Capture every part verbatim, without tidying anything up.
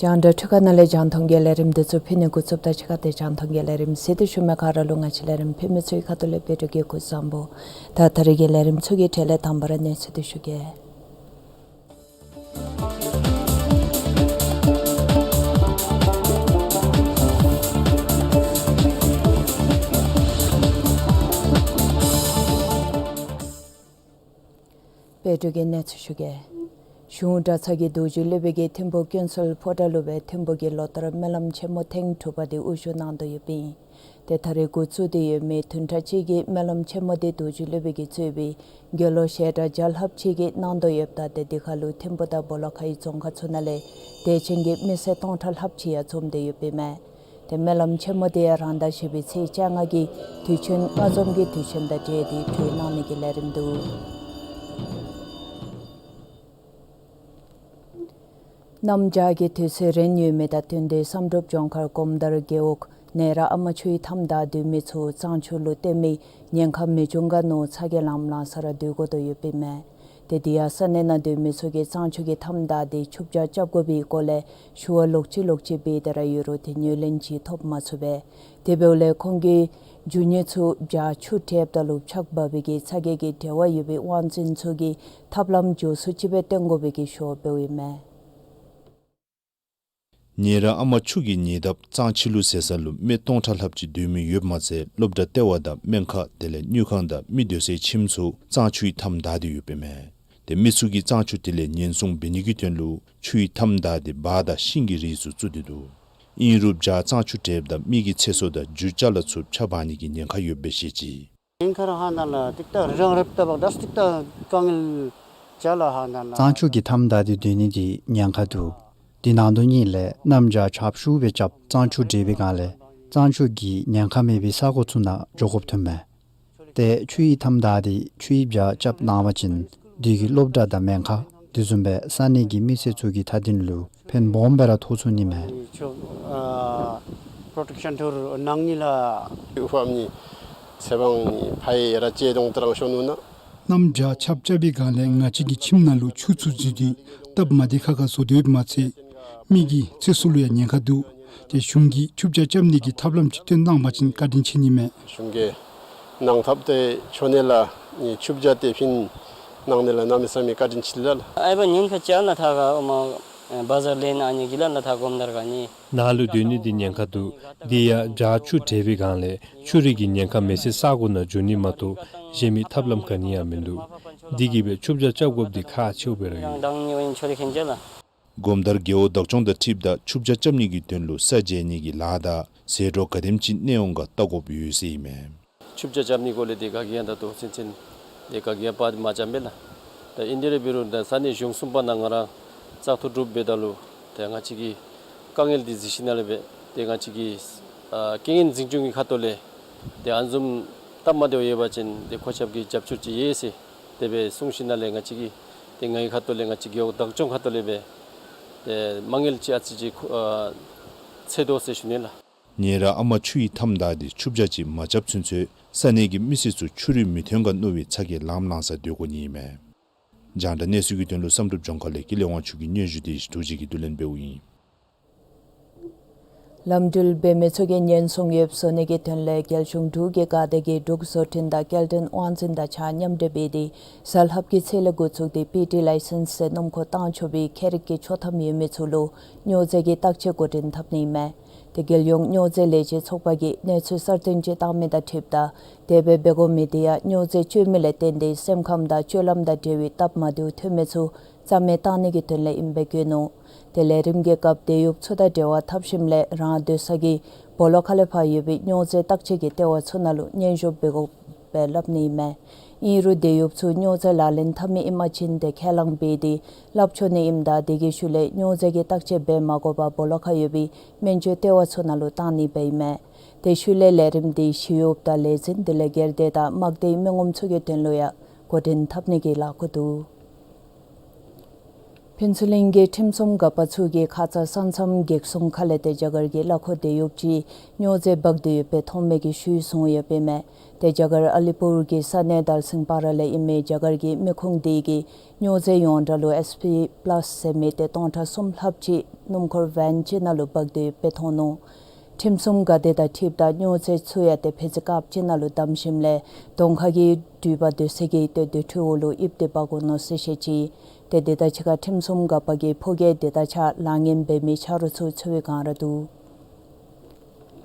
རྒྱང་བསྒྲགས་འཕྲུལ་ཁང་ནང་ལས་རྒྱང་མཐོང་གི་ལས་རིམ་འདི་ཚུ་ཕུལ་ནི་འགོ་བཙུགསཔ་ད་ཕྱི་ཁ་ཏེ་རྒྱང་མཐོང་གི་ལས་རིམ་གཟིགས་ཏེ་བཞུགས་མི་ག་ར་ལུ་ང་བཅས་ལས་རིམ་ཕུལ་མི་ཚུ་གི་ཁ་ཐུག་ལས་བཀྲིན་ཆེ་སྐུ་གཟུགས་བཟང་པོ། ད་ད་རེས་ཀྱི་ལས་རིམ་ཚུ་གི་གྲས་ལས་དང་པ་ར་གནས་ཚུལ་འདི་ཞུ་གེ། བཀྲིན་ཆེ་གནས་ཚུལ་ཞུ་གེ། གཞུང་གྲྭ་ཚང་གི་རྡོ་རྗེ་སློབ་དཔོན་གྱིས་ཐིམ་ཕུག་ཀུན་གསལ་ཕོ་བྲང་ལུ་སྦེ་ཐིམ་ཕུག་གི་ལོ་ལྟར་སྨོན་ལམ་ཆེན་མོ་ཐེངས་དྲུག་པ་དེ་དབུ་བཞུགས་གནང་དོ་ཡོདཔ་ཨིན། ཏེ་ད་རེས་འགོ་བཙུགས་ཏེ་ཡོད་མི་བདུན་ཕྲག་གཅིག་གི་སྨོན་ལམ་ཆེན་མོ་དེ་རྡོ་རྗེ་སློབ་དཔོན་གྱིས་གཙོས་པའི་དགེ་སློང་ཞལ་གྲངས་བརྒྱ་ལྷགཔ་ཅིག་གིས་གནང་དོ་ཡོདཔ་ད་ཏེ་དེ་ཁར་ལུ་ཐིམ་ཕུག་དང་སྦོ་ལོགས་ཁའི་རྫོང་ཁག་ཚུ་ནང་ལས་དད་ཅན་གྱི་མི་སེར་སྟོང་ཕྲག་ལྷགཔ་ཅིག་ཡང་འཛོམས་ཏེ་ཡོདཔ་ཨིན་མས། ཏེ་སྨོན་ལམ་ཆེན་མོ་དེ་ཡང་རང་ཟླ་བཞི་པའི་ཚེས་བཅོ་ལྔ་གི་དུས་ཆེན་སྔ་འཛོམས་ཀྱི་དུས་ཆེན་དང་འབྲེལ་ཏེ་གྲོལ་གནང་ནི་གི་ལས་རིམ་འདུག། གནམ་བྱཱར་གྱི་དུས་ཚོད་རན་ཡོད་མི་དང་བསྟུན་ཏེ་བསམ་གྲུབ་ལྗོངས་མཁར་སྒོམ་དར་རྒེད་འོག་ནེ་ར་ཨ་མ་ཆུའི་མཐའམ་བདའ་སྡོད་མི་ཚུ་གཙང་ཆུ་ལུ་བརྟེན་མི་ཉེན་ཁ་མི་འབྱུང་ག་མནོ་ཚ་གྱང་ལངམ་ལངས་ས་ར་སྡོད་དགོ་དོ་ཡོདཔ་ཨིན་མས། ཏེ་དེ་ཡང་ས་གནས་ནང་སྡོད་མི་ཚུ་གིས་གཙང་ཆུ་གི་མཐའམ་བདའ་དེ་ཆུ་བྱ་རྐྱབ་དགོ་པའི་སྐོར་ལས་ཞུ་བ་ལོག་ཅི་ལོག་ཅི་འབད་དེ་ར་ཡོད་རུང་ཏེ་ངོས་ལེན་ཅིག་ཐོབ་མ་ཚུགས་པས། དེ་འབདཝ་ལས་ཁོང་གིས་རྒྱུ་དངོས་ཚུ་བྱ་ཆུ་འདྲེན་པ་ལུ་ཆག་འབག་པའི་གི་ཚ་གྱང་གི་འབྲེལ་བ་ཡོད་པའི་དབང་འཛིན་ཚུ་གིས་ཐབས་ལམ་མགྱོགས་སུ་ཅིག་སྦེ་སྟོན་དགོ་པའི་གི་ཞུ་བ་འབདཝ་ཨིན་མས། ནེ་ར་ཨ་མ་ཆུ་གི་ཉེ་འདབས་གཙང་ཆུ་ལུ་ཟེར་ས་ལུ་མི་སྟོང་ཕྲག་ལྷགཔ་ཅིག་སྡོད་མི་ཡོདཔ་མ་ཚད་སློབ་གྲྭ་ལྟེ་བ་དང་སྨན་ཁང་དེ་ལས་དངུལ་ཁང་དང་མི་སྡོད་སའི་ཁྱིམ་ཚུ་གཙང་ཆུའི་མཐའམ་བདའ་སྟེ་ཡོདཔ་ཨིན་མས། ཏེ་མི་ཚུ་གིས་གཙང་ཆུ་དེ་ལས་ཉེན་སྲུང་འབད་ནི་གི་དོན་ལུ་ཆུའི་མཐའམ་བདའ་དེ་འབག་དང་ཤིང་གི་རིགས་ཚུ་བཙུགས་ཏེ་འདུག། ཨིན་རུང་བྱ་གཙང་ཆུ་འདྲེན་པ་དང་མི་གི་ཚེ་སྲོག་དང་རྒྱུ་ཅ་ལ་ཚུ་ཆག་འབག་ནི་གི་ཉེན་ཁ་ཡོདཔ་སྦེ་བཤད་ཅི། ཉེན་ཁ་ར་ཧ་ན་ལ་ཏིག་ཏ་རང་རེབ་ཏ་བག་དས་ཏིག་ཏ་དཀའ་ངལ་ཅ་ལ་ཧ་ན་ལ། གཙང་ཆུ་གི་མཐའམ་བདའ་སྟེ་སྡོད་ནི་དེ་ཉེན་ཁ་འདུག། དེ་ནང་དོན་གཉིས་ལས་གནམ་བྱཱར་ཆརཔ་ཤུགས་སྦེ་རྐྱབ་གཙང་ཆུ་འདྲེན་པའི་སྒང་ལས་གཙང་ཆུ་གི་ཉེན་ཁ་མེད་པའི་ས་གོ་ཚུ་ནང་འགྱོ་དགོཔ་ཐོན་མས། ཏེ་ཆུའི་མཐའམ་བདའ་དེ་ཆུའི་བྱ་རྐྱབ་གནང་བ་ཅིན་དེ་གིས་སློབ་གྲྭ་དང་སྨན་ཁང་དེ་བཟུམ་སྦེ་ས་གནས་ཀྱི་མི་སེར་ཚུ་གི་མཐའ་དོན་ལུ་ཕན་སྦོམ་སྦེ་ར་ཐོགས་ཚུགས་ནི་མས། ཆུ་ཨ་པྲོ་ཊེཀ་ཤཱན་ཐུར་གནང་ནི་ལགས། ཕམ་ནི་ཚེ་དབང་ནི་ཕ་ཡི་ར་ཅེ་དོང་ཏ་རང་ཤོ་ནུ་ན། གནམ་བྱཱར་ཆརཔ་རྐྱབ་པའི་སྒང་ལས་ང་བཅས་ཀྱི་ཁྱིམ་ནང་ལུ་ཆུ་ཚུ་འཛུལ་ཏེ་སྟབས་མ་བདེ་ཁག་ཁ་བཟོ་དོ་ཡོདཔ་མ་ཚད་མི་གི་ཚེ་སྲོག་ལུ་ཡང་ཉེན་ཁ་འདུག། ཏེ་གཞུང་གིས་ཆུ་བྱ་རྐྱབ་ནི་གི་ཐབས་ལམ་ཅིག་སྟོན་གནང་བ་ཅིན་བཀའ་དྲིན་ཆེ་ནི་མས། གཞུང་གིས་གནང་ཐབས་ཏེ་ཆོ་ནི་ལགས། ནི་ཆུ་བྱ་དེ་ཕིན་གནང་ནི་ལགས། གནམ་མེད་ས་མེད་བཀའ་དྲིན་ཆེ་ལགས། ཨའི་བ་ཉེན་ཁ་ཅ་ལ་ཐ་ག་འོ་མ་བ་ཟར་ལེན་ཨ་ནི་གི་ལ་ལ་ཐ་གོམ་དར་ག་ནི། ནཱ་ལུ་སྡོད་ནི་འདི་ཉེན་ཁ་འདུག། འདི་ཡང་བྱ་ཆུ་འདྲེན་པའི་སྒང་ལས་ཆུ་རིགས་ཀྱི་ཉེན་ཁ་མེད་སའི་ས་གོ་ནང་འགྱོ་ནི་མ་གཏོགས་གཞན་མི་ཐབས་ལམ་ག་ནི་ཡང་མིན་འདུག། འདི་གིས་སྦེ་ཆུ་བྱ་རྐྱབ་དགོཔ་འདི་ཁག་ཆེཝ་སྦེ་ར་ཡོད། ཡང་དང་ནི་འོ་ཡིན་ཆོ་རི་ཁེན་ཅ་ལ། སྒོམ་དར་རྒེད་འོག་བདག་སྐྱོང་དང་འཁྲིལཝ་ད་ཆུ་བྱ་རྐྱབ་ནི་གི་དོན་ལུ་ས་འཇལ་ནི་གི་ལཱ་དང་ཟད་འགྲོ་ག་དེམ་ཅིག་གནས་འོང་ག་བལྟ་དགོཔ་ཡོད་ཟེར་ཨིན་མས། ཆུ་བྱ་རྐྱབ་ནི་སྐོར་ལས་ཏེ་ག་གིས་ཡང་ད་ལྟོ་ཚུན་ཚོད་ཏེ་ག་གིས་ཡང་པར་མ་རྐྱབ་མས་ལགས། ད་ཨིན་དེ་རེ་འབད་རུང་ད་ས་གནས་གཞུང་གསུམ་པ་ནང་ང་ར་བཙག་འཐུ་གྲུབ་འབདཝ་ད་ལུ་ཏེ་ང་བཅས་ཀྱིས་དཀའ་ངལ་འདི་གཟིགས་ཞིནམ་ལས་སྦེ་ཏེ་ང་བཅས་ཀྱིས་ཨ་རྐྱེན་ངན་འཛིན་སྐྱོང་གི་ཁ་ཐུག་ལས་ཏེ་ཨ་ནི་བཟུམ་སྟབས་མ་བདེཝ་ཡོད་པ་ཅིན་ཏེ་ཁོ་ཆ་ཁྱབ་ཀྱིས་རྒྱབ་སྐྱོར་ཅིག་ཡོད་ཟེར་དེ་སྦེ་གསུངས་ཞིནམ་ལས་ང་བཅས་ཀྱིས་ཏེ་ངེའི་ཁ་ཐུག་ལས་ང་བཅས་རྒེད་འོག་བདག་སྐྱོང་ཁ་ཐུག་ལས་སྦེ་ཏེ་མ་དངུལ་ཅིག་ཨ་ཙི་ཅིག་ཨ་འཚོལ་དོ་ཟེར་ཞུ་ནི་ལགས། ནེ་ར་ཨ་མ་ཆུའི་མཐའམ་བདའ་སྟེ་ཆུ་བྱ་ཅིག་མ་རྐྱབ་ཚུན་ཚོད་ས་གནས་ཀྱི་མི་སེར་ཚུ་ཆུ་རུད་མི་ཐོན་ག་མནོ་བའི་ཚ་གྱང་ལངམ་ལངས་ས་སྡོད་དགོ་ནི་ཨིན་མས། རྒྱང་བསྒྲགས་གནས་ཚུལ་གྱི་དོན་ལུ་བསམ་གྲུབ་ལྗོངས་མཁར་ལས་ཀུན་ལེགས་དབང་ཕྱུག་གི་སྙན་ཞུ་དེ་ཞུ་ཐུགས་རྗེ་གིས་བསྡུ་ལེན་འབདཝ་ཨིན། ལམ་འགྲུལ་འབད་མི་ཚུ་གིས་ཉེན་སྲུང་ཡོདཔ་བཟོ་ནི་གི་དོན་ལས་རྒྱལ་གཞུང་འབྲུག་གི་འགག་སྡེ་གིས་འབྲུག་བཟོ་སྐྲུན་དང་སྐྱེལ་འདྲེན་དབང་འཛིན་དང་གཅིག་ཁར་མཉམ་འབྲེལ་འབད་དེ་གཟའ་ལྷགཔ་གི་ཚེས་ལས་འགོ་བཙུགས་ཏེ་པི་ཊི་ལའི་སེནསི་ཟེར་སྣུམ་འཁོར་བཏང་ཆོག་པའི་ཁྱད་རིག་གི་ཆོག་ཐམ་ཡོད་མི་ཚུ་ལུ་སྨྱོ་རྫས་ཀྱི་བརྟག་དཔྱད་འགོ་འདྲེན་འཐབ་ནི་ཨིན་མས། ཏེ་རྒྱལ་ཡོངས་སྨྱོ་རྫས་ལས་བྱེད་ཚོགས་པ་གིས་གནས་ཚུལ་གསར་བཏོན་ཅིག་བཏང་མི་དང་འཁྲིལཝ་ད་དེ་སྦེ་འབད་དགོ་མི་དེ་ཡང་སྨྱོ་རྫས་སྤྱོད་མི་ལས་བརྟེན་ཏེ་སེམས་ཁམས་དང་སྤྱོད་ལམ་དང་འབྲེལ་བའི་སྟབས་མ་བདེཝ་ཐོན་མི་ཚུ་རྩ་མེད་བཏང་ནི་གི་དོན་ལས་ཨིནམ་སྦེ་བཀོད་ནུག། ཏེ་ལས་རིམ་གྱི་སྐབས་དེད་གཡོགཔ་ཚུ་དང་འབྲེལ་བ་འཐབ་ཞིནམ་ལས་རང་སྡོད་ས་གི་སྦོ་ལོགས་ཁ་ལས་ཕར་ཡོད་པའི་སྨྱོ་རྫས་བརྟག་དཔྱད་ཀྱི་ལྟེ་བ་ཚུ་ནང་ལུ་སྙན་ཞུ་འབད་དགོ་པས་སླབ་ནི་ཨིན་མས། ཨིན་རུང་དེད་གཡོགཔ་ཚུ་སྨྱོ་རྫས་ལག་ལེན་འཐབ་མི་ཨིན་པ་ཅིན་ཏེ་ཁས་བླངས་འབད་དེ་སླབ་ཆོག་ནི་ཨིནམ་ད་དེ་གི་ཤུལ་ལས་སྨྱོ་རྫས་ཀྱི་བརྟག་དཔྱད་འབད་མ་དགོ་པར་སྦོ་ལོགས་ཁར་ཡོད་པའི་སྨན་བཅོས་ལྟེ་བ་ཚུ་ནང་ལུ་བཏང་ནི་སྦེ་ཨིན་མས། དེ་ཤུལ་ལས་ལས་རིམ་དེ་ཞི་གཡོགཔ་དང་ལས་འཛིན་དེ་ལས་སྒེར་སྡེ་དང་དམག་སྡེའི་མི་ངོམ་ཚུ་གི་དོན་ལུ་ཡང་འགོ་འདྲེན་འཐབ་ནི་གི་ལཱ་འགོ་འདུག། ཕུན་ཚོགས་གླིང་གི་ཁྲིམས་སྲུང་འགག་པ་ཚུ་གིས་ཁ་ཙ་ས་མཚམས་གེགས་སྲུང་ཁ་ལས་ཏེ་རྒྱ་གར་གྱི་གླ་འཁོར་དེད་གཡོགཔ་ཅིག་སྨྱོ་རྫས་འབག་སྟེ་ཡོདཔ་སྦེ་མཐོང་མི་གིས་ཞུ་གསུངས་ཡོདཔ་ཨིན་མས། ཏེ་རྒྱ་གར་ཨ་ལི་པུར་གྱི་ས་གནས་དལ་སིང་པ་ར་ལས་ཨིན་མི་རྒྱ་གར་གྱི་མི་ཁུངས་དེ་གིས་སྨྱོ་རྫས་ཡོངས་གྲགས་ལུ་ཨེས་པི་པ་ལཱས་ཟེར་མི་ཏེ་སྟོང་ཕྲག་གསུམ་ལྷགཔ་ཅིག་སྣུམ་འཁོར་བེན་ཅིག་ནང་ལུ་འབག་སྟེ་ཡོདཔ་སྦེ་མཐོང་ནུག། ཁྲིམས་སྲུང་འགག་སྡེ་དང་འཁྲིལཝ་ད་སྨྱོ་རྫས་ཚུ་ཡང་ཏེ་ཕད་ཙི་ཀཱཔ་ཅིག་ནང་ལུ་བསྡམས་ཞིནམ་ལས་གདོང་ཁ་གི་འགྲུལ་པ་སྡོད་ས་གི་ཏེ་སྡོད་ཁྲི་འོག་ལུ་ཡིབ་སྟེ་འབག་འོང་ནུག་ཟེར་བཤད་ཅི། ཏེ་དེ་དང་གཅིག་ཁར་ཁྲིམས་སྲུང་འགག་པ་གིས་ཕོ་སྐྱེས་དེ་དང་གཅིག་ཁར་ལཱ་ངན་འབད་མི་ཆ་རོགས་ཚུ་འཚོལ་བའི་བསྒང་ར་འདུག།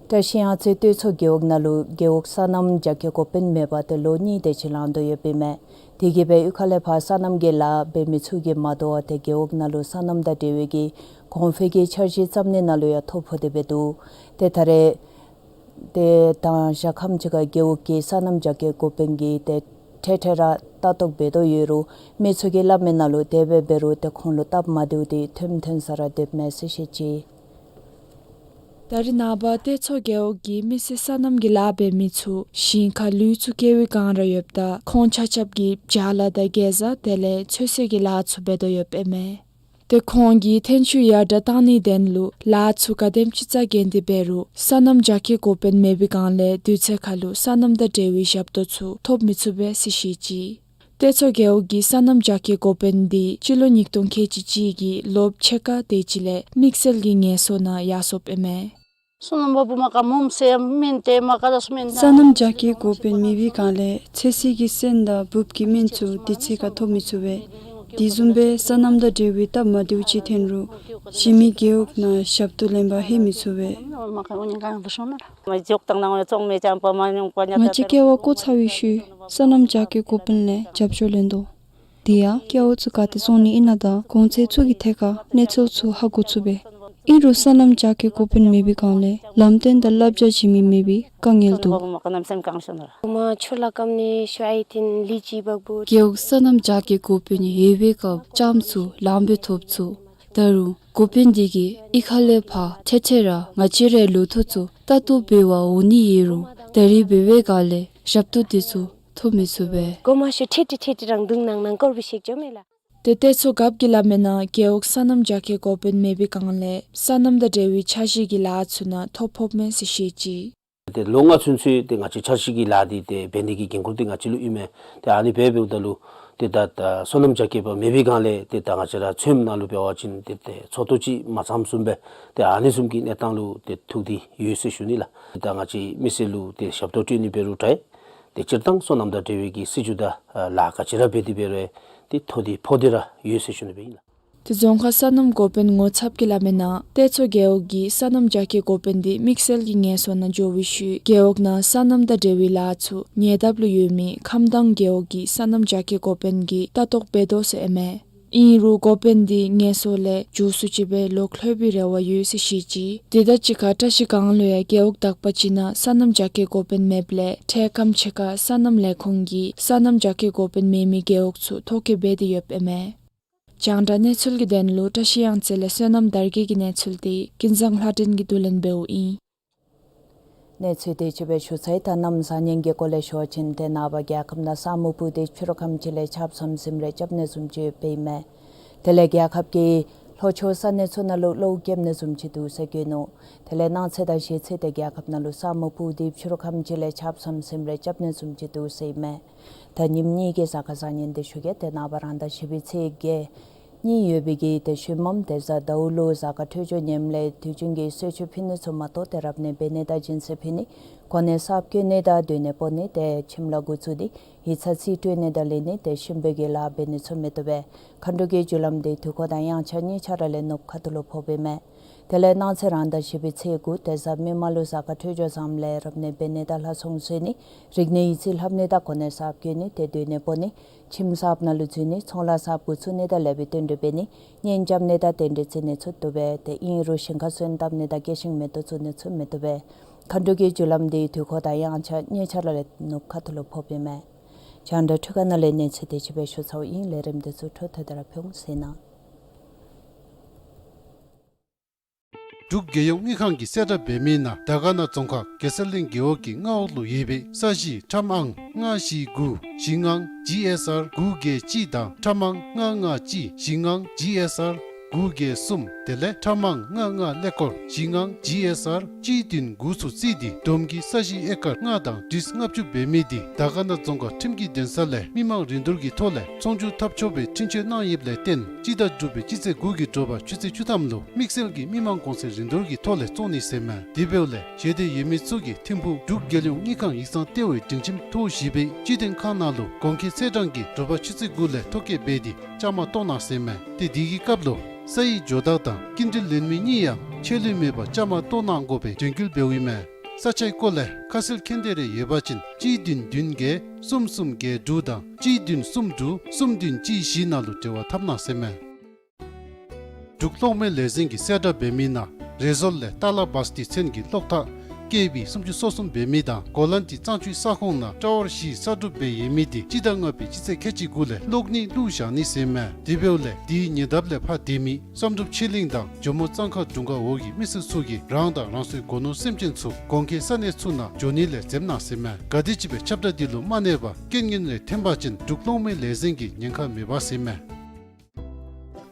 བཀྲ་ཤིས་གཡང་རྩེ་སྟོད་མཚོ་རྒེད་འོག་ནང་ལུ་རྒེད་འོག་སོ་ནམ་རྒྱ་སྐྱེད་འགོ་དཔོན་མེད་པར་ཏེ་ལོ་གཉིས་དེ་ཅིག་ལང་དོ་ཡོདཔ་ཨིན་མས། དེ་གིས་སྦེ་གཡུས་ཁ་ལས་ཕར་སོ་ནམ་གྱི་ལཱ་འབད་མི་ཚུ་གིས་མ་དོ་བར་ཏེ་རྒེད་འོག་ནང་ལུ་སོ་ནམ་དང་འབྲེལ་བའི་གི་གོང་འཕེལ་གྱི་འཆར་གཞི་བརྩམ་ནི་ནང་ལུ་ཡང་ཐོ་ཕོག་སྟེ་སྦེ་འདུག། ཏེ་ད་རེས་ཏེ་དང་ཞག་ཁམས་ཅིག་ཁར་རྒེད་འོག་གི་སོ་ནམ་རྒྱ་སྐྱེད་འགོ་དཔོན་གྱིས་ཏེ་འཕྲལ་འཕྲལ་ར་ལྟ་རྟོག་འབད་དོ་ཡོད་རུང་མི་ཚུ་གིས་སླབ་མི་ནང་ལུ་དེ་སྦེ་འབད་རུང་ཏེ་ཁོང་ལུ་སྟབས་མ་བདེཝ་དེ་ཐོནམ་ཐོན་ས་ར་སྡོདཔ་མས་ཟེར་བཤད་ཅི། ད་རེས་ནངས་པ་སྟོད་མཚོ་རྒེད་འོག་གི་མི་སེར་སོ་ནམ་གྱི་ལཱ་འབད་མི་ཚུ་ཞིང་ཁར་ལུད་ཚུ་བཀལ་བའི་བསྒང་ར་ཡོདཔ་ད་ཁོང་ཆ་ཁྱབ་ཀྱིས་བྱཱ་ལ་དང་གེ་ཟ་དེ་ལས་ཚོད་བསྲེ་གི་ལཱ་ཚུ་འབད་དོ་ཡོདཔ་ཨིན་མས། ཏེ་ཁོང་གིས་ཐོན་སྐྱེད་ཡར་དྲགས་གཏང་ནིའི་དོན་ལུ་ལཱ་ཚུ་ག་དེམ་ཅིག་རྩ་འགེངས་ཏེ་འབད་རུང་སོ་ནམ་རྒྱ་སྐྱེད་འགོ་དཔོན་མེད་པའི་བསྒང་ལས་དུས་ཚོད་ཁར་ལུ་སོ་ནམ་དང་འབྲེལ་བའི་ཞབས་ཏོག་ཚུ་ཐོབ་མི་ཚུགས་པས་ཟེར་བཤད་ཅི། སྟོད་མཚོ་རྒེད་འོག་གི་སོ་ནམ་རྒྱ་སྐྱེད་འགོ་དཔོན་འདི་སྤྱི་ལོ་ཉིས་སྟོང་ཁལ་གཅིག་གཅིག་གི་ལོ་ཕྱེད་ཀ་དེ་ཅིག་ལས་དམིགས་བསལ་གྱི་ངལ་གསོ་ནང་ཡར་སོཔ་ཨིན་མས། སོ་ནམ་རྒྱ་སྐྱེད་འགོ་དཔོན་མེད་པའི་བསྒང་ལས་ཚོད་བསྲེ་གི་སོན་དང་འབུཔ་གི་སྨན་ཚུ་དུས་ཚོད་ཁར་ཐོབ་མི་ཚུགས་པས། དེ་བཟུམ་སྦེ་སོ་ནམ་དང་འབྲེལ་བའི་སྟབས་མ་བདེཝ་ཅིག་ཐོན་རུང་གཞན་མི་རྒེད་འོག་ནང་ཞབས་ཏོག་ལེན་པར་ལྷོད་མི་ཚུགས་པས། ང་བཅས་ཀྱི་ཀེ་བ་བཀོ་ཚར་བའི་ཤུལ་སོ་ནམ་རྒྱ་སྐྱེད་འགོ་དཔོན་ལས་རྒྱབ་སྐྱོར་ལེན་དོ། དེ་ཡང་ཀེ་བ་ཚུ་ག་ཏེ་བཙོང་ནི་ཨིན་ན་དང་གོང་ཚད་ཚུ་གི་ཐད་ཁར་གནས་ཚུལ་ཚུ་ཧ་གོ་ཚུགས་པས། ཨིན་རུང་སོ་ནམ་རྒྱ་སྐྱེད་འགོ་དཔོན་མེད་པའི་བསྒང་ལས་ལམ་སྟོན་དང་བསླབ་བྱ་བྱིན་མི་མེད་པའི་དཀའ་ངལ་འདུག། རྒེད་འོག་སོ་ནམ་རྒྱ་སྐྱེད་འགོ་དཔོན་ཡོད་པའི་སྐབས་ལྕངམ་ཚུ་ལངམ་སྦེ་ཐོབ་ཚུགས། ད་རུང་འགོ་དཔོན་འདི་གིས་གཡུས་ཁ་ལས་ཕར་འཕྲལ་འཕྲལ་ར་ང་བཅས་རའི་ལོ་ཐོག་ཚུ་ལྟ་རྟོག་འབད་བར་འོང་ནི་ཡོད་རུང་ད་རིས་འབད་བའི་བསྒང་ལས་ཞབས་ཏོག་འདི་ཚུ་ཐོབ་མི་ཚུགས་པས། ཏེ་སྟོད་མཚོ་རྒཔོ་གིས་སླབ་མི་ནང་རྒེད་འོག་སོ་ནམ་རྒྱ་སྐྱེད་འགོ་དཔོན་མེད་པའི་བསྒང་ལས་སོ་ནམ་དང་འབྲེལ་བའི་འཆར་གཞི་གི་ལཱ་ཚུ་ནང་ཐོ་ཕོགཔ་མས་ཟེར་བཤད་ཅི། ཏེ་ལོ་ལྔ་ཚུན་ཚོད་ཏེ་ང་བཅས་འཆར་གཞི་གི་ལཱ་འདི་ཏེ་འབད་ནི་གི་འགན་ཁུར་འདི་ང་བཅས་ལུ་ཨིན་མས། ཏེ་ཨ་ནི་འབད་འབདཝ་ད་ལུ་ཏེ་ད་ད་སོ་ནམ་རྒྱ་སྐྱེད་པ་མེད་པའི་བསྒང་ལས་ཏེ་ད་ང་བཅས་ར་ཚོདམ་ནང་ལུ་འབད་བ་ཅིན་ཏེ་ཏེ་ཚོགས་འདུ་ཅིག་མ་བཙམ་ཚུགསཔ་སྦེ་ཏེ་ཨ་ནི་བཟུམ་གྱི་གནས་སྟངས་ལུ་ཏེ་ཐུག་སྟེ་ཡོད་ཟེར་ཞུ་ནི་ལགས། ད་ང་བཅས་མི་སེར་ལུ་ཏེ་ཞབས་ཏོག་སྤྲོད་ནི་འབད་རུང་ཏེ་ཏེ་སྤྱིར་བཏང་སོ་ནམ་དང་འབྲེལ་བའི་གི་སྲིད་བྱུས་དང་ལཱ་ག་ཅི་ར་འབད་དེ་འབད་རུང་ཏེ་ཐོ་འདི་ཕོག་སྟེ་ར་ཡོད་ཟེར་ཞུ་ནི་སྦེ་ཨིན་ལགས། ཏེ་རྫོང་ཁག་སོ་ནམ་འགོ་དཔོན་ངོ་ཚབ་ཀྱིས་སླབ་མི་ནང་སྟོད་མཚོ་རྒེད་འོག་གི་སོ་ནམ་རྒྱ་སྐྱེད་འགོ་དཔོན་འདི་དམིགས་བསལ་གྱི་ངལ་གསོ་ནང་འགྱོ་བའི་ཤུལ་རྒེད་འོག་ནང་སོ་ནམ་དང་འབྲེལ་བའི་ལཱ་ཚུ་ཉེ་འདབས་ལུ་ཡོད་མི་ཁམས་དྭངས་རྒེད་འོག་གི་སོ་ནམ་རྒྱ་སྐྱེད་འགོ་དཔོན་གྱིས་ལྟ་རྟོག་འབད་དོ་ཟེར་ཨིན་མས། ཨིན་རུང་འགོ་དཔོན་འདི་ངལ་གསོ་ལས་མགྱོགས་སུ་ཅིག་སྦེ་ལོག་ལྷོད་པའི་རེ་བ་ཡོད་ཟེར་བཤད་ཅི། དེ་དང་གཅིག་ཁར་བཀྲ་ཤིས་སྒང་ལུ་ཡང་རྒེད་འོག་དག་པ་ཅིག་ནང་སོ་ནམ་རྒྱ་སྐྱེད་འགོ་དཔོན་མེདཔ་ལས་འཕྲལ་ཁམས་ཅིག་ཁར་སོ་ནམ་ལས་ཁུངས་ཀྱིས་སོ་ནམ་རྒྱ་སྐྱེད་འགོ་དཔོན་མེད་མི་རྒེད་འོག་ཚུ་ཐོ་བཀོད་འབད་དེ་ཡོདཔ་ཨིན་མས། རྒྱང་བསྒྲགས་གནས་ཚུལ་གྱི་དོན་ལུ་བཀྲ་ཤིས་གཡང་རྩེ་ལས་བསོད་ནམས་དར་རྒྱས་ཀྱི་གནས་ཚུལ་འདི་ཀུན་བཟང་ལྷ་སྒྲོན་གྱིས་བསྡུ་ལེན་འབདཝ་ཨིན། གནས་ཚུལ་དེ་ཅིག་སྦེ་ཞུ་ཚར་ཡི། ད་གནམ་བཟང་ངན་གྱི་སྐོར་ལས་ཞུ་བ་ཅིན་ཏེ་ནངས་པ་རྒྱལ་ཁབ་ནང་ས་སྨུག་སྤུབས་ཏེ་ཕྱི་རུ་ཁམས་ཅིག་ལས་ཆརཔ་ཟམ་ཟིམ་རེ་རྐྱབ་ནི་བཟུམ་ཅིག་ཡོདཔ་ཨིན་མས། དེ་ལས་རྒྱལ་ཁབ་ཀྱི་ལྷོ་ཕྱོགས་ས་གནས་ཚུ་ནང་ལུ་གློཝ་རྐྱབ་ནི་བཟུམ་ཅིག་འདུག་ཟེར་བཀོད་ནུག། དེ་ལས་གནངས་ཚེ་དང་གཞེས་ཚེ་ཏེ་རྒྱལ་ཁབ་ནང་ལུ་ས་སྨུག་སྤུབས་ཏེ་ཕྱི་རུ་ཁམས་ཅིག་ལས་ཆརཔ་ཟམ་ཟིམ་རེ་རྐྱབ་ནི་བཟུམ་ཅིག་འདུག་ཟེར་ཨིན་མས། ད་ཉིནམ་གཉིས་ཀྱི་གཟའ་སྐར་བཟང་ངན་འདི་ཞུ་གེ། ཏེ་ནངས་པ་རང་ཟླ་བཞི་པའི་ཚེས་བརྒྱད་གཉིས་ཡོད་པའི་གི་ཏེ་ཤུལ་མམ་ཏེ་གཟའ་ཟླཝ་ལུ་གཟའ་སྐར་འཕྲོད་སྦྱོར་ངནམ་ལས་དུས་རྒྱུན་གྱི་གསོལ་མཆོད་ཕུལ་ནི་ཚུ་མ་གཏོགས་ཏེ་རབ་གནས་འབད་ནི་དང་སྦྱིན་སྲེག་ཕུལ་ནི་གོ་གནས་གསརཔ་བསྐོ་ནི་དང་སྡོད་གནས་སྤོ་ནི་ཏེ་ཁྱིམ་ལཱ་འགོ་བཙུགས་ཏེ་ཡིག་ཚང་རྩིས་སྤྲོད་ནི་དང་ལེན་ནི་ཏེ་ཤུལ་འབོད་ཀྱི་ལཱ་འབད་ནི་ཚུ་མི་བཏུབ་པས། མཁའ་འགྲོ་གི་རྒྱུ་ལམ་འདི་དུས་འཁོར་དང་དབྱངས་འཆར་གཉིས་ཆ་ར་ལས་ནུབ་ཁ་ཐུག་ལུ་ཕོགཔ་ཨིན་མས། དེ་ལས་གནངས་ཚེ་རང་ཟླ་བཞི་པའི་ཚེས་དགུ་ཏེ་གཟའ་མིག་དམར་ལུ་གཟའ་སྐར་འཕྲོད་སྦྱོར་བཟངམ་ལས་རབ་གནས་འབད་ནི་དང་ལྷ་ཚོགས་འཚོལ་ནི་རིག་གནས་ཡིག་རྩིས་ལྷབ་ནི་དང་གོ་གནས་གསརཔ་བསྐོ་ནི་ཏེ་སྡོད་གནས་སྤོ་ནི་ཁྱིམ་གསརཔ་ནང་ལུ་འཛུལ་ནི་ཚོང་ལཱ་གསརཔ་འགོ་བཙུགས་ནི་དང་ལེགས་པའི་དོན་འགྲུབ་འབད་ནི་གཉེན་རྐྱབ་ནི་དང་རྟེན་འབྲེལ་བརྩི་ནི་ཚུ་བཏུབ་པས། ཏེ་ཨིན་རུང་ཞིང་ཁར་སོན་བཏབ་ནི་དང་སྐྱེ་ཤིང་མེ་ཏོག་བཙུགས་ནི་ཚུ་མི་བཏུབ་པས། མཁའ་འགྲོ་གི་རྒྱུ་ལམ་འདི་དུས་འཁོར་དང་དབྱངས་འཆར་གཉིས་ཆ་ར་ལས་ནུབ་ཁ་ཐུག་ལུ་ཕོགཔ་ཨིན་མས། རྒྱང་བསྒྲགས་འཕྲུལ་ཁང་ནང་ལས་གནས་ཚུལ་དེ་ཅིག་སྦེ་ཞུ་ཚརཝ་ཨིན། ལས་རིམ་འདི་ཚུ་འཕྲོ་མཐུད་དེ་ར་ཕུལ་འོང་ཟེར་ཨིན་ན། འབྲུག་རྒྱལ་ཡོངས་དངུལ་ཁང་གི་གསལ་བསྒྲགས་འབད་མི་ནང་དར་དཀར་ན་རྫོང་ཁག་གེ་སར་གླིང་རྒེད་འོག་གི་མངའ་འོག་ལུ་ཡོད་པའི་ས་གཞི་ཁྲམ་ཨང་ལྔ་བཞི་དགུ་བཞི་ལྔ་ཇི་ཨེསི་ཨར་དགུ་བརྒྱད་གཅིག་དང་ཁྲམ་ཨང་ལྔ་ལྔ་གཅིག་བཞི་ལྔ་ཇི་ཨེསི་ཨར་དགུ་བརྒྱད་གསུམ་དེ་ལས་ཁྲམ་ཨང་ལྔ་ལྔ་ཀླད་ཀོར་བཞི་ལྔ་ཇི་ཨེསི་ཨར་གཅིག་བདུན་དགུ་ཚུ་རྩིས་ཏེ་བསྡོམས་ཀྱིས་ས་གཞི་ཨེ་ཀར་ལྔ་དང་ཁྲི་ལྔ་བཅུ་འབད་མི་དེ་དར་དཀར་ན་རྫོང་ཁག་ཁྲིམས་ཀྱི་འདུན་ས་ལས་མི་མང་རིན་བསྡུར་གྱི་ཐོག་ལས་ཚོང་བསྒྱུར་འཐབ་ཆོག་པའི་འཕྲིན་བཅོལ་གནང་ཡོདཔ་ལས་བརྟེན་སྤྱི་ཟླ་དྲུག་པའི་སྤྱི་ཚེས་དགུ་གི་དྲོ་པ་ཆུ་ཚོད་བཅུ་ཐམ་ལུ་དམིགས་བསལ་གྱི་མི་མང་གོང་ཚད་རིན་བསྡུར་གྱི་ཐོག་ལས་བཙོང་ནི་ཟེར་མས། དེ་འབདཝ་ལས་ཞལ་འདེབས་ཡོད་མི་ཚུ་གིས་ཐིམ་ཕུག་འབྲུག་རྒྱལ་ཡོངས་དངུལ་ཁང་ཡིག་ཚང་ལྟེ་བའི་སྒྲིང་ཁྱིམ་ཐོག་བཞི་པའི་སྤྱི་དོན་ཁང་ནང་ལུ་གོང་འཁོད་ཚེས་གྲངས་ཀྱི་དྲོ་པ་ཆུ་ཚོད་དགུ་ལས་ཐོ་བཀོད་འབད་དེ་བཅའ་མར་གཏོགས་གནང་ཟེར་མས། ཏེ་དེ་གི་སྐབས་ལུ་ས་ཡི་ཇོ་བདག་དང་སྐྱིན་འགྲུལ་ལེན་མི་གཉིས་ཡང་ཆད་ལུས་མེད་པར་བཅའ་མར་གཏོགས་གནང་དགོ་པའི་དྲན་སྐུལ་འབདཝ་ཨིན་མས། ས་ཆའི་སྐོར་ལས་ཁ་གསལ་མཁྱེན་འདོད་རེ་ཡོད་པ་ཅིན་གཅིག་བདུན་བདུན་བརྒྱད་གསུམ་གསུམ་བརྒྱད་དྲུག་དང་གཅིག་བདུན་གསུམ་དྲུག་གསུམ་བདུན་གཅིག་བཞི་ནང་ལུ་འབྲེལ་བ་འཐབ་གནང་ཟེར་མས། འབྲུག་གློག་མེ་ལས་འཛིན་གྱི་གསལ་བསྒྲགས་འབད་མི་ནང་རེ་ཟུར་ལས་ཏ་ལ་བཱས་ཏི་ཚན་གྱི་གློག་ཐག་ཀེ་བི་སུམ་ཅུ་སོ་གསུམ་འབད་མི་དང་གོ་ལན་ཏི་གཙང་ཆུའི་ས་ཁོངས་ནང་ཊ་ཝར་བཞི་གསར་སྒྲུབ་འབད་ཡོད་མི་དེ་སྤྱི་ཟླ་ལྔ་པའི་སྤྱི་ཚེས་ཁལ་གཅིག་གུ་ལས་གློག་ནི་བླུགས་བཞག་ནི་ཟེར་མས། དེ་འབདཝ་ལས་དེའི་ཉེ་འདབས་ལས་ཕར་སྡོད་མི་བསམ་གྲུབ་ཆོས་གླིང་དང་ཇོ་མོ་གཙང་ཁ་དྲུང་ཁག་འོག་གི་མི་སེར་ཚུ་གིས་རང་དང་རང་སོའི་སྒོ་ནོར་སེམས་ཅན་ཚུ་གོང་འཁོད་ས་གནས་ཚུ་ནང་འགྱོ་ནི་ལས་འཛེམ་གནང་ཟེར་མས། ག་དེམ་ཅིག་སྦེ་ཁྱབ་བསྒྲགས་འདི་ལུ་མ་གནས་པར་རྐྱེན་ངན་རེ་ཐོན་པ་ཅིན་འབྲུག་གློག་མེ་ལས་འཛིན་གྱིས་ཉེན་ཁ་མེད་པ་ཟེར་མས།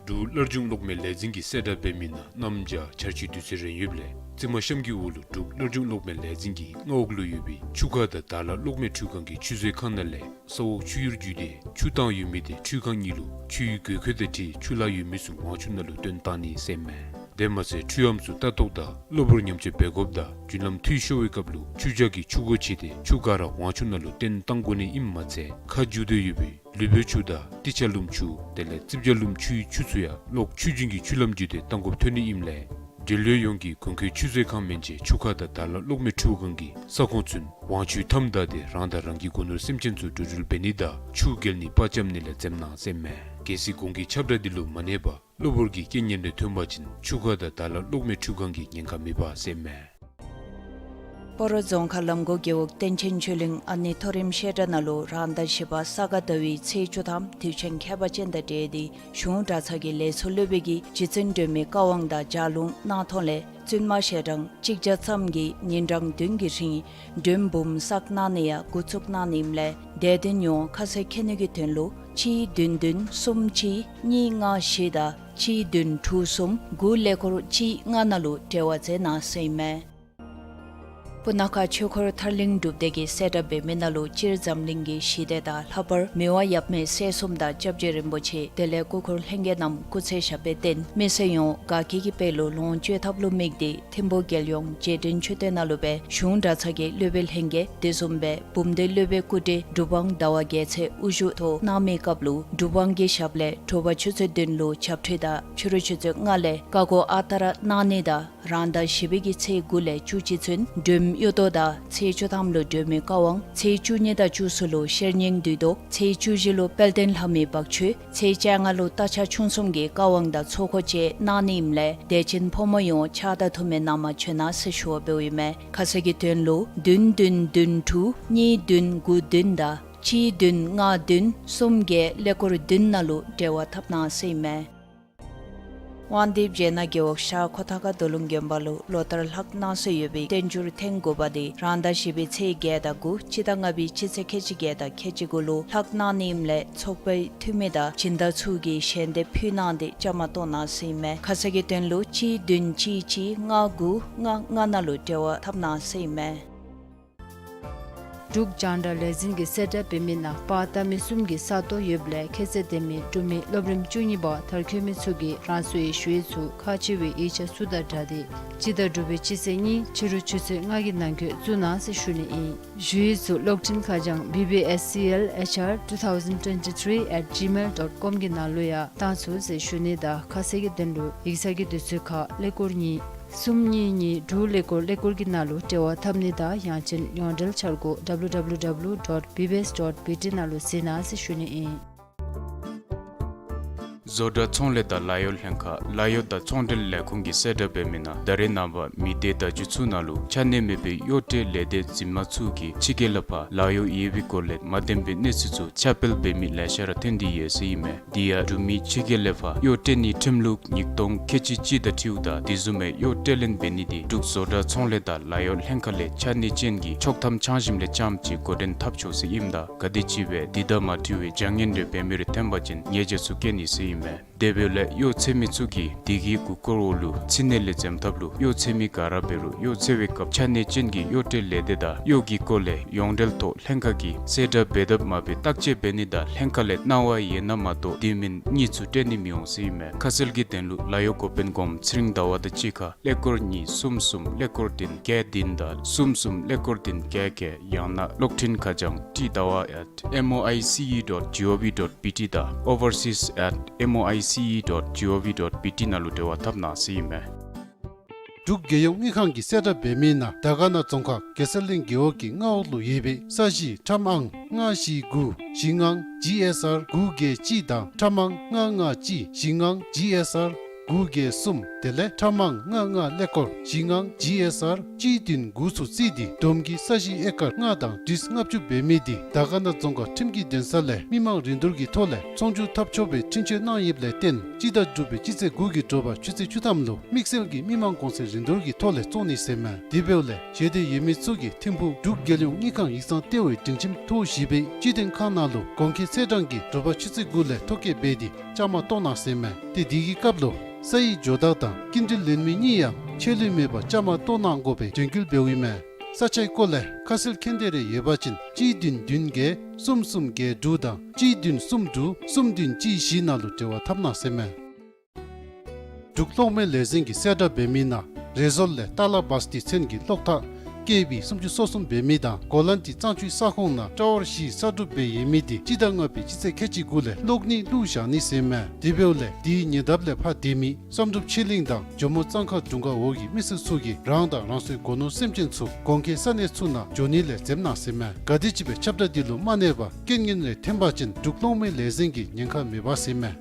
འབྲུག་སླར་འབྱུང་གློག་མེ་ལས་འཛིན་གྱི་གསལ་བསྒྲགས་འབད་མི་ནང་གནམ་བྱཱར་ཆར་ཆུ་དུས་ཚོད་རན་ཡོདཔ་ལས་རྩི་མ་གཤམ་གྱི་འོག་ལུ་འབྲུག་སླར་འབྱུང་གློག་མེ་ལས་འཛིན་གྱི་མངའ་འོག་ལུ་ཡོད་པའི་ཆུ་ཁ་དང་དར་ལ་གློག་མེ་འཕྲུལ་ཁང་གི་ཆུ་མཛོད་ཁང་ནང་ལས་ས་འོག་ཆུ་གཡུར་བརྒྱུད་དེ་ཆུ་བཏང་ཡོད་མི་དེ་འཕྲུལ་ཁང་གཉིས་ལུ་ཆུའི་དགོས་མཁོ་དང་འཁྲིལ་ཆུ་ལཱ་ཡོད་མི་ཚུ་དབང་ཆུ་ནང་ལུ་བཏོན་གཏང་ནི་ཟེར་མས། དེ་མ་ཚད་འཕྲུལ་ཨམ་ཚུ་ལྟ་རྟོག་དང་གློ་བུར་ཉམས་བཅོས་འབད་དགོཔ་དང་རྒྱུན་ལམ་འཐུས་ཤོར་བའི་སྐབས་ལུ་ཆུ་འཇག་གི་ཆུ་སྒོ་ཕྱེ་སྟེ་ཆུ་ག་ར་དབང་ཆུ་ནང་ལུ་བཏོན་གཏང་དགོ་ནི་ཨིནམ་མ་ཚད་ཁ་འཇུ་སྡོད་ཡོད་པའི་ལུས་པོའི་ཆུ་དང་ཏི་ཆ་ལུམ་ཆུ་དེ་ལས་རྩིབ་ཇ་ལུམ་ཆུའི་ཆུ་ཚུ་ཡང་གློག་ཆུ་རྒྱུན་གྱི་ཆུ་ལམ་བརྒྱུད་དེ་གཏང་དགོཔ་ཐོན་ནི་ཨིནམ་ལས་འབྲེལ་ཡོད་ཡོངས་ཀྱིས་གོང་འཁོད་ཆུ་མཛོད་ཁང་མན་ཆད་ཆུ་ཁ་དང་དར་ལ་གློག་མེ་འཕྲུལ་ཁང་གི་ས་ཁོངས་ཚུན་དབང་ཆུའི་མཐའམ་བདའ་སྟེ་རང་དང་རང་གི་སྒོ་ནོར་སེམས་ཅན་ཚུ་འགྲོ་འགྲུལ་འབད་ནི་དང་ཆུ་བརྒལ་ནི་པར་འཁྱམ་ནི་ལས་འཛེམ་གནང་ཟེར་མས། གལ་སྲིད་གོང་གི་ཁྱབ་བསྒྲགས་འདི་ལུ་མ་གནས་པར་གློ་བུར་གྱི་རྐྱེན་ངན་རེ་ཐོན་པ་ཅིན་ཆུ་ཁ་དང་དར་ལ་གློག་མེ་འཕྲུལ་ཁང་གིས་ཉེན་ཁ་མེད་པ་ཟེར་མས། སྤ་རོ་རྫོང་ཁག་ལམ་གོ་རྒེད་འོག་བསྟན་ཆེན་ཆོས་གླིང་ཨ་ནེ་མཐོ་རིམ་བཤད་གྲྭ་ནང་ལུ་རང་ཟླ་བཞི་པ་ས་ག་ཟླ་བའི་ཚེས་བཅུ་ཐམ་དུས་ཆེན་ཁྱད་པར་ཅན་དང་འབྲེལ་ཏེ་གཞུང་གྲྭ་ཚང་གི་ལས་ཚོགས་སློབ་དཔོན་གྱིས་རྗེ་བཙུན་སྒྲོལ་མའི་བཀའ་དབང་དང་ལྗགས་ལུང་གནང་ཐོག་ལས་བཙུན་མ་ཞལ་གྲངས་གཅིག་བརྒྱ་ཙམ་གྱིས་ཉིན་གྲངས་བདུན་གྱི་རིང་མགྲོན་འབུམ་བསགས་གནང་ནི་ཡང་འགོ་བཙུགས་གནང་ནི་ཨིནམ་ལས་དད་ལྡན་ཡོངས་ཁ་གསལ་མཁྱེན་ནི་གི་དོན་ལུ་གཅིག་བདུན་བདུན་གསུམ་གཅིག་གཉིས་ལྔ་བཞི་དང་གཅིག་བདུན་དྲུག་གསུམ་དགུ་ཀླད་ཀོར་གཅིག་ལྔ་ནང་ལུ་འབྲེལ་བ་མཛད་གནང་ཟེར་ཨིན་མས། སྤུ་ན་ཁ་ཆོས་འཁོར་ཐར་གླིང་སྒྲུབ་སྡེ་གིས་གསལ་བསྒྲགས་འབད་མི་ནང་ལུ་སྤྱིར་འཛམ་གླིང་གི་ཞི་བདེ་དང་ལྷག་པར་མི་དབང་ཡབ་མེས་སྲས་གསུམ་དང་སྐྱབས་རྗེ་རིན་པོ་ཆེ་དེ་ལས་སྐུ་འཁོར་ལྷན་རྒྱས་རྣམས་སྐུ་ཚེ་ཞབས་པད་བརྟན་མི་སེར་ཡོངས་དགའ་སྐྱིད་ཀྱི་དཔལ་ལུ་ལོངས་སྤྱོད་ཐབས་ལུ་དམིགས་ཏེ་ཐིམ་ཕུག་རྒྱལ་ཡོངས་རྗེས་དྲན་མཆོད་རྟེན་ནང་ལུ་སྦེ་གཞུང་གྲྭ་ཚང་གི་སློབ་དཔོན་ལྷན་རྒྱས་དེ་བཟུམ་སྦེ་འབུམ་སྡེ་སློབ་དཔོན་སྐུ་བགྲེས་གྲུབ་དབང་ཟླ་བ་རྒྱལ་མཚན་དབུ་བཞུགས་ཐོག་གནང་མི་སྐབས་ལུ་གྲུབ་དབང་གི་ཞབས་ལས་དྲོ་པ་ཆུ་ཚོད་བདུན་ལུ་ཇབ་ཁྲུས་དང་ཕྱི་རུ་ཆུ་ཚོད་ལྔ་ལས་བཀའ་བསྒོ་ཨ་རྟག་ར་གནང་ནི་དང་རང་ཟླ་བཞི་པའི་གི་ཚེས་དགུ་ལས་བཅུ་གཅིག་ཚུན་སྒྲོལ་མ་གཡུ་ཐོག་དང་ཚེས་བཅུ་ཐམ་ལུ་སྒྲོལ་མའི་བཀའ་དབང་ཚེས་བཅུ་གཉིས་དང་བཅུ་གསུམ་ལུ་ཤེར་སྙིང་བདུད་བཟློག་ཚེས་བཅུ་བཞི་ལུ་དཔལ་ལྡན་ལྷ་མོའི་བག་མཆོད་ཚེས་བཅོ་ལྔ་ལུ་རྟ་ཕྱག་མཆོང་གསུམ་གྱི་བཀའ་དབང་དང་ཚོགས་འཁོར་བཅས་གནང་ནི་ཨིནམ་ལས་དད་ཅན་ཕོ་མོ་ཡོངས་ཕྱག་དང་འཐུས་མི་གནང་མ་བྱོན་གནང་ཟེར་ཞུ་བ་འབདཝ་ཨིན་མས། ཁ་གསལ་གྱི་དོན་ལུ་བདུན་བདུན་བདུན་དྲུག་གཉིས་བདུན་དགུ་བདུན་དང་གཅིག་བདུན་ལྔ་བདུན་གསུམ་བརྒྱད་ཀླད་ཀོར་བདུན་ནང་ལུ་འབྲེལ་བ་འཐབ་གནང་ཟེར་ཨིན་མས། དབང་འདུས་བྱེ་ནག་རྒེད་འོག་ཤར་ཁོ་ཐང་ཁ་རྡོ་ལུང་དགོན་པ་ལུ་ལོ་ལྟར་ལྷག་གནང་སྲོལ་ཡོད་པའི་བསྟན་འགྱུར་ཐེངས་དགུ་པ་དེ་རང་ཟླ་བཞི་པའི་ཚེས་བརྒྱད་དང་དགུ་སྤྱི་ཟླ་ལྔ་པའི་སྤྱི་ཚེས་ཁལ་གཅིག་བརྒྱད་དང་ཁལ་གཅིག་དགུ་ལུ་ལྷག་གནང་ནི་ཨིནམ་ལས་ཚོགས་པའི་འཐུས་མི་དང་སྦྱིན་བདག་ཚུ་གིས་ཞལ་འདེབས་ཕུལ་གནང་སྟེ་བཅའ་མར་གཏོགས་གནང་ཟེར་ཨིན་མས། ཁ་གསལ་གྱི་དོན་ལུ་གཅིག་བདུན་གཅིག་གཅིག་ལྔ་དགུ་ལྔ་ལྔ་ནང་ལུ་འབྲེལ་བ་འཐབ་གནང་ཟེར་ཨིན་མས། འབྲུག་རྒྱང་བསྒྲགས་ལས་འཛིན་གྱི་གསལ་བསྒྲགས་འབད་མི་ནང་པར་བཏབ་མི་གསུམ་གྱི་ས་སྟོང་ཡོདཔ་ལས་ཁྱད་ཚད་ལྡན་མི་འབྲུག་མི་སློབ་རིམ་བཅུ་གཉིས་པ་མཐར་འཁྱོལ་མི་ཚུ་གིས་རང་སོའི་ཞུ་ཡིག་ཚུ་ཁག་ཆེ་བའི་ཡིག་ཆ་ཚུ་དང་སྦྲགས་ཏེ་སྤྱི་ཟླ་དྲུག་པའི་སྤྱི་ཚེས་གཉིས་ཕྱི་རུ་ཆུ་ཚོད་ལྔ་གི་ནང་འཁོད་བཙུགས་གནང་ཟེར་ཞུ་ནི་ཨིན། ཞུ་ཡིག་ཚུ་གློག་འཕྲིན་ཁ་བྱང་B B S C L H R two thousand twenty-three at gmail dot com གི་ནང་ལུ་ཡང་བཏང་ཚུགས་ཟེར་ཞུ་ནི་དང་ཁ་གསལ་གྱི་དོན་ལུ་ཡིག་ཚང་གི་དུས་ཚོད་ཁར་ཀླད་ཀོར་གཉིས་གསུམ་གཉིས་གཉིས་དྲུག་ཀླད་ཀོར་ཀླད་ཀོར་གྱི་ནང་ལུ་འབྲེལ་བ་འཐབ་ནི་དང་ཡང་ཅིན་ཡོངས་འབྲེལ་འཆར་སྒོ་W W W dot B B S dot B T ནང་ལུ་གཟིགས་གནང་ཟེར་ཞུ་ནི་ཨིན། བཟོ་གྲྭ་ཚོང་ལས་དང་ལཱ་གཡོག་ལྷན་ཁག་ལཱ་གཡོག་དང་ཚོང་འབྲེལ་ལས་ཁུངས་ཀྱིས་གསལ་བསྒྲགས་འབད་མི་ནང་ད་རེས་ནངས་པ་མི་སྡེ་བརྡ་བརྒྱུད་ཚུ་ནང་ལུ་ཆ་གནས་མེད་པའི་གཡོག་ཁྲལ་ལས་སྡེ་འཛིན་མ་ཚུ་གིས་ཕྱི་རྒྱལ་ལས་ཕར་ལཱ་གཡོག་ཡོད་པའི་སྐོར་ལས་མ་བདེན་པའི་གནས་ཚུལ་ཚུ་ཁྱབ་སྤེལ་འབད་མི་ལེ་ཤ་ར་ཐོན་ཏེ་ཡོད་ཟེར་ཨིན་མས། དེ་ཡང་འབྲུག་མི་ཕྱི་རྒྱལ་ལས་ཕར་གཡོག་སྤྲོད་ནིའི་ཁྲིམས་ལུགས་ཉིས་སྟོང་ཁལ་གཅིག་གཅིག་དང་འཁྲིལཝ་ད་དེ་བཟུམ་མའི་གཡོག་སྤྲོད་ལེན་འབད་ནི་དེ་འབྲུག་བཟོ་གྲྭ་ཚོང་ལས་དང་ལཱ་གཡོག་ལྷན་ཁག་ལས་ཆ་གནས་ཅན་གྱི་ཆོག་ཐམ་འཆང་ཞིནམ་ལས་རྐྱངམ་ཅིག་འགོ་འདྲེན་འཐབ་ཆོག་ཟེར་ཨིནམ་ད་ག་དེམ་ཅིག་སྦེ་དེ་དང་མ་འཁྲིལ་བའི་བྱ་ངན་རེ་འབད་མི་རེ་ཐོན་པ་ཅིན་ཉེས་བྱ་ཚུ་བཀལ་ནི་ཟེར་ཨིན་མས། དེ་འབདཝ་ལས་གཡོག་འཚོལ་མི་ཚུ་གིས་དེ་གི་མགུ་སྐོར་འོག་ལུ་ཚིག་ནི་ལས་འཛེམ་ཐབས་ལུ་གཡོག་འཚོལ་མི་ག་ར་འབད་རུང་གཡོག་འཚོལ་བའི་སྐབས་ཆ་གནས་ཅན་གྱི་གཡོག་སྤྲོད་ལས་སྡེ་དང་གཡོག་གི་སྐོར་ལས་ཡོངས་འབྲེལ་ཐོག་ལྷན་ཁག་གིས་གསལ་བསྒྲགས་འབད་དཔ་མ་འབད་བརྟག་དཔྱད་འབད་ནི་དང་ལྷན་ཁག་ལས་གནང་བ་ཡོད་ན་མ་གཏོགས་དེ་མེན་གཉིས་ཚུ་སྤྲོད་ནི་མི་འོང་ཟེར་ཨིན་མས། ཁ་གསལ་གྱི་དོན་ལུ་ལཱ་གཡོག་འགོ་དཔོན་གོངམ་ཚེ་རིང་ཟླ་བ་དང་གཅིག་ཁར་ཀླད་ཀོར་གཉིས་གསུམ་གསུམ་ཀླད་ཀོར་བདུན་བརྒྱད་བདུན་དང་གསུམ་གསུམ་ཀླད་ཀོར་བདུན་བརྒྱད་བརྒྱད། ཡང་ན་གློག་འཕྲིན་ཁ་བྱང་ཊི་ཟླ་བ་at M O I C E dot G O V dot B T དང་overseas at M O I C E dot G O V dot B T ནང་ལུ་འབྲེལ་བ་འཐབ་གནང་ཟེར་ཨིན་མས། འབྲུག་རྒྱལ་ཡོངས་དངུལ་ཁང་གིས་གསལ་བསྒྲགས་འབད་མི་ནང་དར་དཀར་ན་རྫོང་ཁག་གེ་སར་གླིང་རྒེད་འོག་གི་མངའ་འོག་ལུ་ཡོད་པའི་ས་གཞི་ཁྲམ་ཨང་ལྔ་བཞི་དགུ་བཞི་ལྔ་G S R དགུ་བརྒྱད་གཅིག་དང་ཁྲམ་ཨང་ལྔ་ལྔ་གཅིག་བཞི་ལྔ་G S R དགུ་བརྒྱད་གསུམ་དེ་ལས་ཁྲམ་ཨང་ལྔ་ལྔ་ཀླད་ཀོར་བཞི་ལྔ་G S R གཅིག་བདུན་དགུ་ཚུ་རྩིས་ཏེ་བསྡོམས་ཀྱིས་ས་གཞི་ཨེ་ཀར་ལྔ་དང་ཏིས་ལྔ་བཅུ་འབད་མི་དེ་དར་དཀར་ན་རྫོང་ཁག་ཁྲིམས་ཀྱི་འདུན་ས་ལས་མི་མང་རིན་བསྡུར་གྱི་ཐོག་ལས་ཚོང་བསྒྱུར་འཐབ་ཆོག་པའི་འཕྲིན་བཅོལ་གནང་ཡོདཔ་ལས་བརྟེན་སྤྱི་ཟླ་དྲུག་པའི་སྤྱི་ཚེས་དགུ་གི་དྲོ་པ་ཆུ་ཚོད་བཅུ་ཐམ་ལུ་དམིགས་བསལ་གྱི་མི་མང་གོང་ཚད་རིན་བསྡུར་གྱི་ཐོག་ལས་བཙོང་ནི་ཟེར་མས། དེ་འབདཝ་ལས་ཞེ་འདོད་ཡོད་མི་ཚུ་གིས་ཐིམ་ཕུག་འབྲུག་རྒྱལ་ཡོངས་དངུལ་ཁང་ཡིག་ཚང་ལྟེ་བའི་སྒྲིང་ཁྱིམ་ཐོག་བཞི་པའི་སྤྱི་དོན་ཁང་ནང་ལུ་གོང་འཁོད་ཚེས་གྲངས་ཀྱི་དྲོ་པ་ཆུ་ཚོད་དགུ་ལས་ཐོ་བཀོད་འབད་དེ་བཅའ་མར་གཏོགས་གནང་ཟེར་མས། ཏེ་དེ་གི་སྐབས་ལུ་ས་ཡི་ཇོ་བདག་དང་སྐྱིན་འགྲུལ་ལེན་མི་གཉིས་ཡང་ཆད་ལུས་མེད་པར་བཅའ་མར་གཏོགས་གནང་དགོ་པའི་དོན་འཁྱོལ་འབདཝ་ཨིན་མས། ས་ཆའི་སྐོར་ལས་ཁ་གསལ་མཁྱེན་འདོད་རེ་ཡོད་པ་ཅིན་གཅིག་བདུན་བདུན་བརྒྱད་གསུམ་གསུམ་བརྒྱད་དྲུག་དང་གཅིག་བདུན་གསུམ་དྲུག་གསུམ་བདུན་གཅིག་བཞི་ནང་ལུ་འབྲེལ་བ་འཐབ་གནང་ཟེར་མས། འབྲུག་གློག་མེ་ལས་འཛིན་གྱིས་གསལ་བསྒྲགས་འབད་མི་ནང་རེ་ཟུར་ལས་ཏ་ལ་བཱས་ཏི་ཚོན་གྱི་གློག་ཐག་ཀེ་བི་སུམ་ཅུ་སོ་གསུམ་འབད་མི་དང་གོ་ལཱན་ཏི་གཙང་ཆུའི་ས་ཁོངས་ནང་ཊ་ཝར་བཞི་གསར་སྒྲུབ་འབད་ཡོད་མི་དེ་སྤྱི་ཟླ་ལྔ་པའི་སྤྱི་ཚེས་ཁལ་གཅིག་དགུ་ལས་གློག་ནད་བླུགས་བཞག་ནི་ཟེར་མས། དེ་འབདཝ་ལས་དེའི་ཉེ་འདབས་ལས་ཕར་སྡོད་མི་བསམ་གྲུབ་ཆོས་གླིང་དང་ཇོ་མོ་གཙང་ཁ་དྲུང་ཁག་འོག་གི་མི་སེར་ཚུ་གིས་རང་དང་རང་སོའི་སྒོ་ནོར་སེམས་ཅན་ཚུ་གོང་འཁོད་ས་གནས་ཚུ་ནང་འགྱོ་ནི་ལས་འཛེམ་གནང་ཟེར་མས། ག་དེམ་ཅིག་སྦེ་ཁྱབ་བསྒྲགས་འདི་ལུ་མ་གནས་པར་རྐྱེན་ངན་རེ་ཐོན་པ་ཅིན་འབྲུག་གློག་མེ་ལས་འཛིན་གྱིས་ཉེན་ཁ་མེད་པ་ཟེར་མས།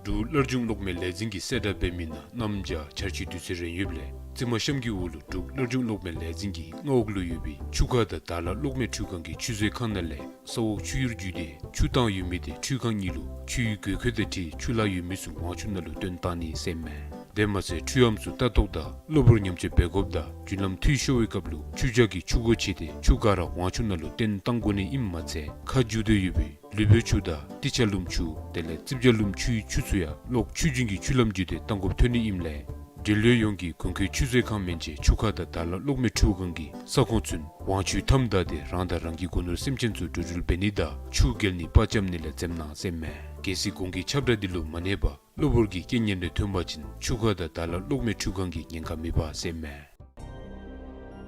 འབྲུག་སླར་འབྱུང་གློག་མེ་ལས་འཛིན་གྱིས་གསལ་བསྒྲགས་འབད་མི་ནང་གནམ་བྱཱར་ཆར་ཆུའི་དུས་ཚོད་རན་ཡོདཔ་ལས་རྩི་མ་གཤམ་གྱི་འོག་ལུ་འབྲུག་སླར་འབྱུང་གློག་མེ་ལས་འཛིན་གྱི་མངའ་འོག་ལུ་ཡོད་པའི་ཆུ་ཁ་དང་དར་ལ་གློག་མེ་འཕྲུལ་ཁང་གི་ཆུ་མཛོད་ཁང་ནང་ལས་ས་འོག་ཆུ་གཡུར་བརྒྱུད་དེ་ཆུ་བཏང་ཡོད་མི་དེ་འཕྲུལ་ཁང་གཉིས་ལུ་ཆུའི་དགོས་མཁོ་དང་འཁྲིལ་ཆུ་ལྷག་ཡོད་མི་ཚུ་ཝང་ཆུ་ནང་ལུ་བཏོན་བཏང་ནི་ཟེར་མས། དེ་མ་ཚད་འཕྲུལ་ཨམ་ཚུ་ལྟ་རྟོག་དང་གློ་བུར་ཉམས་བཅོས་འབད་དགོཔ་དང་རྒྱུན་ལམ་འཐུས་ཤོར་བའི་སྐབས་ལུ་ཆུ་བྱཱར་གྱི་ཆུ་སྒོ་ཕྱེ་སྟེ་ཆུ་ག་ར་ཝང་ཆུ་ནང་ལུ་བཏོན་བཏང་དགོ་ནི་ཨིནམ་མ་ཚད་ཁ་འགྱུར་ཏེ་ཡོད་པའི་ལུས་པོའི་ཆུ་དང་ཏི་ཆ་ལུམ་ཆུ་དེ་ལས་རྩིབས་བྱཱར་ལུམ་ཆུའི་ཆུ་ཚུ་ཡང་གློག་ཆུ་རྒྱུན་གྱི་ཆུ་ལམ་བརྒྱུད་དེ་བཏང་དགོཔ་ཐོན་ནི་ཨིནམ་ལས་འབྲེལ་ཡོད་ཡོངས་ཀྱིས་གོང་འཁོད་ཆུ་མཛོད་ཁང་མན་ཆད་ཆུ་ཁ་དང་དར་ལ་གློག་མེ་འཕྲུལ་ཁང་གི་ས་ཁོངས་ཚུན་ཝང་ཆུའི་མཐའམ་བདའ་སྟེ་རང་དང་རང་གི་སྒོ་ནོར་སེམས་ཅན་ཚུ་འགྲོ་འགྲུལ་འབད་ནི་དང་ཆུ་བརྒལ་ནི་པར་འཁྱམ་ནི་ལས་འཛེམ་གནང་ཟེར་མས། གལ་སྲིད་གོང་གི་ཁྱབ་བསྒྲགས་འདི་ལུ་མ་གནས་པར་གློ་བུར་གྱི་རྐྱེན་ངན་རེ་ཐོན་པ་ཅིན་ཆུ་ཁ་དང་དར་ལ་གློག་མེ་འཕྲུལ་ཁང་གིས་ཉེན་ཁ་མེད་པ་ཟེར་མས།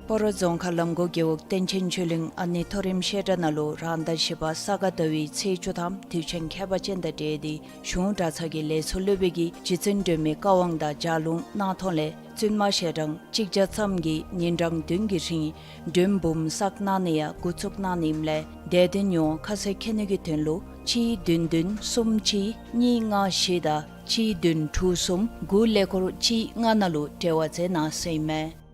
སྤ་རོ་རྫོང་ཁག་ལམ་གོ་རྒེད་འོག་བསྟན་ཆེན་ཆོས་གླིང་ཨ་ནེ་མཐོ་རིམ་བཤད་གྲྭ་ནང་ལུ་རང་ཟླ་བཞི་པ་ས་ག་ཟླ་བའི་ཚེས་བཅུ་ཐམ་དུས་ཆེན་ཁྱད་པར་ཅན་དང་འབྲེལ་ཏེ་གཞུང་གྲྭ་ཚང་གི་ལས་ཚོགས་སློབ་དཔོན་གྱིས་རྗེ་བཙུན་སྒྲོལ་མའི་བཀའ་དབང་དང་ལྗགས་ལུང་གནང་ཐོག་ལས་བཙུན་མ་ཞལ་གྲངས་གཅིག་བརྒྱ་ཙམ་གྱིས་ཉིན་གྲངས་བདུན་གྱི་རིང་མགྲོན་འབུམ་བསགས་གནང་ནི་ཡང་འགོ་བཙུགས་གནང་ནི་ཨིནམ་ལས་དད་ལྡན་ཡོངས་ཁ་གསལ་མཁྱེན་ནི་གི་དོན་ལུ་གཅིག་བདུན་བདུན་གསུམ་གཅིག་གཉིས་ལྔ་བཞི་དང་གཅིག་བདུན་དྲུག་གསུམ་དགུ་ཀླད་ཀོར་གཅིག་ལྔ་ནང་ལུ་འབྲེལ་བ་མཛད་གནང་ཟེར་ཨིན་མས།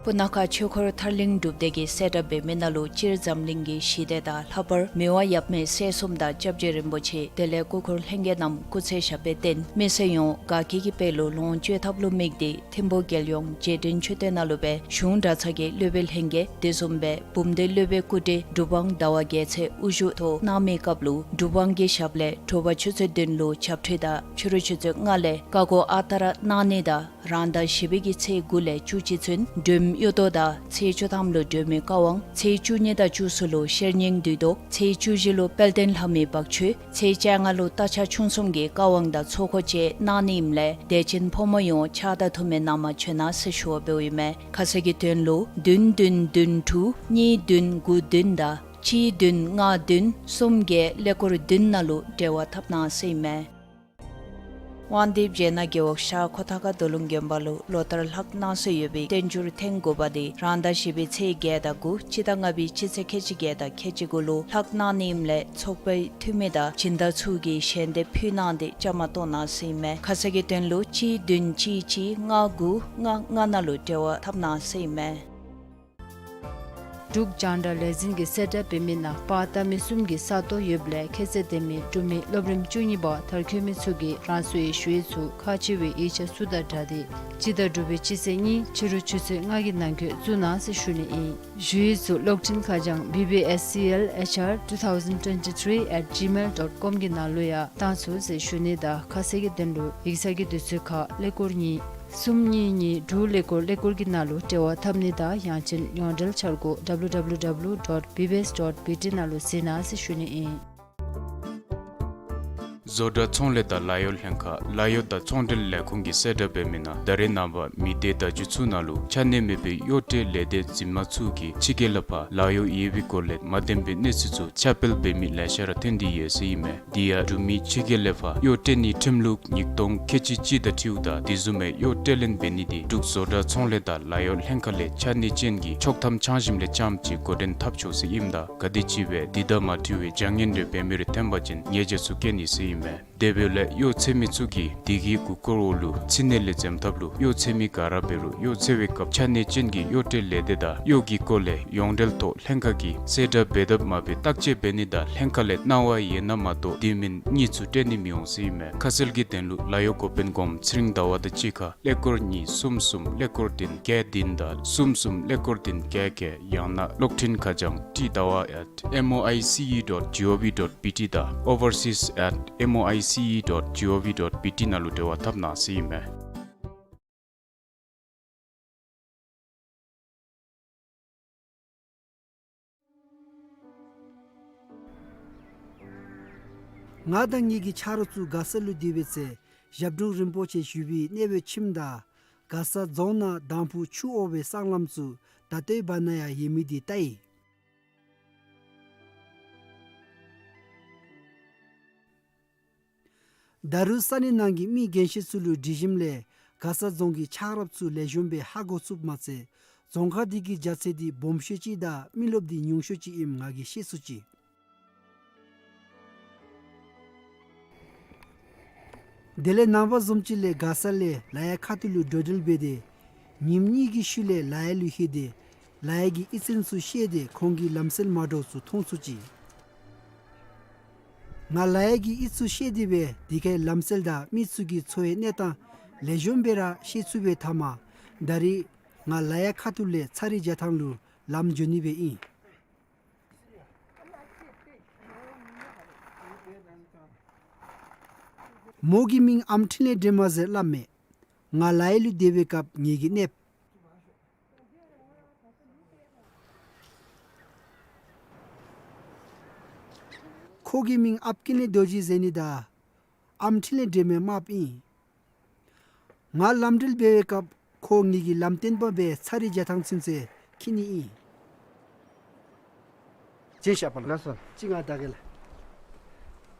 སྤུ་ན་ཁ་ཆོས་འཁོར་ཐར་གླིང་སྒྲུབ་སྡེ་གིས་གསལ་བསྒྲགས་འབད་མི་ནང་ལུ་སྤྱིར་འཛམ་གླིང་གི་ཞི་བདེ་དང་ལྷག་པར་མི་དབང་ཡབ་མེས་སྲས་གསུམ་དང་སྐྱབས་རྗེ་རིན་པོ་ཆེ་དེ་ལས་སྐུ་འཁོར་ལྷན་རྒྱས་རྣམས་སྐུ་ཚེ་ཞབས་པད་བརྟན་མི་སེར་ཡོངས་དགའ་སྐྱིད་ཀྱི་དཔལ་ལུ་ལོངས་སྤྱོད་ཐབས་ལུ་དམིགས་ཏེ་ཐིམ་ཕུག་རྒྱལ་ཡོངས་རྗེས་དྲན་མཆོད་རྟེན་ནང་ལུ་སྦེ་གཞུང་གྲྭ་ཚང་གི་སློབ་དཔོན་ལྷན་རྒྱས་དེ་བཟུམ་སྦེ་འབུམ་སྡེ་སློབ་དཔོན་སྐུ་བགྲེས་གྲུབ་དབང་ཟླ་བ་རྒྱལ་མཚན་དབུ་བཞུགས་ཐོག་གནང་མི་སྐབས་ལུ་གྲུབ་དབང་གི་ཞབས་ལས་དྲོ་པ་ཆུ་ཚོད་བདུན་ལུ་ཆབ་ཁྲུས་དང་ཕྱི་རུ་ཆུ་ཚོད་ལྔ་ལས་བཀའ་བསྒོ་ཨ་རྟག་ར་གནང་ནི་དང་རང་ཟླ་བཞི་པའི་གི་ཚེས་དགུ་ལས་བཅུ་གཅིག་ཚུན་སྒྲོལམ་གཡུ་ཐོག་དང་ཚེས་བཅུ་ཐམ་ལུ་སྒྲོལ་མའི་བཀའ་དབང་ཚེས་བཅུ་གཉིས་དང་བཅུ་གསུམ་ལུ་ཤེར་སྙིང་བདུད་བཟློག་ཚེས་བཅུ་བཞི་ལུ་དཔལ་ལྡན་ལྷ་མོའི་བག་མཆོད་ཚེས་བཅོ་ལྔ་ལུ་རྟ་ཕྱག་མཆོང་གསུམ་གྱི་བཀའ་དབང་དང་ཚོགས་འཁོར་བཅས་གནང་ནི་ཨིནམ་ལས་དད་ཅན་ཕོ་མོ་ཡོངས་ཕྱག་དང་ཐུགས་སྨོན་གནང་མ་བྱོན་ན་ཟེར་ཞུ་བ་འབདཝ་ཨིན་མས། ཁ་གསལ་གྱི་དོན་ལུ་བདུན་བདུན་བདུན་དྲུག་གཉིས་བདུན་དགུ་བདུན་དང་གཅིག་བདུན་ལྔ་བདུན་གསུམ་བརྒྱད་ཀླད་ཀོར་བདུན་ནང་ལུ་འབྲེལ་བ་འཐབ་གནང་ཟེར་ཨིན་མས། དབང་འདུས་རྗེ་ནག་རྒེད་འོག་ཤར་ཁོ་ཐང་ཁ་རྡོ་ལུང་དགོན་པ་ལུ་ལོ་ལྟར་ལྷག་གནང་སྲོལ་ཡོད་པའི་བསྟན་འགྱུར་ཐེངས་དགུ་པ་དེ་རང་ཟླ་བཞི་པའི་ཚེས་བརྒྱད་དང་དགུ་སྤྱི་ཟླ་ལྔ་པའི་སྤྱི་ཚེས་ཁལ་གཅིག་བརྒྱད་དང་ཁལ་གཅིག་དགུ་ལུ་ལྷག་གནང་ནི་ཨིནམ་ལས་ཚོགས་པའི་འཐུས་མི་དང་སྦྱིན་བདག་ཚུ་གིས་ཞལ་འདེབས་ཕུལ་གནང་སྟེ་བཅའ་མར་གཏོགས་གནང་སྲོལ་ཨིན་མས། ཁ་གསལ་གྱི་དོན་ལུ་གཅིག་བདུན་གཅིག་གཅིག་ལྔ་དགུ་ལྔ་ལྔ་ནང་ལུ་འབྲེལ་བ་འཐབ་གནང་སྲོལ་ཨིན་མས། འབྲུག་རྒྱང་བསྒྲགས་ལས་འཛིན་གྱིས་གསལ་བསྒྲགས་འབད་མི་ནང་པར་བཏབ་མི་གསུམ་གྱི་ས་སྟོང་ཡོདཔ་ལས་ཁྱད་ཚད་ལྡན་མི་འབྲུག་མི་སློབ་རིམ་བཅུ་གཉིས་པ་མཐར་འཁྱོལ་མི་ཚུ་གིས་རང་སོའི་ཞུ་ཡིག་ཚུ་ཁག་ཆེ་བའི་ཡིག་ཆ་ཚུ་དང་སྦྲགས་ཏེ་སྤྱི་ཟླ་དྲུག་པའི་སྤྱི་ཚེས་གཉིས་ཕྱི་རུ་ཆུ་ཚོད་ལྔ་གི་ནང་འཁོད་བཙུགས་གནང་ཟེར་ཞུ་ནི་ཨིན། ཞུ་ཡིག་ཚུ་གློག་འཕྲིན་ཁ་བྱང་B B S C L H R two thousand twenty-three at gmail dot com གི་ནང་ལུ་ཡང་བཏང་ཚུགས་ཟེར་ཞུ་ནི་དང་ཁ་གསལ་གྱི་དོན་ལུ་ཡིག་ཚང་གི་དུས་ཚོད་ཁར་ཀླད་ཀོར་གཉིས་གསུམ་གཉིས་གཉིས་དྲུག་ཀླད་ཀོར་ཀླད་ཀོར་གྱི་ནང་ལུ་འབྲེལ་བ་འཐབ་ནི་དང་ཡང་ཅིན་ཡོངས་འབྲེལ་འཆར་སྒོ་W W W dot B B S dot B T ནང་ལུ་གཟིགས་གནང་ཟེར་ཞུ་ནི་ཨིན། བཟོ་གྲྭ་ཚོང་ལས་དང་ལཱ་གཡོག་ལྷན་ཁག་ལཱ་གཡོག་དང་ཚོང་འབྲེལ་ལས་ཁུངས་ཀྱིས་གསལ་བསྒྲགས་འབད་མི་ནང་ད་རེས་ནངས་པ་མི་སྡེ་བརྡ་བརྒྱུད་ཚུ་ནང་ལུ་ཆ་གནས་མེད་པའི་གཡོག་སྤྲོད་ལས་སྡེ་འཛིན་མ་ཚུ་གིས་ཕྱི་རྒྱལ་ལས་ཕར་ལཱ་གཡོག་ཡོད་པའི་སྐོར་ལས་མ་བདེན་པའི་གནས་ཚུལ་ཚུ་ཁྱབ་སྤེལ་འབད་མི་ལེ་ཤ་ར་ཐོན་ཏེ་ཡོད་ཟེར་ཨིན་མས། དེ་ཡང་འབྲུག་མི་ཕྱི་རྒྱལ་ལས་ཕར་གཡོག་སྤྲོད་ནིའི་ཁྲིམས་ལུགས་ཉིས་སྟོང་ཁལ་གཅིག་གཅིག་དང་འཁྲིལཝ་ད་དེ་བཟུམ་མའི་གཡོག་སྤྲོད་ལེན་འབད་ནི་དེ་འབྲུག་བཟོ་གྲྭ་ཚོང་ལས་དང་ལཱ་གཡོག་ལྷན་ཁག་ལས་ཆ་གནས་ཅན་གྱི་ཆོག་ཐམ་འཆང་ཞིནམ་ལས་རྐྱངམ་ཅིག་འགོ་འདྲེན་འཐབ་ཆོག་ཟེར་ཨིནམ་ད་ག་དེམ་ཅིག་སྦེ་དེ་དང་མ་འཁྲིལ་བའི་བྱ་ངན་རེ་འབད་མི་རེ་ཐོན་པ་ཅིན་ཉེས་བྱ་ཚུ་བཀལ་ནི་ཟེར་ཨིན་མས། དེ་འབདཝ་ལས་གཡོག་འཚོལ་མི་ཚུ་གིས་དེ་གི་མགུ་སྐོར་འོག་ལུ་ཕྱི་ནང་ལས་འཛེམ་ཐབས་ལུ་གཡོག་འཚོལ་མི་ག་ར་འབད་རུང་གཡོག་འཚོལ་བའི་སྐབས་ཆ་གནས་ཅན་གྱི་གཡོག་སྤྲོད་ལས་སྡེ་དང་གཡོག་གི་སྐོར་ལས་ཡོངས་འབྲེལ་ཐོག་ལྷན་ཁག་གིས་གསལ་བསྒྲགས་འབད་དཔ་མ་འབད་བརྟག་དཔྱད་འབད་ནི་དང་ལྷན་ཁག་ལས་གནང་བ་ཡོད་ན་མ་གཏོགས་དེ་མིན་གཉིས་ཚུ་སྤྲོད་ནི་མི་འོང་ཟེར་ཨིན་མས། ཁ་གསལ་གྱི་དོན་ལུ་ལཱ་གཡོག་འགོ་དཔོན་གོངམ་ཚེ་རིང་ཟླ་བ་དང་གཅིག་ཁར་ཀླད་ཀོར་གཉིས་གསུམ་གསུམ་ཀླད་ཀོར་བདུན་བརྒྱད་བདུན་དང་གསུམ་གསུམ་ཀླད་ཀོར་བདུན་བརྒྱད་བརྒྱད། ཡང་ན་གློག་འཕྲིན་ཁ་བྱང་T Dawa at M O I C E dot G O V dot B T དང་overseas at M O I C E dot G O V dot B T ནང་ལུ་འབྲེལ་བ་འཐབ་གནང་ཟེར་ཨིན་མས། ང་དང་ངེ་གི་ཆ་རོགས་ཚུ་མགར་ས་ལུ་སྡོད་པའི་ཚེ་ཞབས་དྲུང་རིན་པོ་ཆེ་བཞུགས་པའི་གནས་པའི་ཁྱིམ་དང་མགར་ས་རྫོང་ནང་དང་ཕུ་ཆུ་འོར་བའི་སྲང་ལམ་ཚུ་ད་ལྟོའི་བར་ན་ཡང་ཡོད་མི་འདི་བལྟ་ཡི། ད་རུང་ས་གནས་ནང་གི་མི་རྒན་ཤོས་ཚུ་ལུ་དྲི་ཞིནམ་ལས་མགར་ས་རྫོང་གི་ཆགས་རབས་ཚུ་ལེགས་ཤོམ་སྦེ་ཧ་གོ་ཚུགསཔ་མ་ཚད་རྫོང་ཁག་འདི་གི་རྒྱ་ཚད་འདི་སྦོམ་ཤོས་ཅིག་དང་མི་རློབས་འདི་ཉུང་ཤོས་ཅིག་ཨིནམ་ང་གིས་ཤེས་ཚུགས་ཅི། དེ་ལས་ནངས་པ་བཟུམ་ཅིག་ལས་མགར་ས་ལས་ལ་ཡ་ཁ་ཐུག་ལུ་འགྲོ་འགྲུལ་འབད་དེ་ཉིནམ་གཉིས་ཀྱི་ཤུལ་ལས་ལ་ཡ་ལུ་ལྷོད་དེ་ལ་ཡ་གི་གཡུས་ཚན་ཚུ་ཤེས་ཏེ་ཁོང་གི་ལམ་སྲོལ་མ་འདྲཝ་ཚུ་མཐོང་ཚུགས་ཅི། ང་ལ་ཡ་གི་གཡུས་ཚུ་ཤེས་ཏེ་སྦེ་དེ་ཁའི་ལམ་སྲོལ་དང་མི་ཚུ་གི་འཚོ་བའི་གནས་སྟངས་ལེགས་ཤོམ་སྦེ་ར་ཤེས་ཚུགས་པའི་ཐ་མ་ད་རིས་ང་ལ་ཡ་ཁ་ཐུག་ལས་ཚ་རི་རྒྱ་ཐང་ལུ་ལམ་འགྱོ་ནི་སྦེ་ཨིན། མོ་གི་མིང་ཨམ་འཕྲིན་ལས་སྒྲོལ་མ་ཟེར་སླབ་མས། ང་ལ་ཡ་ལུ་སྡོད་པའི་སྐབས་ངེ་གི་གནསཔ། ཁོ་གི་མིང་ཨཔ་ཀི་ནི་རྡོ་རྗེ་ཟེར་ནི་དང་ཨམ་འཕྲིན་ལས་སྒྲོལ་མའི་རྨགཔ་ཨིན། ང་ལམ་འགྲུལ་འབད་བའི་སྐབས་ཁོ་ངེ་གི་ལམ་སྟོན་པ་སྦེ་ཚ་རི་རྒྱ་ཐང་ཚུན་ཚོད་འཁྱིད་ནི་ཨིན། ཅིག་ཤ་པ་ལ། ལགས་སོ། ཅིག་ང་ད་གེ་ལ།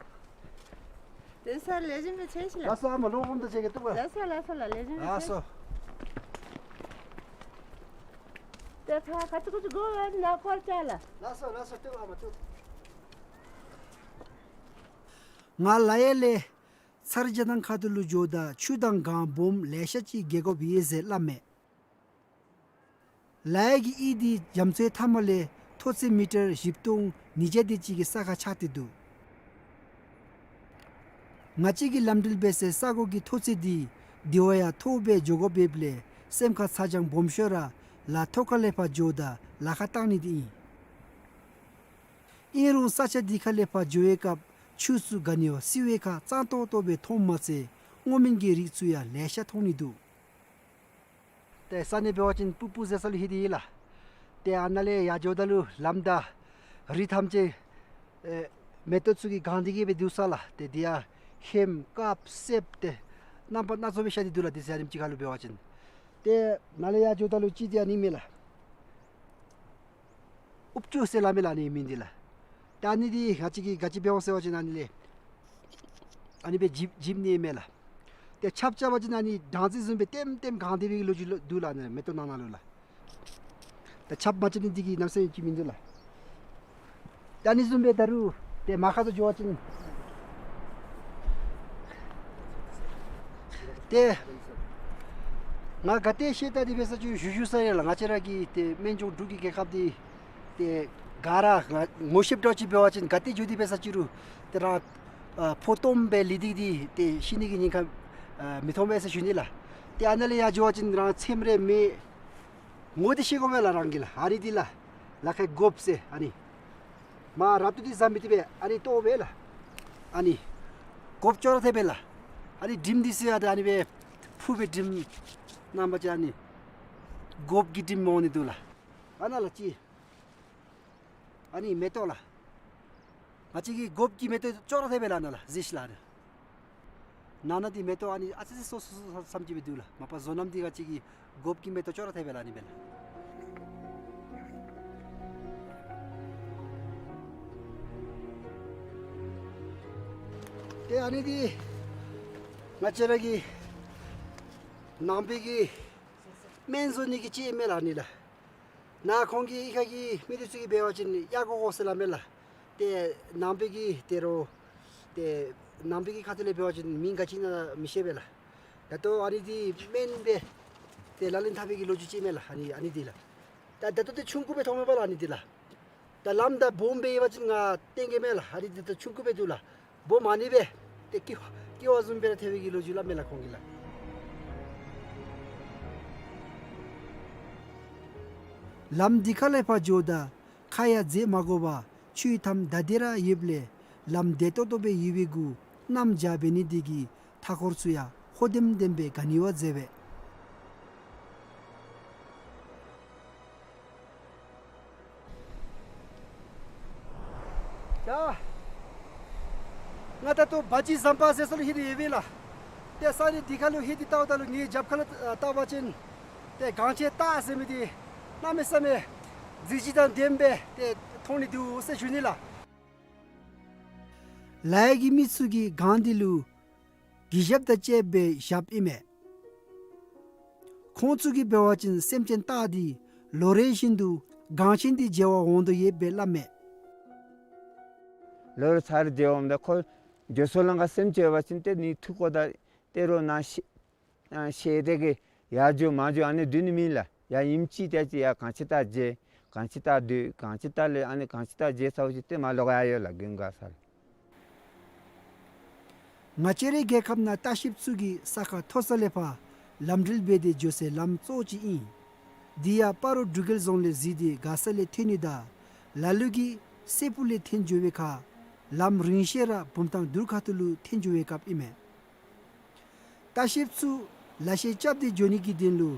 དེ་ས་ལེགས་ཤོམ་སྦེ་ཆེ་ཤི་ལ། ལགས་སོ། ཨ་མ་ལོ་འོང་དུ་ཆེ་གེ་ཏུ་བ། ལགས་སོ་ལགས་སོ་ལགས། ལེགས་ཤོམ་སྦེ་ཆེ། ལགས་སོ། དེ་ཁ་ཁ་ཅིག་ཁུ་ཅིག་གོ་ཡོད་ན་ཁོར་ཅ་ལ། ལགས་སོ་ལགས་སོ། ཏུ་ཨ་མ་ཏུ། ང་ལ་ཡ་ལས་ཚ་རི་རྒྱ་ཐང་ཁ་ཐུག་ལུ་འགྱོཝ་ད་ཆུ་དང་གངས་སྦོམ་ལེ་ཤ་ཅིག་རྒལ་དགོཔ་ཡོད་ཟེར་སླབ་མས། ལ་ཡ་གི་གཡུས་འདི་རྒྱ་མཚོའི་མཐའ་མ་ལས་མཐོ་ཚད་མི་ཊར་བཞི་སྟོང་ཉིས་བརྒྱ་དེ་ཅིག་གི་ས་ཁར་ཆགས་ཏེ་འདུག། ང་བཅས་ཀྱིས་ལམ་འགྲུལ་འབད་སའི་ས་གོ་གི་མཐོ་ཚད་འདི་དེ་བ་ཡང་མཐོ་སྦེ་འགྱོ་དགོཔ་འབདཝ་ལས་སེམས་ཁར་ཚ་གྱང་སྦོམ་ཤོས་ར་ལ་མཐོ་ཁ་ལས་ཕར་འགྱོཝ་ད་ལ་ཁ་བཏང་ནི་འདི་ཨིན། ཨིན་རུང་ས་ཆ་འདི་ཁ་ལས་ཕར་འགྱོ་བའི་སྐབས་ཆུ་ཚུ་ག་ནི་བ་བསིལ་བའི་ཁར་གཙང་ཏོག་ཏོ་སྦེ་མཐོངམ་མ་ཚད་སྔོ་སྨན་གྱི་རིགས་ཚུ་ཡང་ལེ་ཤ་མཐོང་ནི་འདུག། ཏེ་ས་གནས་འབད་བ་ཅིན་སྤུ་སྤུ་ཟེར་ས་ལུ་ལྷོད་དེ་ཡོད་ལགས། ཏེ་ཨ་ནཱ་ལས་ཡར་འགྱོཝ་ད་ལུ་ལམ་དང་རི་ཐམས་ཅད་ཨེ་མེ་ཏོག་ཚུ་གིས་གང་སྟེ་གི་སྦེ་འདུག་ས་ལགས། ཏེ་འདི་ཡང་ཧེམ་དཀརཔོ་སེརཔོ་ཏེ་རྣམ་པ་སྣ་ཚོགས་སྦེ་ཤར་ཏེ་འདུག་ལགས། ཏེ་ས་གནས་ཅིག་ཁ་ལུ་འབད་བ་ཅིན་ཏེ་ནཱ་ལས་ཡར་འགྱོཝ་ད་ལུ་ཅིག་འདི་ཨ་ནི་མས་ལགས། ཨུབ་ཅུ་ཟེར་སླབ་མས་ལགས་ཨ་ནི་མིང་འདི་ལགས། ཏེ་ཨ་ནི་འདི་ང་བཅས་ཀྱིས་ག་ཅི་འབད་འོང་ཟེར་བ་ཅིན་ཨ་ནི་ལས་ཨ་ནི་སྦེ་འཇིབ་འཇིབ་ནི་མས་ལགས། ཏེ་ཆརཔ་རྐྱབ་པ་ཅིན་ཨ་ནི་སྦྲང་རྩི་བཟུམ་སྦེ་ལྟེམ་ལྟེམ་གང་སྟེ་སྦེ་གི་ལོ་རྒྱུས་ལོ་འདུག་ལགས། ཨ་ནི་མེ་ཏོག་ནང་ན་ལུ་ལགས། ད་ཆརཔ་མ་རྐྱབ་ནི་འདི་གིས་གནམ་མེད་ས་མེད་ཅིག་མིན་འདུག་ལགས། ད་ཨ་ནི་བཟུམ་སྦེ་ད་རུང་ཏེ་མར་ཁ་ཐུག་འགྱོ་བ་ཅིན་ཏེ་ང་ག་ཏེ་ཤེས་ད་འདི་འབད་ས་ཅིག་རུང་ཞུ་ཞུ་ས་ཡོད་ལགས། ང་བཅས་ར་གི་ཏེ་སྨན་ལྗོངས་འབྲུག་གི་རྒྱལ་ཁབ་འདི་ཏེ་ག་ར་ང་ངོ་ཤེསཔ་འདྲཝ་ཅིག་འབད་བ་ཅིན་ག་ཏེ་འགྱོ་སྟེ་འབད་ས་ཅིག་རུང་ཏེ་རང་ཨ་ཕོ་སྟོངམ་སྦེ་ལུས་ཏེ་གི་ཏེ་ཤི་ནི་གི་ཉེན་ཁ་ཨ་མི་མཐོང་པས་ཟེར་ཞུ་ནི་ལགས། ཏེ་ཨ་ནཱ་ལས་ཡར་འགྱོ་བ་ཅིན་རང་ཚེམས་རེ་མེད། ངོ་འདི་ཤེས་དགོ་པས་ལགས་རང་གིས་ལགས། ཨ་ནི་འདི་ལགས། ལ་ཁའི་སྒོགཔ་ཟེར་ཨ་ནི། མར་རབ་ཏུ་འདི་ཟ་མི་བཏུབ་པས། ཨ་ནི་ལྟོ་སྦེ་ལགས། ཨ་ནི་སྒོགཔ་ཅོག་ར་འཐདཔ་སྦེ་ལགས། ཨ་ནི་དྲིམ་འདི་ཟེར་ཡང་ད་ཨ་ནི་སྦེ་ཕུག་པའི་དྲིམ་ནང་པ་ཅིན་ཨ་ནི་སྒོགཔ་གི་དྲིམ་འོང་ནི་འདུག་ལགས། ཨ་ནཱ་ལགས་ཅིག། ཨ་ནི་མེ་ཏོག་ལགས། ང་བཅས་ཀྱི་སྒོགཔ་གི་མེ་ཏོག་ཅོག་ར་འཐདཔ་སྦེ་ལགས། ནཱ་ལགས་གཟིགས་ཤིག་ལགས། ནཱ་ནཱ་འདི་མེ་ཏོག་ཨ་ནི་ཨ་ཙི་ཙི་སོ་སོ་སོ་སོ་བསམ་གྱི་སྦེ་འདུག་ལགས། མ་པ་བཟོ་རྣམ་འདི་ང་བཅས་ཀྱི་སྒོགཔ་གི་མེ་ཏོག་ཅོག་ར་འཐདཔ་སྦེ་ལགས། ཨ་ནི་སྦེ་ལགས། ཏེ་ཨ་ནི་འདི་ང་བཅས་ར་གི་ནང་པའི་གི་སྨན་བཟོ་ནི་གི་ཅིག་མས་ལགས་ཨ་ནི་ལགས། ནཱ་ཁོང་གིས་ཨི་ཁ་གི་མི་འདི་ཚུ་གིས་འབད་བ་ཅིན་གཡག་སྒོག་སྒོག་ཟེར་སླབ་མས་ལགས། ཏེ་ནང་པའི་གི་ཏེ་རོགས་ཏེ་ནང་པའི་གི་ཁ་ཐུག་ལས་འབད་བ་ཅིན་མིང་ག་ཅི་ཨིན་ན་མི་ཤེས་པས་ལགས། ད་ལྟོ་ཨ་ནི་འདི་སྨན་སྦེ་ཏེ་ལག་ལེན་འཐབ་པའི་གི་ལོ་རྒྱུས་ཅིག་མས་ལགས། ཨ་ནི་ཨ་ནི་འདི་ལགས། ད་ད་ལྟོ་འདི་ཆུང་ཀུ་སྦེ་མཐོངམ་མས་པ་ལགས་ཨ་ནི་འདི་ལགས། ད་ལམ་དང་སྦོམ་སྦེ་ཡོད་པ་ཅིན་ང་སྟོན་གེ་མས་ལགས། ཨ་ནི་འདི་ད་ཆུང་ཀུ་སྦེ་འདུག་ལགས། སྦོམ་ཨ་ནི་སྦེ་ཏེ་ཀི་ཀི་བ་བཟུམ་སྦེ་ར་འཐད་པའི་གི་ལོ་རྒྱུས་སླབ་མས་ལགས་ཁོང་གིས་ལགས། ལམ་འདི་ཁ་ལས་ཕར་འགྱོཝ་ད་ཁ་ཡང་འཛེག་མ་དགོ་པར་ཆུའི་མཐའམ་བདའ་སྟེ་ར་ཡོདཔ་ལས་ལམ་བདེ་ཏོག་ཏོ་སྦེ་ཡོད་པའི་གུ་གནམ་བྱཱར་འབད་ནི་འདི་གིས་མཐའ་འཁོར་ཚུ་ཡང་ཧོ་ལྡེམ་ལྡེམ་སྦེ་ག་ནི་བ་མཛེས་པས། ཡ། ང་ད་ལྟོ་བ་ཇི་ཟམ་པ་ཟེར་ས་ལུ་ལྷོད་དེ་ཡོད་པས་ལགས། ཏེ་ས་གནས་འདི་ཁ་ལུ་ལྷོད་དེ་བལྟཝ་ད་ལུ་ངེའི་རྒྱབ་ཁ་ལུ་ཨ་བལྟ་བ་ཅིན་ཏེ་གངས་ཅན་སྟག་ཟེར་མི་འདི་གནམ་མེད་ས་མེད་མཛེས་བྱེད་དང་ལྡནམ་སྦེ་ཏེ་མཐོང་ནི་འདུག་ཟེར་ཞུ་ནི་ལགས། ལ་ཡ་གི་མི་ཚུ་གིས་གངས་འདི་ལུ་གུས་ཞབས་དང་བཅསཔ་སྦེ་བཞགཔ་ཨིན་མས། ཁོང་ཚུ་གིས་འབད་བ་ཅིན་སེམས་ཅན་སྟག་འདི་ལོ་རེ་བཞིན་དུ་གངས་ཅན་འདི་མཇལ་བར་འོང་དོ་ཡོདཔ་སྦེ་སླབ་མས། ལོ་རེ་ཚར་རེ་མཇལ་འོངམ་ད་ཁོ་འགྱོ་སོ་ལང་ཀ་སེམས་ཅན་ཡོད་པ་ཅིན་ཏེ་ནི་འཐུ་བཀོ་ད་ཏེ་རོགས་ནཱ་ཤེ་ཨ་ཤེས་ཏེ་གི་ཡར་འགྱོ་མར་འགྱོ་ཨ་ནི་སྡོད་ནི་མེད་ལགས། ཡར་ཉིནམ་གཅིག་ཏེ་ཅིག་ཡར་གངས་ཅན་སྟག་མཇལ། གངས་ཅན་སྟག་སྡོད། གངས་ཅན་སྟག་ལས་ཨ་ནི་གངས་ཅན་སྟག་མཇལ་ཚརཝ་ཅིག་ཏེ་མར་ལོག་ཡར་ཡོད་ལགས་དགུན་ཁ་ས་ལུ། ང་བཅས་རའི་རྒྱལ་ཁབ་ནང་ལྟ་བཤལཔ་ཚུ་གིས་ས་ཁ་མཐོ་ས་ལས་ཕར་ལམ་འགྲུལ་འབད་དེ་འགྱོ་སའི་ལམ་གཙོ་བོ་ཅིག་ཨིན། འདི་ཡང་སྤ་རོ་འབྲུག་རྒྱལ་རྫོང་ལས་གཟིགས་ཏེ་མགར་ས་ལས་ཐོན་ནི་དང་ལ་ལུ་གིས་སྲས་སྤུ་ལས་འཐོན་འགྱོ་བའི་ཁར་ལམ་རིང་ཤོས་ར་བུམ་ཐང་དུར་ཁ་ཐུག་ལུ་འཐོན་འགྱོ་བའི་སྐབས་ཨིན་མས། ལྟ་བཤལཔ་ཚུ་ལ་ཤས་རྐྱབ་སྟེ་འགྱོ་ནི་གི་དོན་ལུ་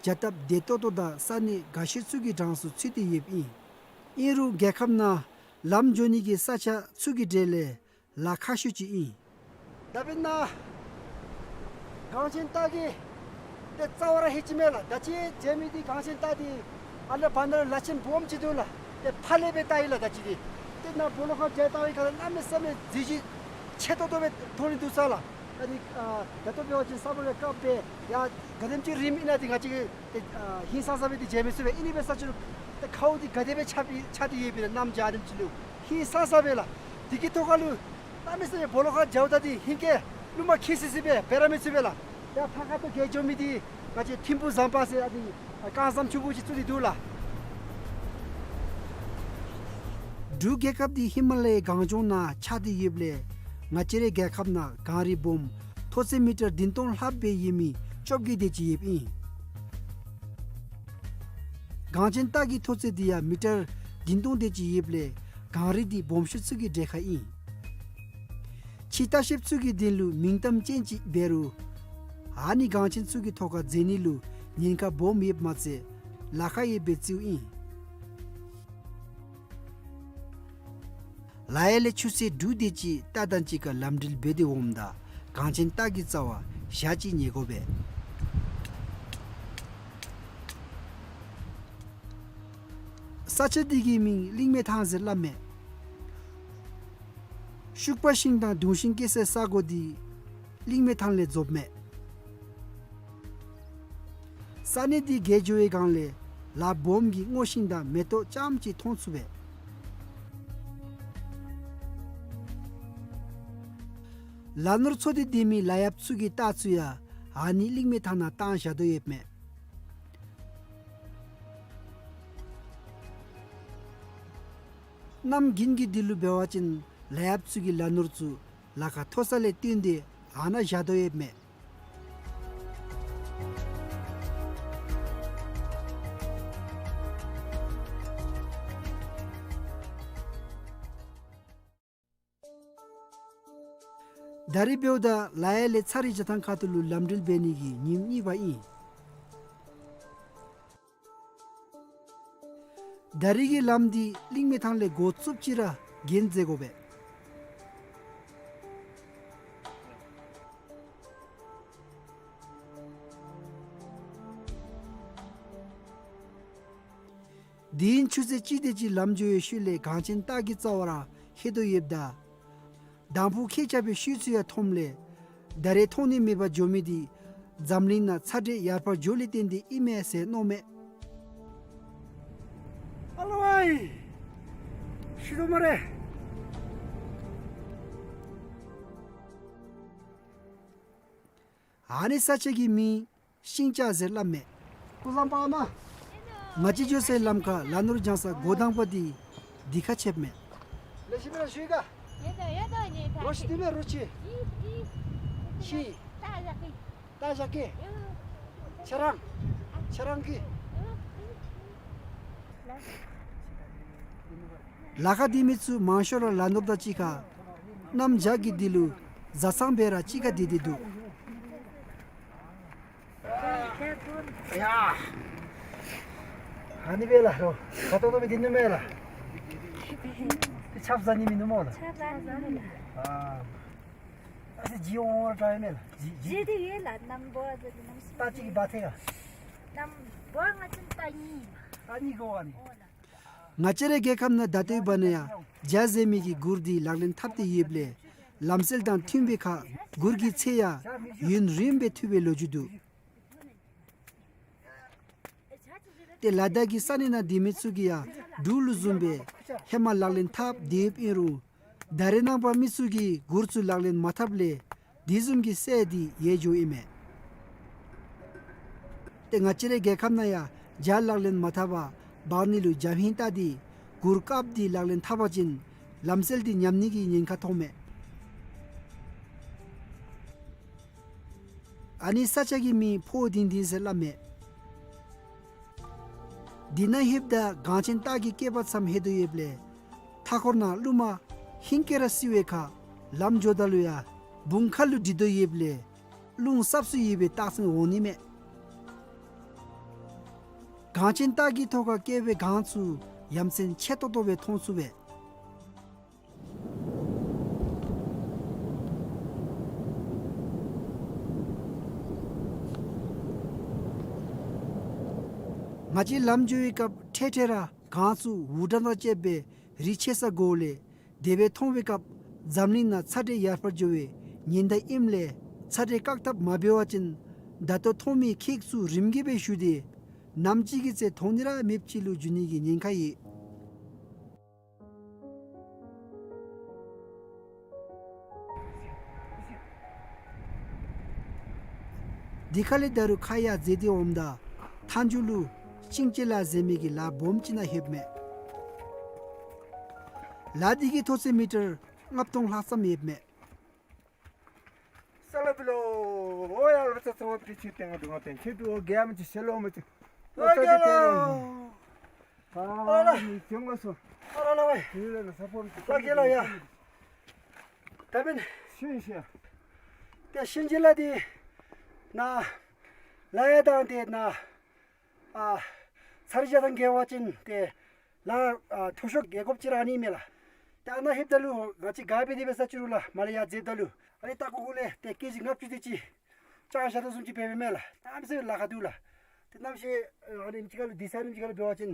བྱ་སྟབས་བདེ་ཏོག་ཏོ་དང་ས་གནས་དགའ་ཤོས་ཚུ་གི་གྲངས་སུ་ཚུད་དེ་ཡོདཔ་ཨིན། ཨིན་རུང་རྒྱལ་ཁབ་ནང་ལམ་འགྱོ་ནི་གི་ས་ཆ་ཚུ་གི་གྲས་ལས་ལཱ་ཁག་ཤོས་ཅིག་ཨིན། ད་འབདན་ནཱ་གངས་ཅན་སྟག་གི་ཏེ་རྩ་བ་ར་ལྷོད་ཅི་མས་ལགས། ད་ཅི་མཇལ་མི་འདི་གངས་ཅན་སྟག་འདི་ཨ་ནཱ་བར་ན་ལ་ཆེན་སྦོམ་ཅིག་འདུག་ལགས། ཏེ་ཕར་ལས་སྦེ་བལྟ་ཡི་ལགས། ད་ཅི་འདི་ཏེ་ནཱ་སྦོ་ལོགས་ཁར་མཇལ་བལྟ་བའི་ཁར་གནམ་མེད་ས་མེད་མཛེས་བྱེད་ཆེ་ཏོག་ཏོ་སྦེ་མཐོང་ནི་འདུག་ས་ལགས། ད་འདི་ཨ་ད་ལྟོ་འབད་བ་ཅིན་ས་སྦོམ་སྦེ་བཀབ་སྦེ་ཡར་ག་དེམ་ཅིག་རིངམ་ཨིན་ན་འདི་ང་བཅས་ཀྱིས་ཏེ་ཨ་ཧིང་སངས་ས་སྦེ་འདི་མཇལ་མི་ཚུགས་པས། ཨིན་ནི་འབད་ས་ཅིག་རུང་ཏེ་ཁཝ་འདི་ག་དེ་སྦེ་ཆགས་པའི་ཆགས་ཏེ་ཡོདཔ་ཨིན་ན་གནམ་བྱཱར་དེམ་ཅིག་ལུ་ཧིང་སངས་ས་སྦེ་ལགས། འདི་གི་ཐོག་ཁ་ལུ་གནམ་མེད་ས་མེད་སྦོ་ལོགས་ཁར་མཇལཝ་ད་འདི་ཧིང་སྐལ་རླུང་མ་འཁྱིལ་སི་སི་སྦེ་འབད་ར་མི་ཚུགས་པས་ལགས། ཡར་ཕར་ཁ་ཐུག་བརྒལ་འགྱོ་མི་འདི་ང་བཅས་ཐིམ་ཕུག་ཟམ་པ་ཟེར་ཨ་ནི་ཨ་རྐང་ཟམ་ཆུང་ཀུ་ཅིག་བཙུགས་ཏེ་འདུག་ལགས། འབྲུག་རྒྱལ་ཁབ་འདི་ཧི་མ་ལ་ཡའི་གངས་ལྗོངས་ནང་ཆགས་ཏེ་ཡོདཔ་ལས་ང་བཅས་རའི་རྒྱལ་ཁབ་ནང་གངས་རི་སྦོམ་མཐོ་ཚད་མི་ཊར་བདུན་སྟོང་ལྷགཔ་སྦེ་ཡོད་མི་བཅོ་བརྒྱད་དེ་ཅིག་ཡོདཔ་ཨིན། གངས་ཅན་སྟག་གི་མཐོ་ཚད་འདི་ཡང་མི་ཊར་བདུན་སྟོང་དེ་ཅིག་ཡོདཔ་ལས་གངས་རི་འདི་སྦོམ་ཤོས་ཚུ་གི་གྲས་ཁར་ཨིན། ཕྱི་ལྟ་བཤལཔ་ཚུ་གི་དོན་ལུ་མིང་གཏམ་ཅན་ཅིག་འབད་རུང་ཨ་ནི་གངས་ཅན་ཚུ་གི་ཐོག་ཁར་འཛེག་ནི་ལུ་ཉེན་ཁ་སྦོམ་ཡོདཔ་མ་ཚད་ལཱ་ཁག་ཡོདཔ་སྦེ་བརྩིཝ་ཨིན། ལ་ཡ་ལས་ཆུ་ཚོད་དྲུག་དེ་ཅིག་རྟ་དང་གཅིག་ཁར་ལམ་འགྲུལ་འབད་དེ་འོངམ་ད་གངས་ཅན་སྟག་གི་རྩ་བར་ཞག་གཅིག་ཉལ་དགོ་པས། ས་ཆ་འདི་གི་མིང་གླིང་མེ་ཐང་ཟེར་སླབ་མས། ཤུག་པ་ཤིང་དང་དུང་ཤིང་སྐྱེ་སའི་ས་གོ་འདི་གླིང་མེ་ཐང་ལས་རྫོགསཔ་མས། ས་གནས་འདི་བརྒལ་འགྱོ་བའི་སྒང་ལས་ལ་སྦོམ་གྱི་སྔོ་ཤིང་དང་མེ་ཏོག་ཙམ་ཅིག་མཐོང་ཚུགས་པས། ལ་ནོར་ཚོ་སྡེ་སྡོད་མི་ལ་ཡབ་ཚུ་གི་རྟ་ཚུ་ཡང་ཨ་ནི་གླིང་མའི་ཐང་ནང་བཏང་བཞག་དོ་ཡོདཔ་མས། གནམ་དགུན་གྱི་དུས་ལུ་འབད་བ་ཅིན་ལ་ཡབ་ཚུ་གི་ལ་ནོར་ཚུ་ལ་ཁ་མཐོ་ས་ལས་བཏོན་ཏེ་ཨ་ནཱ་བཞག་དོ་ཡོདཔ་མས། ད་རིས་འབདཝ་ད་ལ་ཡ་ལས་ཚ་རི་རྒྱ་ཐང་ཁ་ཐུག་ལུ་ལམ་འགྲུལ་འབད་ནི་གི་ཉིནམ་གཉིས་པ་ཨིན། ད་རིས་ཀྱི་ལམ་འདི་གླིང་མའི་ཐང་ལས་འགོ་བཙུགསཔ་ཅིག་ར་གྱོན་མཛད་དགོ་པས། དེ་ཡང་ཆུ་ཚོད་གཅིག་དེ་ཅིག་ལམ་འགྱོ་བའི་ཤུལ་ལས་གངས་ཅན་སྟག་གི་རྩ་བར་ལྷོད་དོ་ཡོདཔ་ད། དང་ཕུ་ཁྱེག་རྐྱབ་པའི་ཤུལ་ཚུ་ཡང་མཐོངམ་ལས། ད་རེས་མཐོང་ནི་མེད་པར་འགྱོ་མི་འདི་འཛམ་གླིང་ནང་ཚ་དྲོད་ཡར་འཕར་འགྱོ་ལས་བརྟེན་ཏེ་ཨིན་མས་ཟེར་མནོཝ་མས། ཨ་ལོ་ཝའི། ཤི་དོ་སྨ་རེ། ཨ་ནི་ས་ཆ་གི་མིང་ཤིང་ལྕགས་ཟེར་སླབ་མས། སྐུ་གཟུགས་བཟང་པ་མ། ང་བཅས་འགྱོ་སའི་ལམ་ཁར་ལ་ནོར་བྱང་ས་འགོ་དང་པ་འདི་འདི་ཁར་ཆགསཔ་མས། ལེགས་ཤོམ་ར་ཞུ་ག། རོ་ཤི་དེ་མས་རོ་ཤི། ཤི། ད་བཞག་གེ། ཁྱེད་རང་། ཁྱེད་རང་གི། ལ་ཁར་སྡོད་མི་ཚུ་མང་ཤོས་ར་ལ་ནོར་དང་གཅིག་ཁར་གནམ་བྱཱར་གྱི་དུས་ལུ་བཟའ་ཚང་སྦེ་ར་གཅིག་ཁར་སྡོད་དེ་འདུག། ཡ། ཨ་ནི་སྦེ་ལགས་རོ། ཁ་ཏོག་ཏོ་སྦེ་སྡོད་ནི་མས་ལགས། དེ་ཆབ་ཟ་ནི་མིན་ནུག་སྨོ་ལགས། ཆབ་ཟ་ནི་མིན་ལགས། ཨ། ཨ་ཙི་ཇི་འོང་འོང་ར་དྲག་ཡོད་མས་ལགས། ཇི་ཇི། ཇི་དེ་ཡོད་ལགས། གནམ་སྦོ་ཟེར་གནམ་སྦོ། རྟ་གཅིག་གིས་འབག་ཐེག་ག། གནམ་སྦོ་ང་བཅས་རྟ་གཉིས། རྟ་གཉིས་དགོ་ག་ནི། འོ་ལགས། ང་བཅས་རའི་རྒྱལ་ཁབ་ནང་ད་ལྟོའི་བར་ན་ཡང་བྱཱར་ཟེར་མི་གི་གུར་འདི་ལག་ལེན་འཐབ་སྟེ་ཡོདཔ་ལས་ལམ་སྲོལ་དང་མཐུན་པའི་ཁར་གུར་གྱི་ཚད་ཡང་ཡུན་རིངམོ་སྦེ་ཐུབ་པའི་ལོ་རྒྱུས་འདུག། ཏེ་ལ་དྭགས་ཀྱི་ས་གནས་ནང་སྡོད་མི་ཚུ་གིས་ཡང་འབྲུག་ལུ་བཟུམ་སྦེ་ཧེ་མ་ལག་ལེན་འཐབ་སྡོདཔ་ཨིན་རུང་ད་རེས་ནངས་པ་མི་ཚུ་གིས་གུར་ཚུ་ལག་ལེན་མ་འཐབ་ལས་དེ་བཟུམ་གྱི་སྲོལ་འདི་ཡལ་འགྱོཝ་ཨིན་མས། ཏེ་ང་བཅས་རའི་རྒྱལ་ཁབ་ནང་ཡང་བྱཱར་ལག་ལེན་མ་འཐབ་པར་འབག་ནི་ལུ་རྒྱབ་ཧིང་བལྟ་སྟེ་གུར་དཀརཔོ་འདི་ལག་ལེན་འཐབ་པ་ཅིན་ལམ་སྲོལ་འདི་ཉམས་ནི་གི་ཉེན་ཁ་མཐོངམ་མས། ཨ་ནི་ས་ཆ་གི་མིང་ཕོ་ལྡིང་ལྡིང་ཟེར་སླབ་མས། འདི་ནང་ལྷོདཔ་ད་གངས་ཅན་སྟག་གི་སྐྱེས་པ་ཙམ་ལྷོད་དོ་ཡོདཔ་ལས་མཐའ་འཁོར་ནང་རླུང་མ་ཧིང་སྐད་ར་བསིལ་བའི་ཁར་ལམ་འགྱོཝ་ད་ལུ་ཡང་བུང་ཁ་ལུ་སྒྲིལ་དོ་ཡོདཔ་ལས་རླུང་སྲབ་སུ་ཡོད་པའི་རྟགས་མཚན་འོང་ནི་མས། གངས་ཅན་སྟག་གི་ཐོག་ཁར་སྐྱེ་བའི་གངས་ཚུ་ཡ་མཚན་ཆེ་ཏོག་ཏོ་སྦེ་མཐོང་ཚུགས་པས། ང་བཅས་ལམ་འགྱོ་བའི་སྐབས་འཕྲལ་འཕྲལ་ར་གངས་ཚུ་འུར་སྒྲ་དང་བཅསཔ་སྦེ་རི་ཆེ་ས་གོ་ལས་དེ་སྦེ་མཐོང་བའི་སྐབས་འཛམ་གླིང་ནང་ཚ་དྲོད་ཡར་འཕར་འགྱོ་བའི་ཉེན་བརྡ་ཨིནམ་ལས་ཚ་དྲོད་བཀག་ཐབས་མ་འབད་བ་ཅིན་ད་ལྟོ་མཐོང་མི་ཁྱེགས་ཚུ་རིམ་གྱིས་སྦེ་ཞུ་སྟེ་ནམ་ཅིག་གི་ཚེ་མཐོང་ནི་ར་མེདཔ་ཅིག་ལུ་འགྱུར་ནི་གི་ཉེན་ཁ་ཡོད། དེ་ཁ་ལས་ད་རུང་ཁ་ཡར་འཛེགས་ཏེ་འོངམ་ད་མཐའ་མཇུག་ལུ་ཤིང་བྱི་ལ་ཟེར་མི་གི་ལ་སྦོམ་ཅིག་ནང་ལྷོདཔ་མས། ལ་འདི་གི་མཐོ་ཚད་མི་ཊར་ལྔ་སྟོང་ལྷག་ཙམ་ཡོདཔ་མས། ས་ལ་བི་ལོ། ཨོ་ཡ་ལ་ཙ་ཙ་བ་ཕི་ཆི་ཏེ་ང་དུ་ང་ཏེ་ཁྱེད་དུ་ཨོ་གེ་མ་ཅི་ཤེ་ལོ་མ་ཅི། ཨོ་ཙ་ཙ་ཏེ་ལོ། ཨ་ལ་མི་ཅུང་ངོ་སོ། ཨ་ལ་ལ་བའི། ཡུལ་ལ་ས་ཕོར་ཅི། ལ་གེ་ལ་ཡ། ད་མེན། ཤིང་ཤ། ཏེ་ཤིང་བྱི་ལ་འདི་ནཱ་ལ་ཡ་དང་ཏེ་ནཱ་ཨ་ཚ་རི་རྒྱ་ཐང་འགྱོ་བ་ཅིན་ཏེ་ལ་ཨ་མཐོ་ཤོས་འགྱོ་དགོཔ་ཅིག་ར་ཨ་ནི་མས་ལགས། ཏེ་ཨ་ནཱ་ལྷོདཔ་ད་ལུ་ང་བཅས་ག་སྦེ་དེ་སྦེ་ས་ཅི་རུང་ལགས་མར་ལས་ཡར་འཛེགཔ་ད་ལུ་ཨ་ནི་ལྟག་ཀོ་ཀོ་ལས་ཏེ་ཀེ་ཇི་ལྔ་བཅུ་དེ་ཅིག་བཅག་བཞག་དོ་བཟུམ་ཅིག་འབད་འབདཝ་མས་ལགས། གནམ་མེད་ས་མེད་ལཱ་ཁག་འདུག་ལགས། ཏེ་གནམ་གཤིས་ཨ་ནེམ་ཅིག་ཁར་ལུ་དུས་ཚོད་ཨ་ནེམ་ཅིག་ཁར་ལུ་འབད་བ་ཅིན་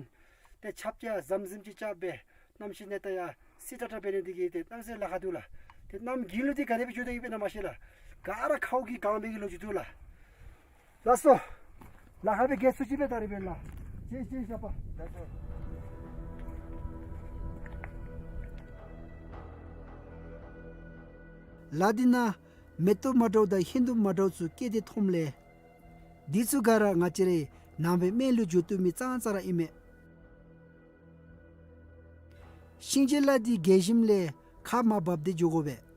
ཏེ་ཆརཔ་ཅིག་ཟམ་ཟིམ་ཅིག་རྐྱབ་སྦེ་གནམ་གཤིས་གནས་སྟངས་ཡང་སི་ཏ་ཏ་འབད་ནི་འདི་གིས་ཏེ་གནམ་མེད་ས་མེད་ལཱ་ཁག་འདུག་ལགས། ཏེ་གནམ་དགུན་ལུ་འདི་ག་དེ་སྦེ་འགྱོ་དོ་ཡོདཔ་ཨིན་ན་མ་ཤེས་ལགས། ག་ར་ཁཝ་གིས་གང་བའི་གི་ལོ་རྒྱུས་འདུག་ལགས། ལགས་སོ། ལཱ་ཁག་སྦེ་གེ་ཚུ་ཅིག་སྦེ་ད་རེས་སྦེ་ལགས། ཅིག་ཅིག་ཞབས་པ། ལ་འདི་ནང་མེ་ཏོག་མ་འདྲཝ་དང་ཧིང་སྡུམ་མ་འདྲཝ་ཚུ་སྐྱེས་ཏེ་མཐོངམ་ལས། འདི་ཚུ་ག་ར་ང་བཅས་རའི་ནང་པའི་སྨན་ལུ་འགྱོ་བཏུབ་མི་ཙང་ཙ་ར་ཨིན་མས། ཤིང་བྱི་ལ་འདི་རྒས་ཞིནམ་ལས་ཁ་མར་འབབ་སྟེ་འགྱོ་དགོ་པས།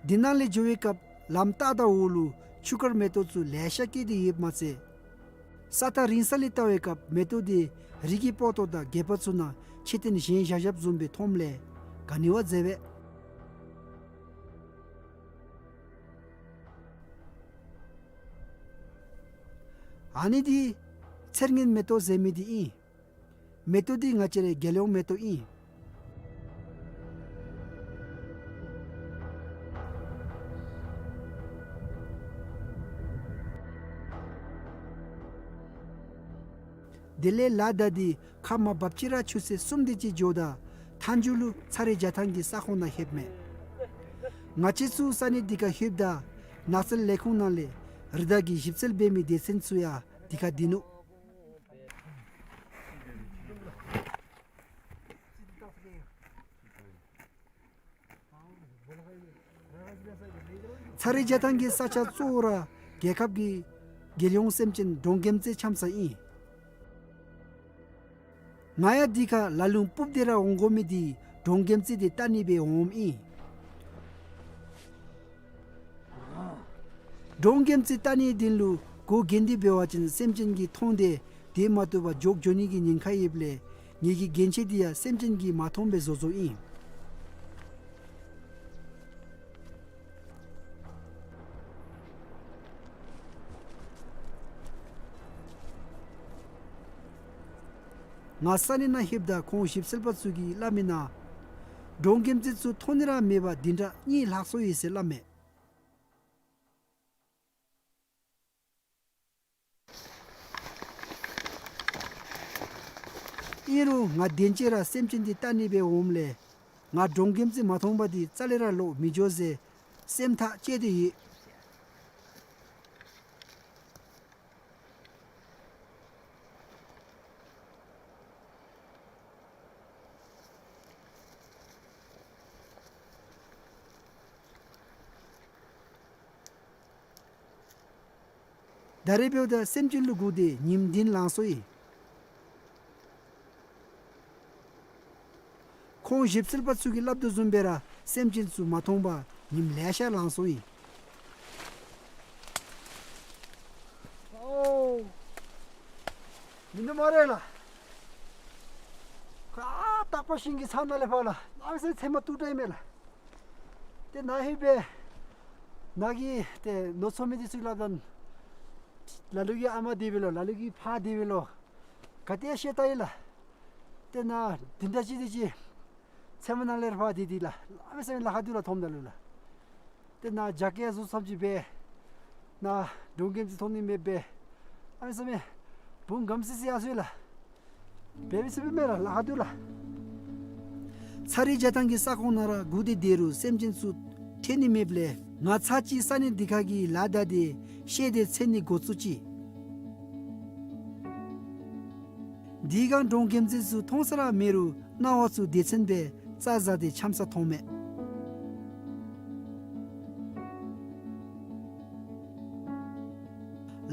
འདི་ནང་ལས་འགྱོ་བའི་སྐབས་ལམ་ལྟག་དང་འོག་ལུ་ཆུ་དཀར་མེ་ཏོག་ཚུ་ལེ་ཤ་སྐྱེས་ཏེ་ཡོདཔ་མ་ཚད། ས་ཐག་རིང་ས་ལས་བལྟ་བའི་སྐབས་མེ་ཏོག་འདི་རི་གི་སྤོ་ཏོ་དང་སྒལ་པ་ཚུ་ནང་ཕྱེད་བཏོན་བཞེངས་བཞག་བཞགཔ་བཟུམ་སྦེ་མཐོངམ་ལས་ག་ནི་བ་མཛེས་པས། ཨ་ནི་འདི་ཚེར་ངན་མེ་ཏོག་ཟེར་མི་འདི་ཨིན། མེ་ཏོག་འདི་ང་བཅས་རའི་རྒྱལ་ཡོངས་མེ་ཏོག་ཨིན། དེ་ལས་ལ་ད་འདི་ཁ་མར་འབབ་ཅི་ར་ཆུ་ཚོད་གསུམ་དེ་ཅིག་འགྱོཝ་ད་མཐའ་མཇུག་ལུ་ཚ་རེ་རྒྱ་ཐང་གི་ས་ཁོངས་ནང་ལྷོདཔ་མས། ང་བཅས་ཚུ་ས་གནས་འདི་ཁར་ལྷོདཔ་ད་ནགས་ཚལ་ལས་ཁུངས་ནང་ལས་རི་དྭགས་ཀྱི་ཞིབ་འཚོལ་འབད་མི་སྡེ་ཚན་ཚུ་ཡང་འདི་ཁར་སྡོད་ནུག། ཚ་རེ་རྒྱ་ཐང་གི་ས་ཆ་གཙོ་བོ་ར་རྒྱལ་ཁབ་ཀྱི་རྒྱལ་ཡོངས་སེམས་ཅན་འབྲོང་རྒྱལམ་རྩེ་འཁྱམས་ས་ཨིན། ང་ཡང་འདི་ཁར་ལ་ལུ་སྤུབས་ཏེ་ར་འོང་དགོ་མི་འདི་འབྲོང་རྒྱལམ་རྩེ་འདི་བལྟ་ནི་སྦེ་འོངམ་ཨིན། འབྲོང་རྒྱལམ་རྩེ་བལྟ་ནི་འདི་ལུ་གོ་གིན་ཏེ་འབད་བ་ཅིན་སེམས་ཅན་གྱིས་མཐོང་སྟེ་དེ་མ་བཏུབ་པར་འཇོག་འགྱོ་ནི་གི་ཉེན་ཁ་ཡོདཔ་ལས་ངེ་གི་གྱོན་ཆས་འདི་ཡང་སེམས་ཅན་གྱིས་མ་མཐོང་སྦེ་བཟོ་བཟོཝ་ཨིན། ང་ས་གནས་ནང་ལྷོདཔ་ད་ཁོང་ཞིབ་འཚོལ་པ་ཚུ་གིས་སླབ་མིའི་ནང་འབྲོང་རྒྱལམ་རྩེ་ཚུ་མཐོང་ནི་ར་མེད་པར་བདུན་ཕྲག་གཉིས་ལྷག་སོ་ཡི་ཟེར་སླབ་མས། ཨིན་རུང་ང་དེམ་ཅིག་ར་སེམས་ཅན་འདི་བལྟ་ནི་སྦེ་འོངམ་ལས་ང་འབྲོང་རྒྱལམ་རྩེ་མ་མཐོང་པ་འདི་རྩ་ལས་ར་ལོག་མི་འགྱོ་ཟེར་སེམས་ཐག་བཅད་དེ་ཡོད། ད་རེས་འབདཝ་ད་སེམས་ཅན་ལུ་སྒུག་སྟེ་ཉིནམ་བདུན་ལང་སོ་ཡི། ཁོང་ཞིབ་འཚོལ་པ་ཚུ་གིས་སླབ་དོ་བཟུམ་སྦེ་ར་སེམས་ཅན་ཚུ་མ་མཐོང་པར་ཉིནམ་ལེ་ཤ་ལང་སོ་ཡི། ཨོ། མིན་འདུག་སྨ་རེ་ལགས། ཁ་ཨ་སྟག་པ་ཤིང་གི་ཚང་ནང་ལས་ཕར་ལགས། ཨ་ཙི་ཚེར་མ་སྟུག་དྲགས་མས་ལགས། ཏེ་ནཱ་ལྷོད་སྦེ་ནཱ་གི་ཏེ་ནོར་འཚོ་མི་འདི་ཚུ་སླབ་ད་ལ་ལུ་གི་ཨ་མ་དེ་སྦེ་ལོ། ལ་ལུ་གི་ཕ་དེ་སྦེ་ལོ། ག་ཏེ་ཤེས་ད་ཡི་ལགས། ཏེ་ནཱ་བདུན་ཕྲག་གཅིག་དེ་ཅིག་ཚེར་མ་ནང་ལས་ཕར་སྡོད་དེ་ལགས། ཨ་མི་སེམས་ལཱ་ཁག་འདུག་ལགས། མཐོངམ་ད་ལུ་ལགས། ཏེ་ནཱ་རྒྱ་སྐྱེད་བཟོ་བཟོཝ་ཅིག་སྦེ་ནཱ་འབྲོང་རྒྱལམ་རྩེ་མཐོང་ནི་མེདཔ་སྦེ་ཨ་མི་སེམས་བུམོ་གམ་སི་སི་ཡར་སོ་ཡི་ལགས། འབད་མི་ཚུགས་པས་མེན་ལགས། ལཱ་ཁག་འདུག་ལགས། ཚ་རེ་རྒྱ་ཐང་གི་ས་ཁོངས་ནང་ར་སྒུག་སྟེ་སྡོད་རུང་སེམས་ཅན་ཚུ་ཐོན་ནི་མེདཔ་ལས་ང་ཚར་གཅིག་ས་གནས་འདི་ཁར་གྱི་ལ་ད་འདི་ཤེས་ཏེ་འཚོལ་ནི་འགོ་བཙུགས་ཅི། དེ་སྒང་འབྲོང་རྒྱལམ་རྩེ་ཚུ་མཐོང་ས་ར་མེད་རུང་སྣང་བ་ཚུ་སྡེ་ཚན་སྦེ་རྩྭ་ཟ་སྟེ་འཁྱམས་ས་མཐོང་མས།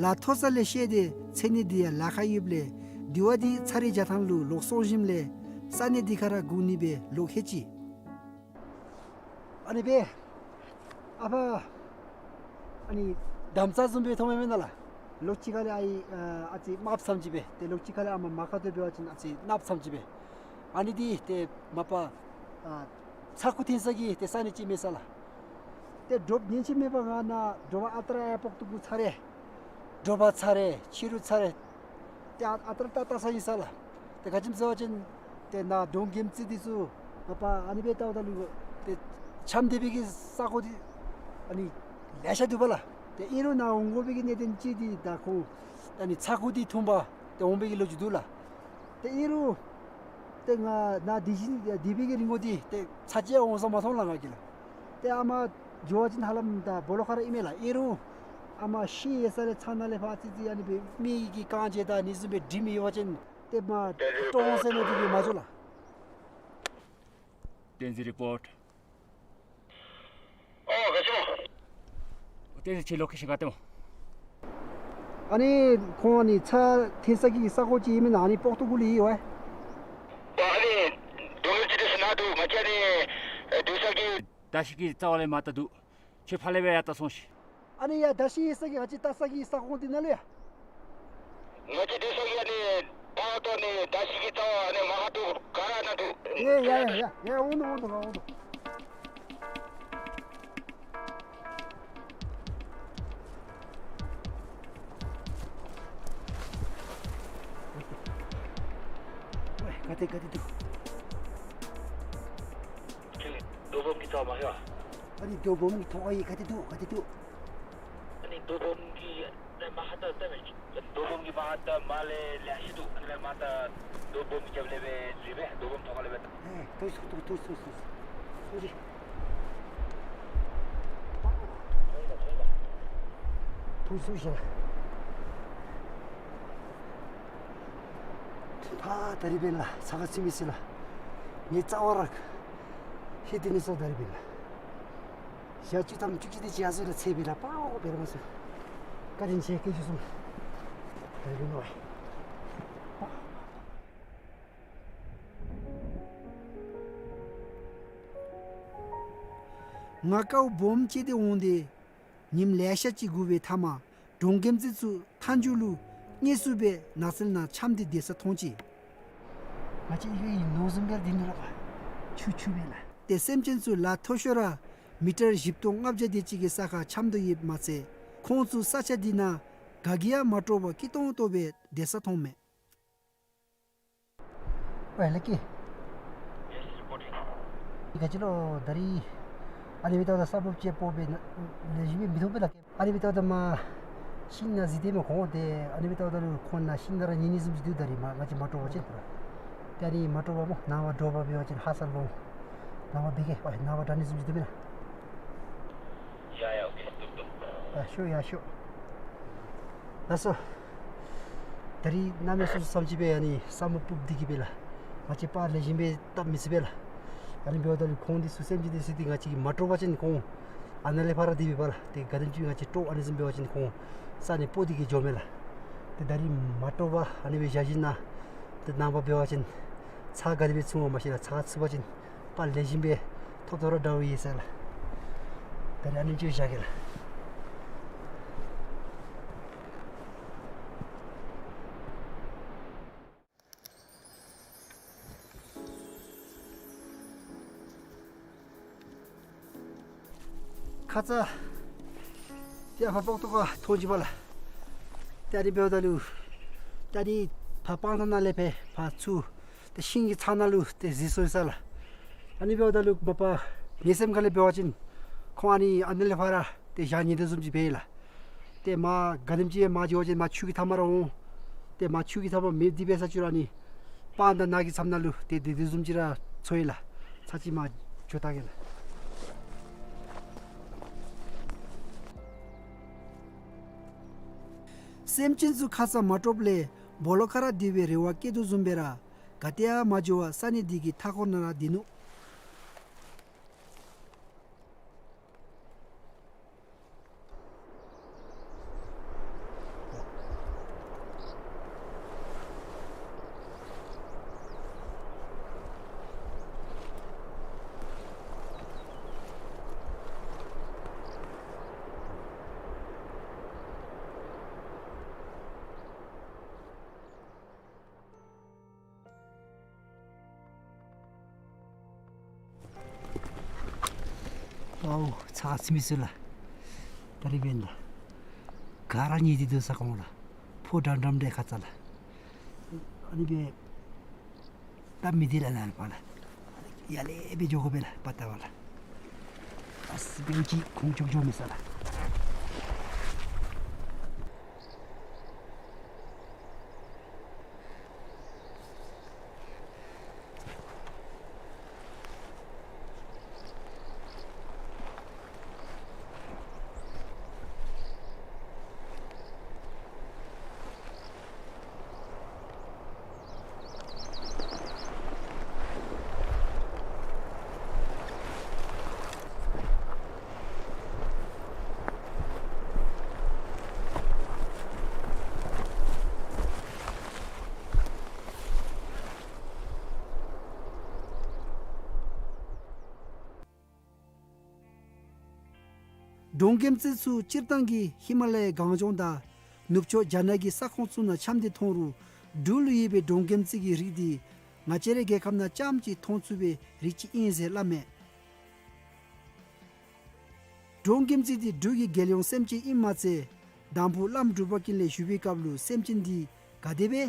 ལ་མཐོ་ས་ལས་ཤེས་ཏེ་འཚོལ་ནི་འདི་ཡང་ལཱ་ཁག་ཡོདཔ་ལས་དེ་བ་འདི་ཚ་རེ་རྒྱ་ཐང་ལུ་ལོག་སོང་ཞིནམ་ལས་ས་གནས་འདི་ཁར་ར་སྒུག་ནི་སྦེ་ལོག་ལྷོད་ཅི། ཨ་ནི་སྦེ་ཨ་ཕར་ཨ་ནི་དམ་རྩྭ་བཟུམ་སྦེ་མཐོངམ་མས་མེན་ན་ལགས། ལོགས་ཅིག་ཁ་ལས་ཨའི་ཨ་ཙི་དམརཔོ་ཙམ་ཅིག་སྦེ་ཏེ་ལོགས་ཅིག་ཁ་ལས་ཨ་མ་མ་ཁ་ཏོ་འབད་བ་ཅིན་ཨ་ཙི་གནགཔོ་ཙམ་ཅིག་སྦེ། ཨ་ནི་འདི་ཏེ་མ་པ་ཨ་ཚ་ཁུ་འཐོན་ས་གི་ཏེ་ས་གནས་ཅིག་མས་ས་ལགས། ཏེ་དྲོཔ་ཉིནམ་ཅིག་མེད་པར་ང་ནཱ་དྲོ་པ་ཨ་རྟག་ར་ཡར་སྤོ་སྟེ་སྒུག་ཚར་ཡི། དྲོ་པ་ཚར་ཡི་ཕྱི་རུ་ཚར་ཡི། ཏེ་ཨ་ཨ་རྟག་ར་ཏག་ཏག་ས་ཨིན་ས་ལགས། ཏེ་ག་ཅི་སྨོ་ཟེར་བ་ཅིན་ཏེ་ནཱ་འབྲོང་རྒྱལམ་རྩེ་འདི་ཚུ་མ་པ་ཨ་ནི་སྦེ་བལྟཝ་ད་ལུ་ཏེ་འཁྱམས་སྡོད་པའི་གི་ས་གོ་འདི་ཨ་ནི་ལེ་ཤ་འདུག་པ་ལགས། ཏེ་ཨིན་རུང་ནཱ་འོང་དགོ་པའི་གི་གནད་དོན་ཅིག་འདི་ད་ཁོང་ཨ་ནི་ཚ་ཁུ་འདི་འཐུང་པར་ཏེ་འོང་པའི་གི་ལོ་རྒྱུས་འདུག་ལགས། ཏེ་ཨིན་རུང་ཏེ་ང་ནཱ་སྡོད་བཞིན་སྡོད་པའི་གི་རིང་གོ་འདི་ཏེ་ཚ་གྱང་འོང་ས་མ་མཐོང་ལགས་ང་གིས་ལགས། ཏེ་ཨ་མ་ འགྱོ་བ་ཅིན་ཧ་ལམ་ད་སྦོ་ལོགས་ཁར་ཨིན་མས་ལགས། ཨིན་རུང་ཨ་མ་ཤི་ཡི་ས་ལས་ཚ་ན་ལས་ཕར་ཙི་ཙི་ཨ་ནི་སྦེ་མི་གི་རྐང་རྗེས་དང་ཨ་ནི་བཟུམ་སྦེ་འགྲིམ་ཡོད་པ་ཅིན་ཏེ་མ་ཀྲོང་ཟེར་མི་འདི་གིས་མ་འགྱོ་ལགས། བསྟན་འཛིན་རི་པོརཊ། ཨོ་ག་ཅི་མོ། བསྟན་འཛིན་ཁྱོད་ལོ་ཀེ་ཤཱན་ག་ཏེ་སྨོ། ཨ་ནི་ཁོང་ཨ་ནི་ཚ་འཐེན་ས་གི་ས་གོ་ཅིག་ཨིན་མེན་ན། ཨ་ནི་སྤོག་ཐུག་གུ་ལུ་ཡོད་པས། ཨ་ནི་དོ་མེད་ཅིག་འདི་ཚུ་ནང་འདུག། ང་བཅས་ཨ་ནི་སྡོད་ས་གི་ད་ཤི་གི་རྩ་བ་ལས་མར་ལྟ་འདུག། ཁྱོད་ཕར་ལས་སྦེ་ཡར་ལྟ་སོང་ཤིག། ཨ་ནི་ཡ་ད་ཤི་ཡི་ས་གི་ང་བཅས་ལྟ་ས་གི་ས་གོ་འདི་ནང་ལུ་ཡ། ང་བཅས་སྡོད་ས་གི་ཨ་ནི་ད་ལྟོ་ནི་ད་ཤི་གི་རྩ་བ་ཨ་ནི་མ་ཧ་ཏོ་ག་ར་ནང་འདུག། ཡ་ཡ་ཡ་ཡ་འོང་འདུག་འོང་འདུག་འོང་འདུག། ཝའི་ག་ཏེ་ག་ཏེ་འདུག། རྡོ་སྦོམ་གྱི་རྩ་བར་མ་ཤོག། ཨ་ནི་རྡོ་སྦོམ་གྱི་ཐོག་ཁར་ག་ཏེ་འདུག་ག་ཏེ་འདུག། ཨ་ནི་རྡོ་སྦོམ་གྱི་ནཱ་མར་ལྟ་ལྟ་མས། རྡོ་སྦོམ་གྱི་མར་ལྟ་མར་ལས་ལེ་ཤ་འདུག། ཨ་ནི་ལས་མར་ལྟ་རྡོ་སྦོམ་གྱི་རྒྱབ་ལས་སྦེ་རེ་སྦེ་རྡོ་སྦོམ་ཐོག་ཁ་ལས་སྦེ་ལྟ། ཨེ་ཐུགས་སུ་ཐུགས་སུ་ཐུགས་སུ་ཐུགས་སུ་ཐུགས་སུ་ཤིག། ཕར་ད་རིས་འབདན་ལགས་ཚ་ཁ་ཚིམ་མི་ཚུ་ལགས། ངེའི་རྩ་བ་ར་ཧེ་ཏེ་ནི་སོ་ད་རིས་འབདན་ལགས། ཞག་བཅུ་ཐམ་བཅུ་གཅིག་དེ་ཅིག་ཡར་སོང་ལགས། ཚེ་འབད་ལགས་པའོ་འབད་ར་མ་སོང་། བཀའ་དྲིན་ཆེ་སྐྱེས་མཆོག་གསུམ། ད་རིས་འབདན་ལགས། ང་ཀའུ་སྦོམ་ཅིག་འདི་འོང་སྟེ་ཉིནམ་ལེ་ཤ་ཅིག་འགོར་བའི་མཐའ་མར་གྲོང་ཁྱིམ་ཅིག་ཚུ་མཐའ་མཇུག་ལུ་དངོས་སུ་སྦེ་ནགས་ཚལ་ནང་འཁྱམས་ཏེ་སྡོད་ས་མཐོང་ཅི། ང་བཅས་ཨི་ཁའི་ནོར་བཟུམ་སྦེ་ར་སྡོད་ནུག་ལགས་པ། ཆུ་ཆུ་སྦེ་ལགས། ཏེ་སེམས་ཅན་ཚུ་ལ་མཐོ་ཤོས་ར་མི་ཊར་བཞི་སྟོང་ལྔ་བརྒྱ་དེ་ཅིག་གི་ས་ཁར་འཁྱམས་དོ་ཡོདཔ་མ་ཚད་ཁོང་ཚུ་ས་ཆ་འདི་ནང་ག་གིས་ཡང་མ་དཀྲོགས་པར་སྐྱིད་ཏོང་ཏོ་སྦེ་སྡོད་ས་མཐོང་མས། ཝའི་ལགས་ཀྱི། ཡེས་རི་པོར་ཊིང་། ག་ཅི་ལོ་ད་རིས་ཨ་ནི་སྦེ་ལྟཝ་ད་ས་བབ་ཅིག་སྤོ་སྦེ་ལེགས་ཤོམ་སྦེ་མི་ཐོབ་པས་ལགས། ཨ་ནི་སྦེ་ལྟཝ་ད་མར་ཤིང་ནང་གཟིགས་ཏེ་མས་ཁོང་ཏེ། ཨ་ནི་སྦེ་ལྟཝ་ད་ལུ་ཁོང་ནཱ་ཤིང་ནང་ར་ཉལ་ནི་བཟུམ་ཅིག་འདུག། ད་རིས་མར་ང་བཅས་མ་དཀྲོགས་པ་ཅིན་ཏེ། ཨ་ནི་མ་དཀྲོགས་པར་སྨོ་ནངས་པ་དྲོ་པ་འབད་བ་ཅིན་ཧ་སག་ལོང་། ནངས་པ་འབད་གེ། ཨ་ནངས་པ་དྲག་ནི་བཟུམ་ཅིག་འདུག་མེན་ན། ཡ་ཡ་ཨོ་ཁེ་འདུག་འདུག། ཡ་ཤོག་ཡ་ཤོག། ལགས་སོ། ད་རིས་གནམ་མེད་ས་མེད་སུ་སུ་ཙམ་ཅིག་སྦེ་ཨ་ནི་ས་སྨུག་སྤུབས་ཏེ་གི་སྦེ་ལགས། ང་བཅས་པར་ལེགས་ཤོམ་སྦེ་བཏབ་མི་ཚུགས་པས་ལགས། ཨ་ནི་འབདཝ་ད་ལུ་ཁོང་འདི་ཚུ་སེམས་ཅན་འདི་ཚུ་འདི་ང་བཅས་ཀྱིས་མ་དཀྲོགས་པ་ཅིན་ཁོང་ཨ་ནཱ་ལས་ཕར་ར་སྡོད་པས་པ་ལགས། ཏེ་ག་དེམ་ཅིག་ང་བཅས་དཀྲོག་ཨ་ནི་བཟུམ་འབད་བ་ཅིན་ཁོང་ས་ནང་སྤོ་སྟེ་གི་འགྱོཝ་མས་ལགས། ཏེ་ད་རིས་མ་དཀྲོགས་པར་ཨ་ནི་སྦེ་བཞག་ཞིནམ་ལས་ཏེ་ནངས་པ་འབད་བ་ཅིན་ཚར་ག་དེ་སྦེ་ཚུདཔ་མ་ཤེས་ལགས། ཚར་ཚུད་པ་ཅིན་པར་ལེགས་ཤོམ་སྦེ་ཐོབ་ཐོབ་ར་འདྲཝ་ཨིན་ཟེར་ལགས། ད་རིས་ཨ་ནེམ་ཅིག་བཞག་གེ་ལགས། ཁ་ཙ་ཏེ་ཕར་སྤོག་ཐོག་ཁར་མཐོང་ཅི་པ་ལགས། ཏེ་ཨ་ནི་འབདཝ་ད་ལུ་ཏེ་ཨ་ནི་ཕར་སྤང་ཐང་ནང་ལས་ཕར་ཕར་ཚུར་ཏེ་ཤིང་གི་ཚང་ནང་ལུ་ཏེ་གཟིགས་སོང་ཡི་ཟེར་ལགས། ཨ་ནི་འབདཝ་ད་ལུ་མ་པ་ངེའི་སེམས་ཁ་ལས་འབད་བ་ཅིན་ཁོང་ཨ་ནི་ཨ་ནཱ་ལས་ཕར་ར་ཏེ་བཞག་ནི་དོ་བཟུམ་ཅིག་འབད་ཡི་ལགས། ཏེ་མར་ག་དེམ་ཅིག་མར་འགྱོ་བ་ཅིན་མར་ཆུ་གི་མཐའ་མར་ར་འོང་། ཏེ་མར་ཆུ་གི་མཐའ་མར་མེདཔ་འདི་འབད་ས་ཅིག་ར་ཨ་ནི་སྤང་དང་ནགས་ཀྱི་མཚམས་ནང་ལུ་ཏེ་སྡོད་དོ་བཟུམ་ཅིག་ར་ཚོར་ཡི་ལགས། ཚར་ཅིག་མར་འགྱོ་བལྟ་གེ་ལགས། སེམས་ཅན་ཚུ་ཁ་ཙ་མ་དཀྲོགཔ་ལས་སྦོ་ལོགས་ཁར་ར་སྡོད་པའི་རེ་བ་བསྐྱེད་དོ་བཟུམ་སྦེ་ར་ག་ཏེ་ཡང་མ་འགྱོ་བར་ས་གནས་འདི་གི་མཐའ་འཁོར་ནང་ར་སྡོད་ནུག། ཝའོ་ཚ་ཁ་ཚིམ་མི་ཚུ་ལགས། ད་རིས་འབདན་ལགས་ག་ར་ཉལ་ཏེ་སྡོད་ས་ཁོང་ལགས། ཕོ་འགྲམ་འགྲམ་འདི་ཁ་ཙ་ལགས། ཨ་ནི་སྦེ་སྟབས་མི་བདེ་ལགས་ནཱ་ལས་ཕར་ལགས། ཡར་ལས་སྦེ་འགྱོ་དགོ་པས་ལགས་པར་བལྟ་བར་ལགས། ཨ་ཙི་སྦེ་ཅིག་ཁོང་ཅོག་ཅོག་མེད་ས་ལགས། འབྲོང་རྒྱལ་མཛེས་ཚུ་སྤྱིར་བཏང་གི་ཧི་མ་ལ་ཡའི་གངས་ལྗོངས་དང་ནུབ་ཕྱོགས་རྒྱ་ནག་གི་ས་ཁོངས་ཚུ་ནང་འཁྱམས་ཏེ་མཐོང་རུང་འབྲུག་ལུ་ཡོད་པའི་འབྲོང་རྒྱལ་མཛེས་ཀྱི་རིགས་འདི་ང་བཅས་རའི་རྒྱལ་ཁབ་ནང་རྐྱངམ་ཅིག་མཐོང་ཚུགས་པའི་རིགས་ཅིག་ཨིན་ཟེར་སླབ་མས། འབྲོང་རྒྱལ་མཛེས་འདི་འབྲུག་གི་རྒྱལ་ཡོངས་སེམས་ཅན་ཨིནམ་མ་ཚད་དང་ཕུ་བླམ་འབྲུག་པ་ཀུན་ལེགས་བཞུགས་པའི་སྐབས་ལུ་སེམས་ཅན་འདི་ག་དེ་སྦེ་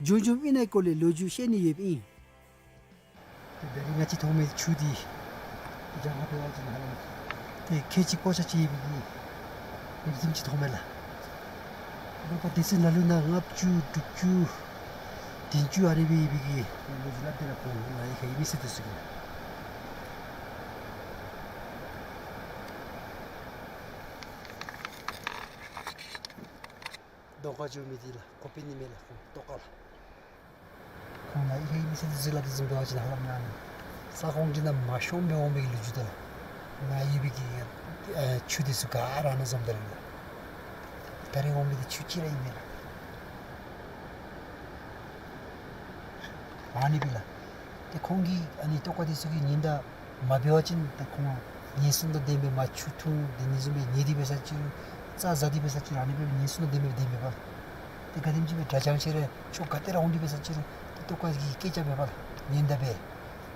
བྱུང་བྱུངམ་ཨིན་ན་སྐོར་ལས་ལོ་རྒྱུས་བཤད་ནི་ཡོདཔ་ཨིན། ཏེ་ད་རིས་ང་བཅས་མཐོང་མི་ཆུ་འདི་ཏེ་གྱངས་ཁ་འབད་བ་ཅིན་ཧ་ལམ་ཏེ་ཁལ་གཅིག་པོ་ཆ་ཅིག་ཡོད་པའི་གི་ཡིབ་ཟིམ་ཅིག་མཐོང་མས་ལགས། ད་ལྟོ་དུས་ཚོད་ནང་ལུ་ནཱ་ལྔ་བཅུ་དྲུག་ཅུ་བདུན་ཅུ་ཨ་རི་སྦེ་ཡོད་པའི་གི་ལོ་རྒྱུས་སླབ་སྟེ་ར་ཁོང་ང་ཡི་ཁར་ཡོད་མི་ཟེར་དེ་ཚུ་གིས། གདོང་ཁར་འགྱོ་མི་འདི་ལགས་ཁོ་པའི་ཉི་མ་ལགས། ཁོང་ལྟོ་ཁ་ལགས། ཁོང་ང་ཡི་ཁར་ཡོད་མི་ཟེར་དེ་ཚུ་སླབ་སྟེ་བཟུམ་འབད་བ་ཅིན་ཧ་ལམ་ནཱ་ས་ཁོངས་འདི་ནང་མ་ཤོངམ་སྦེ་འོང་མི་གི་ལོ་རྒྱུས་འདུག་ལགས། ནཱ་ཡོད་པའི་གི་ཨེ་ཆུ་འདི་ཚུ་ག་ར་ནཱ་འཛོམས་ད་ལགས། ད་རིས་འོང་མི་འདི་ཆུ་ཅིག་ར་ཨིན་མས་ལགས། ཨ་ནི་སྦེ་ལགས། ཏེ་ཁོང་གི་ཨ་ནི་ལྟོ་ཁ་འདི་ཚུ་གི་ཉེན་བརྡ་མ་འབད་བ་ཅིན་ཏེ་ཁོང་ངལ་གསོ་དང་ལྡན་སྦེ་མར་ཆུ་འཐུང་དེ་ནི་བཟུམ་སྦེ་ཉལ་ཏེ་འབད་ས་ཅིག་རུང་རྩྭ་ཟ་སྟེ་འབད་ས་ཅིག་རུང་ཨ་ནི་སྦེ་ངལ་གསོ་དང་ལྡན་སྦེ་སྡོད་མི་པ་ལགས། ཏེ་ག་དེམ་ཅིག་སྦེ་དྲག་ཅིག་ར་ཕྱོགས་ག་ཏེ་ར་འོང་སྟེ་འབད་ས་ཅིག་རུང་ཏེ་ལྟོ་ཁ་གི་སྐད་ཆ་འབད་པ་ལགས། ཉེན་བརྡ་འབད།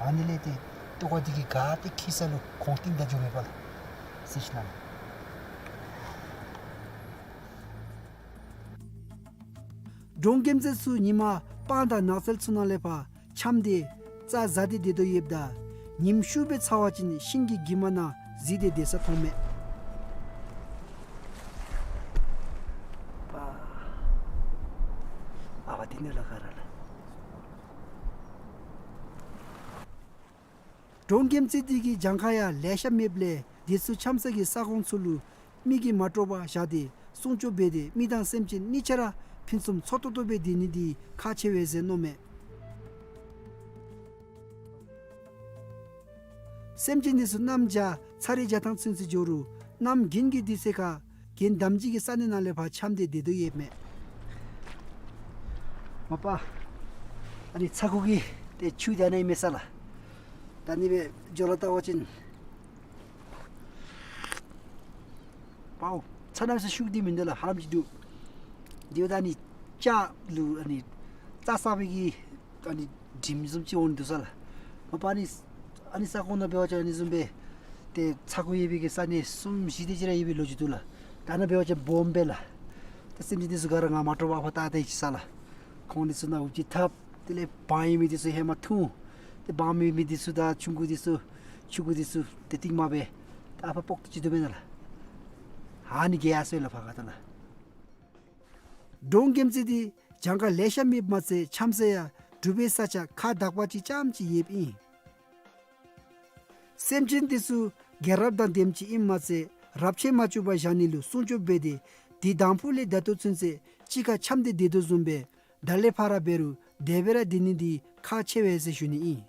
ཨ་ནི་ལས་ཏེ་ལྟོ་ཁ་འདི་གིས་ག་ཏེ་འཁྱིད་ས་ལུ་ཁོང་རྟིང་བདའ་འགྱོ་མི་པ་ལགས། ཟེར་ཞུ་ནི་ལགས། འབྲོང་རྒྱལ་མཛེས་ཚུ་ཉིན་མ་སྤང་དང་ནགས་ཚལ་ཚུ་ནང་ལས་ཕར་འཁྱམས་ཏེ་རྩྭ་ཟ་སྟེ་སྡོད་དོ་ཡོདཔ་ད་ཉིམ་ཤུགས་སྦེ་ཚ་བ་ཅིན་ཤིང་གི་གྱིབ་མ་ནང་གཟིགས་ཏེ་སྡོད་ས་མཐོང་མས། པ། ཨ་བ་འདི་ནི་ལ་ག་ར་ལགས། འབྲོང་རྒྱལ་མཛེས་འདི་གི་གྱངས་ཁ་ཡང་ལེ་ཤ་མེདཔ་ལས་འདི་ཚུ་འཁྱམས་ས་གི་ས་ཁོངས་ཚུ་ལུ་མི་གིས་མ་དཀྲོག་པར་བཞག་སྟེ་སྲུང་སྐྱོབ་འབད་དེ་མི་དང་སེམས་ཅན་གཉིས་ཆ་ར་ཕུན་སུམ་ཚོགས་ཏོག་ཏོ་སྦེ་སྡོད་ནི་འདི་ཁག་ཆེ་བས་ཟེར་མནོཝ་མས། སེམས་ཅན་འདི་ཚུ་གནམ་བྱཱར་ཚར་རེ་བྱཱར་ཐངས་ཚུན་ཚོད་འགྱོ་རུང་གནམ་དགུན་གྱི་དུས་ཚོད་ཁར་རྒྱན་དམ་སྦྱིས་ཀྱི་ས་གནས་ནང་ལས་ཕར་འཁྱམས་ཏེ་སྡོད་དོ་ཡོདཔ་མས། མ་པ། ཨ་ནི་ཚ་ཁུ་གི་ཏེ་ཆུ་འདི་ཨ་ནི་ཨིན་མས་ས་ལགས། ད་ཨ་ནི་སྦེ་འགྱོ་ལ་བལྟ་བ་ཅིན་པའོ། ཚ་གནམ་ས་ཤུགས་འདི་མིན་འདུག་ལགས། ཧ་ལམ་ཅིག་འདུག། འདི་འབདཝ་ད་ཨ་ནི་ལྕགས་ལུ་ཨ་ནི་རྩྭ་ཟ་བའི་གི་ཨ་ནི་དྲིམ་བཟུམ་ཅིག་འོང་འདུག་ས་ལགས། མ་པ་ཨ་ནི་ཨ་ནི་ས་ཁོངས་ནང་འབད་བ་ཅིན་ཨ་ནི་བཟུམ་སྦེ་ཏེ་ཚ་ཁུ་ཡོད་པའི་གི་ས་གནས་གསུམ་བཞི་དེ་ཅིག་ར་ཡོད་པའི་ལོ་རྒྱུས་འདུག་ལགས། ད་ནཱ་འབད་བ་ཅིན་སྦོམ་སྦེ་ལགས། ད་སེམས་ཅན་འདི་ཚུ་ག་ར་ང་མ་དཀྲོག་པར་ཕར་བལྟ་སྟེ་ཡོད་ས་ལགས། ཁོང་འདི་ཚུ་ནཱ་འུ་ཅིག་འཐབ། དེ་ལས་སྦང་ཡོད་མི་འདི་ཚུ་ཧེ་མ་འཐུང་། ཏེ་སྦང་མེད་མི་འདི་ཚུ་དང་ཆུང་ཀུ་འདི་ཚུ་ཆུང་ཀུ་འདི་ཚུ་ཏེ་རྟིང་མ་སྦེ་ད་ཕར་སྤོག་སྟེ་ཅིག་སྡོདཔ་མས་ལགས། ཨ་ནི་གི་ཡ་སོ་ལགས་ཕར་ཁ་ཐུག་ལགས། འབྲོང་རྒྱལ་མཛེས་འདི་གྱངས་ཁ་ལེ་ཤ་མེདཔ་མ་ཚད་འཁྱམས་ས་ཡང་སྒྲུབ་པའི་ས་ཆ་ཁག་དག་པ་ཅིག་རྐྱངམ་ཅིག་ཡོདཔ་ཨིན། སེམས་ཅན་འདི་ཚུ་རྒྱལ་རབས་དང་ལྡནམ་ཅིག་ཨིནམ་མ་ཚད་རབས་ཆད་མ་བཅུག་པར་བཞག་ནི་ལུ་སྲུང་སྐྱོབ་འབད་དེ་དུས་དང་ཕུ་ལས་ད་ལྟོ་ཚུན་ཚོད་གཅིག་ཁར་འཁྱམས་ཏེ་སྡོད་དོ་བཟུམ་སྦེ་ད་ལས་ཕར་འབད་རུང་དེ་སྦེ་ར་སྡོད་ནི་འདི་ཁག་ཆེ་བས་ཟེར་ཞུ་ནི་ཨིན།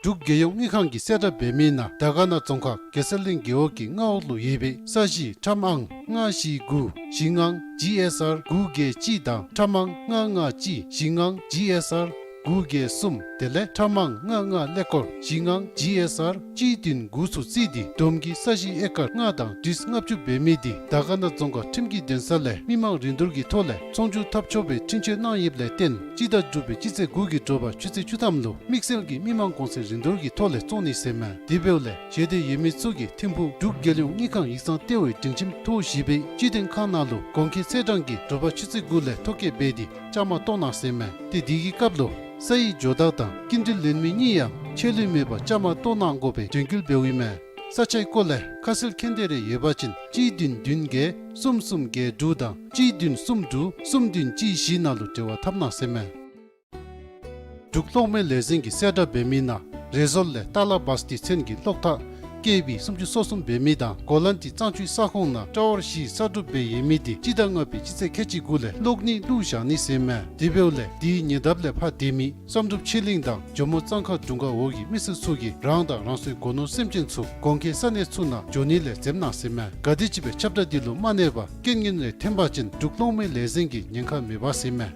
འབྲུག་རྒྱལ་ཡོངས་དངུལ་ཁང་གིས་གསལ་བསྒྲགས་འབད་མི་ནང་དར་དཀར་ན་རྫོང་ཁག་གེ་སར་གླིང་རྒེད་འོག་གི་མངའ་འོག་ལུ་ཡོད་པའི་ས་གཞི་ཁྲམ་ཨང་ལྔ་བཞི་དགུ་བཞི་ལྔ་ཇི་ཨེསི་ཨར་དགུ་བརྒྱད་གཅིག་དང་ཁྲམ་ཨང་ལྔ་ལྔ་གཅིག་བཞི་ལྔ་ཇི་ཨེསི་ཨར་དགུ་བརྒྱད་གསུམ་དེ་ལས་ཁྲམ་ཨང་ལྔ་ལྔ་ཀླད་ཀོར་བཞི་ལྔ་ཇི་ཨེསི་ཨར་གཅིག་བདུན་དགུ་ཚུ་རྩིས་ཏེ་བསྡོམས་ཀྱིས་ས་གཞི་ཨེ་ཀར་ལྔ་དང་ཏིས་ལྔ་བཅུ་འབད་མི་འདི་དར་དཀར་ན་རྫོང་ཁག་ཁྲིམས་ཀྱི་འདུན་ས་ལས་མི་མང་རིན་བསྡུར་གྱི་ཐོག་ལས་ཚོང་སྒྱུར་འཐབ་ཆོག་པའི་འཕྲིན་བཅོལ་གནང་ཡོདཔ་ལས་བརྟེན་སྤྱི་ཟླ་དྲུག་པའི་སྤྱི་ཚེས་དགུ་གི་དྲོ་པ་ཆུ་ཚོད་བཅུ་ཐམ་ལུ་དམིགས་བསལ་གྱི་མི་མང་གོང་ཚད་རིན་བསྡུར་གྱི་ཐོག་ལས་བཙོང་ནི་ཟེར་མས། དེ་འབདཝ་ལས་ཞལ་འདེབས་ཡོད་མི་ཚུ་གིས་ཐིམ་ཕུག་འབྲུག་རྒྱལ་ཡོངས་དངུལ་ཁང་ཡིག་ཚང་ལྟེ་བའི་སྒྲིང་ཁྱིམ་ཐོག་བཞི་པའི་སྤྱི་དོན་ཁང་ནང་ལུ་གོང་འཁོད་ཚེས་གྲངས་ཀྱིས་དྲོ་པ་ཆུ་ཚོད་དགུ་ལས་ཐོ་བཀོད་འབད་དེ་བཅའ་མར་གཏོགས་གནང་ཟེར་མས། ཏེ་དེ་གི་སྐབས་ལུ་ས་ཡི་ཇོ་བདག་དང་སྐྱིན་འགྲུལ་ལེན་མི་གཉིས་ཡང་ཆད་ལུས་མེད་པར་བཅའ་མར་གཏོགས་གནང་དགོ་པའི་དོན་འཁྱོལ་འབདཝ་ཨིན་མས། ས་ཆའི་སྐོར་ལས་ཁ་གསལ་མཁྱེན་འདོད་རེ་ཡོད་པ་ཅིན་གཅིག་བདུན་བདུན་བརྒྱད་གསུམ་གསུམ་བརྒྱད་དྲུག་དང་གཅིག་བདུན་གསུམ་དྲུག་གསུམ་བདུན་གཅིག་བཞི་ནང་ལུ་འབྲེལ་བ་འཐབ་གནང་ཟེར་མས། འབྲུག་གློག་མེ་ལས་འཛིན་གྱིས་གསལ་བསྒྲགས་འབད་མི་ནང་རེ་ཟོལ་ལས་ཏཱ་ལ་བཱས་ཏི་ཚན་གྱི་གློག་ཐག་ཀེ་བི་སུམ་ཅུ་སོ་གསུམ་འབད་མི་དང་གོ་ལན་ཏི་གཙང་ཆུའི་ས་ཁོངས་ནང་ཊ་ཝར་བཞི་གསར་སྒྲུབ་འབད་ཡོད་མི་འདི་སྤྱི་ཟླ་ལྔ་པའི་སྤྱི་ཚེས་ཁལ་གཅིག་དགུ་ལས་གློག་ནད་བླུགས་བཞག་ནི་ཟེར་མས། དེ་འབདཝ་ལས་དེའི་ཉེ་འདབས་ལས་ཕར་སྡོད་མི་བསམ་གྲུབ་ཆོས་གླིང་དང་ཇོ་མོ་གཙང་ཁ་དྲུང་ཁག་འོག་གི་མི་སེར་ཚུ་གིས་རང་དང་རང་སོའི་སྒོ་ནོར་སེམས་ཅན་ཚུ་གོང་འཁོད་ས་གནས་ཚུ་ནང་འགྱོ་ནི་ལས་འཛེམ་གནང་ཟེར་མས། ག་དེམ་ཅིག་སྦེ་ཁྱབ་བསྒྲགས་འདི་ལུ་མ་གནས་པར་རྐྱེན་ངན་རེ་ཐོན་པ་ཅིན་འབྲུག་གློག་མེ་ལས་འཛིན་གྱིས་ཉེན་ཁ་མེད་པ་ཟེར་མས།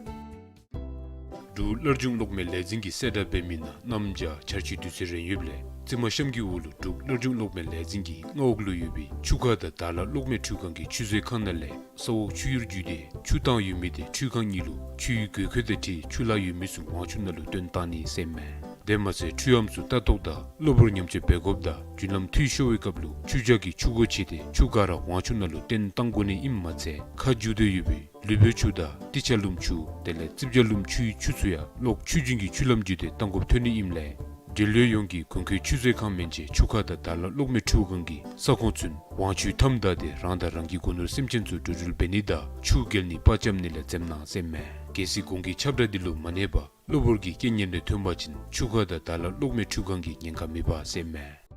འབྲུག་སླར་འབྱུང་གློག་མེ་ལས་འཛིན་གྱི་གསལ་བསྒྲགས་འབད་མི་ནང་གནམ་བྱཱར་ཆར་ཆུ་དུས་ཚོད་རན་ཡོདཔ་ལས་རྩིག་མ་གཤམ་གྱི་འོག་ལུ་འབྲུག་སླར་འབྱུང་གློག་མེ་ལས་འཛིན་གྱི་མངའ་འོག་ལུ་ཡོད་པའི་ཆུ་ཁ་དང་དྭགས་ལྷ་གློག་མེ་འཕྲུལ་ཁང་གི་ཆུ་མཛོད་ཁང་ནང་ལས་ས་འོག་ཆུ་གཡུར་བརྒྱུད་དེ་ཆུ་བཏང་ཡོད་མི་དེ་འཕྲུལ་ཁང་གཉིས་ལུ་ཆུའི་དགོས་མཁོ་དང་འཁྲིལ་ཆུ་ལྷག་ཡོད་མི་ཚུ་ཝང་ཆུ་ནང་ལུ་བཏོན་བཏང་ནི་ཟེར་མས། དེ་མ་ཚད་འཕྲུལ་ཨམ་ཚུ་ལྟ་རྟོག་དང་གློ་བུར་ཉམས་བཅོས་འབད་དགོཔ་དང་རྒྱུན་ལམ་འཐུས་ཤོར་བའི་སྐབས་ལུ་ཆུ་བཞག་གི་ཆུ་སྒོ་ཕྱེ་སྟེ་ཆུ་ག་ར་ཝང་ཆུ་ནང་ལུ་བཏོན་བཏང་དགོ་ནི་ཨིནམ་མ་ཚད་ཁ་རྒྱུ་སྡོད་ཡོད་པའི་ལུས་པོའི་ཆུ་དང་ཏི་ཆ་ལུམ་ཆུ་དེ་ལས་རྩིབ་ཇ་ལུམ་ཆུའི་ཆུ་ཚུ་ཡང་གློག་ཆུ་རྒྱུན་གྱི་ཆུ་ལམ་བརྒྱུད་དེ་བཏང་དགོཔ་ཐོན་ནི་ཨིནམ་ལས་འབྲེལ་ཡོད་ཡོངས་ཀྱིས་གོང་འཁོད་ཆུ་མཛོད་ཁང་མན་ཆད་ཆུ་ཁ་དང་དྭགས་ལྷ་གློག་མེ་འཕྲུལ་ཁང་གི་ས་ཁོངས་ཚུན་ཝང་ཆུའི་མཐའམ་བདའ་སྟེ་རང་དང་རང་གི་སྒོ་ནོར་སེམས་ཅན་ཚུ་འགྲོ་འགྲུལ་འབད་ནི་དང་ཆུ་བརྒལ་ནི་པར་འཆམ་ནི་ལས་འཛེམ་གནང་ཟེར་མས། གལ་སྲིད་གོང་གི་ཁྱབ་བསྒྲགས་འདི་ལུ་མ་གནས་པར་གློ་བུར་གྱི་རྐྱེན་ངན་རེ་ཐོན་པ་ཅིན་ཆུ་ཁ་དང་དྭགས་ལྷ་གློག་མེ་འཕྲུལ་ཁང་གིས་ཉེན་ཁ་མི་འབག་ཟེར་མས།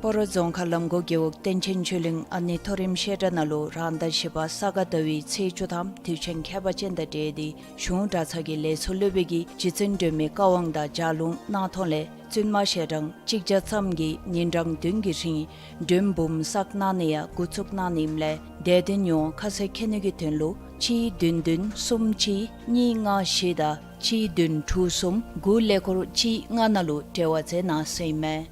སྤ་རོ་རྫོང་ཁག་ལམ་འགོ་རྒེད་འོག་བསྟན་ཆེན་ཆོས་གླིང་ཨ་ནེ་མཐོ་རིམ་བཤད་གྲྭ་ནང་ལུ་རང་ཟླ་བཞི་པ་ས་ག་ཟླ་བའི་ཚེས་བཅུ་ཐམ་དུས་ཆེན་ཁྱད་པར་ཅན་དང་འབྲེལ་ཏེ་གཞུང་གྲྭ་ཚང་གི་ལས་ཚོགས་སློབ་དཔོན་གྱིས་རྗེ་བཙུན་སྒྲོལ་མའི་བཀའ་དབང་དང་ལྗགས་ལུང་གནང་ཐོག་ལས་བཙུན་མ་ཞལ་གྲངས་གཅིག་བརྒྱ་ཙམ་གྱིས་ཉིན་གྲངས་བདུན་གྱི་རིང་སྒྲོལ་མ་འབུམ་བསགས་གནང་ནི་ཡང་འགོ་བཙུགས་གནང་ནི་ཨིནམ་ལས་དད་ལྡན་ཡོངས་ཁ་གསལ་མཁྱེན་ནི་གི་དོན་ལུ་གཅིག་བདུན་བདུན་གསུམ་གཅིག་གཉིས་ལྔ་བཞི་དང་གཅིག་བདུན་དྲུག་གསུམ་དགུ་ཀླད་ཀོར་གཅིག་ལྔ་ནང་ལུ་འབྲེལ་བ་མཛད་གནང་ཟེར་ཨིན་མས།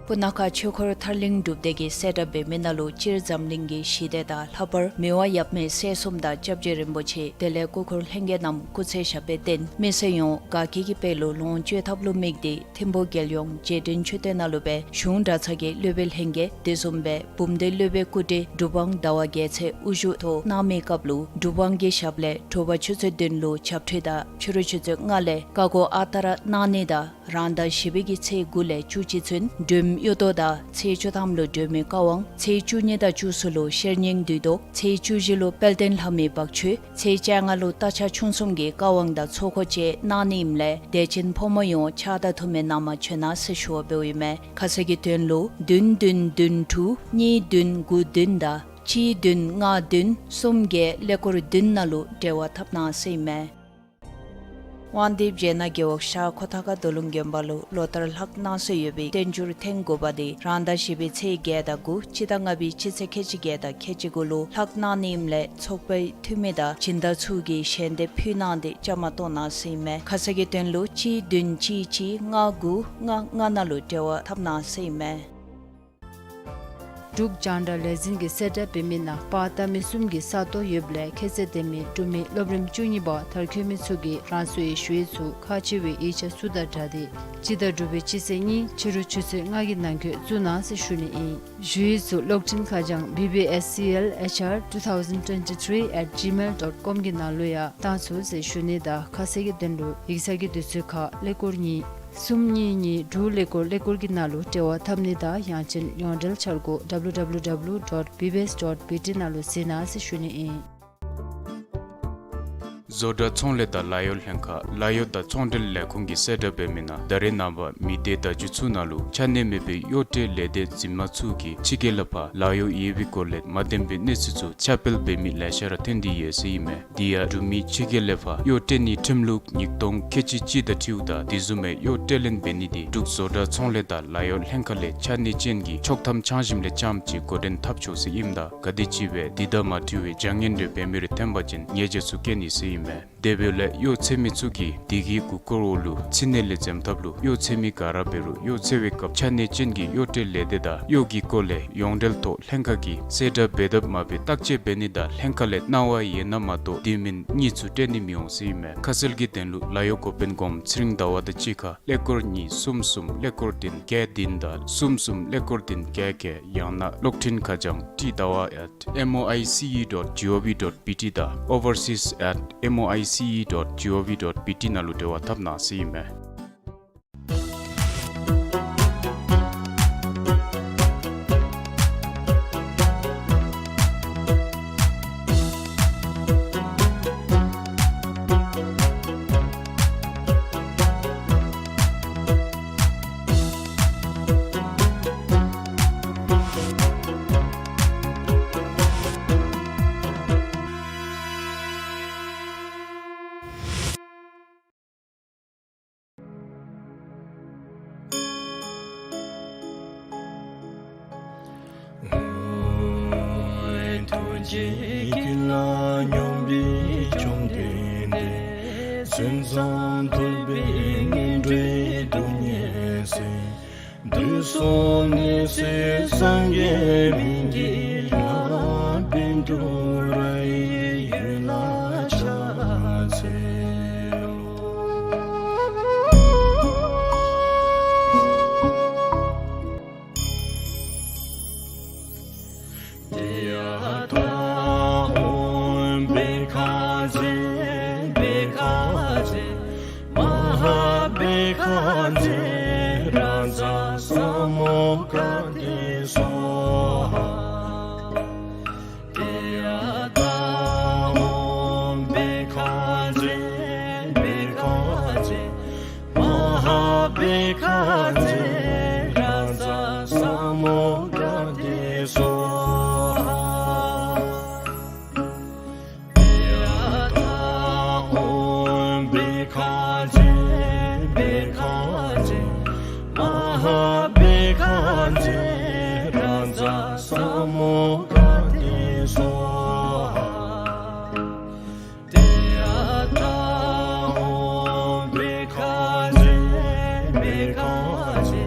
སྤུ་ན་ཁ་ཆོས་འཁོར་ཐར་གླིང་སྒྲུབ་སྡེ་གི་གསལ་བསྒྲགས་འབད་མི་ནང་ལུ་སྤྱིར་འཛམ་གླིང་གི་ཞི་བདེ་དང་ལྷག་པར་མི་དབང་ཡབ་མེས་སྲས་གསུམ་དང་སྐྱབས་རྗེ་རིན་པོ་ཆེ་དེ་ལས་སྐུ་འཁོར་ལྷན་རྒྱས་རྣམས་སྐུ་ཚེ་ཞབས་པད་བརྟན་མི་སེར་ཡོངས་དགའ་སྐྱིད་ཀྱི་དཔལ་ལུ་ལོངས་སྤྱོད་ཐབས་ལུ་དམིགས་ཏེ་ཐིམ་ཕུག་རྒྱལ་ཡོངས་རྗེས་དྲན་མཆོད་རྟེན་ནང་ལུ་སྦེ་གཞུང་གྲྭ་ཚང་གི་སློབ་དཔོན་ལྷན་རྒྱས་དེ་བཟུམ་སྦེ་བུམ་སྡེ་སློབ་དཔོན་སྐུ་བགྲེས་གྲུབ་དབང་ཟླ་བ་རྒྱལ་མཚན་དབུ་བཞུགས་ཐོག་གནང་མི་སྐབས་ལུ་གྲུབ་དབང་གི་ཞབས་ལས་དྲོ་པ་ཆུ་ཚོད་བདུན་ལུ་ཆབ་འཁྲུད་དང་ཕྱི་རུ་ཆུ་ཚོད་ལྔ་ལས་བཀའ་བསྒོ་ཨ་རྟག་ར་གནང་ནི་དང་རང་ཟླ་བཞི་པའི་གི་ཚེས་དགུ་ལས་བཅུ་གཅིག་ཚུན་སྒྲོལ་མ་གཡུ་ཏོ་དང་ཚེས་བཅུ་ཐམ་ལུ་སྒྲོལ་མའི་བཀའ་དབང་ཚེས་བཅུ་གཉིས་དང་བཅུ་གསུམ་ལུ་ཤེར་སྙིང་བདུད་བཟློག་ཚེས་བཅུ་བཞི་ལུ་དཔལ་ལྡན་ལྷ་མོའི་བག་མཆོད་ཚེས་བཅོ་ལྔ་ལུ་རྟ་ཕྱག་ཆུང་གསུམ་གྱི་བཀའ་དབང་དང་ཚོགས་འཁོར་བཅས་གནང་ནི་ཨིནམ་ལས་དད་ཅན་ཕོ་མོ་ཡོངས་ཕྱག་དང་ཐུགས་སྨོན་གནང་མ་བྱོན་གནང་ཟེར་ཞུ་བ་འབདཝ་ཨིན་མས། ཁ་གསལ་གྱི་དོན་ལུ་བདུན་བདུན་བདུན་དྲུག་གཉིས་བདུན་དགུ་བདུན་དང་གཅིག་བདུན་ལྔ་བདུན་གསུམ་བརྒྱད་ཀླད་ཀོར་བདུན་ནང་ལུ་འབྲེལ་བ་འཐབ་གནང་ཟེར་ཨིན་མས། དབང་འདུས་རྗེ་ན་རྒེད་འོག་ཤར་ཁོ་ཐང་ཁ་རྡོ་ལུང་དགོན་པ་ལུ་ལོ་ལྟར་ལྷག་གནང་སྲོལ་ཡོད་པའི་བསྟན་འགྱུར་ཐེངས་དགུ་པ་དེ་རང་ཟླ་བཞི་པའི་ཚེས་བརྒྱད་དང་དགུ་སྤྱི་ཟླ་ལྔ་པའི་སྤྱི་ཚེས་ཁལ་གཅིག་བརྒྱད་དང་ཁལ་གཅིག་དགུ་ལུ་ལྷག་གནང་ནི་ཨིནམ་ལས་ཚོགས་པའི་འཐུས་མི་དང་སྦྱིན་བདག་ཚུ་གིས་ཞལ་འདེབས་ཕུལ་གནང་སྟེ་བཅའ་མར་གཏོགས་གནང་ཟེར་ཨིན་མས། ཁ་གསལ་གྱི་དོན་ལུ་གཅིག་བདུན་གཅིག་གཅིག་ལྔ་དགུ་ལྔ་ལྔ་ནང་ལུ་འབྲེལ་བ་འཐབ་གནང་ཟེར་ཨིན་མས། འབྲུག་རྒྱང་བསྒྲགས་ལས་འཛིན་གྱི་གསལ་བསྒྲགས་འབད་མི་ནང་པར་བཏབ་མི་གསུམ་གྱི་ས་སྟོང་ཡོདཔ་ལས་ཁྱད་ཚད་ལྡན་མི་འབྲུག་མི་སློབ་རིམ་བཅུ་གཉིས་པ་མཐར་འཁྱོལ་མི་ཚུ་གིས་རང་སོའི་ཞུ་ཡིག་ཚུ་ཁག་ཆེ་བའི་ཡིག་ཆ་ཚུ་དང་སྦྲགས་ཏེ་སྤྱི་ཟླ་དྲུག་པའི་སྤྱི་ཚེས་གཉིས་ཕྱི་རུ་ཆུ་ཚོད་ལྔ་གི་ནང་འཁོད་བཙུགས་གནང་ཟེར་ཞུ་ནི་ཨིན། ཞུ་ཡིག་ཚུ་གློག་འཕྲིན་ཁ་བྱང་B B S C L H R two thousand twenty-three at gmail dot com གི་ནང་ལུ་ཡང་བཏང་ཚུགས་ཟེར་ཞུ་ནི་དང་ཁ་གསལ་གྱི་དོན་ལུ་ཡིག་ཚང་གི་དུས་ཚོད་ཁར་ཀླད་ཀོར་གཉིས་གསུམ་གཉིས་གཉིས་དྲུག་ཀླད་ཀོར་ཀླད་ཀོར་གྱི་ནང་ལུ་འབྲེལ་བ་འཐབ་ནི་དང་ཡང་ཅིན་ཡོངས་འབྲེལ་འཆར་སྒོ་W W W dot B B S dot B T ནང་ལུ་གཟིགས་གནང་ཟེར་ཞུ་ནི་ཨིན། བཟོ་གྲྭ་ཚོང་ལས་དང་ལཱ་གཡོག་ལྷན་ཁག་ལཱ་གཡོག་དང་ཚོང་འབྲེལ་ལས་ཁུངས་ཀྱི་གསལ་བསྒྲགས་འབད་མི་ནང་ད་རེས་ནངས་པ་མི་སྡེ་བརྡ་བརྒྱུད་ཚུ་ནང་ལུ་ཆ་གནས་མེད་པའི་གཡོག་སྤྲོད་ལས་སྡེ་འཛིན་མ་ཚུ་གིས་ཕྱི་རྒྱལ་ལས་ཕར་ལཱ་གཡོག་ཡོད་པའི་སྐོར་ལས་མ་བདེན་པའི་གནས་ཚུལ་ཚུ་ཁྱབ་སྤེལ་འབད་མི་ལེ་ཤ་ར་ཐོན་ཏེ་ཡོད་ཟེར་ཨིན་མས། དེ་ཡང་འབྲུག་མི་ཕྱི་རྒྱལ་ལས་ཕར་གཡོག་སྤྲོད་ནིའི་ཁྲིམས་ལུགས་ཉིས་སྟོང་ཁལ་གཅིག་གཅིག་དང་འཁྲིལཝ་ད་དེ་བཟུམ་མའི་གཡོག་སྤྲོད་ལེན་འབད་ནི་དེ་འབྲུག་བཟོ་གྲྭ་ཚོང་ལས་དང་ལཱ་གཡོག་ལྷན་ཁག་ལས་ཆ་གནས་ཅན་གྱི་ཆོག་ཐམ་ཆ་བཞག་ལས་རྐྱངམ་ཅིག་འགོ་འདྲེན་འཐབ་ཆོག་ཟེར་ཨིནམ་ད་ག་དེམ་ཅིག་སྦེ་དེ་དང་མ་འཁྲིལ་བའི་བྱ་ངན་རེ་འབད་མི་རེ་ཐོན་པ་ཅིན་ཉེས་བྱ་ཚུ་བཀལ་ནི་ཟེར་ཨིན་མས། དེ་འབདཝ་ལས་གཡོག་འཚོལ་མི་ཚུ་གིས་དེ་གི་མགུ་སྐོར་འོག་ལུ་ཚིག་ནི་ལས་འཛེམ་ཐབས་ལུ་གཡོག་འཚོལ་མི་ག་ར་འབད་རུང་གཡོག་འཚོལ་བའི་སྐབས་ཆ་གནས་ཅན་གྱི་གཡོག་སྤྲོད་ལས་སྡེ་དང་གཡོག་གི་སྐོར་ལས་ཡོངས་འབྲེལ་ཐོག་ལྷན་ཁག་གིས་གསལ་བསྒྲགས་འབད་དཔ་མ་འབད་བརྟག་དཔྱད་འབད་ནི་དང་ལྷན་ཁག་ལས་གནང་བ་ཡོད་ན་མ་གཏོགས་དེ་མིན་གཉིས་ཚུ་སྤྲོད་ནི་མི་འོང་ཟེར་ཨིན་མས། ཁ་གསལ་གྱི་དོན་ལུ་ལཱ་གཡོག་འགོ་དཔོན་གོངམ་ཚེ་རིང་ཟླ་བ་དང་གཅིག་ཁར་ཀླད་ཀོར་གཉིས་གསུམ་གསུམ་ཀླད་ཀོར་བདུན་བརྒྱད་བདུན་དང་གསུམ་གསུམ་ཀླད་ཀོར་བདུན་བརྒྱད་བརྒྱད་ཡང་ན་གློག་འཕྲིན་ཁ་བྱང་T ཟླ་བ་at M O I C E dot G O V dot B T དང་overseas at M O I C E dot G O V dot B T ནང་ལུ་འབྲེལ་བ་འཐབ་གནང་ཟེར་ཨིན་མས། ཐུགས་རྗེ་ཀུན་ལ་སྙོམས་པའི་བཅོམ་ལྡན་འདས། ཀུན་བཟང་ཐུབ་པའི་ངན་འགྲོའི་སྡུག་བསྔལ་སེལ། དུས་གསུམ་ནད་སེལ་སངས་རྒྱས་སྨན་གྱི་བླ། པཎ་གྲུབ་ར་ཡི་ཡུལ་ལ་ཕྱག་འཚལ་ལོ། ཏདྱ་ཐཱ། ཨོཾ་བྷཻ་ཥ་ཛྱེ་བྷཻ་ཥ་ཛྱེ་མ་ཧཱ་བྷཻ་ཥ་ཛྱེ་རཱ་ཛ་ས་མུདྒ་ཏེ་སྭཱ་ཧཱ། ཏདྱ་ཐཱ། ཨོཾ་བྷཻ་ཥ་ཛྱེ་བྷཻ་ཥ་ཛྱེ་མ་ཧཱ་བྷཻ་ཥ་ཛྱེ་རཱ་ཛ་ས་མུདྒ་ཏེ་སྭཱ་ཧཱ། ཏདྱ་ཐཱ། ཨོཾ་བྷཻ་ཥ་ཛྱེ་བྷཻ་ཥ་ཛྱེ་མ་ཧཱ་བྷཻ་ཥ་ཛྱེ་རཱ་ཛ་ས་མུདྒ་ཏེ་སྭཱ་ཧཱ། ཏདྱ་ཐཱ། ཨོཾ་བྷཻ་ཥ་ཛྱེ་བྷཻ་ཥ་ཛྱེ་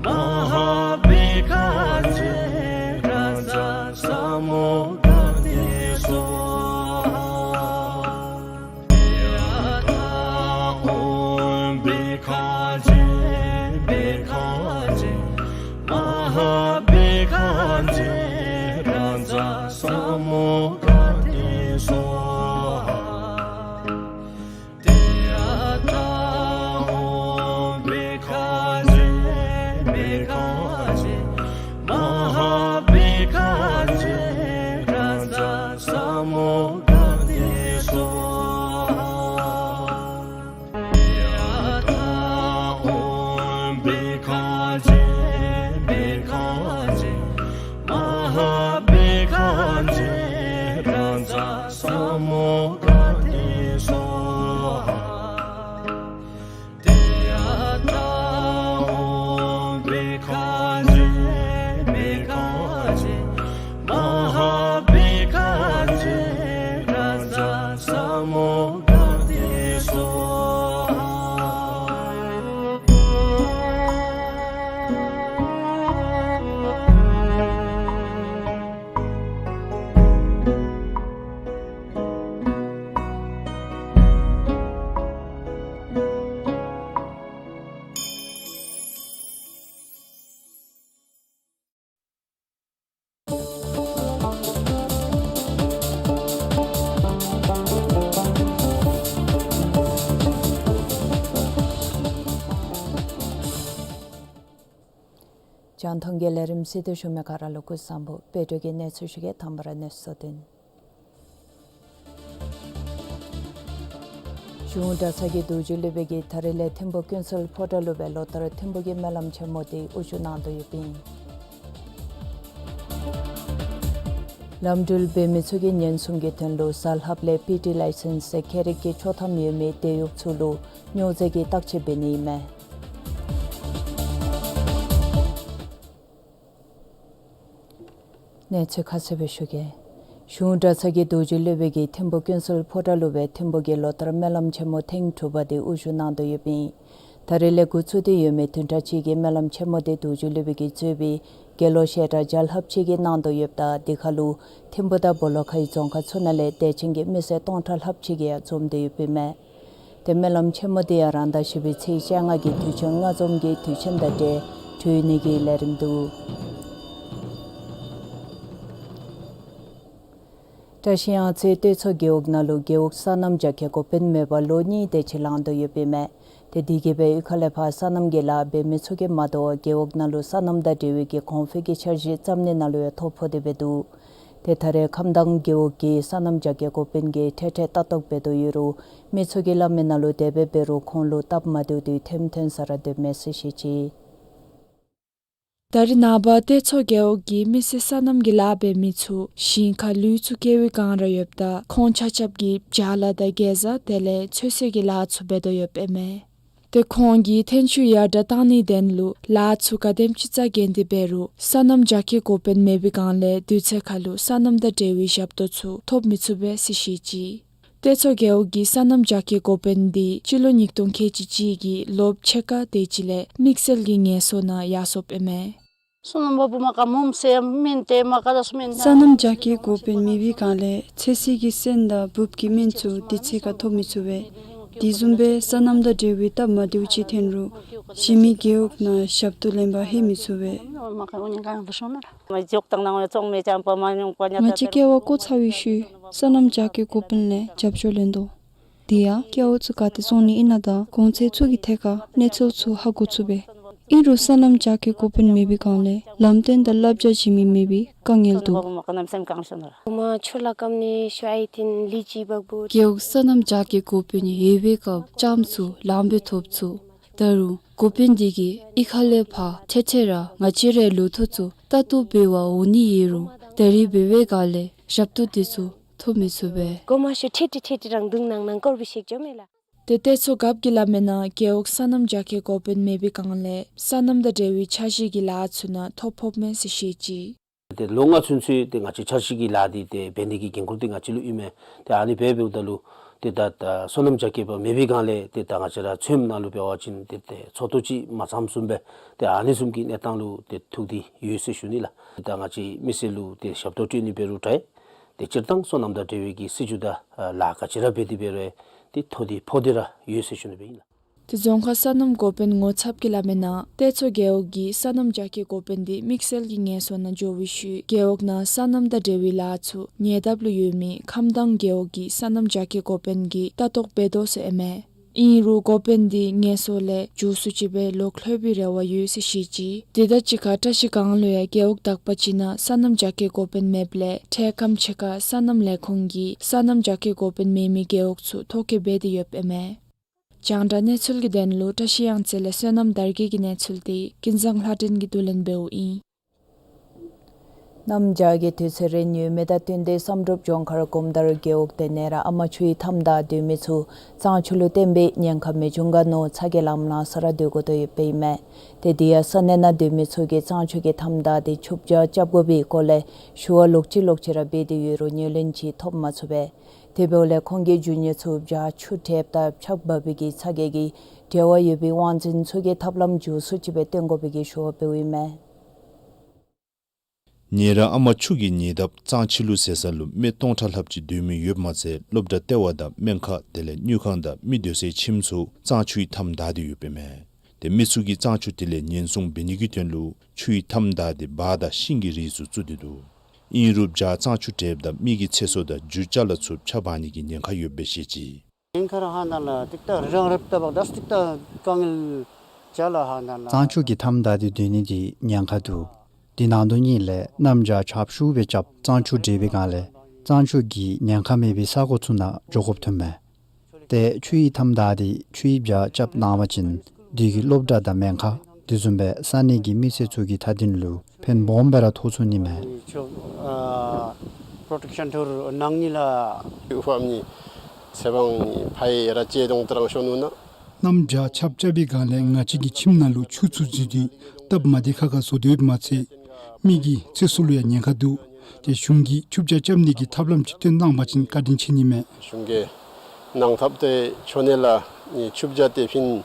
མ་ཧཱ་བྷཻ་ཥ་ཛྱེ་རཱ་ཛ་ས་མུདྒ་ཏེ་སྭཱ་ཧཱ། ཏདྱ་ཐཱ། ཨོཾ་བྷཻ་ཥ་ཛྱེ་བྷཻ་ཥ་ཛྱེ་མ་ཧཱ་བྷཻ་ཥ་ཛྱེ་རཱ་ཛ་ས་མུདྒ་ཏེ་སྭཱ་ཧཱ། ཏདྱ་ཐཱ། ཨོཾ་བྷཻ་ཥ་ཛྱེ་བྷཻ་ཥ་ཛྱེ་མ་ཧཱ་བྷཻ་ཥ་ཛྱེ་རཱ་ཛ་ས་མུདྒ་ཏེ་སྭཱ་ཧཱ། ཏདྱ་ཐཱ། ཨོཾ་བྷཻ་ཥ་ཛྱེ་བྷཻ་ཥ་ཛྱེ་མ་ཧཱ་བྷཻ་ཥ་ཛྱེ་རཱ་ཛ་ས་མུདྒ་ཏེ་སྭཱ་ཧཱ། ཏདྱ་ཐཱ། ཨོཾ་བྷཻ་ཥ་ཛྱེ་བྷཻ་ཥ་ཛྱེ་མ་ཧཱ་བྷཻ་ཥ་ཛྱེ་རཱ་ཛ་ས་མུདྒ་ཏེ་སྭཱ་ཧཱ། རྒྱང་མཐོང་གི་ལས་རིམ་གཟིགས་ཏེ་བཞུགས་མི་ག་ར་ལུ་སྐུ་གཟུགས་བཟང་པོ། དཔལ་སྒྲོན་གྱིས་གནས་ཚུལ་ཞུ་གེ། དང་པ་ར་གནས་ཚུལ་བསྡུ་ནི། གཞུང་གྲྭ་ཚང་གི་རྡོ་རྗེ་སློབ་དཔོན་གྱིས་ད་རིས་ལས་ཐིམ་ཕུ་ཀུན་གསལ་ཕོ་བྲང་ལུ་སྦེ་ལོ་ལྟར་ཐིམ་ཕུ་གི་སྨོན་ལམ་ཆེན་མོ་འདི་དབུ་བཞུགས་གནང་དོ་ཡོདཔ་ཨིན། ལམ་འགྲུལ་འབད་མི་ཚུ་གིས་ཉེན་སྲུང་གི་དོན་ལུ་གཟའ་ལྷགཔ་ལས་པི་ཊི་ལའི་སེནསི་ཟེར་ཁྱད་རིག་གི་ཆོག་ཐམ་ཡོད་མི་དེད་གཡོགཔ་ཚུ་ལུ་སྨྱོ་རྫས་ཀྱི་བརྟག་དཔྱད་འབད་ནི་ཨིན་མས། གནས་ཚུལ་ཁ་གསལ་སྦེ་ཞུ་གེ། གཞུང་གྲྭ་ཚང་གི་རྡོ་རྗེ་སློབ་དཔོན་གྱིས་ཐིམ་ཕུ་ཀུན་གསལ་ཕོ་བྲང་ལུ་སྦེ་ཐིམ་ཕུ་གི་ལོ་ལྟར་སྨོན་ལམ་ཆེན་མོ་ཐེངས་དྲུག་པ་འདི་དབུ་བཞུགས་གནང་དོ་ཡོདཔ་ཨིན། ད་རིས་ལས་འགོ་བཙུགས་ཏེ་ཡོད་མི་བདུན་ཕྲག་གཅིག་གི་སྨོན་ལམ་ཆེན་མོ་འདི་རྡོ་རྗེ་སློབ་དཔོན་གྱིས་གཙོས་པའི་དགེ་སློང་བཤད་གྲྭ་བརྒྱ་ལྷགཔ་ཅིག་གིས་གནང་དོ་ཡོདཔ་ད་དེ་ཁར་ལུ་ཐིམ་ཕུ་དང་སྦོ་ལོགས་ཁའི་རྫོང་ཁག་ཚུ་ནང་ལས་དད་ཅན་གྱི་མི་སེར་སྟོང་ཕྲག་ལྷགཔ་ཅིག་གིས་ཡང་འཛོམས་ཏེ་ཡོདཔ་ཨིན་མས། ཏེ་སྨོན་ལམ་ཆེན་མོ་འདི་ཡང་རང་ཟླ་བཞི་པའི་ཚེས་བཅོ་ལྔ་གི་དུས་ཆེན་ལྔ་འཛོམས་ཀྱི་དུས་ཆེན་དང་འབྲེལ་གྲོལ་ནི་གི་ལས་རིམ་འདུག། བཀྲིས་གཡང་རྩེ་སྟོད་མཚོ་རྒེད་འོག་ནང་ལུ་རྒེད་འོག་སོ་ནམ་རྒྱ་སྐྱེད་འགོ་དཔོན་མེད་པར་ལོ་གཉིས་དེ་ཅིག་ལང་དོ་ཡོདཔ་ཨིན་མས། ཏེ་དེ་གིས་སྦེ་གཡུས་ཁ་ལས་ཕར་སོ་ནམ་གྱི་ལཱ་འབད་མི་ཚུ་གིས་མ་དོ་རྒེད་འོག་ནང་ལུ་སོ་ནམ་དང་འབྲེལ་བའི་གི་གོང་འཕེལ་གྱི་འཆར་གཞི་བརྩམ་ནི་ནང་ལུ་ཡང་ཐོ་ཕོག་སྟེ་སྦེ་འདུག། ཏེ་ད་རེས་ཁམས་དྭངས་རྒེད་འོག་གི་སོ་ནམ་རྒྱ་སྐྱེད་འགོ་དཔོན་གྱིས་འཕྲལ་འཕྲལ་ལྟ་རྟོག་འབད་དོ་ཡོད་རུང་མི་ཚུ་གིས་སླབ་མི་ནང་ལུ་དེ་སྦེ་འབད་རུང་ཁོང་ལུ་སྟབས་མ་བདེཝ་འདི་ཐོནམ་ཐོན་ས་ར་སྡོདཔ་མས་ཟེར་བཤད་ཅི། ད་རེས་ནངས་པ་སྟོད་མཚོ་རྒེད་འོག་གི་མི་སེར་སོ་ནམ་གྱི་ལཱ་འབད་མི་ཚུ་ཞིང་ཁར་ལུད་ཚུ་བཀལ་བའི་བསྒང་ར་ཡོདཔ་ད་ཁོང་ཆ་ཁྱབ་ཀྱིས་བྱ་ལ་དང་གེ་ཟ་དེ་ལས་ཚོད་བསྲེ་གི་ལཱ་ཚུ་འབད་དོ་ཡོདཔ་ཨིན་མས། ཏེ་ཁོང་གིས་ཐོན་སྐྱེད་ཡར་དྲགས་གཏང་ནིའི་དོན་ལུ་ལཱ་ཚུ་ག་དེམ་ཅིག་རྩ་འགེངས་ཏེ་འབད་རུང་སོ་ནམ་རྒྱ་སྐྱེད་འགོ་དཔོན་མེད་པའི་བསྒང་ལས་དུས་ཚོད་ཁར་ལུ་སོ་ནམ་དང་འབྲེལ་བའི་ཞབས་ཏོག་ཚུ་ཐོབ་མི་ཚུགས་པས་ཟེར་བཤད་ཅི། ཏེ་མཚོ་རྒེད་འོག་གི་སོ་ནམ་རྒྱ་སྐྱེད་འགོ་དཔོན་འདི་སྤྱི་ལོ་ཉིས་སྟོང་ཁལ་གཅིག་གཅིག་གི་ལོ་ཕྱེད་ཀ་དེ་ཅིག་ལས་དམིགས་བསལ་གྱི་ངལ་གསོ་ནང་ཡར་སོཔ་ཨིན་མས། སོ་ནམ་རྒྱ་སྐྱེད་འགོ་དཔོན་མེད་པའི་སྒང་ལས་ཚོད་བསྲེ་གི་སོན་དང་འབུབ་ཀྱི་སྨན་ཚུ་དུས་ཚོད་ཁར་ཐོབ་མི་ཚུགས་པས། དེ་བཟུམ་སྦེ་སོ་ནམ་དང་འབྲེལ་བའི་སྟབས་མ་བདེཝ་ཅིག་ཐོན་རུང་གཞན་མི་རྒེད་འོག་ནང་ཞབས་ཏོག་ལེན་པར་ལྷོད་མི་ཚུགས་པས། ང་བཅས་ཀེ་བ་བཀོ་ཚར་བའི་ཤུལ་སོ་ནམ་རྒྱ་སྐྱེད་འགོ་དཔོན་ལས་རྒྱབ་སྐྱོར་ལེན་དོ། དེ་ཡང་ཀེ་བ་ཚུ་ག་ཏེ་སོང་ནི་ཨིན་ན་དང་གོང་ཚད་ཚུ་གི་ཐད་ཁར་གནས་ཚུལ་ཚུ་ཧ་གོ་ཚུགས་པས། ཨིན་རུང་སོ་ནམ་རྒྱ་སྐྱེད་འགོ་དཔོན་མེད་པའི་སྒང་ལས་ལམ་སྟོན་དང་བསླབ་བྱ་བྱིན་མི་མེད་པའི་དཀའ་ངལ་འདུག། རྒེད་འོག་སོ་ནམ་རྒྱ་སྐྱེད་འགོ་དཔོན་ཡོད་པའི་སྐབས་ལྕམ་ཚུ་ལམ་སྦེ་ཐོབ་ཚུགས། ད་རུང་འགོ་དཔོན་འདི་གིས་གཡུས་ཁ་ལས་ཕར་ཐེངས་ཐེངས་ར་ང་བཅས་རའི་ལོ་ཐོག་ཚུ་ལྟ་རྟོག་འབད་བར་འོང་ནི་ཡོད་རུང་ད་རིས་འབད་བའི་སྒང་ལས་ཞབས་ཏོག་དེ་ཚུ་ཐོབ་མི་ཚུགས་པས། ཏེ་ཏེ་མཚོ་རྒཔོ་གིས་སླབ་མིའི་ནང་རྒེད་འོག་སོ་ནམ་རྒྱ་སྐྱེད་འགོ་དཔོན་མེད་པའི་སྒང་ལས་སོ་ནམ་དང་འབྲེལ་བའི་འཆར་གཞི་གི་ལཱ་ཚུ་ནང་ཐོ་ཕོགཔ་མས་ཟེར་བཤད་ཅི། ཏེ་ལོ་ལྔ་ཚུན་ཚོད་ཏེ་ང་བཅས་འཆར་གཞི་གི་ལཱ་འདི་ཏེ་འབད་ནི་གི་འགན་ཁུར་འདི་ང་བཅས་ལུ་ཨིན་མས། ཏེ་ཨ་ནི་འབད་འབདཝ་ད་ལུ་ཏེ་ད་ད་སོ་ནམ་རྒྱ་སྐྱེད་པ་མེད་པའི་སྒང་ལས་ཏེ་ད་ང་བཅས་ར་ཚོདམ་ནང་ལུ་འབད་བ་ཅིན་ཏེ་ཏེ་ཚོགས་འདུ་ཅིག་མ་ཚངམ་བཟུམ་སྦེ་ཏེ་ཨ་ནི་བཟུམ་གྱི་གནས་སྟངས་ལུ་ཏེ་ཐུག་སྟེ་ཡོད་ཟེར་ཞུ་ནི་ལགས། ཏེ་ད་ང་བཅས་མི་སེར་ལུ་ཏེ་ཞབས་ཏོག་སྤྲོད་ནི་འབད་རུང་འདྲ། ཏེ་སྤྱིར་བཏང་སོ་ནམ་དང་འབྲེལ་བའི་གི་སྲིད་བྱུས་དང་ཨ་ལཱ་ག་ཅི་ར་འབད་དེ་འབད་རུང་ཏེ་ཐོ་འདི་ཕོག་སྟེ་ར་ཡོད་ཟེར་ཞུ་ནི་སྦེ་ཨིན་ལགས། ཏེ་རྫོང་ཁག་སོ་ནམ་འགོ་དཔོན་ངོ་ཚབ་ཀྱིས་སླབ་མིའི་ནང་ཏེ་མཚོ་རྒེད་འོག་གི་སོ་ནམ་རྒྱ་སྐྱེད་འགོ་དཔོན་འདི་དམིགས་བསལ་གྱི་ངལ་གསོ་ནང་འགྱོ་བའི་ཤུལ་རྒེད་འོག་ནང་སོ་ནམ་དང་འབྲེལ་བའི་ལཱ་ཚུ་ཉེ་འདབས་ལུ་ཡོད་མི་ཁམས་དྭངས་རྒེད་འོག་གི་སོ་ནམ་རྒྱ་སྐྱེད་འགོ་དཔོན་གྱིས་ལྟ་རྟོག་འབད་དོ་ཟེར་ཨིན་མས། ཨིན་རུང་འགོ་དཔོན་འདི་ངལ་གསོ་ལས་མཇུག་སུ་ཅིག་སྦེ་ལོག་ལྷོད་པའི་རེ་བ་ཡོད་ཟེར་བཤད་ཅི། དེ་དང་གཅིག་ཁར་བཀྲིས་སྒང་ལུ་ཡང་རྒེད་འོག་དག་པ་ཅིག་ནང་སོ་ནམ་རྒྱ་སྐྱེད་འགོ་དཔོན་མེདཔ་ལས་འཕྲལ་ཁམས་ཕྱེད་ཀ་སོ་ནམ་ལས་ཁུངས་ཀྱིས་སོ་ནམ་རྒྱ་སྐྱེད་འགོ་དཔོན་མེད་མི་རྒེད་འོག་ཚུ་ཐོ་བཀོད་འབད་དེ་ཡོདཔ་ཨིན་མས། རྒྱང་བསྒྲགས་གནས་ཚུལ་གྱི་དོན་ལུ་བཀྲིས་གཡང་རྩེ་ལས་བསོད་ནམས་དར་རྒྱས་ཀྱི་གནས་ཚུལ་འདི་ཀུན་བཟང་ལྷ་སྒྲོན་གྱིས་བསྡུ་ལེན་འབདཝ་ཨིན། གནམ་བྱཱར་གྱི་དུས་ཚོད་རན་ཡོད་མི་དང་བསྟུན་ཏེ་བསམ་གྲུབ་ལྗོངས་མཁར་སྒོམ་དར་རྒེད་འོག་ཏེ་ནེ་ར་ཨ་མ་ཆུའི་མཐའམ་བདའ་སྡོད་མི་ཚུ་གཙང་ཆུ་ལུ་བརྟེན་པའི་ཉེན་ཁ་མི་འབྱུང་ག་མནོ་ཚ་གྱང་ལངམ་ལངམ་ས་ར་སྡོད་དགོ་དོ་ཡོདཔ་ཨིན་མས། ཏེ་དེ་ཡང་ས་གནས་ནང་སྡོད་མི་ཚུ་གིས་གཙང་ཆུ་གི་མཐའམ་བདའ་འདི་ཆུ་བྱ་རྐྱབ་དགོ་པའི་སྐོར་ལས་ཞུ་བ་ལོག་ཅི་ལོག་ཅི་ར་འབད་དེ་ཡོད་རུང་ཉན་ལེན་ཅིག་ཐོབ་མ་ཚུགས་པས། དེ་འབདཝ་ལས་ཁོང་གིས་རྒྱུ་དངོས་ཚུ་བྱཱར་ཆུ་དྲེགཔ་དང་ཆརཔ་འབབ་པའི་གི་ཚ་གྱང་གིས་འབྲེལ་བ་ཡོད་པའི་དབང་འཛིན་ཚུ་གིས་ཐབས་ལམ་མགྱོགས་སུ་ཅིག་སྦེ་སྟོན་དགོ་པའི་གི་ཞུ་བ་འབདཝ་ཨིན་མས། ནེ་ར་ཨ་མ་ཆུ་གི་ཉེ་འདབས་གཙང་ཆུ་ལུ་ཟེར་ས་ལུ་སྨད་སྟོང་ཕྲག་ལྷགཔ་ཅིག་སྡོད་མི་ཡོདཔ་མ་ཚད་སློབ་གྲྭ་ལྟེ་བ་དང་སྨན་ཁང་དེ་ལས་དངུལ་ཁང་དང་མི་སྡོད་སའི་ཁྱིམ་ཚུ་གཙང་ཆུའི་མཐའམ་བདའ་སྟེ་ཡོདཔ་ཨིན་མས། ཏེ་མི་ཚུ་གིས་གཙང་ཆུ་དེ་ལས་ཉེན་སྲུང་འབད་ནི་གི་དོན་ལུ་ཆུའི་མཐའམ་བདའ་སྟེ་འབག་དང་ཤིང་གི་རིགས་ཚུ་བཙུགས་ཏེ་འདུག། ཨིན་རུང་བྱཱར་གཙང་ཆུ་དྲེགཔ་ད་མི་གི་ཚེ་སྲོག་དང་རྒྱུ་ཅ་ལ་ཚུ་ཕྱགས་འབག་ནི་གི་ཉེན་ཁ་ཡོདཔ་སྦེ་བཤད་ཅི། ཉེན་ཁ་ར་ཧ་ན་ལ་ཏིག་ཏ་རང་རེབ་ཏ་བག་དས་ཏིག་ཏ་དཀའ་ངལ་ཅ་ལ་ཧ་ན་ལ། གཙང་ཆུ་གི་མཐའམ་བདའ་སྟེ་སྡོད་ནི་འདི་ཉེན་ཁ་འདུག། དེ་ནང་དོན་ཉིད་ལས་གནམ་བྱཱར་ཆརཔ་ཤུགས་སྦེ་རྐྱབ་གཙང་ཆུ་དྲེག་པའི་སྒང་ལས་གཙང་ཆུ་གི་ཉེན་ཁ་མེད་པའི་ས་གོ་ཚུ་ནང་འགྱོ་དགོཔ་ཐོན་མས། ཏེ་ཆུའི་མཐའམ་བདའ་སྟེ་ཆུའི་བྱཱར་རྐྱབ་གནང་བ་ཅིན་དེ་གིས་སློབ་གྲྭ་དང་སྨན་ཁང་དེ་བཟུམ་སྦེ་ས་གནས་ཀྱི་མི་སེར་ཚུ་གི་མཐའ་དོན་ལུ་ཕན་སྦོམ་སྦེ་ར་ཐོགས་ཚུགས་ནི་མས། ཆུ་ཨ་པྲོ་ཊེག་ཤཱན་ཐུར་གནང་ནི་ལགས། ཕམ་ནི་ཚེ་དབང་ནི་ཕ་ཡི་ར་ཅེ་དོང་ཏི་རང་ཤོ་ནུ་ན། གནམ་བྱཱར་ཆརཔ་རྐྱབ་པའི་སྒང་ལས་ང་བཅས་ཀྱི་ཁྱིམ་ནང་ལུ་ཆུ་ཚུ་འཛུལ་ཏེ་སྟབས་མ་བདེ་ཁག་ཁ་བཟོ་སྡོདཔ་མ་ཚད་མི་གི་ཚེ་སྲོག་ལུ་ཡང་ཉེན་ཁ་འདུག། ཏེ་གཞུང་གིས་ཆུ་བྱཱར་རྐྱབ་ནི་གི་ཐབས་ལམ་ཅིག་སྟོན་གནང་བ་ཅིན་བཀའ་དྲིན་ཆེ་ནི་མས། གཞུང་གིས་གནང་ཐབས་ཏེ་ཆོ་ནི་ལགས། ནི་ཆུ་བྱཱར་ཏེ་ཕིན་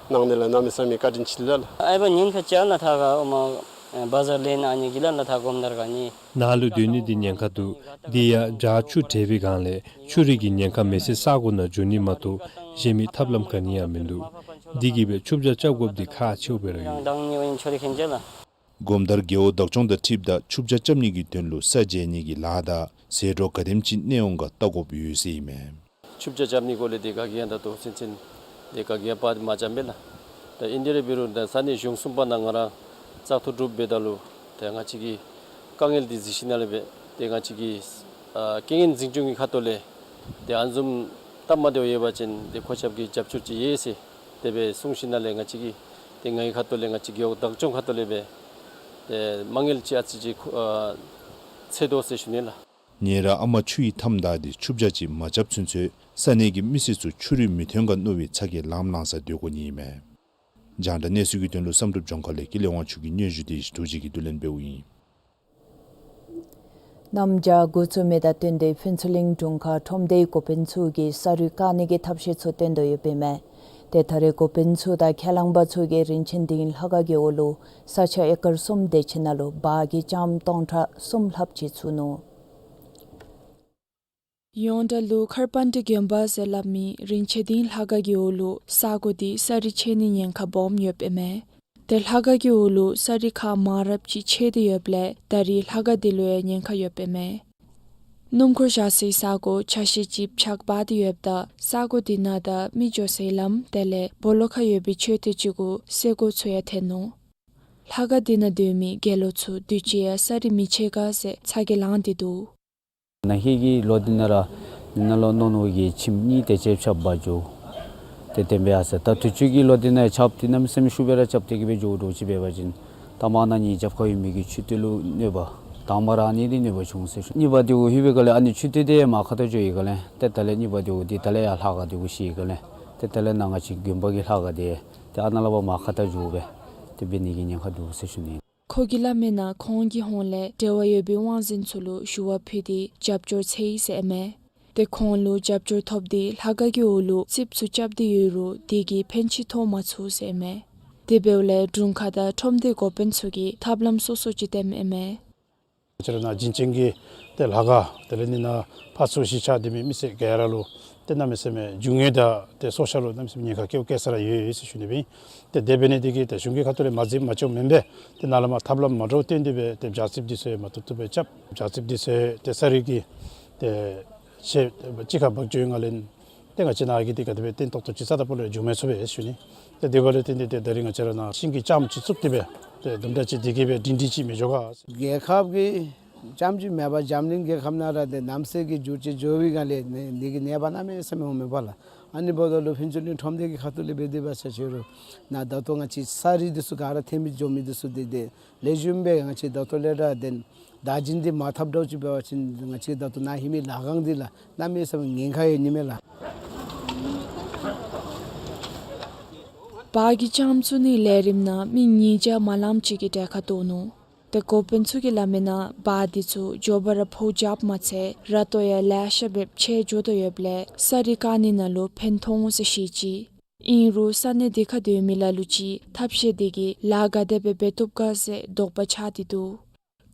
གནང་ནི་ལགས། གནམ་མེད་ས་མེད་བཀའ་དྲིན་ཆེ་ལགས། ཨའི་བ་ཉེན་ཁ་ཅ་ན་ཐ་ག་ཨོ་མ་བ་ཛར་ལེན་ཨ་ནི་གི་ལ་ལ་ཐ་གོམ་དར་ག་ནི། ནཱ་ལུ་སྡོད་ནི་འདི་ཉེན་ཁ་འདུག། འདི་ཡང་བྱཱར་ཆུ་དྲེག་པའི་སྒང་ལས་ཆུ་རིགས་ཀྱི་ཉེན་ཁ་མེད་སའི་ས་གོ་ནང་འགྱོ་ནི་མ་གཏོགས་གཞན་མི་ཐབས་ལམ་ག་ནི་ཡང་མིན་འདུག། འདི་གིས་སྦེ་ཆུ་བྱཱར་རྐྱབ་དགོཔ་འདི་ཁག་ཆེཝ་སྦེ་ར་ཡོད། སྒོམ་དར་རྒེད་འོག་བདག་སྐྱོང་དང་འཁྲིལཝ་ད་ཆུ་བྱཱར་རྐྱབ་ནི་གི་དོན་ལུ་ས་འཇལ་ནི་གི་ལཱ་དང་ཟད་འགྲོ་ག་དེམ་ཅིག་གནས་འོང་ག་བལྟ་དགོཔ་ཡོད་ཟེར་ཨིན་མས། ཆུ་བྱཱར་རྐྱབ་ནི་སྐོར་ལས་ཏེ་ག་གིས་ཡང་ད་ལྟོ་ཚུན་ཚོད་ཏེ་ག་གིས་ཡང་པར་མ་བརྐྱངམ་མས་ལགས། ད་ཨིན་དེ་ར་འབད་རུང་ད་ས་གནས་གཞུང་གསུམ་པ་ནང་ང་ར་བཙག་འཐུ་གྲུབ་འབདཝ་ད་ལུ་ཏེ་ང་བཅས་ཀྱིས་དཀའ་ངལ་འདི་གཟིགས་ཞིནམ་ལས་སྦེ་ཏེ་ང་བཅས་ཀྱིས་ཨ་རྐྱེན་ངན་འཛིན་སྐྱོང་གི་ཁ་ཐུག་ལས་ཏེ་ཨ་ནི་བཟུམ་སྟབས་མ་བདེཝ་ཡོད་པ་ཅིན་ཏེ་ཁོ་ཆ་ཁྱབ་ཀྱིས་རྒྱབ་སྐྱོར་ཅིག་ཡོད་ཟེར་དེ་སྦེ་གསུངས་ཞིནམ་ལས་ང་བཅས་ཀྱིས་ཏེ་ངེའི་ཁ་ཐུག་ལས་ང་བཅས་རྒེད་འོག་བདག་སྐྱོང་ཁ་ཐུག་ལས་སྦེ་ཏེ་མ་དངུལ་ཅིག་ཨ་ཙི་ཅིག་ཁོ་ཨ་འཚོལ་དོ་ཟེར་ཞུ་ནི་ལགས། ཉེ་ར་ཨ་མ་ཆུ་ཡི་མཐའམ་བདའ་སྟེ་ཆུ་བྱཱར་ཅིག་མ་རྐྱབ་ཚུན་ཚོད་ས་གནས་ཀྱི་མི་སེར་ཚུ་ཆུ་རུད་མི་ཐོན་ག་མནོ་བའི་ཚ་གྱང་ལངམ་ལངམ་ས་སྡོད་དགོ་ནི་ཨིན་མས། རྒྱང་བསྒྲགས་གནས་ཚུལ་གྱི་དོན་ལུ་བསམ་གྲུབ་ལྗོངས་མཁར་ལས་ཀུན་ལེགས་དབང་ཕྱུག་གི་སྙན་ཞུ་དེ་ཞིག་ཐུགས་རྗེ་གིས་བསྡུ་ལེན་འབདཝ་ཨིན། གནམ་བྱཱར་འགོ་བཙུགས་མི་དང་བསྟུན་ཏེ་ཕུན་ཚོགས་གླིང་དྲུང་ཁག་ཁྲོམ་སྡེའི་འགོ་དཔོན་ཚུ་གིས་ས་རུད་བཀག་ནི་གི་ཐབས་ཤེས་ཚུ་བཏོན་དོ་ཡོདཔ་ཨིན་མས། ཏེ་ད་རེས་འགོ་དཔོན་ཚུ་དང་ཁས་བླངས་པ་ཚུ་གིས་རིན་ཆེན་སྡིངས་ལྷ་ཁང་གི་འོག་ལུ་ས་ཆ་ཨེ་ཀར་གསུམ་དེ་ཅིག་ནང་ལུ་བག་གི་ལྕངམ་སྟོང་ཕྲག་གསུམ་ལྷགཔ་ཅིག་བཙུགས་ནུག། ཡོངས་གྲགས་ལུ་མཁར་པཎྜི་ཏ་དགོན་པ་ཟེར་སླབ་མི་རིན་ཆེན་སྡིངས་ལྷ་ཁང་གི་འོག་ལུ་ས་གོ་འདི་ས་རུད་ཆད་ནིའི་ཉེན་ཁ་སྦོམ་ཡོདཔ་ཨིན་མས། ཏེ་ལྷ་ཁང་གི་འོག་ལུ་ས་རུད་ཁག་མང་རབས་ཅིག་ཆད་དེ་ཡོདཔ་ལས་ད་རེས་ལྷ་ཁང་འདི་ལུ་ཡང་ཉེན་ཁ་ཡོདཔ་ཨིན་མས། སྣུམ་འཁོར་བཞག་སའི་ས་གོ་ཆ་ཤས་ཅིག་ཕྱགས་འབག་སྟེ་ཡོདཔ་ད་ས་གོ་འདི་ནང་དང་མི་འགྱོ་སའི་ལམ་དེ་ལས་སྦོ་ལོགས་ཁར་ཡོད་པའི་མཆོད་རྟེན་ཅིག་གུ་སེར་སྒོ་ཚུ་ཡང་ཐོན་ནུག། ལྷ་ཁང་འདི་ནང་སྡོད་མི་དགེ་སློང་ཚུ་དུས་ཅི་ཡང་ས་རུད་མི་ཆད་ག་ཟེར་ཚ་གྱང་ལང་སྟེ་འདུག། ན་ཧིང་གི་ལོ་འདི་ནང་ར་ནང་ལུ་ནོར་ནོར་གྱི་ཁྱིམ་གཉིས་དེ་ཅིག་ཕྱགས་འབག་འགྱོ། ཏེ་དེ་སྦེ་ཡར་སོང་ད་དུས་ཅི་གི་ལོ་འདི་ནང་ཕྱགས་འདི་གནམ་མེད་ས་མེད་ཤུགས་སྦེ་ར་རྐྱབ་སྟེ་གི་སྦེ་འགྱོ་དོ་ཅིག་འབད་བ་ཅིན་ད་མ་ན་ནི་རྒྱབ་ཁར་ཡོད་མི་གི་མཆོད་རྟེན་ལུ་གནོད་པ་དང་མ་ར་ཨ་ནི་འདི་གནོད་པ་བྱུང་ཟེར་ཞུ། གཉིས་པ་འདི་གུ་ལྷོད་པའི་སྒང་ལས་ཨ་ནི་མཆོད་རྟེན་འདི་མར་ཁ་ཐུག་འགྱོ་བའི་སྒང་ལས་ཏེ་དེ་ལས་གཉིས་པ་འདི་གུ་འདི་དེ་ལས་ཡར་ལྷ་ཁང་འདི་གུ་ཤོར་བའི་སྒང་ལས་ཏེ་དེ་ལས་ནང་ང་ཅིག་དགོན་པ་གི་ལྷ་ཁང་འདི་ཏེ་ཨ་ནཱ་ལས་ཕར་མར་ཁ་ཐུག་འགྱོ་སྦེ་ཏེ་འབད་ནི་གི་ཉེན་ཁ་འདུག་ཟེར་ཞུ་ནི། ཁོ་གིས་སླབ་མིའི་ནང་ཁོང་གི་ཧོངས་ལས་འབྲེལ་བ་ཡོད་པའི་དབང་འཛིན་ཚུ་ལུ་ཞུ་བ་ཕུལ་ཏེ་རྒྱབ་སྐྱོར་འཚོལ་ཡི་ཟེར་ཨིན་མས། ཏེ་ཁོང་ལུ་རྒྱབ་སྐྱོར་ཐོབ་སྟེ་ལྷ་ཁང་གི་འོག་ལུ་རྩིགཔ་ཚུ་རྐྱབ་སྟེ་ཡོད་རུང་དེ་གིས་ཕན་ཅིག་ཐོགས་མ་ཚུགས་ཟེར་ཨིན་མས། དེ་འབདཝ་ལས་དྲུང་ཁག་དང་ཁྲོམ་སྡེ་འགོ་དཔོན་ཚུ་གིས་ཐབས་ལམ་སོ་སོ་ཅིག་བཏོནམ་ཨིན་མས། ང་བཅས་ར་ནཱ་བྱིན་ཅན་གྱི་ཏེ་ལྷ་ཁང་དེ་ལས་ནི་ནཱ་ཕར་ཚུར་གཞིས་ཆགས་སྡོད་མི་མི་སེར་ག་ར་ལུ་ཏེ་གནམ་མེད་ས་མེད་རྒྱུ་དངོས་དང་ཏེ་སྲོག་ཆགས་ལུ་གནམ་མེད་ས་མེད་ཉེན་ཁ་བཀལཝ་བཀལ་ས་ར་ཡོད་ཡོད་ཟེར་ཞུ་ནི་སྦེ་ཨིན། ཏེ་དེ་འབད་ནི་དེ་གིས་ཏེ་གཞུང་གི་ཁ་ཐུག་ལས་མ་འཛེམ་མ་བཅོམ་མེན་པར་ཏེ་ནཱ་ལས་མར་ཐབས་ལམ་མ་འདྲཝ་བཏོན་ཏེ་སྦེ་ཏེ་བྱཱར་རྩིགཔ་འདི་ཚུ་ཡང་མ་བཏུབ་བཏུབ་སྦེ་རྐྱབ། བྱཱར་རྩིགཔ་འདི་ཚུ་ཡང་ཏེ་ས་རུད་ཀྱི་ཏེ་ཆད་གཅིག་ཁར་འབག་འགྱོ་བའི་སྒང་ལས་ཏེ་ང་བཅས་ནཱ་གི་འདི་ག་དེ་སྦེ་བརྟན་ཏོག་ཏོ་ཅིག་རྩ་དང་པོ་ལས་འགྱོ་མི་ཚུགས་པས་ཞུ་ནི། ཏེ་དེ་འབདཝ་ལས་བརྟེན་ཏེ་ཏེ་ད་རིས་ང་བཅས་ར་ནཱ་ཤིང་གི་ལྕངམ་ཅིག་བཙུགས་ཏེ་སྦེ་ཏེ་དུམ་གྲ་ཅིག་དེ་གིས་སྦེ་སྒྲིང་སྒྲི་ཅིག་མི་འགྱོ་ག། རྒྱལ་ཁབ་ཀྱི་ལྕངམ་ཅིག་མེད་པར་འཛམ་གླིང་རྒྱལ་ཁབ་ནང་ར་ཏེ་གནམ་སེར་གྱིས་འགྱུར་ཅིག་འགྱོ་བའི་སྒང་ལས་ནི་འདི་གི་ནད་པ་གནམ་མེད་ས་མེད་འོང་མས་པ་ལགས། ཨ་ནི་འབདཝ་ད་ལུ་ཕུན་ཚོགས་གླིང་ཁྲོམ་སྡེ་གི་ཁ་ཐུག་ལས་འབད་དེ་འབད་ས་ཅིག་རུང་ནཱ་ད་ལྟོ་ང་བཅས་ས་རུད་འདི་ཚུ་ག་ར་འཐེན་མི་འགྱོ་མི་འདི་ཚུ་འདི་ཏེ་ལེགས་ཤོམ་སྦེ་ང་བཅས་ད་ལྟོ་ལས་ར་ཏེ་བདག་འཛིན་འདི་མ་འཐབ་འདྲཝ་ཅིག་འབད་བ་ཅིན་ང་བཅས་ད་ལྟོ་ནཱ་ལྷོད་མི་ལྷ་ཁང་འདི་ལུ་གནམ་མེད་ས་མེད་ཉེན་ཁ་ཡོད་ནི་མས་ལགས། བག་གི་ལྕངམ་བཙུགས་ནིའི་ལས་རིམ་ནང་མི་ཉིས་བརྒྱ་མ་ལངམ་ཅིག་གིས་གྲལ་ཁར་གཏོགས་ནུག། ཏེ་འགོ་དཔོན་ཚུ་གིས་སླབ་མིའི་ནང་བག་འདི་ཚུ་མགྱོགས་པ་ར་ཕོག་རྐྱབ་མ་ཚད་ར་ལྟོ་ཡང་ལེ་ཤ་སྦེ་ཆད་འགྱོ་དོ་ཡོདཔ་ལས་ས་རུད་བཀག་ནི་ནང་ལུ་ཕན་ཐོགས་འོང་ཟེར་བཤད་ཅི། ཨིན་རུང་ས་གནས་འདི་ཁར་སྡོད་མི་ལ་ལུ་ཅིག་ཐབས་ཤེས་འདི་གིས་ལཱ་ག་དེ་སྦེ་འབད་བཏུབ་ག་ཟེར་དོགས་པ་ཆགས་ཏེ་འདུག།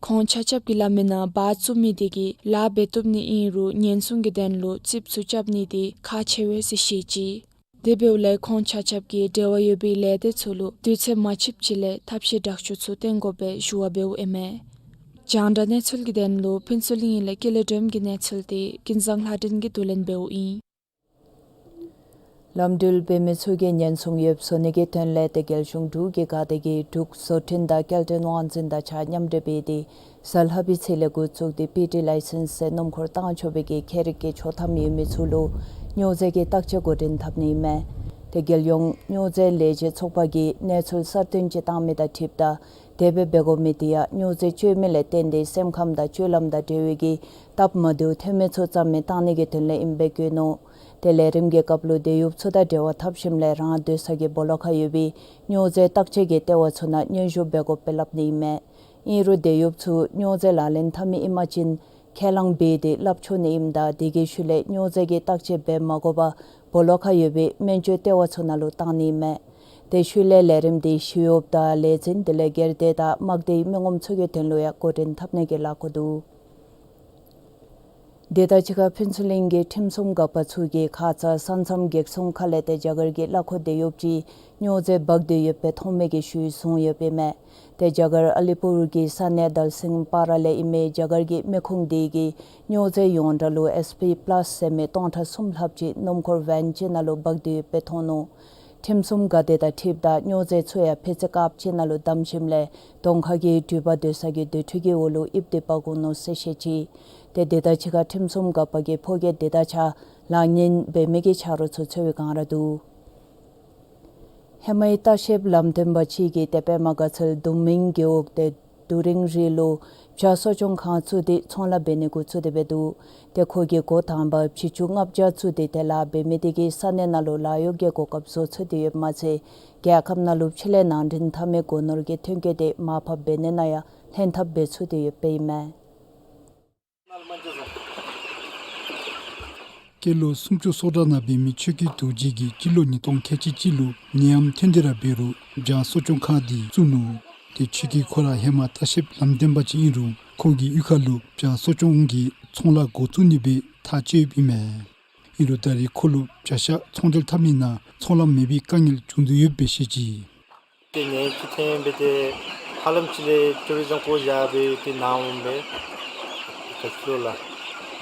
ཁོང་ཆ་ཁྱབ་ཀྱིས་སླབ་མིའི་ནང་བག་བཙུགས་མི་འདི་གིས་ལཱ་འབད་བཏུབ་ནི་ཨིན་རུང་ཉེན་སྲུང་གི་དོན་ལུ་རྩིགཔ་ཚུ་རྐྱབ་ནི་འདི་ཁག་ཆེ་བས་ཟེར་བཤད་ཅི། དེ་འབདཝ་ལས་ཁོང་ཆ་ཁྱབ་ཀྱིས་འབྲེལ་བ་ཡོད་པའི་ལས་སྡེ་ཚུ་ལུ་དུས་ཚོད་མ་ཆིབས་ཅིག་ལས་ཐབས་ཤེས་དྲག་སྤྱོད་ཚུ་བཏོན་དགོ་པའི་ཞུ་བ་འབདཝ་ཨིན་མས། རྒྱང་བསྒྲགས་གནས་ཚུལ་གྱི་དོན་ལུ་ཕུན་ཚོགས་གླིང་ལས་ཀུན་ལེགས་སྒྲོལམ་གྱི་གནས་ཚུལ་འདི་ཀུན་བཟང་ལྷ་སྒྲོན་གྱིས་བསྡུ་ལེན་འབདཝ་ཨིན། ལམ་འགྲུལ་འབད་མི་ཚུ་གིས་ཉེན་སྲུང་ཡོདཔ་བཟོ་ནི་གི་དོན་ལས་ཏེ་རྒྱལ་གཞུང་འབྲུག་གི་འགག་སྡེ་གིས་འབྲུག་བཟོ་སྐྲུན་དང་སྐྱེལ་འདྲེན་དབང་འཛིན་དང་གཅིག་ཁར་མཉམ་འབྲེལ་འབད་དེ་གཟའ་ལྷག་པའི་ཚེས་ལས་འགོ་བཙུགས་ཏེ་པི་ཊི་ལའི་སེནསི་ཟེར་སྣུམ་འཁོར་བཏང་ཆོག་པའི་གི་ཁྱད་རིག་གི་ཆོག་ཐམ་ཡོད་མི་ཚུ་ལུ་སྨྱོ་རྫས་ཀྱི་བརྟག་དཔྱད་འགོ་འདྲེན་འཐབ་ནི་ཨིན་མས། ཏེ་རྒྱལ་ཡོངས་སྨྱོ་རྫས་ལས་བྱེད་ཚོགས་པ་གིས་གནས་ཚུལ་གསར་བཏོན་ཅིག་བཏང་མི་དང་འཁྲིལཝ་ད་དེ་སྦེ་འབད་དགོ་མི་དེ་ཡང་སྨྱོ་རྫས་སྤྱོད་མི་ལས་བརྟེན་ཏེ་སེམས་ཁམས་དང་སྤྱོད་ལམ་དང་འབྲེལ་བའི་གི་སྟབས་མ་བདེཝ་ཐོན་མི་ཚུ་རྩ་མེད་བཏང་ནི་གི་དོན་ལས་ཨིནམ་སྦེ་བཀོད་ནུག། ཏེ་ལས་རིམ་གྱི་སྐབས་ལུ་དེད་གཡོགཔ་ཚུ་དང་འབྲེལ་བ་འཐབ་ཞིནམ་ལས་རང་སྡོད་ས་གི་སྦོ་ལོགས་ཁར་ཡོད་པའི་སྨྱོ་རྫས་བརྟག་དཔྱད་ཀྱི་ལྟེ་བ་ཚུ་ནང་སྙན་ཞུ་འབད་དགོཔ་སྦེ་སླབ་ནི་ཨིན་མས། ཨིན་རུང་དེད་གཡོགཔ་ཚུ་སྨྱོ་རྫས་ལག་ལེན་འཐབ་མི་ཨིན་པ་ཅིན་ཁས་བླངས་འབད་དེ་སླབ་ཆོག་ནི་ཨིནམ་ད་དེ་གི་ཤུལ་ལས་སྨྱོ་རྫས་ཀྱི་བརྟག་དཔྱད་འབད་མ་དགོ་པར་སྦོ་ལོགས་ཁར་ཡོད་པའི་སྨན་བཅོས་ལྟེ་བ་ཚུ་ནང་ལུ་བཏང་ནི་ཨིན་མས། ཏེ་ཤུལ་ལས་ལས་རིམ་འདི་ཞི་གཡོགཔ་དང་ལས་འཛིན་དེ་ལས་སྒེར་སྡེ་དང་དམངས་སྡེའི་མི་ངོམ་ཚུ་གི་དོན་ལུ་ཡང་འགོ་འདྲེན་འཐབ་ནི་གི་ལཱ་འགོ་འདུག། དེ་དང་གཅིག་ཁར་ཕུན་ཚོགས་གླིང་གི་ཁྲིམས་སྲུང་འགག་པ་ཚུ་གིས་ཁ་ཙ་ས་མཚམས་གེགས་སྲུང་ཁ་ལས་ཏེ་རྒྱ་གར་གྱི་གླ་འཁོར་དེད་གཡོགཔ་ཅིག་སྨྱོ་རྫས་འབག་སྟེ་ཡོདཔ་སྦེ་མཐོང་མི་གི་ཤུལ་བཟུང་ཡོདཔ་ཨིན་མས། ཏེ་རྒྱ་གར་ཨ་ལི་པུར་གྱི་ས་གནས་དལ་སིང་པ་ར་ལས་ཨིན་མི་རྒྱ་གར་གྱི་མི་ཁུངས་དེ་གིས་སྨྱོ་རྫས་ཡོངས་གྲགས་ལུ་ཨེས་པི་པ་ལཱསི་ཟེར་མི་སྟོང་ཕྲག་གསུམ་ལྷགཔ་ཅིག་སྣུམ་འཁོར་ཝེན་ཅིག་ནང་ལུ་འབག་སྟེ་ཡོདཔ་སྦེ་མཐོང་ནུག། ཁྲིམས་སྲུང་འགག་སྡེ་དང་འཁྲིལཝ་ད་སྨྱོ་རྫས་ཚུ་ཡང་ཕད་ཙི་དཀརཔོ་ཅིག་ནང་ལུ་བསྡམས་ཞིནམ་ལས་གདོང་ཁ་གི་འགྲུལ་པ་སྡོད་ས་གི་སྡོད་ཁྲི་གི་འོག་ལུ་ཨིབ་སྟེ་འབག་འོང་ནུག་ཟེར་བཤད་ཅི། ཏེ་དེ་དང་གཅིག་ཁར་ཁྲིམས་སྲུང་འགག་པ་གིས་ཕོ་སྐྱེས་དེ་དང་གཅིག་ཁར་ལག་ཉེས་འབད་མི་གི་ཆ་རོགས་ཚུ་འཚོལ་བའི་བསྒང་ར་འདུག། ཧེ་མའི་ལྟ་བཤལཔ་ལམ་སྟོན་པ་ཅིག་གིས་ཏེ་པདྨ་དགའ་ཚལ་དུང་སྨིན་རྒེད་འོག་ཏེ་དུ་རིང་རི་ལུ་བྱ་གསོ་སྐྱོང་ཁང་བཙུགས་ཏེ་ཚོང་ལཱ་འབད་ནི་འགོ་བཙུགས་ཏེ་འབད་འདུག། ཏེ་ཁོ་གིས་འགོ་དང་པ་བྱི་ཅུང་ལྔ་བརྒྱ་བཙུགས་ཏེ་ཏེ་ལཱ་འབད་མི་དེ་གིས་ས་གནས་ནང་ལུ་ལཱ་གཡོག་གི་གོ་སྐབས་བཟོ་ཚུགས་ཏེ་ཡོདཔ་མ་ཚད་རྒྱལ་ཁབ་ནང་ལུ་ཕྱི་ལས་ནང་འདྲེན་འཐབ་མི་སྒོ་ནོར་གྱི་ཐོན་སྐྱེད་དེ་མར་ཕབ་འབད་ནི་ནང་ཡང་ལྷན་ཐབས་འབད་ཚུགས་ཏེ་ཡོདཔ་ཨིན་མས། སྐྱེས་ལོ་སུམ་ཅུ་སོ་གྲངས་ནང་འབད་མི་ཆོས་སྐྱིད་རྡོ་རྗེ་གིས་སྤྱི་ལོ་ཉིས་སྟོང་ཁལ་གཅིག་གཅིག་ལུ་ནད་ཡམས་ཐོན་ཏེ་ར་འབད་རུང་བྱང་གསོ་སྐྱོང་ཁང་འདི་བཙུགས་ནུག། ཏེ་ཆོས་སྐྱིད་ཁོ་ར་ཧེ་མ་ལྟ་བཤལཔ་ལམ་སྟོན་པ་ཅིག་ཨིན་རུང་ཁོ་གི་གཡུས་ཁ་ལུ་བྱང་གསོ་སྐྱོང་གི་ཚོང་ལཱ་འགོ་བཙུགས་ནི་སྦེ་ཐག་བཅད་ཡོདཔ་ཨིན་མས། ཨིན་རུང་ད་རེས་ཁོ་ལུ་བྱ་ཤ་ཚོང་འབྲེལ་འཐབ་ནི་ནང་ཚོང་ལམ་མེད་པའི་དཀའ་ངལ་བྱུང་དོ་ཡོདཔ་སྦེ་བཤད་ཅི། ཏེ་ནད་ཀྱི་ཐད་འབད་དེ་ཧ་ལམ་ཅིག་ལས་ཊུ་རི་ཛམ་བཀོ་བཞག་སྦེ་ཏེ་ནཱ་འོང་སྦེ་ཁ་ལུ་ལགས།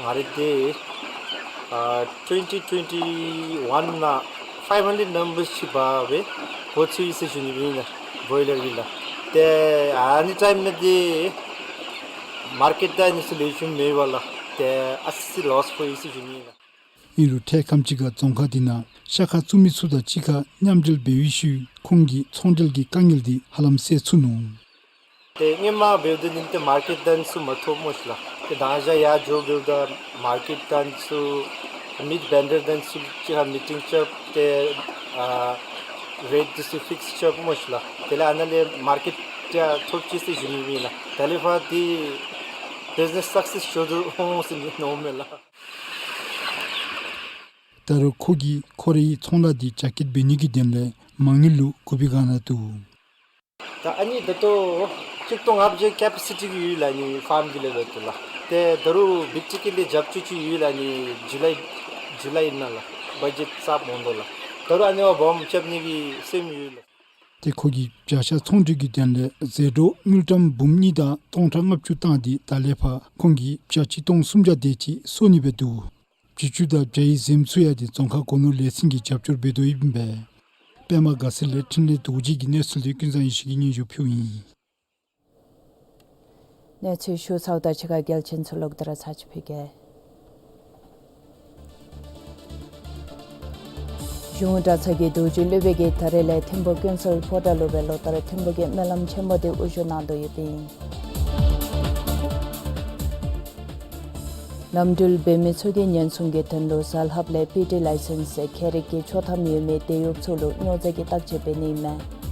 ང་ར་ཏེ་ཨ་ཊུ་ཝེན་ཊི་ཊུ་ཝེན་ཊི་ཝཱན་ནང་ཕའིབ་ཧན་ཌེཌ་ནམ་བར་ཅིག་འབག་སྦེ་འགོ་བཙུགས་ཡི་ཟེར་ཞུ་ནི་ཨིན་ལགས། བོའི་ལར་གྱི་ལགས། ཏེ་ཨ་ནི་ཊའིམ་ནང་ཏེ་མར་ཀེཊ་དང་ཨ་ནི་ཚུ་ལེགས་ཤོམ་མེད་པས་ལགས། ཏེ་ཨ་ཙི་ལོསི་ཕོག་ཡི་ཟེར་ཞུ་ནི་ཨིན་ལགས། ཨིན་རུང་འཕྲལ་ཁམས་ཅིག་ཁར་རྫོང་ཁག་འདི་ནང་ཤ་ཁང་བཙུགས་མི་ཚུ་དང་གཅིག་ཁར་མཉམ་འབྲེལ་འབད་བའི་ཤུལ་ཁོང་གི་ཚོང་འབྲེལ་གྱི་དཀའ་ངལ་འདི་ཧ་ལམ་སེལ་ཚུགས་ནུག། ཏེ་སྔོན་མ་འབདཝ་ད་ནི་ཏེ་མར་ཀེཊ་དང་ཨ་ནི་ཚུ་མ་ཐོབ་སྨོ་ཤིག་ལགས། ཏེ་ད་ཞག་ཡར་འགྱོ་འབདཝ་ད་མར་ཀེཊ་དང་ཨ་ནི་ཚུ་མིཊ་བེན་ཌར་དང་ཨ་ནི་ཚུ་གཅིག་ཁར་མི་ཊིང་རྐྱབ་སྟེ་ཨ་རེཊ་འདི་ཚུ་ཕིགསི་རྐྱབ་སྨོ་ཤིག་ལགས། དེ་ལས་ཨ་ནཱ་ལས་མར་ཀེཊ་ཡང་ཐོབ་ཅི་ཟེར་ཞུ་ནི་ཨིན་ལགས། དེ་ལས་ཕར་ཏེ་བིཛ་ནེསི་སག་སེསི་འགྱོ་དོ་འོང་ཟེར་མནོཝ་མས་ལགས། ད་རུང་ཁོ་གིས་ཁོ་རའི་ཚོང་ལཱ་འདི་རྒྱ་སྐྱེད་འབད་ནི་གི་དོན་ལས་མ་དངུལ་ལུ་དགོ་པའི་སྒང་ནང་འདུག། ད་ཨ་ནི་ད་ལྟོ་གཅིག་སྟོང་ལྔ་བརྒྱ་ཀེ་པེ་སི་ཊི་གི་ཡོད་ལགས། ཨ་ནི་ཕཱརམ་གྱི་ལེ་བལ་ལུ་ལགས། ཏེ་ད་རུང་བིག་ཊི་ཀེཊ་ལས་རྒྱབ་སྐྱོར་ཅིག་ཡོད་ལགས། ཨ་ནི་ཇུ་ལའི་ཇུ་ལའི་ནང་ལགས། བ་ཇེཊ་གསརཔ་འོང་དོ་ལགས། ད་རུང་ཨ་ནི་བ་སྦོམ་རྐྱབ་ནི་གི་སེམས་ཡོད་ལགས། ཏེ་ཁོ་གིས་བྱ་ཤ་ཚོང་འབྲེལ་གྱི་དོན་ལས་ཟད་འགྲོ་དངུལ་ཀྲམ་འབུམ་གཉིས་དང་སྟོང་ཕྲག་ལྔ་བཅུ་བཏང་སྟེ་ད་ལས་ཕར་ཁོང་གིས་བྱ་གཅིག་སྟོང་སུམ་བརྒྱ་དེ་ཅིག་གསོ་ནི་སྦེ་འདུག། བྱི་ཅུང་དང་བྱ་ཡི་གཟིམ་ཚུ་ཡང་ཏེ་རྫོང་ཁག་སྒོ་ནོར་ལས་ཚན་གྱིས་རྒྱབ་སྐྱོར་འབད་དོ་ཡོདཔ་ཨིན་པས། པདྨ་དགའ་ཚལ་ལས་འཕྲིན་ལས་རྡོ་རྗེ་གི་གནས་ཚུལ་འདི་ཀུན་བཟང་ཡེ་ཤེས་ཀྱིས་སྙན་ཞུ་ཕུལཝ་ཨིན། གནས་ཚུལ་ཞུ་ཚརཝ་དང་གཅིག་ཁར་རྒྱལ་ཆེན་ཚུ་ལོག་སྟེ་ར་ཚར་ཅིག་ཕུལ་གེ། གཞུང་གྲྭ་ཚང་གི་གདུང་རྒྱུད་སློབ་དཔོན་གྱིས་ད་རེས་ལས་ཐིམ་ཕུག་ཀུན་གསལ་ཕོ་བྲང་ལུ་སྦེ་ལོ་ལྟར་ཐིམ་ཕུག་གི་སྨོན་ལམ་ཆེན་མོ་འདི་དབུ་བཞུགས་གནང་དོ་ཡོདཔ་ཨིན། ལམ་འགྲུལ་འབད་མི་ཚུ་གིས་ཉེན་སྲུང་གི་དོན་ལུ་གཟའ་ལྷགཔ་ལས་པི་ཊི་ལའི་སེནསི་ཟེར་ཁྱད་རིག་གི་ཆོག་ཐམ་ཡོད་མི་དེད་གཡོགཔ་ཚུ་ལུ་སྨྱོ་རྫས་ཀྱི་བརྟག་དཔྱད་འབད་ནི་ཨིན་མས།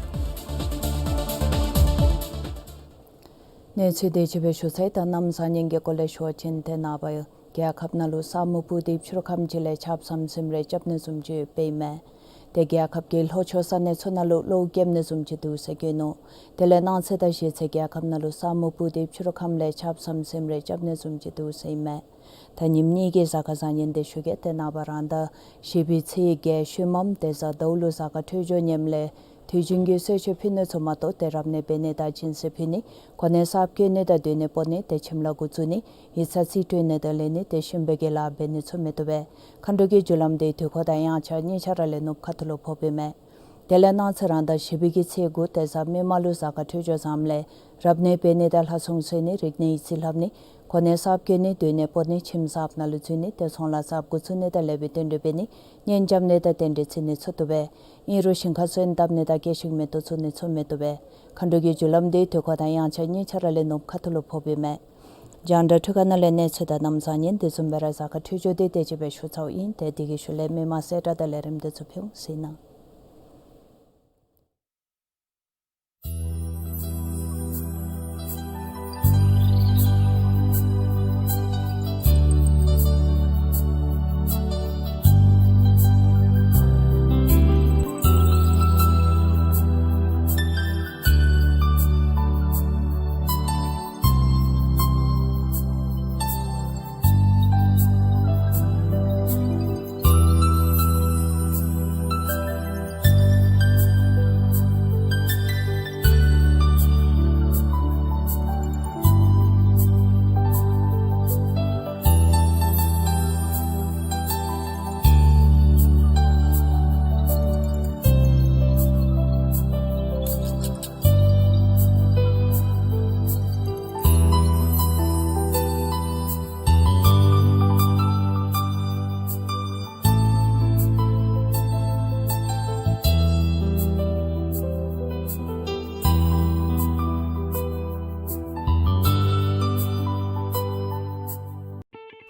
གནས་ཚུལ་དེ་ཅིག་སྦེ་ཞུ་ཚར་ཡི། ད་གནམ་བཟང་ངན་གྱི་སྐོར་ལས་ཞུ་བ་ཅིན་ཏེ་ནངས་པ་རྒྱལ་ཁབ་ནང་ལུ་ས་སྨུག་སྤུབས་ཏེ་ཕྱི་རུ་ཁམས་ཅིག་ལས་ཆརཔ་ཟམ་ཟིམ་རེ་རྐྱབ་ནི་བཟུམ་ཅིག་ཡོདཔ་ཨིན་མས། ཏེ་རྒྱལ་ཁབ་ཀྱི་ལྷོ་ཕྱོགས་ས་གནས་ཚུ་ནང་ལུ་གློཝ་རྐྱབ་ནི་བཟུམ་ཅིག་འདུག་ཟེར་བཀོད་ནུག། དེ་ལས་གནངས་ཚེ་དང་གཞེས་ཚེ་རྒྱལ་ཁབ་ནང་ལུ་ས་སྨུག་སྤུབས་ཏེ་ཕྱི་རུ་ཁམས་ལས་ཆརཔ་ཟམ་ཟིམ་རེ་རྐྱབ་ནི་བཟུམ་ཅིག་འདུག་ཟེར་ཨིན་མས། ད་ཉིནམ་གཉིས་ཀྱི་གཟའ་སྐར་བཟང་ངན་འདི་ཞུ་གེ། ཏེ་ནངས་པ་རང་ཟླ་བཞི་པའི་ཚེས་བརྒྱད་ཤུལ་མམ་ཏེ་གཟའ་ཟླཝ་ལུ་གཟའ་སྐར་འཕྲོད་སྦྱོར་ངནམ་ལས་དུས་རྒྱུན་གྱི་གསོལ་མཆོད་ཕུལ་ནི་ཚུ་མ་གཏོགས་ཏེ་རབ་གནས་འབད་ནི་དང་སྦྱིན་སྲེག་ཕུལ་ནི་གོ་གནས་གསརཔ་བཀོད་ནི་དང་སྡོད་གནས་སྤོ་ནི་ཏེ་ཁྱིམ་ལཱ་འགོ་བཙུགས་ནི་ཡིག་ཚང་རྩིས་སྤྲོད་ནི་དང་ལེན་ནི་ཏེ་གཤིན་པོའི་གི་ལཱ་འབད་ནི་ཚུ་མི་བཏུབ་པས། མཁའ་འགྲོ་གི་རྒྱུ་ལམ་འདི་དུས་འཁོར་དང་དབྱངས་འཆར་གཉིས་ཆ་ར་ལས་ནུབ་ཁ་ཐུག་ལུ་ཕོགཔ་ཨིན་མས། དེ་ལས་གནངས་ཚེ་རང་ཟླ་བཞི་པའི་གི་ཚེས་དགུ་ཏེ་གཟའ་མིག་དམར་ལུ་གཟའ་སྐར་འཕྲོད་སྦྱོར་བཟངམ་ལས་རབ་གནས་འབད་ནི་དང་ལྷ་སྲུང་གསོལ་ནི་རིག་གནས་ཡིག་རྩིས་ལྷབ་ནི་གོ་གནས་གསརཔ་བཀོད་ནི་སྡོད་གནས་སྤོ་ནི་ཁྱིམ་གསརཔ་ནང་ལུ་འཛུལ་ནི་ཏེ་ཚོང་ལཱ་གསརཔ་འགོ་བཙུགས་ནི་དང་ལེགས་པའི་རྟེན་འབྲེལ་འབད་ནི་གཉེན་རྐྱབ་ནི་དང་རྟེན་འབྲེལ་བརྩི་ནི་ཚུ་བཏུབ་པས། ཨིན་རུང་ཞིང་ཁར་སོན་བཏབ་ནི་དང་སྐྱེ་ཤིང་མེ་ཏོག་བཙུགས་ནི་ཚུ་མི་བཏུབ་པས། མཁའ་འགྲོ་གི་རྒྱུ་ལམ་འདི་དུས་འཁོར་དང་དབྱངས་འཆར་གཉིས་ཆ་ར་ལས་ནུབ་ཁ་ཐུག་ལུ་ཕོགཔ་ཨིན་མས། རྒྱང་བསྒྲགས་འཕྲུལ་ཁང་ནང་ལས་གནས་ཚུལ་དང་གནམ་བཟང་ངན་དེ་བཟུམ་སྦེ་ར་གཟའ་སྐར་འཕྲོད་སྦྱོར་འདི་དེ་ཅིག་སྦེ་ཞུ་ཚརཝ་ཨིན། ཏེ་དེ་གི་ཤུལ་ལས་མི་མང་གསལ་བསྒྲགས་དང་ལས་རིམ་འདི་ཚུ་ཕུལ་འོང་ཟེར་ཨིན་ན།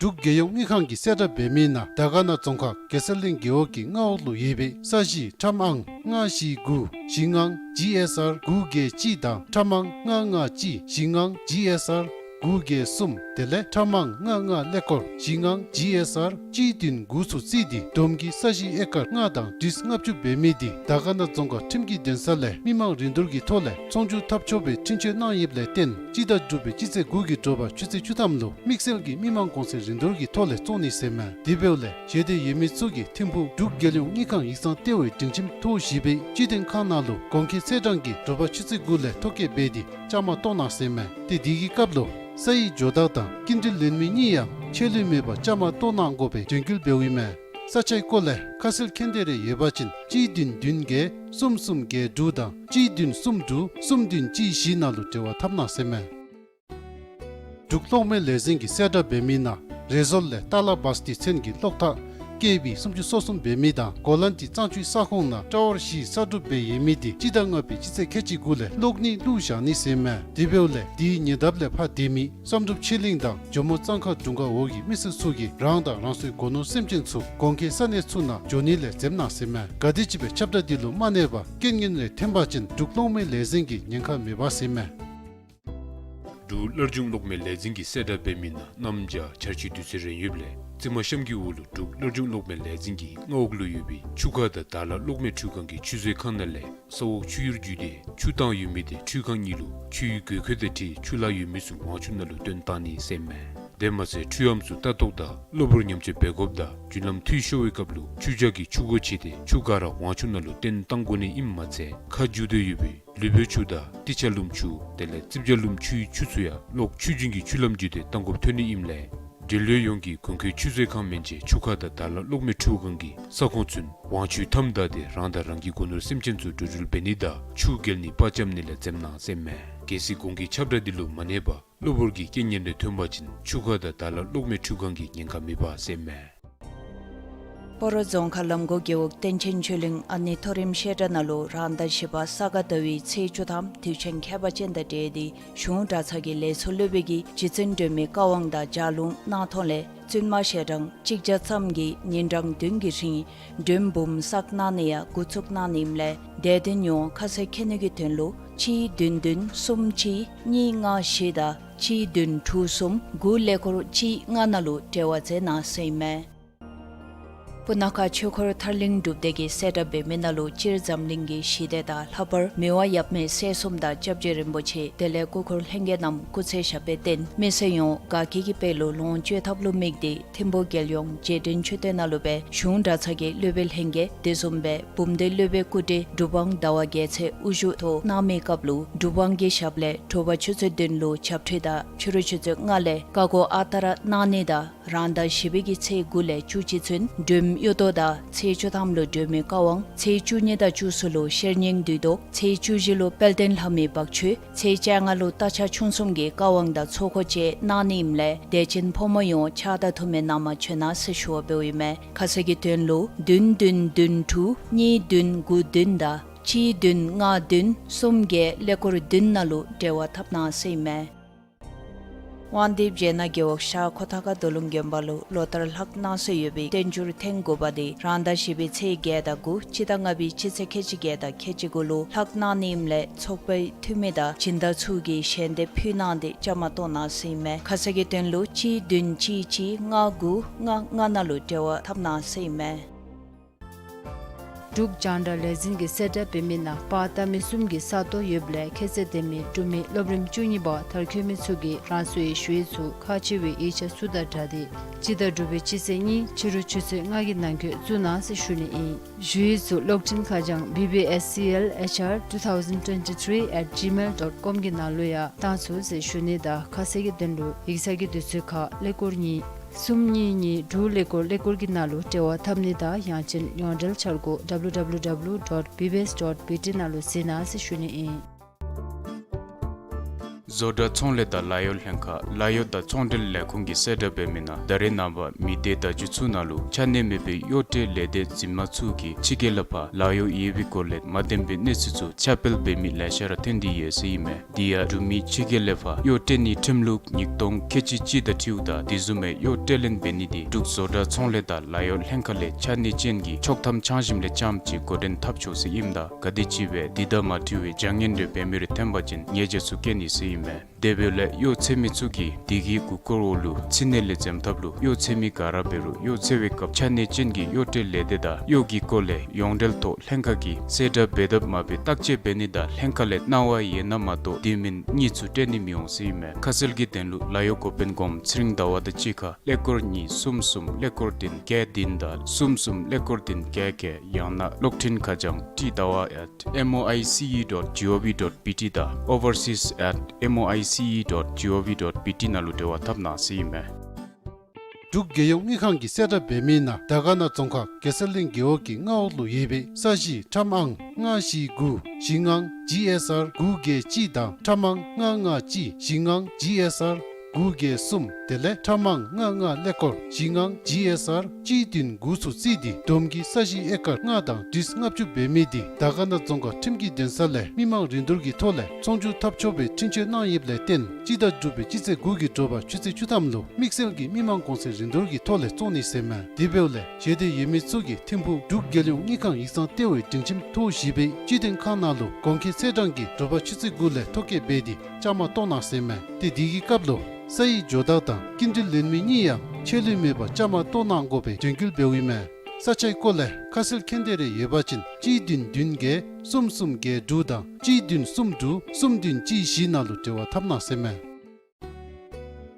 འབྲུག་རྒྱལ་ཡོངས་དངུལ་ཁང་གིས་གསལ་བསྒྲགས་འབད་མི་ནང་དར་དཀར་ན་རྫོང་ཁག་གེ་སར་གླིང་རྒེད་འོག་གི་མངའ་འོག་ལུ་ཡོད་པའི་ས་གཞི་ཁྲམ་ཨང་ལྔ་བཞི་དགུ་ཞིང་ཨང་ཇི་ཨེསི་ཨར་དགུ་བརྒྱད་གཅིག་དང་ཁྲམ་ཨང་ལྔ་ལྔ་གཅིག་ཞིང་ཨང་ཇི་ཨེསི་ཨར་ དགུ་བརྒྱད་གསུམ་དེ་ལས་ཁྲ་མང་ལྔ་ལྔ་ཀླད་ཀོར་བཞི་ལྔ་ཇི་ཨེསི་ཨར་གཅིག་བདུན་དགུ་ཚུ་བརྩིས་ཏེ་བསྡོམས་ཀྱིས་ས་གཞི་ཨེ་ཀར་ལྔ་དང་ཏིས་ལྔ་བཅུ་འབད་མི་དེ་དར་དཀར་ན་རྫོང་ཁག་ཁྲིམས་ཀྱི་འདུན་ས་ལས་མི་མང་རིན་བསྡུར་གྱི་ཐོག་ལས་ཚོང་བསྒྱུར་འཐབ་ཆོག་པའི་འཕྲིན་བཅོལ་གནང་ཡོདཔ་ལས་བརྟེན་སྤྱི་ཟླ་དྲུག་པའི་སྤྱི་ཚེས་དགུ་གི་དྲོ་པ་ཆུ་ཚོད་བཅུ་ཐམ་ལུ་དམིགས་བསལ་གྱི་མི་མང་གོང་ཚད་རིན་བསྡུར་གྱི་ཐོག་ལས་བཙོང་ནི་ཟེར་མས། དེ་འབདཝ་ལས་ཞལ་འདེབས་ཡོད་མི་ཚུ་གིས་ཐིམ་ཕུག་འབྲུག་རྒྱལ་ཡོངས་དངུལ་ཁང་ཡིག་ཚང་ལྟེ་བའི་སྒྲིང་ཁྱིམ་ཐོག་བཞི་པའི་སྤྱི་དོན་ཁང་ནང་ལུ་གོང་འཁོད་ཚེས་གྲངས་ཀྱི་དྲོ་པ་ཆུ་ཚོད་དགུ་ལས་ཐོ་བཀོད་འབད་དེ་བཅའ་མར་གཏོགས་གནང་ཟེར་མས། ཏེ་དེ་གི་སྐབས་ལུ་ས་ཡི་ཇོ་བདག་དང་སྐྱིན་འགྲུལ་ལེན་མི་གཉིས་ཡང་ཆད་ལུས་མེད་པར་བཅའ་མར་གཏོགས་གནང་དགོ་པའི་དོན་འཁྱོལ་འབདཝ་ཨིན་མས། ས་ཆའི་སྐོར་ལས་ཁ་གསལ་མཁྱེན་འདོད་རེ་ཡོད་པ་ཅིན་གཅིག་བདུན་བདུན་བརྒྱད་གསུམ་གསུམ་བརྒྱད་དྲུག་དང་གཅིག་བདུན་གསུམ་དྲུག་གསུམ་བདུན་གཅིག་བཞི་ནང་ལུ་འབྲེལ་བ་འཐབ་གནང་ཟེར་མས། འབྲུག་གློག་མེ་ལས་འཛིན་གྱིས་གསལ་བསྒྲགས་འབད་མི་ནང་རེ་ཟུར་ལས་ཏ་ལ་བ་སྟི་ཚན་གྱི་གློག་ཐག་ཀེ་བི་སུམ་ཅུ་སོ་གསུམ་འབད་མི་དང་གོ་ལན་ཏི་གཙང་ཆུའི་ས་ཁོངས་ནང་ཊ་ཝར་བཞི་གསར་སྒྲུབ་འབད་ཡོད་མི་དེ་སྤྱི་ཟླ་ལྔ་པའི་སྤྱི་ཚེས་ཁལ་གཅིག་གུ་ལས་གློག་ནི་བླུགས་བཞག་ནི་ཟེར་མས། དེ་འབདཝ་ལས་དེའི་ཉེ་འདབས་ལས་ཕར་སྡོད་མི་བསམ་གྲུབ་ཆོས་གླིང་དང་ཇོ་མོ་གཙང་ཁ་དྲུང་ཁག་འོག་གི་མི་སེར་ཚུ་གིས་རང་དང་རང་སོའི་སྒོ་ནོར་སེམས་ཅན་ཚུ་གོང་འཁོད་ས་གནས་ཚུ་ནང་འགྱོ་ནི་ལས་འཛེམ་གནང་ཟེར་མས། ག་དེམ་ཅིག་སྦེ་ཁྱབ་བསྒྲགས་འདི་ལུ་མ་གནས་པར་རྐྱེན་ངན་རེ་ཐོན་པ་ཅིན་འབྲུག་གློག་མེ་ལས་འཛིན་གྱིས་ཉེན་ཁ་མེད་པ་ཟེར་མས། འབྲུག་སླར་འབྱུང་གློག་མེ་ལས་འཛིན་གྱིས་གསལ་བསྒྲགས་འབད་མི་ནང་གནམ་བྱཱར་ཆར་ཆུའི་དུས་ཚོད་རན་ཡོདཔ་ལས་རྩི་མ་གཤམ་གྱི་འོག་ལུ་འབྲུག་སླར་འབྱུང་གློག་མེ་ལས་འཛིན་གྱི་མངའ་འོག་ལུ་ཡོད་པའི་ཆུ་ཁ་དང་དར་ལ་གློག་མེ་འཕྲུལ་ཁང་གི་ཆུ་བཟོའི་ཁང་ནང་ལས་ས་འོག་ཆུ་གཡུར་བརྒྱུད་དེ་ཆུ་བཏང་ཡོད་མི་དེ་འཕྲུལ་ཁང་གཉིས་ལུ་ཆུའི་དགོས་མཁོ་དང་འཁྲིལ་ཆུ་ལྷག་ཡོད་མི་ཚུ་ཝང་ཆུ་ནང་ལུ་བཏོན་གཏང་ནི་ཟེར་མས། དེ་མ་ཚད་འཕྲུལ་ཨམ་ཚུ་ལྟ་རྟོག་དང་གློ་བུར་ཉམས་བཅོས་འབད་དགོཔ་དང་རྒྱུན་ལམ་འཐུས་ཤོར་བའི་སྐབས་ལུ་ཆུ་བྱཱར་གྱི་ཆུ་སྒོ་ཕྱེ་སྟེ་ཆུ་ག་ར་ཝང་ཆུ་ནང་ལུ་བཏོན་གཏང་དགོ་ནི་ཨིནམ་མ་ཚད་ཁ་འགྱོ་སྟེ་ཡོད་པའི་ལུས་པོའི་ཆུ་དང་ཏི་ཆ་ལུམ་ཆུ་དེ་ལས་རྩིབ་བྱ་ལུམ་ཆུའི་ཆུ་ཚུ་ཡང་གློག་ཆུ་རྒྱུན་གྱི་ཆུ་ལམ་བརྒྱུད་དེ་གཏང་དགོཔ་ཐོན་ནི་ཨིནམ་ལས་འབྲེལ་ཡོད་ཡོངས་ཀྱིས་གོང་འཁོད་ཆུ་བཟོའི་ཁང་མན་ཆད་ཆུ་ཁ་དང་དར་ལ་གློག་མེ་འཕྲུལ་ཁང་གི་ས་ཁོངས་ཚུན་ཝང་ཆུའི་མཐའམ་བདའ་སྟེ་རང་དང་རང་གི་སྒོ་ནོར་སེམས་ཅན་ཚུ་འགྲོ་འགྲུལ་འབད་ནི་དང་ཆུ་བརྒལ་ནི་པར་འཁྱམ་ནི་ལས་འཛེམ་གནང་ཟེར་མས། གལ་སྲིད་གོང་གི་ཁྱབ་བསྒྲགས་འདི་ལུ་མ་གནས་པར་གློ་བུར་གྱི་རྐྱེན་ངན་རེ་ཐོན་པ་ཅིན་ཆུ་ཁ་དང་དར་ལ་གློག་མེ་འཕྲུལ་ཁང་གི་ཉེན་ཁ་མེད་པ་ཟེར་མས། སྤ་རོ་རྫོང་ཁག་ལམ་གོང་རྒེད་འོག་བསྟན་ཆེན་ཆོས་གླིང་ཨ་ནེ་མཐོ་རིམ་བཤད་གྲྭ་ནང་ལུ་རང་ཟླ་བཞི་པ་ས་ག་ཟླ་བའི་ཚེས་བཅུ་ཐམ་དུས་ཆེན་ཁྱད་པར་ཅན་དང་འབྲེལ་ཏེ་གཞུང་གྲྭ་ཚང་གི་ལས་ཚོགས་སློབ་དཔོན་གྱིས་རྗེ་བཙུན་སྒྲོལ་མའི་བཀའ་དབང་དང་ལྗགས་ལུང་གནང་ཐོག་ལས་བཙུན་མ་ཞལ་གྲངས་གཅིག་བརྒྱ་ཙམ་གྱིས་ཉིན་གྲངས་བདུན་གྱི་རིང་མགྲོན་འབུམ་བསགས་གནང་ནི་ཡང་འགོ་བཙུགས་གནང་ནི་ཨིནམ་ལས་དད་ལྡན་ཡོངས་ཁ་གསལ་མཁྱེན་ནི་གི་དོན་ལུ་གཅིག་བདུན་བདུན་གསུམ་གཅིག་གཉིས་ལྔ་བཞི་དང་གཅིག་བདུན་དྲུག་གསུམ་དགུ་ཀླད་ཀོར་གཅིག་ལྔ་ནང་ལུ་འབྲེལ་བ་མཛད་གནང་ཟེར་ཨིན་མས། སྤུ་ན་ཁ་ཆོས་འཁོར་ཐར་གླིང་སྒྲུབ་སྡེ་གིས་གསལ་བསྒྲགས་འབད་མི་ནང་ལུ་སྤྱིར་འཛམ་གླིང་གི་ཞི་བདེ་དང་ལྷག་པར་མི་དབང་ཡབ་མེས་སྲས་གསུམ་དང་སྐྱབས་རྗེ་རིན་པོ་ཆེ་དེ་ལས་སྐུ་འཁོར་ལྷན་རྒྱས་རྣམས་སྐུ་ཚེ་ཞབས་པད་བརྟན་མི་སེར་ཡོངས་དགའ་སྐྱིད་ཀྱི་དཔལ་ལུ་ལོངས་སྤྱོད་ཐབས་ལུ་དམིགས་ཏེ་ཐིམ་ཕུག་རྒྱལ་ཡོངས་རྗེས་དྲན་མཆོད་རྟེན་ནང་ལུ་སྦེ་གཞུང་གྲྭ་ཚང་གི་སློབ་དཔོན་ལྷན་རྒྱས་དེ་བཟུམ་སྦེ་འབུམ་སྡེ་སློབ་དཔོན་སྐུ་བགྲེས་གྲུབ་དབང་ཟླ་བ་རྒྱལ་མཚན་དབུ་བཞུགས་ཐོག་གནང་མི་སྐབས་ལུ་གྲུབ་དབང་གི་ཞབས་ལས་དྲོ་པ་ཆུ་ཚོད་བདུན་ལུ་ཇབ་ཁྲུས་དང་ཕྱི་རུ་ཆུ་ཚོད་ལྔ་ལས་བཀའ་བསྒོ་ཨ་རྟག་ར་གནང་ནི་དང་རང་ཟླ་བཞི་པའི་གི་ཚེས་དགུ་ལས་བཅུ་གཅིག་ཚུན་སྒྲོལ་མ་གཡུ་ཐོག་དང་ཚེས་བཅུ་ཐམ་ལུ་སྒྲོལ་མའི་བཀའ་དབང་ཚེས་བཅུ་གཉིས་དང་བཅུ་གསུམ་ལུ་ཤེར་སྙིང་བདུད་བཟློག་ཚེས་བཅུ་བཞི་ལུ་དཔལ་ལྡན་ལྷ་མོའི་འབག་ཆོས་ཚེས་བཅོ་ལྔ་ལུ་རྟ་ཕྱག་མཆོང་གསུམ་གྱི་བཀའ་དབང་དང་ཚོགས་འཁོར་བཅས་གནང་ནི་ཨིནམ་ལས་དད་ཅན་ཕོ་མོ་ཡོངས་ཕྱག་དང་ཐུགས་སྨོན་གནང་མ་བྱོན་ན་ཟེར་ཞུ་བ་འབདཝ་ཨིན་མས། ཁ་གསལ་གྱི་དོན་ལུ་བདུན་བདུན་བདུན་དྲུག་གཉིས་བདུན་དགུ་བདུན་དང་གཅིག་བདུན་ལྔ་བདུན་གསུམ་བརྒྱད་ཀླད་ཀོར་བདུན་ནང་ལུ་འབྲེལ་བ་འཐབ་གནང་ཟེར་ཨིན་མས། དབང་འདུས་བྱེ་ནག་རྒེད་འོག་ཤར་ཁོ་ཐང་ཁ་རྡོ་ལུང་དགོན་པ་ལུ་ལོ་ལྟར་ལྷག་གནང་སྲོལ་ཡོད་པའི་བསྟན་འགྱུར་ཐེངས་དགུ་པ་དེ་རང་ཟླ་བཞི་པའི་ཚེས་བརྒྱད་དང་དགུ་སྤྱི་ཟླ་ལྔ་པའི་སྤྱི་ཚེས་ཁལ་གཅིག་བརྒྱད་དང་ཁལ་གཅིག་དགུ་ལུ་ལྷག་གནང་ནི་ཨིནམ་ལས་ཚོགས་པའི་འཐུས་མི་དང་སྦྱིན་བདག་ཚུ་གིས་ཞལ་འདེབས་ཕུལ་གནང་སྟེ་བཅའ་མར་གཏོགས་གནང་ཟེར་ཨིན་མས། ཁ་གསལ་གྱི་དོན་ལུ་གཅིག་བདུན་གཅིག་གཅིག་ལྔ་དགུ་ལྔ་ལྔ་ནང་ལུ་འབྲེལ་བ་འཐབ་གནང་ཟེར་ཨིན་མས། འབྲུག་རྒྱང་བསྒྲགས་ལས་འཛིན་གྱིས་གསལ་བསྒྲགས་འབད་མི་ནང་པར་བཏབ་མི་གསུམ་གྱི་ས་སྟོང་ཡོདཔ་ལས་ཁྱད་ཚད་ལྡན་མི་འབྲུག་མི་སློབ་རིམ་བཅུ་གཉིས་པ་མཐར་འཁྱོལ་མི་ཚུ་གིས་རང་སོའི་ཞུ་ཡིག་ཚུ་ཁག་ཆེ་བའི་ཡིག་ཆ་ཚུ་དང་སྦྲགས་ཏེ་སྤྱི་ཟླ་དྲུག་པའི་སྤྱི་ཚེས་གཉིས་ཕྱི་རུ་ཆུ་ཚོད་ལྔ་གི་ནང་འཁོད་བཙུགས་གནང་ཟེར་ཞུ་ནི་ཨིན། ཞུ་ཡིག་ཚུ་གློག་འཕྲིན་ཁ་བྱང་B B S C L H R two thousand twenty-three at gmail dot com གི་ནང་ལུ་ཡང་བཏང་ཚུགས་ཟེར་ཞུ་ནི་དང་ཁ་གསལ་གྱི་དོན་ལུ་ཡིག་ཚང་གི་དུས་ཚོད་ཁར་ཀླད་ཀོར་གཉིས་གསུམ་གཉིས་གཉིས་དྲུག་ཀླད་ཀོར་ཀླད་ཀོར་གྱི་ནང་ལུ་འབྲེལ་བ་འཐབ་ནི་དང་ཡང་ཅིན་ཡོངས་འབྲེལ་འཆར་སྒོ་W W W dot B B S dot B T ནང་ལུ་གཟིགས་གནང་ཟེར་ཞུ་ནི་ཨིན། བཟོ་གྲྭ་ཚོང་ལས་དང་ལཱ་གཡོག་ལྷན་ཁག་ལཱ་གཡོག་དང་ཚོང་འབྲེལ་ལས་ཁུངས་ཀྱིས་གསལ་བསྒྲགས་འབད་མི་ནང་ད་རེས་ནངས་པ་མི་སྡེ་བརྡ་བརྒྱུད་ཚུ་ནང་ལུ་ཆ་གནས་མེད་པའི་གཡོག་སྤྲོད་ལས་སྡེ་འཛིན་མ་ཚུ་གིས་ཕྱི་རྒྱལ་ལས་ཕར་ལཱ་གཡོག་ཡོད་པའི་སྐོར་ལས་མ་བདེན་པའི་གནས་ཚུལ་ཚུ་ཁྱབ་སྤེལ་འབད་མི་ལེ་ཤ་ར་ཐོན་ཏེ་ཡོད་ཟེར་ཨིན་མས། དེ་ཡང་འབྲུག་མི་ཕྱི་རྒྱལ་ལས་ཕར་གཡོག་སྤྲོད་ནིའི་ཁྲིམས་ལུགས་ཉིས་སྟོང་ཁལ་གཅིག་གཅིག་དང་འཁྲིལཝ་ད་དེ་བཟུམ་མའི་གཡོག་སྤྲོད་ལེན་འབད་ནི་དེ་འབྲུག་བཟོ་གྲྭ་ཚོང་ལས་དང་ལཱ་གཡོག་ལྷན་ཁག་ལས་ཆ་གནས་ཅན་གྱི་ཆོག་ཐམ་འཆང་ཞིནམ་ལས་རྐྱངམ་ཅིག་འགོ་འདྲེན་འཐབ་ཆོག་ཟེར་ཨིནམ་ད་ག་དེམ་ཅིག་སྦེ་དེ་དང་མ་འཁྲིལ་བའི་བྱ་ངན་རེ་འབད་མི་རེ་ཐོན་པ་ཅིན་ཉེས་བྱ་ཚུ་བཀལ་ནི་ཟེར་ཨིན་མས། དེ་འབདཝ་ལས་གཡོག་འཚོལ་མི་ཚུ་གིས་དེ་གི་གུར་སྐོར་འོག་ལུ་ཕྱི་ནང་ལས་འཛེམ་ཐབས་ལུ་གཡོག་འཚོལ་མི་ག་ར་འབད་རུང་གཡོག་འཚོལ་བའི་སྐབས་ཆ་གནས་ཅན་གྱི་གཡོག་བཀྲལ་ལས་སྡེ་དང་གཡོག་གི་སྐོར་ལས་ཡོངས་འབྲེལ་ཐོག་ལྷན་ཁག་གིས་གསལ་བསྒྲགས་འབད་དཔ་མ་འབད་བརྟག་དཔྱད་འབད་ནི་དང་ལྷན་ཁག་ལས་གནང་བ་ཡོད་ན་མ་གཏོགས་དེ་མིན་གཉིས་ཚུ་སྤྲོད་ནི་མི་འོང་ཟེར་ཨིན་མས། ཁ་གསལ་གྱི་དོན་ལུ་ལཱ་གཡོག་འགོ་དཔོན་གོངམ་ཚེ་རིང་ཟླ་བ་དང་གཅིག་ཁར་ཀླད་ཀོར་གཉིས་གསུམ་གསུམ་ཀླད་ཀོར་བདུན་བརྒྱད་བདུན་དང་གསུམ་གསུམ་ཀླད་ཀོར་བདུན་བརྒྱད་བརྒྱད། ཡང་ན་གློག་འཕྲིན་ཁ་བྱང་ཊི་ཟླ་བ་at M O I C E dot G O V dot B T དང་overseas at M O I C E dot G O V dot B T ནང་ལུ་འབྲེལ་བ་འཐབ་གནང་ཟེར་ཨིན་མས། འབྲུག་རྒྱལ་ཡོངས་དངུལ་ཁང་གིས་གསལ་བསྒྲགས་འབད་མི་ནང་དར་དཀར་ན་རྫོང་ཁག་གེ་སར་གླིང་རྒེད་འོག་གི་མངའ་འོག་ལུ་ཡོད་པའི་ས་གཞི་ཁྲམ་ཨང་ལྔ་བཞི་དགུ་བཞི་ལྔ་G S R དགུ་བརྒྱད་གཅིག་དང་ཁྲམ་ཨང་ལྔ་ལྔ་གཅིག་བཞི་ལྔ་G S R དགུ་བརྒྱད་གསུམ་དེ་ལས་ཁྲམ་ཨང་ལྔ་ལྔ་ཀླད་ཀོར་བཞི་ལྔ་G S R གཅིག་བདུན་དགུ་ཚུ་རྩིས་ཏེ་བསྡོམས་ཀྱིས་ས་གཞི་ཨེ་ཀར་ལྔ་དང་ཏིས་ལྔ་བཅུ་འབད་མི་དེ་དར་དཀར་ན་རྫོང་ཁག་ཁྲིམས་ཀྱི་འདུན་ས་ལས་མི་མང་རིན་བསྡུར་གྱི་ཐོག་ལས་ཚོང་བསྒྱུར་འཐབ་ཆོག་པའི་འཕྲིན་བཅོལ་གནང་ཡོདཔ་ལས་བརྟེན་སྤྱི་ཟླ་དྲུག་པའི་སྤྱི་ཚེས་དགུ་གི་དྲོ་པ་ཆུ་ཚོད་བཅུ་ཐམ་ལུ་དམིགས་བསལ་གྱི་མི་མང་གོང་ཚད་རིན་བསྡུར་གྱི་ཐོག་ལས་བཙོང་ནི་ཟེར་ཨིན་མས། དེ་འབདཝ་ལས་ཞལ་འདེབས་ཡོད་མི་ཚུ་གིས་ཐིམ་ཕུག་འབྲུག་རྒྱལ་ཡོངས་དངུལ་ཁང་ཡིག་ཚང་ལྟེ་བའི་སྒྲིང་ཁྱིམ་ཐོག་བཞི་པའི་སྤྱི་མཐུན་ཁང་ནང་ལུ་གོང་འཁོད་ཚེས་གྲངས་ཀྱི་དྲོ་པ་ཆུ་ཚོད་དགུ་ལས་ཐོ་བཀོད་འབད་དེ་བཅའ་མར་གཏོགས་གནང་ཟེར་ཨིན་མས། ཏེ་དེ་གི་སྐབས་ལུ་ས་ཡི་ཇོ་བདག་དང་སྐྱིན་འགྲུལ་ལེན་མི་གཉིས་ཡང་ཆད་ལུས་མེད་པར་བཅའ་མར་གཏོགས་གནང་དགོ་པའི་དྲན་སྐུལ་འབདཝ་ཨིན་མས། ས་ཆའི་སྐོར་ལས་ཁ་གསལ་མཁྱེན་འདོད་རེ་ཡོད་པ་ཅིན་གཅིག་བདུན་བདུན་བརྒྱད་གསུམ་གསུམ་བརྒྱད་དྲུག་དང་གཅིག་བདུན་གསུམ་དྲུག་གསུམ་བདུན་གཅིག་བཞི་ནང་ལུ་འབྲེལ་བ་འཐབ་གནང་ཟེར་ཨིན་མས།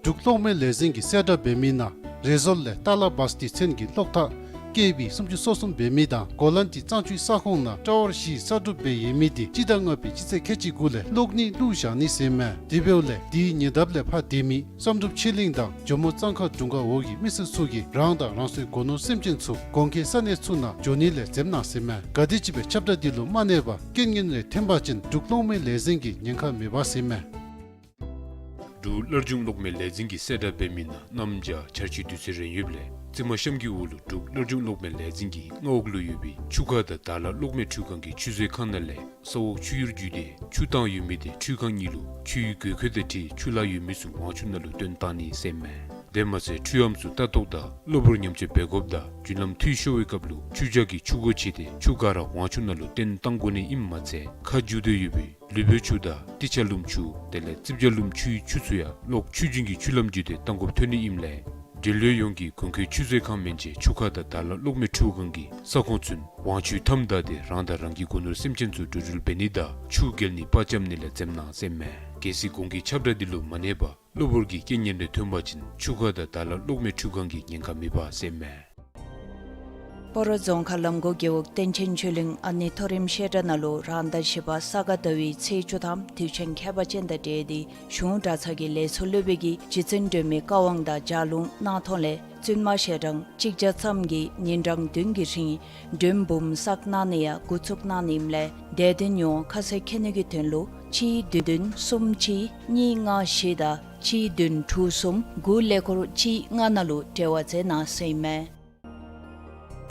འབྲུག་གློག་མེ་ལས་འཛིན་གྱིས་གསལ་བསྒྲགས་འབད་མི་ནང་རེ་ཟུར་ལས་ཏཱ་ལ་བཱས་ཏི་ཚན་གྱི་གློག་ཐག་ཀེ་བི་སུམ་ཅུ་སོ་གསུམ་འབད་མི་དང་གོ་ལཱན་ཏི་གཙང་ཆུའི་ས་ཁོངས་ནང་ཊ་ཝར་བཞི་གསར་སྒྲུབ་འབད་ཡོད་མི་དེ་སྤྱི་ཟླ་ལྔ་པའི་སྤྱི་ཚེས་ཁལ་གཅིག་དགུ་ལས་གློག་ནད་བླུགས་བཞག་ནི་ཟེར་ཨིན་མས། དེ་འབདཝ་ལས་དེའི་ཉེ་འདབས་ལས་ཕར་སྡོད་མི་བསམ་གྲུབ་ཆོས་གླིང་དང་ཇོ་མོ་གཙང་ཁ་དྲུང་ཁག་འོག་གི་མི་སེར་ཚུ་གིས་རང་དང་རང་སོའི་སྒོ་ནོར་སེམས་ཅན་ཚུ་གོང་འཁོད་ས་གནས་ཚུ་ནང་འགྱོ་ནི་ལས་འཛེམ་གནང་ཟེར་ཨིན་མས། ག་དེམ་ཅིག་སྦེ་ཁྱབ་བསྒྲགས་འདི་ལུ་མ་གནས་པར་རྐྱེན་ངན་རེ་ཐོན་པ་ཅིན་འབྲུག་གློག་མེ་ལས་འཛིན་གྱིས་ཉེན་ཁ་མེད་པ་ཟེར་ཨིན་མས། འབྲུག་སླར་འབྱུང་གློག་མེ་ལས་འཛིན་གྱིས་གསལ་བསྒྲགས་འབད་མི་ནང་གནམ་བྱཱར་ཆར་ཆུའི་དུས་ཚོད་རན་ཡོདཔ་ལས་རྩི་མ་གཤམ་གྱི་འོག་ལུ་འབྲུག་སླར་འབྱུང་གློག་མེ་ལས་འཛིན་གྱི་མངའ་འོག་ལུ་ཡོད་པའི་ཆུ་ཁ་དང་དར་ལ་གློག་མེ་འཕྲུལ་ཁང་གི་ཆུ་མཛོད་ཁང་ནང་ལས་ས་འོག་ཆུ་ཡུར་བརྒྱུད་དེ་ཆུ་བཏང་ཡོད་མི་དེ་འཕྲུལ་ཁང་གཉིས་ལུ་ཆུའི་དགོས་མཁོ་དང་འཁྲིལ་ཆུ་ལྷག་ཡོད་མི་ཚུ་ཝང་ཆུ་ནང་ལུ་བཏོན་བཏང་ནི་ཟེར་ཨིན་མས། དེ་མ་ཚད་འཕྲུལ་ཨམ་ཚུ་ལྟ་རྟོག་དང་གློ་བུར་ཉམས་བཅོས་འབད་དགོཔ་དང་རྒྱུན་ལམ་འཐུས་ཤོར་བའི་སྐབས་ལུ་ཆུ་བྱཱར་གྱི་ཆུ་སྒོ་ཕྱེ་སྟེ་ཆུ་ག་ར་ཝང་ཆུ་ནང་ལུ་བཏོན་བཏང་དགོ་ནི་ཨིནམ་མ་ཚད་ཁ་འགྱུར་ཏེ་ཡོད་པའི་ལུས་པོའི་ཆུ་དང་ཏི་ཆ་ལུམ་ཆུ་དེ་ལས་རྩིབ་བྱ་ལུམ་ཆུའི་ཆུ་ཚུ་ཡང་གློག་ཆུ་རྒྱུན་གྱི་ཆུ་ལམ་བརྒྱུད་དེ་བཏང་དགོཔ་ཐོན་ནི་ཨིནམ་ལས་འབྲེལ་ཡོད་ཡོངས་ཀྱིས་གོང་འཁོད་ཆུ་མཛོད་ཁང་མན་ཆད་ཆུ་ཁ་དང་དར་ལ་གློག་མེ་འཕྲུལ་ཁང་གི་ས་ཁོངས་ཚུན་ཝང་ཆུའི་མཐའམ་བདའ་སྟེ་རང་དང་རང་གི་སྒོ་ནོར་སེམས་ཅན་ཚུ་འགྲོ་འགྲུལ་འབད་ནི་དང་ཆུ་བརྒལ་ནི་པར་འཁྱམ་ནི་ལས་འཛེམ་གནང་ཟེར་ཨིན་མས། གལ་སྲིད་གོང་གི་ཁྱབ་བསྒྲགས་འདི་ལུ་མ་གནས་པར་གློ་བུར་གྱི་རྐྱེན་ངན་རེ་ཐོན་པ་ཅིན་ཆུ་ཁ་དང་དར་ལ་གློག་མེ་འཕྲུལ་ཁང་གིས་ཉེན་ཁ་མེད་པ་ཟེར་ཨིན་མས། སྤ་རོ་རྫོང་ཁག་ལམ་གོ་རྒེད་འོག་བསྟན་ཆེན་ཆོས་གླིང་ཨ་ནེ་མཐོ་རིམ་བཤད་གྲྭ་ནང་ལུ་རང་ཟླ་བཞི་པ་ས་ག་ཟླ་བའི་ཚེས་བཅུ་ཐམ་དུས་ཆེན་ཁྱད་པར་ཅན་དང་འབྲེལ་ཏེ་གཞུང་གྲྭ་ཚང་གི་ལས་ཚོགས་སློབ་དཔོན་གྱིས་རྗེ་བཙུན་སྒྲོལ་མའི་བཀའ་དབང་དང་ལྗགས་ལུང་གནང་ཐོག་ལས་བཙུན་མ་ཞལ་གྲངས་གཅིག་བརྒྱ་ཙམ་གྱིས་ཉིན་གྲངས་བདུན་གྱི་རིང་མགྲོན་འབུམ་བསགས་གནང་ནི་ཡང་འགོ་བཙུགས་གནང་ནི་ཨིནམ་ལས་དད་ལྡན་ཡོངས་ཁ་གསལ་མཁྱེན་ནི་གི་དོན་ལུ་གཅིག་བདུན་བདུན་གསུམ་གཅིག་གཉིས་ལྔ་བཞི་དང་གཅིག་བདུན་དྲུག་གསུམ་དགུ་ཀླད་ཀོར་གཅིག་ལྔ་ནང་ལུ་འབྲེལ་བ་མཛད་གནང་ཟེར་ཨིན་མས།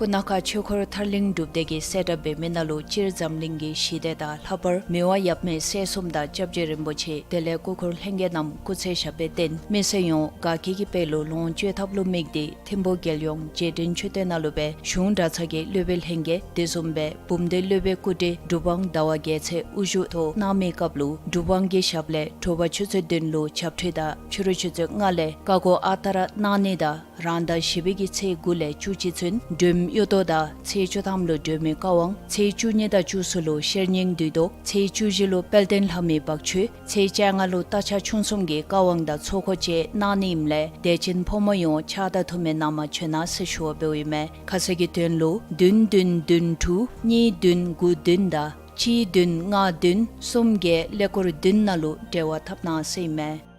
སྤུ་ན་ཁ་ཆོས་འཁོར་ཐར་གླིང་སྒྲུབ་སྡེ་གིས་གསལ་བསྒྲགས་འབད་མི་ནང་ལུ་སྤྱིར་འཛམ་གླིང་གི་ཞི་བདེ་དང་ལྷག་པར་མི་དབང་ཡབ་མེས་སྲས་གསུམ་དང་སྐྱབས་རྗེ་རིན་པོ་ཆེ་དེ་ལས་སྐུ་འཁོར་ལྷན་རྒྱས་རྣམས་སྐུ་ཚེ་ཞབས་པད་བརྟན་མི་ཚེ་ཡོངས་དགའ་སྐྱིད་ཀྱི་དཔལ་ལུ་ལོངས་སྤྱོད་ཐབས་ལུ་དམིགས་ཏེ་ཐིམ་ཕུག་རྒྱལ་ཡོངས་རྗེས་དྲན་མཆོད་རྟེན་ནང་ལུ་སྦེ་གཞུང་གྲྭ་ཚང་གི་སློབ་དཔོན་ལྷན་རྒྱས་དེ་བཟུམ་སྦེ་འབུམ་སྡེ་སློབ་དཔོན་སྐུ་བགྲེས་གྲུབ་དབང་ཟླ་བ་རྒྱལ་མཚན་དབུ་བཞུགས་ཐོག་གནང་མི་སྐབས་ལུ་གྲུབ་དབང་གི་ཞབས་ལས་དྲོ་པ་ཆུ་ཚོད་བདུན་ལུ་ཇབ་ཁྲུས་དང་ཕྱི་རུ་ཆུ་ཚོད་ལྔ་ལས་བཀའ་བསྒོ་ཨ་རྟག་ར་གནང་ནི་དང་རང་ཟླ་བཞི་པའི་གི་ཚེས་དགུ་ལས་བཅུ་གཅིག་ཚུན་སྒྲོལམ་གཡུ་ཐོག་དང་ཚེས་བཅུ་ཐམ་ལུ་སྒྲོལ་མའི་བཀའ་དབང་ཚེས་བཅུ་གཉིས་དང་བཅུ་གསུམ་ལུ་ཤེར་སྙིང་བདུད་བཟློག་ཚེས་བཅུ་བཞི་ལུ་དཔལ་ལྡན་ལྷ་མོའི་བག་མཆོད་ཚེས་བཅོ་ལྔ་ལུ་རྟ་ཕྱག་ཆུང་གསུམ་གྱི་བཀའ་དབང་དང་ཚོགས་འཁོར་བཅས་གནང་ནི་ཨིནམ་ལས་དད་ཅན་ཕོ་མོ་ཡོངས་ཕྱག་དང་ཐུགས་སྨོན་གནང་མ་བྱོན་ན་ཟེར་ཞུ་བ་འབདཝ་ཨིན་མས། ཁ་གསལ་གྱི་དོན་ལུ་བདུན་བདུན་བདུན་དྲུག་གཉིས་བདུན་དགུ་བདུན་དང་གཅིག་བདུན་ལྔ་བདུན་གསུམ་བརྒྱད་ཀླད་ཀོར་བདུན་ནང་ལུ་འབྲེལ་བ་འཐབ་གནང་ཟེར་ཨིན་མས།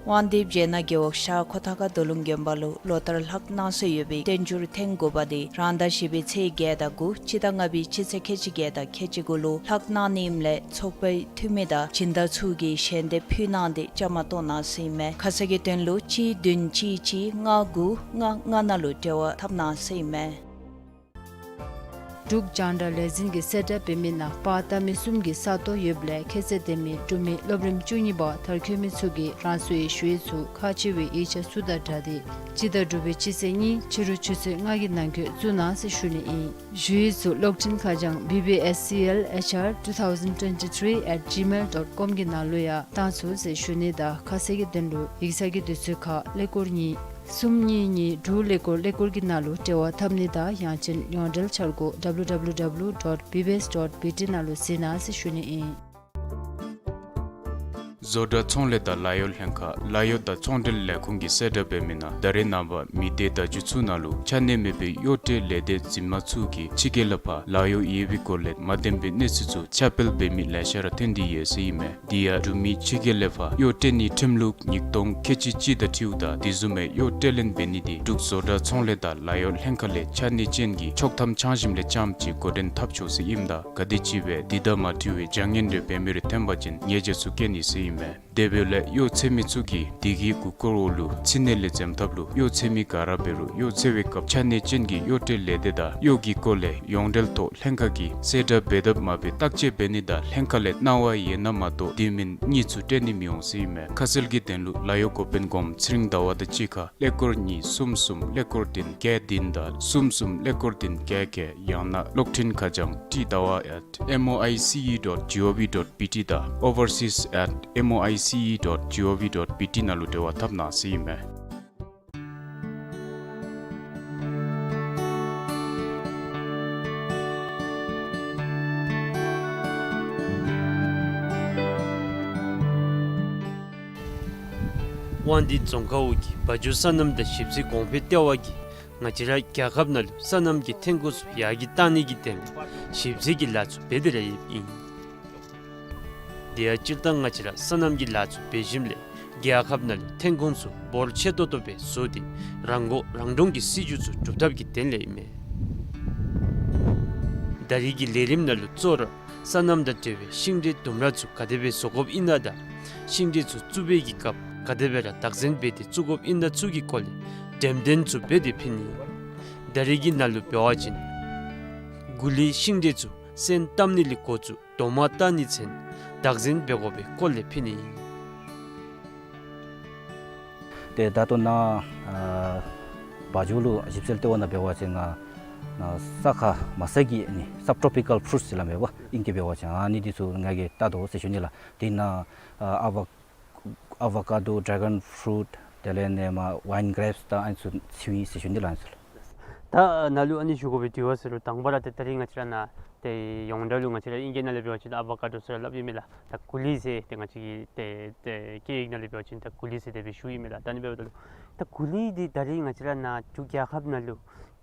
དབང་འདུས་བྱེད་ནག་རྒེད་འོག་ཤར་ཁོ་ཐང་ཁ་རྡོ་ལུང་དགོན་པ་ལུ་ལོ་ལྟར་ལྷག་གནང་སྲོལ་ཡོད་པའི་བསྟན་འགྱུར་ཐེངས་དགུ་པ་དེ་རང་ཟླ་བཞི་པའི་ཚེས་བརྒྱད་དང་དགུ་སྤྱི་ཟླ་ལྔ་པའི་སྤྱི་ཚེས་ཁལ་གཅིག་བརྒྱད་དང་ཁལ་གཅིག་དགུ་ལུ་ལྷག་གནང་ནི་ཨིནམ་ལས་ཚོགས་པའི་འཐུས་མི་དང་སྦྱིན་བདག་ཚུ་གིས་ཞལ་འདེབས་ཕུལ་གནང་སྟེ་བཅའ་མར་གཏོགས་གནང་ཟེར་ཨིན་མས། ཁ་གསལ་གྱི་དོན་ལུ་གཅིག་བདུན་གཅིག་གཅིག་ལྔ་དགུ་ལྔ་ལྔ་ནང་ལུ་འབྲེལ་བ་འཐབ་གནང་ཟེར་ཨིན་མས། འབྲུག་རྒྱང་བསྒྲགས་ལས་འཛིན་གྱིས་གསལ་བསྒྲགས་འབད་མི་ནང་པར་བཏབ་མི་གསུམ་གྱི་ས་སྟོང་ཡོདཔ་ལས་ཁྱད་ཚད་ལྡན་མི་འབྲུག་མི་སློབ་རིམ་བཅུ་གཉིས་པ་མཐར་འཁྱོལ་མི་ཚུ་གིས་རང་སོའི་ཞུ་ཡིག་ཚུ་ཁག་ཆེ་བའི་ཡིག་ཆ་ཚུ་དང་སྦྲགས་ཏེ་སྤྱི་ཟླ་དྲུག་པའི་སྤྱི་ཚེས་གཉིས་ཕྱི་རུ་ཆུ་ཚོད་ལྔ་གི་ནང་འཁོད་བཙུགས་གནང་ཟེར་ཞུ་ནི་ཨིན། ཞུ་ཡིག་ཚུ་གློག་འཕྲིན་ཁ་བྱང་B B S C L H R two thousand twenty-three at gmail dot com གི་ནང་ལུ་ཡང་བཏང་ཚུགས་ཟེར་ཞུ་ནི་དང་ཁ་གསལ་གྱི་དོན་ལུ་ཡིག་ཚང་གི་དུས་ཚོད་ཁར་ཀླད་ཀོར་གཉིས་གསུམ་གཉིས་གཉིས་དྲུག་ཀླད་ཀོར་ཀླད་ཀོར་གྱི་ནང་ལུ་འབྲེལ་བ་འཐབ་ནི་དང་ཡང་ཅིན་ཡོངས་འབྲེལ་འཆར་སྒོ W W W dot B B S dot B T ནང་ལུ་གཟིགས་གནང་ཟེར་ཞུ་ནི་ཨིན། བཟོ་གྲྭ་ཚོང་ལས་དང་ལཱ་གཡོག་ལྷན་ཁག་ལཱ་གཡོག་དང་ཚོང་འབྲེལ་ལས་ཁུངས་ཀྱིས་གསལ་བསྒྲགས་འབད་མི་ནང་ད་རེས་ནངས་པ་མི་སྡེ་བརྡ་བརྒྱུད་ཚུ་ནང་ལུ་ཆ་གནས་མེད་པའི་གཡོག་ཁྲལ་ལས་སྡེ་འཛིན་མ་ཚུ་གིས་ཕྱི་རྒྱལ་ལས་ཕར་ལཱ་གཡོག་ཡོད་པའི་སྐོར་ལས་མ་བདེན་པའི་གནས་ཚུལ་ཚུ་ཁྱབ་སྤེལ་འབད་མི་ལེ་ཤ་ར་ཐོན་ཏེ་ཡོད་ཟེར་ཨིན་མས། དེ་ཡང་འབྲུག་མི་ཕྱི་རྒྱལ་ལས་ཕར་གཡོག་སྤྲོད་ནིའི་ཁྲིམས་ལུགས་ཉིས་སྟོང་ཁལ་གཅིག་གཅིག་དང་འཁྲིལཝ་ད་དེ་བཟུམ་མའི་གཡོག་སྤྲོད་ལེན་འབད་ནི་དེ་འབྲུག་བཟོ་གྲྭ་ཚོང་ལས་དང་ལཱ་གཡོག་ལྷན་ཁག་ལས་ཆ་གནས་ཅན་གྱི་ཆོག་ཐམ་འཆང་ཞིནམ་ལས་རྐྱངམ་ཅིག་འགོ་འདྲེན་འཐབ་ཆོག་ཟེར་ཨིནམ་ད་ག་དེམ་ཅིག་སྦེ་དེ་དང་མ་འཁྲིལ་བའི་བྱ་ངན་རེ་འབད་མི་རེ་ཐོན་པ་ཅིན་ཉེས་བྱ་ཚུ་བཀལ་ནི་ཟེར་ཨིན་མས། དེ་འབདཝ་ལས་གཡོག་འཚོལ་མི་ཚུ་གིས་དེ་གི་གུ་སྐོར་འོག་ལུ་ཕྱི་ནང་ལས་འཛེམ་ཐབས་ལུ་གཡོག་འཚོལ་མི་ག་ར་འབད་རུང་གཡོག་འཚོལ་བའི་སྐབས་ཆ་གནས་ཅན་གྱི་གཡོག་ཁྲལ་ལས་སྡེ་དང་གཡོག་གི་སྐོར་ལས་ཡོངས་འབྲེལ་ཐོག་ལྷན་ཁག་གིས་གསལ་བསྒྲགས་འབད་དཔ་མ་འབད་བརྟག་དཔྱད་འབད་ནི་དང་ལྷན་ཁག་ལས་གནང་བ་ཡོད་ན་མ་གཏོགས་དེ་མིན་གཉིས་ཚུ་སྤྲོད་ནི་མི་འོང་ཟེར་ཨིན་མས། ཁ་གསལ་གྱི་དོན་ལུ་ལཱ་གཡོག་འགོ་དཔོན་སྒོམ་ཚེ་རིང་ཟླ་བ་དང་གཅིག་ཁར་ཀླད་ཀོར་གཉིས་གསུམ་གསུམ་ཀླད་ཀོར་བདུན་བརྒྱད་བདུན་དང་གསུམ་གསུམ་ཀླད་ཀོར་བདུན་བརྒྱད་བརྒྱད་ཡང་ན་གློག་འཕྲིན་ཁ་བྱང་T Dawa at M O I C E dot G O V dot B T དང་overseas at M O I C E dot G O V dot B T ནང་ལུ་འབྲེལ་བ་འཐབ་གནང་ཟེར་ཨིན་མས། དབང་འདུས་རྫོང་ཁག་འོག་གི་བ་ཇོ་སོ་ནམ་དང་ཞིབ་འཚོལ་གོང་འཕེལ་ལྟེ་བ་གིས་ང་བཅས་ར་རྒྱལ་ཁབ་ནང་ལུ་སོ་ནམ་གྱི་ཐོན་ཁུངས་ཚུ་ཡར་རྒྱས་གཏང་ནི་གི་དོན་ལས་ཞིབ་འཚོལ་གྱི་ལཱ་ཚུ་འབད་དེ་ར་ཡོདཔ་ཨིན། དེ་ཡང་སྤྱིར་བཏང་ང་བཅས་ར་སོ་ནམ་གྱི་ལཱ་ཚུ་འབད་ཞིནམ་ལས་རྒྱལ་ཁབ་ནང་ལུ་ཐོན་ཁུངས་ཚུ་འབོར་ཆེ་ཏོག་ཏོ་སྦེ་བཟོ་སྟེ་རང་མགོ་རང་འདྲོངས་ཀྱི་སྲིད་བྱུས་ཚུ་སྒྲུབ་ཐབས་ཀྱི་དོན་ལས་ཨིན་མས། ད་རེས་ཀྱི་ལས་རིམ་ནང་ལུ་གཙོ་བོ་ར་སོ་ནམ་དང་འབྲེལ་བའི་ཤིང་འབྲས་ལྡུམ་ར་ཚུ་ག་དེ་སྦེ་བཟོ་དགོཔ་ཨིན་ན་དང་ཤིང་འབྲས་ཚུ་བཙུགས་པའི་གི་སྐབས་ག་དེ་སྦེ་ར་བདག་འཛིན་འབད་དེ་བཙུགས་དགོཔ་ཨིན་ན་ཚུ་གི་སྐོར་ལས་འགྲེམས་སྟོན་ཚུ་འབད་དེ་ཕུལ་ནི། ད་རེས་ཀྱི་ནང་ལུ་འབད་བ་ཅིན་གུ་ལི་ཤིང་འབྲས་ཚུ་སོན་བཏབ་ནི་ལས་འགོ་བཙུགས་རྡོག་མ་བཏགས་ནི་ཚུན་བདག་འཛིན་འབད་དགོ་པའི་སྐོར་ལས་ཕུལ་ནི་ཨིན། ཏེ་ད་ལྟོ་ནཱ་ཨ་བ་ཇོ་ལུ་ཞིབ་འཚོལ་ལྟེ་བ་ནང་འབད་བ་ཅིན་ང་ནཱ་ས་ཁ་མ་ས་གི་ཨ་ནི་སབ་ཊོ་པི་ཀཱལ་ཕུ་རུཊསི་ཟེར་སླབ་མས་པ། ཨིང་སྐད་འབད་བ་ཅིན་ཨ་ནི་འདི་ཚུ་ང་གིས་བལྟ་དོ་ཟེར་ཞུ་ནི་ལགས། དེ་ནང་ཨ་ཨ་བ་ཨ་བ་ཀ་ཌོ་ཌེ་གཱོན་ཕུ་རུཊ་དེ་ལས་ནཱ་མར་ཝའིན་གྲེཔསི་དང་ཨ་ནི་ཚུ་ཚུད་ཡི་ཟེར་ཞུ་ནི་ལགས། ཨ་ནི་ཚུ་ལགས། ད་ནཱ་ལུ་ཨ་ནི་ཞུ་དགོ་པའི་དུས་ཚོད་ཟེར་རུང་དང་པ་ར་ཏེ་ད་རིས་ང་བཅས་ར་ནཱ་ཏེ་ཡོངས་གྲགས་ལུ་ང་བཅས་ར་ཨིང་སྐད་ནང་ལས་འབད་བ་ཅིན་ཨ་བ་ཀ་ཌོ་ཟེར་སླབ་ཨིན་མས་ལགས། ད་གུ་ལི་ཟེར་ཏེ་ང་བཅས་ཀྱི་ཏེ་ཏེ་སྐད་ཡིག་ནང་ལས་འབད་བ་ཅིན་ད་གུ་ལི་ཟེར་དེ་སྦེ་ཞུ་ཨིན་མས་ལགས། ད་ཨ་ནི་འབདཝ་ད་ལུ་ད་གུ་ལི་འདི་ད་རིས་ང་བཅས་ར་ནཱ་འབྲུག་རྒྱལ་ཁབ་ནང་ལུ་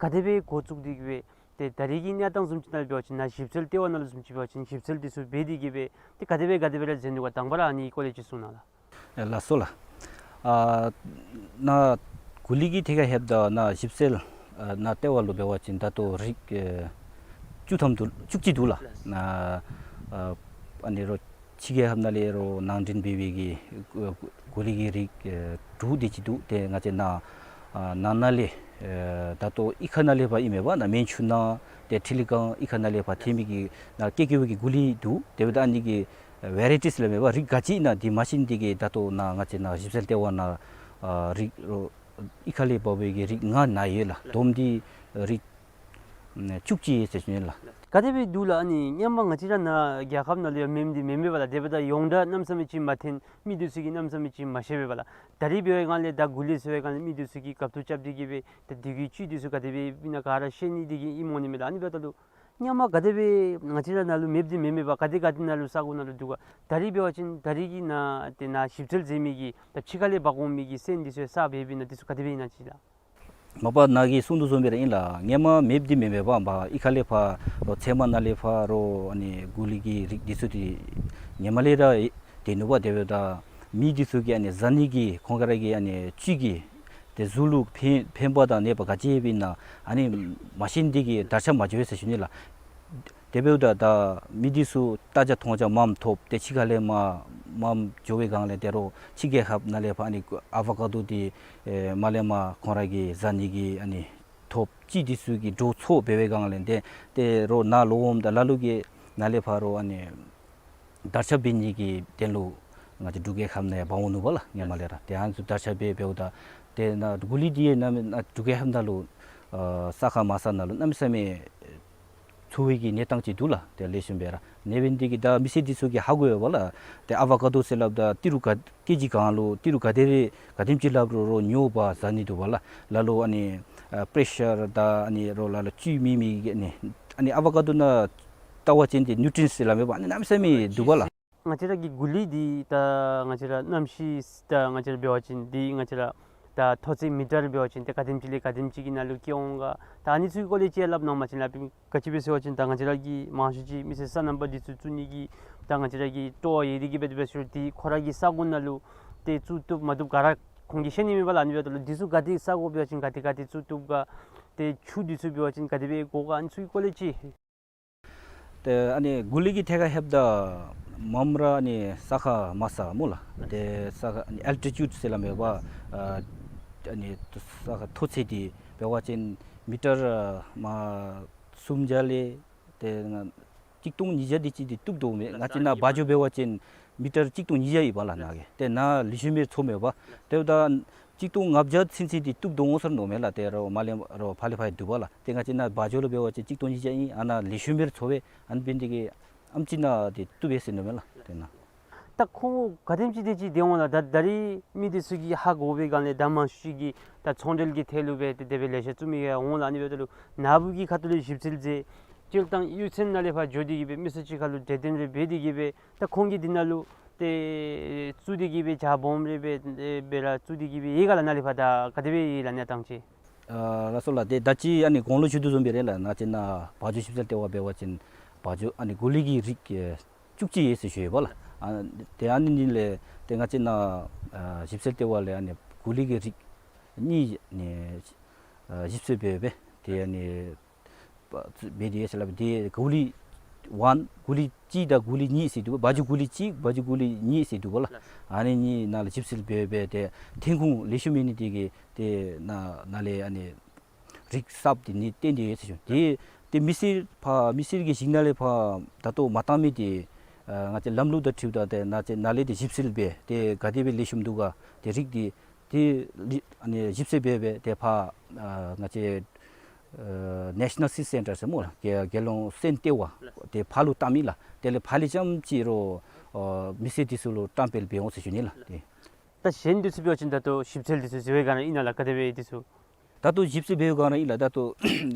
ག་དེ་སྦེ་འགོ་བཙུགས་ཏེ་གི་སྦེ་ཏེ་ད་རིས་ཀྱི་གནས་སྟངས་བཟུམ་ཅིག་ནང་ལས་འབད་བ་ཅིན་ནཱ་ཞིབ་འཚོལ་ལྟེ་བ་ནང་ལུ་བཟུམ་ཅིག་འབད་བ་ཅིན་ཞིབ་འཚོལ་འདི་ཚུ་འབད་དེ་གི་སྦེ་ཏེ་ག་དེ་སྦེ་ག་དེ་སྦེ་ར་མཛད་ནུག་ག། དང་པ་ར་ཨ་ནི་སྐོར་ལས་ཅིག་གསུང་གནང་ལགས། ལགས་སོ་ལགས། ཨ་ནཱ་གུ་ལི་གི་ཐད་ཁར་ལྷོདཔ་ད་ནཱ་ཞིབ་འཚོལ་ཨ་ནཱ་ལྟེ་བ་ལུ་འབད་བ་ཅིན་ད་ལྟོ་རིགས་ཨེ་བཅུ་ཐམ་འདུག། བཅུ་གཅིག་འདུག་ལགས། ནཱ་ཨ་ཨ་ནི་རོགས་ཕྱི་རྒྱལ་ཁབ་ནང་ལས་རོགས་ནང་འདྲེན་འབད་བའི་གི་གུ་ལི་གི་རིགས་ཨེ་དྲུག་དེ་ཅིག་འདུག། ཏེ་ང་བཅས་ནཱ་ཨ་ནང་ན་ལས་ཨེ་ད་ལྟོ་གཡུས་ཁ་ནང་ལས་ཕར་ཨིན་མས་པ། ནཱ་མན་ཆུ་ནང་ཏེ་ཁྲི་ལི་སྒང་གཡུས་ཁ་ནང་ལས་ཕར་ཐོན་མི་གི་ནཱ་ཀེ་ཀེ་བི་གི་གུ་ལི་འདུག། དེ་འབདཝ་ད་ཨ་ནི་གི་ཝེ་རའི་ཊིས་ལགས་མས་པ། རིགས་ག་ཅི་ཨིན་ན་འདི་མ་ཤེས་ནི་དེ་གིས་ད་ལྟོ་ནཱ་ང་བཅས་ནཱ་ཞིབ་འཚོལ་ལྟེ་བ་ནང་ཨ་རིགས་རོགས་གཡུས་ཁ་ལས་འབག་པའི་གི་རིགས་ལྔ་ནཱ་ཡོད་ལགས། བསྡོམས་ཏེ་རིགས་ཨ་བཅུ་གཅིག་ཡོད་ཟེར་ཞུ་ནི་ལགས། ག་དེ་སྦེ་འདུག་ལགས། ཨ་ནི་སྔོན་མ་ང་བཅས་ར་ནཱ་རྒྱལ་ཁབ་ནང་ལུ་ཡང་མེདཔ་འདི་མེན་མས་པ་ལགས། དེ་འབདཝ་ད་ཡོངས་གྲགས་གནམ་མེད་ས་མེད་ཅིག་མ་ཐོན། མི་འདི་ཚུ་གིས་གནམ་མེད་ས་མེད་ཅིག་མ་ཤེས་པས་པ་ལགས། ད་རིས་འབད་བའི་སྒང་ལས་ད་གུ་ལི་ཟེར་བའི་སྒང་ལས་མི་འདི་ཚུ་གིས་དགའ་སྤྲོ་རྐྱབ་སྟེ་གི་སྦེ་ད་དེ་གི་བཅུད་འདི་ཚུ་ག་དེ་སྦེ་ཨིན་ན་ག་ར་ཤེས་ནི་དེ་གིས་ཨིནམ་འོང་ནི་མས་ལགས། ཨ་ནི་འབདཝ་ད་ལུ་སྔོན་མ་ག་དེ་སྦེ་ང་བཅས་ར་ནཱ་ལུ་མེདཔ་འདི་མེན་མས་པ། ག་དེ་ག་དེ་ནང་ལུ་ས་གོ་ནང་ལུ་འདུག་ག། ད་རིས་འབད་བ་ཅིན་ད་རིས་ཀྱི་ནཱ་ཏེ་ནཱ་ཞིབ་འཚོལ་མཛད་མི་གིས་ད་ཕྱི་ཁ་ལས་འབག་འོང་མི་གི་སོན་འདི་ཚུ་ས་འབད་བའི་ནང་འདི་ཚུ་ག་དེ་སྦེ་ཨིན་ན་ཅིག་ལགས། མ་པ་ནཱ་གིས་གསུངས་དོ་བཟུམ་སྦེ་ར་ཨིན་ལགས། སྔོན་མ་མེདཔ་འདི་མེན་མས་པ། མ་གཡུས་ཁ་ལས་ཕར་རོགས་ཚལ་མ་ནང་ལས་ཕར་རོགས་ཨ་ནི་གུ་ལི་གི་རིགས་འདི་ཚུ་འདི་སྔོན་མ་ལས་ར་ཏེ་ནུག་པ། དེ་འབདཝ་ད་མི་འདི་ཚུ་གིས་ཨ་ནི་བཟའ་ནི་གི་ཁོང་ར་གི་ཨ་ནི་བཅུད་ཀྱི་ཏེ་གཟུགས་ལུ་ཕན་ཕན་པ་དང་ནད་པ་ག་ཅི་ཡོདཔ་ཨིན་ན་ཨ་ནི་མ་ཤེས་ནི་དེ་གིས་དར་ཁྱབ་མ་འགྱོ་བས་ཟེར་ཞུ་ནི་ལགས། དེ་འབདཝ་ད་ད་མི་འདི་ཚུ་བལྟ་རྒྱ་མཐོང་རྒྱ་མངམ་ཐོབ། ཏེ་ཕྱི་ཁ་ལས་མར་མངམ་འགྱོ་བའི་སྒང་ལས་ཏེ་རོགས་ཕྱི་རྒྱལ་ཁབ་ནང་ལས་ཕར་ཨ་ནི་ཨ་བ་ཀ་ཌོ་འདི་ཨེ་མར་ལས་མར་ཁོང་ར་གིས་བཟའ་ནི་གི་ཨ་ནི་ ཐོབ་ཅི་འདི་ཚུ་གི་འགྲོ་ཚོགས་འབད་བའི་སྒང་ལས་ཏེ་ཏེ་རོགས་ནཱ་ལོག་འོངམ་ད་ལ་ལུ་གིས་ནཱ་ལས་ཕར་རོགས་ཨ་ནི་དར་ཁྱབ་འབད་ནི་གི་དོན་ལུ་ང་བཅས་འབྲུག་རྒྱལ་ཁབ་ནང་ཡང་འབག་འོང་ནུག་པ་ལགས། ཧེ་མ་ལས་ར་ཏེ་ཨ་ནི་ཚུ་དར་ཁྱབ་འབད་འབདཝ་ད་ཏེ་ནཱ་གོ་ལི་འདི་ཡང་ནཱ་འབྲུག་རྒྱལ་ཁབ་ནང་ལུ་ཨ་ས་ཁ་མ་ས་ནང་ལུ་གནམ་མེད་ས་མེད་འཚོ་བའི་གི་གནས་སྟངས་ཅིག་འདུག་ལགས། ཏེ་ལེགས་ཤོམ་སྦེ་ར་ཨ་ནི་འབད་ནི་འདི་གིས་ད་མི་སེར་འདི་ཚུ་གིས་ཧ་གོ་ཡོད་པ་ལགས། ཏེ་ཨ་བ་ཀ་དོ་ཟེར་སླབ་ད་ཏི་རུ་ག་ཀེ་ཇི་གང་ལུ་ཏི་རུ་ག་དེ་རེ་ག་དེམ་ཅིག་སླབ་རུང་རོགས་ཉོ་བ་ཟ་ནི་འདུག་པ་ལགས། ལ་ལུ་ཨ་ནི་ཨ་པེ་རེ་ཤར་དང་ཨ་ནི་རོགས་ལ་ལུ་བཅུད་མེད་མི་གི་ཨ་ནི་ཨ་ནི་ཨ་བ་ཀ་དོ་ནང་ལྟ་བ་ཅིན་ཏེ་ནིའུ་ཊི་རི་ཡེནཊ་ཟེར་སླབ་མས་པ། ཨ་ནི་གནམ་མེད་ས་མེད་འདུག་པ་ལགས། ང་བཅས་ར་གི་གོ་ལི་འདི་ད་ང་བཅས་ར་གནམ་གཤིས་ད་ང་བཅས་ར་འབད་བ་ཅིན་འདི་ང་བཅས་ར་ད་མཐོ་ཚད་མི་ཊར་འབད་བ་ཅིན་ཏེ་ག་དེམ་ཅིག་ལས་ག་དེམ་ཅིག་གི་ནང་ལུ་སྐྱེ་འོང་ག། ད་ཨ་ནི་ཚུ་གི་སྐོར་ལས་ཅིག་སླབ་གནང་པ་ཅིན་ལགས། ག་ཅི་སྦེ་ཟེར་བ་ཅིན་ད་ང་བཅས་ར་གི་མང་ཤོས་ཅིག་མི་སེར་སོ་ནམ་པ་འདི་ཚུ་བཙུགས་ནི་གི་ད་ང་བཅས་ར་གི་སྤྲོ་བ་ཡོད་དེ་གིས་འབད་དེ་འབད་ཞུ་དེ་ཁོ་ར་གི་ས་གོ་ནང་ལུ་ཏེ་བཙུགས་བཏུབ་མ་བཏུབ་ག་ར་ཁོང་གིས་ཤེས་ནི་མེད་པ་ལགས། ཨ་ནི་འབདཝ་ད་ལུ་འདི་ཚུ་ག་ཏེ་ས་གོ་འབད་བ་ཅིན་ག་ཏེ་ག་ཏེ་བཙུགས་བཏུབ་ག། ཏེ་ཆུ་འདི་ཚུ་འབད་བ་ཅིན་ག་དེ་སྦེ་དགོ་ག། ཨ་ནི་ཚུ་གི་སྐོར་ལས་ཅིག། ཏེ་ཨ་ནི་གོ་ལི་གི་ཐད་ཁར་ལྷོདཔ་ད་མངམ་ར་ཨ་ནི་ས་ཁ་མ་ས་སྨོ་ལགས། ཏེ་ས་ཁ་ཨ་ནི་ཨལ་ཊི་ཊིའུཌ་ཟེར་སླབ་མས་པ། ཨ་ཨ་ནི་ས་ཁ་མཐོ་ཚད་འདི་འབད་བ་ཅིན་མི་ཊར་ཨ་མ་སུམ་བརྒྱ་ལས་ཏེ་ང་ཆིག་སྟོང་ཉིས་བརྒྱ་འདི་ཅིག་འདི་བཏུབ་དོ་མས། ང་བཅས་ནཱ་བ་ཇོ་འབད་བ་ཅིན་མི་ཊར་ཆིག་སྟོང་ཉིས་བརྒྱ་ཨིན་པ་ལགས་ནཱ་གི། ཏེ་ནཱ་ལེགས་ཤོམ་སྦེ་འཚོ་མས་པ། དེ་འབདཝ་ད་ཆིག་སྟོང་ལྔ་བརྒྱ་ཚུན་ཚོད་འདི་བཏུབ་དོ་འོང་ཟེར་མནོཝ་མས་ལགས། ཏེ་རོགས་མར་ལས་རོགས་ཕར་ལས་ཕར་འདུག་པ་ལགས། ཏེ་ང་བཅས་ནཱ་བ་ཇོ་ལུ་འབད་བ་ཅིན་ཆིག་སྟོང་ཉིས་བརྒྱ་ཨིན། ཨ་ནཱ་ལེགས་ཤོམ་སྦེ་འཚོ་བས། ཨ་ནི་འབད་ནི་འདི་གིས་ཨེམ་ཅིག་ནཱ་འདི་བཏུབ་པས་ཟེར་མནོཝ་མས་ལགས། ཏེ་ནཱ་ད་ཁོང་ག་དེམ་ཅིག་དེ་ཅིག་སྡོད་འོང་ལགས། ད་ད་རིས་མི་འདི་ཚུ་གིས་ཧ་གོ་བའི་སྒང་ལས་ད་མང་ཤོས་ཅིག་གིས་ད་ཚོང་འབྲེལ་གྱི་ཐད་ལུ་སྦེ་ཏེ་དེ་སྦེ་ལེ་ཤ་བཙུགས་མི་ཡང་འོང་ལགས། ཨ་ནི་འབདཝ་ད་ལུ་ནཱ་བུ་གི་ཁ་ཐུག་ལས་ཞིབ་འཚོལ་མཛད་སྤྱིར་བཏང་གཡུས་ཚན་ནང་ལས་ཕར་འགྱོ་སྟེ་གིས་སྦེ་མི་སེར་ཅིག་ཁར་ལུ་གྲོས་བསྟུན་རེ་འབད་དེ་གིས་སྦེ་ད་ཁོང་གིས་འདི་ནང་ལུ་ཏེ་བཙུགས་ཏེ་གིས་སྦེ་ཇ་སྦོམ་རེ་སྦེ་ཨེ་སྦེ་ར་བཙུགས་ཏེ་གིས་སྦེ་ཡོད་ག་ལགས། ནཱ་ལས་ཕར་ད་ག་དེ་སྦེ་ཡོད་ལགས་གནས་སྟངས་ཅིག། ཨ་ལགས་སོ་ལགས། ཏེ་ད་ཅི་ཨ་ནི་གོང་ལུ་ཞུ་དོ་བཟུམ་སྦེ་ར་ལགས། ང་བཅས་ནཱ་བ་ཇོ་ཞིབ་འཚོལ་ལྟེ་བ་འབད་བ་ཅིན་བ་ཇོ་ཨ་ནི་གོ་ལི་གི་རིགས་ཨེ་བཅུ་གཅིག་ཡོད་ཟེར་ཞུ་ཡོད་པ་ལགས། ཨ་ཏེ་ཨ་ནི་ནི་ལས་ཏེ་ང་བཅས་ནཱ་ཨ་ཞིབ་འཚོལ་ལྟེ་བ་ལས་ཨ་ནི་གོ་ལི་གི་རིགས་གཉིས་ནི་ཨ་ཞིབ་འཚོལ་འབད་འབད་ཏེ་ཨ་ནི་འབད་དེ་ཡོད་ཟེར་སླབ་པས། ཏེ་གོ་ལི་ཝན་གོ་ལི་གཅིག་དང་གོ་ལི་གཉིས་ཟེར་འདུག་པ། བ་ཇོ་གོ་ལི་གཅིག་བ་ཇོ་གོ་ལི་གཉིས་ཟེར་འདུག་པ་ལགས། ཨ་ནི་གཉིས་ནང་ལུ་ཞིབ་འཚོལ་འབད་འབད་ཏེ་ཐོན་ཁུངས་ལེགས་ཤོམ་ཡོད་ནི་འདི་གིས་ཏེ་ནཱ་ནཱ་ལས་ཨ་ནི་རིགས་གསརཔ་འདི་ནི་བཏོན་ཏེ་ཡོད་ཟེར་ཞུ། ཏེ་ཏེ་མི་སེར་ཕར་མི་སེར་གྱི་ཞིང་ནང་ལས་ཕར་ད་ལྟོ་མ་བཏང་མི་འདི་ཨ་ང་བཅས་ལམ་ལུགས་དང་འཁྲིལཝ་ད་ཏེ་ནཱ་ཅིག་ནཱ་ལས་ཏེ་ཞིབ་འཚོལ་འབད་ཏེ་ག་དེ་སྦེ་ལེགས་ཤོམ་འདུག་ག། ཏེ་རིགས་འདི་ཏེ་ལི་ཨ་ནི་ཞིབ་འཚོལ་འབད་འབད་ཏེ་ཕར་ཨ་ང་བཅས་ཨ་National Seed Centre ཟེར་སྨོ་ལགས། རྒྱལ་རྒྱལ་ཡོངས་སོན་ལྟེ་བ་ཏེ་ཕར་ལུ་བཏང་མི་ལགས། དེ་ལས་ཕར་ལས་རྐྱངམ་ཅིག་རོགས་ཨ་མི་སེར་འདི་ཚུ་ལུ་བཀྲམ་སྤེལ་འབད་འོང་ཟེར་ཞུ་ནི་ལགས། ཏེ་ད་གཞན་འདི་ཚུ་འབད་བ་ཅིན་ད་ལྟོ་ཞིབ་འཚོལ་འདི་ཚུ་ཟེར་བའི་སྒང་ར་ཨིན་ན་ལགས། ག་དེ་སྦེ་འདི་ཚུ། ད་ལྟོ་ཞིབ་འཚོལ་འབད་བའི་སྒང་ར་ཨིན་ལགས། ད་ལྟོ་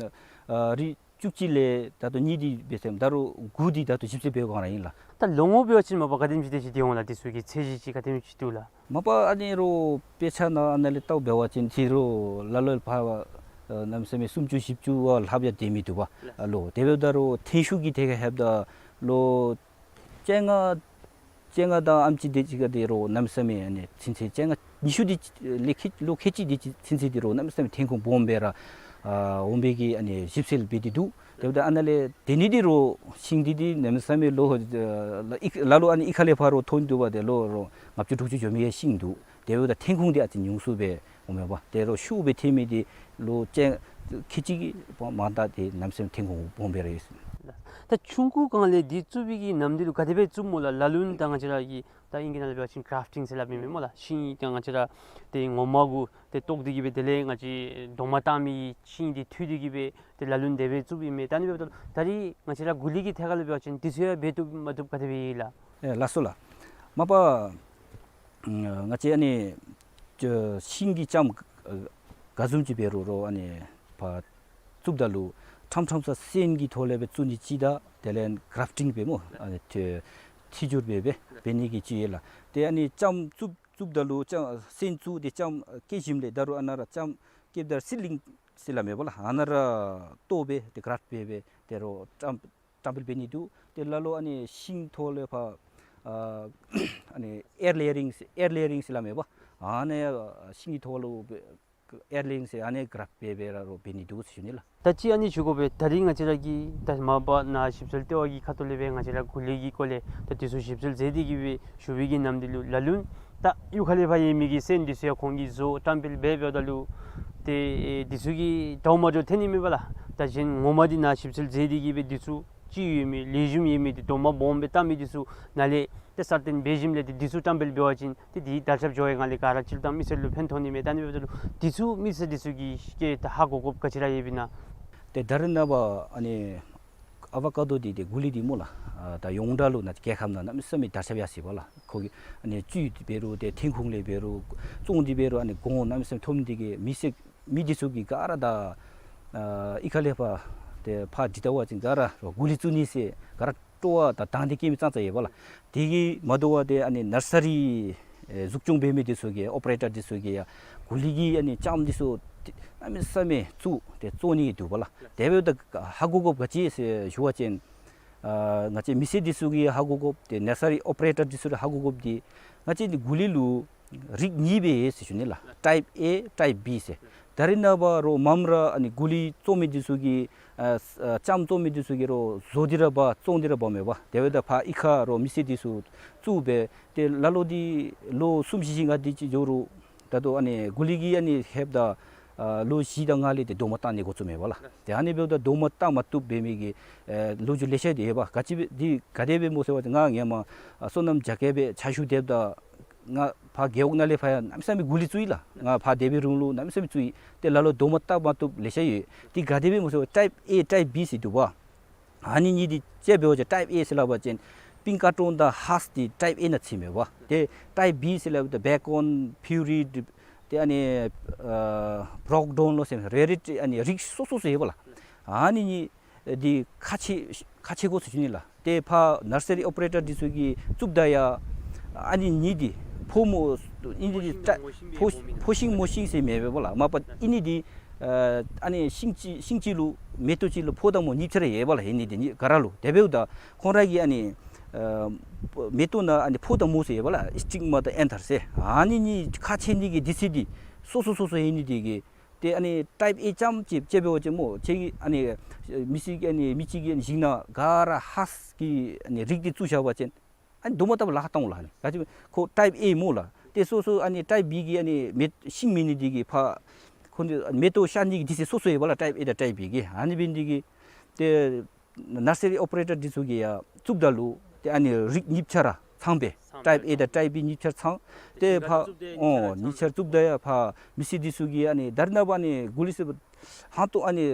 ཨ་རིགས་བཅུ་གཅིག་ལས་ད་ལྟོ་གཉིས་འདི་འབད་ཟེར་ད་རུང་དགུ་འདི་ད་ལྟོ་ཞིབ་འཚོལ་འབད་བའི་སྒང་ར་ཨིན་ལགས། ད་ལོ་ངོ་འབད་བ་ཅིན་མ་པ་ག་དེམ་ཅིག་དེ་ཅིག་འདི་འོང་ལགས། འདི་ཚུ་གི་ཚད་གཞི་ཅིག་ག་དེམ་ཅིག་འདུག་ལགས། མ་པ་ཨ་ནི་རོགས་དཔེ་ཆ་ནང་ཨ་ནཱ་ལས་བལྟཝ་འབད་བ་ཅིན་ཏེ་རོགས་ལ་ལོ་ཕར་ཨ་གནམ་མེད་ས་མེད་སུམ་ཅུ་བཞི་བཅུ་བ་ལྷགཔ་ཡང་སྡོད་མི་འདུག་པ་ལགས། ལོ་དེ་འབདཝ་ད་རོགས་ཐོན་ཤུགས་ཀྱི་ཐད་ཁར་ལྷོདཔ་ད་ལོ་བཅོ་ལྔ་བཅོ་ལྔ་དང་ཨ་ནེམ་ཅིག་དེ་ཅིག་ཁར་ཏེ་རོགས་གནམ་མེད་ས་མེད་ཨ་ནི་ཚུན་ཚོད་བཅོ་ལྔ་ཉི་ཤུ་དེ་ཅིག་ལས་ཁལ་ལོ་ཁལ་གཅིག་དེ་ཅིག་ཚུན་ཚོད་ཏེ་རོགས་གནམ་མེད་ས་མེད་ཐོན་ཁུངས་སྦོམ་སྦེ་ར་ཨ་འོང་པའི་གི་ཨ་ནི་ཞིབ་འཚོལ་འབད་དེ་འདུག། དེ་འབདཝ་ད་ཨ་ནཱ་ལས་དེ་ནི་ཏེ་རོགས་ཤིང་འདི་ཏེ་གནམ་མེད་ས་མེད་ལོ་ཨ་ལ་ལུ་ཨ་ནི་གཡུས་ཁ་ལས་ཕར་རོགས་ཐོན་འདུག་པ། ཏེ་ལོ་རོགས་ལྔ་བཅུ་དྲུག་ཅུ་འགྱོ་མི་གི་ཤིང་འདུག། དེ་འབདཝ་ད་ཐོན་ཁུངས་འདི་ཨ་ཙི་ཉུང་སུ་སྦེ་འོང་མས་པ། ཏེ་རོགས་ཤུགས་སྦེ་ཐོན་མི་འདི་ལོ་བཅོ་ཁལ་གཅིག་གི་མ་ད་ཏེ་གནམ་མེད་ས་མེད་ཐོན་ཁུངས་སྦོམ་སྦེ་ར་ཡོད་ཟེར། ད་ཆུང་ཀུའི་སྒང་ལས་འདི་བཙུགས་པའི་གི་ནམ་དུས་ལུ་ག་དེ་སྦེ་བཙུགསཔ་སྨོ་ལགས། ལ་ལུ་ནི་ད་ང་བཅས་ར་གི་ད་ཨིང་སྐད་ནང་ལས་འབད་བ་ཅིན་གརཕ་ཊིང་ཟེར་སླབ་ཨིན་མས་སྨོ་ལགས། ཤིང་ད་ང་བཅས་ར་ཏེ་ངོ་མ་གུ་ཏེ་བཏོག་སྟེ་གིས་སྦེ་དེ་ལས་ང་བཅས་རྡོག་མ་བཏགས་མི་ཤིང་འདི་འཐུ་སྟེ་གིས་སྦེ་ཏེ་ལ་ལུ་ནི་དེ་སྦེ་བཙུགསཔ་ཨིན་མས། ད་ཨ་ནི་འབདཝ་ད་ད་རིས་ང་བཅས་ར་གོ་ལི་གི་ཐད་ཁར་ལུ་འབད་བ་ཅིན་འདི་ཚུ་ཡང་འབད་བཏུབ་མ་བཏུབ་ག་དེ་སྦེ་ཨིན་ལགས། ཨེ་ལགས་སོ་ལགས། མ་པ་ང་བཅས་ཨ་ནི་ཤིང་གི་ལྕངམ་ག་བཟུམ་ཅིག་འབད་རུང་རོགས་ཨ་ནི་ཕར་བཙུགསཔ་ད་ལུ་ཕྲངམ་ཕྲངམ་ས་སོན་གྱི་ཐོག་ལས་སྦེ་བཙུགས་ནི་ཅིག་དང་དེ་ལས་གརཕ་ཊིང་འབད་སྨོ། ཨ་ནི་ཐི་ཐི་སྦྱོར་འབད་འབད་འབད་ནི་གི་ཅིག་ཡོད་ལགས། ཏེ་ཨ་ནི་ལྕངམ་བཙུགས་བཙུགསཔ་ད་ལུ་ལྕངམ་སོན་བཙུགས་ཏེ་ལྕངམ་སྐྱེས་ཞིནམ་ལས་ད་རུང་ཨ་ནཱ་ར་ལྕངམ་སྐྱེསཔ་ད་སིཌ་ལིང་ཟེར་སླབ་མས་པ་ལགས། ཨ་ནཱ་ར་བཏོག་སྦེ་ཏེ་གརཕ་ཊི་འབད་འབད་ཏེ་རོགས་བཀྲམ་བཀྲམ་སྤེལ་འབད་ནི་འདུག། ཏེ་ལ་ལུ་ཨ་ནི་ཤིང་ཐོག་ལས་ཕར་ཨ་ཨ་ནི་ཨེར་ལེ་ཡ་རིང་ཟེར་ཨེར་ལེ་ཡ་རིང་ཟེར་སླབ་མས་པ། ཨ་ནི་ཤིང་གི་ཐོག་ལུ་ཨེར་ལེ་ཡ་རིང་ཟེར་ཨ་ནི་གརཕ་ཊི་འབད་འབད་ར་རོགས་འབད་ནི་འདུག་ཟེར་ཞུ་ནི་ལགས། ད་ཅི་ཨ་ནི་ཞུ་དགོ་པས། ད་རིས་ང་བཅས་ར་གི་ད་མ་པ་ནཱ་ཞིབ་འཚོལ་ལྟེ་བ་གི་ཁ་ཐུག་ལས་སྦེ་ང་བཅས་ར་གོ་ལི་གི་སྐོར་ལས་ད་འདི་ཚུ་ཞིབ་འཚོལ་མཛད་དེ་གིས་སྦེ་ཞུ་བའི་གི་ནམ་དུས་ལུ་ལ་ལུ་ནི་ད་གཡུས་ཁ་ལས་ཕར་ཡོད་མི་གི་སོན་འདི་ཚུ་ཡང་ཁོང་གིས་བཟོ་བཀྲམ་སྤེལ་འབད་འབདཝ་ད་ལུ་ ཏེ་འདི་ཚུ་གིས་དོ་མ་འགྱོ་ཐོན་ནི་མས་པ་ལགས། ད་གཞན་ངོ་མ་འདི་ནཱ་ཞིབ་འཚོལ་མཛད་དེ་གིས་སྦེ་འདི་ཚུ་ཅི་ཡོད་མི་ལེགས་ཤོམ་ཡོད་མི་འདི་དོ་མ་སྦོམ་སྦེ་བལྟ་མི་འདི་ཚུ་ནཱ་ལས་ཏེ་གསར་བཏོན་འབད་ཞིནམ་ལས་ཏེ་འདི་ཚུ་བཀྲམ་སྤེལ་འབད་བ་ཅིན་ཏེ་འདི་དར་ཁྱབ་འགྱོ་བའི་སྒང་ལས་ག་ར་སྤྱིར་བཏང་མི་སེར་ལུ་ཕན་ཐོགས་ནི་མས། ད་ཨ་ནི་འབདཝ་ད་ལུ་འདི་ཚུ་མི་སེར་འདི་ཚུ་གིས་ཀྱེ་ད་ཧ་གོ་དགོཔ་ག་ཅི་ར་ཡོདཔ་ཨིན་ན། ཏེ་ད་རེས་ནངས་པ་ཨ་ནི་ཨ་བ་ཀ་དོ་འདི་ཏེ་གུ་ལི་འདི་སྨོ་ལགས། ཨ་ད་ཡོངས་གྲགས་ལུ་ནཱ་རྒྱལ་ཁབ་ནང་གནམ་མེད་ས་མེད་དར་ཁྱབ་ཡར་སོ་ཡི་པ་ལགས། ཁོ་གི་ཨ་ནི་བཅུད་འདི་འབད་རུང་ཏེ་ཐོན་ཁུངས་ལས་འབད་རུང་བཙོང་འདི་འབད་རུང་ཨ་ནི་གོང་གནམ་མེད་ས་མེད་མཐོ་མི་འདི་གིས་མི་སེར་མི་འདི་ཚུ་གིས་ག་ར་ད་ཨ་གཡུས་ཁ་ལས་ཕར་ཏེ་ཕར་འདི་ལྟ་བ་ཅིན་ག་ར་གུ་ལི་བཙུགས་ནི་ཟེར་ག་ར་སྤྲོ་བ་དང་དང་འདོད་བསྐྱེད་མི་ཙང་ཙ་ཡོད་པ་ལགས། དེ་གིས་མ་དོ་བར་ཏེ་ཨ་ནི་ནར་སི་རི་ཨེ་འཛུགས་སྐྱོང་འབད་མི་འདི་ཚུ་གིས་ཨོ་པ་རེ་ཊར་འདི་ཚུ་གིས་ཡང་གུ་ལི་གི་ཨ་ནི་ལྕངམ་འདི་ཚུ་ཏེ་གནམ་མེད་ས་མེད་བཙུགས་ཏེ་བཙོང་ནི་འདུག་པ་ལགས། དེ་འབདཝ་ད་ཧ་གོ་དགོཔ་ག་ཅི་ཟེར་ཞུ་བ་ཅིན་ཨ་ང་བཅས་མི་སེར་འདི་ཚུ་གིས་ཧ་གོ་དགོཔ་ཏེ་ནར་སི་རི་ཨོ་པ་རེ་ཊར་འདི་ཚུ་ཧ་གོ་དགོཔ་འདི་ང་བཅས་འདི་གུ་ལི་ལུ་རིགས་གཉིས་སྦེ་ཡོད་ཟེར་ཞུ་ནི་ལགས། ཊའིཔ་ཨེ་ཊའིཔ་བི་ཟེར། ད་རེས་ནངས་པ་རོགས་མངམ་ར་ཨ་ནི་གུ་ལི་བཙོང་མི་འདི་ཚུ་གིས་ཨ་ཨ་ལྕངམ་བཙོང་མི་འདི་ཚུ་གིས་རོགས་བཟོ་སྟེ་ར་འབག་བཙོང་སྟེ་ར་འབག་མས་པ། དེ་འབདཝ་ད་ཕར་གཡུས་ཁར་རོགས་མི་སེར་འདི་ཚུ་བཙུགས་སྦེ་ཏེ་ལ་ལོ་འདི་ལོ་གསུམ་བཞི་བཞི་ལྔ་འདི་ཅིག་འགྱོ་རུང་ད་ལྟོ་ཨ་ནི་གུ་ལི་གིས་ཨ་ནི་ལྷོདཔ་ད་ཨ་ལོ་བཞི་དང་ལྔ་ལས་ཏེ་རྡོག་མ་བཏགས་ནི་འགོ་བཙུགས་མས་པ་ལགས། ཏེ་ཨ་ནི་འབདཝ་ད་རྡོག་མ་བཏགས་མ་བཏུབ་འབད་མི་གི་ཨེ་ལོ་རྒྱུས་ལེ་ཤ་འདི་ཡོད་པ། ག་ཅི་འབད་འདི་ག་དེ་སྦེ་སྨོ་ཟེར་བ་ཅིན་ང་ཧེ་མ་ཨ་སོ་ནམ་རྒྱ་སྐྱེད་སྦེ་ཕྱག་ཞུ་སྡོདཔ་ད་ང་ཕར་རྒེད་འོག་ནང་ལས་ཕར་ཡང་གནམ་མེད་ས་མེད་གུ་ལི་བཙུགས་ཡི་ལགས། ང་ཕར་སྡོད་པའི་རིང་ལུ་གནམ་མེད་ས་མེད་བཙུགས་ཡི། ཏེ་ལ་ལོ་རྡོག་མ་བཏགས་མ་བཏུབ་ལེ་ཤ་ཡོད། འདི་ག་དེ་སྦེ་སྨོ་ཟེར་བ་ཊའིཔ་ཨེ་ཊའིཔ་བི་ཟེར་འདུག་པ། ཨ་ནི་གཉིས་འདི་དཔྱེ་འབད་བ་ཅིན་ཊའིཔ་ཨེ་ཟེར་སླབ་པ་ཅིན་པིང་ཀ་ཀྲོན་དང་ཧཱསི་འདི་ཊའིཔ་ཨེ་ནང་ཚུད་མས་པ། ཏེ་ཊའིཔ་བི་ཟེར་སླབ་ད་བེ་ཀོན་ཕིའུ་རིཊ་ཏེ་ཨ་ནི་ཨ་བྲོག་ཌོན་ལོ་ཟེར་རེ་རིཊ་ཨ་ནི་རིགས་སོ་སོ་སོ་ཡོད་པ་ལགས། ཨ་ནི་གཉིས་འདི་ཁག་ཆེ་ཁག་ཆེ་དགོ་ཟེར་ཞུ་ནི་ལགས། ཏེ་ཕར་ནར་སི་རི་ཨོ་པ་རེ་ཊར་འདི་ཚུ་གིས་བཙུགསཔ་ད་ཡང་ཨ་ནི་གཉིས་འདི་ཕོ་མོ་ཨིན་འདི་ཕོ་ཕོ་ཤིང་མོ་ཤིང་ཟེར་མེད་པས་པ་ལགས། མ་པ་ཨིན་ནི་འདི་ཨ་ཨ་ནི་ཤིང་ཅིག་ཤིང་ཅིག་ལུ་མེ་ཏོག་ཅིག་ལུ་ཕོ་དང་མོ་གཉིས་ཆ་ར་ཡོད་པ་ལགས། ཨིན་ནི་འདི་གཉིས་ག་ར་ལུ། དེ་འབདཝ་ད་ཁོང་ར་གི་ཨ་ནི་ཨ་མེ་ཏོག་ནང་ཨ་ནི་ཕོ་དང་མོ་ཟེར་ཡོད་པ་ལགས། སི་ཊིག་མ་དང་ཨེན་ཐར་ཟེར། ཨ་ནི་གཉིས་ཁག་ཆེ་ནི་གི་དུས་ཚོད་འདི་སོ་སོ་སོ་སོ་ཨིན་ནི་འདི་གིས་ཏེ་ཨ་ནི་ཊའིཔ་ཨེ་ཙམ་ཅིག་དཔྱེ་འབད་བ་ཅིན་སྨོ་ཁྱེད་ཀྱིས་ཨ་ནི་མི་སེར་གྱི་ཨ་ནི་མི་གཅིག་གི་ཞིང་ནང་ག་ར་ཧཱསི་གི་ཨ་ནི་རིགས་འདི་བཙུགས་བཞག་པ་ཅིན་ཨ་ནི་རྡོག་མ་བཏགས་པར་ལཱ་ཁག་བཏང་འོང་ལགས། ཨ་ནི་ག་ཅི་ཁོ་ཊའིཔ་ཨེ་སྨོ་ལགས། ཏེ་སོ་སོ་ཨ་ནི་ཊའིཔ་བི་གི་ཨ་ནི་མེ་ཤིང་མེད་ནི་འདི་གིས་ཕར་ཁོང་འདི་མེ་ཏོག་ཤར་ནི་གི་དུས་ཚོད་སོ་སོ་ཡོད་པ་ལགས། ཊའིཔ་ཨེ་དང་ཊའིཔ་བི་གི། ཨ་ནི་འབད་ནི་འདི་གིས་ཏེ་ནར་སི་རི་ཨོ་པ་རེ་ཊར་འདི་ཚུ་གིས་ཡང་བཙུགསཔ་ད་ལུ་ཏེ་ཨ་ནི་རིགས་གཉིས་ཆ་ར་ཚང་པས། ཊའིཔ་ཨེ་དང་ཊའིཔ་བི་གཉིས་ཆ་ར་ཚང་། ཏེ་ཕར་ཨོ་གཉིས་ཆ་ར་བཙུགསཔ་ད་ཡང་ཕར་མི་སེར་འདི་ཚུ་གིས་ཨ་ནི་ད་རེས་ནངས་པ་ཨ་ནི་གུ་ལི་ཟེར་བ་ཧང་ཏོ་ཨ་ནི་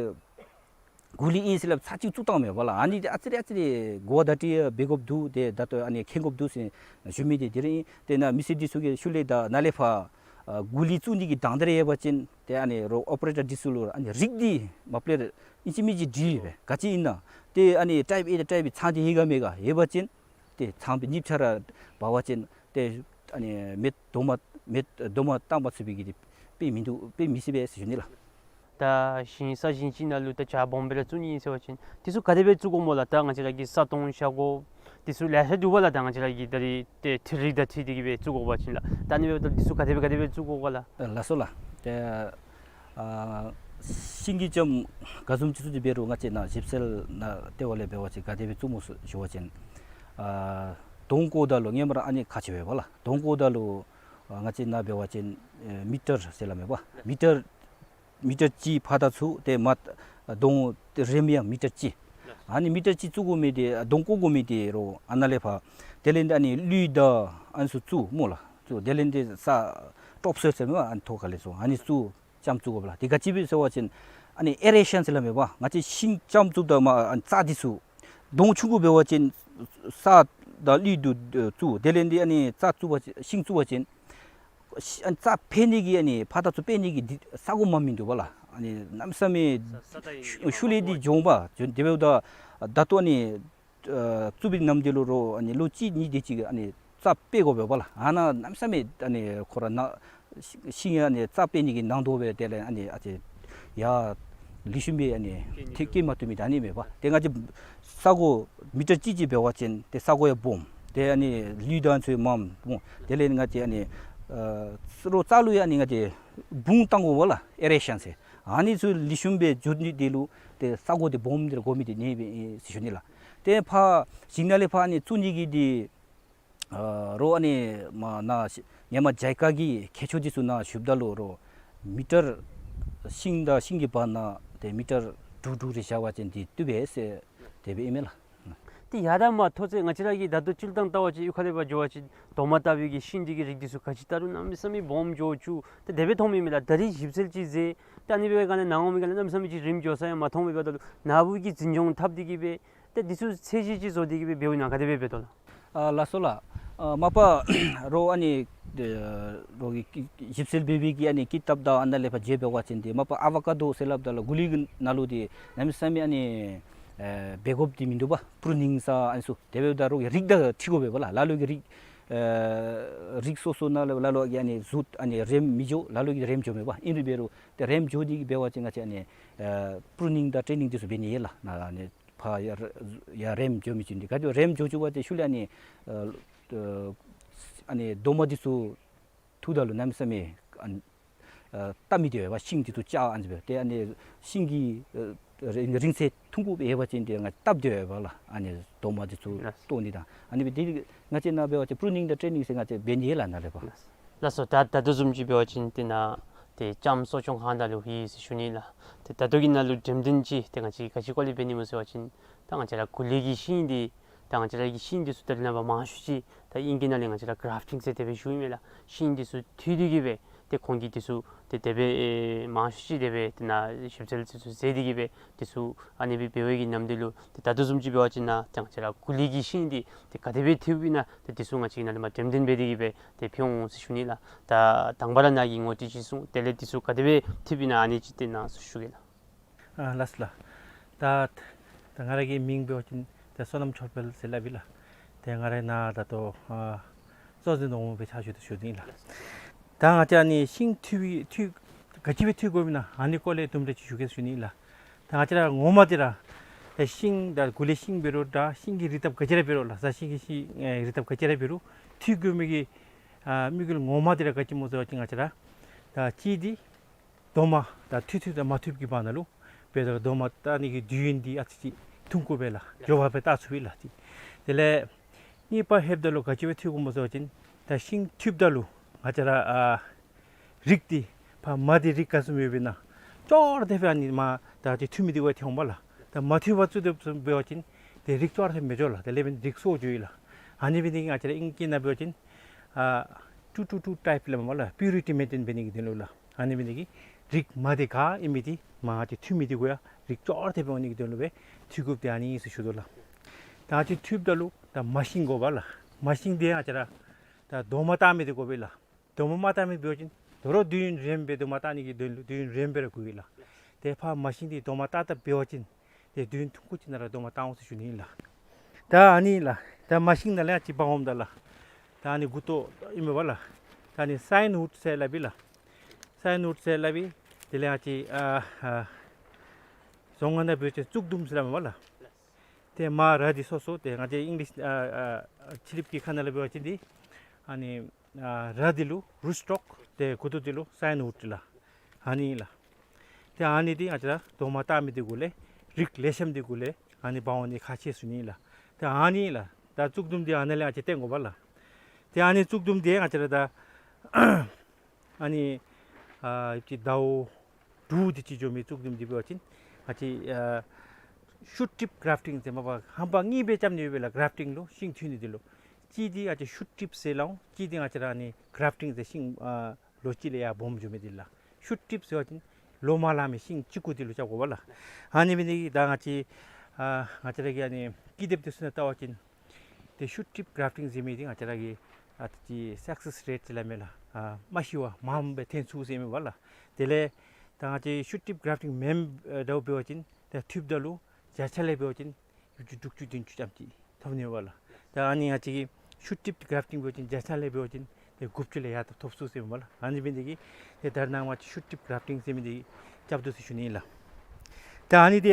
གུ་ལི་ཨིན་ཟེར་སླབ་ཚར་གཅིག་བཙུགས་བཏང་མས་པ་ལགས། ཨ་ནི་འདི་ཨ་ཙི་རེ་ཨ་ཙི་རེ་གོ་བ་བརྡ་སྤྲོད་འབད་དགོཔ་འདུག། ཏེ་ད་ལྟོ་ཨ་ནི་མཁྱེན་དགོཔ་འདུག་ཟེར་ཞུ་མི་འདི་དེ་ར་ཨིན། ཏེ་ནཱ་མི་སེར་འདི་ཚུ་གིས་ཤུལ་ལས་ད་ནཱ་ལས་ཕར་ཨ་གུ་ལི་བཙུགས་ནི་གི་དང་འདོད་རེ་ཡོད་པ་ཅིན་ཏེ་ཨ་ནི་རོགས་ཨོ་པ་རེ་ཊར་འདི་ཚུ་ལུ་ཨ་ནི་རིགས་འདི་མ་པ་ལས་ར་ཨིན་ཅི་མིན་ཅི་དྲིས་པས། ག་ཅི་ཨིན་ན་ཏེ་ཨ་ནི་ཊའིཔ་ཨེ་དང་ཊའིཔ་བི་ཚང་སྟེ་ཡོད་ག་མེད་ག་ཡོད་པ་ཅིན་ཏེ་ཚང་པའི་གཉིས་ཆ་ར་འབག་པ་ཅིན་ཏེ་ཨ་ནི་མེ་རྡོག་མ་མེ་རྡོག་མ་བཏགས་མ་ཚུགས་པའི་གི་དེ་དཔེ་མིན་འདུག། དཔེ་མི་སྲིད་པས་ཟེར་ཞུ་ནི་ལགས། ད་ཞིང་ས་ཞིང་ཅིག་ནང་ལུ་ད་བྱག་སྦོམ་སྦེ་ར་བཙུགས་ནི་ཨིན་ཟེར་བ་ཅིན་དེ་ཚུ་ག་དེ་སྦེ་བཙུགས་དགོཔ་སྨོ་ལགས། ད་ང་བཅས་ར་གི་ས་སྟོང་ཤ་སྒོ་དེ་ཚུ་ལེ་ཤ་འདུག་པ་ལགས། ད་ང་བཅས་ར་གི་ད་རེས་ཏེ་ཐིག་རིགས་དང་འཁྲིལ་ཏེ་གི་སྦེ་བཙུགས་དགོ་པ་ཅིན་ལགས། ད་ཨ་ནི་སྦེ་ད་དེ་ཚུ་ག་དེ་སྦེ་ག་དེ་སྦེ་བཙུགས་དགོ་ག་ལགས། ལགས་སོ་ལགས། ཏེ་ཨ་ཤིང་གི་ལྕངམ་ག་བཟུམ་ཅིག་བཙུགས་ཅི་འབད་རུང་ང་བཅས་ནཱ་ཞིབ་འཚོལ་ནང་ལྟེ་བ་ལས་འབད་བ་ཅིན་ག་དེ་སྦེ་བཙུགས་སྨོ་ཟེར་ཞུ་བ་ཅིན་ཨ་དོང་བརྐོཝ་ད་ལུ་ཧེ་མ་ར་ཨ་ནི་ཁག་ཆེ་བས་པ་ལགས། དོང་བརྐོཝ་ད་ལུ་ཨ་ང་བཅས་ནཱ་འབད་བ་ཅིན་ཨེ་མི་ཊར་ཟེར་སླབ་མས་པ། མི་ཊར་མི་ཊར་གཅིག་ཕར་དང་ཚུར་ཏེ་མར་དོང་རིངམ་ཡང་མི་ཊར་གཅིག། ཨ་ནི་མི་ཊར་གཅིག་བཙུགས་དགོ་མི་འདི་དོང་བརྐོ་དགོ་མི་འདི་རོགས་ཨ་ནཱ་ལས་ཕར་དེ་ལས་འདི་ཨ་ནི་ཀླུ་དང་ཨ་ནི་ཚུ་བཙུགས་སྨོ་ལགས། བཙུགས་དེ་ལས་འདི་ས་ཊོབ་སོའིལ་ཟེར་མས་པ། ཨ་ནི་ཐོག་ཁ་ལས་ཚུར་ཨ་ནི་བཙུགས་ལྕངམ་བཙུགས་དགོ་པ་ལགས། དེ་ག་ཅི་སྦེ་ཟེར་བ་ཅིན་ཨ་ནི་ཨེ་རེ་ཤཱན་ཟེར་སླབ་མས་པ། ང་བཅས་ཤིང་ལྕངམ་བཙུགསཔ་ད་མར་ཨ་ནི་རྩྭ་འདི་ཚུ་དོང་ཆུང་ཀུ་འབད་བ་ཅིན་ས་དང་ཀླུ་དང་བཙུགས། དེ་ལས་འདི་ཨ་ནི་རྩྭ་བཙུགས་པ་ཅིན་ཤིང་བཙུགས་པ་ཅིན་ཤི་ཨ་ནི་རྩྭ་འཕེལ་ནི་གི་ཨ་ནི་ཕར་དང་ཚུར་འཕེལ་ནི་གི་འདི་ས་གོ་མ་སྨིན་འདུག་པ་ལགས། ཨ་ནི་གནམ་མེད་ས་མེད་ས་ས་ད་ཨིན་ཤུ་ཤུལ་ལས་འདི་འགྱོ་འོང་པ། དེ་འབདཝ་ད་ད་ལྟོ་ཨ་ནི་ཨ་བཙུགས་པའི་ནམ་དུས་ལུ་རོགས་ཨ་ནི་ལོ་གཅིག་གཉིས་དེ་ཅིག་ཨ་ནི་རྩྭ་འཕེལ་དགོ་པས་པ་ལགས། ཨ་ནཱ་གནམ་མེད་ས་མེད་ཨ་ནི་ཁོ་ར་ནཱ་ཤིང་ཨ་ནི་རྩྭ་འཕེལ་ནི་གི་ནང་དོག་སྦེ་དེ་ལས་ཨ་ནི་ཨ་ཙི་ཡར་ལེགས་ཤོམ་སྦེ་ཨ་ནི་ཐེབས་སྐྱེལ་མ་ཐུབ་མི་ད་ཨ་ནི་མས་པ། ཏེ་ང་བཅས་ས་གོ་མི་ཊར་གཅིག་གཅིག་འབད་བ་ཅིན་ཏེ་ས་གོ་ཡང་སྦོམ། ཏེ་ཨ་ནི་ཀླུ་དང་ཚུ་མངམ་སྨོ། དེ་ལས་ང་བཅས་ཨ་ནི་ཨ་རོགས་རྩྭ་ལུ་ཡང་ཨ་ནི་ང་བཅས་སྦུངས་བཏང་དགོ་པ་ལགས། ཨེ་རེ་ཤཱན་ཟེར། ཨ་ནི་ཚུ་ལེགས་ཤོམ་སྦེ་འགྱོ་ནི་དེ་ལུ་ཏེ་ས་གོ་འདི་སྦོམ་འདི་ར་དགོ་མི་འདི་ཨ་ནི་སྦེ་ཨིན་ཟེར་ཞུ་ནི་ལགས། ཏེ་ཕར་ཞིང་ནང་ལས་ཕར་ཨ་ནི་བཙུགས་ནི་གི་འདི་ཨ་རོགས་ཨ་ནི་མར་ནཱ་ཧེ་མ་ཇཱི་ཀ་གི་མཁས་མཆོག་འདི་ཚུ་ནཱ་ཞུཝ་ད་ལུ་རོགས་མི་ཊར་ ཤིང་དང་ཤིང་གི་བར་ན་ཏེ་མི་ཊར་དྲུག་དྲུག་རེ་བཞག་པ་ཅིན་ཏེ་བཏུབ་པས་ཟེར་དེ་སྦེ་ཨིན་མས་ལགས། ཏེ་ཡ་ད་མ་ཐོ་ཚེ་ང་བཅས་ར་གིས་ད་ལྟོ་སྤྱིར་བཏང་བལྟ་བ་ཅིན་གཡུས་ཁ་ལས་ཕར་འགྱོ་བ་ཅིན་རྡོག་མ་བཏབ་པའི་གི་ཤིང་འདི་གི་རིགས་འདི་ཚུ་ག་ཅི་བལྟ་རུང་གནམ་མེད་ས་མེད་སྦོམ་འགྱོ་བཅུག། ཏེ་དེ་སྦེ་མཐོངམ་ཨིན་མས་ལགས། ད་རིས་ཞིབ་འཚོལ་ཅིག་མཛད། ད་ཨ་ནི་འབད་བའི་སྒང་ལས་ནཱ་འོང་མི་སྒང་ལས་གནམ་མེད་ས་མེད་ཅིག་རིངམ་འགྱོ་ས་ཡང་མ་མཐོང་མི་འབདཝ་ད་ལུ་ནཱ་བུ་གིས་འཛིན་སྐྱོང་འཐབ་སྟེ་གི་སྦེ་ཏེ་འདི་ཚུ་ཚད་གཞི་ཅིག་བཟོ་སྟེ་གི་སྦེ་འབདཝ་ཨིན་ན་ག་དེ་སྦེ་འབད་དོ་ལགས། ཨ་ལགས་སོ་ལགས། ཨ་མ་པ་རོགས་ཨ་ནི་ཨེ་རོགས་ཀྱིས་ཞིབ་འཚོལ་འབད་བའི་གི་ཨ་ནི་ཀི་དེབ་དང་ཨ་ནཱ་ལས་ཕར་མཇལ་འབད་བ་ཅིན་ཏེ་མ་པ་ཨ་ཝ་ཀ་དོ་ཟེར་སླབ་ད་ལུ་གུ་ལི་གི་ནང་ལུ་ཏེ་གནམ་མེད་ས་མེད་ཨ་ནི་ཨེ་འབད་དགོཔ་འདི་མིན་འདུག་པ། པྲུ་ནིང་ཟེར་ཨ་ནི་ཚུ་དེ་འབདཝ་ད་རོགས་ཀྱིས་རིགས་དང་འཁྲིལ་དགོ་པས་པ་ལགས། ལ་ལུ་གིས་རིགས་ཨེ་རིགས་སོ་སོ་ནང་ལུ་ལ་ལུ་གིས་ཨ་ནི་གཟུགས་ཨ་ནི་རེམ་མི་འགྱོ། ལ་ལུ་གིས་རེམ་འགྱོཝ་མས་པ། ཨིན་རུང་འབད་རུང་ཏེ་རེམ་འགྱོ་སྟེ་གི་འབད་བ་ཅིན་ང་བཅས་ཨ་ནི་ཨེ་པྲུ་ནིང་དང་ཊེ་ནིང་འདི་ཚུ་འབད་ནི་ཡོད་ལགས། ནཱ་ཨ་ནི་ཕར་ཡར་ཡར་རེམ་འགྱོ་མི་ཅིག་འདི་ག་དེ་རེམ་འགྱོ་བཅུག་པ་ཅིན་ཤུལ་ལས་ཨ་ནི་ཨ་ཨ་ཨ་ནི་རྡོག་མ་འདི་ཚུ་འཐུ་ད་ལུ་གནམ་མེད་ས་མེད་ཨ་ཨ་བལྟ་མི་བདེ་བས་པ། ཤིང་འདི་ཚུ་ཆག་ཨ་ནི་སྦེ་ཏེ་ཨ་ནི་ཤིང་གི་ཨ་རིང་རིང་ཚད་ཐུང་ཀུ་སྦེ་ཡོད་པ་ཅིན་ཏེ་ང་བལྟ་བདེ་བས་པ་ལགས། ཨ་ནི་རྡོག་མ་འདི་ཚུ་ལགས། བཏོག་ནི་དང་ཨ་ནི་སྦེ་ཏེ་ང་བཅས་ནཱ་འབད་བ་ཅིན་པྲུ་ནིང་དང་ཊེ་ནིང་ཟེར་ང་བཅས་འབད་ནི་ཡོད་ལགས་ནཱ་ལས་ཕར། ལགས་སོ། ད་ད་ལྟོ་བཟུམ་ཅིག་འབད་བ་ཅིན་ཏེ་ནཱ་ཏེ་ལྕམ་གསོ་སྐྱོང་ཁང་ནང་ལུ་ཡོད་ཟེར་ཞུ་ནི་ལགས། ཏེ་ད་ལྟོ་གི་ནང་ལུ་འགྲེམས་སྟོན་ཅིག་ཏེ་ང་བཅས་ག་ཅི་སྐོར་ལས་འབད་ནི་སྨོ་ཟེར་བ་ཅིན་ད་ང་བཅས་ར་གུ་ལི་གི་ཤིང་འདི་ད་ང་བཅས་ར་གི་ཤིང་འདི་ཚུ་ད་རེས་ནངས་པ་མང་ཤོས་ཅིག་ད་ཨིང་སྐད་ནང་ལས་ང་བཅས་ར་གརབ་ཊིང་ཟེར་དེ་སྦེ་ཞུཝ་ཨིན་མས་ལགས། ཤིང་འདི་ཚུ་འཐུ་སྟེ་གི་སྦེ་ཏེ་ཁོང་གིས་འདི་ཚུ་ཏེ་དེ་སྦེ་ཨེ་མང་ཤོས་ཅིག་དེ་སྦེ་ཏེ་ནཱ་ཞིབ་འཚོལ་འདི་ཚུ་མཛད་དེ་གི་སྦེ་འདི་ཚུ་ཨ་ནི་སྦེ་འབད་བའི་གི་ནམ་དུས་ལུ་ཏེ་ད་ལྟོ་བཟུམ་ཅིག་འབད་བ་ཅིན་ནཱ་ཏེ་ང་བཅས་ར་གུ་ལི་གི་ཤིང་འདི་ཏེ་ག་དེ་སྦེ་འཐུཝ་ཨིན་ན་ཏེ་འདི་ཚུ་ང་བཅས་ནཱ་ལས་མར་འགྲེམས་སྟོན་འབད་དེ་གི་སྦེ་ཏེ་ཕུལ་འོང་ཟེར་ཞུ་ནི་ལགས། ད་དང་པ་ར་ནཱ་གིས་ངོ་སྤྲོད་ཅིག་གསུང་། དེ་ལས་འདི་ཚུ་ག་དེ་སྦེ་འཐུཝ་ཨིན་ན་ཨ་ནི་ཅིག་ཏེ་ནཱ་ཞུ་གེ་ལགས། ཨ་ལགས་སོ་ལགས། ད་ད་ང་ར་གི་མིང་འབད་བ་ཅིན་ཏེ་བསོད་ནམས་ཆོས་འཕེལ་ཟེར་སླབ་ཨིན་ལགས། ཏེ་ང་ར་ནཱ་ད་ལྟོ་ཨ་གཙོ་འཛིན་དོན་གྲུབ་སྦེ་ཕྱག་ཞུ་དོ་ཞུ་དོ་ཨིན་ལགས། ད་ང་བཅས་ཨ་ནི་ཤིང་འཐུ་བའི་འཐུ་ག་ཅི་སྦེ་འཐུ་དགོཔ་ཨིན་ན་ཨ་ནི་སྐོར་ལས་དུམ་གྲ་ཅིག་ཞུ་གེ་ཞུ་ནི་ཨིན་ལགས། ད་ང་བཅས་ར་ངོ་མ་འདི་ར་ད་ཤིང་ད་གུ་ལི་ཤིང་འབད་རུང་ད་ཤིང་གི་རིགས་སྟབས་ག་ཅི་ར་འབད་རུང་ལགས། ཟ་ཤིང་གི་ཤིང་ཨེ་རིགས་སྟབས་ག་ཅི་ར་འབད་རུང་འཐུ་དགོ་མི་གི་ཨ་དམིགས་ཡུལ་ངོ་མ་འདི་ར་ག་ཅི་སྨོ་ཟེར་བ་ཅིན་ང་བཅས་ར་ད་གཅིག་འདི་རྡོག་མ་ད་འཐུ་འཐུཝ་དང་མ་འཐུཝ་གི་བར་ན་ལུ་འབདཝ་ད་རྡོག་མ་བཏགས་ནི་གི་དུས་ཡུན་འདི་ཨ་ཙི་ཅིག་ཐུང་ཀུ་སྦེ་ལགས་མགྱོགས་པ་སྦེ་བཏགས་ཚུགས་པས་ལགས། ཏེ་དེ་ལས་གཉིས་པ་ལྷོདཔ་ད་ལུ་ག་ཅི་སྦེ་འཐུ་དགོཔ་སྨོ་ཟེར་བ་ཅིན་ད་ཤིང་འཐུཝ་ད་ལུ་ང་བཅས་ར་ཨ་རིགས་འདི་ཕར་མ་འདི་རིགས་ག་བཟུམ་ཡོདཔ་ཨིན་ན་ཅོག་ར་འཐདཔ་སྦེ་ཨ་ནི་མ་ད་ཏེ་འཐུ་མི་འདི་གུ་ཐོན་འོང་པ་ལགས། ད་མ་འཐུ་བར་བཙུགས་ཏེ་འབད་བ་ཅིན་ཏེ་རིགས་ཅོག་ར་འཐདཔ་མི་འགྱོ་ལགས། དེ་ལས་འབདན་རིགས་སོར་འགྱོཝ་ཨིན་ལགས། ཨ་ནི་འབད་ནི་དེ་གིས་ང་བཅས་ར་ཨིང་སྐད་ནང་འབད་བ་ཅིན་ཨ་ཊུ་ཊུ་ཊུ་ཊའིཔ་ལགས་མ་ལགས་པིའུ་རི་ཊི་མེན་ཊེན་འབད་ནི་གི་དོན་ལུ་ལགས། ཨ་ནི་འབད་ནི་དེ་གིས་རིགས་མ་འདི་ག་ཨིན་མི་འདི་མ་ཏེ་འཐུ་མི་འདི་གུ་ཡང་རིགས་ཅོག་ར་འཐདཔ་སྦེ་འོང་ནི་གི་དོན་ལུ་སྦེ་འཐུ་དགོཔ་འདི་ཨ་ནི་ཨིན་ཟེར་ཞུ་དོ་ལགས། ད་ང་བཅས་འཐུཝ་ད་ལུ་ད་མ་ཤིང་དགོ་པས་ལགས། མ་ཤིང་འདི་ང་བཅས་ར་ད་རྡོག་མ་བཏགས་མི་འདི་དགོ་པས་ལགས། རྡོག་མ་མ་བཏགས་མི་འབད་བ་ཅིན་དོ་རུང་དུས་ཡུན་རིངམོ་སྦེ་རྡོག་མ་བཏགས་ནི་གི་དོན་ལུ་དུས་ཡུན་རིངམོ་སྦེ་ར་དགོ་གི་ལགས། ཏེ་ཕར་མ་ཤིང་འདི་རྡོག་མ་བཏགས་བཏགསཔ་འབད་བ་ཅིན་ཏེ་དུས་ཡུན་ཐུང་ཀུ་ཅིག་ནང་ར་རྡོག་མ་བཏགས་འོང་ཟེར་ཞུ་ནི་ཨིན་ལགས། ད་ཨ་ནི་ལགས་ད་མ་ཤིང་ནང་ལས་ཨ་ཙི་འབག་འོངམ་ད་ལགས། ད་ཨ་ནི་མགུ་ཏོ་ཨིན་མས་པ་ལགས། ད་ཨ་ནི་སའིན་ཝུཌ་ཟེར་སླབ་ཨིན་ལགས། སའིན་ཝུཌ་ཟེར་སླབ་ཨིན། དེ་ལས་ཨ་ཙི་ཨ་ཨ་རྫོང་ཁ་ནང་འབད་བ་ཅིན་གཙུག་དུམ་ཟེར་སླབ་མས་པ་ལགས། ཏེ་མར་ར་འདི་སོ་སོ་ཏེ་ང་བཅས་ཨིང་ལིཤ་ཨ་ཨ་ཕྱི་གླིངཔ་གི་ཁ་ནང་ལས་འབད་བ་ཅིན་འདི་ཨ་ནི་ཨ་ར་འདི་ལུ་རུཊ་སི་ཊོཀ་ཏེ་མགུ་ཏོ་འདི་ལུ་སའིན་ཝུཌ་ལགས། ཨ་ནི་ལགས། ཏེ་ཨ་ནི་འདི་ང་བཅས་ར་རྡོག་མ་བཏགས་མི་འདི་གུ་ལས་རིགས་ལེགས་ཤོམ་འདི་གུ་ལས་ཨ་ནི་འབག་འོང་ནི་ཁག་ཆེ་ཟེར་ཞུ་ནི་ལགས། ཏེ་ཨ་ནི་ལགས་ད་གཙུག་དུམ་འདི་ཨ་ནཱ་ལས་ཨ་ཙི་བཏོན་དགོ་པས་ལགས། ཏེ་ཨ་ནི་གཙུག་དུམ་འདི་ང་བཅས་ར་ད་ཨ་ནི་ཨ་ཨིབ་ཅིག་ཟླཝ་དྲུག་དེ་ཅིག་འགྱོ་མི་གཙུག་དུམ་འདི་འབད་བ་ཅིན་ཨ་ཙི་ཨ་ཤུཊ་ཊིཔ་གརབ་ཊིང་ཟེར་མས་པ། ཧམ་པ་གཉིས་སྦེ་རྐྱབ་ནི་ཡོད་པས་ལགས། གརབ་ཊིང་ལུ་ཤིང་འཐུ་ནི་འདི་ལུ་གཅིག་འདི་ཨ་ཙི་ཤུཊ་ཊིཔ་ཟེར་སླབ་འོང་། གཅིག་འདི་ང་བཅས་ར་ཨ་ནི་གརབ་ཊིང་ཟེར་ཤིང་ཨ་ལོ་གཅིག་ལས་ཡར་སྦོམ་འགྱོ་མི་འདི་ལགས། ཤུཊ་ཊིཔ་ཟེར་བ་ཅིན་ལོ་མ་ལང་མི་ཤིང་གཅིག་གུ་འདི་ལུ་རྐྱབ་དགོ་པས་ལགས། ཨ་ནི་འབད་ནི་དེ་གིས་ད་ང་བཅས་ཨ་ང་བཅས་ར་གི་ཨ་ནི་ཀི་དེབ་འདི་ཚུ་ནང་བལྟ་བ་ཅིན་ཏེ་ཤུཊ་ཊིཔ་གརབ་ཊིང་ཟེར་མི་འདི་ང་བཅས་ར་གི་ཨ་ཙི་སག་སེསི་རེཊ་ཟེར་སླབ་མས་ལགས། ཨ་མ་ཤི་བར་མངམ་སྦེ་ཐོན་ཚུགས་ཟེར་མས་པ་ལགས། དེ་ལས་ད་ང་བཅས་ཤུཊ་ཊིཔ་གརབ་ཊིང་མེན་པར་འབད་བ་ཅིན་ད་འཐུཝ་ད་ལུ་བརྒྱ་ཆ་ལས་འབད་བ་ཅིན་ཡུག་ཅུ་དྲུག་ཅུ་བདུན་ཅུ་ཙམ་ཅིག་ཐོབ་ནི་པ་ལགས། ད་ཨ་ནི་ང་བཅས་ཀྱིས་ཤུཊ་ཊིཔ་གརབ་ཊིང་འབད་བ་ཅིན་བརྒྱ་ཆ་ལས་འབད་བ་ཅིན་ཏེ་དགུ་བཅུ་ལས་ཡར་ཐོབ་ཚུགས་ཟེར་མས་པ་ལགས། ཨ་ནི་འབད་ནི་དེ་གིས་ཏེ་ད་རེས་ནངས་པ་ཤུཊ་ཊིཔ་གརབ་ཊིང་ཟེར་མི་འདི་རྐྱབ་དོ་ཟེར་ཞུ་ནི་ཨིན་ལགས། ད་ཨ་ནི་འདི་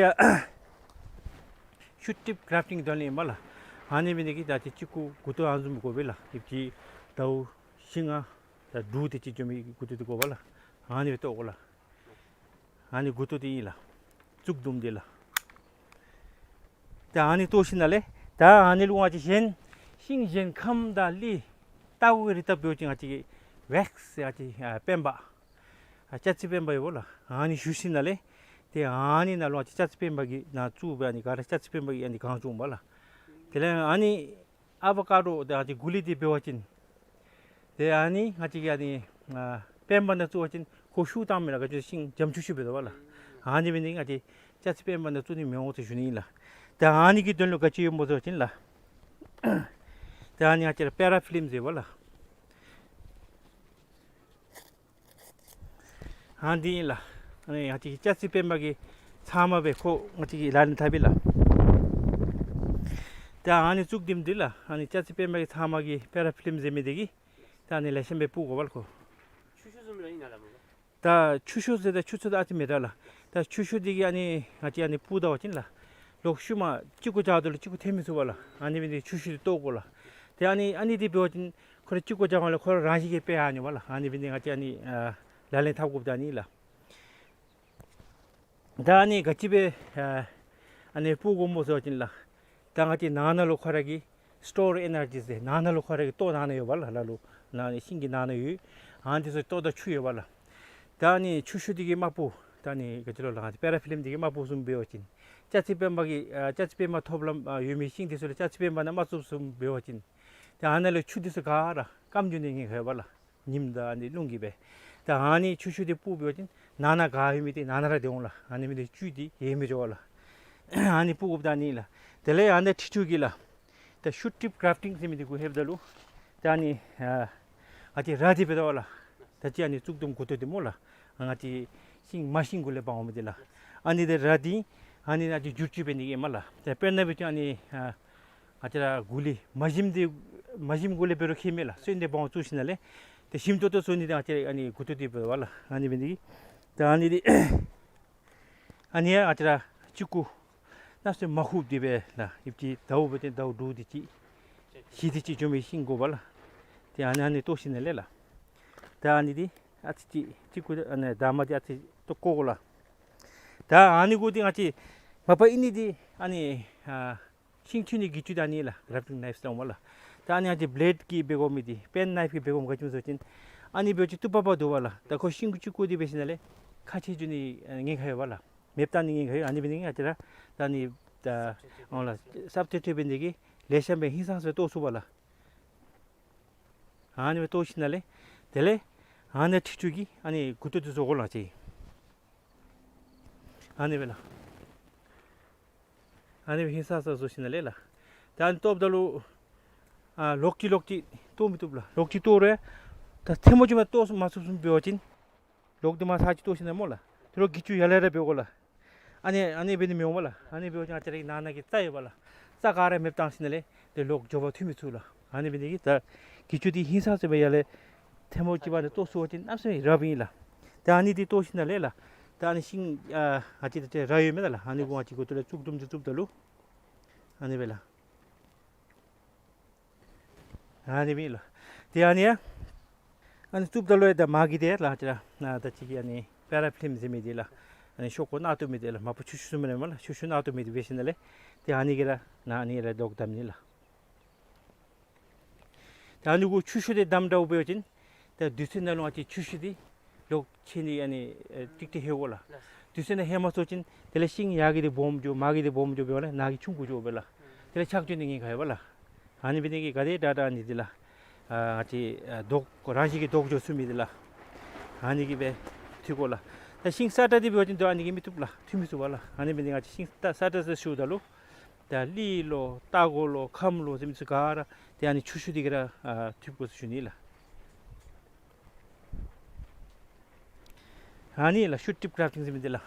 ཤུཊ་ཊིཔ་གརབ་ཊིང་དོན་ལས་ཨིན་པ་ལགས། ཨ་ནི་འབད་ནི་དེ་གིས་ད་ཅི་གཅིག་གུ་མགུ་ཏོ་ཨ་ནི་བཟུམ་དགོ་པས་ལགས། ཨིབ་ཅིག་ཟླཝ་བཞི་ལྔ་ད་དྲུག་དེ་ཅིག་འགྱོ་མི་མགུ་ཏོ་འདི་དགོ་པས་ལགས། ཨ་ནི་སྦེ་བཏོག་དགོ་ལགས། ཨ་ནི་མགུ་ཏོ་འདི་ཨིན་ལགས། གཙུག་དུམ་འདི་ལགས། ད་ཨ་ནི་བཏོག་ཞིནམ་ལས་ད་ཨ་ནི་ལུ་ང་བཅས་གཞན་ཤིང་གཞན་ཁམ་དང་གླི་ལྟག་གུ་གི་རིགས་ལྟ་བུ་འབད་བ་ཅིན་ང་བཅས་ཀྱིས་ཝེགསི་ཟེར་ཨ་ཙི་ཨ་སྤེན་པ་ ཨ་ལྕགས་རྩི་སྤེན་པ་ཡོདཔ་ལགས། ཨ་ནི་བཞུ་ཞིནམ་ལས་ཏེ་ཨ་ནི་ནང་ལུ་ཨ་ཙི་ལྕགས་རྩི་སྤེན་པ་གི་ནང་བཙུགས་སྦེ་ཨ་ནི་ག་ར་ལྕགས་རྩི་སྤེན་པ་གི་ཨ་ནི་གང་བྱུང་པ་ལགས། དེ་ལས་ཨ་ནི་ཨ་བ་ཀ་ཏོ་དང་ཨ་ཙི་གུ་ལི་འདི་འབད་བ་ཅིན་ཏེ་ཨ་ནི་ང་བཅས་ཀྱིས་ཨ་ནི་ཨ་སྤེན་པ་ནང་བཙུགས་པ་ཅིན་ཁོ་ཤུགས་བཏངམ་མས་ལགས། ག་ཅི་ཤིང་འཇམ་ཆུ་ཤུ་འབད་དོ་པ་ལགས། ཨ་ནི་འབད་ནི་དེ་གིས་ང་བཅས་ལྕགས་རྩི་སྤེན་པ་ནང་བཙུགས་ནི་མི་འོང་ཟེར་ཞུ་ནི་ཨིན་ལགས། ཏེ་ཨ་ནི་གི་དོན་ལུ་ག་ཅི་ཡོདཔ་སྨོ་ཟེར་བ་ཅིན་ལགས། ཏེ་ཨ་ནི་ང་བཅས་ར་པེ་ར་ཕི་ལིམ་ཟེར་བ་ལགས། ཨ་འདི་ཨིན་ལགས། ཨ་ནི་ང་བཅས་ཀྱི་ལྕགས་རྩི་སྤེན་པ་གི་ཚབ་མ་སྦེ་ཁོ་ང་བཅས་ཀྱིས་ལག་ལེན་འཐབ་པས་ལགས། ཏེ་ཨ་ནི་བཙུགས་དོ་མི་འདི་ལགས། ཨ་ནི་ལྕགས་རྩི་སྤེན་པ་གི་ཚབ་མ་གི་པེ་ར་ཕི་ལིམ་ཟེར་མི་འདི་གིས་ཏེ་ཨ་ནི་ལེགས་ཤོམ་སྦེ་སྤུབ་དགོ་པས་ལགས་ཁོ། ཆུ་ཤུ་བཟུམ་ར་ཨིན་ན་ལགས་སྨོ། ད་ཆུ་ཤུ་ཟེར་ད་ཆུ་ཚོད་ད་ཨ་ཙི་མེད་ད་ལགས། ད་ཆུ་ཤུ་འདི་གིས་ཨ་ནི་ང་བཅས་ཨ་ནི་སྤུབ་ད་པ་ཅིན་ལགས། ལོག་ཤུལ་མ་གཅིག་གུ་བཞག་ད་ལུ་གཅིག་གུ་ཐལ་མི་ཚུགས་པས་ལགས། ཨ་ནི་འབད་ནི་འདི་ཆུ་ཤུ་འདི་བཏོག་དགོ་ལགས། ཏེ་ཨ་ནི་ཨ་ནི་འདི་འབད་བ་ཅིན་ཁོ་ར་གཅིག་གུ་བཞག་པ་ལས་ཁོ་ར་རང་བཞིན་གྱིས་སྦེ་ཨ་ནི་འབད་ལགས། ཨ་ནི་འབད་ནི་ང་བཅས་ཨ་ནི་ཨ་ལག་ལེན་འཐབ་དགོཔ་ད་ཨ་ནི་ལགས། ད་ཨ་ནི་ག་ཅི་སྦེ་ཨ་ཨ་ནི་སྤུབ་དགོཔ་སྨོ་ཟེར་བ་ཅིན་ལགས། ད་ང་བཅས་ནང་ན་ལུ་ཁོ་ར་གི་སི་ཊོར་ཨེ་ནར་ཇི་ཟེར་ནང་ན་ལུ་ཁོ་ར་གི་ལྟོ་ནང་ན་ཡོད་པས་ལགས། ལ་ལུ་ནང་ན་ཤིང་གི་ནང་ན་ཡོད། ཨ་ནི་འདི་ཚུ་ལྟོ་དང་ཆུ་ཡོད་པས་ལགས། ད་ཨ་ནི་ཆུ་ཤུ་འདི་གིས་མ་སྤུབ། ད་ཨ་ནི་ག་ཅི་ལོ་ལགས། ང་བཅས་པེ་ར་ཕི་ལིམ་འདི་གིས་མ་སྤུབ་བཟུམ་འབད་བ་ཅིན་ལྕགས་རྩི་སྤེན་པ་གི་ཨ་ལྕགས་རྩི་སྤེན་པ་ཐོབ་ལམ་ཨ་ཡོད་མི་ཤིང་འདི་ཚུ་ལུ་ལྕགས་རྩི་སྤེན་པ་ནང་མ་བཙུགས་བཟུམ་འབད་བ་ཅིན་ཏེ་ཨ་ནཱ་ལུ་ཆུ་འདི་ཚུ་ག་ར་སྐམ་འགྱོ་ནི་ཉེན་ཁ་ཡོད་པས་ལགས། ཉིམ་དང་ཨ་ནི་རླུང་གིས་སྦེ། ད་ཨ་ནི་ཆུ་ཤུ་འདི་སྤུབ་འབད་བ་ཅིན་ནང་ན་ག་ཡོད་མི་འདི་ནང་ན་ར་སྡོད་འོང་ལགས། ཨ་ནི་འབད་ནི་འདི་བཅུད་འདི་ཡལ་མི་འགྱོ་བས་ལགས། ཨ་ནི་སྤུབ་དགོཔ་ད་ཨ་ནི་ལགས། དེ་ལས་ཨ་ནི་འཁྲིལ་འཁྲིལཝ་གིས་ལགས། ད་ཤུ་ཊིབ་གརཕ་ཊིང་ཟེར་མི་འདི་གུ་ལྷོདཔ་ད་ལུ་ད་ཨ་ནི་ཨ་ང་བཅས་ར་འདི་འབད་དོ་པ་ལགས། ད་ཅི་ཨ་ནི་བཙུགས་དོ་མི་མགུ་ཏོ་འདི་སྨོ་ལགས། ང་བཅས་ཤིང་མ་ཤིང་གུ་ལས་འབག་འོང་མི་འདི་ལགས། ཨ་ནི་འདི་ར་འདི་ཨ་ནི་ང་བཅས་བསྒྱུར་བཅོས་འབད་ནི་གི་ཨིན་མས་ལགས། ད་དཔེར་ན་འབད་བ་ཅིན་ཨ་ནི་ཨ་ང་བཅས་ར་གུ་ལི་མ་ཞིམ་འདི་མ་ཞིམ་གུ་ལས་འབད་རུང་ཁྱད་མེད་ལགས། སོན་ཏེ་འབག་འོང་བཙུགས་ཞིནམ་ལས་ཏེ་ཞིམ་ཏོག་ཏོ་བཟོ་ནི་འདི་ང་བཅས་ཨ་ནི་མགུ་ཏོ་འདི་འབདཝ་ལགས། ཨ་ནི་འབད་ནི་འདི་གིས་ད་ཨ་ནི་འདི་ཨ་ནི་ཡང་ང་བཅས་ར་གཅིག་གུ་གནམ་མེད་ས་མེད་མ་ཧུབ་སྟེ་སྦེ་ལགས། ཨིན་ཅི་ཟླཝ་འབད་དེ་ཟླཝ་དྲུག་དེ་ཅིག་བཞི་དེ་ཅིག་འགྱོ་མི་ཤིང་དགོ་པས་ལགས། ཏེ་ཨ་ནི་ཨ་ནི་བཏོག་ཞིནམ་ལས་ལགས། ད་ཨ་ནི་འདི་ཨ་ཙི་ཅིག་གཅིག་གུ་ཨ་ནི་འདབ་མ་འདི་ཨ་ཙི་བཏོག་བཀོ་དགོ་ལགས། ད་ཨ་ནི་གུ་འདི་ང་བཅས་མ་པ་ཨིན་ནི་འདི་ཨ་ནི་ཨ་ཤིང་འཐུ་ནི་གི་ཅུ་འདི་ཨ་ནི་ལགས། གརཕ་ཊིང་ནའིཕ་ཟེར་འོང་མས་ལགས། ད་ཨ་ནི་ང་བཅས་བི་ལེཌ་གིས་འབད་དགོ་མི་འདི་པེན་ནའིཕ་གིས་འབད་དགོ་མི་ག་ཅི་སྨོ་ཟེར་བ་ཅིན་ཨ་ནི་འབད་བ་ཅིན་བཏུབ་པ་འབད་དོ་པ་ལགས། ད་ཁོ་ཤིང་གཅིག་གུ་འདི་འབད་ཞིནམ་ལས་ཁ་ཕྱེ་འགྱོ་ནི་ཉེན་ཁ་ཡོད་པས་ལགས། མེདཔ་བཏང་ནི་ཉེན་ཁ་ཡོད། ཨ་ནི་འབད་ནི་ང་བཅས་ར་ད་ཨ་ནི་ད་འོང་ལགས། སབ་སི་ཊི་ཊུཊ་འབད་ནི་འདི་གིས་ལེགས་ཤོམ་སྦེ་ཧིང་སངས་ས་སྦེ་བཏོག་ཚུགས་པས་ལགས། ཨ་ནི་སྦེ་བཏོག་ཞིནམ་ལས་དེ་ལས་ཨ་ནི་འཁྲིལ་འཁྲིལཝ་གིས་ཨ་ནི་མགུ་ཏོ་འདི་བཟོ་དགོ་ལགས། ཅིག་ཨ་ནི་སྦེ་ལགས། ཨ་ནི་སྦེ་ཧིང་སངས་ས་བཟོ་ཞིནམ་ལས་ལགས། ད་ཨ་ནི་བཏོགཔ་ད་ལུ་ཨ་ལོག་ཅི་ལོག་ཅི་བཏོག་མི་བཏུབ་ལགས། ལོག་ཅི་བཏོག་རུང་ད་ཐལ་མོ་ཅིག་མ་བཏོག་མ་ཚུགསཔ་བཟུམ་འབད་བ་ཅིན་ལོག་འདི་མར་ཚར་གཅིག་བཏོག་ཞིནམ་ལས་སྨོ་ལགས། ཏེ་ལོག་གི་ཅུ་ཡར་ལས་ར་འབད་དགོ་ལགས། ཨ་ནི་ཨ་ནི་འབད་ནི་མི་འོང་པ་ལགས། ཨ་ནི་འབད་བ་ཅིན་ང་བཅས་རའི་ནང་ན་གི་རྩྭ་ཡོད་པ་ལགས། རྩྭ་ག་ར་མེདཔ་བཏང་ཞིནམ་ལས་ཏེ་ལོག་མགྱོགས་པར་འཐུ་མི་ཚུགས་ལགས། ཨ་ནི་འབད་ནི་འདི་གིས་ད་གི་ཅུ་འདི་ཧིང་སངས་ས་སྦེ་ཡར་ལས་ཐལ་མོ་ཅིག་འབག་ནི་བཏོག་ཚུགས་པ་ཅིན་གནམ་མེད་ས་མེད་རབ་ཨིན་ལགས། ད་ཨ་ནི་འདི་བཏོག་ཞིནམ་ལས་ལགས། ད་ཨ་ནི་ཤིང་ཨ་ང་བཅས་ད་ཅི་ར་ཡོད་མེན་ན་ལགས། ཨ་ནི་གུ་ང་བཅས་མགུ་ཏོ་ལས་བཙུགས་དོ་མི་འདི་བཙུགསཔ་ད་ལུ་ཨ་ནི་སྦེ་ལགས། ཨ་ནི་སྦེ་ལགས། ཏེ་ཨ་ནི་ཡང་ཨ་ནི་བཙུགསཔ་ད་ལུ་ཡང་ད་མར་གྱི་འདི་ལགས་ཅི་ར་ནཱ་ད་ཅི་གི་ཨ་ནི་པེ་ར་ཕི་ལིམ་ཟེར་མི་འདི་ལགས། ཨ་ནི་ཤོག་ཀུ་ནག་ཏོ་མི་འདི་ལགས། མ་པ་ཆུ་ཤུ་ཟེར་མི་ལགས་མ་ལགས། ཆུ་ཤུ་ནག་ཏོ་མི་འདི་འབད་ཞིནམ་ལས་ཏེ་ཨ་ནི་གིས་ར་ནཱ་ཨ་ནི་ར་ལོག་བསྡམ་ནི་ལགས། ད་ཨ་ནི་གུ་ཆུ་ཤུ་འདི་བསྡམ་འདྲཝ་འབད་བ་ཅིན་ད་དུས་ཚོད་ནང་ལུ་ང་བཅས་ཆུ་ཤུ་འདི་ལོག་ཆད་ནི་ཨ་ནི་ཨེ་ཏིག་ཏིག་ལྷོད་དགོ་ལགས། དུས་ཚོད་ནང་ལྷོད་མ་ཚུགས་པ་ཅིན་དེ་ལས་ཤིང་ཡར་གྱི་འདི་སྦོམ་འགྱོ་མར་གྱི་འདི་སྦོམ་འགྱོ་འབདཝ་ལས་ནཱ་གི་ཆུང་ཀུ་འགྱོཝ་མས་ལགས། དེ་ལས་ཆག་འགྱོ་ནི་ཉེན་ཁ་ཡོད་པ་ལགས། ཨ་ནི་འབད་ནི་གིས་ག་དེ་དྲག་དྲག་ཨ་ནི་འདི་ལགས། ཨ་ང་བཅས་ཨ་ལྡོག་རང་བཞིན་གྱིས་ལྡོག་འགྱོ་ཚུགས་མི་འདི་ལགས། ཨ་ནི་གིས་སྦེ་འཐུ་དགོ་ལགས། ད་ཤིང་སྲ་ཀྲག་འདི་འབད་བ་ཅིན་ད་ཨ་ནི་གིས་མི་བཏུབ་ལགས། འཐུ་མི་ཚུགས་པ་ལགས། ཨ་ནི་འབད་ནི་ང་བཅས་ཤིང་སྲ་ཀྲག་ཟེར་ཞུཝ་ད་ལུ་ད་ལི་ལོ་སྟག་གོ་ལོ་ཁམས་ལོ་ཟེར་མི་ཚུ་ག་ར་ཏེ་ཨ་ནི་ཆུ་ཤུ་འདི་གིས་ར་ཨ་འཐུ་དགོ་ཟེར་ཞུ་ནི་ལགས། ཨ་ནི་ལགས་ཤུ་ཊིབ་གརཕ་ཊིང་ཟེར་མི་འདི་ལགས།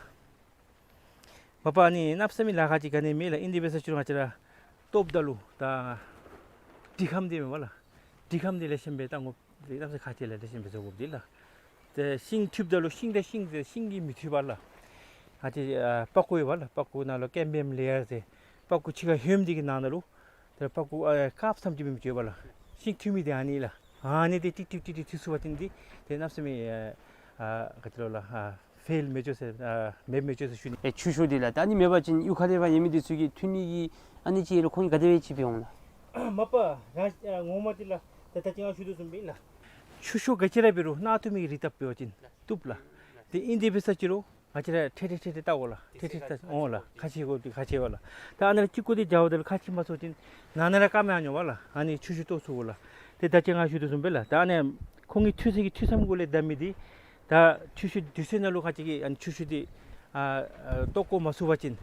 མ་པ་ཨ་ནི་གནམ་མེད་ས་མེད་ལཱ་ཁག་ཅིག་ག་ནི་མེད་ལགས། ཨིན་དེ་འབད་ས་ཅིག་རུང་ང་བཅས་ར་བཏོགཔ་ད་ལུ་ད་གྲི་ཁམ་འདི་མེན་པ་ལགས། གྲི་ཁམ་འདི་ལེགས་ཤོམ་སྦེ་བཏང་དགོཔ་འདི་གནམ་མེད་ས་མེད་ཁག་ཆེ་ལགས། ལེགས་ཤོམ་སྦེ་བཟོ་དགོཔ་འདི་ལགས། ཏེ་ཤིང་འཐུཝ་ད་ལུ་ཤིང་དང་ཤིང་ཟེར་ཤིང་གིས་མི་འཐུས་པ་ལགས། ང་བཅས་ཨ་པགས་ཀོ་ཡོད་པ་ལགས། པགས་ཀོ་ནང་ལུ་ཀེམ་བི་ཡམ་ལེ་ཡར་ཟེར་པགས་ཀོ་ཕྱི་ཁར་ཧོནམ་འདི་གི་ནང་ན་ལུ་ཏེ་པགས་ཀོ་ཨ་དཀརཔོ་ཙམ་ཅིག་མེན་པར་ཡོད་པ་ལགས། ཤིང་འཐུ་མི་འདི་ཨ་ནི་ལགས། ཨ་ནི་འདི་ཏིག་ཏིག་ཏིག་ཏིག་འཐུ་ཚུགས་པ་ཅིན་འདི་ཏེ་གནམ་མེད་ས་མེད་ཨ་ཨ་ག་ཅི་ལོ་ལགས། ཨ་ཕེལ་མི་འགྱོ་ཟེར་ཨ་མེདཔ་མི་འགྱོ་ཟེར་ཞུ་ནི། ཨེ་ཆུ་ཤུ་འདི་ལགས། ད་ཨ་ནི་མེད་པ་ཅིན་གཡུས་ཁ་ལས་ཕར་ཡོད་མི་འདི་ཚུ་གིས་འཐུ་ནི་གི་ཨ་ནི་ཅིག་ལུ་ཁོང་གིས་ག་དེ་སྦེ་ཅིག་འབད་འོང་ལགས། མ་པ་རང་ཨ་ངོ་མ་འདི་ལགས། ད་ད་ཅི་ང་ཞུ་དོ་བཟུམ་སྦེ་ལགས། ཆུ་ཤུ་ག་ཅི་ར་འབད་རུང་གནག་ཏོ་མི་གི་རིགས་བཏབ་འབད་བ་ཅིན་བཏུབ་ལགས། ཏེ་ཨིན་དེ་འབད་ས་ཅིག་རུང་ང་བཅས་ར་ཐེ་ཐེ་ཐེ་ཐེ་བལྟ་དགོ་ལགས། ཐེ་ཐེ་བལྟ་འོང་ལགས། ཁ་ཕྱེ་དགོ་འདི་ཁ་ཕྱེ་བ་ལགས། ད་ཨ་ནཱ་ལས་ཅིག་ཀུ་འདི་རྒྱབ་ད་ལུ་ཁ་ཕྱེ་མ་ཚུགས་ཅིན་ནང་ན་ར་སྐམ་ཡར་འགྱོ་བ་ལགས། ཨ་ནི་ཆུ་ཤུགས་གཏོར་ཚུགས་དགོ་ལགས། ཏེ་ད་ཅི་ང་ཞུ་དོ་བཟུམ་སྦེ་ལགས། ད་ཨ་ནི་ཁོང་གི་ཐོན་ས་གི་ཐོན་ས་གུ་ལས་བདའ་མི་འདི་ད་ཆུ་ཤུགས་དུས་ཚོད་ནང་ལུ་ཁ་ཅིག་གིས་ཨ་ནི་ཆུ་ཤུགས་འདི་ཨ་ཨ་གཏོར་བཀོ་མ་ཚུགས་པ་ཅིན་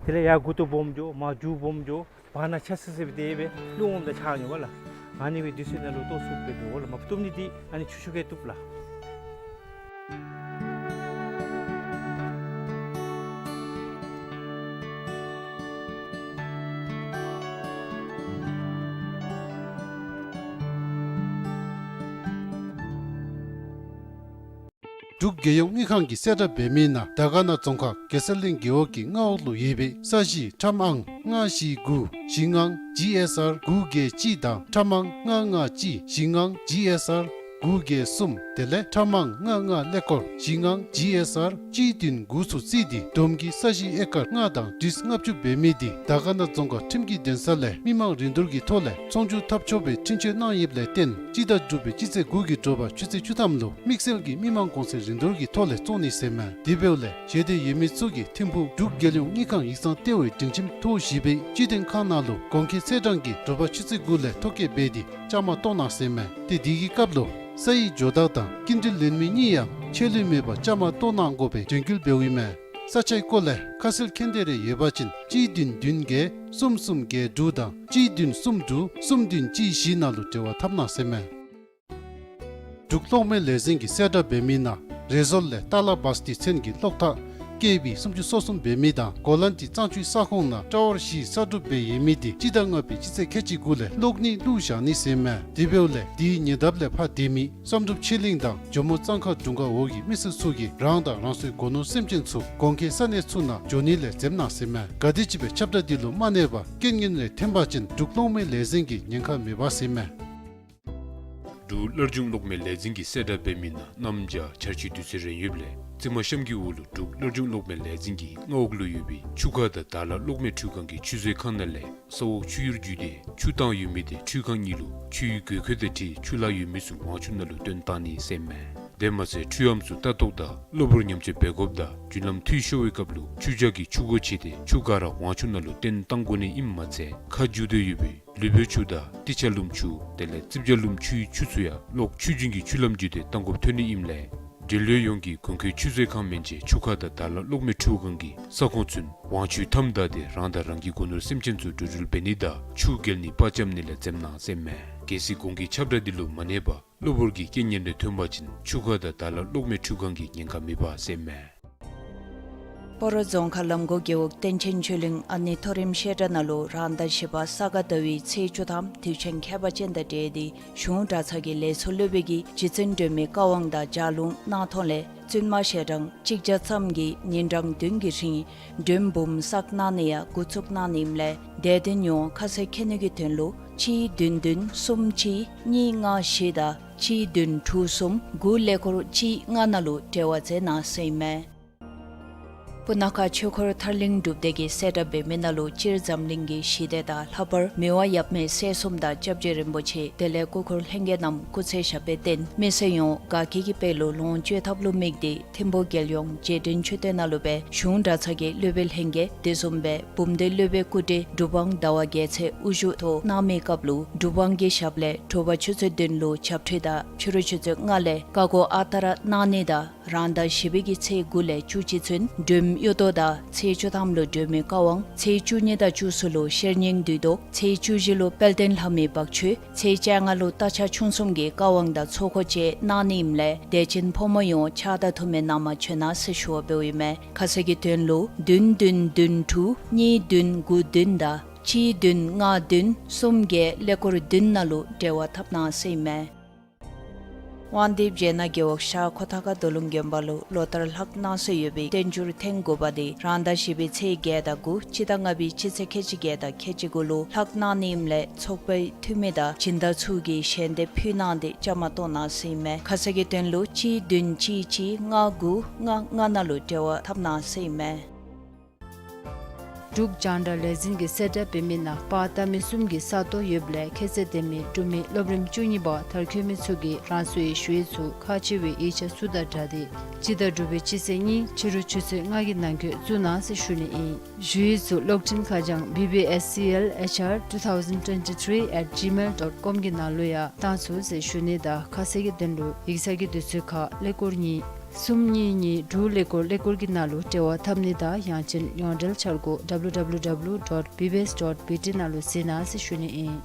དེ་ལས་ཡར་མགུ་ཏོ་སྦོམ་འགྱོ། མར་རྒྱུག་སྦོམ་འགྱོ། བར་ན་ཆ་སི་སི་སྦེ་དེ་སྦེ་རླུང་འོངམ་ད་ཆག་འགྱོ་བ་ལགས། ཨ་ནི་སྦེ་དུས་ཚོད་ནང་ལུ་གཏོར་ཚུགསཔ་སྦེ་འབད་དགོ་ལགས། མ་བཏུབ་ནི་འདི་ཨ་ནི་ཆུ་ཤུགས་ཀྱིས་བཏུབ་ལགས། འབྲུག་རྒྱལ་ཡོངས་དངུལ་ཁང་གིས་གསལ་བསྒྲགས་འབད་མི་ནང་དར་དཀར་ན་རྫོང་ཁག་གེ་སར་གླིང་རྒེད་འོག་གི་མངའ་འོག་ལུ་ཡོད་པའི་ས་གཞི་ཁྲམ་ཨང་ལྔ་བཞི་དགུ་བཞི་ལྔ་ཇི་ཨེསི་ཨར་དགུ་བརྒྱད་གཅིག་དང་ཁྲམ་ཨང་ལྔ་ལྔ་གཅིག་བཞི་ལྔ་ཇི་ཨེསི་ཨར་དགུ་བརྒྱད་གསུམ། དེ་ལས་ཁྲམ་ཨང་ལྔ་ལྔ་ཀླད་ཀོར་བཞི་ལྔ་ཇི་ཨེསི་ཨར་གཅིག་བདུན་དགུ་ཚུ་རྩིས་ཏེ་བསྡོམས་ཀྱིས་ས་གཞི་ཨེ་ཀར་ལྔ་དང་ཁྲི་ལྔ་བཅུ་འབད་མི་འདི་དར་དཀར་ན་རྫོང་ཁག་ཁྲིམས་ཀྱི་འདུན་ས་ལས་མི་མང་རིན་བསྡུར་གྱི་ཐོག་ལས་ཚོང་བསྒྱུར་འཐབ་ཆོག་པའི་འཕྲིན་བཅོལ་གནང་ཡོདཔ་ལས་བརྟེན་སྤྱི་ཟླ་དྲུག་པའི་སྤྱི་ཚེས་དགུ་གི་དྲོ་པ་ཆུ་ཚོད་བཅུ་ཐམ་ལུ་དམིགས་བསལ་གྱི་མི་མང་གོང་ཚད་རིན་བསྡུར་གྱི་ཐོག་ལས་བཙོང་ནི་ཟེར་མས། དེ་འབདཝ་ལས་ཞལ་འདེབས་ཡོད་མི་ཚུ་གིས་ཐིམ་ཕུག་འབྲུག་རྒྱལ་ཡོངས་དངུལ་ཁང་ཡིག་ཚང་ལྟེ་བའི་སྒྲིང་ཁྱིམ་ཐོག་བཞི་པའི་སྤྱི་མཐུན་ཁང་ནང་ལུ་གོང་འཁོད་ཚེས་གྲངས་ཀྱིས་དྲོ་པ་ཆུ་ཚོད་དགུ་ལས་ཐོ་བཀོད་འབད་དེ་བཅའ་མར་གཏོགས་གནང་ཟེར་མས། ཏེ་དེ་གི་སྐབས་ལུ་ས་ཡི་ཇོ་བདག་དང་སྐྱིན་འགྲུལ་ལེན་མི་གཉིས་ཡང་ཆད་ལུས་མེད་པར་བཅའ་མར་གཏོགས་གནང་དགོ་པའི་དྲན་སྐུལ་འབདཝ་ཨིན་མས། ས་ཆའི་སྐོར་ལས་ཁ་གསལ་མཁྱེན་འདོད་རེ་ཡོད་པ་ཅིན་གཅིག་བདུན་བདུན་བརྒྱད་གསུམ་གསུམ་བརྒྱད་དྲུག་དང་གཅིག་བདུན་གསུམ་དྲུག་གསུམ་བདུན་གཅིག་བཞི་ནང་ལུ་འབྲེལ་བ་འཐབ་གནང་ཟེར་མས། འབྲུག་གློག་མེ་ལས་འཛིན་གྱིས་གསལ་བསྒྲགས་འབད་མི་ནང་རེ་ཟུར་ལས་ཏཱ་ལ་བཱས་ཏི་ཚན་གྱི་གློག་ཐག་ཀེ་བི་སུམ་ཅུ་སོ་གསུམ་འབད་མི་དང་གོ་ལཱན་ཏི་གཙང་ཆུའི་ས་ཁོངས་ནང་ཊ་ཝར་བཞི་གསར་སྒྲུབ་འབད་ཡོད་མི་འདི་སྤྱི་ཟླ་ལྔ་པའི་སྤྱི་ཚེས་ཁལ་གཅིག་གུ་ལས་གློག་ནི་བླུགས་བཞག་ནི་ཟེར་མས། དེ་འབདཝ་ལས་དེའི་ཉེ་འདབས་ལས་ཕར་སྡོད་མི་བསམ་གྲུབ་ཆོས་གླིང་དང་ཇོ་མོ་གཙང་ཁ་དྲུང་ཁག་འོག་གི་མི་སེར་ཚུ་གིས་རང་དང་རང་སོའི་སྒོ་ནོར་སེམས་ཅན་ཚུ་གོང་འཁོད་ས་གནས་ཚུ་ནང་འགྱོ་ནི་ལས་འཛེམ་གནང་ཟེར་མས། ག་དེམ་ཅིག་སྦེ་ཁྱབ་བསྒྲགས་འདི་ལུ་མ་གནས་པར་རྐྱེན་ངན་རེ་ཐོན་པ་ཅིན་འབྲུག་གློག་མེ་ལས་འཛིན་གྱིས་ཉེན་ཁ་མེད་པ་ཟེར་མས། འབྲུག་སླར་འབྱུང་གློག་མེ་ལས་འཛིན་གྱིས་གསལ་བསྒྲགས་འབད་མི་ནང་གནམ་བྱཱར་ཆར་ཆུའི་དུས་ཚོད་རན་ཡོདཔ་ལས་རྩི་མ་གཤམ་གྱི་འོག་ལུ་འབྲུག་སླར་འབྱུང་གློག་མེ་ལས་འཛིན་གྱི་མངའ་འོག་ལུ་ཡོད་པའི་ཆུ་ཁ་དང་དར་ལ་གློག་མེ་འཕྲུལ་ཁང་གི་ཆུ་མཛོད་ཁང་ནང་ལས་ས་འོག་ཆུ་གཡུར་བརྒྱུད་དེ་ཆུ་བཏང་ཡོད་མི་དེ་འཕྲུལ་ཁང་གཉིས་ལུ་ཆུའི་དགོས་མཁོ་དང་འཁྲིལ་ཆུ་ལྷག་ཡོད་མི་ཚུ་ཝང་ཆུ་ནང་ལུ་བཏོན་བཏང་ནི་ཟེར་མས། དེ་མ་ཚད་འཕྲུལ་ཨམ་ཚུ་ལྟ་རྟོག་དང་གློ་བུར་ཉམས་བཅོས་འབད་དགོཔ་དང་རྒྱུན་ལམ་འཐུས་ཤོར་བའི་སྐབས་ལུ་ཆུ་བྱཱར་གྱི་ཆུ་སྒོ་ཕྱེ་སྟེ་ཆུ་ག་ར་ཝང་ཆུ་ནང་ལུ་བཏོན་བཏང་དགོ་ནི་ཨིནམ་མ་ཚད་ཁ་རྒྱུག་སྡོད་ཡོད་པའི་ལུས་པོའི་ཆུ་དང་ཏི་ཆ་ལུམ་ཆུ་དེ་ལས་རྩིབས་བྱཱར་ལུམ་ཆུའི་ཆུ་ཚུ་ཡང་གློག་ཆུ་རྒྱུན་གྱི་ཆུ་ལམ་བརྒྱུད་དེ་བཏང་དགོཔ་ཐོན་ནི་ཨིནམ་ལས་འབྲེལ་ཡོད་ཡོངས་ཀྱིས་གོང་འཁོད་ཆུ་མཛོད་ཁང་མན་ཆད་ཆུ་ཁ་དང་དར་ལ་གློག་མེ་འཕྲུལ་ཁང་གི་ས་ཁོངས་ཚུན་ཝང་ཆུའི་མཐའམ་བདའ་སྟེ་རང་དང་རང་གི་སྒོ་ནོར་སེམས་ཅན་ཚུ་འགྲོ་འགྲུལ་འབད་ནི་དང་ཆུ་བརྒལ་ནི་པར་འཁྱམ་ནི་ལས་འཛེམ་གནང་ཟེར་མས། གལ་སྲིད་གོང་གི་ཁྱབ་བསྒྲགས་འདི་ལུ་མ་གནས་པར་གློ་བུར་གྱི་རྐྱེན་ངན་རེ་ཐོན་པ་ཅིན་ཆུ་ཁ་དང་དར་ལ་གློག་མེ་འཕྲུལ་ཁང་གིས་ཉེན་ཁ་མེད་པ་ཟེར་མས། སྤ་རོ་རྫོང་ཁག་ལམ་གོ་རྒེད་འོག་བསྟན་ཆེན་ཆོས་གླིང་ཨ་ནེ་མཐོ་རིམ་བཤད་གྲྭ་ནང་ལུ་རང་ཟླ་བཞི་པ་ས་ག་ཟླ་བའི་ཚེས་བཅུ་ཐམ་དུས་ཆེན་ཁྱད་པར་ཅན་དང་འབྲེལ་ཏེ་གཞུང་གྲྭ་ཚང་གི་ལས་ཚོགས་སློབ་དཔོན་གྱིས་རྗེ་བཙུན་སྒྲོལ་མའི་བཀའ་དབང་དང་ལྗགས་ལུང་གནང་ཐོག་ལས་བཙུན་མ་ཞལ་གྲངས་གཅིག་བརྒྱ་ཙམ་གྱིས་ཉིན་གྲངས་བདུན་གྱི་རིང་སྒྲོལ་མ་འབུམ་བསགས་གནང་ནི་ཡང་འགོ་བཙུགས་གནང་ནི་ཨིནམ་ལས་དད་ལྡན་ཡོངས་ཁ་གསལ་མཁྱེན་ནི་གི་དོན་ལུ་གཅིག་བདུན་བདུན་གསུམ་གཅིག་གཉིས་ལྔ་བཞི་དང་གཅིག་བདུན་དྲུག་གསུམ་དགུ་ཀླད་ཀོར་གཅིག་ལྔ་ནང་ལུ་འབྲེལ་བ་མཛད་གནང་ཟེར་ཨིན་མས། སྤུ་ན་ཁ་ཆོས་འཁོར་ཐར་གླིང་སྒྲུབ་སྡེ་གིས་གསལ་བསྒྲགས་འབད་མི་ནང་ལུ་སྤྱིར་འཛམ་གླིང་གི་ཞི་བདེ་དང་ལྷག་པར་མི་དབང་ཡབ་མེས་སྲས་གསུམ་དང་སྐྱབས་རྗེ་རིན་པོ་ཆེ་དེ་ལས་སྐུ་འཁོར་ལྷན་རྒྱས་རྣམས་སྐུ་ཚེ་ཞབས་པད་བརྟན་མི་སེར་ཡོངས་དགའ་སྐྱིད་ཀྱི་དཔལ་ལུ་ལོངས་སྤྱོད་ཐབས་ལུ་དམིགས་ཏེ་ཐིམ་ཕུག་རྒྱལ་ཡོངས་རྗེས་དྲན་མཆོད་རྟེན་ནང་ལུ་སྦེ་གཞུང་གྲྭ་ཚང་གི་སློབ་དཔོན་ལྷན་རྒྱས་དེ་བཟུམ་སྦེ་འབུམ་སྡེ་སློབ་དཔོན་སྐུ་བགྲེས་གྲུབ་དབང་ཟླ་བ་རྒྱལ་མཚན་དབུ་བཞུགས་ཐོག་གནང་མི་སྐབས་ལུ་གྲུབ་དབང་གི་ཞབས་ལས་དྲོ་པ་ཆུ་ཚོད་བདུན་ལུ་ཆབ་ཁྲུས་དང་ཕྱི་རུ་ཆུ་ཚོད་ལྔ་ལས་བཀའ་བསྒོ་ཨ་རྟག་ར་གནང་ནི་དང་རང་ཟླ་བཞི་པའི་གི་ཚེས་དགུ་ལས་བཅུ་གཅིག་ཚུན་སྒྲོལ་མ་གཡུ་ཐོག་དང་ཚེས་བཅུ་ཐམ་ལུ་སྒྲོལ་མའི་བཀའ་དབང་ཚེས་བཅུ་གཉིས་དང་བཅུ་གསུམ་ལུ་ཤེར་སྙིང་བདུད་བཟློག་ཚེས་བཅུ་བཞི་ལུ་དཔལ་ལྡན་ལྷ་མོའི་བག་མཆོད་ཚེས་བཅོ་ལྔ་ལུ་རྟ་ཕྱག་ཆུང་གསུམ་གྱི་བཀའ་དབང་དང་ཚོགས་འཁོར་བཅས་གནང་ནི་ཨིནམ་ལས་དད་ཅན་ཕོ་མོ་ཡོངས་ཕྱག་དང་ཐུགས་སྨོན་གནང་མ་བྱོན་ན་ཟེར་ཞུ་བ་འབདཝ་ཨིན་མས། ཁ་གསལ་གྱི་དོན་ལུ་བདུན་བདུན་བདུན་དྲུག་གཉིས་བདུན་དགུ་བདུན་དང་གཅིག་བདུན་ལྔ་བདུན་གསུམ་བརྒྱད་ཀླད་ཀོར་བདུན་ནང་ལུ་འབྲེལ་བ་འཐབ་གནང་ཟེར་ཨིན་མས། དབང་འདུས་བྱེ་ནག་རྒེད་འོག་ཤར་ཁོ་ཐང་ཁ་རྡོ་ལུང་དགོན་པ་ལུ་ལོ་ལྟར་ལྷག་གནང་སྲོལ་ཡོད་པའི་བསྟན་འགྱུར་ཐེངས་དགུ་པ་དེ་རང་ཟླ་བཞི་པའི་ཚེས་བརྒྱད་དང་དགུ་སྤྱི་ཟླ་ལྔ་པའི་སྤྱི་ཚེས་ཁལ་གཅིག་བརྒྱད་དང་ཁལ་གཅིག་དགུ་ལུ་ལྷག་གནང་ནི་ཨིནམ་ལས་ཚོགས་པའི་འཐུས་མི་དང་སྦྱིན་བདག་ཚུ་གིས་ཞལ་འདེབས་ཕུལ་གནང་སྟེ་བཅའ་མར་གཏོགས་གནང་ཟེར་ཨིན་མས། ཁ་གསལ་གྱི་དོན་ལུ་གཅིག་བདུན་གཅིག་གཅིག་ལྔ་དགུ་ལྔ་ལྔ་ནང་ལུ་འབྲེལ་བ་འཐབ་གནང་ཟེར་ཨིན་མས། འབྲུག་རྒྱང་བསྒྲགས་ལས་འཛིན་གྱིས་གསལ་བསྒྲགས་འབད་མི་ནང་པར་བཏབ་མི་གསུམ་གྱི་ས་སྟོང་ཡོདཔ་ལས་ཁྱད་ཚད་ལྡན་མི་འབྲུག་མི་སློབ་རིམ་བཅུ་གཉིས་པ་མཐར་འཁྱོལ་མི་ཚུ་གིས་རང་སོའི་ཞུ་ཡིག་ཚུ་ཁག་ཆེ་བའི་ཡིག་ཆ་ཚུ་དང་སྦྲགས་ཏེ་སྤྱི་ཟླ་དྲུག་པའི་སྤྱི་ཚེས་གཉིས་ཕྱི་རུ་ཆུ་ཚོད་ལྔ་གི་ནང་འཁོད་བཙུགས་གནང་ཟེར་ཞུ་ནི་ཨིན། ཞུ་ཡིག་ཚུ་གློག་འཕྲིན་ཁ་བྱང་B B S C L H R two thousand twenty-three at gmail dot com གི་ནང་ལུ་ཡང་བཏང་ཚུགས་ཟེར་ཞུ་ནི་དང་ཁ་གསལ་གྱི་དོན་ལུ་ཡིག་ཚང་གི་དུས་ཚོད་ཁར་ཀླད་ཀོར་གཉིས་གསུམ་གཉིས་གཉིས་དྲུག་ཀླད་ཀོར་ཀླད་ཀོར་གྱི་ནང་ལུ་འབྲེལ་བ་འཐབ་ནི་དང་ཡང་ཅིན་ཡོངས་འབྲེལ་འཆར་སྒོ W W W dot B B S dot B T ནང་ལུ་གཟིགས་གནང་ཟེར་ཞུ་ནི་ཨིན།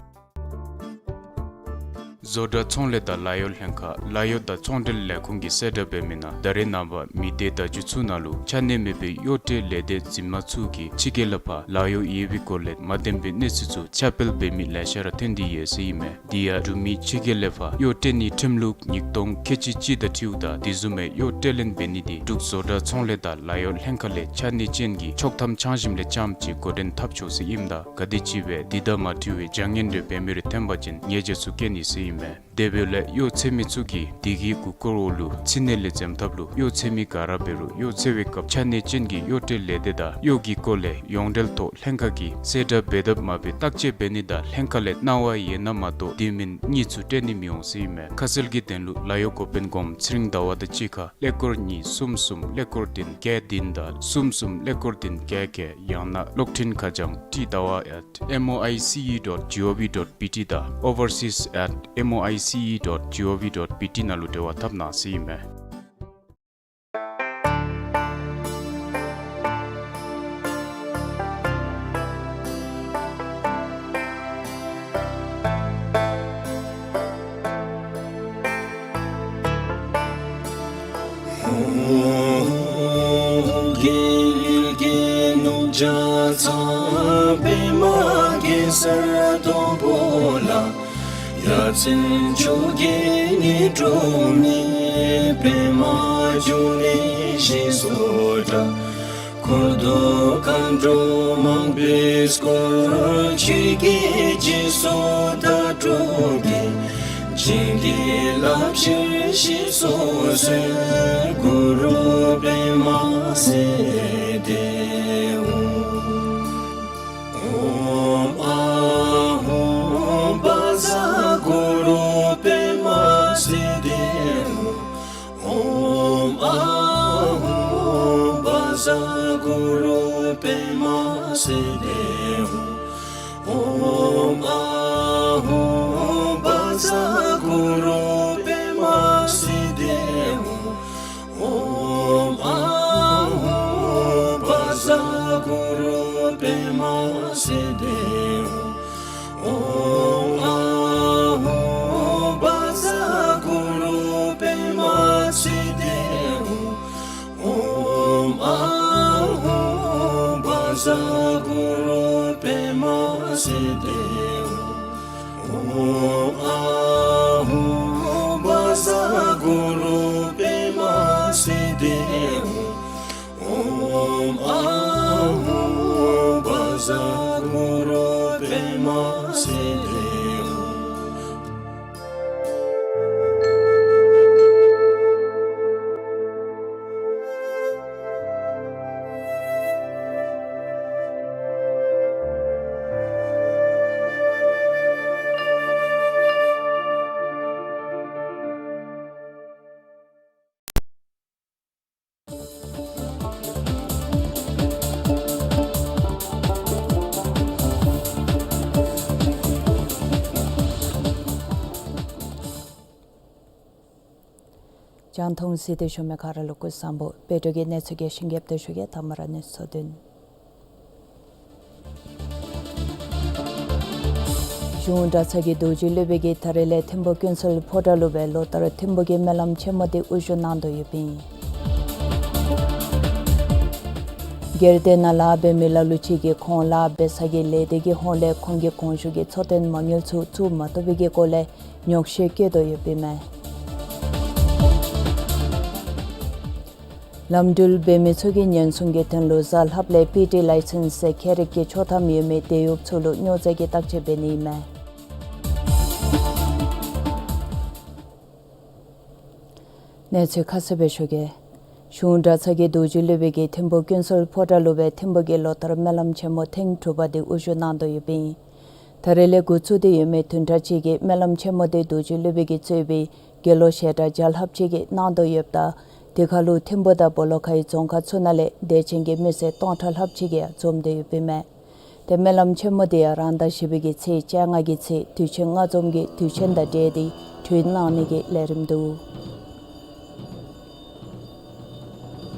བཟོ་གྲྭ་ཚོང་ལས་དང་ལཱ་གཡོག་ལྷན་ཁག་ལཱ་གཡོག་དང་ཚོང་འབྲེལ་ལས་ཁུངས་ཀྱིས་གསལ་བསྒྲགས་འབད་མི་ནང་ད་རེས་ནངས་པ་མི་སྡེ་བརྡ་བརྒྱུད་ཚུ་ནང་ལུ་ཆ་གནས་མེད་པའི་གཡོག་ཁྲལ་ལས་སྡེ་འཛིན་མ་ཚུ་གིས་ཕྱི་རྒྱལ་ལས་ཕར་ལཱ་གཡོག་ཡོད་པའི་སྐོར་ལས་མ་བདེན་པའི་གནས་ཚུལ་ཚུ་ཁྱབ་སྤེལ་འབད་མི་ལེ་ཤ་ར་ཐོན་ཏེ་ཡོད་ཟེར་ཨིན་མས། དེ་ཡང་འབྲུག་མི་ཕྱི་རྒྱལ་ལས་ཕར་གཡོག་སྤྲོད་ནིའི་ཁྲིམས་ལུགས་ཉིས་སྟོང་ཁལ་གཅིག་གཅིག་དང་འཁྲིལཝ་ད་དེ་བཟུམ་མའི་གཡོག་སྤྲོད་ལེན་འབད་ནི་དེ་འབྲུག་བཟོ་གྲྭ་ཚོང་ལས་དང་ལཱ་གཡོག་ལྷན་ཁག་ལས་ཆ་གནས་ཅན་གྱི་ཆོག་ཐམ་འཆང་ཞིནམ་ལས་རྐྱངམ་ཅིག་འགོ་འདྲེན་འཐབ་ཆོག་ཟེར་ཨིནམ་ད་ག་དེམ་ཅིག་སྦེ་དེ་དང་མ་འཁྲིལ་བའི་བྱ་ངན་རེ་འབད་མི་རེ་ཐོན་པ་ཅིན་ཉེས་བྱ་ཚུ་བཀལ་ནི་ཟེར་ཨིན་མས། དེ་འབདཝ་ལས་གཡོག་ཚད་མི་ཚུ་གིས་དེ་གི་གུ་སྐོར་འོག་ལུ་ཕྱི་ནང་ལས་འཛེམ་ཐབས་ལུ་གཡོག་ཚད་མི་ག་ར་འབད་རུང་གཡོག་འཚོལ་བའི་སྐབས་ཆ་གནས་ཅན་གྱི་གཡོག་སྤྲོད་ལས་སྡེ་དང་གཡོག་གི་སྐོར་ལས་ཡོངས་འབྲེལ་ཐོག་ལྷན་ཁག་གིས་གསལ་བསྒྲགས་འབད་དཔ་མ་འབད་བརྟག་དཔྱད་འབད་ནི་དང་ལྷན་ཁག་ལས་གནང་བ་ཡོད་ན་མ་གཏོགས་དེ་མིན་གཉིས་ཚུ་སྤྲོད་ནི་མི་འོང་ཟེར་ཨིན་མས། ཁ་གསལ་གྱི་དོན་ལུ་ལཱ་གཡོག་འགོ་དཔོན་གོངམ་ཚེ་རིང་ཟླ་བ་དང་གཅིག་ཁར་ཀླད་ཀོར་གཉིས་གསུམ་གསུམ་ཀླད་ཀོར་བདུན་བརྒྱད་བདུན་དང་གསུམ་གསུམ་ཀླད་ཀོར་བདུན་བརྒྱད་བརྒྱད་ཡང་ན་གློག་འཕྲིན་ཁ་བྱང་T Dawa at M O I C E dot G O V dot B T དང་Overseas at M O I C E dot G O V dot B T ནང་ལུ་འབྲེལ་བ་འཐབ་གནང་ཟེར་ཨིན་མས། རྒྱལ་གྱི་ནུབ་བྱང་ཚང་པདྨ་གེ་སར་སྡོང་པོ་ལ། ཡ་མཚན་མཆོག་གི་ཉི་སྒྲོན་མེ་པདྨ་འབྱུང་གནས་ཞེས་སུ་གྲགས། འཁོར་དང་མཁའ་འགྲོ་མང་པོས་བསྐོར། ཆོས་ཀྱི་སྦྱིན་སོགས་དག་སྒྲུབ་ཀྱིས། བྱིན་གྱིས་བརླབ་ཕྱིར་ཞེས་སུ་གསོལ། གུ་རུ་པདྨ་སིདྡྷི་ཧཱུྃ། ཨོཾ་ཨཱཿཧཱུྃ་བཛྲ་གུ་རུ་པདྨ་སིདྡྷི་ཧཱུྃ། ཨོཾ་ཨཱཿཧཱུྃ་བཛྲ་གུ་རུ་པདྨ་སིདྡྷི་ཧཱུྃ། ཨོཾ་ཨཱཿཧཱུྃ་བཛྲ་གུ་རུ་པདྨ་སིདྡྷི་ཧཱུྃ། ཨོཾ་ཨཱཿཧཱུྃ་བཛྲ་གུ་རུ་པདྨ་སིདྡྷི་ཧཱུྃ། ཨོཾ་ཨཱཿཧཱུྃ་བཛྲ་གུ་རུ་པདྨ་སིདྡྷི་ཧཱུྃ། ཨོཾ་ཨཱཿཧཱུྃ་བཛྲ་གུ་རུ་པདྨ་སིདྡྷི་ཧཱུྃ། ཨོཾ་ཨཱཿཧཱུྃ་བཛྲ་གུ་རུ་པདྨ་སིདྡྷི་ཧཱུྃ། ཨོཾ་ཨཱཿཧཱུྃ་བཛྲ་གུ་རུ་པདྨ་སིདྡྷི་ཧཱུྃ། རྒྱང་མཐོང་གཟིགས་ཏེ་བཞུགས་མི་ག་ར་ལུ་སྐུ་གཟུགས་བཟང་པོ། བོད་དྲུག་གི་གནས་ཚུལ་རྒྱས་ཤིང་རྒྱསཔ་སྦེ་ཞུ་གེ། ད་མ་ར་གནས་ཚུལ་བསྡུ་ནི། གཞུང་གྲྭ་ཚང་གི་རྡོ་རྗེ་སློབ་དཔོན་གྱིས་ད་རིས་ལས་ཐིམ་ཕུ་ཀུན་གསལ་ཕོ་བྲང་ལུ་སྦེ་ལོ་ལྟར་ཐིམ་ཕུ་གི་སྨོན་ལམ་ཆེན་མོ་འདི་དབུ་བཞུགས་གནང་དོ་ཡོདཔ་ཨིན། སྒེར་སྡེ་ནང་ལཱ་འབད་མི་ལ་ལུ་ཅིག་གིས་ཁོང་ལཱ་འབད་ས་གི་ལས་སྡེ་གི་ཧོངས་ལས་ཁོང་གི་གོང་ཞུ་གི་འཚོ་རྟེན་མ་དངུལ་ཚུ་བཙུགས་མ་བཏུབ་པའི་གི་སྐོར་ལས་ཉོགས་བཤད་བཀོད་དོ་ཡོདཔ་ཨིན་མས། ལམ་འགྲུལ་འབད་མི་ཚུ་གིས་ཉེན་སྲུང་གི་དོན་ལུ་གཟའ་ལྷགཔ་ལས་པི་ཊི་ལའི་སེནསི་ཟེར་ཁྱད་རིག་གི་ཆོག་ཐམ་ཡོད་མི་དེད་གཡོགཔ་ཚུ་ལུ་སྨྱོ་རྫས་ཀྱི་བརྟག་དཔྱད་འབད་ནི་ཨིན་མས། གནས་ཚུལ་ཁ་གསལ་སྦེ་ཞུ་གེ། གཞུང་གྲྭ་ཚང་གི་རྡོ་རྗེ་སློབ་དཔོན་གྱིས་ཐིམ་ཕུག་ཀུན་གསལ་ཕོ་བྲང་ལུ་སྦེ་ཐིམ་ཕུག་གི་ལོ་ལྟར་སྨོན་ལམ་ཆེན་མོ་ཐེངས་དྲུག་པ་དེ་དབུ་བཞུགས་གནང་དོ་ཡོདཔ་ཨིན། ད་རེས་ལས་འགོ་བཙུགས་ཏེ་ཡོད་མི་བདུན་ཕྲག་གཅིག་གི་སྨོན་ལམ་ཆེན་མོ་དེ་རྡོ་རྗེ་སློབ་དཔོན་གྱིས་གཙོས་པའི་དགེ་སློང་ཞལ་གྲངས་བརྒྱ་ལྷགཔ་ཅིག་གིས་གནང་དོ་ཡོདཔ་ད། དེ་ཁར་ལུ་ཐིམ་ཕུག་དང་སྦོ་ལོགས་ཁའི་རྫོང་ཁག་ཚུ་ནང་ལས་དད་ཅན་གྱི་མི་སེར་སྟོང་ཕྲག་ལྷགཔ་ཅིག་གིས་འཛོམས་ཏེ་ཡོདཔ་ཨིན་མས། ཏེ་སྨོན་ལམ་ཆེན་མོ་དེ་ཡང་རང་ཟླ་བཞི་པའི་གི་ཚེས་བཅོ་ལྔ་གི་ཚེ་དུས་ཆེན་ལྔ་འཛོམས་ཀྱི་དུས་ཆེན་དང་འབྲེལ་ཏེ་གྲོལ་གནང་ནི་གི་ལས་རིམ་འདུག།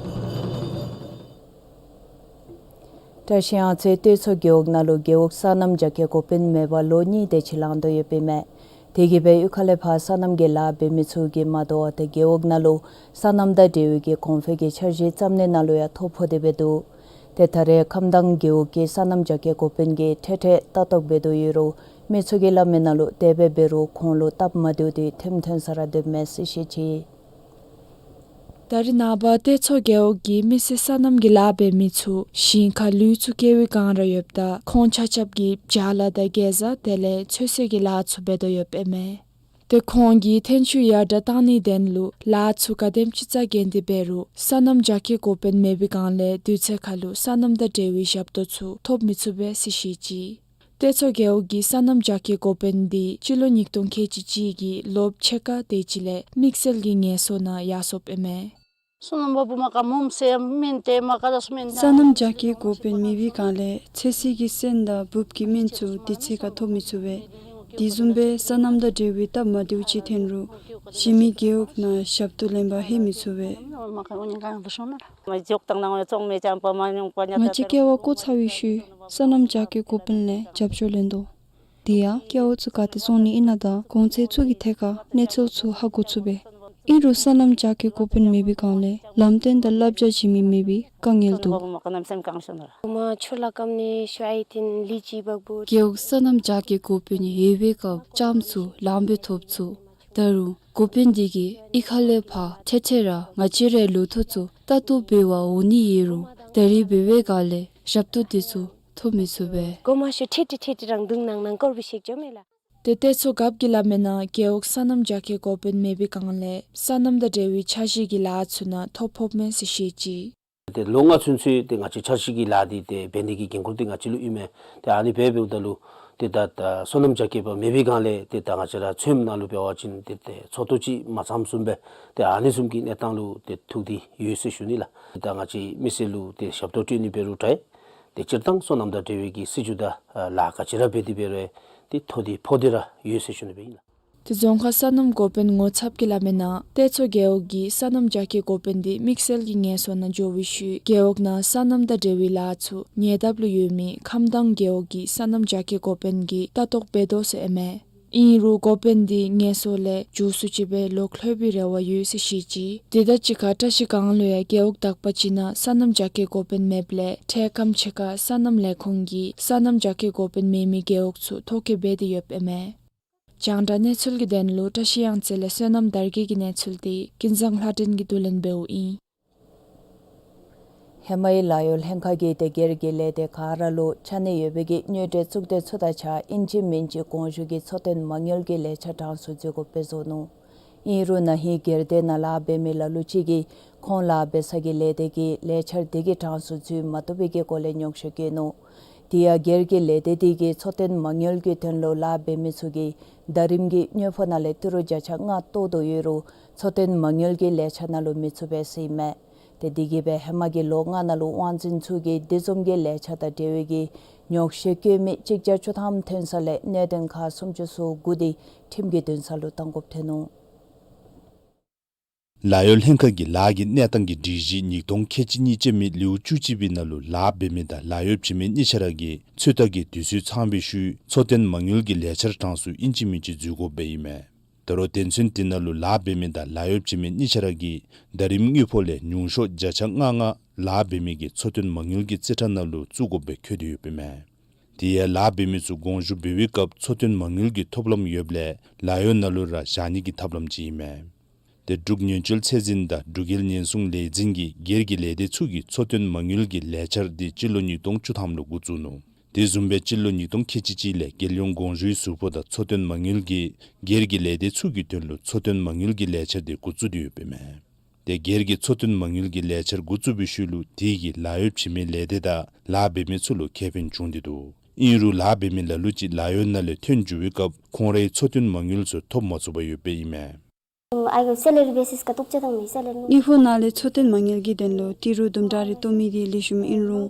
བཀྲ་ཤིས་གཡང་རྩེ་གཏེར་མཚོ་རྒེད་འོག་ནང་ལུ་རྒེད་འོག་སོ་ནམ་རྒྱ་སྐྱེད་འགོ་དཔོན་མེད་པར་ལོ་གཉིས་དེ་ཅིག་ལང་དོ་ཡོདཔ་ཨིན་མས། དེ་གིས་སྦེ་གཡུས་ཁ་ལས་ཕར་སོ་ནམ་གྱི་ལཱ་འབད་མི་ཚུ་གིས་མ་དོ་བར་ཏེ་རྒེད་འོག་ནང་ལུ་སོ་ནམ་དང་འབྲེལ་བའི་གི་གོང་འཕེལ་གྱི་འཆར་གཞི་བརྩམ་ནི་ནང་ལུ་ཡང་ཐོ་ཕོག་སྟེ་སྦེ་འདུག། ཏེ་ད་རེས་ཁམས་དྭངས་རྒེད་འོག་གི་སོ་ནམ་རྒྱ་སྐྱེད་འགོ་དཔོན་གྱིས་འཕྲལ་འཕྲལ་ལྟ་རྟོག་འབད་དོ་ཡོད་རུང་མི་ཚུ་གིས་སླབ་མི་ནང་ལུ་དེ་སྦེ་འབད་རུང་ཁོང་ལུ་སྟབས་མ་བདེཝ་དེ་ཐེམ་ཐོན་ས་ར་སྡོདཔ་མས་ཟེར་བཤད་ཅི། ད་རེས་ནངས་པ་གཏེར་མཚོ་རྒེད་འོག་གི་མི་སེར་སོ་ནམ་གྱི་ལཱ་འབད་མི་ཚུ་ཞིང་ཁར་ལུད་ཚུ་བཀལ་བའི་བསྒང་ར་ཡོདཔ་ད་ཁོང་ཆ་ཁྱབ་ཀྱིས་བྱ་ལ་དང་གེ་ཛ་དེ་ལས་ཚོད་བསྲེ་གི་ལཱ་ཚུ་འབད་དོ་ཡོདཔ་ཨིན་མས། ཏེ་ཁོང་གིས་ཐོན་སྐྱེད་ཡར་དྲག་གཏང་ནིའི་དོན་ལུ་ལཱ་ཚུ་ག་དེམ་ཅིག་རྩ་འགེངས་ཏེ་འབད་རུང་སོ་ནམ་རྒྱ་སྐྱེད་འགོ་དཔོན་མེད་པའི་བསྒང་ལས་དུས་ཚོད་ཁར་ལུ་སོ་ནམ་དང་འབྲེལ་བའི་ཞབས་ཏོག་ཚུ་ཐོབ་མི་ཚུགས་པས་ཟེར་བཤད་ཅི། གཏེར་མཚོ་རྒེད་འོག་གི་སོ་ནམ་རྒྱ་སྐྱེད་འགོ་དཔོན་འདི་སྤྱི་ལོ་ཉིས་སྟོང་ཁལ་གཅིག་གཅིག་གི་ལོ་ཕྱེད་ཀ་དེ་ཅིག་ལས་དམིགས་བསལ་གྱི་ངལ་གསོ་ནང་ཡར་སོཔ་ཨིན་མས། སོ་ནམ་རྒྱ་སྐྱེད་འགོ་དཔོན་མེད་པའི་བསྒང་ལས་ཚོད་བསྲེ་གི་སོན་དང་འབུབ་ཀྱི་སྨན་ཚུ་དུས་ཚོད་ཁར་ཐོབ་མི་ཚུགས་པས། དེ་བཟུམ་སྦེ་སོ་ནམ་དང་འབྲེལ་བའི་སྟབས་མ་བདེཝ་ཅིག་ཐོན་རུང་གཞན་མི་རྒེད་འོག་ནང་ཞབས་ཏོག་ལེན་པར་ལྷོད་མི་ཚུགས་པས། ང་བཅས་ཀེ་བ་བཀོ་ཚར་བའི་ཤུལ་སོ་ནམ་རྒྱ་སྐྱེད་འགོ་དཔོན་ལས་རྒྱབ་སྐྱོར་ལེན་དོ། དེ་ཡང་ཀེ་བ་ཚུ་ག་ཏེ་བཙོང་ནི་ཨིན་ན་དང་གོང་ཚད་ཚུ་གི་ཐད་ཁར་གནས་ཚུལ་ཚུ་ཧ་གོ་ཚུགས་པས། ཨིན་རུང་སོ་ནམ་རྒྱ་སྐྱེད་འགོ་དཔོན་མེད་པའི་བསྒང་ལས་ལམ་སྟོན་དང་བསླབ་བྱ་བྱིན་མི་མེད་པའི་དཀའ་ངལ་འདུག། རྒེད་འོག་སོ་ནམ་རྒྱ་སྐྱེད་འགོ་དཔོན་ཡོད་པའི་སྐབས་ལྕངམ་ཚུ་ལངམ་སྦེ་ཐོབ་ཚུགས། ད་རུང་འགོ་དཔོན་འདི་གིས་གཡུས་ཁ་ལས་ཕར་འཕྲལ་འཕྲལ་ར་ང་བཅས་རའི་ལོ་ཐོག་ཚུ་ལྟ་རྟོག་འབད་བར་འོང་ནི་ཡོད་རུང་ད་རེས་འབད་བའི་བསྒང་ལས་ཞབས་ཏོག་དེ་ཚུ་ཐོབ་མི་ཚུགས་པས། ཏེ་གཏེར་མཚོ་རྒཔོ་གིས་སླབ་མིའི་ནང་རྒེད་འོག་སོ་ནམ་རྒྱ་སྐྱེད་འགོ་དཔོན་མེད་པའི་བསྒང་ལས་སོ་ནམ་དང་འབྲེལ་བའི་འཆར་གཞི་གི་ལཱ་ཚུ་ནང་ཐོ་ཕོགཔ་མས་ཟེར་བཤད་ཅི། ཏེ་ལོ་ལྔ་ཚུན་ཚོད་ཏེ་ང་བཅས་འཆར་གཞི་གི་ལཱ་འདི་ཏེ་འབད་ནི་གི་འགན་ཁུར་འདི་ང་བཅས་ལུ་ཨིན་མས། ཏེ་ཨ་ནི་འབད་འབདཝ་ད་ལུ་ཏེ་ད་ད་སོ་ནམ་རྒྱ་སྐྱེད་པ་མེད་པའི་བསྒང་ལས་ཏེ་ད་ང་བཅས་ར་ཚོདམ་ནང་ལུ་འབད་བ་ཅིན་ཏེ་ཏེ་ཚོགས་འདུ་ཅིག་མ་ཚངམ་བཟུམ་སྦེ་ཏེ་ཨ་ནི་བཟུམ་གྱི་གནས་སྟངས་ལུ་ཏེ་ཐུག་སྟེ་ཡོད་ཟེར་ཞུ་ནི་ལགས། ཏེ་ད་ང་བཅས་མི་སེར་ལུ་ཏེ་ཞབས་ཏོག་སྤྲོད་ནི་འབད་རུང་འདྲ། ཏེ་སྤྱིར་བཏང་སོ་ནམ་དང་འབྲེལ་བའི་གི་སྲིད་བྱུས་དང་ལཱ་ག་ཅི་ར་འབད་དེ་འབད་རུང་ཏེ་ཐོ་འདི་ཕོག་སྟེ་ར་ཡོད་ཟེར་ཞུ་ནི་སྦེ་ཨིན་ལགས། ཏེ་རྫོང་ཁག་སོ་ནམ་འགོ་དཔོན་ངོ་ཚབ་ཀྱིས་སླབ་མིའི་ནང་གཏེར་མཚོ་རྒེད་འོག་གི་སོ་ནམ་རྒྱ་སྐྱེད་འགོ་དཔོན་འདི་དམིགས་བསལ་གྱི་ངལ་གསོ་ནང་འགྱོ་བའི་ཤུལ་རྒེད་འོག་ནང་སོ་ནམ་དང་འབྲེལ་བའི་ལཱ་ཚུ་ཉེ་འདབས་ལུ་ཡོད་མི་ཁམས་དྭངས་རྒེད་འོག་གི་སོ་ནམ་རྒྱ་སྐྱེད་འགོ་དཔོན་གྱིས་ལྟ་རྟོག་འབད་དོ་ཟེར་ཨིན་མས། ཨིན་རུང་འགོ་དཔོན་འདི་ངལ་གསོ་ལས་མགྱོགས་སུ་ཅིག་སྦེ་ལོག་ལྷོད་པའི་རེ་བ་ཡོད་ཟེར་བཤད་ཅི། དེ་དང་གཅིག་ཁར་བཀྲ་ཤིས་སྒང་ལུ་ཡང་རྒེད་འོག་དག་པ་ཅིག་ནང་སོ་ནམ་རྒྱ་སྐྱེད་འགོ་དཔོན་མེདཔ་ལས་འཕྲལ་ཁམས་ཕྱེད་ཀ་སོ་ནམ་ལས་ཁུངས་ཀྱིས་སོ་ནམ་རྒྱ་སྐྱེད་འགོ་དཔོན་མེད་མི་རྒེད་འོག་ཚུ་ཐོ་བཀོད་འབད་དེ་ཡོདཔ་ཨིན་མས། རྒྱང་བསྒྲགས་གནས་ཚུལ་གྱི་དོན་ལུ་བཀྲ་ཤིས་གཡང་རྩེ་ལས་བསོད་ནམས་དར་རྒྱས་ཀྱི་གནས་ཚུལ་འདི་ཀུན་བཟང་ལྷ་སྒྲོན་གྱིས་བསྡུ་ལེན་འབདཝ་ཨིན། ཧེ་མའི་ལཱ་གཡོག་ལྷན་ཁག་གིས་ཏེ་སྒེར་གྱི་ལས་སྡེ་ག་ར་ལུ་ཆ་གནས་ཡོད་པའི་གི་དངུལ་འབྲེལ་གཙུག་སྡེ་ཚུ་དང་གཅིག་ཁར་ཨིན་ཅི་མིན་ཅི་དགོངས་ཞུ་གི་འཚོ་རྟེན་མ་དངུལ་གྱི་ལས་འཆར་གྲངས་སུ་འཛུལ་དགོཔ་སྦེ་བཟོ་ནུག། ཨིན་རུང་ན་ཧིང་སྒེར་སྡེ་ནང་ལཱ་འབད་མི་ལ་ལུ་ཅིག་གིས་ཁོང་ལཱ་འབད་ས་གི་ལས་སྡེ་གིས་ལས་འཆར་དེ་གི་གྲངས་སུ་འཛུལ་མ་བཏུབ་པའི་གི་སྐོར་ལས་ཉོགས་བཤད་བཀོད་ནུག། དེ་ཡང་སྒེར་གྱི་ལས་སྡེ་དེ་གིས་འཚོ་རྟེན་མ་དངུལ་གྱི་དོན་ལུ་ལཱ་འབད་མི་ཚུ་གིས་ཟླ་རིམ་གྱི་དངུལ་ཕོགས་ནང་ལས་ཏི་རུ་བརྒྱ་ཆ་ལྔ་བཏོག་དོ་ཡོད་རུང་འཚོ་རྟེན་མ་དངུལ་གྱི་ལས་འཆར་ནང་ལུ་མི་ཚུད་པས་ཟེར་ཨིན་མས། ཏེ་དེ་གིས་སྦེ་ཧེ་མ་གི་ལོ་ལྔ་ནང་ལུ་དབང་འཛིན་ཚུ་གིས་དེ་བཟུམ་གྱི་ལས་འཆར་དང་འབྲེལ་བའི་གི་ཉོགས་བཤད་བཀོད་མི་གཅིག་བརྒྱ་བཅུ་ཐམ་ཐོན་ས་ལས་གནད་དོན་ཁག་སུམ་ཅུ་སོ་དགུ་དེ་ཁྲིམས་ཀྱི་འདུན་ས་ལུ་བཏང་དགོཔ་ཐོན་ནུག། ལཱ་གཡོག་ལྷན་ཁག་གི་ལཱ་གི་གནས་སྟངས་ཀྱི་སྒྲིག་གཞི་ཉིས་སྟོང་ཁལ་གཅིག་གཉིས་ཅན་མའི་ལེའུ་བཅུ་གཅིག་པའི་ནང་ལུ་ལཱ་འབད་མི་དང་ལཱ་གཡོག་བྱིན་མི་གཉིས་ཆ་ར་གིས་ཚོད་ལྟ་གི་དུས་ཚོད་ཚང་བའི་ཤུལ་འཚོ་རྟེན་མ་དངུལ་གྱི་ལས་འཆར་གྲངས་སུ་ཨིན་ཅི་མིན་ཅི་འཛུལ་དགོཔ་སྦེ་ཨིན་མས། ད་རུང་དོན་ཚན་དེ་ནང་ལུ་ལཱ་འབད་མི་དང་ལཱ་གཡོག་བྱིན་མི་གཉིས་ཆ་ར་གིས་ཟླ་རིམ་དངུལ་ཕོགས་ལས་ཉུང་ཤོས་བརྒྱ་ཆ་ལྔ་ལྔ་ལཱ་འབད་མི་གི་འཚོ་རྟེན་མ་དངུལ་གྱི་རྩིས་ཁྲ་ནང་ལུ་བཙུགས་དགོཔ་སྦེ་འཁོད་དེ་ཡོདཔ་ཨིན་མས། དེ་ཡང་ལཱ་འབད་མི་ཚུ་དགོངས་ཞུ་འབད་བའི་སྐབས་འཚོ་རྟེན་མ་དངུལ་གྱི་ཐོབ་ལམ་ཡོདཔ་ལས་ལཱ་གཡོག་ནང་ལུ་ར་བཞག་ནི་གི་ཐབས་ལམ་ཅིག་ཨིན་མས། ཏེ་འབྲུག་ཉེན་བཅོལ་ཚད་འཛིན་དང་འབྲུག་རྒྱལ་ཉེན་སྲུང་ལས་འཛིན་གྱིས་སྒེར་གྱི་ལས་སྡེ་ཚུ་གི་འཚོ་རྟེན་མ་དངུལ་གྱི་ལས་འཆར་འདི་སྤྱི་ལོ་ཉིས་སྟོང་བཅུ་ཐམ་ལུ་འགོ་བཙུགས་ནུག། དེ་བཟུམ་སྦེ་སྤྱི་ལོ་ཉིས་སྟོང་ཁལ་གཅིག་གཅིག་ལས་རྒྱལ་ཡོངས་དགོངས་ཞུའི་ཟུར་ཕོགས་དང་འཚོ་རྟེན་མ་དངུལ་གྱིས་སྒེར་གྱི་ལས་སྡེ་ཚུ་གི་དོན་ལུ་འཚོ་རྟེན་མ་དངུལ་གྱི་ལས་འཆར་འདི་འགོ་བཙུགས་ཏེ་ཡོདཔ་ཨིན་མས། ཏེ་སྒེར་གྱི་འཚོ་རྟེན་མ་དངུལ་གྱི་ལས་འཆར་འགོ་བཙུགས་པའི་ཤུལ་ལུ་དེ་གིས་ལཱ་གཡོག་བྱིན་མི་ལས་སྡེ་དང་ལཱ་འབད་མི་ཚུ་ལུ་ཁེ་ཕན་བྱུང་སྟེ་འདུག། ཨིན་རུང་ལཱ་འབད་མི་ལ་ལུ་ཅིག་ལཱ་གཡོག་ནང་ལས་ཐོན་འགྱོ་བའི་སྐབས་ཁོང་རའི་འཚོ་རྟེན་མ་དངུལ་ཚུ་ཐོབ་མ་ཚུགས་པར་ཡོདཔ་ཨིན་མས། ཨའི་གི་སེ་ལ་རི་བེ་སིས་ཀ་ཏོག་ཅི་དང་མི་སེ་ལ་རི་ནོ། དངུལ་ཕོགས་ནང་ལས་འཚོ་རྟེན་མ་དངུལ་གྱི་དོན་ལུ་ཏི་རུ་དུམ་གྲ་རེ་བཏོན་མི་དེ་ལེགས་ཤོམ་ཨིན་རུང་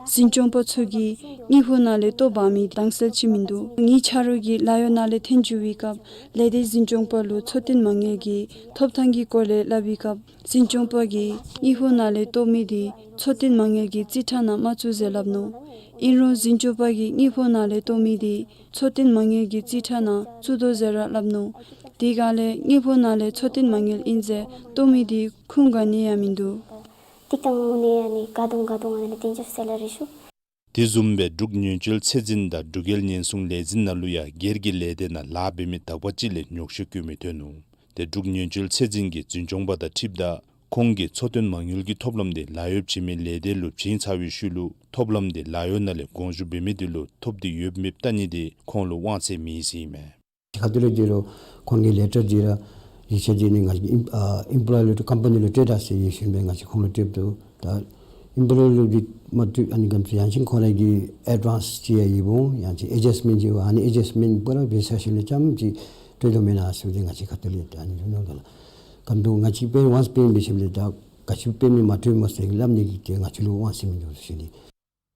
འཛིན་སྐྱོང་པ་ཚུ་གིས་དངུལ་ཕོགས་ནང་ལས་བཏོན་འབག་མི་དྭངས་གསལ་ཅིག་མིན་འདུག། ངེའི་ཆ་རོགས་ཀྱིས་ལཱ་གཡོག་ནང་ལས་ཐོན་འགྱོ་བའི་སྐབས་ལས་སྡེའི་འཛིན་སྐྱོང་པ་ལུ་འཚོ་རྟེན་མ་དངུལ་གྱི་ཐོབ་ཐང་གི་སྐོར་ལས་སླབ་པའི་སྐབས་འཛིན་སྐྱོང་པ་གིས་དངུལ་ཕོགས་ནང་ལས་བཏོན་མི་དེ་འཚོ་རྟེན་མ་དངུལ་གྱི་རྩིས་ཁྲ་ནང་མ་བཙུགས་ཟེར་སླབ་ནུག། ཨིན་རུང་འཛིན་སྐྱོང་པ་གིས་དངུལ་ཕོགས་ནང་ལས་བཏོན་མི་དེ་འཚོ་རྟེན་མ་དངུལ་གྱི་རྩིས་ཁྲ་ནང་བཙུགས་དོ་ཟེར་ར་སླབ་ནུག། དེ་སྒང་ལས་དངུལ་ཕོགས་ནང་ལས་འཚོ་རྟེན་མ་དངུལ་ཨིན་ཟེར་བཏོན་མི་དེ་ཁུངས་ག་ནི་ཡང་མིན་འདུག། ཏིག་ཏང་ངོ་ནས་ཨ་ནི་ག་དུང་ག་དུང་ཨ་ནི་དེ་ཚུ་སེ་ལ་རི་ཞུ། དེ་བཟུམ་སྦེ་འབྲུག་ཉེན་བཅོལ་ཚད་འཛིན་དང་འབྲུག་རྒྱལ་ཉེན་སྲུང་ལས་འཛིན་ནང་ལུ་ཡང་སྒེར་གྱི་ལས་སྡེ་ནང་ལཱ་འབད་མི་དག་པ་ཅིག་ལས་ཉོགས་བཤད་བཀོད་མི་ཐོན་ནུག། ཏེ་འབྲུག་ཉེན་བཅོལ་ཚད་འཛིན་གྱི་འཛིན་སྐྱོང་པ་དང་འཁྲིལཝ་ད་ཁོང་གིས་འཚོ་རྟེན་མ་དངུལ་གྱི་ཐོབ་ལམ་དེ་ལཱ་གཡོག་བྱིན་མི་ལས་སྡེ་ལུ་བྱིན་ཚར་བའི་ཤུལ་ལུ་ཐོབ་ལམ་དེ་ལཱ་གཡོག་ནང་ལས་དགོངས་ཞུ་འབད་མི་དེ་ལུ་ཐོབ་སྟེ་ཡོདཔ་མེདཔ་བལྟ་ནི་དེ་ཁོང་ལུ་དབང་ཚད་མེད་ཟེར་ཨིན་མས། ཁ་ཐུག་ལས་འབད་རུང་ཁོང་གི་ལེ་ཊར་བརྩི་ར་ཡིག་ཆ་བརྩི་ནི་ང་བཅས་ཨིམ་ཨ་ཨིམ་པོ་ལོ་ཡར་ལུ་ཀམ་པ་ནི་ལུ་སྤྲོད་ད་ཟེར་ཡོད་ཞིནམ་ལས་ང་བཅས་ཁོང་ལུ་སྤྲོདཔ་འདུག། ད་ཨིམ་པོ་ལོ་ཡར་ལུ་འདི་མ་བཏུབ་ཨ་ནི་ག་ཅི་ཡང་ཅིན་ཁོང་ར་གིས་ཨེཌ་ཝཱནསི་ཅིག་ཡང་ཡོདཔ་འོང་ཡང་ཅིན་ཨེ་ཌཇསཊ་མེནཊ་ཅིག་འོང་ཨ་ནི་ཨེ་ཌཇསཊ་མེནཊ་པོ་ར་འབད་ཚར་ཞིནམ་ལས་ཙམ་ཅིག་སྤྲོད་དོ་མེན་ན་ཟེར་ཏེ་ང་བཅས་ཁ་ཐུག་ལས་ཨ་ནི་ཞུ་ནི་ལགས། ག་དུང་ང་བཅས་པེ་ཝཱནསི་པེ་མེནཊ་འབད་ཞིནམ་ལས་ད་ག་ཅི་པེ་མེནཊ་མ་སྤྲོད་སྨོ་ཟེར་སླབ་ནི་གི་ཏེ་ང་བཅས་ལུ་དབང་ཚད་མིན་འདུག་ཟེར་ཞུ་ནི།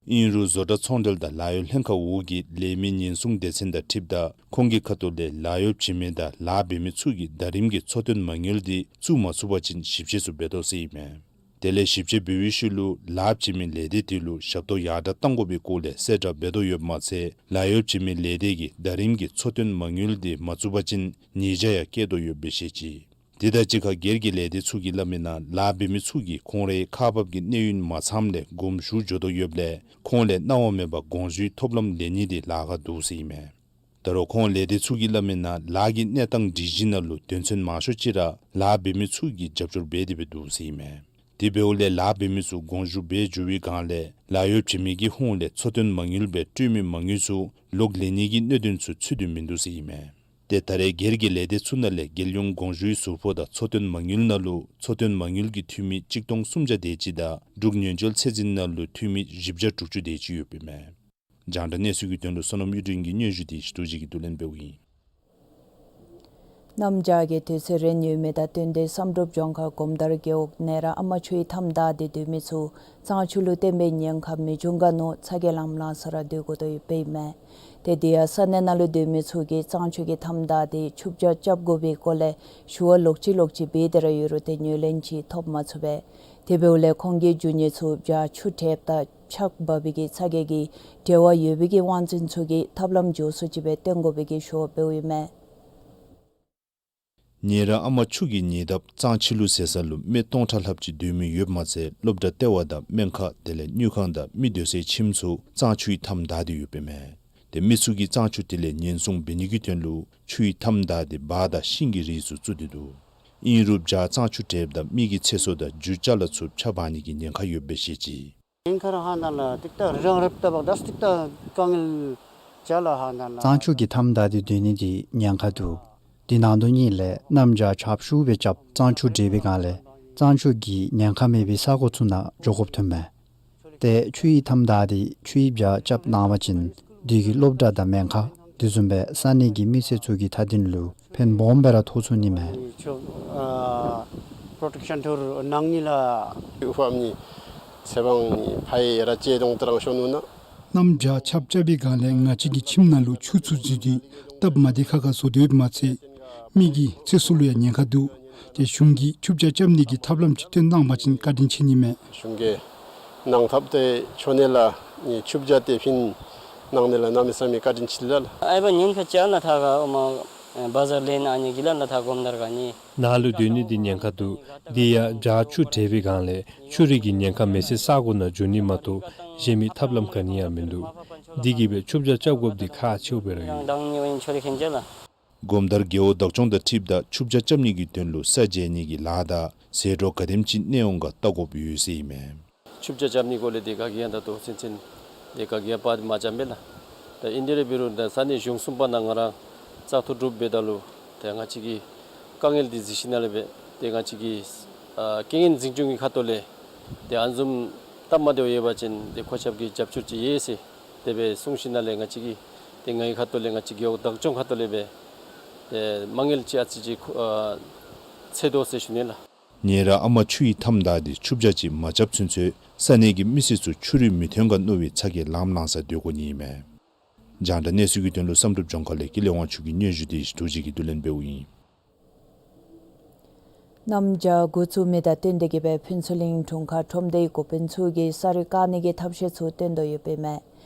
ཨིན་རུང་བཟོ་གྲྭ་ཚོང་འབྲེལ་དང་ལཱ་གཡོག་ལྷན་ཁག་འོག་གི་ལས་མི་ཉེན་སྲུང་སྡེ་ཚན་དང་འཁྲིལཝ་ད་ཁོང་གི་ཁ་ཐུག་ལས་ལཱ་གཡོག་བྱིན་མི་དང་ལཱ་འབད་མི་ཚུ་གིས་ཟླ་རིམ་གྱི་འཚོ་རྟེན་མ་དངུལ་དེ་བཙུགས་མ་ཚུགས་པ་ཅིན་ཞིབ་དཔྱད་ཚུ་འབད་དོ་ཟེར་ཨིན་མས། དེ་ལས་ཞིབ་དཔྱད་འབད་བའི་ཤུལ་ལུ་ལཱ་བྱིན་མི་ལས་སྡེ་དེ་ལུ་ཞབས་ཏོག་ཡར་དྲག་གཏང་དགོ་པའི་སྐོར་ལས་གསལ་བསྒྲགས་འབད་དོ་ཡོདཔ་མ་ཚད་ལཱ་གཡོག་བྱིན་མི་ལས་སྡེ་གིས་ཟླ་རིམ་གྱི་འཚོ་རྟེན་མ་དངུལ་དེ་མ་བཙུགས་པ་ཅིན་ཉེས་བྱ་ཡང་བཀལ་དོ་ཡོདཔ་སྦེ་བཤད་ཅི། དེ་དང་གཅིག་ཁར་སྒེར་གྱི་ལས་སྡེ་ཚུ་གིས་སླབ་མིའི་ནང་ལཱ་འབད་མི་ཚུ་གིས་ཁོང་རའི་ཁག་འབག་གི་གནས་ཡུན་མ་ཚངམ་ལས་དགོངས་ཞུ་འགྱོ་དོ་ཡོདཔ་ལས་ཁོང་ལས་གནང་བ་མེད་པར་དགོངས་ཞུའི་ཐོབ་ལམ་ལེན་ནི་དེ་ལཱ་ཁག་འདུག་ཟེར་ཨིན་མས། ད་རུང་ཁོང་ལས་སྡེ་ཚུ་གིས་སླབ་མིའི་ནང་ལཱ་གི་གནས་སྟངས་སྒྲིག་གཞི་ནང་ལུ་དོན་ཚན་མང་ཤོས་ཅིག་ར་ལཱ་འབད་མི་ཚུ་གིས་རྒྱབ་སྐྱོར་འབད་དེ་སྦེ་འདུག་ཟེར་ཨིན་མས། དེ་འབདཝ་ལས་ལཱ་འབད་མི་ཚུ་དགོངས་ཞུ་འབད་འགྱོ་བའི་སྒང་ལས་ལཱ་གཡོག་བྱིན་མི་གི་ཧོངས་ལས་འཚོ་རྟེན་མ་དངུལ་སྦེ་སྤྲོད་མི་མ་དངུལ་ཚུ་ལོག་ལེན་ནི་གི་གནད་དོན་ཚུ་ཚུད་དེ་མིན་འདུག་ཟེར་ཨིན་མས། ཏེ་ད་རེས་སྒེར་གྱི་ལས་སྡེ་ཚུ་ནང་ལས་རྒྱལ་ཡོངས་དགོངས་ཞུའི་ཟུར་ཕོགས་དང་འཚོ་རྟེན་མ་དངུལ་ནང་ལུ་འཚོ་རྟེན་མ་དངུལ་གྱི་འཐུས་མི་གཅིག་སྟོང་སུམ་བརྒྱ་དེ་ཅིག་དང་འབྲུག་ཉེན་བཅོལ་ཚད་འཛིན་ནང་ལུ་འཐུས་མི་བཞི་བརྒྱ་དྲུག་ཅུ་དེ་ཅིག་ཡོདཔ་ཨིན་མས། རྒྱང་བསྒྲགས་གནས་ཚུལ་གྱི་དོན་ལུ་བསོད་ནམས་གཡུ་སྒྲོན་གྱི་སྙན་ཞུ་དེ་ཞུ་དོ་ཅིག་གིས་བསྡུ་ལེན་འབདཝ་ཨིན། གནམ་བྱཱར་གྱི་དུས་ཚོད་རན་ཡོད་མི་དང་བསྟུན་ཏེ་བསམ་གྲུབ་ལྗོངས་མཁར་སྒོམ་དར་རྒེད་འོག་ནེ་ར་ཨ་མ་ཆུའི་མཐའམ་བདའ་སྟེ་སྡོད་མི་ཚུ་གཙང་ཆུ་ལུ་བརྟེན་པའི་ཉེན་ཁ་མི་འབྱུང་ག་མནོ་ཚ་གྱང་ལང་ལང་ས་ར་སྡོད་དགོ་དོ་ཡོདཔ་ཨིན་མས། ཏེ་དེ་ཡང་ས་གནས་ནང་ལུ་སྡོད་མི་ཚུ་གིས་གཙང་ཆུ་གི་མཐའམ་བདའ་སྟེ་ཆུ་བྱ་རྐྱབ་དགོ་པའི་སྐོར་ལས་ཞུ་བ་ལོག་ཅི་ལོག་ཅི་འབད་དེ་ར་ཡོད་རུང་ཏེ་ཉོ་ལེན་ཅིག་ཐོབ་མ་ཚུགས་པས། དེ་འབདཝ་ལས་ཁོང་གི་རྒྱུ་དངོས་ཚུ་བྱཱར་ཆུ་དྲེགཔ་དང་ཆརཔ་འབབ་པའི་གི་ཚ་གྱང་གི་འབྲེལ་བ་ཡོད་པའི་གི་དབང་འཛིན་ཚུ་གིས་ཐབས་ལམ་མགྱོགས་སུ་ཅིག་སྦེ་སྟོན་དགོ་པའི་གི་ཞུ་བ་འབདཝ་ཨིན་མས། ཉེ་ར་ཨ་མ་ཆུ་གི་ཉེ་འདབས་གཙང་ཆུ་ལུ་ཟེར་ས་ལུ་མི་སྟོང་ཕྲག་ལྷགཔ་ཅིག་སྡོད་མི་ཡོདཔ་མ་ཚད་སློབ་གྲྭ་ལྟེ་བ་དང་སྨན་ཁང་དེ་ལས་དངུལ་ཁང་དང་མི་སྡོད་སའི་ཁྱིམ་ཚུ་གཙང་ཆུའི་མཐའམ་བདའ་སྟེ་ཡོདཔ་ཨིན་མས། ཏེ་མི་ཚུ་གིས་གཙང་ཆུ་དེ་ལས་ཉེན་སྲུང་འབད་ནི་གི་དོན་ལུ་ཆུའི་མཐའམ་བདའ་སྟེ་འབག་དང་ཤིང་གི་རིགས་ཚུ་བཙུགས་ཏེ་འདུག། ཨིན་རུང་བྱཱར་གཙང་ཆུ་དྲེགཔ་དང་མི་གི་ཚེ་སྲོག་དང་རྒྱུ་ཅ་ལ་ཚུ་ཆ་འབག་ནི་གི་ཉེན་ཁ་ཡོདཔ་སྦེ་བཤད་ཅི། ཉེན་ཁ་ར་ཧ་ན་ལ་ཏིག་ཏ་རང་རེབ་ཏ་བག་དས་ཏིག་ཏ་དཀའ་ངལ་ཅ་ལ་ཧ་ན་ལ། གཙང་ཆུ་གི་མཐའམ་བདའ་སྟེ་སྡོད་ནི་འདི་ཉེན་ཁ་འདུག། འདི་ནང་དོན་གཉིས་ལས་གནམ་བྱཱར་ཆརཔ་ཤུགས་སྦེ་རྐྱབ་གཙང་ཆུ་དྲེག་པའི་སྒང་ལས་གཙང་ཆུ་གི་ཉེན་ཁ་མེད་པའི་ས་གོ་ཚུ་ནང་འགྱོ་དགོཔ་ཐོན་མས། ཏེ་ཆུའི་མཐའམ་བདའ་སྟེ་ཆུའི་བྱཱར་རྐྱབ་གནང་བ་ཅིན་དེ་གིས་སློབ་གྲྭ་དང་སྨན་ཁང་དེ་བཟུམ་སྦེ་ས་གནས་ཀྱི་མི་སེར་ཚུ་གི་མཐའ་དོན་ལུ་ཕན་སྦོམ་སྦེ་ར་ཐོགས་ཚུགས་ནི་མས། ཆུ་ཨ་པྲོ་ཊེག་ཤཱན་ཐུར་གནང་ནི་ལགས། ཕམ་ནི་ཚེ་དབང་ནི་ཕ་ཡི་ར་ཅེ་དོང་ཏི་རང་ཤོ་ནུ་ན། གནམ་བྱཱར་ཆརཔ་རྐྱབ་པའི་སྒང་ལས་ང་བཅས་ཀྱི་ཁྱིམ་ནང་ལུ་ཆུ་ཚུ་འཛུལ་ཏེ་སྟབས་མ་བདེ་ཁག་ཁ་བཟོ་དོ་ཡོདཔ་མ་ཚད་མི་གི་ཚེ་སྲོག་ལུ་ཡང་ཉེན་ཁ་འདུག། ཏེ་གཞུང་གིས་ཆུ་བྱཱར་རྐྱབ་ནི་གི་ཐབས་ལམ་ཅིག་སྟོན་གནང་བ་ཅིན་བཀའ་དྲིན་ཆེ་ནི་མས། གཞུང་གིས་གནང་ཐབས་ཏེ་ཆོ་ནི་ལགས། ནི་ཆུ་བྱཱར་ཏེ་ཕིན་གནང་ནི་ལགས། གནམ་མེད་ས་མེད་བཀའ་དྲིན་ཆེ་ལགས། ཨའི་བ་ཉེན་ཁ་ཅ་ལ་ཐ་ག་འོ་མ་བ་ཟར་ལེན་ཨ་ནི་གི་ལ་ལ་ཐ་གོམ་དར་ག་ནི། ནཱ་ལུ་སྡོད་ནི་འདི་ཉེན་ཁ་འདུག། འདི་ཡང་བྱཱར་ཆུ་དྲེག་པའི་སྒང་ལས་ཆུ་རིགས་ཀྱི་ཉེན་ཁ་མེད་སའི་ས་གོ་ནང་འགྱོ་ནི་མ་གཏོགས་གཞན་མི་ཐབས་ལམ་ག་ནི་ཡང་མིན་འདུག། འདི་གིས་སྦེ་ཆུ་བྱཱར་རྐྱབ་དགོཔ་འདི་ཁག་ཆེཝ་སྦེ་ར་ཡོད། དང་ནི་ཝ་ཡིན་ཆོ་རི་ཁེན་ཅ་ལ། གོམ་དར་རྒེད་འོག་བདག་སྐྱོང་དང་འཁྲིལཝ་ད་ཆུ་བྱཱར་རྐྱབ་ནི་གི་དོན་ལུ་ས་འཇལ་ནི་གི་ལཱ་དང་ཟད་འགྲོ་ག་དེམ་ཅིག་གནས་འོང་ག་བལྟ་དགོཔ་ཡོད་ཟེར་ཨིན་མས། ཆུ་བྱཱར་རྐྱབ་ནི་སྐོར་ལས་ཏེ་ག་གིས་ཡང་ད་ལྟོ་ཚུན་ཚུན་ཏེ་ག་གིས་ཡང་པར་མ་རྐྱབ་མས་ལགས། ད་ཨིན་དེ་རེ་འབད་རུང་ད་ས་གནས་གཞུང་གསུམ་པ་ནང་ང་ར་བཙག་འཐུ་གྲུབ་འབདཝ་ད་ལུ་ཏེ་ང་བཅས་ཀྱི་དཀའ་ངལ་འདི་གཟིགས་ཞིནམ་ལས་སྦེ་ཏེ་ང་བཅས་ཀྱིས་ ཨ་རྐྱེན་ངན་འཛིན་སྐྱོང་གི་ཁ་ཐུག་ལས་ཏེ་ཨ་ནི་བཟུམ་སྟབས་མ་བདེཝ་ཡོད་པ་ཅིན་ཏེ་ཁོ་ཞབས་ཀྱིས་རྒྱབ་སྐྱོར་ཅིག་ཡོད་ཟེར་དེ་སྦེ་གསུངས་ཞིནམ་ལས་ང་བཅས་ཀྱིས་ཏེ་ངེའི་ཁ་ཐུག་ལས་ང་བཅས་རྒེད་འོག་བདག་སྐྱོང་ཁ་ཐུག་ལས་སྦེ་ཏེ་མ་དངུལ་ཅིག་ཨ་ཙི་ཅིག་ཨ་འཚོལ་དོ་ཟེར་ཞུ་ནི་ལགས། ཉེ་རང་ཨ་མ་ཆུ་ཡི་མཐའམ་བདའ་སྟེ་ཆུ་བྱ་ཅིག་མ་རྐྱབ་ཚུན་ཚོད་ས་གནས་ཀྱི་མི་སེར་ཚུ་ཆུ་རུད་མི་ཐོན་ག་མནོ་བའི་ཚ་གྱང་ལངམ་ལངས་ས་སྡོད་དགོ་ནི་ཨིན་མས། རྒྱང་བསྒྲགས་གནས་ཚུལ་གྱི་དོན་ལུ་བསམ་གྲུབ་ལྗོངས་མཁར་ལས་ཀྱི་ལས་དབང་ཕྱུག་གི་སྙན་ཞུ་དེ་རྡོ་རྗེ་གིས་བསྡུ་ལེན་འབདཝ་ཨིན། གནམ་བྱཱར་འགོ་བཙུགས་མི་དང་བསྟུན་ཏེ་གིས་སྦེ་ཕུན་ཚོགས་གླིང་དྲུང་ཁག་ཁྲོམ་སྡེའི་འགོ་དཔོན་ཚུ་གིས་ས་རུད་བཀག་ནི་གི་ཐབས་ཤེས་ཚུ་བཏོན་དོ་ཡོདཔ་ཨིན་མས།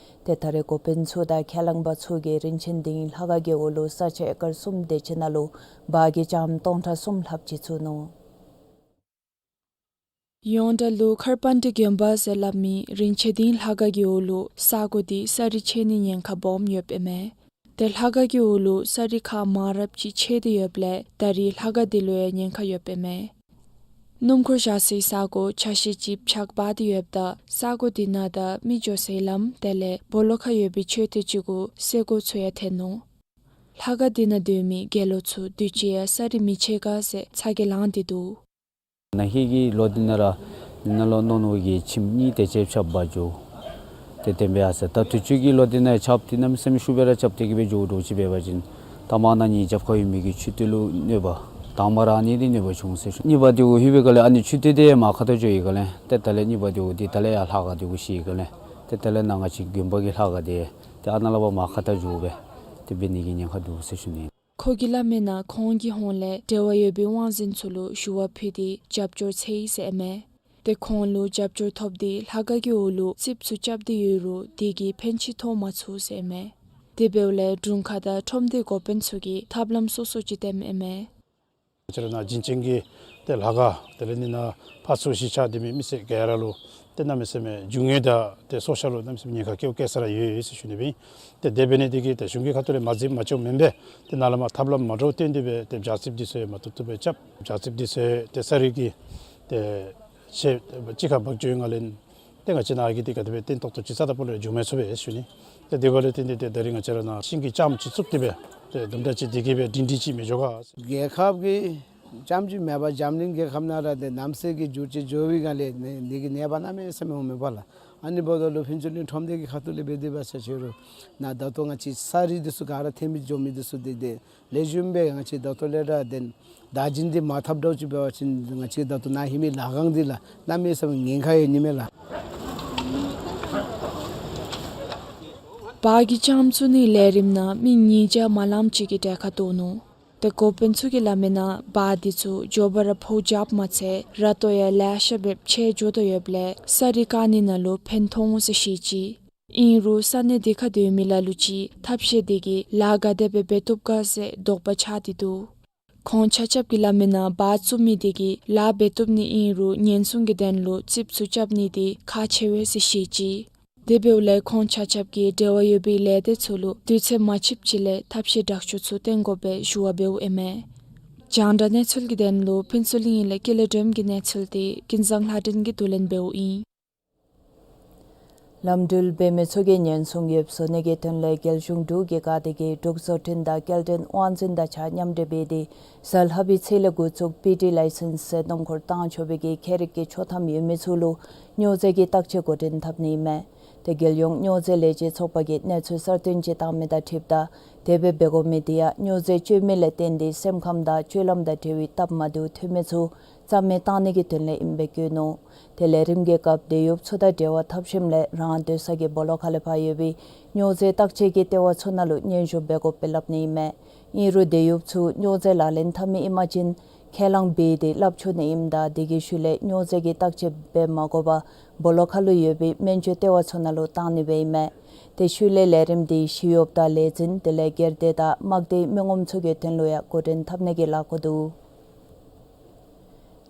ཏེ་ད་རེས་འགོ་དཔོན་ཚུ་དང་ཁས་བླངས་པ་ཚུ་གིས་རིན་ཆེན་སྡིངས་ལྷ་ཁང་གི་འོག་ལུ་ས་ཆ་ཨེ་ཀར་གསུམ་དེ་ཅིག་ནང་ལུ་བ་གི་ལྕངམ་སྟོང་ཕྲག་གསུམ་ལྷགཔ་ཅིག་བཙུགས་ནུག། ཡོངས་གྲགས་ལུ་མཁར་པཎྜི་ཏ་དགོན་པ་ཟེར་སླབ་མི་རིན་ཆེན་སྡིངས་ལྷ་ཁང་གི་འོག་ལུ་ས་གོ་འདི་ས་རུད་ཆད་ནི་ཉེན་ཁ་སྦོམ་ཡོདཔ་ཨིན་མས། ཏེ་ལྷ་ཁང་གི་འོག་ལུ་ས་རུད་ཁག་མང་རབས་ཅིག་ཆད་དེ་ཡོདཔ་ལས་ད་རིས་ལྷ་ཁང་འདི་ལུ་ཡང་ཉེན་ཁ་ཡོདཔ་ཨིན་མས། སྣུམ་འཁོར་བཞག་སའི་ས་གོ་ཆ་ཤས་ཅིག་ཕྱགས་འབག་སྟེ་ཡོདཔ་ད་ས་གོ་འདི་ནང་དང་མི་འགྱོ་སའི་ལམ་དེ་ལས་སྦོ་ལོགས་ཁར་ཡོད་པའི་མཆོད་རྟེན་ཅིག་གུ་སེར་སྒོ་ཚུ་ཡང་ཐོན་ནུག། ལྷ་ཁང་འདི་ནང་སྡོད་མི་དགེ་སློང་ཚུ་དུས་ཅི་ཡང་ས་རུད་མི་ཆད་ག་ཟེར་ཚ་གྱང་ལངས་ཏེ་འདུག། ན་ཧིང་གི་ལོ་འདི་ནང་ར་འདི་ནང་ལུ་ནོར་ནོར་གྱི་ཁྱིམ་གཉིས་དེ་ཅིག་ཆགཔ་འགྱོ། ཏེ་དེ་སྦེ་ཡར་སོང་། ད་དུས་ཅི་གི་ལོ་འདི་ནང་ཆགཔ་འདི་གནམ་མེད་ས་མེད་ཤུགས་སྦེ་ར་རྐྱབ་སྟེ་གིས་སྦེ་འགྱོ་དོ་ཅིག་འབད་བ་ཅིན་ད་མར་ན་ནི་རྒྱབ་ཁར་ཡོད་མི་གི་མཆོད་རྟེན་ལུ་གནོད་པ་དང་པ་ར་ཨ་ནི་འདི་གནོད་པ་བྱུང་ཟེར་ཞུ། གཉིས་པ་འདི་གུ་ལྷོད་པའི་སྒང་ལས་ཨ་ནི་མཆོད་རྟེན་འདི་མར་ཁ་ཐུག་འགྱོ་བའི་སྒང་ལས་ཏེ་དེ་ལས་གཉིས་པ་འདི་གུ་འདི་དེ་ལས་ཡར་ལྷ་ཁང་འདི་གུ་ཤི་བའི་སྒང་ལས་ཏེ་དེ་ལས་ནཱ་ང་བཅས་དགོན་པ་གི་ལྷ་ཁང་འདི་ཏེ་ཨ་ནཱ་ལས་ཕར་མར་ཁ་ཐུག་འགྱོ་སྦེ་ཏེ་འབད་ནི་གི་ཉེན་ཁ་འདུག་ཟེར་ཞུ་ནི། ཁོ་གིས་སླབ་མིའི་ནང་ཁོང་གིས་ཧོངས་ལས་འབྲེལ་བ་ཡོད་པའི་དབང་འཛིན་ཚུ་ལུ་ཞུ་བ་ཕུལ་ཏེ་རྒྱབ་སྐྱོར་འཚོལ་ཡི་ཟེར་ཨིན་མས། ཏེ་ཁོང་ལུ་རྒྱབ་སྐྱོར་ཐོབ་སྟེ་ལྷ་ཁང་གི་འོག་ལུ་རྩིགཔ་ཚུ་རྐྱབ་སྟེ་ཡོད་རུང་དེ་གིས་ཕན་ཅིག་ཐོགས་མ་ཚུགས་ཟེར་ཨིན་མས། དེ་འབདཝ་ལས་དྲུང་ཁག་དང་ཁྲོམ་སྡེའི་འགོ་དཔོན་ཚུ་གིས་ཐབས་ལམ་སོ་སོ་ཅིག་བཏོནམ་ཨིན་མས། ང་བཅས་ར་ནཱ་བྱིན་ཅན་གྱི་ཏེ་ལྷ་ཁང་དེ་ལས་ནི་ནཱ་ཕར་ཚུར་གཞིས་ཆགས་སྡོད་མི་མི་སེར་ག་ར་ལུ་ཏེ་གནམ་མེད་ས་མེད་རྒྱུ་དངོས་དང་ཏེ་སྲོག་ཆགས་ལུ་གནམ་མེད་ས་མེད་ཉེན་ཁ་བཀལཝ་བཀལ་ས་ར་ཡོད་ཡོད་ཟེར་ཞུ་ནི་སྦེ་ཨིན། ཏེ་དེ་འབད་ནི་དེ་གིས་ཏེ་གཞུང་གི་ཁ་ཐུག་ལས་མ་གཟིགས་མ་འགྱོཝ་མེན་པས། ཏེ་ནཱ་ལས་མར་ཐབས་ལམ་མ་འདྲཝ་བཏོན་ཏེ་སྦེ་ཏེ་བྱ་རྩིགཔ་འདི་ཚུ་ཡང་མ་བཏུབ་བཏུབ་སྦེ་རྐྱབ། བྱ་རྩིགཔ་འདི་ཚུ་ཡང་ཏེ་ས་རུད་ཀྱི་ཏེ་ཆད་གཅིག་ཁར་འབག་འགྱོ་བའི་སྒང་ལས་ཏེ་ང་བཅས་ནཱ་གི་འདི་ག་དེ་སྦེ་བརྟན་ཏོག་ཏོ་ཅིག་རྩ་དང་པོ་ལས་འགྱོ་མི་ཚུགས་པས་ཞུ་ནི། ཏེ་དེ་འབདཝ་ལས་བརྟེན་ཏེ་ཏེ་ད་རིས་ང་བཅས་ར་ནཱ་ཤིང་གི་ལྕངམ་ཅིག་བཙུགས་ཏེ་སྦེ་ཏེ་དུམ་གྲ་ཅིག་དེ་གིས་སྦེ་སྒྲིང་སྒྲི་ཅིག་མི་འགྱོ་ག། རྒྱལ་ཁབ་ཀྱི་ལྕངམ་ཅིག་མེད་པར་འཛམ་གླིང་རྒྱལ་ཁབ་ནང་ར་ཏེ་ནམ་ཟེར་གྱི་འགྱུར་ཅིག་འགྱོ་བའི་སྒང་ལས་ནི་འདི་གི་ནད་པ་གནམ་མེད་ས་མེད་འོང་མི་འབདཝ་ལས་ཨ་ནི་འབདཝ་ད་ལུ་ཕུན་ཚོགས་གླིང་ཁྲོམ་སྡེ་གི་ཁ་ཐུག་ལས་འབད་དེ་འབད་ས་ཅིག་རུང་ནཱ་ད་ལྟོ་ང་བཅས་ས་རུད་འདི་ཚུ་ག་ར་ཐོན་མི་འགྱོ་མི་འདི་ཚུ་འདི་ཏེ་ལེགས་ཤོམ་སྦེ་ང་བཅས་ད་ལྟོ་ལས་ར་ཏེ་བདག་འཛིན་འདི་མ་འཐབ་འདྲཝ་ཅིག་འབད་བ་ཅིན་ང་བཅས་ད་ལྟོ་ནཱ་ཧེ་མའི་ལྷ་ཁང་འདི་ལུ་གནམ་མེད་ས་མེད་ཉེན་ཁ་ཡོད་ནི་མས་ལགས། བ་གི་ལྕངམ་བཙུགས་ནིའི་ལས་རིམ་ནང་མི་ཉིས་བརྒྱ་མ་ལངམ་ཅིག་གིས་གྲལ་ཁར་གཏོགས་ནུག། ཏེ་འགོ་དཔོན་ཚུ་གིས་སླབ་མིའི་ནང་བ་འདི་ཚུ་མགྱོགས་པ་ར་འཕོ་རྐྱབ་མ་ཚད་ར་ལྟོ་ཡང་ལེ་ཤ་སྦེ་ཆད་འགྱོ་དོ་ཡོདཔ་ལས་ས་རུད་བཀག་ནི་ནང་ལུ་ཕན་ཐོགས་འོང་ཟེར་བཤད་ཅི། ཨིན་རུང་ས་གནས་དེ་ཁར་སྡོད་མི་ལ་ལུ་ཅིག་ཐབས་ཤེས་དེ་གིས་ལཱ་ག་དེ་སྦེ་འབད་བཏུབ་ག་ཟེར་དོགས་པ་ཆགས་ཏེ་འདུག། ཁོང་ཆ་ཁྱབ་ཀྱིས་སླབ་མིའི་ནང་བ་བཙུགས་མི་དེ་གིས་ལཱ་འབད་བཏུབ་ནི་ཨིན་རུང་ཉེན་སྲུང་གི་དོན་ལུ་རྩིགཔ་ཚུ་རྐྱབ་ནི་དེ་ཁག་ཆེ་བས་ཟེར་བཤད་ཅི། དེ་འབདཝ་ལས་ཁོང་ཆ་ཁྱབ་ཀྱིས་འབྲེལ་བ་ཡོད་པའི་ལས་སྡེ་ཚུ་ལུ་དུས་ཚོད་མ་ཆིབ་ཅིག་ལས་ཐབས་ཤེས་དྲག་ཤོས་ཚུ་བཏོན་དགོ་པའི་ཞུ་བ་འབདཝ་ཨིན་མས། རྒྱང་བསྒྲགས་གནས་ཚུལ་གྱི་དོན་ལུ་ཕུན་ཚོགས་གླིང་ལས་ཀུན་ལེགས་སྒྲོལམ་གྱི་གནས་ཚུལ་དེ་ཀུན་བཟང་ལྷ་སྒྲོན་གྱིས་བསྡུ་ལེན་འབདཝ་ཨིན། ལམ་འགྲུལ་འབད་མི་ཚུ་གིས་ཉེན་སྲུང་ཡོདཔ་བཟོ་ནི་གི་དོན་ལས་རྒྱལ་གཞུང་འབྲུག་གི་བཀའ་དྲིན་གྱིས་འབྲུག་བཟོ་སྐྲུན་དང་སྐྱེལ་འདྲེན་དབང་འཛིན་དང་གཅིག་ཁར་མཉམ་འབྲེལ་འབད་དེ་གཟའ་ལྷག་པའི་ཚེས་ལས་འགོ་བཙུགས་པི་ཊི་ལའི་སེནསི་ཟེར་སྣུམ་འཁོར་བཏང་ཆོག་པའི་གི་ཁྱད་རིག་གི་ཆོག་ཐམ་ཡོད་མི་ཚུ་ལུ་སྨྱོ་རྫས་ཀྱི་བརྟག་དཔྱད་འགོ་འདྲེན་འཐབ་ནི་ཨིན་མས། ཏེ་རྒྱལ་ཡོངས་སྨྱོ་རྫས་ལས་བྱེད་ཚོགས་པ་གིས་གནས་ཚུལ་གསར་བཏོན་ཅིག་བཏང་མི་དང་འཁྲིལཝ་ད་དེ་སྦེ་འབད་དགོ་མི་དེ་ཡང་སྨྱོ་རྫས་སྤྱོད་མི་ལས་བརྟེན་ཏེ་སེམས་ཁམས་དང་སྤྱོད་ལམ་དང་འབྲེལ་བའི་སྟབས་མ་བདེཝ་ཐོན་མི་ཚུ་རྩ་མེད་བཏང་ནི་གི་དོན་ལས་ཨིནམ་སྦེ་བཀོད་ནུག། ཏེ་ལས་རིམ་གྱི་སྐབས་དེད་གཡོགཔ་ཚུ་དང་འབྲེལ་བ་འཐབ་ཞིནམ་ལས་རང་སྡོད་ས་གི་སྦོ་ལོགས་ཁ་ལས་ཕར་ཡོད་པའི་སྨྱོ་རྫས་བརྟག་དཔྱད་ཀྱི་ལྟེ་བ་ཚུ་ནང་ལུ་སྙན་ཞུ་འབད་དགོཔ་སྦེ་སླབ་ནི་ཨིན་མས། ཨིན་རུང་དེད་གཡོགཔ་ཚུ་སྨྱོ་རྫས་ལག་ལེན་འཐབ་མི་ཨིན་པ་ཅིན་ཁས་བླངས་འབད་དེ་སླབ་ཆོག་ནི་ཨིནམ་ད་དེ་གི་ཤུལ་ལས་སྨྱོ་རྫས་ཀྱི་བརྟག་དཔྱད་འབད་མ་དགོ་པར་སྦོ་ལོགས་ཁ་ལུ་ཡོད་པའི་སྨན་བཅོས་ལྟེ་བ་ཚུ་ནང་ལུ་བཏང་ནི་སྦེ་ཨིན་མས། ཏེ་ཤུལ་ལས་ལས་རིམ་དེ་ཞི་གཡོགཔ་དང་ལས་འཛིན་དེ་ལས་སྒེར་སྡེ་དང་དམག་སྡེའི་མི་ངོམ་ཚུ་གི་དོན་ལུ་ཡང་འགོ་འདྲེན་འཐབ་ནི་གི་ལས་འགུལ་འདུག།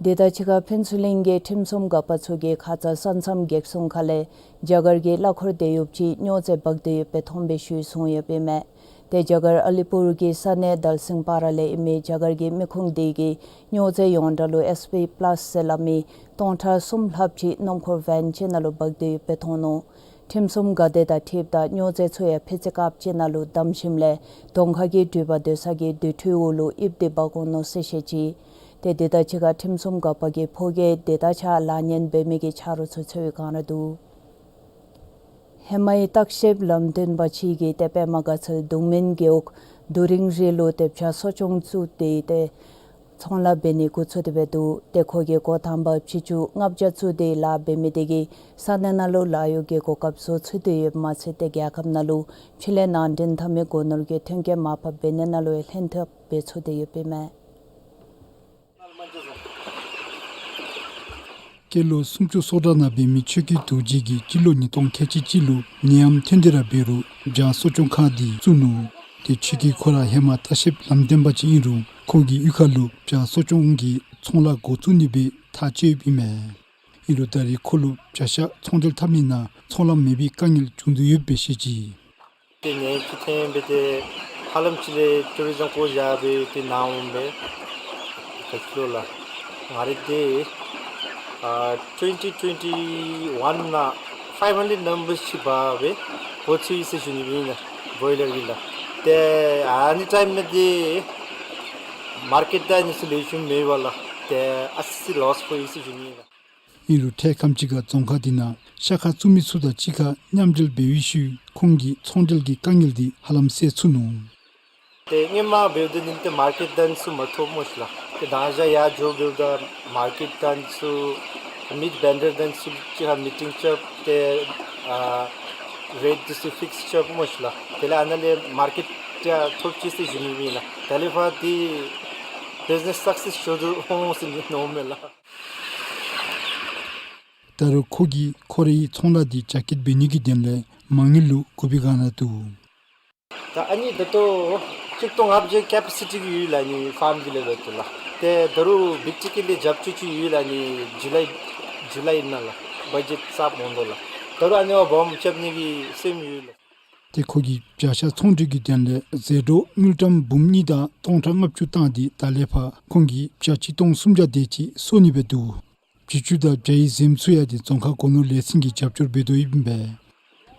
དེ་དང་གཅིག་ཁར་ཕུན་ཚོགས་གླིང་གི་ཁྲིམས་སྲུང་འགག་པ་ཚུ་གིས་ཁ་ཙ་ས་མཚམས་གེགས་སྲུང་ཁ་ལས་རྒྱ་གར་གྱི་གླ་འཁོར་དེད་གཡོགཔ་ཅིག་སྨྱོ་རྫས་འབག་སྟེ་ཡོདཔ་སྦེ་མཐོང་བའི་ཤུལ་བཟུང་ཡོདཔ་ཨིན་མས། ཏེ་རྒྱ་གར་ཨ་ལི་པུར་གྱི་ས་གནས་དལ་སིང་པ་ར་ལས་ཨིན་མི་རྒྱ་གར་གྱི་མི་ཁུངས་དེ་གིས་སྨྱོ་རྫས་ཡོངས་གྲགས་ལུ་ཨེས་པི་པ་ལཱསི་ཟེར་སླབ་མི་སྟོང་ཕྲག་གསུམ་ལྷགཔ་ཅིག་སྣུམ་འཁོར་བེན་ཅིག་ནང་ལུ་འབག་སྟེ་ཡོདཔ་སྦེ་མཐོང་ནུག། ཁྲིམས་སྲུང་འགག་སྡེ་དང་འཁྲིལཝ་ད་སྨྱོ་རྫས་ཚུ་ཡང་ཕད་ཙི་དཀརཔོ་ཅིག་ནང་ལུ་བསྡམས་ཞིནམ་ལས་གདོང་ཁ་གི་འགྲུལ་པ་སྡོད་ས་གི་སྡོད་ཁྲིའི་འོག་ལུ་ཡིབ་སྟེ་འབག་འོང་ནུག་ཟེར་བཤད་ཅི། ཏེ་དེ་དང་གཅིག་ཁར་ཁྲིམས་སྲུང་འགག་པ་གིས་ཕོ་སྐྱེས་དེ་དང་གཅིག་ཁར་ལཱ་ཉན་འབད་མི་གི་ཆ་རོགས་ཚུ་འཚོལ་བའི་བསྒང་ར་འདུག། ཧེ་མའི་བརྟག་ཞིབ་ལམ་སྟོན་པ་ཅིག་གིས་ཏེ་པདྨ་དགའ་ཚལ་གདོང་སྨོན་རྒེད་འོག་རྡོ་རིང་རི་ལུ་ཏེ་བྱ་གསོ་སྐྱོང་བཙུགས་ཏེ་ཏེ་ཚོང་ལཱ་འབད་ནི་འགོ་བཙུགས་ཏེ་འབད་འདུག། ཏེ་ཁོ་གིས་འགོ་དང་པ་བྱི་ཅུང་ལྔ་བརྒྱ་བཙུགས་ཏེ་ལཱ་འབད་མི་དེ་གིས་ས་གནས་ནང་ལུ་ལཱ་གཡོག་གི་གོ་སྐབས་བཟོ་ཚུགས་ཏེ་ཡོདཔ་མ་ཚད་ཏེ་རྒྱལ་ཁབ་ནང་ལུ་ཕྱི་ལས་ནང་འདྲེན་འཐབ་མི་སྒོ་ནོར་གྱི་ཐོན་སྐྱེད་མར་ཕབ་འབད་ནི་ནང་ལུ་ཡང་ལྷན་ཐབས་འབད་ཚུགས་ཏེ་ཡོདཔ་ཨིན་མས། སྐྱེས་ལོ་སུམ་ཅུ་སོ་གྲངས་ནང་འབད་མི་ཆོས་སྐྱིད་རྡོ་རྗེ་གིས་སྤྱི་ལོ་ཉིས་སྟོང་ཁལ་གཅིག་གཅིག་ལུ་ནད་ཡམས་ཐོན་ཏེ་ར་འབད་རུང་བྱ་གསོ་སྐྱོང་ཁང་འདི་བཙུགས་ནུག། ཏེ་ཆོས་སྐྱིད་ཁོ་ར་ཧེ་མ་བརྟག་ཞིབ་ལམ་སྟོན་པ་ཅིག་ཨིན་རུང་ཁོ་གི་གཡུས་ཁ་ལུ་བྱ་གསོ་སྐྱོང་གི་ཚོང་ལཱ་འགོ་བཙུགས་ནི་སྦེ་ཐག་བཅད་ཡོདཔ་ཨིན་མས། ཨིན་རུང་ད་རེས་ཁོ་ལུ་བྱ་ཤ་ཚོང་འབྲེལ་འཐབ་ནི་ནང་ཚོང་ལམ་མེད་པའི་དཀའ་ངལ་བྱུང་དོ་ཡོདཔ་སྦེ་བཤད་ཅི། ཏེ་ནད་ཡམས་ཅིག་ཐོན་སྦེ་ཏེ་ཧ་ལམ་ཅིག་ལས་ཊུ་རི་ཛམ་བཀོ་བཞག་སྦེ་ཏེ་ནཱ་འོང་སྦེ་ག་ཅི་ལོ་ལགས། ང་ར་ཏེ་ཨ་ཊུ་ཝེན་ཊི་ཊུ་ཝེན་ཊི་ཝཱན་ནང་ཕའིབ་ཧན་ཌེཌ་ནམ་བར་ཅིག་འབག་སྦེ་འགོ་བཙུགས་ཡི་ཟེར་ཞུ་ནི་ཨིན་ལགས། བོའི་ལར་གྱི་ལགས། ཏེ་ཨ་ནི་ཊའིམ་ནང་ཏེ་མར་ཀེཊ་དང་ཨ་ནི་ཚུ་ལེགས་ཤོམ་མེད་པས་ལགས། ཏེ་ཨ་ཙི་ལོསི་ཕོག་ཡི་ཟེར་ཞུ་ནི་ཨིན་ལགས། ཨིན་རུང་འཕྲལ་ཁམས་ཅིག་ཁར་རྫོང་ཁག་འདི་ནང་ཤ་ཁར་བཙུགས་མི་ཚུ་དང་གཅིག་ཁར་མཉམ་འབྲེལ་འབད་བའི་ཤུལ་ཁོང་གིས་ཚོང་འབྲེལ་གྱི་དཀའ་ངལ་འདི་ཧ་ལམ་བསལ་ཚུགས་ནུག། ཏེ་སྔོན་མ་འབདཝ་ད་ནི་ཏེ་མར་ཀེཊ་དང་ཚུ་མ་ཐོབ་སྨོ་ཤིག་ལགས། ཏེ་ད་ཅི་ཡར་འགྱོ་འབདཝ་ད་མར་ཀེཊ་དང་ཚུ་མིཊ་བེན་ཌར་དང་ཚུ་གཅིག་ཁར་མི་ཊིང་རྐྱབ་སྟེ་ཨ་རེཊ་འདི་ཚུ་ཕིགསི་རྐྱབ་སྨོ་ཤིག་ལགས། དེ་ལས་ཨ་ནཱ་ལས་མར་ཀེཊ་ཡང་ཐོབ་ཅི་ཟེར་ཞུ་ནི་ཨིན་ལགས། དེ་ལས་ཕར་ཏེ་བིཛ་ནེསི་སག་སེསི་འགྱོ་དོ་འོང་ཟེར་མནོཝ་མས་ལགས། ད་རུང་ཁོ་གིས་ཁོ་རའི་ཚོང་ལཱ་འདི་རྒྱ་སྐྱེད་འབད་ནི་གི་དོན་ལས་མ་དངུལ་ལུ་དགོ་པའི་བསྒང་ནང་འདུག། ད་ཨ་ནི་ད་ལྟོ་ཆིག་སྟོང་ལྔ་བརྒྱ་ཀེ་པེ་སི་ཊི་གི་ཡོད་ལགས། ཨ་ནི་ཕཱརམ་གི་ལེ་ཝེལ་ལུ་ལགས། ཏེ་ད་རུང་བིག་ཊི་ཀེ་ལས་རྒྱབ་སྐྱོར་ཅིག་ཡོད་ལགས། ཨ་ནི་ཇུ་ལའི་ཇུ་ལའི་ནང་ལགས། བ་ཇེཊ་གསརཔ་འོང་དོ་ལགས། ད་རུང་ཨ་ནི་བ་སྦོམ་རྐྱབ་ནི་གི་སེམས་ཡོད་ལགས། ཏེ་ཁོ་གིས་བྱ་ཤ་ཚོང་འབྲེལ་གྱི་དོན་ལས་ཟད་འགྲོ་དངུལ་ཀྲམ་འབུམ་གཉིས་དང་སྟོང་ཕྲག་ལྔ་བཅུ་བཏང་སྟེ་ད་ལས་ཕར་ཁོང་གིས་བྱ་ཆིག་སྟོང་སུམ་བརྒྱ་དེ་ཅིག་གསོ་ནི་སྦེ་འདུག། བྱི་ཅུང་དང་བྱ་ཡི་གཟིམ་ཚུ་ཡང་ཏེ་རྫོང་ཁག་སྒོ་ནོར་ལས་ཚན་གྱིས་རྒྱབ་སྐྱོར་འབད་དོ་ཡོདཔ་ཨིན་པས།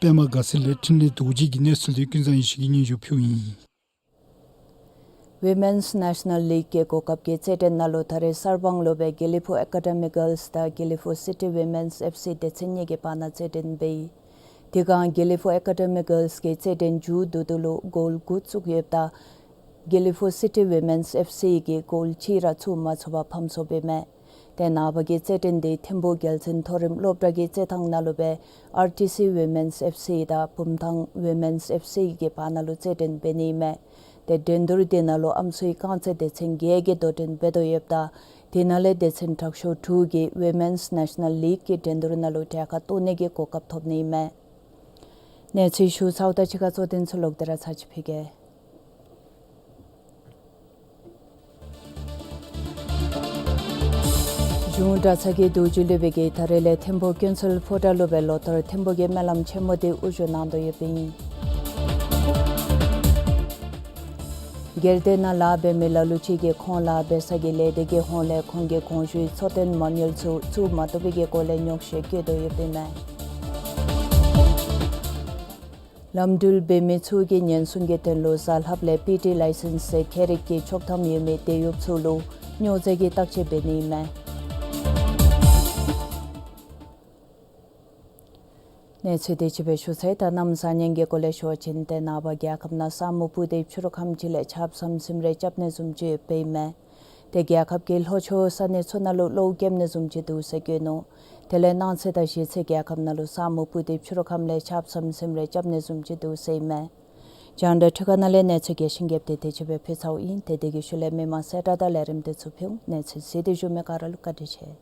པདྨ་དགའ་ཚལ་ལས་འཕྲིན་ལས་རྡོ་རྗེ་གི་གནས་ཚུལ་འདི་ཀུན་བཟང་ཡེ་ཤེས་ཀྱིས་སྙན་ཞུ་ཕུལཝ་ཨིན། ཝི་མེནསི་ནེ་ཤ་ནཱལ་ལིག་གི་གོ་སྐབས་ཀྱི་རྩེད་འགྲན་ནང་ལུ་ད་རེས་གསར་སྤང་ལུ་སྦེ་དགེ་ལེགས་ཕུག་ཨེ་ཀ་ཌེ་མི་གརལསི་དང་དགེ་ལེགས་ཕུག་སི་ཊི་ཝི་མེནསི་ཨེཕ་སི་སྡེ་ཚན་གཉིས་ཀྱི་བར་ན་རྩེད་འགྲན་འབད་ཡི། དེ་སྒང་དགེ་ལེགས་ཕུག་ཨེ་ཀ་ཌེ་མི་གརལསི་གིས་རྩེད་འགྲན་མཇུག་བསྡུ་བསྡུཝ་ལུ་གོལ་དགུ་བཙུགས་ཡོདཔ་ད་དགེ་ལེགས་ཕུག་སི་ཊི་ཝི་མེནསི་ཨེཕ་སི་གིས་གོལ་གཅིག་ར་བཙུགས་མ་ཚུགས་པར་ཕམ་སོངམ་ཨིན་མས། ཏེ་ནངས་པ་གི་རྩེད་འགྲན་འདི་ཐིམ་ཕུག་རྒྱལ་བཙུན་མཐོ་རིམ་སློབ་གྲྭ་གི་རྩེད་ཐང་ནང་ལུ་སྦེ་ཨར་ཊི་སི་ཝི་མེནསི་ཨེཕ་སི་དང་བུམ་ཐང་ཝི་མེནསི་ཨེཕ་སི་གི་བར་ན་ལུ་རྩེད་འགྲན་འབད་ནི་ཨིན་མས། ཏེ་འགྲན་བསྡུར་འདི་ནང་ལུ་ཨམ་སྲུའི་རྐང་རྩེད་སྡེ་ཚན་བརྒྱད་ཀྱིས་དོ་འགྲན་འབད་དོ་ཡོདཔ་ད་དེ་ནང་ལས་སྡེ་ཚན་དྲག་ཤོས་དྲུག་གིས་ཝི་མེནསི་ནེ་ཤ་ནཱལ་ལིག་གི་འགྲན་བསྡུར་ནང་ལུ་གྲལ་ཁར་གཏོགས་ནི་གི་གོ་སྐབས་ཐོབ་ནི་ཨིན་མས། གནས་ཚུལ་ཞུ་ཚརཝ་ད་གཅིག་ཁར་གཙོ་དོན་ཚུ་ལོག་སྟེ་ར་ཚར་གཅིག་ཕུལ་གེ། གཞུང་གྲྭ་ཚང་གི་རྡོ་རྗེ་སློབ་དཔོན་གྱིས་ད་རེས་ལས་ཐིམ་ཕུག་ཀུན་གསལ་ཕོ་བྲང་ལུ་སྦེ་ལོ་ཐོར་ཐིམ་ཕུག་གི་སྨོན་ལམ་ཆེན་མོ་འདི་དབུ་བཞུགས་གནང་དོ་ཡོདཔ་ཨིན། སྒེར་སྡེ་ནང་ལཱ་འབད་མི་ལ་ལུ་ཅིག་གིས་ཁོང་ལཱ་འབད་ས་གི་ལས་སྡེ་གི་ཧོངས་ལས་ཁོང་གི་དགོངས་ཞུའི་འཚོ་རྟེན་མ་དངུལ་ཚུ་བཙུགས་མ་བཏུབ་པའི་གི་སྐོར་ལས་རྙོག་གཞི་བཀོད་དོ་ཡོདཔ་ཨིན་མས། ལམ་འགྲུལ་འབད་མི་ཚུ་གིས་ཉེན་སྲུང་གི་དོན་ལུ་གཟའ་ལྷགཔ་ལས་པི་ཊི་ལའི་སེནསི་ཟེར་ཁྱད་རིག་གི་ཆོག་ཐམ་ཡོད་མི་དེད་གཡོགཔ་ཚུ་ལུ་སྨྱོ་རྫས་ཀྱི་བརྟག་དཔྱད་འབད་ནི་ཨིན་མས། གནས་ཚུལ་དེ་ཅིག་སྦེ་ཞུ་ཚར་ཡི། ད་གནམ་བཟང་ངན་གྱི་སྐོར་ལས་ཞུ་བ་ཅིན་ཏེ་ནངས་པ་རྒྱལ་ཁབ་ནང་ས་སྨུག་སྤུབས་ཏེ་ཕྱི་རུ་ཁམས་ཅིག་ལས་ཆརཔ་ཟམ་ཟིམ་རེ་རྐྱབ་ནི་བཟུམ་ཅིག་ཡོདཔ་ཨིན་མས། ཏེ་རྒྱལ་ཁབ་ཀྱི་ལྷོ་ཕྱོགས་ས་གནས་ཚུ་ནང་ལུ་གློཝ་རྐྱབ་ནི་བཟུམ་ཅིག་འདུག་ཟེར་བཀོད་ནུག། དེ་ལས་གནངས་ཚེ་དང་གཞེས་ཚེ་རྒྱལ་ཁབ་ནང་ལུ་ས་སྨུག་སྤུབས་ཏེ་ཕྱི་རུ་ཁམས་ལས་ཆརཔ་ཟམ་ཟིམ་རེ་རྐྱབ་ནི་བཟུམ་ཅིག་འདུག་ཟེར་ཨིན་མས། རྒྱང་བསྒྲགས་འཕྲུལ་ཁང་ནང་ལས་གནས་ཚུལ་རྒྱས་ཤིང་རྒྱསཔ་དེ་དེ་ཅིག་སྦེ་ཕུལ་ཚརཝ་ཨིན། ཏེ་དེ་གི་ཤུལ་ལས་མི་མང་གསལ་བསྒྲགས་དང་ལས་རིམ་དེ་ཚུ་ཕུལ་འོང་། གནས་ཚུལ་གཟིགས་ཏེ་བཞུགས་མི་ག་ར་ལུ་བཀའ་དྲིན་ཆེ།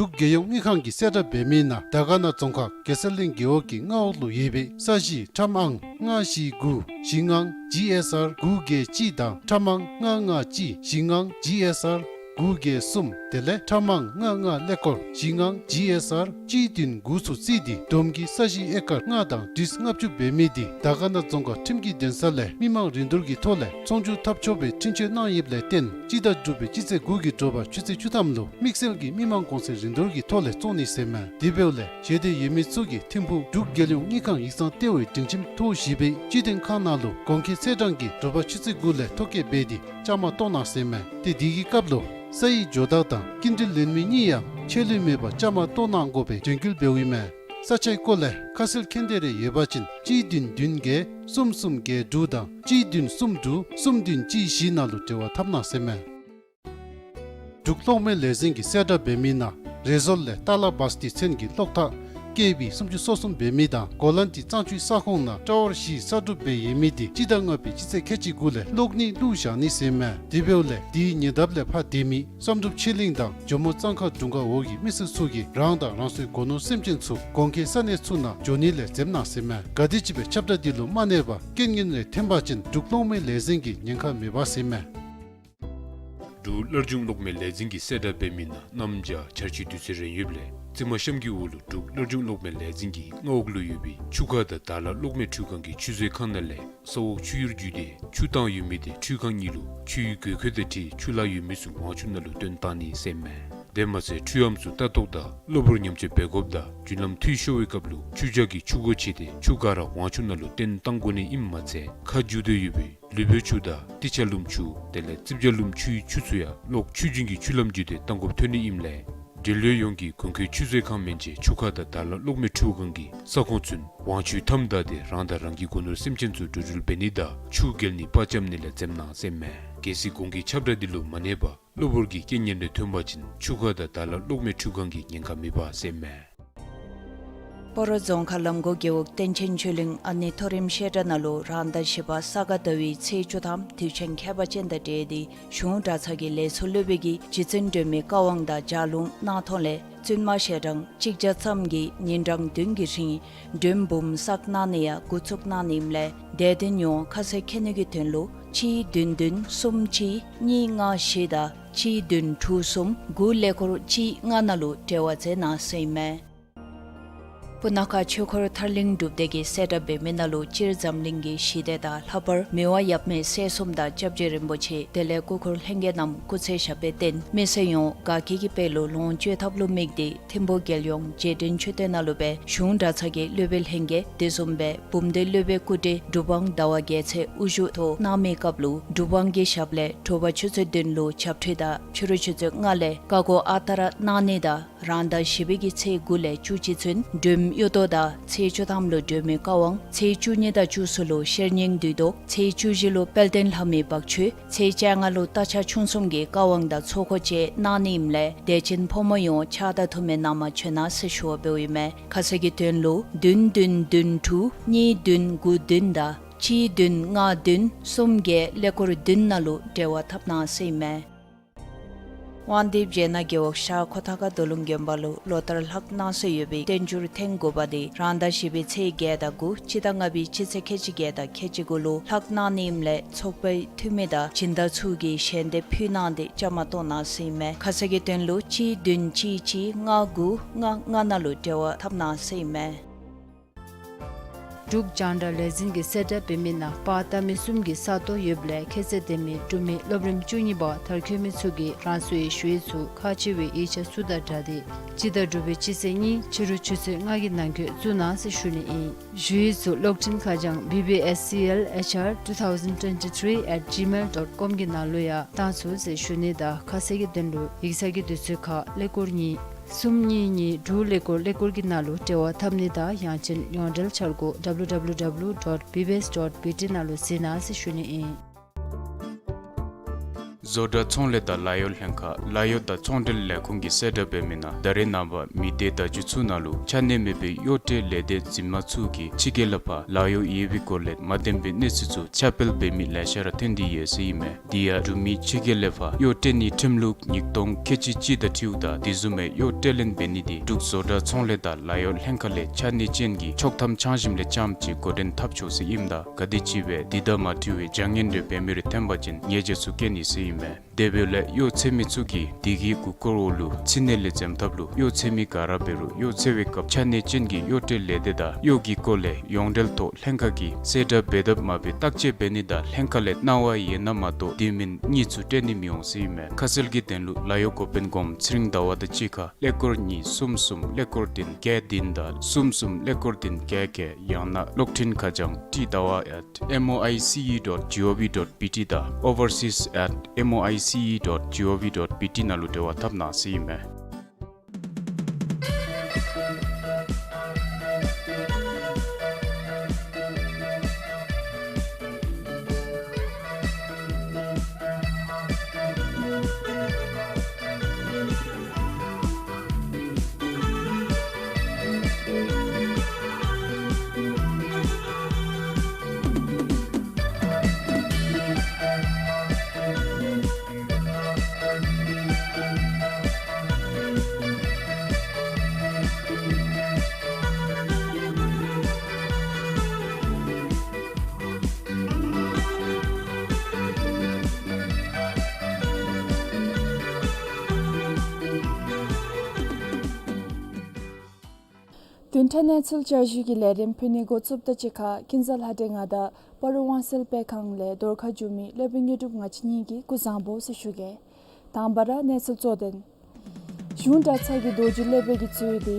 འབྲུག་རྒྱལ་ཡོངས་དངུལ་ཁང་གིས་གསལ་བསྒྲགས་འབད་མི་ནང་དར་དཀར་ན་རྫོང་ཁག་རྒྱལ་སྲས་གླིང་རྒེད་འོག་གི་མངའ་འོག་ལུ་ཡོད་པའི་ས་གཞི་ཁྲམ་ཨང་ལྔ་བཞི་དགུ་བཞི་ལྔ་ཇི་ཨེསི་ཨར་དགུ་བརྒྱད་གཅིག་དང་ཁྲམ་ཨང་ལྔ་ལྔ་གཅིག་བཞི་ལྔ་ཇི་ཨེསི་ཨར་དགུ་བརྒྱད་གསུམ་དེ་ལས་ཁྲམ་ཨང་ལྔ་ལྔ་ཀླད་ཀོར་བཞི་ལྔ་ཇི་ཨེསི་ཨར་གཅིག་བདུན་དགུ་ཚུ་བརྩིས་ཏེ་བསྡོམས་ཀྱིས་ས་གཞི་ཨེ་ཀར་ལྔ་དང་ཁྲི་ལྔ་བཅུ་འབད་མི་དེ་དར་དཀར་ན་རྫོང་ཁག་ཁྲིམས་ཀྱི་འདུན་ས་ལས་མི་མང་རིན་བསྡུར་གྱི་ཐོག་ལས་ཚོང་བསྒྱུར་འཐབ་ཆོག་པའི་འཕྲིན་བཅོལ་གནང་ཡོདཔ་ལས་བརྟེན་སྤྱི་ཟླ་དྲུག་པའི་སྤྱི་ཚེས་དགུ་གི་དྲོ་པ་ཆུ་ཚོད་བཅུ་ཐམ་ལུ་དམིགས་བསལ་གྱི་མི་མང་གོང་ཚད་རིན་བསྡུར་གྱི་ཐོག་ལས་བཙོང་ནི་ཟེར་མས། དེ་འབདཝ་ལས་ཞལ་འདེབས་ཡོད་མི་ཚུ་གིས་ཐིམ་ཕུག་འབྲུག་རྒྱལ་ཡོངས་དངུལ་ཁང་ཡིག་ཚང་ལྟེ་བའི་སྒྲིང་ཁྱིམ་ཐོག་བཞི་པའི་སྤྱི་དོན་ཁང་ནང་ལུ་གོང་འཁོད་ཚེས་གྲངས་ཀྱི་དྲོ་པ་ཆུ་ཚོད་དགུ་ལས་ཐོ་བཀོད་འབད་དེ་བཅའ་མར་གཏོགས་གནང་ཟེར་མས། ཏེ་དེ་གི་སྐབས་ལུ་ས་ཡི་ཇོ་བདག་དང་སྐྱིན་འགྲུལ་ལེན་མི་གཉིས་ཡང་ཆད་ལུས་མེད་པར་བཅའ་མར་གཏོགས་གནང་དགོ་པའི་དྲན་སྐུལ་འབདཝ་ཨིན་མས། ས་ཆའི་སྐོར་ལས་ཁ་གསལ་མཁྱེན་འདོད་རེ་ཡོད་པ་ཅིན་གཅིག་བདུན་བདུན་བརྒྱད་གསུམ་གསུམ་བརྒྱད་དྲུག་དང་གཅིག་བདུན་གསུམ་དྲུག་གསུམ་བདུན་གཅིག་བཞི་ནང་ལུ་འབྲེལ་བ་འཐབ་གནང་ཟེར་མས། འབྲུག་གློག་མེ་ལས་འཛིན་གྱིས་གསལ་བསྒྲགས་འབད་མི་ནང་རེ་ཟུར་ལས་ཏ་ལ་བཱས་ཏི་ཚན་གྱི་གློག་ཐག་ཀེ་བི་སུམ་ཅུ་སོ་གསུམ་འབད་མི་དང་གོ་ལན་ཏི་གཙང་ཆུའི་ས་ཁོངས་ནང་ཊ་ཝར་བཞི་གསར་སྒྲུབ་འབད་ཡོད་མི་དེ་སྤྱི་ཟླ་ལྔ་པའི་སྤྱི་ཚེས་ཁལ་གཅིག་དགུ་ལས་གློག་ནད་བླུགས་བཞག་ནི་ཟེར་མས། དེ་འབདཝ་ལས་དེའི་ཉེ་འདབས་ལས་ཕར་སྡོད་མི་བསམ་གྲུབ་ཆོས་གླིང་དང་ཇོ་མོ་གཙང་ཁ་དྲུང་ཁག་འོག་གི་མི་སེར་ཚུ་གིས་རང་དང་རང་སོའི་སྒོ་ནོར་སེམས་ཅན་ཚུ་གོང་འཁོད་ས་གནས་ཚུ་ནང་འགྱོ་ནི་ལས་འཛེམ་གནང་ཟེར་མས། ག་དེམ་ཅིག་སྦེ་ཁྱབ་བསྒྲགས་འདི་ལུ་མ་གནས་པར་རྐྱེན་ངན་རེ་ཐོན་པ་ཅིན་འབྲུག་གློག་མེ་ལས་འཛིན་གྱིས་ཉེན་ཁ་མེད་པ་ཟེར་མས། འབྲུག་སླར་འབྱུང་གློག་མེ་ལས་འཛིན་གྱིས་གསལ་བསྒྲགས་འབད་མི་ནང་གནམ་བྱཱར་ཆར་ཆུ་དུས་ཚོད་རན་ཡོདཔ་ལས་རྩི་མ་གཤམ་གྱི་འོག་ལུ་འབྲུག་སླར་འབྱུང་གློག་མེ་ལས་འཛིན་གྱི་མངའ་འོག་ལུ་ཡོད་པའི་ཆུ་ཁ་དང་དར་ལ་གློག་མེ་འཕྲུལ་ཁང་གི་ཆུ་མཛོད་ཁང་ནང་ལས་ས་འོག་ཆུ་ཡུར་བརྒྱུད་དེ་ཆུ་བཏང་ཡོད་མི་དེ་འཕྲུལ་ཁང་གཉིས་ལུ་ཆུའི་དགོས་མཁོ་དང་འཁྲིལ་ཆུ་ལྷག་ཡོད་མི་ཚུ་ཝང་ཆུ་ནང་ལུ་བཏོན་གཏང་ནི་ཟེར་མས། དེ་མ་ཚད་འཕྲུལ་ཨམ་ཚུ་ལྟ་རྟོག་དང་གློ་བུར་ཉམས་བཅོས་འབད་དགོཔ་དང་རྒྱུན་ལམ་འཐུས་ཤོར་བའི་སྐབས་ལུ་ཆུ་བྱག་གི་ཆུ་སྒོ་ཕྱེ་སྟེ་ཆུ་ག་ར་ཝང་ཆུ་ནང་ལུ་བཏོན་གཏང་དགོ་ནི་ཨིནམ་མ་ཚད་ཁ་འགྱུར་ཏེ་ཡོད་པའི་ལུས་པོའི་ཆུ་དང་ཏི་ཆ་ལུམ་ཆུ་དེ་ལས་རྩིབ་ཇ་ལུམ་ཆུའི་ཆུ་ཚུ་ཡང་གློག་ཆུ་རྒྱུན་གྱི་ཆུ་ལམ་བརྒྱུད་དེ་གཏང་དགོཔ་ཐོན་ནི་ཨིནམ་ལས་འབྲེལ་ཡོད་ཡོངས་ཀྱིས་གོང་འཁོད་ཆུ་མཛོད་ཁང་མན་ཆད་ཆུ་ཁ་དང་དར་ལ་གློག་མེ་འཕྲུལ་ཁང་གི་ས་ཁོངས་ཚུན་ཝང་ཆུ་མཐའམ་བདའ་སྟེ་རང་དང་རང་གི་སྒོ་ནོར་སེམས་ཅན་ཚུ་འགྲོ་འགྲུལ་འབད་ནི་དང་ཆུ་བརྒལ་ནི་པར་འཁྱམ་ནི་ལས་འཛེམ་གནང་ཟེར་མས། གལ་སྲིད་གོང་གི་ཁྱབ་བསྒྲགས་འདི་ལུ་མ་གནས་པར་གློ་བུར་གྱི་རྐྱེན་ངན་རེ་ཐོན་པ་ཅིན་ཆུ་ཁ་དང་དར་ལ་གློག་མེ་འཕྲུལ་ཁང་གིས་ཉེན་ཁ་མེད་པ་ཟེར་མས། སྤ་རོ་རྫོང་ཁག་ལམ་གོ་རྒེད་འོག་བསྟན་ཆེན་ཆོས་གླིང་ཨ་ནེ་མཐོ་རིམ་བཤད་གྲྭ་ནང་ལུ་རང་ཟླ་བཞི་པ་ས་ག་ཟླ་བའི་ཚེས་བཅུ་ཐམ་དུས་ཆེན་ཁྱད་པར་ཅན་དང་འབྲེལ་ཏེ་གཞུང་གྲྭ་ཚང་གི་ལས་ཚོགས་སློབ་དཔོན་གྱིས་རྗེ་བཙུན་སྒྲོལ་མའི་བཀའ་དབང་དང་ལྗགས་ལུང་གནང་ཐོག་ལས་བཙུན་མ་ཞལ་གྲངས་གཅིག་བརྒྱ་ཙམ་གྱིས་ཉིན་གྲངས་བདུན་གྱི་རིང་མགྲོན་འབུམ་བསགས་གནང་ནི་ཡང་འགོ་བཙུགས་གནང་ནི་ཨིནམ་ལས་དད་ལྡན་ཡོངས་ཁ་གསལ་མཁྱེན་ནི་གི་དོན་ལུ་གཅིག་བདུན་བདུན་གསུམ་གཅིག་གཉིས་ལྔ་བཞི་དང་གཅིག་བདུན་དྲུག་གསུམ་དགུ་ཀླད་ཀོར་གཅིག་ལྔ་ནང་ལུ་འབྲེལ་བ་མཛད་གནང་ཟེར་ཨིན་མས། སྤུ་ན་ཁ་ཆོས་འཁོར་ཐར་གླིང་སྒྲུབ་སྡེ་གིས་གསལ་བསྒྲགས་འབད་མི་ནང་ལུ་སྤྱིར་འཛམ་གླིང་གི་ཞི་བདེ་དང་ལྷག་པར་མི་དབང་ཡབ་མེས་སྲས་གསུམ་དང་སྐྱབས་རྗེ་རིན་པོ་ཆེ་དེ་ལས་སྐུ་འཁོར་ལྷན་རྒྱས་རྣམས་སྐུ་ཚེ་ཞབས་པད་བརྟན་མི་སེར་ཡོངས་དགའ་སྐྱིད་ཀྱི་དཔལ་ལུ་ལོངས་སྤྱོད་ཐབས་ལུ་དམིགས་ཏེ་ཐིམ་ཕུག་རྒྱལ་ཡོངས་རྗེས་དྲན་མཆོད་རྟེན་ནང་ལུ་སྦེ་གཞུང་གྲྭ་ཚང་གི་སློབ་དཔོན་ལྷན་རྒྱས་དེ་བཟུམ་སྦེ་བུམ་སྡེ་སློབ་དཔོན་སྐུ་བགྲེས་གྲུབ་དབང་ཟླ་བ་རྒྱལ་མཚན་དབུ་བཞུགས་ཐོག་གནང་མི་སྐབས་ལུ་གྲུབ་དབང་གི་ཞབས་ལས་དྲོ་པ་ཆུ་ཚོད་བདུན་ལུ་ཞབས་ཁྲིད་དང་ཕྱི་རུ་ཆུ་ཚོད་ལྔ་ལས་བཀའ་བསྒོ་ཨ་རྟག་ར་གནང་ནི་དང་རང་ཟླ་བཞི་པའི་གི་ཚེས་དགུ་ལས་བཅུ་གཅིག་ཚུན་སྒྲོལ་མ་གཡུ་ཐོག་དང་ཚེས་བཅུ་ཐམ་ལུ་སྒྲོལ་མའི་བཀའ་དབང་ཚེས་བཅུ་གཉིས་དང་བཅུ་གསུམ་ལུ་ཤེར་སྙིང་བདུད་རྟོག་ཚེས་བཅུ་བཞི་ལུ་དཔལ་ལྡན་ལྷ་མོའི་བག་ཆོས་ཚེས་བཅོ་ལྔ་ལུ་རྟ་ཕྱག་ཆུང་གསུམ་གྱི་བཀའ་དབང་དང་ཚོགས་འཁོར་བཅས་གནང་ནི་ཨིནམ་ལས་དད་ཅན་ཕོ་མོ་ཡོངས་ཕྱག་དང་ཐུགས་སྨོན་གནང་མ་བྱོན་གནང་ཟེར་ཞུ་བ་འབདཝ་ཨིན་མས། ཁ་གསལ་གྱི་དོན་ལུ་བདུན་བདུན་བདུན་དྲུག་གཉིས་བདུན་དགུ་བདུན་དང་གཅིག་བདུན་ལྔ་བདུན་གསུམ་བརྒྱད་ཀླད་ཀོར་བདུན་ནང་ལུ་འབྲེལ་བ་འཐབ་གནང་ཟེར་ཨིན་མས། དབང་འདུས་སྦྱེད་ནག་རྒེད་འོག་ཤར་ཁོ་ཐང་ཁ་རྡོ་ལུང་དགོན་པ་ལུ་ལོ་ལྟར་ལྷག་གནང་སྲོལ་ཡོད་པའི་བསྟན་འགྱུར་ཐེངས་དགུ་པ་དེ་རང་ཟླ་བཞི་པའི་ཚེས་བརྒྱད་དང་དགུ་སྤྱི་ཟླ་ལྔ་པའི་སྤྱི་ཚེས་ཁལ་གཅིག་བརྒྱད་དང་ཁལ་གཅིག་དགུ་ལུ་ལྷག་གནང་ནི་ཨིནམ་ལས་ཚོགས་པའི་འཐུས་མི་དང་སྦྱིན་བདག་ཚུ་གིས་ཞལ་འདེབས་ཕུལ་གནང་སྟེ་བཅའ་མར་གཏོགས་གནང་ཟེར་ཨིན་མས། ཁ་གསལ་གྱི་དོན་ལུ་གཅིག་བདུན་གཅིག་གཅིག་ལྔ་དགུ་ལྔ་ལྔ་ནང་ལུ་འབྲེལ་བ་འཐབ་གནང་ཟེར་ཨིན་མས། འབྲུག་རྒྱང་བསྒྲགས་ལས་འཛིན་གྱིས་གསལ་བསྒྲགས་འབད་མི་ནང་པར་བཏབ་མི་གསུམ་གྱི་ས་སྟོང་ཡོདཔ་ལས་ཁྱད་ཚད་ལྡན་མི་འབྲུག་མི་སློབ་རིམ་བཅུ་གཉིས་པ་མཐར་འཁྱོལ་མི་ཚུ་གིས་རང་སོའི་ཞུ་ཡིག་ཚུ་ཁག་ཆེ་བའི་ཡིག་ཆ་ཚུ་དང་སྦྲགས་ཏེ་སྤྱི་ཟླ་དྲུག་པའི་སྤྱི་ཚེས་གཉིས་ཕྱི་རུ་ཆུ་ཚོད་ལྔ་གི་ནང་འཁོད་བཙུགས་གནང་ཟེར་ཞུ་ནི་ཨིན། ཞུ་ཡིག་ཚུ་གློག་འཕྲིན་ཁ་བྱང་B B S C L H R two thousand twenty-three at gmail dot com གི་ནང་ལུ་ཡང་བཏང་ཚུགས་ཟེར་ཞུ་ནི་དང་ཁ་གསལ་གྱི་དོན་ལུ་ཡིག་ཚང་གི་དུས་ཚོད་ཁར་ཀླད་ཀོར་གཉིས་གསུམ་གཉིས་གཉིས་དྲུག་ཀླད་ཀོར་ཀླད་ཀོར་གྱི་ནང་ལུ་འབྲེལ་བ་འཐབ་ནི་དང་ཡང་ཅིན་ཡོངས་འབྲེལ་འཆར་སྒོ་W W W dot B B S dot B T ནང་ལུ་གཟིགས་གནང་ཟེར་ཞུ་ནི་ཨིན། བཟོ་གྲྭ་ཚོང་ལས་དང་ལཱ་གཡོག་ལྷན་ཁག་ལཱ་གཡོག་དང་ཚོང་འབྲེལ་ལས་ཁུངས་ཀྱིས་གསལ་བསྒྲགས་འབད་མི་ནང་ད་རེས་ནངས་པ་མི་སྡེ་བརྡ་བརྒྱུད་ཚུ་ནང་ལུ་ཆ་གནས་མེད་པའི་གཡོག་ཁྲལ་ལས་སྡེ་འཛིན་མ་ཚུ་གིས་ཕྱི་རྒྱལ་ལས་ཕར་ལཱ་གཡོག་ཡོད་པའི་སྐོར་ལས་མ་བདེན་པའི་གནས་ཚུལ་ཚུ་ཁྱབ་སྤེལ་འབད་མི་ལེ་ཤ་ར་ཐོན་ཏེ་ཡོད་ཟེར་ཨིན་མས། དེ་ཡང་འབྲུག་མི་ཕྱི་རྒྱལ་ལས་ཕར་གཡོག་ཁྲལ་ནི་ཁྲིམས་ལུགས་ཉིས་སྟོང་ཁལ་གཅིག་གཅིག་དང་འཁྲིལཝ་ད་དེ་བཟུམ་མའི་གཡོག་ཁྲལ་ལེན་འབད་ནི་དེ་འབྲུག་བཟོ་གྲྭ་ཚོང་ལས་དང་ལཱ་གཡོག་ལྷན་ཁག་ལས་ཆ་གནས་ཅན་གྱི་ཆོག་ཐམ་འཆང་ཞིནམ་ལས་རྐྱངམ་གཅིག་འགོ་འདྲེན་འཐབ་ཆོག་ཟེར་ཨིནམ་ད་ག་དེམ་ཅིག་སྦེ་དེ་དང་མ་འཁྲིལ་བའི་བྱ་ངན་རེ་འབད་མི་རེ་ཐོན་པ་ཅིན་ཉེས་བྱ་ཚུ་བཀལ་ནི་ཟེར་ཨིན་མས། དེ་འབདཝ་ལས་གཡོག་འཚོལ་མི་ཚུ་གིས་དེ་གི་གུ་སྐོར་འོག་ལུ་ཕྱི་ནང་ལས་འཛེམ་ཐབས་ལུ་གཡོག་འཚོལ་མི་ག་ར་འབད་རུང་གཡོག་འཚོལ་བའི་སྐབས་ཆ་གནས་ཅན་གྱི་གཡོག་ཁྲལ་ལས་སྡེ་དང་གཡོག་གི་སྐོར་ལས་ཡོངས་འབྲེལ་ཐོག་ལྷན་ཁག་གིས་གསལ་བསྒྲགས་འབད་དཔ་མ་འབད་བརྟག་དཔྱད་འབད་ནི་དང་ལྷན་ཁག་ལས་གནང་བ་ཡོད་ན་མ་གཏོགས་དེ་མེན་གཉིས་ཚུ་སྤྲོད་ནི་མི་འོང་ཟེར་ཨིན་མས། ཁ་གསལ་གྱི་དོན་ལུ་ལཱ་གཡོག་འགོ་དཔོན་སྒོམ་ཚེ་རིང་ཟླ་བ་དང་གཅིག་ཁར་ཀླད་ཀོར་གཉིས་གསུམ་གསུམ་ཀླད་ཀོར་བདུན་བརྒྱད་བདུན་དང་གསུམ་གསུམ་ཀླད་ཀོར་བདུན་བརྒྱད་བརྒྱད། ཡང་ན་གློག་འཕྲིན་ཁ་བྱང་ཏི་ཟླ་བ་at M O I C E dot G O V dot B T དང་overseas at M O I C E dot G O V dot B T ནང་ལུ་འབྲེལ་བ་འཐབ་གནང་ཟེར་ཨིན་མས། བདུན་ཕྲག་གནས་ཚུལ་བསྐྱར་ཞུའི་ལས་རིམ་ཕུལ་ནི་འགོ་བཙུགསཔ་དང་གཅིག་ཁར་ཀུན་བཟང་ལྷ་སྒྲོན་ང་དང་སྤ་རོ་དབང་གསལ་སྤེལ་ཁང་ལས་རྫོང་ཁ་བཞུགས་མི་ལས་སྦྱོང་དངོས་གྲུབ་ང་བཅས་གཉིས་ཀྱིས་སྐུ་གཟུགས་བཟང་པོ་ཟེར་ཞུ་གེ། དང་པ་ར་གནས་ཚུལ་གཙོ་དོན། གཞུང་གྲྭ་ཚང་གི་རྡོ་རྗེ་སློབ་དཔོན་གྱིས་གཙོས་ཏེ་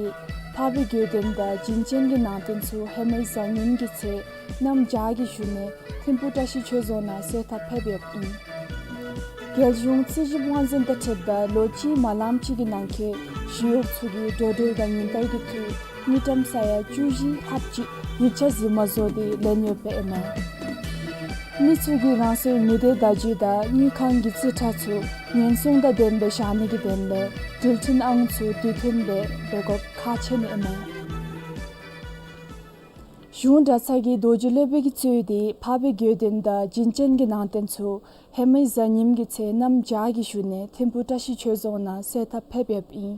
འཕགས་པའི་དགེ་འདུན་དང་བྱིན་ཅན་གྱི་ནང་རྟེན་ཚུ་ཧེ་མའི་གཟའ་ཉིམ་གི་ཚེ་གནམ་བྱཱར་གྱི་ཞུ་ནས་ཐིམ་ཕུག་བཀྲ་ཤིས་ཆོས་རྫོང་ནང་གསོལ་ཐབ་ཕེབས་ཡོདཔ་ཨིན། རྒྱལ་གཞུང་རྩིས་ཞིབ་དབང་འཛིན་དང་འཁྲིལཝ་ད་ལོ་གཅིག་མ་ལངམ་ཅིག་གི་ནང་འཁོད་ཞི་གཡོགཔ་ཚུ་གིས་འགྲོ་འགྲུལ་དང་ཉིན་བསྟར་གྱི་འཐུས་དངུལ་ཀྲམ་ས་ཡ་བཅུ་བཞི་ལྷགཔ་ཅིག་ཡིག་ཆ་ཟིན་མ་བཟོ་སྟེ་ལེན་ཡོདཔ་ཨིན་མས། མི་ཚུ་གིས་རང་སོའི་མི་སྡེ་བརྡ་བརྒྱུད་དང་དངུལ་ཁང་གི་རྩིས་ཁྲ་ཚུ་ཉེན་སྲུང་དང་ལྡནམ་སྦེ་བཞག་ནི་གི་དོན་ལས་འགྲུལ་འཕྲིན་ཨང་ཚུ་དུས་མཐུན་སྦེ་འབད་དགོཔ་ཁག་ཆེ་ནི་ཨིན་མས། གཞུང་གྲྭ་ཚང་གི་རྡོ་རྗེ་སློབ་དཔོན་གྱིས་གཙོས་ཏེ་འཕགས་པའི་དགེ་འདུན་དང་བྱིན་ཅན་གྱི་ནང་རྟེན་ཚུ་ཧེ་མའི་གཟའ་ཉིམ་གི་ཚེ་གནམ་བྱཱར་གྱི་ཞུ་ནས་ཐིམ་ཕུག་བཀྲ་ཤིས་ཆོས་རྫོང་ནང་གསོལ་ཐབ་ཕེབས་ཡོདཔ་ཨིན།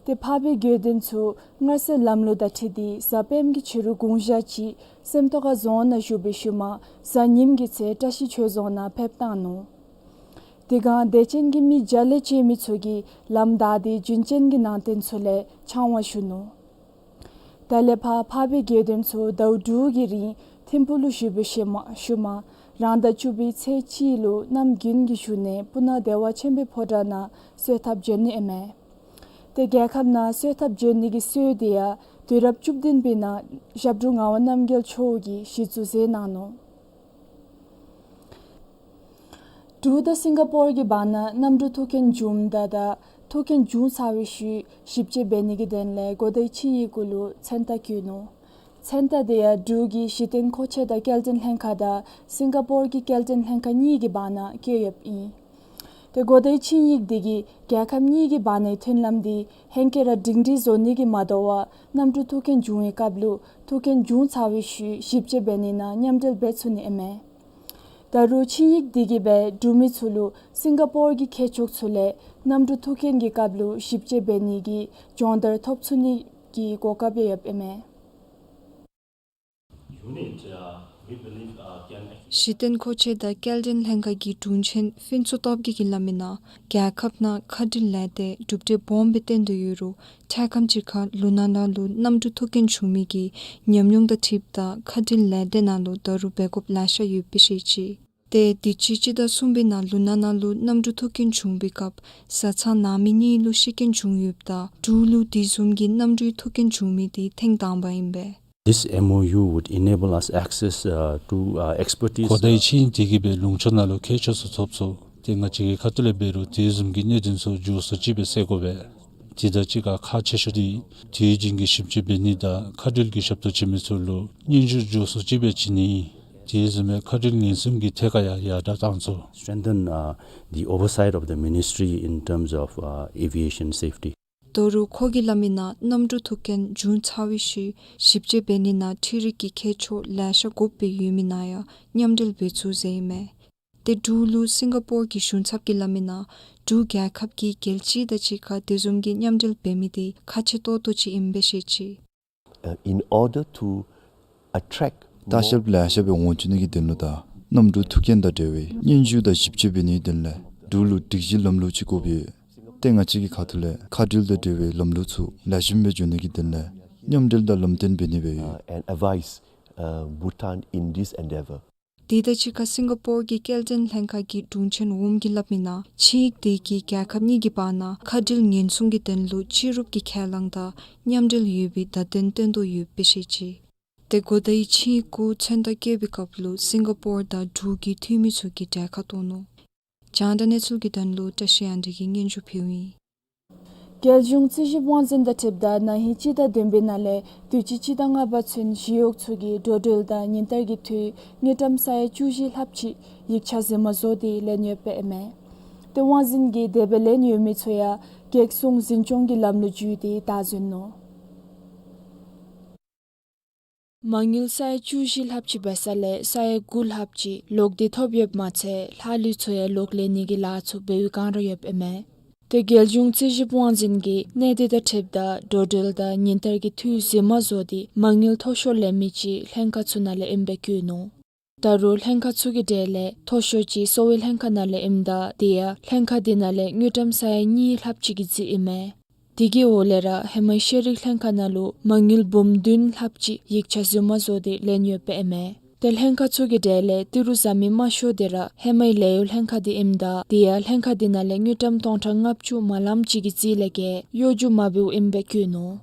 ཏེ་འཕགས་པའི་དགེ་འདུན་ཚུ་སྔར་སྲོལ་ལམ་ལུགས་དང་འཁྲིལ་ཏེ་གཟའ་སྤེནམ་གི་ཕྱི་རུ་དགུང་ཞག་གཅིག་སེམས་རྟོགས་ཁ་རྫོང་ནང་བཞུགས་པའི་ཤུལ་མ་གཟའ་ཉིམ་གི་ཚེ་བཀྲ་ཤིས་ཆོས་རྫོང་ནང་ཕེབས་བཏང་ནུག། དེ་སྒང་དད་ཅན་གྱི་མི་བརྒྱ་ལས་བཅད་མི་ཚུ་གིས་ལམ་བདའ་སྟེ་བྱིན་ཅན་གྱི་ནང་རྟེན་ཚུ་ལས་ཕྱག་དབང་ཞུ་ནུག། ད་ལས་ཕར་འཕགས་པའི་དགེ་འདུན་ཚུ་ཟླཝ་དྲུག་གི་རིང་ཐིམ་ཕུག་ལུ་བཞུགས་པའི་ཤུལ་མ་ཤུལ་མ་རང་ཟླ་བཅུ་པའི་ཚེས་གཅིག་ལུ་གནམ་དགུན་གྱི་ཞུ་ནས་སྤུ་ན་བདེ་བ་ཆེན་པོའི་ཕོ་བྲང་ནང་གསོལ་ཐབ་བྱོན་ནི་ཨིན་མས། ཏེ་རྒྱལ་ཁབ་ནང་གསོལ་ཐབ་བྱོན་ནི་གི་སྲོལ་དེ་ཡང་དུས་རབས་བཅུ་བདུན་པའི་ནང་ཞབས་དྲུང་ངག་དབང་རྣམ་རྒྱལ་མཆོག་གིས་གཞི་བཙུགས་མཛད་གནང་ནུག། འབྲུག་དང་སིང་ག་པོར་གྱི་བར་ན་གནམ་གྲུ་ཐུག་རྐྱེན་བྱུངམ་ད་དང་ཐུག་རྐྱེན་བྱུང་ཚར་བའི་ཤུལ་ཞིབ་དཔྱད་འབད་ནི་གི་དོན་ལས་གོ་བརྡའི་ཆིངས་ཡིག་གུ་ལུ་མཚན་རྟགས་བཀོད་ནུག། མཚན་རྟགས་དེ་ཡང་འབྲུག་གི་གཞི་རྟེན་མཁོ་ཆས་དང་སྐྱེལ་འདྲེན་ལྷན་ཁག་དང་སིང་ག་པོར་གྱི་སྐྱེལ་འདྲེན་ལྷན་ཁག་གཉིས་ཀྱི་བར་ན་བཀོད་ཡོདཔ་ཨིན། ཏེ་གོ་བརྡའི་ཆིངས་ཡིག་དེ་གིས་རྒྱལ་ཁབ་གཉིས་ཀྱི་བར་ནའི་མཐུན་ལམ་དེ་ཧེང་སྐལ་ར་སྒྲིང་སྒྲིང་བཟོ་ནི་གིས་མ་དོ་བར་གནམ་གྲུ་ཐུག་རྐྱེན་བྱུང་བའི་སྐབས་ལུ་ཐུག་རྐྱེན་བྱུང་ཚར་བའི་ཤུལ་ཞིབ་དཔྱད་འབད་ནི་ནང་མཉམ་འབྲེལ་འབད་ཚུགས་ནི་ཨིན་མས། ད་རུང་ཆིངས་ཡིག་དེ་གིས་སྦེ་འབྲུག་མི་ཚུ་ལུ་སིང་ག་པོར་གྱི་མཁས་མཆོག་ཚུ་ལས་གནམ་གྲུ་ཐུག་རྐྱེན་གྱི་སྐབས་ལུ་ཞིབ་དཔྱད་འབད་ནི་གི་སྦྱོང་བརྡར་ཐོབ་ཚུགས་ནི་གི་གོ་སྐབས་ཡང་ཡོདཔ་ཨིན་མས། Unit, uh, we believe, uh, can actually གཞི་རྟེན་མཁོ་ཆས་དང་སྐྱེལ་འདྲེན་ལྷན་ཁག་གི་དྲུང་ཆེན་ཕུན་ཚོགས་སྟོབས་རྒྱས་ཀྱིས་སླབ་མི་ནང་རྒྱལ་ཁབ་ནང་མཁའ་འགྲུལ་ལས་སྡེ་གྲུབ་འབྲས་སྦོམ་སྦེ་སྟོན་དོ་ཡོད་རུང་འཕྲལ་ཁམས་ཅིག་ཁར་ལུ་ན་ན་ལུ་གནམ་གྲུ་ཐུག་རྐྱེན་བྱུང་མི་གི་ཉམས་མྱོང་དང་འཁྲིལཝ་ད་མཁའ་འགྲུལ་ལས་སྡེ་ནང་ལུ་ད་རུང་འབད་དགོཔ་ལེ་ཤ་ཡོདཔ་སྦེ་བཤད་ཅི། ཏེ་དུས་ཅི་སྤྱི་ཟླ་གསུམ་པའི་ནང་ལུ་ན་ན་ལུ་གནམ་གྲུ་ཐུག་རྐྱེན་བྱུང་བའི་སྐབས་བཟའ་ཚང་ནང་མི་གཉིས་ལུ་ཤི་རྐྱེན་བྱུང་ཡོདཔ་ད་འབྲུག་ལུ་དེ་བཟུམ་གྱི་གནམ་གྲུའི་ཐུག་རྐྱེན་བྱུང་མི་དེ་ཐེངས་དང་པ་ཨིན་པས། This M O U would enable us access, uh, to, uh, expertise. གོ་བརྡའི་ཆིངས་ཡིག་དེ་གིས་སྦེ་ལུང་ཕྱོགས་ནང་ལུ་མཁས་མཆོག་ཚུ་ཐོབ་ཚུགས། ཏེ་ང་བཅས་ཀྱི་ཁ་ཐུག་ལས་འབད་རུང་དེ་བཟུམ་གྱི་གནད་དོན་ཚུ་མགྱོགས་སུ་ཅིག་སྦེ་སེལ་དགོ་པས། དེ་དང་གཅིག་ཁར་ཁག་ཆེ་ཤོས་དེ་དུས་རྒྱུན་གྱི་ཞིབ་དཔྱད་འབད་ནི་དང་མཁའ་འགྲུལ་གྱི་ཞབས་ཏོག་བྱིན་མི་ཚུ་ལུ་སྙན་ཞུ་མགྱོགས་སུ་ཅིག་སྦེ་བྱིན་ནི། དེ་བཟུམ་མའི་མཁའ་འགྲུལ་ཉེན་སྲུང་གི་ཐད་ཁར་ཡང་ཡར་དྲག་བཏང་ཚུགས། Strengthen, uh, the oversight of the ministry in terms of, uh, aviation safety. ད་རུང་ཁོ་གིས་སླབ་མི་ནང་གནམ་གྲུ་ཐུག་རྐྱེན་བྱུང་ཚར་བའི་ཤུལ་ཞིབ་དཔྱད་འབད་ནི་ནང་འཕྲུལ་རིག་གི་མཁས་མཆོག་ལེ་ཤ་དགོཔ་སྦེ་ཡོད་མི་ནང་ཡང་མཉམ་འབྲེལ་འབད་ཚུགས་ཟེར་ཨིན་མས། ཏེ་འབྲུག་ལུ་སིང་ག་པོར་གྱི་གཞུང་ཚབ་ཀྱིས་སླབ་མི་ནང་འབྲུག་རྒྱལ་ཁབ་ཀྱིས་རྒྱལ་སྤྱི་དང་གཅིག་ཁར་དེ་བཟུམ་གྱི་མཉམ་འབྲེལ་འབད་མི་དེ་ཁག་ཆེ་ཏོག་ཏོ་ཅིག་ཨིནམ་སྦེ་བཤད་ཅི། Uh, in order to attract ལྟ་བཤལཔ་ལེ་ཤ་སྦེ་འོང་བཅུག་ནི་གི་དོན་ལུ་དང་གནམ་གྲུ་ཐུག་རྐྱེན་དང་འབྲེལ་བའི་སྙན་ཞུ་དང་ཞིབ་དཔྱད་འབད་ནིའི་དོན་ལས་འབྲུག་ལུ་སྒྲིག་གཞི་ལམ་ལུགས་ཅིག་དགོཔ་ཡོད། ཏེ་ང་བཅས་ཀྱི་ཁ་ཐུག་ལས་མཁའ་འགྲུལ་དང་འབྲེལ་བའི་ལམ་ལུགས་ཚུ་ལེགས་ཤོམ་སྦེ་འགྱོ་ནི་གི་དོན་ལས་མཉམ་འབྲེལ་དང་ལམ་སྟོན་འབད་ནི་སྦེ་ཡོད། Uh, and advise, uh, Bhutan in this endeavor. དེ་དང་གཅིག་ཁར་སིང་ག་པོར་གྱི་སྐྱེལ་འདྲེན་ལྷན་ཁག་གི་དྲུང་ཆེན་འོགམ་གིས་སླབ་མི་ནང་ཆིངས་ཡིག་དེ་གིས་རྒྱལ་ཁབ་གཉིས་ཀྱི་བར་ན་མཁའ་འགྲུལ་ཉེན་སྲུང་གི་དོན་ལུ་སྤྱི་རུབ་ཀྱི་ཁས་བླངས་དང་མཉམ་འབྲེལ་ཡོད་པའི་བརྡ་དོན་སྟོན་དོ་ཡོདཔ་སྦེ་བཤད་ཅི། ཏེ་གོ་བརྡའི་ཆིངས་ཡིག་གུ་མཚན་རྟགས་བཀོད་པའི་སྐབས་ལུ་སིང་ག་པོར་དང་འབྲུག་གི་འཐུས་མི་ཚུ་གིས་གྲལ་ཁར་གཏོགས་ནུག། རྒྱང་བསྒྲགས་གནས་ཚུལ་གྱི་དོན་ལུ་བཀྲ་ཤིས་དབྱངས་སྒྲོན་གྱིས་སྙན་ཞུ་ཕུལཝ་ཨིན། རྒྱལ་གཞུང་རྩིས་ཞིབ་དབང་འཛིན་དང་འཁྲིལཝ་ད་ན་ཧིང་སྤྱི་ཟླ་བདུན་པའི་ནང་ལས་དུས་ཅི་སྤྱི་ཟླ་ལྔ་པ་ཚུན་ཞི་གཡོགཔ་ཚུ་གིས་འགྲོ་འགྲུལ་དང་ཉིན་བསྟར་གྱི་འཐུས་དངུལ་ཀྲམ་ས་ཡ་བཅུ་བཞི་ལྷགཔ་ཅིག་ཡིག་ཆ་རྫུན་མ་བཟོ་སྟེ་ལེན་ཡོདཔ་ཨིན་མས། ཏེ་དབང་འཛིན་གྱིས་དེ་སྦེ་ལེན་ཡོད་མི་ཚུ་ཡང་གེགས་སྲུང་འཛིན་སྐྱོང་གི་ལམ་ལུགས་བརྒྱུད་དེ་བདའ་ཟུན་ནུག། མ་དངུལ་ས་ཡ་བཅུ་བཞི་ལྷགཔ་ཅིག་འབད་ས་ལས་ས་ཡ་དགུ་ལྷགཔ་ཅིག་ལོག་སྟེ་ཐོབ་ཡོདཔ་མ་ཚད་ལྷག་ལུས་ཚུ་ཡང་ལོག་ལེན་ནི་གི་ལཱ་ཚུ་འབད་བའི་བསྒང་ར་ཡོདཔ་ཨིན་མས། ཏེ་རྒྱལ་གཞུང་རྩིས་ཞིབ་དབང་འཛིན་གྱིས་གནས་དེ་དང་འཁྲིལཝ་ད་འགྲོ་འགྲུལ་དང་ཉིན་བསྟར་གྱི་འཐུས་རྫུན་མ་བཟོ་སྟེ་མ་དངུལ་མཐོ་ཤོས་ལེན་མི་ཅིག་ལྷན་ཁག་ཚུ་ནང་ལས་ཨིནམ་སྦེ་བཀོད་ནུག། ད་རུང་ལྷན་ཁག་ཚུ་གི་གྲས་ལས་མཐོ་ཤོས་ཅིག་གསོ་བའི་ལྷན་ཁག་ནང་ལས་ཨིནམ་ད་དེ་ཡང་ལྷན་ཁག་དེ་ནང་ལས་དངུལ་ཀྲམ་ས་ཡ་གཉིས་ལྷགཔ་ཅིག་གི་རྩིས་ཨིན་མས། དེ་གི་འོག་ལས་ར་ཧེ་མའི་ཤེས་རིག་ལྷན་ཁག་ནང་ལུ་མ་དངུལ་འབུམ་བདུན་ལྷགཔ་ཅིག་ཡིག་ཆ་རྫུན་མ་བཟོ་སྟེ་ལེན་ཡོདཔ་ཨིན་མས། ཏེ་ལྷན་ཁག་ཚུ་གི་གྲས་ལས་ཏི་རུ་བཟའ་མི་དམའ་ཤོས་དེ་ར་ཧེ་མའི་ལཱ་གཡོག་ལྷན་ཁག་དེ་ཨིནམ་ད་དེ་ཡང་ལྷན་ཁག་དེ་ནང་ལས་དངུལ་ཀྲམ་སྟོང་ཕྲག་ལྔ་བཅུ་མ་ལངམ་ཅིག་གི་རྩིས་ལས་བརྒལ་གཡོ་སྒྱུ་མ་འབདཝ་ཨིནམ་སྦེ་བཀོད་ནུག།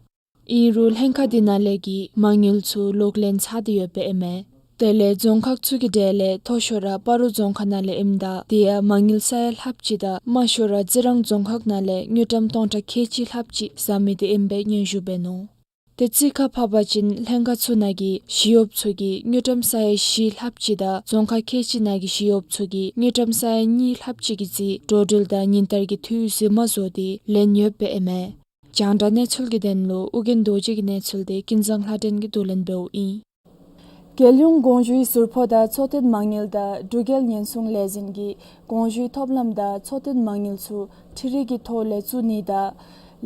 ཨིན་རུང་ལྷན་ཁག་དེ་ནང་ལས་ཀྱི་མ་དངུལ་ཚུ་ལོག་ལེན་ཚར་ཏེ་ཡོདཔ་ཨིན་མས། དེ་ལས་རྫོང་ཁག་ཚུ་གི་གྲས་ལས་མཐོ་ཤོས་ར་སྤ་རོ་རྫོང་ཁག་ནང་ལས་ཨིནམ་ད་དེ་ཡང་མ་དངུལ་ས་ཡ་ལྷགཔ་ཅིག་དང་དམའ་ཤོས་ར་རྩི་རང་རྫོང་ཁག་ནང་ལས་དངུལ་ཀྲམ་སྟོང་ཕྲག་ཁལ་གཅིག་ལྷགཔ་ཅིག་བཟའ་མི་དེ་ཨིནམ་སྦེ་སྙན་ཞུ་འབད་ནུག། ཏེ་རྩིས་ཁར་ཕབ་པ་ཅིན་ལྷན་ཁག་ཚུ་ནང་གི་ཞི་གཡོགཔ་ཚུ་གིས་དངུལ་ཀྲམ་ས་ཡ་བཞི་ལྷགཔ་ཅིག་དང་རྫོང་ཁག་ཁལ་གཅིག་ནང་གི་ཞི་གཡོགཔ་ཚུ་གིས་དངུལ་ཀྲམ་ས་ཡ་གཉིས་ལྷགཔ་ཅིག་གི་རྩིས་འགྲོ་འགྲུལ་དང་ཉིན་བསྟར་གྱི་འཐུས་རྫུན་མ་བཟོ་སྟེ་ལེན་ཡོདཔ་ཨིན་མས། རྒྱང་བསྒྲགས་གནས་ཚུལ་གྱི་དོན་ལུ་ཨོ་རྒྱན་རྡོ་རྗེ་གི་གནས་ཚུལ་དེ་ཀུན་བཟང་ལྷ་སྒྲོན་གྱིས་བསྡུ་ལེན་འབདཝ་ཨིན། རྒྱལ་ཡོངས་གོང་ཞུའི་ཟུར་ཕོགས་དང་འཚོ་རྟེན་མ་དངུལ་དང་འབྲུག་རྒྱལ་ཉེན་སྲུང་ལས་འཛིན་གྱིས་གོང་ཞུའི་ཐོབ་ལམ་དང་འཚོ་རྟེན་མ་དངུལ་ཚུ་འཕྲུལ་རིག་གི་ཐོག་ལས་བཙུགས་ནི་དང་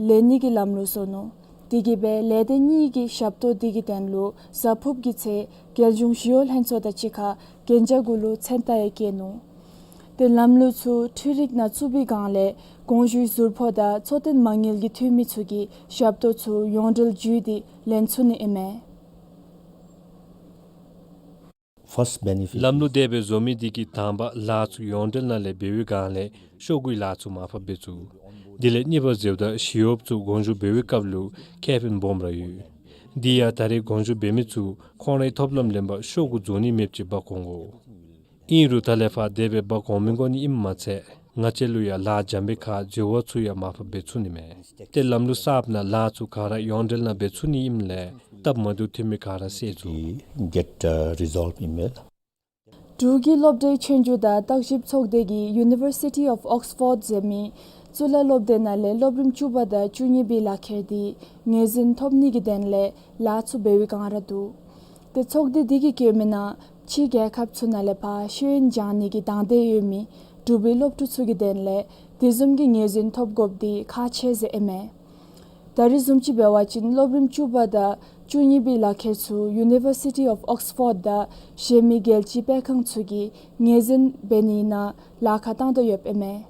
ལེན་ནི་གི་ལམ་ལུགས་བཟོ་ནུག། དེ་གིས་སྦེ་ལས་སྡེ་གཉིས་ཀྱི་ཞབས་ཏོག་དེ་གི་དོན་ལུ་གཟའ་ཕུརཔ་གི་ཚེས་རྒྱལ་གཞུང་ཞི་གཡོག་ལྷན་ཚོགས་དང་གཅིག་ཁར་གན་རྒྱ་གུ་ལུ་མཚན་རྟགས་ཡང་བཀལ་ནུག། ཏེ་ལམ་ལུགས་ཚུ་འཕྲུལ་རིག་ནང་བཙུགས་པའི་བསྒང་ལས་གོང་ཞུའི་ཟུར་ཕོགས་དང་འཚོ་རྟེན་མ་དངུལ་གྱི་འཐུས་མི་ཚུ་གིས་ཞབས་ཏོག་ཚུ་ཡོངས་འབྲེལ་བརྒྱུད་དེ་ལེན་ཚུགས་ནི་ཨིན་མས། First benefit. ལམ་ལུགས་དེ་སྦེ་བཟོ་མི་དེ་གིས་དང་པ་ལཱ་ཚུ་ཡོངས་འབྲེལ་ནང་ལས་འབད་བའི་བསྒང་ལས་ཤོག་གུའི་ལཱ་ཚུ་མར་ཕབ་འབད་ཚུགས། དེ་ལས་གཉིས་པ་ཟེརཝ་ད་ཞི་གཡོགཔ་ཚུ་གོང་ཞུ་འབད་བའི་སྐབས་ལུ་ཁེ་ཕན་སྦོམ་ར་ཡོད། དེ་ཡང་ད་རེས་གོང་ཞུ་འབད་མི་ཚུ་ཁོང་རའི་ཐོབ་ལམ་ལེན་པར་ཤོག་གུ་བཙུགས་ནི་མེདཔ་ཅིག་འབག་འོང་དགོ། ཨིན་རུང་ད་ལས་ཕར་དེ་སྦེ་འབག་འོང་མི་དགོ་ནི་ཨིནམ་མ་ཚད་ང་བཅས་ལུ་ཡང་ལཱ་འཇམ་པའི་ཁར་འཛོལ་བ་ཚུ་ཡང་མར་ཕབ་འབད་ཚུགས་ནི་མས། ཏེ་ལམ་ལུགས་གསརཔ་ནང་ལཱ་ཚུ་ག་ར་ཡོངས་འབྲེལ་ནང་འབད་ཚུགས་ནི་ཨིནམ་ལས་སྟབས་མ་བདེཝ་ཐོན་མི་ག་ར་བསལ་ཚུགས། Get, uh, resolved email. འབྲུག་གི་སློབ་གྲྭའི་ཆོས་རྒྱུགས་དང་བརྟག་ཞིབ་ཚོགས་སྡེ་གིས་University of Oxford ཟེར་མི་གཙུག་ལག་སློབ་སྡེ་ནང་ལས་སློབ་རིམ་བཅུ་པ་དང་བཅུ་གཉིས་པའི་ལག་ཁྱེར་དེ་ངོས་འཛིན་ཐོབ་ནི་གི་དོན་ལས་ལཱ་ཚུ་འབད་བའི་བསྒང་ར་འདུག། ཏེ་ཚོགས་སྡེ་དེ་གིས་བཀོད་མི་ནང་ཕྱི་རྒྱལ་ཁབ་ཚུ་ནང་ལས་ཕར་ཤེས་ཡོན་སྦྱང་ནི་གི་དང་འདོད་ཡོད་མི་འབྲུག་པའི་སློབ་ཕྲུག་ཚུ་གི་དོན་ལས་དེ་བཟུམ་གྱི་ངོས་འཛིན་ཐོབ་དགོཔ་དེ་ཁག་ཆེ་ཟེར་ཨིན་མས། ད་རེས་བཟུམ་ཅིག་འབད་བ་ཅིན་སློབ་རིམ་བཅུ་པ་དང་བཅུ་གཉིས་པའི་ལག་ཁྱེར་ཚུ་University of Oxford དང་གཞན་མི་རྒྱལ་སྤྱིའི་སྤེལ་ཁང་ཚུ་གིས་ངོས་འཛིན་འབད་ནི་ནང་ལཱ་ཁག་བཏང་དོ་ཡོདཔ་ཨིན་མས།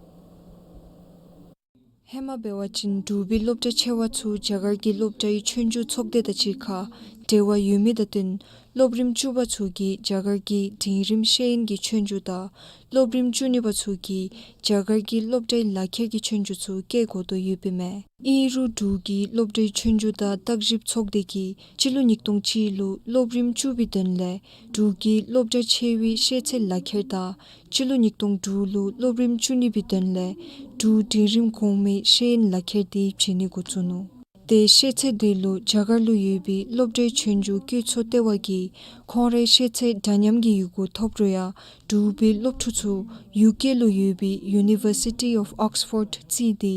ཧེ་མ་འབད་བ་ཅིན་འབྲུག་པའི་སློབ་གྲྭ་ཆེ་བ་ཚུ་རྒྱ་གར་གྱི་སློབ་གྲྭའི་ཆོས་རྒྱུགས་ཚོགས་སྡེ་དང་གཅིག་ཁར་འབྲེལ་བ་ཡོད་མི་དང་བསྟུན་སློབ་རིམ་བཅུ་པ་ཚུ་གིས་རྒྱ་གར་གྱི་འབྲིང་རིམ་ཤེས་ཡོན་གྱི་ཆོས་རྒྱུགས་དང་སློབ་རིམ་བཅུ་གཉིས་པ་ཚུ་གིས་རྒྱ་གར་གྱི་སློབ་གྲྭའི་ལག་ཁྱེར་གྱི་ཆོས་རྒྱུགས་ཚུ་བཀལ་དགོ་དོ་ཡོདཔ་ཨིན་མས། ཨིན་རུང་འབྲུག་གི་སློབ་གྲྭའི་ཆོས་རྒྱུགས་དང་བརྟག་ཞིབ་ཚོགས་སྡེ་གིས་སྤྱི་ལོ་ཉིས་སྟོང་གཅིག་ལུ་སློབ་རིམ་བཅུ་པའི་དོན་ལས་འབྲུག་གི་སློབ་གྲྭ་ཆེ་བའི་ཤེས་ཚད་ལག་ཁྱེར་དང་སྤྱི་ལོ་ཉིས་སྟོང་དྲུག་ལུ་སློབ་རིམ་བཅུ་གཉིས་པའི་དོན་ལས་འབྲུག་འབྲིང་རིམ་གོང་མའི་ཤེས་ཡོན་ལག་ཁྱེར་དེ་བྱིན་ནི་འགོ་བཙུགས་ནུག། ཏེ་ཤེས་ཚད་འདི་ལུ་རྒྱ་གར་ལུ་ཡོད་པའི་སློབ་གྲྭའི་ཆོས་རྒྱུགས་བཀོལ་ཚོགས་ལྟེ་བ་གིས་ཁོང་རའི་ཤེས་ཚད་འདྲ་མཉམ་གྱི་ཡི་གུ་ཐོབ་རུང་ཡང་འབྲུག་པའི་སློབ་ཕྲུག་ཚུ་ཡུ་ཀེ་ལུ་ཡོད་པའི་University of Oxford བརྩིས་ཏེ་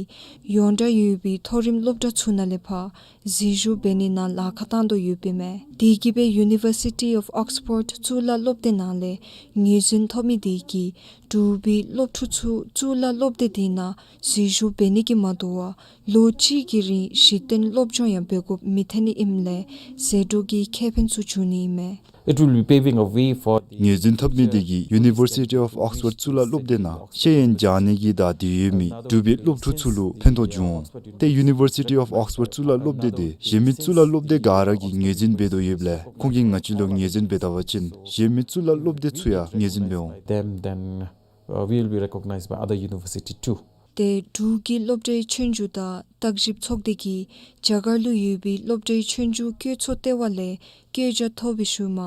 ཡོངས་གྲགས་ཡོད་པའི་མཐོ་རིམ་སློབ་གྲྭ་ཚུ་ནང་ལས་ཕར་འཛུལ་ཞུགས་འབད་ནི་ནང་ལཱ་ཁག་བཏང་དོ་ཡོདཔ་ཨིན་མས། དེ་གིས་སྦེ་University of Oxford གཙུག་ལག་སློབ་སྡེ་ནང་ལས་ངོས་འཛིན་ཐོབ་མི་དེ་གིས་འབྲུག་པའི་སློབ་ཕྲུག་ཚུ་གཙུག་ལག་སློབ་སྡེ་དེ་ནང་འཛུལ་ཞུགས་འབད་ནི་གིས་མ་དོ་བར་ལོ་གཅིག་གི་རིང་གཞི་རྟེན་སློབ་སྦྱོང་ཡང་འབད་དགོཔ་མི་ཐོན་ནི་ཨིནམ་ལས་ཟད་འགྲོ་གི་ཁེ་ཕན་ཚུ་འབྱུང་ནི་ཨིན་མས། It will be paving a way for the ངོས་འཛིན་ཐོབ་མི་དེ་གིས་University of Oxford གཙུག་ལག་སློབ་སྡེ་ནང་ཤེས་ཡོན་སྦྱང་ནི་གི་བདའ་སྟེ་ཡོད་མི་འབྲུག་པའི་སློབ་ཕྲུག་ཚུ་ལུ་ཕན་ཐོགས་འབྱུང་འོང་། ཏེ་University of Oxford གཙུག་ལག་སློབ་སྡེ་དེ་གཞན་མི་གཙུག་ལག་སློབ་སྡེ་ག་ར་གིས་ངོས་འཛིན་འབད་དོ་ཡོདཔ་ལས་ཁོང་གིས་ང་བཅས་ལུ་ངོས་འཛིན་འབད་ད་པ་ཅིན་གཞན་མི་གཙུག་ལག་སློབ་སྡེ་ཚུ་ཡང་ངོས་འཛིན་འབད་འོང་། Them, then, uh, we will be recognized by other university too. ཏེ་འབྲུག་གི་སློབ་གྲྭའི་ཆོས་རྒྱུགས་དང་བརྟག་ཞིབ་ཚོགས་སྡེ་གིས་རྒྱ་གར་ལུ་ཡོད་པའི་སློབ་གྲྭའི་ཆོས་རྒྱུགས་བཀོལ་ཚོགས་ལྟེ་བ་ལས་བཀོད་རྒྱ་ཐོབ་པའི་ཤུལ་མ་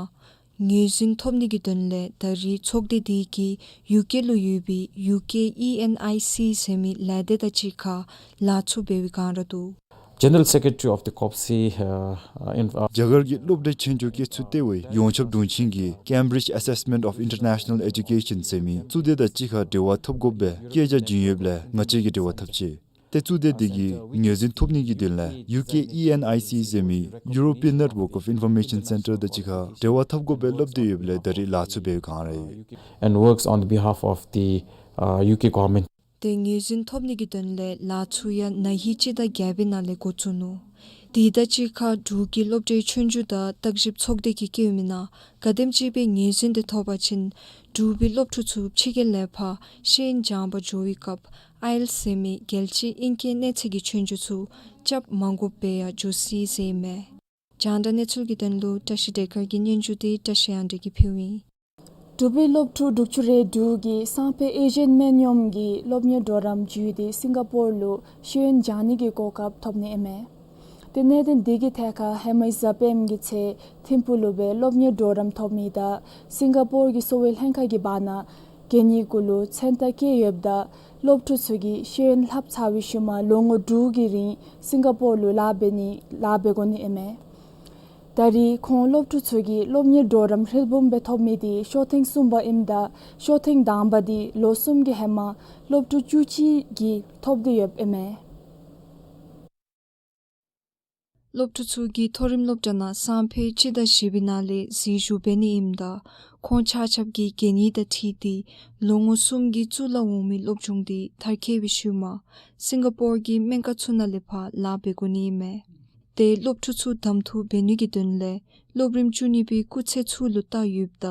ངོས་འཛིན་ཐོབ་ནི་གི་དོན་ལས་ད་རེས་ཚོགས་སྡེ་དེ་གིས་ཡུ་ཀེ་ལུ་ཡོད་པའི་ཡུ་ཀེ་ཨི་ཨེན་ཨའི་སི་ཟེར་མི་ལས་སྡེ་དང་གཅིག་ཁར་ལཱ་ཚུ་འབད་བའི་བསྒང་ར་འདུག། General Secretary of the COPC, uh, uh, in, uh, རྒྱ་གར་གྱི་སློབ་གྲྭའི་ཆོས་རྒྱུགས་བཀོལ་ཚོགས་ལྟེ་བའི་ཡོངས་ཁྱབ་དྲུང་ཆེན་གྱིས་Cambridge Assessment of International Education ཟེར་མི་གཙུག་སྡེ་དང་གཅིག་ཁར་འབྲེལ་བ་འཐབ་དགོཔ་སྦེ་བཀོད་རྒྱ་བྱིན་ཡོདཔ་ལས་ང་བཅས་ཀྱིས་འབྲེལ་བ་འཐབ་ཅི། ཏེ་གཙུག་སྡེ་དེ་གིས་ངོས་འཛིན་ཐོབ་ནི་གི་དོན་ལས་ཡུ་ཀེ་ཨི་ཨེན་ཨའི་སི་ཟེར་མི་European Network of Information Center དང་གཅིག་ཁར་འབྲེལ་བ་འཐབ་དགོཔ་སྦེ་སླབ་སྟེ་ཡོདཔ་ལས་ད་རེས་ལཱ་ཚུ་འབད་བའི་བསྒང་ར་ཡོད། And works on the behalf of the, uh, U K government. ཏེ་ངོས་འཛིན་ཐོབ་ནི་གི་དོན་ལས་ལཱ་ཚུ་ཡང་ན་ཧིང་སྤྱི་ཟླ་བརྒྱད་པའི་ནང་ལས་འགོ་བཙུགས་ནུག། དེ་དང་གཅིག་ཁར་འབྲུག་གི་སློབ་གྲྭའི་ཆོས་རྒྱུགས་དང་བརྟག་ཞིབ་ཚོགས་སྡེ་གིས་བཀོད་མི་ནང་ག་དེམ་ཅིག་སྦེ་ངོས་འཛིན་དེ་ཐོབ་པ་ཅིན་འབྲུག་པའི་སློབ་ཕྲུག་ཚུ་ཕྱི་རྒྱལ་ལས་ཕར་ཤེས་ཡོན་སྦྱང་པར་འགྱོ་བའི་སྐབས་ཨའི་ཨེལ་ཊི་ཨེསི་ཟེར་མི་རྒྱལ་སྤྱིའི་ཨིང་སྐད་གནས་ཚད་ཀྱི་ཆོས་རྒྱུགས་ཚུ་རྐྱབ་མ་དགོཔ་སྦེ་ཡང་འགྱོ་སྲིད་ཟེར་ཨིན་མས། རྒྱང་བསྒྲགས་གནས་ཚུལ་གྱི་དོན་ལུ་བཀྲ་ཤིས་བདེ་དཀར་གྱི་སྙན་ཞུ་དེ་བཀྲ་ཤིས་དབང་འདུས་ཀྱིས་ཕུལཝ་ཨིན། འབྲུག་པའི་སློབ་ཕྲུག་དྲུག་ཅུ་རེ་དྲུག་གིས་སང་ཕོད་ཨེ་ཤི་ཡན་སྨན་གཡོགམོ་གི་སློབ་གཉེར་གྲོགས་རམ་བརྒྱུད་དེ་སིང་ག་པོར་ལུ་ཤེས་ཡོན་སྦྱང་ནི་གི་གོ་སྐབས་ཐོབ་ནི་ཨིན་མས། ཏེ་གནད་དོན་དེ་གི་ཐད་ཁར་ཧེ་མའི་གཟའ་སྤེནམ་གི་ཚེ་ཐིམ་ཕུག་ལུ་སྦེ་སློབ་གཉེར་གྲོགས་རམ་ཐོབ་མི་དང་སིང་ག་པོར་གྱི་གསོ་བའི་ལྷན་ཁག་གི་བར་ན་གན་ཡིག་གུ་ལུ་མཚན་རྟགས་བཀོད་ཡོདཔ་ད་སློབ་ཕྲུག་ཚུ་གིས་ཤེས་ཡོན་ལྷབ་ཚར་བའི་ཤུལ་མ་ལོ་ངོ་དྲུག་གི་རིང་སིང་ག་པོར་ལུ་ལཱ་འབད་ནི་ལཱ་འབད་དགོ་ནི་ཨིན་མས། ད་རེས་ཁོང་སློབ་ཕྲུག་ཚུ་གིས་སློབ་གཉེར་གྲོགས་རམ་ཧྲིལ་བུམ་སྦེ་ཐོབ་མི་དེ་ཤོག་ཐེངས་གསུམ་པ་ཨིནམ་ད་ཤོག་ཐེངས་དང་པ་དེ་ལོ་གསུམ་གྱི་ཧེ་མ་སློབ་ཕྲུག་བཅུ་གཅིག་གིས་ཐོབ་སྟེ་ཡོདཔ་ཨིན་མས། སློབ་ཕྲུག་ཚུ་གིས་མཐོ་རིམ་སློབ་གྲྭ་ནང་སང་ཕོད་སྤྱི་ཟླ་བཞི་པའི་ནང་ལས་འཛུལ་ཞུགས་འབད་ནི་ཨིནམ་ད་ཁོང་ཆ་ཁྱབ་ཀྱིས་གན་ཡིག་དང་འཁྲིལ་ཏེ་ལོ་ངོ་གསུམ་གྱི་གཙུག་ལག་འོག་མའི་སློབ་སྦྱོང་དེ་མཐར་འཁྱོལ་བའི་ཤུལ་མ་སིང་ག་པོར་གྱི་སྨན་ཁང་ཚུ་ནང་ལས་ཕར་ལཱ་འབད་དགོ་ནི་ཨིན་མས། ཏེ་སློབ་ཕྲུག་ཚུ་གདམ་འཐུ་འབད་ནི་གི་དོན་ལས་སློབ་རིམ་བཅུ་གཉིས་པའི་སྐུགས་ཚད་ཚུ་ལུ་བལྟ་ཡོདཔ་ད་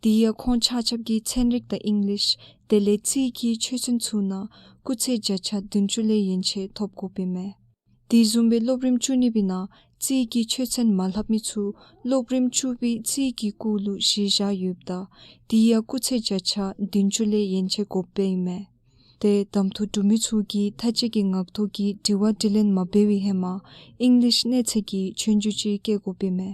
དེ་ཡང་ཁོང་ཆ་ཁྱབ་ཀྱིས་ཚན་རིག་དང་ཨིང་ལིཤ་དེ་ལས་རྩིས་ཀྱི་ཆོས་ཚན་ཚུ་ནང་སྐུགས་ཚད་བརྒྱ་ཆ་བདུན་ཅུ་ལས་ཡན་ཆད་ཐོབ་དགོཔ་ཨིན་མས། དེ་བཟུམ་སྦེ་སློབ་རིམ་བཅུ་གཉིས་པའི་ནང་རྩིས་ཀྱི་ཆོས་ཚན་མ་ལྷབ་མི་ཚུ་སློབ་རིམ་བཅུ་པའི་རྩིས་ཀྱི་སྐུགས་ལུ་གཞི་བཞག་ཡོདཔ་ད་དེ་ཡང་སྐུགས་ཚད་བརྒྱ་ཆ་བདུན་ཅུ་ལས་ཡན་ཆད་དགོཔ་ཨིན་མས། ཏེ་གདམ་འཐུ་གྲུབ་མི་ཚུ་གིས་མཐའ་དཔྱད་ཀྱི་ངག་ཐོག་གི་དྲི་བ་དྲིས་ལན་མ་འབད་བའི་ཧེ་མ་ཨིང་ལིཤ་གནས་ཚད་ཀྱི་ཆོས་རྒྱུགས་ཅིག་བཀལ་དགོཔ་ཨིན་མས།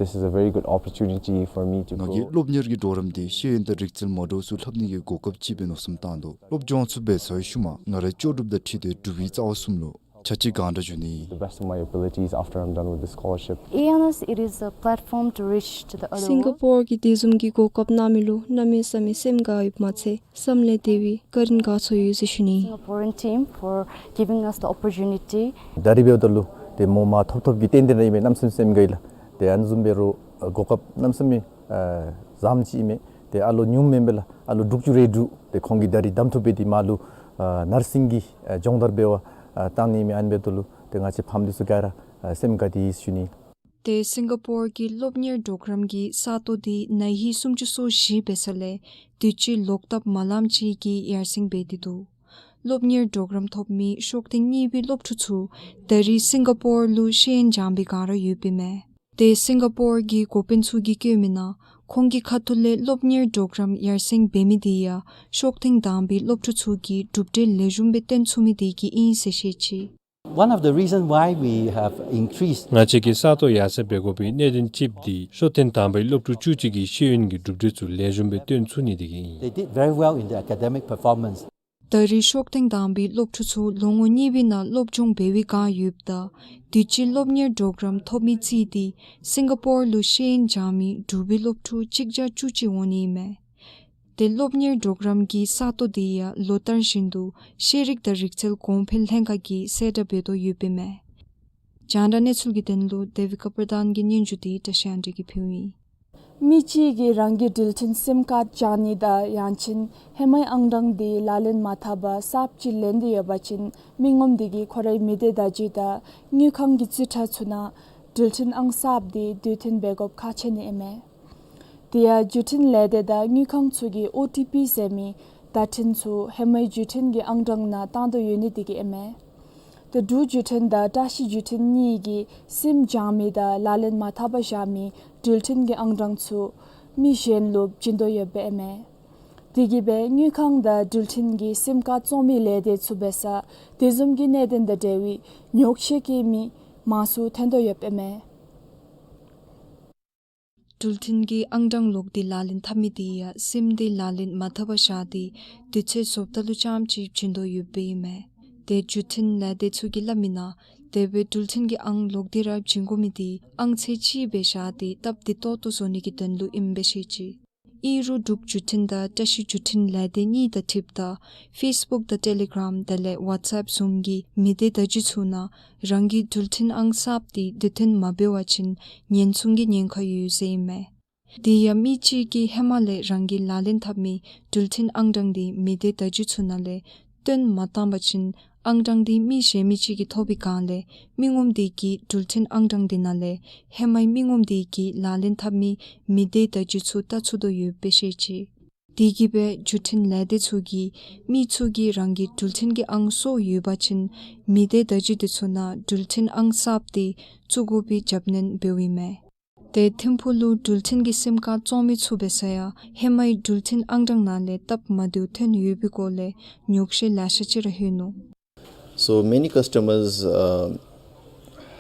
This is a very good opportunity for me to grow. ང་གིས་སློབ་གཉེར་གྱི་གྲོགས་རམ་དེ་ཤེས་ཡོན་དང་རིག་རྩལ་མ་འདྲཝ་ཚུ་ལྷབ་ནི་གི་གོ་སྐབས་ཅིག་སྦེ་མནོ་བསམ་བཏང་དོ། སློབ་སྦྱོང་ཚུ་འབད་ཚར་བའི་ཤུལ་མ་ང་རའི་ལྕོགས་གྲུབ་དང་འཁྲིལ་ཏེ་འབྲུག་པའི་རྩ་བ་གསུམ་ལུ་ཕྱག་ཕྱིད་གང་དྲག་ཞུ་ནི། The best of my abilities after I'm done with the scholarship. Ioannis, it is a platform to reach to the other སིང་ག་པོར་གྱིས་དེ་བཟུམ་གྱི་གོ་སྐབས་གནང་མི་ལུ་གནམ་མེད་ས་མེད་སེམས་དགའ་ཡོདཔ་མ་ཚད་བསམ་ལས་འདས་པའི་བཀའ་དྲིན་དགའ་ཚོར་ཡོད་ཟེར་ཞུ་ནི། Singaporean team for giving us the opportunity. ད་རིས་འབདཝ་ད་ལུ་ཏེ་མོ་མ་ཐོབ་ཐོབ་ཀྱི་རྟེན་འབྲེལ་ར་ཨིན་མས། གནམ་མེད་ས་མེད་སེམས་དགའ་ཡི་ལགས། ཏེ་ཨ་ནི་བཟུམ་འབད་རུང་གོ་སྐབས་གནམ་མེད་ས་མེད་བཟངམ་ཅིག་ཨིན་མས། ཏེ་ཨ་ལོ་ཉུངམ་མེན་པས་ལགས། ཨ་ལོ་དྲུག་ཅུ་རེ་དྲུག། ཏེ་ཁོང་གིས་ད་རིས་གདམ་འཐུ་འབད་དེ་མར་ལུ་ནར་སིང་གི་སྦྱོང་བརྡར་འབད་བར་བཏང་ནི་ཨིན་མས། ཨ་ནི་འབདཝ་ད་ལུ་ཏེ་ང་བཅས་ཕམ་འདི་ཚུ་ག་ར་སེམས་དགའ་སྟེ་ཡོད་ཟེར་ཞུ་ནི། ཏེ་སིང་ག་པོར་གྱི་སློབ་གཉེར་གྲོགས་རམ་གྱི་ས་སྟོང་དེ་ན་ཧིང་སུམ་ཅུ་སོ་བཞི་འབད་ས་ལས་དུས་ཅི་ལོག་ལྟབ་མ་ལངམ་ཅིག་གིས་ཡར་སེང་འབད་དེ་འདུག། སློབ་གཉེར་གྲོགས་རམ་ཐོབ་མི་ཤོག་ཐེངས་གཉིས་པའི་སློབ་ཕྲུག་ཚུ་ད་རིས་སིང་ག་པོར་ལུ་ཤེས་ཡོན་སྦྱང་པའི་བསྒང་ར་ཡོདཔ་ཨིན་མས། ཏེ་སིང་ག་པོར་གྱི་འགོ་དཔོན་ཚུ་གིས་བཀོད་མི་ནང་ཁོང་གི་ཁ་ཐུག་ལས་སློབ་གཉེར་གྲོགས་རམ་ཡར་སེང་འབད་མི་དེ་ཡང་ཤོག་ཐེངས་དང་པའི་སློབ་ཕྲུག་ཚུ་གིས་གྲུབ་འབྲས་ལེགས་ཤོམ་སྦེ་སྟོན་ཚུགས་མི་དེ་གིས་ཨིན་ཟེར་བཤད་ཅི། One of the reason why we have increased ང་བཅས་ཀྱིས་ས་སྟོང་ཡར་སེང་འབད་དགོ་པའི་གནད་དོན་གཅིག་འདི་ཤོག་ཐེངས་དང་པའི་སློབ་ཕྲུག་བཅུ་གཅིག་གིས་ཤེས་ཡོན་གྱི་གྲུབ་འབྲས་ཚུ་ལེགས་ཤོམ་སྦེ་སྟོན་ཚུགས་ནི་དེ་གིས་ཨིན། They did very well in the academic performance. ད་རེས་ཤོག་ཐེངས་དང་པའི་སློབ་ཕྲུག་ཚུ་ལོ་ངོ་གཉིས་པའི་ནང་སློབ་སྦྱོང་འབད་བའི་བསྒང་ཡོདཔ་ད་དུས་ཅི་སློབ་གཉེར་གྲོགས་རམ་ཐོབ་མི་བརྩིས་ཏེ་སིང་ག་པོར་ལུ་ཤེས་ཡོན་སྦྱང་མི་འབྲུག་པའི་སློབ་ཕྲུག་གཅིག་བརྒྱ་བཅུ་གཅིག་འོང་ནི་ཨིན་མས། ཏེ་སློབ་གཉེར་གྲོགས་རམ་གྱི་ས་སྟོང་འདི་ཡང་ལོ་ལྟར་བཞིན་དུ་ཤེས་རིག་དང་རིག་རྩལ་གོང་འཕེལ་ལྷན་ཁག་གིས་གསལ་བསྒྲགས་འབད་དོ་ཡོདཔ་ཨིན་མས། རྒྱང་བསྒྲགས་གནས་ཚུལ་གྱི་དོན་ལུ་དེ་བི་ཀ་པར་དཱན་གྱི་སྙན་ཞུ་འདི་བཀྲ་ཤིས་དབང་འདུས་ཀྱིས་ཕུལཝ་ཨིན། མི་གཅིག་གིས་རང་གི་འགྲུལ་འཕྲིན་སིམ་ཀཱརཌ་བཅག་ནི་དང་ཡང་ཅིན་ཧེ་མའི་ཨང་གྲངས་འདི་ལག་ལེན་མ་འཐབ་པར་གསརཔ་ཅིག་ལེན་ཏེ་ཡོད་པ་ཅིན་མི་ངོམ་འདི་གིས་ཁོ་རའི་མི་སྡེ་བརྡ་བརྒྱུད་དང་དངུལ་ཁང་གི་རྩིས་ཁྲ་ཚུ་ནང་འགྲུལ་འཕྲིན་ཨང་གསརཔ་འདི་དུས་མཐུན་འབད་དགོཔ་ཁག་ཆེ་ནི་ཨིན་མས། དེ་ཡང་བརྒྱུད་འཕྲིན་ལས་སྡེ་དང་དངུལ་ཁང་ཚུ་གིས་ཨོ་ཊི་པི་ཟེར་མི་བརྡ་འཕྲིན་ཚུ་ཧེ་མའི་བརྒྱུད་འཕྲིན་གྱི་ཨང་གྲངས་ནང་བཏང་དོ་ཡོད་ནི་འདི་གིས་ཨིན་མས། ཏེ་འབྲུག་བརྒྱུད་འཕྲིན་དང་བཀྲ་ཤིས་བརྒྱུད་འཕྲིན་གཉིས་ཀྱིས་སིམ་བཅག་མི་དང་ལག་ལེན་མ་འཐབ་པར་བཞག་མི་འགྲུལ་འཕྲིན་གྱི་ཨང་གྲངས་ཚུ་མི་གཞན་ལུ་བྱིན་དོ་ཡོདཔ་ཨིན་མས། དེ་གིས་སྦེ་དངུལ་ཁང་དང་འགྲུལ་འཕྲིན་གྱི་སིམ་ཀཱརཌ་བཙོང་མི་ལས་སྡེ་ཚུ་འབད་སར་དེ་བཟུམ་གྱི་གནད་དོན་དང་འབྲེལ་བའི་ཉོགས་བཤད་བཀོད་མི་མང་སུ་ཐོན་དོ་ཡོདཔ་ཨིན་མས། འགྲུལ་འཕྲིན་གྱི་ཨང་གྲངས་ལོག་སྟེ་ལག་ལེན་འཐབ་མི་དེ་ཡང་སིམ་དེ་ལག་ལེན་མ་འཐབ་པར་བཞག་སྟེ་དུས་ཚོད་རྫོགསཔ་ད་ལུ་རྐྱངམ་ཅིག་བྱིན་དོ་ཡོདཔ་ཨིན་མས། ཏེ་བརྒྱུད་འཕྲིན་ལས་སྡེ་ཚུ་གིས་སླབ་མི་ནང་དེ་སྦེ་འགྲུལ་འཕྲིན་གྱི་ཨང་ལོག་སྟེ་ར་བྱིན་དགོ་མི་དེ་ཨང་ཚད་ཅིག་སྦེ་བཞག་སྟེ་སྟབས་བདེ་ཏོག་ཏོ་བཟོ་ནི་གི་དོན་ལུ་ཨིནམ་སྦེ་བཤད་ཅི། ཨིན་རུང་འབྲུག་བརྒྱུད་འཕྲིན་དང་བཀྲ་ཤིས་བརྒྱུད་འཕྲིན་ལས་སྡེ་གཉིས་དང་འཁྲིལཝ་ད་ཕེསི་བུཀ་དང་ཊེ་ལི་གརམ་དེ་ལས་ཝཊས་ཨེཔ་བཟུམ་གྱི་མི་སྡེ་བརྡ་བརྒྱུད་ཚུ་ནང་རང་གི་འགྲུལ་འཕྲིན་ཨང་གསརཔ་དེ་དུས་མཐུན་མ་འབད་བ་ཅིན་ཉེན་སྲུང་གི་ཉེན་ཁ་ཡོད་ཟེར་ཨིན་མས། དེ་ཡང་མི་གཅིག་གིས་ཧེ་མ་ལས་རང་གིས་ལག་ལེན་འཐབ་མི་འགྲུལ་འཕྲིན་ཨང་གྲངས་དེ་མི་སྡེ་བརྡ་བརྒྱུད་ཚུ་ནང་ལས་བཏོན་མ་བཏང་པ་ཅིན་ཨང་གྲངས་དེ་མི་གཞན་མི་གཅིག་གིས་ཐོབ་པའི་བསྒང་ལས་མི་ངོམ་དེ་གིས་འགྲུལ་འཕྲིན་ཨང་གྲངས་དེ་ནང་ལས་ཧེ་མའི་མི་ངོམ་དེ་གིས་ལག་ལེན་འཐབ་མི་མི་སྡེ་བརྡ་བརྒྱུད་ཚུ་བལྟ་ཚུགས་དོ་ཡོདཔ་སྦེ་བཤད་ཅི། དེ་གིས་སྦེ་བརྒྱུད་འཕྲིན་ལས་སྡེ་ཚུ་གིས་མི་ཚུ་གིས་རང་གི་འགྲུལ་འཕྲིན་གྱི་ཨང་སོར་ཡོད་པ་ཅིན་མི་སྡེ་བརྡ་བརྒྱུད་དེ་ཚུ་ནང་འགྲུལ་འཕྲིན་ཨང་གསརཔ་དེ་བཙུགས་དགོ་པའི་རྒྱབ་སྣོན་འབདཝ་ཨིན་མས། ཏེ་ཐིམ་ཕུག་ལུ་འགྲུལ་འཕྲིན་གྱི་སིམ་ཀཱརཌ་བཙོང་མི་ཚུ་འབད་སར་ཡང་ཧེ་མའི་འགྲུལ་འཕྲིན་ཨང་གྲངས་ནང་ལས་སྟབས་མ་བདེཝ་ཐོན་ཡོད་པའི་སྐོར་ལས་ཉོགས་བཤད་ལེ་ཤ་ཅིག་ར་ལྷོད་ནུག། So many customers, uh,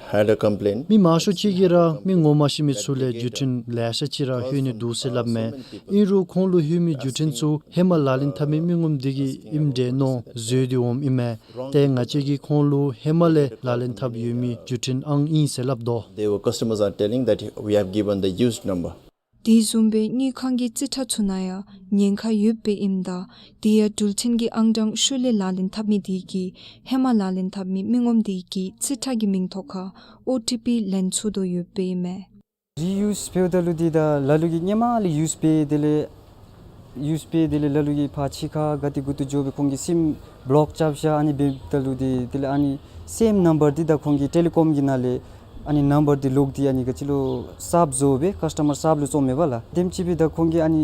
had a complaint. མི་མང་ཤོས་ཅིག་གིས་ར་མི་ངོ་མ་ཤེས་མི་ཚུ་ལས་བརྒྱུད་འཕྲིན་ལེ་ཤ་ཅིག་ར་ལྷོད་ནི་འདུག་ཟེར་སླབ་མས། ཨིན་རུང་ཁོང་ལུ་ལྷོད་མི་བརྒྱུད་འཕྲིན་ཚུ་ཧེ་མ་ལག་ལེན་འཐབ་མི་མི་ངོམ་དེ་གི་ཨིནམ་འདྲས་མནོ་འཛོལ་ཏེ་འོངམ་ཨིན་མས། ཏེ་ང་བཅས་ཀྱིས་ཁོང་ལུ་ཧེ་མ་ལས་ལག་ལེན་འཐབ་ཡོད་མི་བརྒྱུད་འཕྲིན་ཨང་ཨིན་ཟེར་སླབ་དོ། They were, customers are telling that we have given the used number. དེ་བཟུམ་སྦེ་དངུལ་ཁང་གི་རྩིས་ཁྲ་ཚུ་ནང་ཡང་ཉེན་ཁ་ཡོདཔ་སྦེ་ཨིནམ་ད་དེ་ཡང་འགྲུལ་འཕྲིན་གྱི་ཨང་གྲངས་ཤུལ་ལས་ལག་ལེན་འཐབ་མི་དེ་གིས་ཧེ་མ་ལག་ལེན་འཐབ་མི་མི་ངོམ་དེ་གི་རྩིས་ཁྲ་གི་མིང་ཐོག་ཁར་ཨོ་ཊི་པི་ལེན་ཚུགས་དོ་ཡོདཔ་སྦེ་ཨིན་མས། རི་ཡུསི་འབདཝ་ད་ལུ་འདི་ད་ལ་ལུ་གིས་ཧེ་མ་ལས་ཡུསི་འབད་དེ་ལས་ཡུསི་འབད་དེ་ལས་ལ་ལུ་གིས་ཕར་ཕྱི་ཁར་ག་ཏེ་གུ་ཏེ་འགྱོ་སྦེ་ཁོང་གིས་སིམ་བློཀ་རྐྱབ་བཞག། ཨ་ནི་འབདཝ་ད་ལུ་འདི་དེ་ལས་ཨ་ནི་སེམ་ནམ་བར་འདི་ད་ཁོང་གིས་ཊེ་ལི་ཀོམ་གྱི་ནང་ལས་ཨ་ནི་ནམ་བར་འདི་ལོག་སྟེ་ཨ་ནི་ག་ཅི་ལོ་གསརཔ་བཟོ་སྦེ་ཀཱསི་ཊ་མར་གསརཔ་ལུ་བཙོང་མས་པ་ལགས། དེམ་ཅིག་སྦེ་ད་ཁོང་གིས་ཨ་ནི་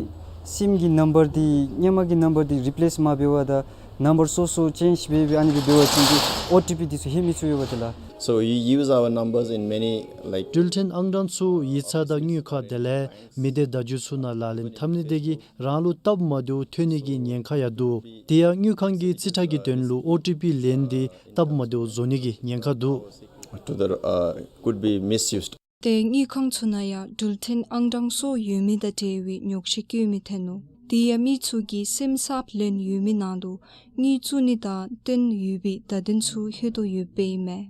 སིམ་གྱི་ནམ་བར་འདི་ཧེ་མ་གི་ནམ་བར་འདི་རི་པི་ལེསི་མ་འབད་བར་ད་ནམ་བར་སོ་སོ་ཅེནཇི་འབད་སྦེ་ཨ་ནི་སྦེ་འབད་བ་ཅིན་འདི་ཨོ་ཊི་པི་འདི་ཚུ་ལྷོད་མི་ཚུགས་ཡོདཔ་ད་ལགས། So you use our numbers in many, like, འགྲུལ་འཕྲིན་ཨང་གྲངས་ཚུ་ཡིག་ཚང་དང་དངུལ་ཁང་དེ་ལས་མི་སྡེ་བརྡ་བརྒྱུད་ཚུ་ནང་ལག་ལེན་འཐབ་ནི་དེ་གིས་རང་ལུ་སྟབས་མ་བདེཝ་ཐོན་ནི་གི་ཉེན་ཁ་ཡང་འདུག། དེ་ཡང་དངུལ་ཁང་གི་རྩིས་ཁྲ་གི་དོན་ལུ་ཨོ་ཊི་པི་ལེན་ཏེ་སྟབས་མ་བདེཝ་བཟོ་ནི་གི་ཉེན་ཁ་འདུག། To the, uh, could be misused. ཏེ་དངུལ་ཁང་ཚུ་ནང་ཡང་འགྲུལ་འཕྲིན་ཨང་གྲངས་སོར་ཡོད་མི་དང་འབྲེལ་བའི་ཉོགས་བཤད་བཀོད་མི་ཐོན་ནུག། དེ་ཡང་མི་ཚུ་གིས་སིམ་གསརཔ་ལེན་ཡོད་མི་ནང་ལུ་དངུལ་བཙུགས་ནི་དང་བཏོན་ཡོད་པའི་བརྡ་དོན་ཚུ་ལྷོད་དོ་ཡོདཔ་སྦེ་ཨིན་མས།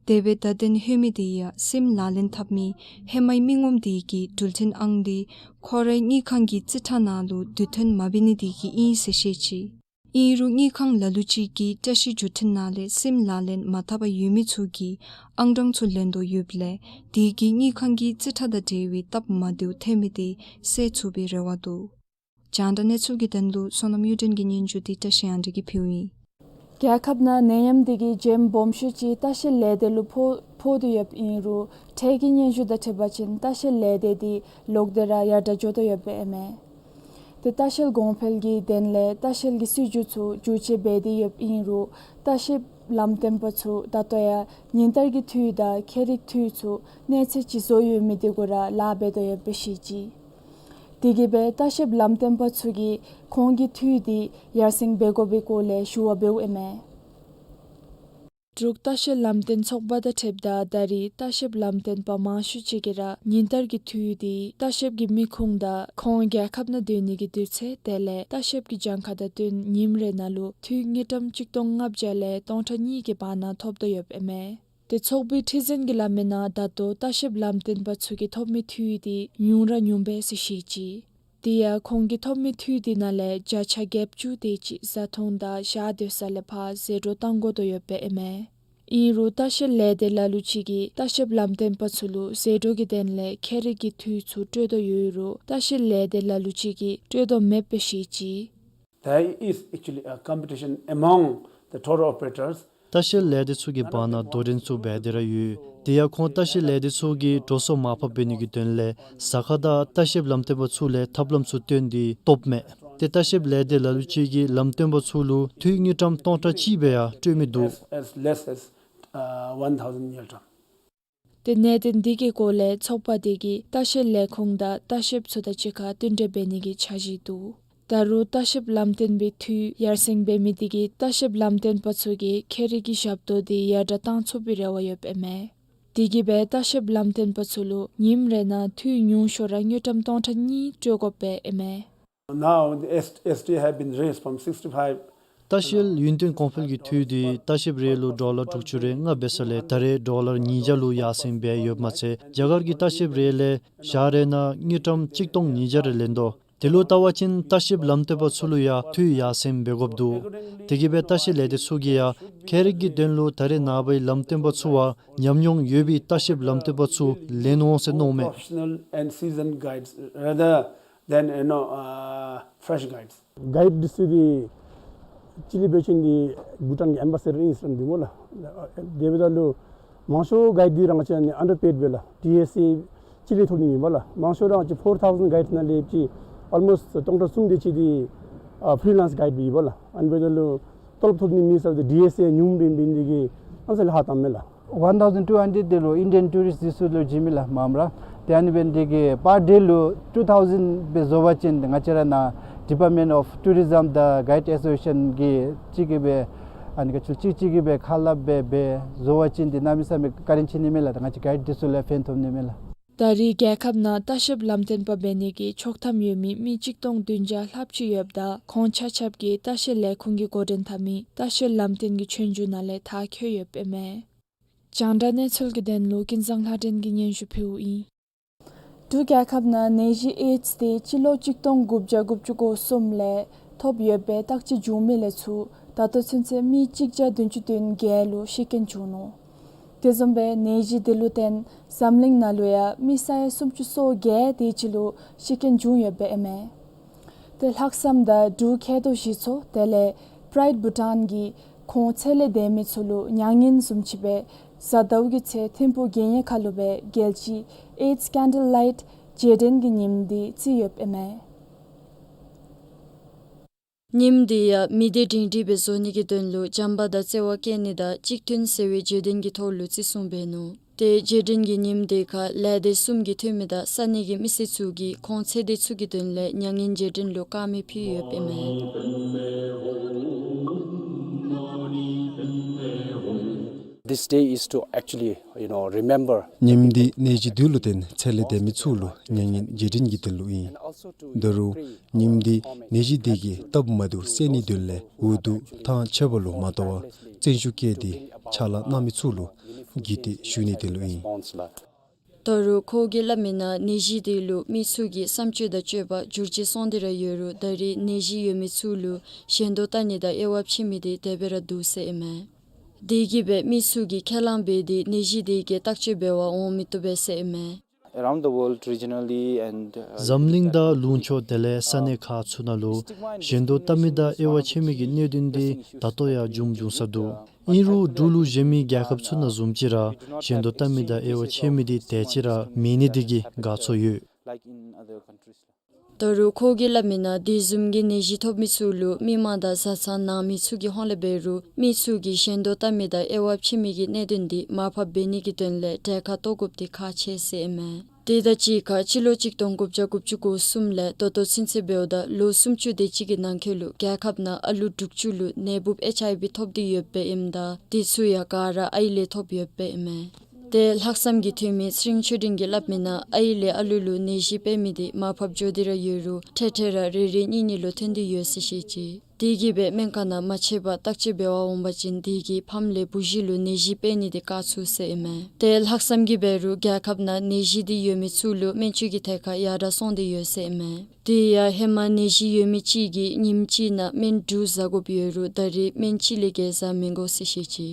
དེ་སྦེ་བརྡ་དོན་ལྷོད་མི་དེ་ཡང་སིམ་ལག་ལེན་འཐབ་མི་ཧེ་མའི་མི་ངོམ་དེ་གིས་འགྲུལ་འཕྲིན་ཨང་དེ་ཁོ་རའི་དངུལ་ཁང་གི་རྩིས་ཁྲ་ནང་ལུ་དུས་མཐུན་མ་འབད་ནི་དེ་གིས་ཨིན་ཟེར་བཤད་ཅི། ཨིན་རུང་དངུལ་ཁང་ལ་ལུ་ཅིག་གིས་བཀྲ་ཤིས་བརྒྱུད་འཕྲིན་ནང་ལས་སིམ་ལག་ལེན་མ་འཐབ་པར་ཡོད་མི་ཚུ་གི་ཨང་གྲངས་ཚུ་ལེན་དོ་ཡོདཔ་ལས་དེ་གིས་དངུལ་ཁང་གི་རྩིས་ཁྲ་དང་འབྲེལ་བའི་སྟབས་མ་བདེཝ་ཐོན་མི་དེ་སེལ་ཚུགས་པའི་རེ་བ་འདུག། རྒྱང་བསྒྲགས་གནས་ཚུལ་གྱི་དོན་ལུ་བསོད་ནམས་གཡུ་སྒྲོན་གྱི་སྙན་ཞུ་འདི་བཀྲ་ཤིས་དབང་འདུས་ཀྱིས་ཕུལཝ་ཨིན། རྒྱལ་ཁབ་ནང་ནད་ཡམས་དེ་གི་རྒྱུན་སྦོམ་ཤོས་ཅིག་ལྟ་བཤལ་ལས་སྡེ་ལུ་ཕོག་ཕོག་སྟེ་ཡོདཔ་ཨིན་རུང་འཕྲལ་གྱི་སྙན་ཞུ་དང་འཁྲིལ་བ་ཅིན་ལྟ་བཤལ་ལས་སྡེ་འདི་ལོག་སྟེ་ར་ཡར་དྲག་འགྱོ་དོ་ཡོདཔ་ཨིན་མས། ཏེ་ལྟ་བཤལ་གོང་འཕེལ་གྱི་དོན་ལས་ལྟ་བཤལ་གྱི་སྲིད་བྱུས་ཚུ་བསྒྱུར་བཅོས་འབད་དེ་ཡོདཔ་ཨིན་རུང་ལྟ་བཤལ་ལམ་སྟོན་པ་ཚུ་ད་ལྟོ་ཡང་ཉིན་ལྟར་གྱི་འཐུས་དང་ཁྱད་རིག་འཐུས་ཚུ་གནས་ཚད་ཅིག་བཟོ་ཡོད་མི་དེ་གུ་ར་ལཱ་འབད་དོ་ཡོདཔ་སྦེ་བཤད་ཅི། དེ་གིས་སྦེ་ལྟ་བཤལ་ལམ་སྟོན་པ་ཚུ་གིས་ཁོང་གི་འཐུས་དེ་ཡར་སེང་འབད་དགོ་པའི་སྐོར་ལས་ཞུ་བ་འབདཝ་ཨིན་མས། འབྲུག་ལྟ་བཤལ་ལམ་སྟོན་ཚོགས་པ་དང་འཁྲིལཝ་ད་ད་རེས་ལྟ་བཤལ་ལམ་སྟོན་པ་མང་ཤོས་ཅིག་གིས་ར་ཉིན་ལྟར་གྱི་འཐུས་འདི་ལྟ་བཤལ་གྱི་མི་ཁུངས་དང་ཁོང་རྒྱལ་ཁབ་ནང་སྡོད་ནི་གི་དུས་ཚོད་དེ་ལས་ལྟ་བཤལ་གྱི་གྱངས་ཁ་དང་བསྟུན་ཉིནམ་རེ་ནང་ལུ་འཐུས་དངུལ་ཀྲམ་གཅིག་སྟོང་ལྔ་བརྒྱ་ལས་སྟོང་ཕྲག་གཉིས་ཀྱི་བར་ན་ཐོབ་དོ་ཡོདཔ་ཨིན་མས། ཏེ་ཚོགས་པའི་ཁྲི་འཛིན་གྱིས་སླབ་མིའི་ནང་ད་ལྟོ་ལྟ་བཤལ་ལམ་སྟོན་པ་ཚུ་གིས་ཐོབ་མི་འཐུས་འདི་ཉུང་ར་ཉུངམ་སྦེ་ཟེར་བཤད་ཅི། དེ་ཡང་ཁོང་གིས་ཐོབ་མི་འཐུས་འདི་ནང་ལས་བརྒྱ་ཆ་བརྒྱད་ཅུ་དེ་ཅིག་བཟའ་འཐུང་དང་ཞག་སྡོད་ས་ལས་ཕར་ཟད་འགྲོ་བཏང་དགོ་དོ་ཡོདཔ་ཨིན་མས། ཨིན་རུང་ལྟ་བཤལ་ལས་སྡེ་ལ་ལུ་ཅིག་གིས་ལྟ་བཤལ་ལམ་སྟོན་པ་ཚུ་ལུ་ཟད་འགྲོ་གི་དོན་ལས་ཁྱད་རིག་གི་འཐུས་ཚུ་སྤྲོད་དོ་ཡོད་རུང་ལྟ་བཤལ་ལས་སྡེ་ལ་ལུ་ཅིག་གིས་སྤྲོད་དོ་མེདཔ་སྦེ་བཤད་ཅི། There is actually a competition among the tour operators. ལྟ་བཤལ་ལས་སྡེ་ཚུ་གི་བར་ན་དོ་འགྲན་ཚུ་འབད་དེ་ར་ཡོད། དེ་ཡང་ཁོང་ལྟ་བཤལ་ལས་སྡེ་ཚུ་གིས་འགྲོ་སོང་མར་ཕབ་འབད་ནི་གི་དོན་ལས་ཟ་ཁང་དང་ལྟ་བཤལ་ལམ་སྟོན་པ་ཚུ་ལས་ཐབས་ལམ་ཚུ་བཏོན་ཏེ་བཏོབ་མས། ཏེ་ལྟ་བཤལ་ལས་སྡེ་ལ་ལུ་ཅིག་གིས་ལམ་སྟོན་པ་ཚུ་ལུ་འཐུས་དངུལ་ཀྲམ་སྟོང་ཕྲག་གཅིག་སྦེ་ཡང་སྤྲོད་མི་འདུག། As, as less as, uh, one thousand ngultrum. ཏེ་གནད་དོན་འདི་གི་སྐོར་ལས་ཚོགས་པ་འདི་གིས་ལྟ་བཤལ་ལས་ཁུངས་དང་ལྟ་བཤལཔ་ཚུ་དང་གཅིག་ཁར་བསྟུན་གྲོས་འབད་ནི་གི་འཆར་གཞི་འདུག། ད་རུང་ལྟ་བཤལ་ལམ་སྟོན་པའི་འཐུས་ཡར་སེང་འབད་མི་འདི་གིས་ལྟ་བཤལ་ལམ་སྟོན་པ་ཚུ་གི་ཁྱད་རིག་གི་ཞབས་ཏོག་འདི་ཡར་དྲག་བཏང་ཚུགས་པའི་རེ་བ་ཡོདཔ་ཨིན་མས། དེ་གིས་སྦེ་ལྟ་བཤལ་ལམ་སྟོན་པ་ཚུ་ལུ་ཉིནམ་རེ་ནང་འཐུས་ཉུང་ཤོས་ར་དངུལ་ཀྲམ་སྟོང་ཕྲག་གཉིས་སྤྲོད་དགོཔ་ཨིན་མས། Now the S-, S T have been raised from sixty-five. ལྟ་བཤལ་ཡུན་བརྟན་གོང་འཕེལ་གྱི་འཐུས་འདི་ལྟ་བཤལཔ་རེ་ལུ་ཌོ་ལར་དྲུག་ཅུ་རེ་ལྔ་འབད་ས་ལས་ད་རེས་ཌོ་ལར་ཉིས་བརྒྱ་ལུ་ཡར་སེང་འབད་ཡོདཔ་མ་ཚད་རྒྱ་གར་གྱི་ལྟ་བཤལཔ་རེ་ལས་ཞག་རེ་ནང་དངུལ་ཀྲམ་གཅིག་སྟོང་ཉིས་བརྒྱ་རེ་ལེན་དོ། དེ་ལུ་བལྟ་བ་ཅིན་ལྟ་བཤལ་ལམ་སྟོན་པ་ཚུ་ལུ་ཡང་འཐུས་ཡར་སེང་འབད་དགོཔ་འདུག། དེ་གིས་སྦེ་ལྟ་བཤལ་ལས་སྡེ་ཚུ་གིས་ཡང་ཁྱད་རིག་གི་དོན་ལུ་ད་རེས་ནངས་པའི་ལམ་སྟོན་པ་ཚུ་བ་ཉམས་མྱོང་ཡོད་པའི་ལྟ་བཤལ་ལམ་སྟོན་པ་ཚུ་ལེན་འོང་ཟེར་མནོཝ་མས། Professional and seasoned guides rather than, you know, uh, fresh guides. གའིཌ་འདི་ཚུ་འདི་ཅི་ལས་འབད་བ་ཅིན་འདི་བྷུ་ཊཱན་གྱི་ཨེམ་བྷ་སེ་ཌར་ཨིན་ཟེར་འདུག་སྨོ་ལགས། དེ་འབདཝ་ད་ལུ་མང་ཤོས་གའིཌ་འདི་ར་ང་བཅས་ཨ་ནི་ཨན་ཌར་པེཌ་སྦེ་ལགས། ཊི་ཨེས་ཨེ་ཅིག་ལས་ཐོབ་ནི་མེད་པས་ལགས། མང་ཤོས་ར་ང་བཅས་ཕོར་ཐའུ་ཟེན་གའིཌ་ནང་ལས་ཅིག་ཨོལ་མོསཊ་སྟོང་ཕྲག་གསུམ་དེ་ཅིག་འདི་ཨ་ཕི་རི་ལེནསི་གའིཌ་སྦེ་ཡོད་པས་ལགས། ཨ་ནི་འབདཝ་ད་ལུ་ཏོ་ལོབ་ཐོབ་ནི་མེད་ཟེར་ཏེ་ཊི་ཨེས་ཨེ་ཉུངམ་འབད་འབད་ནི་དེ་གིས་ཨ་ནི་ས་ལས་ཧ་བཏངམ་མས་ལགས། One thousand two hundred དེ་ལུ་ཨིན་ཌི་ཡན་ཊུ་རིསཊ་འདི་ཚུ་ལུ་བྱིན་མས་ལགས་མངམ་ར། ཏེ་ཨ་ནི་འབད་ནི་དེ་གིས་པར་ཌེ་ལུ་ཊུ་ཐའུ་ཟེན་སྦེ་བཟོ་བ་ཅིན་ང་བཅས་ར་ནཱ་ཌི་པཱརཊ་མེནཊ་ཨོཕ་ཊུ་རི་ཛམ་དང་གའིཌ་ཨེ་སོ་སི་ཨེ་ཤཱན་གྱིས་གཅིག་གིས་སྦེ་ཨ་ནི་ག་ཅི་ལོ་གཅིག་གཅིག་གིས་སྦེ་ཁ་སླབ་སྦེ་སྦེ་བཟོ་བ་ཅིན་འདི་གནམ་མེད་ས་མེད་བཀའ་དྲིན་ཆེ་ནི་མས་ལགས། ད་ང་བཅས་གའིཌ་འདི་ཚུ་ལུ་ཕན་ཐོགས་ནི་མས་ལགས། ད་རེས་རྒྱལ་ཁབ་ནང་ལྟ་བཤལ་ལམ་སྟོན་པ་འབད་ནི་གི་ཆོག་ཐམ་ཡོད་མི་མི་གཅིག་སྟོང་བདུན་བརྒྱ་ལྷགཔ་ཅིག་ཡོདཔ་ད་ཁོང་ཆ་ཁྱབ་ཀྱིས་ལྟ་བཤལ་ལས་ཁུངས་ཀྱི་འགོ་འདྲེན་འཐབ་མི་ལྟ་བཤལ་ལམ་སྟོན་གྱི་ཆོས་རྒྱུགས་ནང་ལས་མཐར་འཁྱོལ་ཡོདཔ་ཨིན་མས། རྒྱང་བསྒྲགས་གནས་ཚུལ་གྱི་དོན་ལུ་ཀུན་བཟང་ལྷ་སྒྲོན་གྱིས་སྙན་ཞུ་ཕུལཝ་ཨིན། འབྲུག་རྒྱལ་ཁབ་ནང་ནད་གཞི་ཨེཌསི་དེ་སྤྱི་ལོ་གཅིག་སྟོང་དགུ་བརྒྱ་དགུ་བཅུ་གོ་གསུམ་ལས་ཐོབ་ཡོད་པའི་བརྟག་དཔྱད་བྱུང་མི་ལས་ཚུར་ད་ལྟོ་ཚུན་ཚོད་མི་གཅིག་བརྒྱ་བདུན་ཅུ་དོན་བརྒྱད་ལུ་ཤི་རྐྱེན་བྱུང་ནུག། དེ་བཟུམ་སྦེ་ནད་གཞི་དེ་ལུ་བརྟེན་འཛམ་གླིང་ནང་ལུ་ཡང་མི་ས་ཡ་སུམ་ཅུ་སོ་བརྒྱད་དེ་ཅིག་ལུ་ཤི་རྐྱེན་བྱུང་ཡོདཔ་ཨིན་མས། ཏེ་ལྷག་བསམ་དང་འབྲུག་མཁལ་རྡོག་བཞེས་ཚོགས་དེ་ལས་པྲའིཌ་བྷུ་ཊཱན་གྱིས་ཁོང་ཚེ་ལས་འདས་མི་ཚུ་ལུ་མྱ་ངན་བཟུམ་ཅིག་སྦེ་གཟའ་ཟླཝ་གི་ཚེ་ཐིམ་ཕུག་དགེ་བསྙེན་ཁ་ལུ་སྦེ་རྒྱལ་སྤྱིའི་ཨེཌསི་ཀེན་ཌལ་ལའིཊ་རྗེས་དྲན་གྱི་ཉིནམ་འདི་བརྩི་ཡོདཔ་ཨིན་མས། ཉིནམ་འདི་ཡང་མི་སྡེ་སྒྲིང་སྒྲིང་སྦེ་བཟོ་ནི་གི་དོན་ལུ་བྱམས་པ་དང་བརྩེ་བ་བསྐྱེད་ནི་དང་གཅིག་མཐུན་ཟེར་བའི་བརྗོད་དོན་གྱི་ཐོག་ལུ་བརྩི་སྲུང་འབད་ནུག། ཏེ་རྗེས་དྲན་གྱི་ཉིནམ་དེ་ཁར་ལས་སྡེ་གསུམ་གྱི་འཐུས་མི་དང་ས་གནས་ཀྱི་མི་སེར་ཚུ་གིས་ཁོང་ཚེ་འདས་ཚུ་གི་དོན་ལས་མྱ་ངན་རྗེས་དྲན་ལུ་དཀར་མེ་ཕུལ་ཡོདཔ་ཨིན་མས། This day is to actually, you know, remember. ཉིནམ་འདི་ནད་གཞི་འདི་ལུ་བརྟེན་ཚེ་ལས་འདས་མི་ཚུ་ལུ་མྱ་ངན་རྗེས་དྲན་གྱི་དོན་ལུ་ཨིན། ད་རུང་ཉིནམ་འདི་ནད་གཞི་འདི་གི་སྟབས་མ་བདེཝ་སེལ་ནིའི་དོན་ལས་འུ་སྡུག་ཐང་ཆད་པ་ལུ་མ་ལྟོས་པར་བརྩོན་ཤུགས་བསྐྱེད་དེ་ཕྱག་ལཱ་གནང་མི་ཚུ་ལུ་གུས་བཏུད་ཞུ་ནིའི་དོན་ལུ་ཨིན། ད་རུང་ཁོ་གིས་སླབ་མིའི་ནང་ནད་གཞི་འདི་ལུ་མི་ཚུ་གི་བསམ་སྤྱོད་དང་སྤྱོད་པ་འགྱུར་བཅོས་སོང་སྟེ་ར་ཡོད་རུང་ད་རེས་ནད་གཞི་ཡོད་མི་ཚུ་ལུ་ཞལ་འདོན་བཏབ་ནི་དང་དབྱེ་བ་ཕྱེ་མི་འདི་དེ་སྦེ་ར་འདུག་ཟེར་ཨིན་མས། དེ་གིས་སྦེ་མི་ཚུ་གིས་ཁས་བླངས་འབད་དེ་ནད་གཞི་འདི་གི་བརྟག་དཔྱད་འབད་བར་འོང་མི་བཏུབ་པས་ཟེར་ཨིན་མས། Around the world, regionally and, uh, འཛམ་གླིང་དང་ལུང་ཕྱོགས་དེ་ལས་ས་གནས་ཁག་ཚུ་ནང་ལུ་ཞལ་འདོན་བཏབ་མི་དང་དབྱེ་བ་ཕྱེ་མི་གི་གནད་དོན་འདི་ད་ལྟོ་ཡང་བྱུང་བྱུང་ས་འདུག། ཨིན་རུང་འབྲུག་ལུ་གཞན་མི་རྒྱལ་ཁབ་ཚུ་ནང་བཟུམ་ཅིག་ར་ཞལ་འདོན་བཏབ་མི་དང་དབྱེ་བ་ཕྱེ་མི་འདི་དེ་ཅིག་ར་མེད་ནི་འདི་གིས་དགའ་ཚོར་ཡོད། Like in other countries. ད་རུང་ཁོ་གིས་སླབ་མིའི་ནང་དེ་བཟུམ་གྱི་ནད་གཞི་ཐོབ་མི་ཚུ་ལུ་མི་མང་དང་བཟའ་ཚང་ནང་མི་ཚུ་གི་ཧོངས་ལས་འབད་རུང་མི་ཚུ་གིས་ཞལ་འདོན་བཏབ་མི་དང་དབྱེ་བ་ཕྱེ་མི་གི་གནད་དོན་འདི་མར་ཕབ་འབད་ནི་གི་དོན་ལས་གྲལ་ཁར་གཏོགས་དགོཔ་འདི་ཁག་ཆེ་ཟེར་ཨིན་མས། དེ་དང་གཅིག་ཁར་སྤྱི་ལོ་གཅིག་སྟོང་དགུ་བརྒྱ་དགུ་བཅུ་གོ་གསུམ་ལས་ད་ལྟོ་ཚུན་ཚོད་འབདཝ་ད་ལོ་སུམ་ཅུ་དེ་ཅིག་གི་ནང་འཁོད་ལུ་རྒྱལ་ཁབ་ནང་ཨ་ལུ་དྲུག་ཅུ་ལུ་ནད་འབུཔ་ཨེཆ་ཨའི་བི་ཐོབ་སྟེ་ཡོདཔ་ཨིནམ་ད་དེ་ཚུ་ཡང་ག་ར་ཨའི་ལས་ཐོབ་ཡོདཔ་ཨིན་མས། ཏེ་ལྷག་བསམ་གྱི་འཐུས་མི་ཚེ་རིང་ཆོས་སྒྲོན་གྱིས་སླབ་མི་ནང་ཨའི་ལས་ཨ་ལུ་ལུ་ནད་གཞི་འཕེལ་མི་དེ་མར་ཕབ་འགྱོ་སྟེ་ར་ཡོད་རུང་འཕྲལ་འཕྲལ་ར་རེ་རེ་གཉིས་གཉིས་ལུ་ཐོན་ཏེ་ཡོད་ཟེར་བཤད་ཅི། དེ་གིས་སྦེ་སྨན་ཁང་ནང་མ་ཆེད་པར་བརྟག་དཔྱད་འབད་བར་འོང་པ་ཅིན་དེ་གིས་ཕམ་ལས་བུ་གཞི་ལུ་ནད་གཞི་འཕེལ་ནི་དེ་བཀག་ཚུགས་ཟེར་ཨིན་མས། ཏེ་ལྷག་བསམ་གྱིས་འབད་རུང་རྒྱལ་ཁབ་ནང་ནད་གཞི་དེ་ཡོད་མི་ཚུ་ལུ་སྨན་བཅོས་ཀྱི་ཐད་ཁར་ཡར་དྲག་སོང་སྟེ་ཡོད་ཟེར་ཨིན་མས། དེ་ཡང་ཧེ་མ་ནད་གཞི་ཡོད་མི་གཅིག་གིས་ཉིནམ་གཅིག་ནང་སྨན་དྲུག་བཟའ་དགོཔ་ཡོད་རུང་ད་རེས་སྨན་གཅིག་ལས་བརྒལ་བཟའ་མི་དགོ་ཟེར་བཤད་ཅི།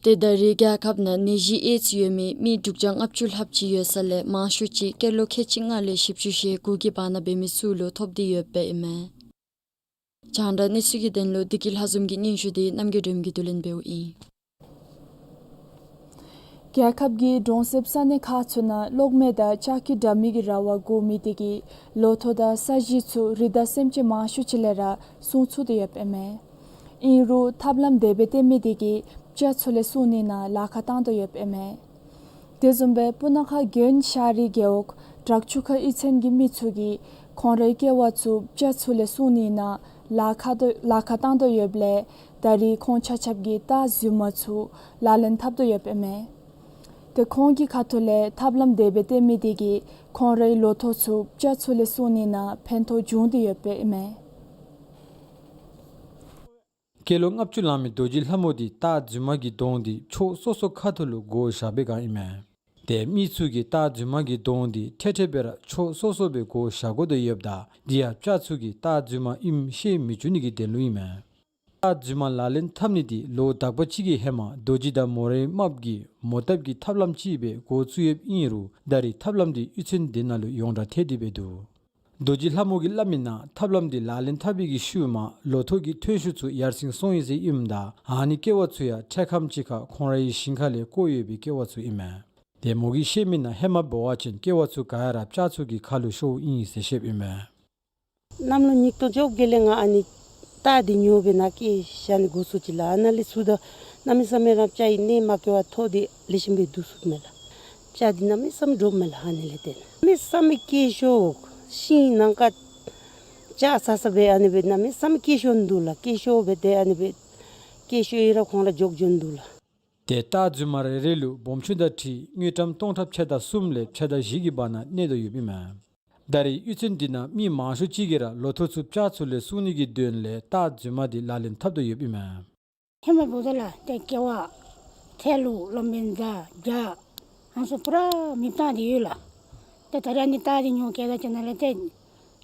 ཏེ་ད་རེས་རྒྱལ་ཁབ་ནང་ནད་གཞི་ཨེཌསི་ཡོད་མི་མི་དྲུག་བརྒྱ་ལྔ་བཅུ་ལྷགཔ་ཅིག་ཡོད་ས་ལས་མང་ཤོས་ཅིག་སྐྱེས་ལོ་ཁལ་གཅིག་ལྔ་ལས་བཞི་བཅུ་ཞེ་དགུ་གི་བར་ན་འབད་མི་ཚུ་ལུ་ཐོབ་སྟེ་ཡོདཔ་ཨིན་མས། རྒྱང་བསྒྲགས་གནས་ཚུལ་གྱི་དོན་ལུ་བདེ་སྐྱིད་ལྷ་འཛོམས་ཀྱི་སྙན་ཞུ་དེ་རྣམ་རྒྱལ་སྒྲོལ་མ་གིས་བསྡུ་ལེན་འབདཝ་ཨིན། རྒྱལ་ཁབ་ཀྱི་གྲོང་གསེབ་ས་གནས་ཁག་ཚུ་ནང་གློག་མེ་དང་ལྕགས་ཀྱི་དྲ་མིག་གི་ར་བ་དགོ་མི་དེ་གིས་ལོ་ཐོག་དང་ས་གཞི་ཚུ་རི་དྭགས་སེམས་ཅན་མང་ཤོས་ཅིག་ལས་ར་སྲུང་ཚུགས་ཏེ་ཡོདཔ་ཨིན་མས། ཨིན་རུང་ཐབས་ལམ་དེ་སྦེ་བཏོན་མི་དེ་གིས་སྤྱ་ཚུ་ལས་སྲུང་ནི་ནང་ལཱ་ཁག་བཏང་དོ་ཡོདཔ་ཨིན་མས། དེ་བཟུམ་སྦེ་སྤུ་ན་ཁ་དགོན་ཤ་རི་རྒེད་འོག་བྲག་ཆུ་ཁ་གཡུས་ཚན་གྱི་མི་ཚུ་གིས་ཁོང་རའི་ཀེ་བ་ཚུ་སྤྱ་ཚུ་ལས་སྲུང་ནི་ནང་ལཱ་ཁག་དོ་ལཱ་ཁག་བཏང་དོ་ཡོདཔ་ལས་ད་རེས་ཁོང་ཆ་ཁྱབ་ཀྱིས་སྟག་རྫུན་མ་ཚུ་ལག་ལེན་འཐབ་དོ་ཡོདཔ་ཨིན་མས། ཏེ་ཁོང་གི་ཁ་ཐུག་ལས་ཐབས་ལམ་དེ་སྦེ་བཏོན་མི་དེ་གིས་ཁོང་རའི་ལོ་ཐོག་ཚུ་སྤྱ་ཚུ་ལས་སྲུང་ནི་ནང་ཕན་ཐོགས་བྱུང་སྟེ་ཡོདཔ་ཨིན་མས། སྐྱེས་ལོ་ལྔ་བཅུ་ལང་མི་རྡོ་རྗེ་ལྷ་མོ་དེ་སྟག་རྫུན་མ་གི་གདོང་དེ་ཕྱོགས་སོ་སོ་ཁ་ཐུག་ལུ་བགོ་བཞག་པའི་སྒང་ཨིན་མས། ཏེ་མི་ཚུ་གིས་སྟག་རྫུན་མ་གི་གདོང་དེ་འཕྲལ་འཕྲལ་སྦེ་ར་ཕྱོགས་སོ་སོ་སྦེ་བགོ་བཞག་དགོ་དོ་ཡོདཔ་ད་དེ་ཡང་སྤྱ་ཚུ་གིས་སྟག་རྫུན་མ་ཨིནམ་ཤེས་མི་བཅུག་ནི་གི་དོན་ལུ་ཨིན་མས། སྟག་རྫུན་མ་ལག་ལེན་འཐབ་ནི་དེ་ལོ་དག་པ་ཅིག་གི་ཧེ་མ་རྡོ་རྗེ་དང་མོ་རའི་རྨགཔ་གིས་མོ་བཏབ་ཀྱི་ཐབས་ལམ་ཅིག་སྦེ་འགོ་བཙུགས་ཡོདཔ་ཨིན་རུང་ད་རེས་ཐབས་ལམ་དེ་གཡུས་ཚན་དེ་ནང་ལུ་ཡོངས་གྲགས་ཐལ་ཏེ་སྦེ་འདུག། རྡོ་རྗེ་ལྷ་མོ་གིས་སླབ་མི་ནང་ཐབས་ལམ་དེ་ལག་ལེན་འཐབ་པའི་གི་ཤུལ་མ་ལོ་ཐོག་གི་ཐོན་ཤུགས་ཚུ་ཡར་སེང་སོང་ཡི་ཟེར་ཨིནམ་ད་ཨ་ནི་ཀེ་བ་ཚུ་ཡང་འཕྲལ་ཁམས་ཅིག་ཁར་ཁོང་རའི་ཞིང་ཁ་ལས་བཀོ་ཡོད་པའི་ཀེ་བ་ཚུ་ཨིན་མས། ཏེ་མོ་གིས་བཤད་མི་ནང་ཧེ་མ་འབད་བ་ཅིན་ཀེ་བ་ཚུ་ག་ར་སྤྱ་ཚུ་གི་ཁ་ལུ་ཤོརཝ་ཨིན་ཟེར་བཤདཔ་ཨིན་མས། གནམ་ལོ་ཉིས་སྟོང་བཅོ་བརྒྱད་ལས་ང་ཨ་ནི་སྟག་འདི་ཉོ་སྦེ་ནཱ་སྐྱེལ་བཞག་ནི་འགོ་བཙུགས་ཅི་ལགས། ཨ་ནཱ་ལས་ཚུར་ད་གནམ་མེད་ས་མེད་ར་སྤྱ་གི་ནད་མ་སྐྱེ་བར་ཐོག་འདི་ལེགས་ཤོམ་སྦེ་བསྡུ་ཚུགས་མས་ལགས། སྤྱ་འདི་གནམ་མེད་ས་མེད་འདྲོག་མས་ལགས། ཨ་ནི་ལས་བརྟེན་གནམ་མེད་ས་མེད་སྐྱེད་ཤོས་ཤིང་ནང་ཁར་ལྕགས་ཟ་ས་སྦེ་ཨ་ནི་སྦེ་གནམ་མེད་ས་མེད་སྐྱེད་ཤོས་འདུག་ལགས། སྐྱེད་ཤོས་སྦེ་ཏེ་ཨ་ནི་སྦེ་སྐྱེད་ཤོས་ཨིན་ར་ཁོང་ར་འགྱོ་འགྱོཝ་འདུག་ལགས། ཏེ་སྟག་རྫུན་མ་རེ་རེ་ལུ་སྦོམ་ཆུང་དང་འཁྲིལ་དངུལ་ཀྲམ་སྟོང་ཕྲག་ཕྱེད་དང་གསུམ་ལས་ཕྱེད་དང་བཞི་གི་བར་ན་གནས་དོ་ཡོདཔ་ཨིན་མས། ད་རེས་གཡུས་ཚན་འདི་ནང་མི་མང་ཤོས་ཅིག་གིས་ར་ལོ་ཐོག་ཚུ་སྤྱ་ཚུ་ལས་སྲུང་ནི་གི་དོན་ལས་སྟག་རྫུན་མ་དེ་ལག་ལེན་འཐབ་དོ་ཡོདཔ་ཨིན་མས། ཧེ་མ་འབདཝ་ད་ལགས་ཏེ་ཀེ་བ་ཚལ་ལུ་ལོ་མེན་ཛ་བྱ་ཨ་ནི་ཚུ་པུ་ར་མེདཔ་བཏང་སྟེ་ཡོད་ལགས། ཏེ་ད་རེས་ཨ་ནི་སྟག་འདི་ཉོ་སྐྱེལ་ད་ཅིག་ནང་ལས་ཏེ་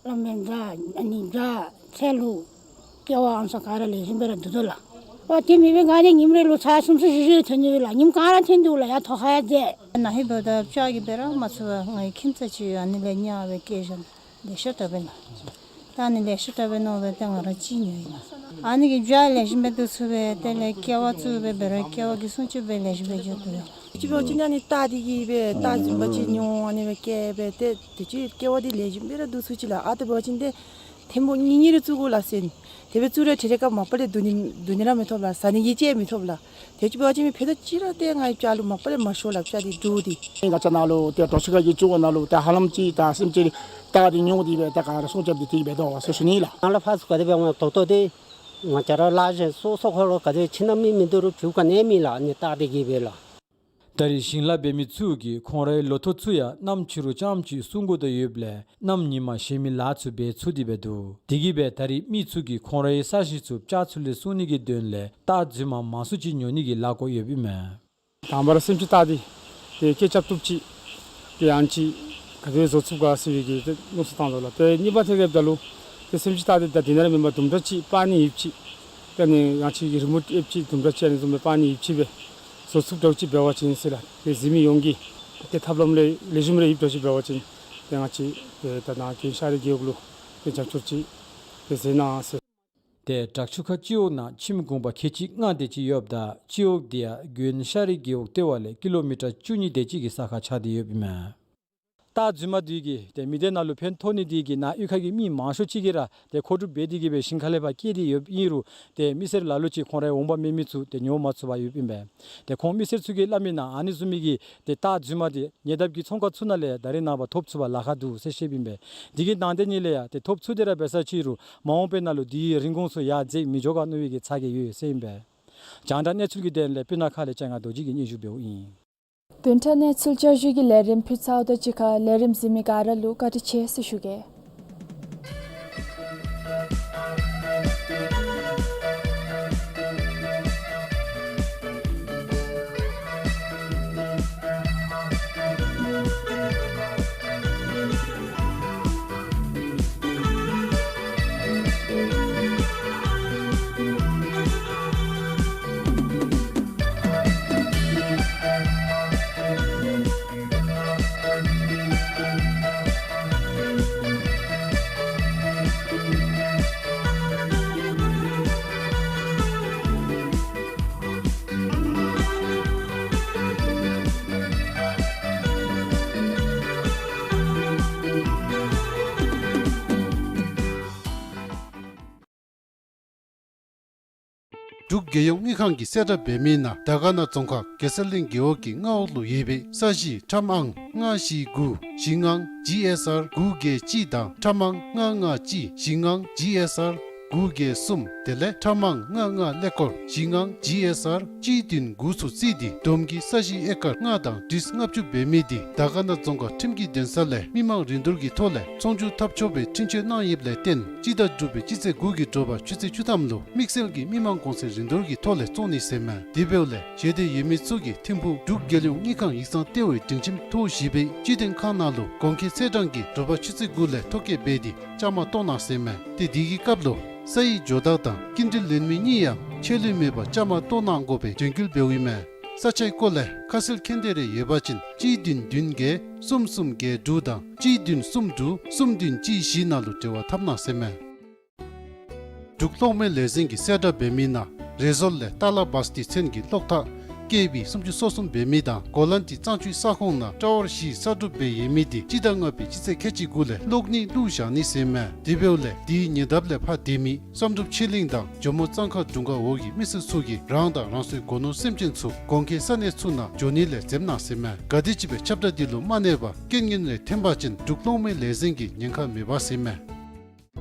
ལོ་མེན་ཛ་ཨ་ནི་བྱ་ཚལ་ལུ་ཀེ་བ་ཨ་ནི་ཚུ་ག་ར་ལེགས་ཤོམ་སྦེ་ར་འདུག་དོ་ལགས། ཨོ་དེ་མེན་པར་ང་ནི་ཉིནམ་རེ་ལུ་ཚར་གསུམ་གསུམ་བཞི་བཞི་ཐོན་ནི་ཡོད་ལགས། ཉིནམ་གང་ར་ཐོན་འདུག་ལགས། ཡར་ཐོག་ཁར་ཡར་འཛེགས། ནཱ་ཧེ་འབདཝ་ད་སྤྱ་གིས་འབད་ར་མ་ཚུགས་པར་ང་གི་ཁྱིམ་ཚང་ཅིག་ཡོད། ཨ་ནི་ལས་ཉར་སྦེ་སྐྱེལ་བཞག་ནི་ལེགས་ཤོམ་དྲགས་པས་ལགས། ད་ཨ་ནི་ལེགས་ཤོམ་དྲགས་པས་མནོ་སྦེ་ཏེ་ང་ར་གཅིག་ཉོ་ཡི་ལགས། ཨ་ནི་གིས་བྱ་ལེགས་ཤོམ་སྦེ་བསྡུ་ཚུགས་པས། དེ་ལས་ཀེ་བ་བཙུགས་སྦེ་འབད་རུང་ཀེ་བ་གི་སྲུང་སྐྱོབ་སྦེ་ལེགས་ཤོམ་སྦེ་འགྱོ་ཚུགས་ཡི་ལགས། ཅིག་འབད་བ་ཅིན་ཨ་ནི་སྟག་འདི་གིས་སྦེ་སྟག་རྫུན་མ་ཅིག་ཉོ་ཨ་ནི་སྦེ་སྐྱེལ་སྦེ་ཏེ་དེ་ཅིག་ཀེ་བ་འདི་ལེགས་ཤོམ་སྦེ་ར་བསྡུ་ཚུགས་ཅི་ལགས། ཨ་དེ་འབད་བ་ཅིན་ཏེ་ཐེངས་པོ་གཉིས་གཉིས་རེ་བཙུགས་དགོ་ལགས་ཟེར་ནི། དེ་སྦེ་བཙུགས་རུང་ཏེ་རེ་ཁར་མ་པ་ལས་བསྡུ་ནི་བསྡུ་ནི་ར་མི་ཐོབ་ལགས། ཟ་ནི་གི་ཅིག་མི་ཐོབ་ལགས། དེ་ཅིག་འབད་བ་ཅིན་མི་ཕན་ཐོགས་ཅིག་ར་ཏེ་ང་གི་སྤྱ་ལུ་མ་པ་ལས་མ་ཤོར་ལགས། སྤྱ་འདི་འདྲོག་སྟེ། ང་བཅས་ནཱ་ལུ་ཏེ་གྲོ་ཆུ་ཁ་གི་ཅུང་ནང་ལུ་ཏེ་ཧ་ལམ་ཅིག་ད་སེམས་ཅན་སྟག་འདི་ཉོ་སྟེ་སྦེ་ད་ག་ར་སྲུང་སྐྱོབ་འདི་ཏེ་འབད་དོ་ཟེར་ཞུ་ནི་ལགས། ང་ལུ་ཕར་ཚུར་ག་དེ་སྦེ་འོང་ཏོག་ཏོ་ཏེ་ང་བཅས་ར་ལཱ་གཞན་སོ་སོ་ཁོ་ལུ་ག་དེ་ཕྱི་ནང་མི་མིན་འདུག་རུང་བྱུས་ག་ནི་མེད་ལགས། ཨ་ནི་སྟག་འདི་གིས་སྦེ་ལགས། ད་རེས་ཞིང་ལཱ་འབད་མི་ཚུ་གིས་ཁོང་རའི་ལོ་ཐོག་ཚུ་ཡང་གནམ་ཕྱི་རུ་རྐྱངམ་ཅིག་སྲུང་དགོ་དོ་ཡོདཔ་ལས་གནམ་ཉིན་མ་གཞན་མི་ལཱ་ཚུ་འབད་ཚུགས་ཏེ་སྦེ་འདུག། དེ་གིས་སྦེ་ད་རེས་མི་ཚུ་གིས་ཁོང་རའི་ས་གཞི་ཚུ་སྤྱ་ཚུ་ལས་སྲུང་ནི་གི་དོན་ལས་སྟག་རྫུན་མ་མང་སུ་ཅིག་ཉོ་ནི་གི་ལཱ་བཀོད་ཡོདཔ་ཨིན་མས། དང་པ་ར་སེམས་ཅན་སྟག་འདི་ཏེ་སྐད་རྐྱབ་བཏུབ་ཅིག་ཏེ་ཨ་ནི་ཅིག་ག་དེ་བཟོ་ཚུགས་ག་ཟེར་བའི་གི་ཏེ་མནོ་བསམ་བཏང་དོ་ལགས། ཏེ་གཉིས་པ་ཐད་ཁར་འབདཝ་ད་ལུ་ཏེ་སེམས་ཅན་སྟག་འདི་ད་དེ་ནང་ར་མེན་པར་དུམ་གྲ་ཅིག་སྤར་ནི་ཡོདཔ་ཅིག་ཏེ་ཨ་ནི་ཡང་ཅིག་གི་རི་མོཊ་ཡོདཔ་ཅིག་དུམ་གྲ་ཅིག་ཨ་ནི་བཟུམ་སྦེ་སྤར་ནི་ཡོདཔ་ཅིག་སྦེ་བཟོ་ཚུགསཔ་འདྲཝ་ཅིག་འབད་བ་ཅིན་ཟེར་ལགས། ཏེ་གཟིགས་མི་ཡོངས་ཀྱིས་ཏེ་ཐབས་ལམ་ལེགས་ལེགས་ཤོམ་རེ་ཡོདཔ་འདྲཝ་ཅིག་འབད་བ་ཅིན་ཏེ་ང་བཅས་ཏེ་ད་ནཱ་དགོན་ཤ་རི་རྒེད་འོག་ལུ་ཏེ་རྒྱབ་སྐྱོར་ཅིག་ཏེ་མཛད་གནང་ཟེར། ཏེ་བྲག་ཆུ་ཁ་སྤྱི་འོག་ནང་ཁྱིམ་གུང་པ་ཁལ་གཅིག་ལྔ་དེ་ཅིག་ཡོདཔ་ད་སྤྱི་འོག་དེ་ཡང་དགོན་ཤ་རི་རྒེད་འོག་ལྟེ་བ་ལས་ཀི་ལོ་མི་ཊར་བཅུ་གཉིས་དེ་ཅིག་གི་ས་ཁར་ཆགས་ཏེ་ཡོདཔ་ཨིན་མས། སྟག་རྫུན་མ་འདི་གིས་ཏེ་མི་སྡེ་ནང་ལུ་ཕན་ཐོགས་ནི་འདི་གིས་ནཱ་གཡུས་ཁ་གི་མི་མང་ཤོས་ཅིག་གིས་ར་ཏེ་མཁོ་སྒྲུབ་འབད་དེ་གིས་སྦེ་ཞིང་ཁ་ལས་ཕར་བསྐྱལ་ཏེ་ཡོདཔ་ཨིན་རུང་ཏེ་མི་སེར་ལ་ལུ་ཅིག་ཁོང་རའི་འོང་འབབ་མེད་མི་ཚུ་ཏེ་ཉོ་མ་ཚུགས་པར་ཡོདཔ་ཨིན་པས། ཏེ་ཁོང་མི་སེར་ཚུ་གིས་སླབ་མི་ནང་ཨ་ནི་བཟུམ་མའི་གི་ཏེ་སྟག་རྫུན་མ་འདི་ཉེ་འདབས་ཀྱི་ཚོང་ཁང་ཚུ་ནང་ལས་ད་རེས་ནངས་པ་ཐོབ་ཚུགས་པར་ལཱ་ཁག་འདུག་ཟེར་བཤདཔ་ཨིན་པས། དེ་གི་ནང་དེ་ཉིད་ལས་ཡང་ཏེ་ཐོབ་ཚུགས་ཏེ་ར་འབད་ས་ཅིག་རུང་མ་འོངས་པའི་ནང་ལུ་དེའི་རིན་གོང་ཚུ་ཡར་འཛེགས་མི་འགྱོ་ག་མནོ་བའི་གི་ཚ་གྱང་ཡོད་ཟེར་ཨིན་པས། རྒྱང་བསྒྲགས་གནས་ཚུལ་གྱི་དོན་ལས་སྤུ་ན་ཁ་ལས་སྤྱན་སྔ་རྡོ་རྗེ་གིས་སྙན་ཞུ་འབདཝ་ཨིན། བདུན་ཕྲག་གནས་ཚུལ་བསྐྱར་ཞུ་གི་ལས་རིམ་ཕུལ་ཚརཝ་དང་གཅིག་ཁར་ལས་རིམ་གཟིགས་མི་ག་ར་ལུ་བཀའ་དྲིན་ཆེ་ཟེར་ཞུ་གེ། འབྲུག་རྒྱལ་ཡོངས་དངུལ་ཁང་གིས་གསལ་བསྒྲགས་འབད་མི་ནང་དར་དཀར་ན་རྫོང་ཁག་གེ་སར་གླིང་རྒེད་འོག་གི་མངའ་འོག་ལུ་ཡོད་པའི་ས་གཞི་ཁྲམ་ཨང་ལྔ་བཞི་དགུ་བཞི་ལྔ་ཇི་ཨེསི་ཨར་དགུ་བརྒྱད་གཅིག་དང་ཁྲམ་ཨང་ལྔ་ལྔ་གཅིག་བཞི་ལྔ་ཇི་ཨེསི་ཨར་དགུ་བརྒྱད་གསུམ་དེ་ལས་ཁྲམ་ཨང་ལྔ་ལྔ་ཀླད་ཀོར་བཞི་ལྔ་ཇི་ཨེསི་ཨར་གཅིག་བདུན་དགུ་ཚུ་བརྩིས་ཏེ་བསྡོམས་ཀྱིས་ས་གཞི་ཨེ་ཀར་ལྔ་དང་ཏིས་ལྔ་བཅུ་འབད་མི་དེ་དར་དཀར་ན་རྫོང་ཁག་ཁྲིམས་ཀྱི་འདུན་ས་ལས་མི་མང་རིན་བསྡུར་གྱི་ཐོག་ལས་ཚོང་བསྒྱུར་འཐབ་ཆོག་པའི་འཕྲིན་བཅོལ་གནང་ཡོདཔ་ལས་བརྟེན་སྤྱི་ཟླ་དྲུག་པའི་སྤྱི་ཚེས་དགུ་གི་དྲོ་པ་ཆུ་ཚོད་བཅུ་ཐམ་ལུ་དམིགས་བསལ་གྱི་མི་མང་གོང་ཚད་རིན་བསྡུར་གྱི་ཐོག་ལས་བཙོང་ནི་ཟེར་མས། དེ་འབདཝ་ལས་བྱེས་སྡོད་ཡོད་མི་ཚུ་གིས་ཐིམ་ཕུག་འབྲུག་རྒྱལ་ཡོངས་དངུལ་ཁང་ཡིག་ཚང་ལྟེ་བའི་སྒྲིང་ཁྱིམ་ཐོག་བཞི་པའི་སྤྱི་མཐུན་ཁང་ནང་ལུ་གོང་འཁོད་ཚེས་གྲངས་ཀྱི་དྲོ་པ་ཆུ་ཚོད་དགུ་ལས་ཐོ་བཀོད་འབད་དེ་བཅའ་མར་གཏོགས་གནང་ཟེར་མས། ཏེ་དེ་གི་སྐབས་ལུ་ས་ཡི་ཇོ་བདག་དང་སྐྱིན་འགྲུལ་ལེན་མི་གཉིས་ཡང་ཆད་ལུས་མེད་པར་བཅའ་མར་གཏོགས་གནང་དགོ་པའི་དོན་འཁྱོལ་འབདཝ་ཨིན་མས། ས་ཆའི་སྐོར་ལས་ཁ་གསལ་མཁྱེན་འདོད་རེ་ཡོད་པ་ཅིན་གཅིག་བདུན་བདུན་བརྒྱད་གསུམ་གསུམ་བརྒྱད་དྲུག་དང་གཅིག་བདུན་གསུམ་དྲུག་གསུམ་བདུན་གཅིག་བཞི་ནང་ལུ་འབྲེལ་བ་འཐབ་གནང་ཟེར་མས། འབྲུག་གློག་མེ་ལས་འཛིན་གྱིས་གསལ་བསྒྲགས་འབད་མི་ནང་རེ་ཟུར་ལས་ཏཱ་ལ་བཱས་ཏི་ཚོན་གྱི་གློག་ཐག་ཀེ་བི་སུམ་ཅུ་སོ་གསུམ་འབད་མི་དང་གོ་ལཱན་ཏི་གཙང་ཆུའི་ས་ཁོངས་ནང་ཊ་ཝར་བཞི་གསར་སྒྲུབ་འབད་ཡོད་མི་དེ་སྤྱི་ཟླ་ལྔ་པའི་སྤྱི་ཚེས་ཁལ་གཅིག་དགུ་ལས་གློག་ནི་བླུགས་བཞག་ནི་ཟེར་མས། དེ་འབདཝ་ལས་དེའི་ཉེ་འདབས་ལས་ཕར་སྡོད་མི་བསམ་གྲུབ་ཆོས་གླིང་དང་ཇོ་མོ་གཙང་ཁ་དྲུང་ཁག་འོག་གི་མི་སེར་ཚུ་གིས་རང་དང་རང་སོའི་སྒོ་ནོར་སེམས་ཅན་ཚུ་གོང་འཁོད་ས་གནས་ཚུ་ནང་འགྱོ་ནི་ལས་འཛེམ་གནང་ཟེར་མས། ག་དེམ་ཅིག་སྦེ་ཁྱབ་བསྒྲགས་འདི་ལུ་མ་གནས་པར་རྐྱེན་ངན་རེ་ཐོན་པ་ཅིན་འབྲུག་གློག་མེ་ལས་འཛིན་གྱིས་ཉེན་ཁ་མི་འབག་ཟེར་མས།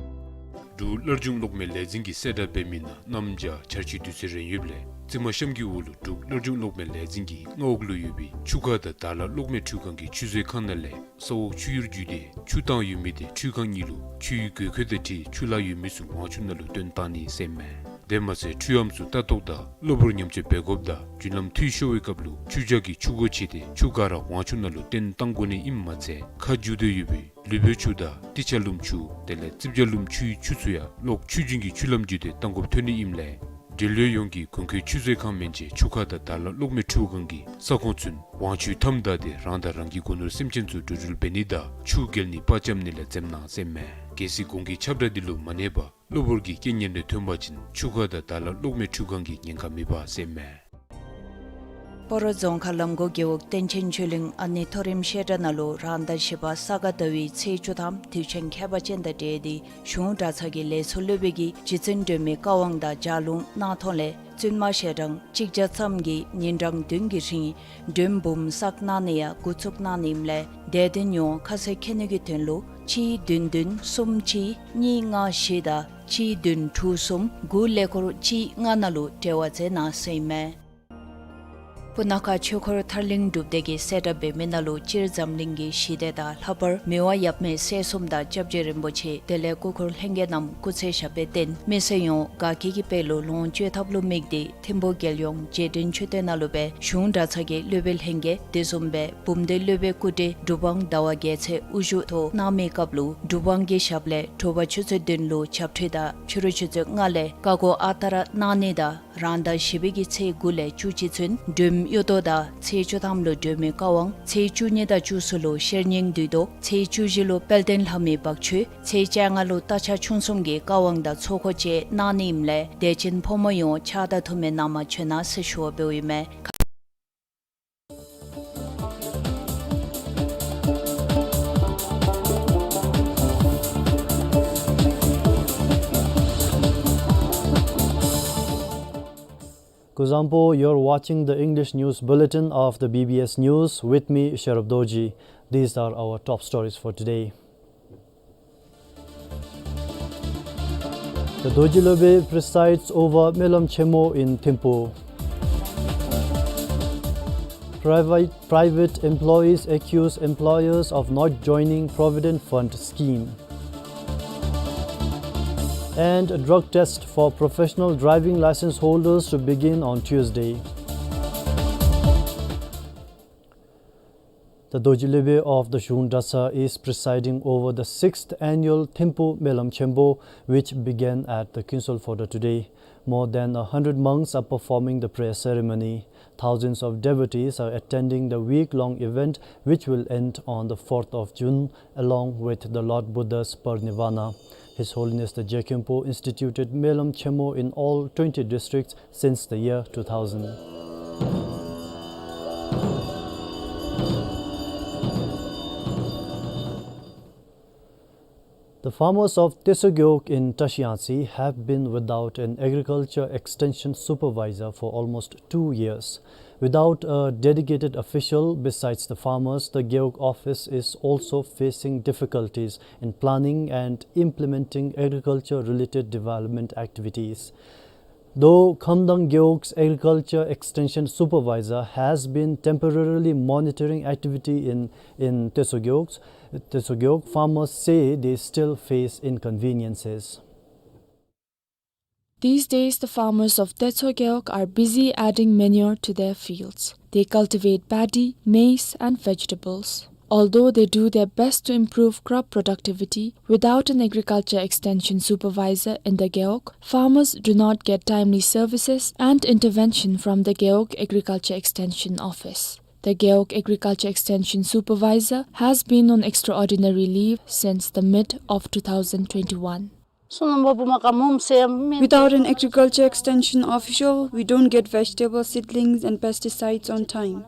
འབྲུག་སླར་འབྱུང་གློག་མེ་ལས་འཛིན་གྱིས་གསལ་བསྒྲགས་འབད་མི་ནང་གནམ་བྱཱར་ཆར་ཆུའི་དུས་ཚོད་རན་ཡོདཔ་ལས་རྩིབ་མ་གཤམ་གྱི་འོག་ལུ་འབྲུག་སླར་འབྱུང་གློག་མེ་ལས་འཛིན་གྱི་མངའ་འོག་ལུ་ཡོད་པའི་ཆུ་ཁ་དང་དར་ལ་གློག་མེ་འཕྲུལ་ཁང་གི་ཆུ་མཛོད་ཁང་ནང་ལས་ས་འོག་ཆུ་གཡུར་བརྒྱུད་དེ་ཆུ་བཏང་ཡོད་མི་དེ་འཕྲུལ་ཁང་གཉིས་ལུ་ཆུའི་དགོས་མཁོ་དང་འཁྲིལ་ཆུ་ལཱ་ཡོད་མི་ཚུ་ཝང་ཆུ་ནང་ལུ་བཏོན་བཏང་ནི་ཟེར་མས། དེ་མ་ཚད་འཕྲུལ་ཨམ་ཚུ་ལྟ་རྟོག་དང་གློ་བུར་ཉམས་བཅོས་འབད་དགོཔ་དང་རྒྱུན་ལམ་འཐུས་ཤོར་བའི་སྐབས་ལུ་ཆུ་འཇགས་ཀྱི་ཆུ་སྒོ་ཕྱེ་སྟེ་ཆུ་ག་ར་ཝང་ཆུ་ནང་ལུ་བཏོན་བཏང་དགོ་ནི་ཨིནམ་མ་ཚད་ཁ་བསྒྱུར་ཏེ་ཡོད་པའི་ལུས་པོའི་ཆུ་དང་ཏི་ཆ་ལུམ་ཆུ་དེ་ལས་རྩིབ་ཆ་ལུམ་ཆུའི་ཆུ་ཚུ་ཡང་གློག་ཆུ་རྒྱུན་གྱི་ཆུ་ལམ་བརྒྱུད་དེ་བཏང་དགོཔ་ཐོན་ནི་ཨིནམ་ལས་འབྲེལ་ཡོད་ཡོངས་ཀྱིས་གོང་འཁོད་ཆུ་མཛོད་ཁང་མན་ཆད་ཆུ་ཁ་དང་དར་ལ་གློག་མེ་འཕྲུལ་ཁང་གི་ས་ཁོངས་ཚུན་ཝང་ཆུའི་མཐའམ་བདའ་སྟེ་རང་དང་རང་གི་སྒོ་ནོར་སེམས་ཅན་ཚུ་འགྲོ་འགྲུལ་འབད་ནི་དང་ཆུ་བརྒལ་ནི་པར་འཁྱམ་ནི་ལས་འཛེམ་གནང་ཟེར་མས། གལ་སྲིད་གོང་གི་ཁྱབ་བསྒྲགས་འདི་ལུ་མ་གནས་པར་གློ་བུར་གྱི་རྐྱེན་ངན་རེ་ཐོན་པ་ཅིན་ཆུ་ཁ་དང་དར་ལ་གློག་མེ་འཕྲུལ་ཁང་གིས་ཉེན་ཁ་མི་འབག་ཟེར་མས། སྤ་རོ་རྫོང་ཁག་ལམ་གོ་རྒེད་འོག་བསྟན་ཆེན་ཆོས་གླིང་ཨ་ནེ་མཐོ་རིམ་བཤད་གྲྭ་ནང་ལུ་རང་ཟླ་བཞི་པ་ས་ག་ཟླ་བའི་ཚེས་བཅུ་ཐམ་དུས་ཆེན་ཁྱད་པར་ཅན་དང་འབྲེལ་ཏེ་གཞུང་གྲྭ་ཚང་གི་ལས་ཚོགས་སློབ་དཔོན་གྱིས་རྗེ་བཙུན་སྒྲོལ་མའི་བཀའ་དབང་དང་ལྗགས་ལུང་གནང་ཐོག་ལས་བཙུན་མ་ཞལ་གྲངས་གཅིག་བརྒྱ་ཙམ་གྱིས་ཉིན་གྲངས་བདུན་གྱི་རིང་མགྲོན་འབུམ་བསགས་གནང་ནི་ཡང་འགོ་བཙུགས་གནང་ནི་ཨིནམ་ལས་དད་ལྡན་ཡོངས་ཁ་གསལ་མཁྱེན་ནི་གི་དོན་ལུ་གཅིག་བདུན་བདུན་གསུམ་གཅིག་གཉིས་ལྔ་བཞི་དང་གཅིག་བདུན་དྲུག་གསུམ་དགུ་ཀླད་ཀོར་གཅིག་ལྔ་ནང་ལུ་འབྲེལ་བ་མཛད་གནང་ཟེར་ཨིན་མས། སྤུ་ན་ཁ་ཆོས་འཁོར་ཐར་གླིང་སྒྲུབ་སྡེ་གིས་གསལ་བསྒྲགས་འབད་མི་ནང་ལུ་སྤྱིར་འཛམ་གླིང་གི་ཞི་བདེ་དང་ལྷག་པར་མི་དབང་ཡབ་མེས་སྲས་གསུམ་དང་སྐྱབས་རྗེ་རིན་པོ་ཆེ་དེ་ལས་སྐུ་འཁོར་ལྷན་རྒྱས་རྣམས་སྐུ་ཚེ་ཞབས་པད་བརྟན་མི་སེར་ཡོངས་དགའ་སྐྱིད་ཀྱི་དཔལ་ལུ་ལོངས་སྤྱོད་ཐབས་ལུ་དམིགས་ཏེ་ཐིམ་ཕུག་རྒྱལ་ཡོངས་རྗེས་དྲན་མཆོད་རྟེན་ནང་ལུ་སྦེ་གཞུང་གྲྭ་ཚང་གི་སློབ་དཔོན་ལྷན་རྒྱས་དེ་བཟུམ་སྦེ་འབུམ་སྡེ་སློབ་དཔོན་སྐུ་བགྲེས་གྲུབ་དབང་ཟླ་བ་རྒྱལ་མཚན་དབུ་བཞུགས་ཐོག་གནང་མི་སྐབས་ལུ་གྲུབ་དབང་གི་ཞབས་ལས་དྲོ་པ་ཆུ་ཚོད་བདུན་ལུ་ཆབ་ཁྲུས་དང་ཕྱི་རུ་ཆུ་ཚོད་ལྔ་ལས་བཀའ་བསྒོ་ཨ་རྟག་ར་གནང་ནི་དང་རང་ཟླ་བཞི་པའི་གི་ཚེས་དགུ་ལས་བཅུ་གཅིག་ཚུན་མགྲོནམ་གཡུ་ཐོག་དང་ཚེས་བཅུ་ཐམ་ལུ་སྒྲོལ་མའི་བཀའ་དབང་ཚེས་བཅུ་གཉིས་དང་བཅུ་གསུམ་ལུ་ཤེར་སྙིང་བདུད་ཐོག་ཚེས་བཅུ་བཞི་ལུ་དཔལ་ལྡན་ལྷ་མོའི་བག་མཆོད་ཚེས་བཅོ་ལྔ་ལུ་རྟ་ཕྱག་ཆུང་གསུམ་གྱི་བཀའ་དབང་དང་ཚོགས་འཁོར་བཅས་གནང་ནི་ཨིནམ་ལས་དད་ཅན་ཕོ་མོ་ཡོངས་ཕྱག་དང་ཐུགས་སྨོན་གནང་མ་བྱོན་ན་ཟེར་ཞུ་བ་འབདཝ་ཨིན་མས། Kuzuzangpo, you're watching the English news bulletin of the B B S News. With me, Sherub Dorji. These are our top stories for today. The Dorji Lopen presides over Melam Chemo in Thimphu. Private, private employees accuse employers of not joining Provident Fund scheme. And a drug test for professional driving license holders to begin on Tuesday. The Dorji Lopen of the Zhung Dratshang is presiding over the sixth annual Thimphu Melam Chemo, which began at the Kinsol Phodrang today. More than a hundred monks are performing the prayer ceremony. Thousands of devotees are attending the week-long event, which will end on the fourth of June, along with the Lord Buddha's parinirvana. His Holiness the Jekhyunpo instituted Melam Chemo in all twenty districts since the year two thousand. The farmers of Teso Gewog in Trashiyangtse have been without an agriculture extension supervisor for almost two years. Without a dedicated official besides the farmers, the Gewog office is also facing difficulties in planning and implementing agriculture-related development activities. Though Khamdang Gewog's agriculture extension supervisor has been temporarily monitoring activity in, in Teso Gewog, Teso Gewog, farmers say they still face inconveniences. These days, the farmers of Teso Gewog are busy adding manure to their fields. They cultivate paddy, maize, and vegetables. Although they do their best to improve crop productivity, without an agriculture extension supervisor in the Gewog, farmers do not get timely services and intervention from the Gewog Agriculture Extension Office. The Gewog Agriculture Extension Supervisor has been on extraordinary leave since the mid of two thousand twenty-one. Without an agriculture extension official, we don't get vegetable seedlings and pesticides on time.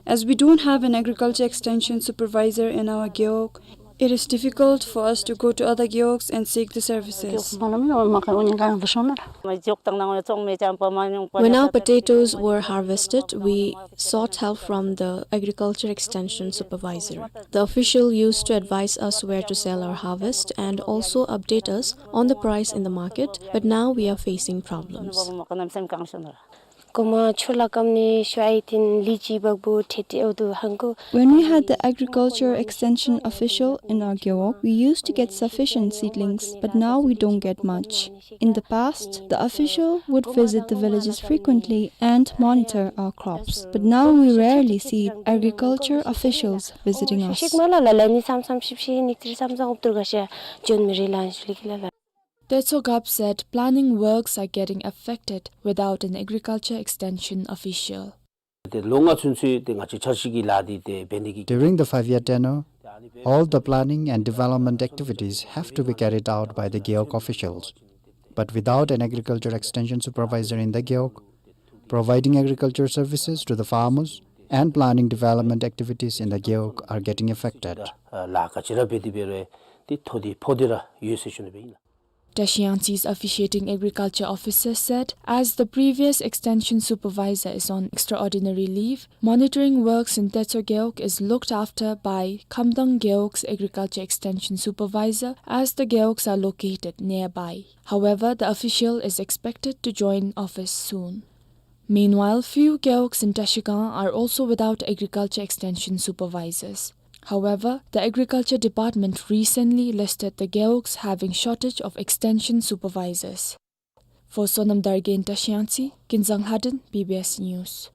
As we don't have an agriculture extension supervisor in our Gewog, it is difficult for us to go to other gewogs and seek the services. When our potatoes were harvested, we sought help from the agriculture extension supervisor. The official used to advise us where to sell our harvest and also update us on the price in the market, but now we are facing problems. When we had the agriculture extension official in our Gewog, we used to get sufficient seedlings, but now we don't get much. In the past, the official would visit the villages frequently and monitor our crops, but now we rarely see agriculture officials visiting us. Teso Gewog said planning works are getting affected without an agriculture extension official. ཏེ་ལོ་ལྔ་ཚུན་ཚོད་ཏེ་ང་བཅས་འཆར་གཞི་གི་ལཱ་འདི་ཏེ་འབད་ནི་གི། During the five-year tenure, all the planning and development activities have to be carried out by the Gewog officials. But without an agriculture extension supervisor in the Gewog, providing agriculture services to the farmers and planning development activities in the Gewog are getting affected. ལཱ་ག་ཅི་ར་འབད་དེ་འབད་རུང་ཏེ་ཐོ་འདི་ཕོག་སྟེ་ར་ཡོད་ཟེར་ཞུ་ནི་སྦེ་ཨིན་ལགས། Trashiyangtse's officiating agriculture officer said, as the previous extension supervisor is on extraordinary leave, monitoring works in Teso Gewog is looked after by Khamdang Gewog's agriculture extension supervisor, as the gewogs are located nearby. However, the official is expected to join office soon. Meanwhile, few gewogs in Trashigang are also without agriculture extension supervisors. However, the agriculture department recently listed the gewogs having shortage of extension supervisors. For Sonam Dargay in Trashiyangtse, Kinzang Lhaden, B B S News.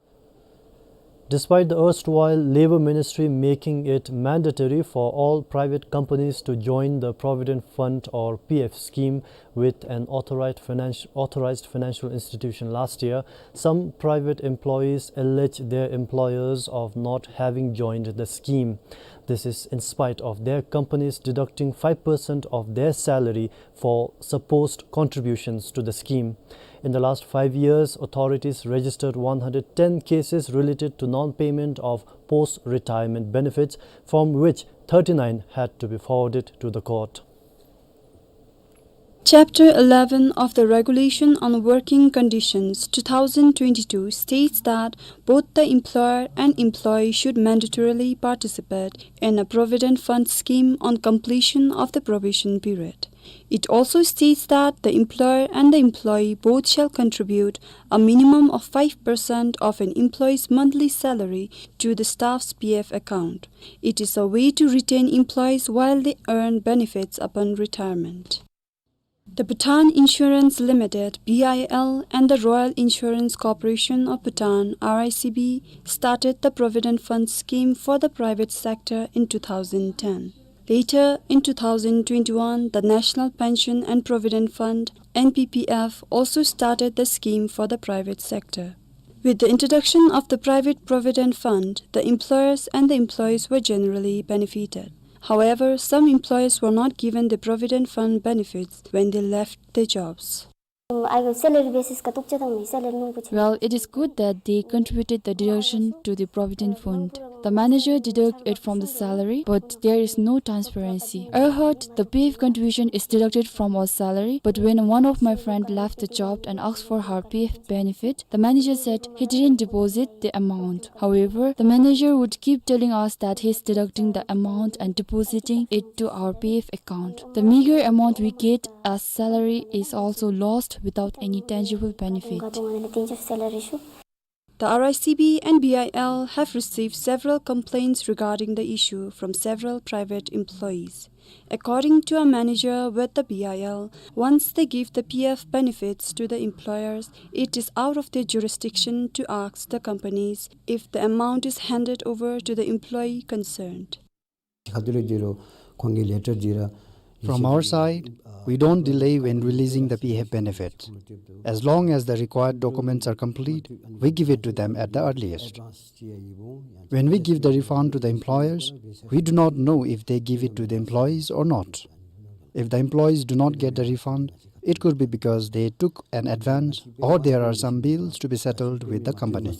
Despite the erstwhile Labour Ministry making it mandatory for all private companies to join the Provident Fund or P F scheme with an authorized financi-, authorized financial institution last year, some private employees allege their employers of not having joined the scheme. This is in spite of their companies deducting five percent of their salary for supposed contributions to the scheme. In the last five years, authorities registered one hundred ten cases related to non-payment of post-retirement benefits, from which thirty-nine had to be forwarded to the court. Chapter eleven of the Regulation on Working Conditions two thousand twenty-two states that both the employer and employee should mandatorily participate in a provident fund scheme on completion of the probation period. It also states that the employer and the employee both shall contribute a minimum of five percent of an employee's monthly salary to the staff's P F account. It is a way to retain employees while they earn benefits upon retirement. The Bhutan Insurance Limited, B I L, and the Royal Insurance Corporation of Bhutan, R I C B, started the Provident Fund scheme for the private sector in two thousand ten. Later, in two thousand twenty-one, the National Pension and Provident Fund, N P P F, also started the scheme for the private sector. With the introduction of the Private Provident Fund, the employers and the employees were generally benefited. However, some employees were not given the Provident Fund benefits when they left their jobs. Well, it is good that they contributed the deduction to the Provident Fund. The manager deduct it from the salary, but there is no transparency. I heard the P F contribution is deducted from our salary, but when one of my friend left the job and asked for her P F benefit, the manager said he didn't deposit the amount. However, the manager would keep telling us that he's deducting the amount and depositing it to our P F account. The meager amount we get as salary is also lost without any tangible benefit. The R I C B and B I L have received several complaints regarding the issue from several private employees. According to a manager with the B I L, once they give the P F benefits to the employers, it is out of their jurisdiction to ask the companies if the amount is handed over to the employee concerned. From our side, we don't delay when releasing the P F benefit. As long as the required documents are complete, we give it to them at the earliest. When we give the refund to the employers, we do not know if they give it to the employees or not. If the employees do not get the refund, it could be because they took an advance or there are some bills to be settled with the company.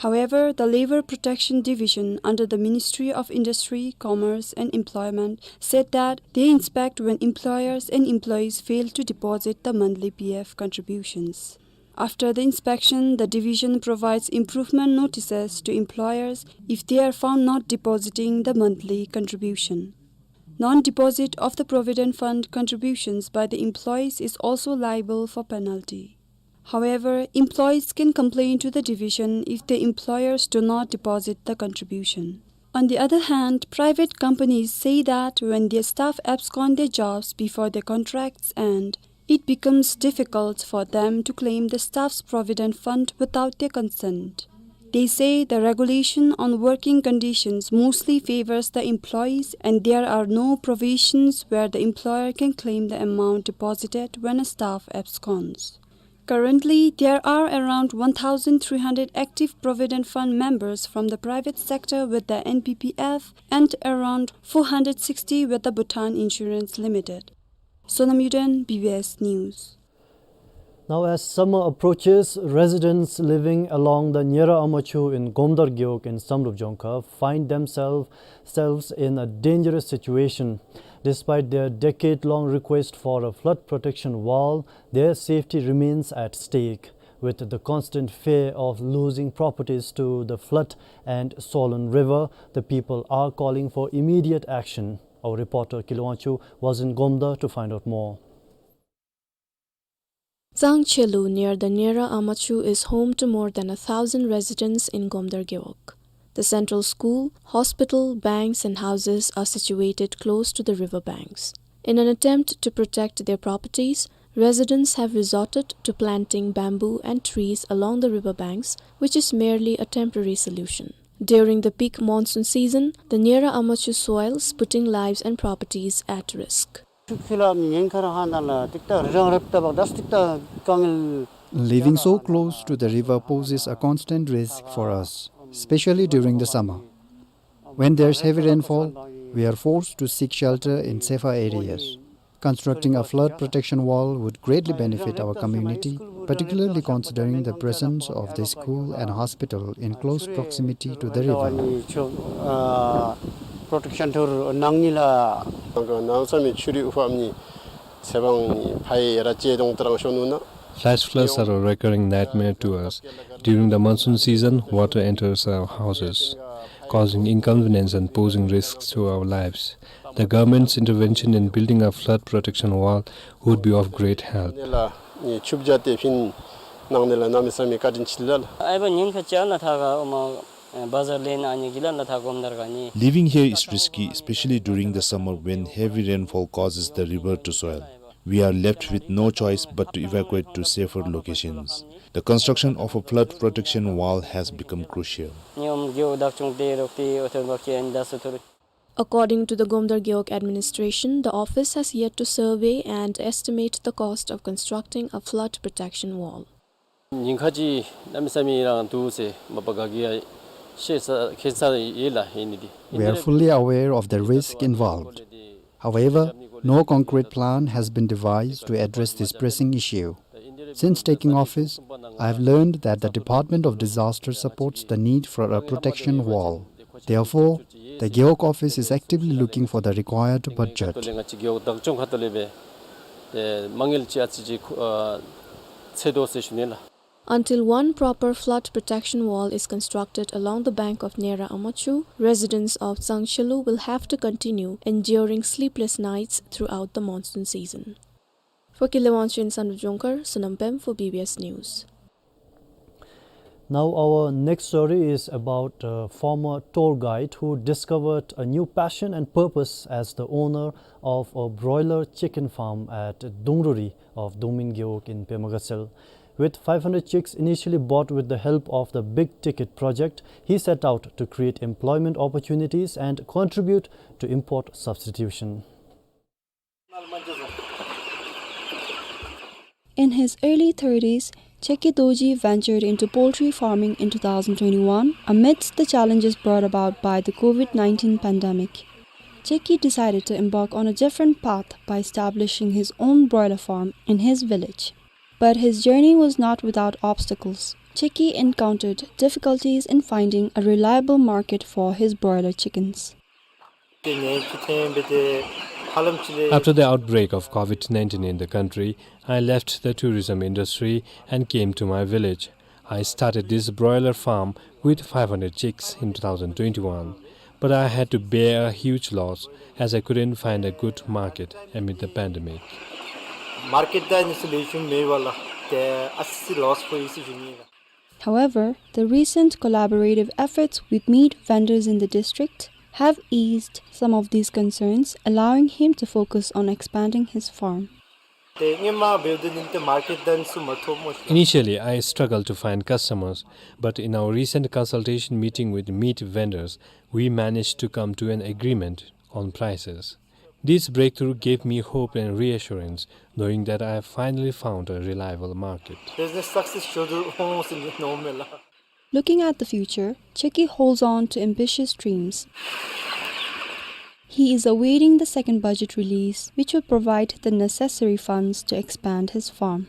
However, the Labour Protection Division under the Ministry of Industry, Commerce and Employment said that they inspect when employers and employees fail to deposit the monthly P F contributions. After the inspection, the division provides improvement notices to employers if they are found not depositing the monthly contribution. Non-deposit of the Provident Fund contributions by the employees is also liable for penalty. However, employees can complain to the division if the employers do not deposit the contribution. On the other hand, private companies say that when their staff abscond their jobs before their contracts end, it becomes difficult for them to claim the staff's provident fund without their consent. They say the regulation on working conditions mostly favors the employees and there are no provisions where the employer can claim the amount deposited when a staff absconds. Currently, there are around one thousand three hundred active Provident Fund members from the private sector with the N P P F and around four hundred sixty with the Bhutan Insurance Limited. Sonam Yuden, B B S News. Now, as summer approaches, residents living along the Nyera Amachu in Gomdar Gewog in Samdrup Jongkha find themselves, selves in a dangerous situation. Despite their decade-long request for a flood protection wall, their safety remains at stake. With the constant fear of losing properties to the flood and swollen river, the people are calling for immediate action. Our reporter Kilu Wangchuk was in Gomdar to find out more. Tsangchelu, near the Nyera Amachu, is home to more than a thousand residents in Gomdar Gewog. The central school, hospital, banks and houses are situated close to the river banks. In an attempt to protect their properties, residents have resorted to planting bamboo and trees along the river banks, which is merely a temporary solution. During the peak monsoon season, the Nyera Amachu swells, putting lives and properties at risk. Living so close to the river poses a constant risk for us, especially during the summer. When there's heavy rainfall, we are forced to seek shelter in safer areas. Constructing a flood protection wall would greatly benefit our community, particularly considering the presence of the school and hospital in close proximity to the river. པྲོ་ཊེཀ་ཤཱན་ཐུར་གནང་ནི་ལགས། ནང་གི་གནམ་མེད་ས་མེད་ཆུ་རུད་ཕོགཔ་ནི་ཚེ་འབངས་ནི་ཕར་ཡར་ཅིག་འོང་སྟེ་ར་ཤོར་ནུག་ན། Flash floods are a recurring nightmare to us. During the monsoon season, water enters our houses, causing inconvenience and posing risks to our lives. The government's intervention in building a flood protection wall would be of great help. ནི་ལགས་ནི་ཆུ་བརྒྱབ་སྟེ་ཕིན་གནང་ནི་ལགས་གནམ་མེད་ས་མེད་བཀའ་དྲིན་ཆེ་ལགས། ཨའི་བ་ཉིན་ཁ་ཅིག་ལགས་ད་ག་འོ་མ་བ་ཛར་ལས་ཨ་ནི་གི་ལགས་ད་གོམ་དར་ག་ནི། Living here is risky, especially during the summer when heavy rainfall causes the river to swell. We are left with no choice but to evacuate to safer locations. The construction of a flood protection wall has become crucial. ཉི་འོམ་རྒེད་འོག་བདག་སྐྱོང་ལྟེ་རོགས་ཏེ་ཨོ་ཐོན་བག་ཅན་ཨན་དཱ་སུ་ཐུར། According to the Gomdar Gewog administration, the office has yet to survey and estimate the cost of constructing a flood protection wall. ཉིན་ཁ་ཅིག་གནམ་མེད་ས་མེད་རང་འདུག་ཟེར་མ་པ་ག་གིས་ཡང་ཤེས་ས་མཁྱེན་ས་ཡོད་ལགས་ཨིན་ནི་འདི། We are fully aware of the risk involved. However, no concrete plan has been devised to address this pressing issue. Since taking office, I have learned that the Department of Disaster supports the need for a protection wall. Therefore, the Gewog office is actively looking for the required budget. ཁ་ཐུག་ལས་ང་བཅས་རྒེད་འོག་བདག་སྐྱོང་ཁ་ཐུག་ལས་སྦེ་ཏེ་མ་དངུལ་ཅིག་ཨ་ཙི་ཅིག་ཁུ་ཨ་འཚོལ་དོ་ཟེར་ཞུ་ནི་ལགས། Until one proper flood protection wall is constructed along the bank of Nera Amachu, residents of Tsangshelu will have to continue enduring sleepless nights throughout the monsoon season. For Kilewanchun Sandu Jonkar, Sonam Pem for B B S News. Now our next story is about a former tour guide who discovered a new passion and purpose as the owner of a broiler chicken farm at Dungruri of Dongmin Gewog in Pema Gatshel. With five hundred chicks initially bought with the help of the Big Ticket project, he set out to create employment opportunities and contribute to import substitution. In his early thirties, Cheki Dorji ventured into poultry farming in two thousand twenty-one amidst the challenges brought about by the COVID nineteen pandemic. Cheki decided to embark on a different path by establishing his own broiler farm in his village. But his journey was not without obstacles. Cheki encountered difficulties in finding a reliable market for his broiler chickens. After the outbreak of COVID nineteen in the country, I left the tourism industry and came to my village. I started this broiler farm with five hundred chicks in two thousand twenty-one, but I had to bear a huge loss as I couldn't find a good market amid the pandemic. Market དང་ཨ་ནི་ཚུ་ལེགས་ཤོམ་མེད་པ་ལགས། ཏེ་ཨ་ཙི་ལོས་ཕོག་ཡི་ཟེར་ཞུ་ནི་ལགས། However, the recent collaborative efforts with meat vendors in the district have eased some of these concerns, allowing him to focus on expanding his farm. ཏེ་སྔོན་མ་འབདཝ་ད་ནི་ཏེ་མར་ཀེཊ་དང་ཨ་ནི་ཚུ་མ་ཐོབ་མོ་ཤིག། Initially, I struggled to find customers, but in our recent consultation meeting with meat vendors, we managed to come to an agreement on prices. This breakthrough gave me hope and reassurance, knowing that I have finally found a reliable market. Business success ཤོར་དོ་འོང་ཟེར་ནི་མནོཝ་མས་ལགས། Looking at the future, Cheki holds on to ambitious dreams. He is awaiting the second budget release, which will provide the necessary funds to expand his farm.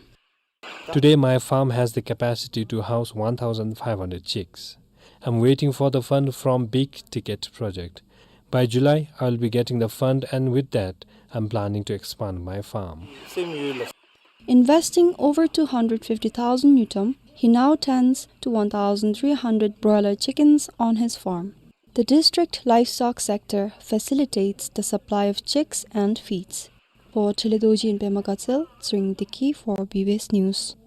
Today, my farm has the capacity to house one thousand five hundred chicks. I'm waiting for the fund from Big Ticket project. By July, I'll be getting the fund, and with that, I'm planning to expand my farm. Investing over two hundred fifty thousand ngultrum, he now tends to one thousand three hundred broiler chickens on his farm. The district livestock sector facilitates the supply of chicks and feeds. For Chele Dorji in Pema Gatshel, Tsering Deki for B B S News.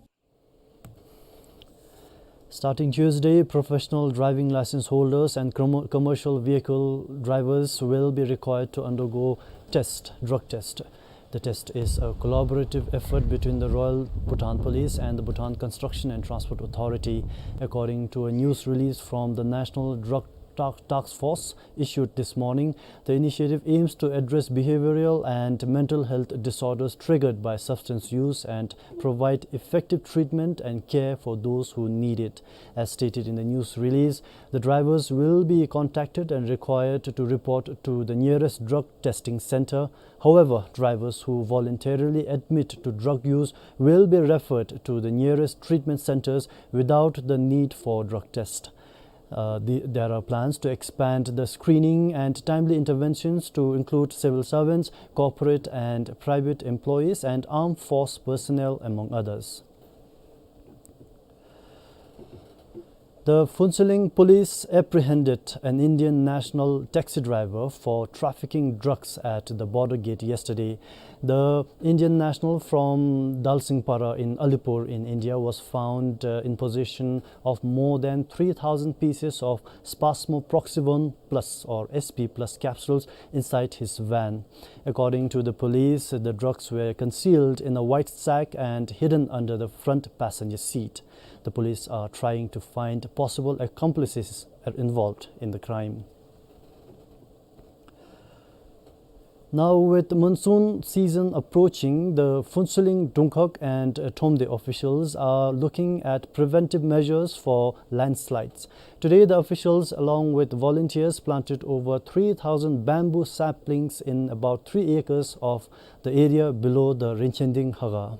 Starting Tuesday, professional driving license holders and commer-, commercial vehicle drivers will be required to undergo test, drug test. The test is a collaborative effort between the Royal Bhutan Police and the Bhutan Construction and Transport Authority, according to a news release from the National Drug Ta-, Task Force issued this morning. The initiative aims to address behavioral and mental health disorders triggered by substance use and provide effective treatment and care for those who need it. As stated in the news release, the drivers will be contacted and required to report to the nearest drug testing center. However, drivers who voluntarily admit to drug use will be referred to the nearest treatment centers without the need for drug test. Uh, the, there are plans to expand the screening and timely interventions to include civil servants, corporate and private employees, and armed force personnel, among others. The Phuentsholing police apprehended an Indian national taxi driver for trafficking drugs at the border gate yesterday. The Indian national from Dalsingpara in Alipur in India was found, uh, in possession of more than three thousand pieces of Spasmo Proxivon Plus or S P Plus capsules inside his van. According to the police, the drugs were concealed in a white sack and hidden under the front passenger seat. The police are trying to find possible accomplices involved in the crime. Now, with monsoon season approaching, the Phuentsholing, Dungkhag and, uh, Thromde officials are looking at preventive measures for landslides. Today, the officials, along with volunteers, planted over three thousand bamboo saplings in about three acres of the area below the Rinchending Haga.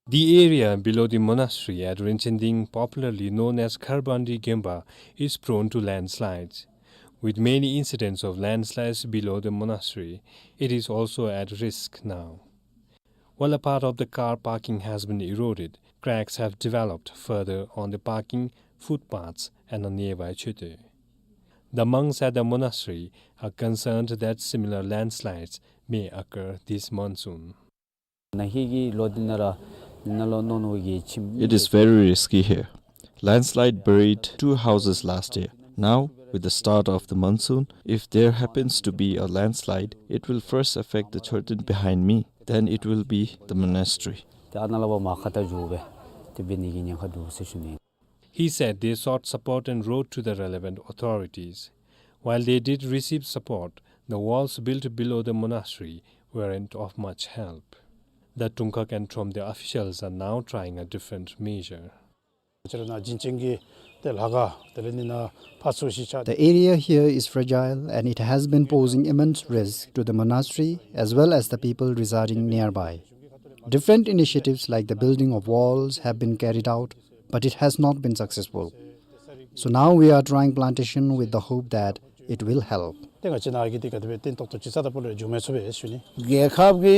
The area below the monastery at Rinchending, popularly known as Kharbandi Gemba, is prone to landslides. With many incidents of landslides below the monastery, it is also at risk now. While a part of the car parking has been eroded, cracks have developed further on the parking, footpaths, and a nearby chute. The monks at the monastery are concerned that similar landslides may occur this monsoon. It is very risky here. Landslide buried two houses last year. Now, with the start of the monsoon, if there happens to be a landslide, it will first affect the church behind me, then it will be the monastery. He said they sought support and wrote to the relevant authorities. While they did receive support, the walls built below the monastery weren't of much help. The Dungkhag and Thromde officials are now trying a different measure. The area here is fragile and it has been posing immense risk to the monastery as well as the people residing nearby. Different initiatives like the building of walls have been carried out, but it has not been successful. So now we are trying plantation with the hope that it will help. ཏེ་ང་བཅས་ནཱ་གི་འདི་ག་དེ་སྦེ་བརྟན་ཏོག་ཏོ་ཅིག་རྩ་དང་པོ་ལས་འགྱོ་མི་ཚུགས་པས་ཞུ་ནི། རྒྱལ་ཁབ་ཀྱི་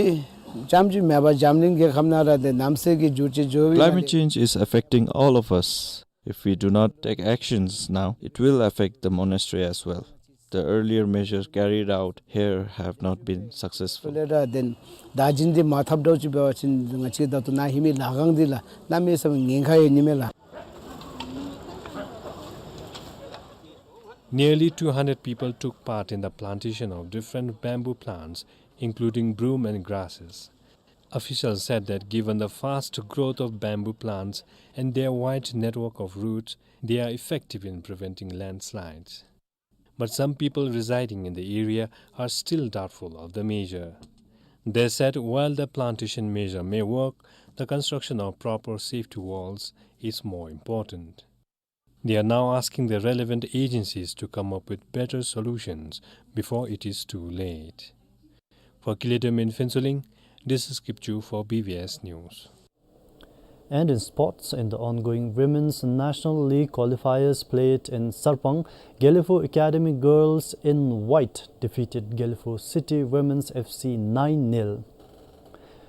ཙམ་ཅིག་མེན་པར་འཛམ་གླིང་རྒྱལ་ཁབ་ནང་ར་ཏེ་གནམ་སེར་གྱི་འགྱུར་བཅོས་འགྱོ་བའི། Climate change is affecting all of us. If we do not take actions now, it will affect the monastery as well. The earlier measures carried out here have not been successful. ལས་ར་ཏེ་བདག་འཛིན་འདི་མ་འཐབ་འདྲཝ་ཅིག་འབད་བ་ཅིན་ང་བཅས་ད་ལྟོ་ནཱ་ཧེ་མའི་ལྷ་ཁང་འདི་ལགས་གནམ་མེད་ས་མེད་ཉེན་ཁ་ཡོད་ནི་མས་ལགས། Nearly two hundred people took part in the plantation of different bamboo plants, including broom and grasses. Officials said that given the fast growth of bamboo plants and their wide network of roots, they are effective in preventing landslides. But some people residing in the area are still doubtful of the measure. They said while the plantation measure may work, the construction of proper safety walls is more important. They are now asking the relevant agencies to come up with better solutions before it is too late. For Kile Dem in Phuentsholing, this is Kipchu for B B S News. And in sports, in the ongoing Women's National League qualifiers played in Sarpang, Gelephu Academy Girls in White defeated Gelephu City Women's F C nine nil.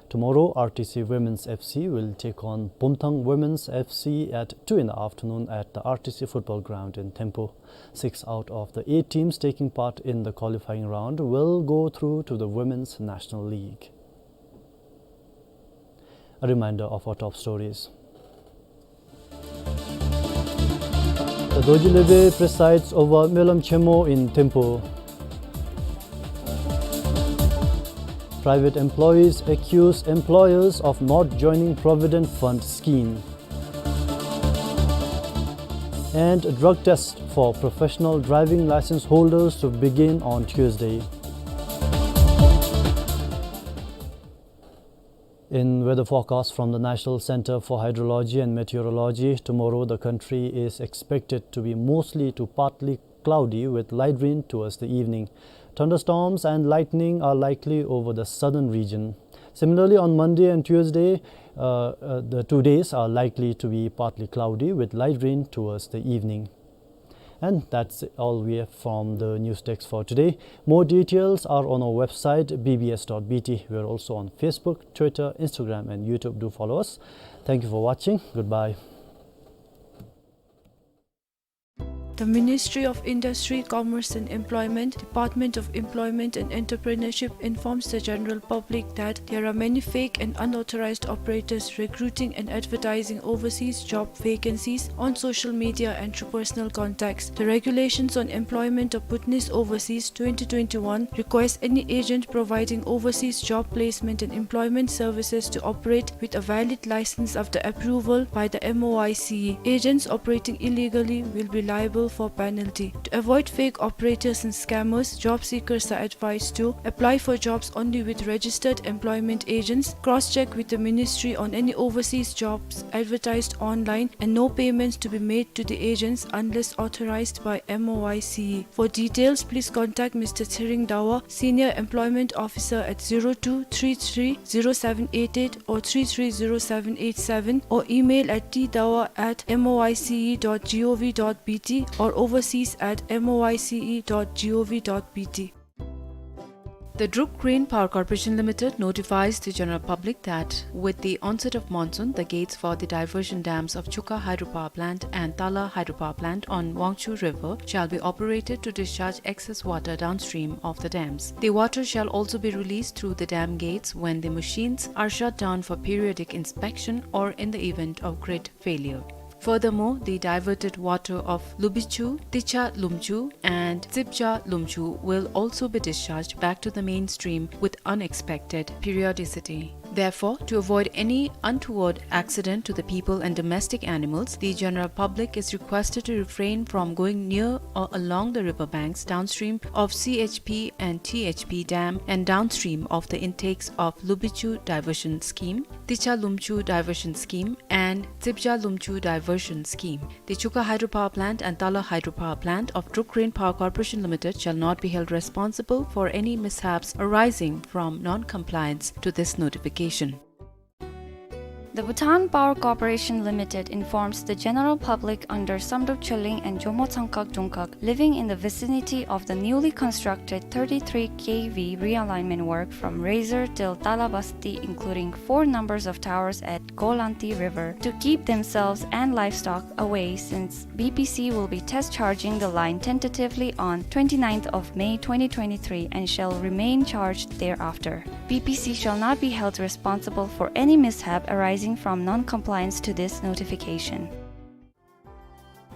Tomorrow, R T C Women's F C will take on Pumthang Women's F C at two in the afternoon at the R T C football ground in Thimphu. Six out of the eight teams taking part in the qualifying round will go through to the Women's National League. A reminder of our top stories. The Dorji Lopen presides over Melam Chemo in Thimphu. Private employees accuse employers of not joining Provident Fund scheme. And drug test for professional driving license holders to begin on Tuesday. In weather forecast from the National Center for Hydrology and Meteorology, tomorrow the country is expected to be mostly to partly cloudy with light rain towards the evening. Thunderstorms and lightning are likely over the southern region. Similarly, on Monday and Tuesday, uh, uh, the two days are likely to be partly cloudy with light rain towards the evening. And that's all we have from the news desk for today. More details are on our website, B B S dot B T. We are also on Facebook, Twitter, Instagram, and YouTube. Do follow us. Thank you for watching. Goodbye. The Ministry of Industry, Commerce and Employment, Department of Employment and Entrepreneurship informs the general public that there are many fake and unauthorized operators recruiting and advertising overseas job vacancies on social media and through personal contacts. The regulations on employment of Bhutanese overseas twenty twenty-one requires any agent providing overseas job placement and employment services to operate with a valid license after approval by the M O I C E. Agents operating illegally will be liable for penalty. To avoid fake operators and scammers, job seekers are advised to apply for jobs only with registered employment agents, cross-check with the ministry on any overseas jobs advertised online, and no payments to be made to the agents unless authorized by M O I C E. For details, please contact Mister Tshering Dawa, Senior Employment Officer, at zero two three three zero seven eight eight or three three zero seven eight seven, or email at T dawa at M O I C E dot gov dot B T or overseas at M O I C E dot gov dot B T. The Druk Rain Power Corporation Limited notifies the general public that with the onset of monsoon, the gates for the diversion dams of Chukha Hydropower Plant and Tala Hydropower Plant on Wangchhu River shall be operated to discharge excess water downstream of the dams. The water shall also be released through the dam gates when the machines are shut down for periodic inspection or in the event of grid failure. Furthermore, the diverted water of Lubichu, Ticha Lumchu, and Tsipcha Lumchu will also be discharged back to the main stream with unexpected periodicity. Therefore, to avoid any untoward accident to the people and domestic animals, the general public is requested to refrain from going near or along the river banks downstream of C H P and T H P dam and downstream of the intakes of Lubichu Diversion Scheme, Ticha Lumchu Diversion Scheme, and Tsipcha Lumchu Diversion Scheme. The Chukha Hydropower Plant and Tala Hydropower Plant of Druk Rain Power Corporation Limited shall not be held responsible for any mishaps arising from non-compliance to this notification. The Bhutan Power Corporation Limited informs the general public under Samdrup Tshilling and Jomo Tsangkak Dungkak living in the vicinity of the newly constructed thirty-three K V realignment work from Razor till Talabasti, including four numbers of towers at Golanti River, to keep themselves and livestock away, since B P C will be test charging the line tentatively on twenty-ninth of May twenty twenty-three and shall remain charged thereafter. B P C shall not be held responsible for any mishap arising from non-compliance to this notification.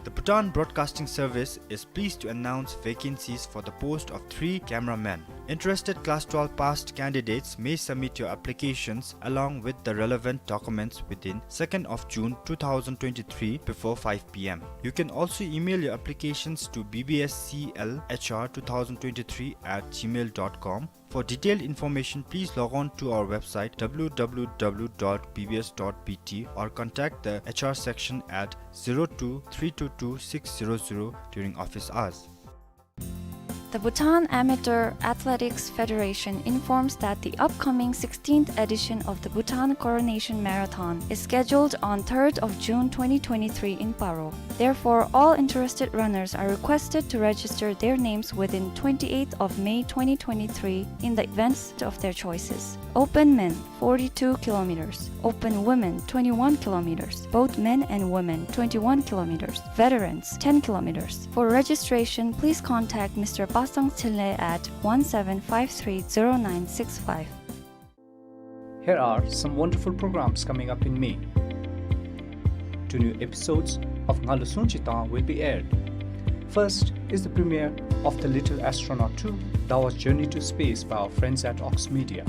The Bhutan Broadcasting Service is pleased to announce vacancies for the post of three cameramen. Interested class twelve passed candidates may submit your applications along with the relevant documents within second of June two thousand twenty-three before five P M. You can also email your applications to B B S C L H R two thousand twenty-three at gmail dot com. For detailed information, please log on to our website, W W W dot B B S dot B T, or contact the H R section at zero two three two two six zero zero during office hours. The Bhutan Amateur Athletics Federation informs that the upcoming sixteenth edition of the Bhutan Coronation Marathon is scheduled on third of June twenty twenty-three in Paro. Therefore, all interested runners are requested to register their names within twenty-eighth of May twenty twenty-three in the events of their choices. Open men, forty-two kilometers. Open women, twenty-one kilometers. Both men and women, twenty-one kilometers. Veterans, ten kilometers. For registration, please contact Mister Pasang Thinley at one seven five three zero nine six five. Here are some wonderful programs coming up in May. Two new episodes of Ngalu Sungchi Tang will be aired. First is the premiere of The Little Astronaut two, Dawa's Journey to Space by our friends at Ox Media.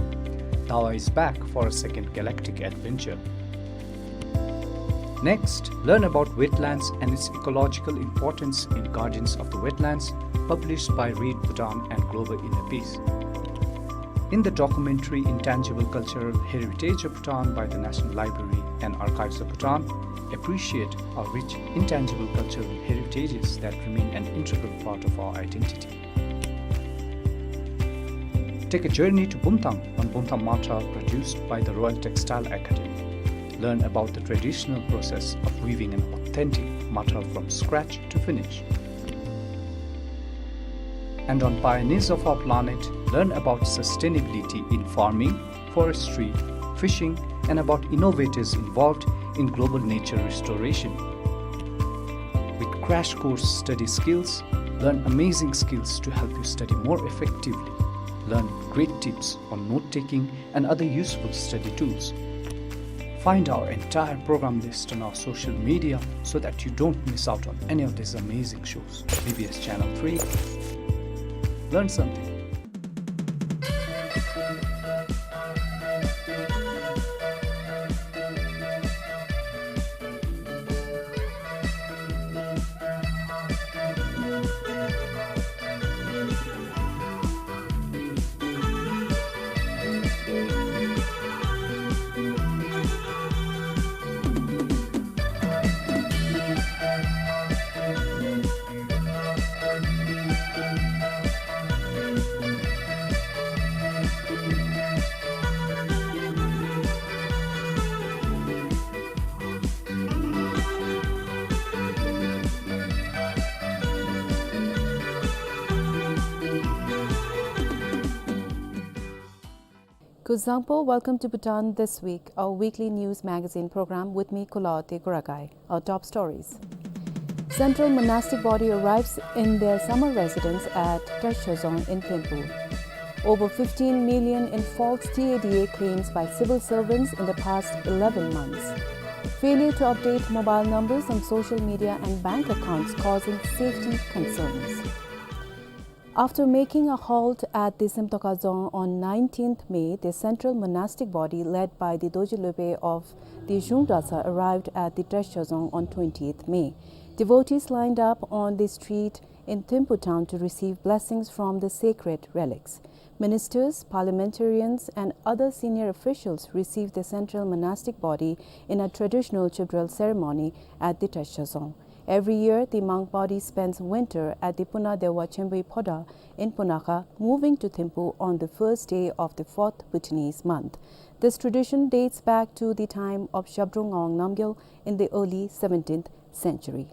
Dawa is back for a second galactic adventure. Next, learn about wetlands and its ecological importance in Guardians of the Wetlands, published by Read Bhutan and Global Inner Peace. In the documentary Intangible Cultural Heritage of Bhutan by the National Library and Archives of Bhutan, appreciate our rich intangible cultural heritages that remain an integral part of our identity. Take a journey to Bumthang on Bumthang Mathal, produced by the Royal Textile Academy. Learn about the traditional process of weaving an authentic mathal from scratch to finish. And on Pioneers of Our Planet, learn about sustainability in farming, forestry, fishing, and about innovators involved in global nature restoration. With crash course study skills, learn amazing skills to help you study more effectively. Learn great tips on note-taking and other useful study tools. Find our entire program list on our social media so that you don't miss out on any of these amazing shows. B B S Channel three. Learn something. Kuzuzangpo, welcome to Bhutan This Week, our weekly news magazine program with me, Kulaote Kurakai. Our top stories. Central monastic body arrives in their summer residence at Trashazong in Thimphu. Over fifteen million in false T A D A claims by civil servants in the past eleven months. Failure to update mobile numbers on social media and bank accounts causing safety concerns. After making a halt at the Semtoka Dzong on nineteenth May, the central monastic body led by the Dorji Lhobe of the Zhung Dratshar arrived at the Trashazong on twentieth May. Devotees lined up on the street in Thimphu town to receive blessings from the sacred relics. Ministers, parliamentarians, and other senior officials received the central monastic body in a traditional chibdral ceremony at the Trashazong. Every year, the monk body spends winter at the Puna Dewa Chembui Phoda in Punakha, moving to Thimphu on the first day of the fourth Bhutanese month. This tradition dates back to the time of Zhabdrung Ngawang Namgyal in the early seventeenth century.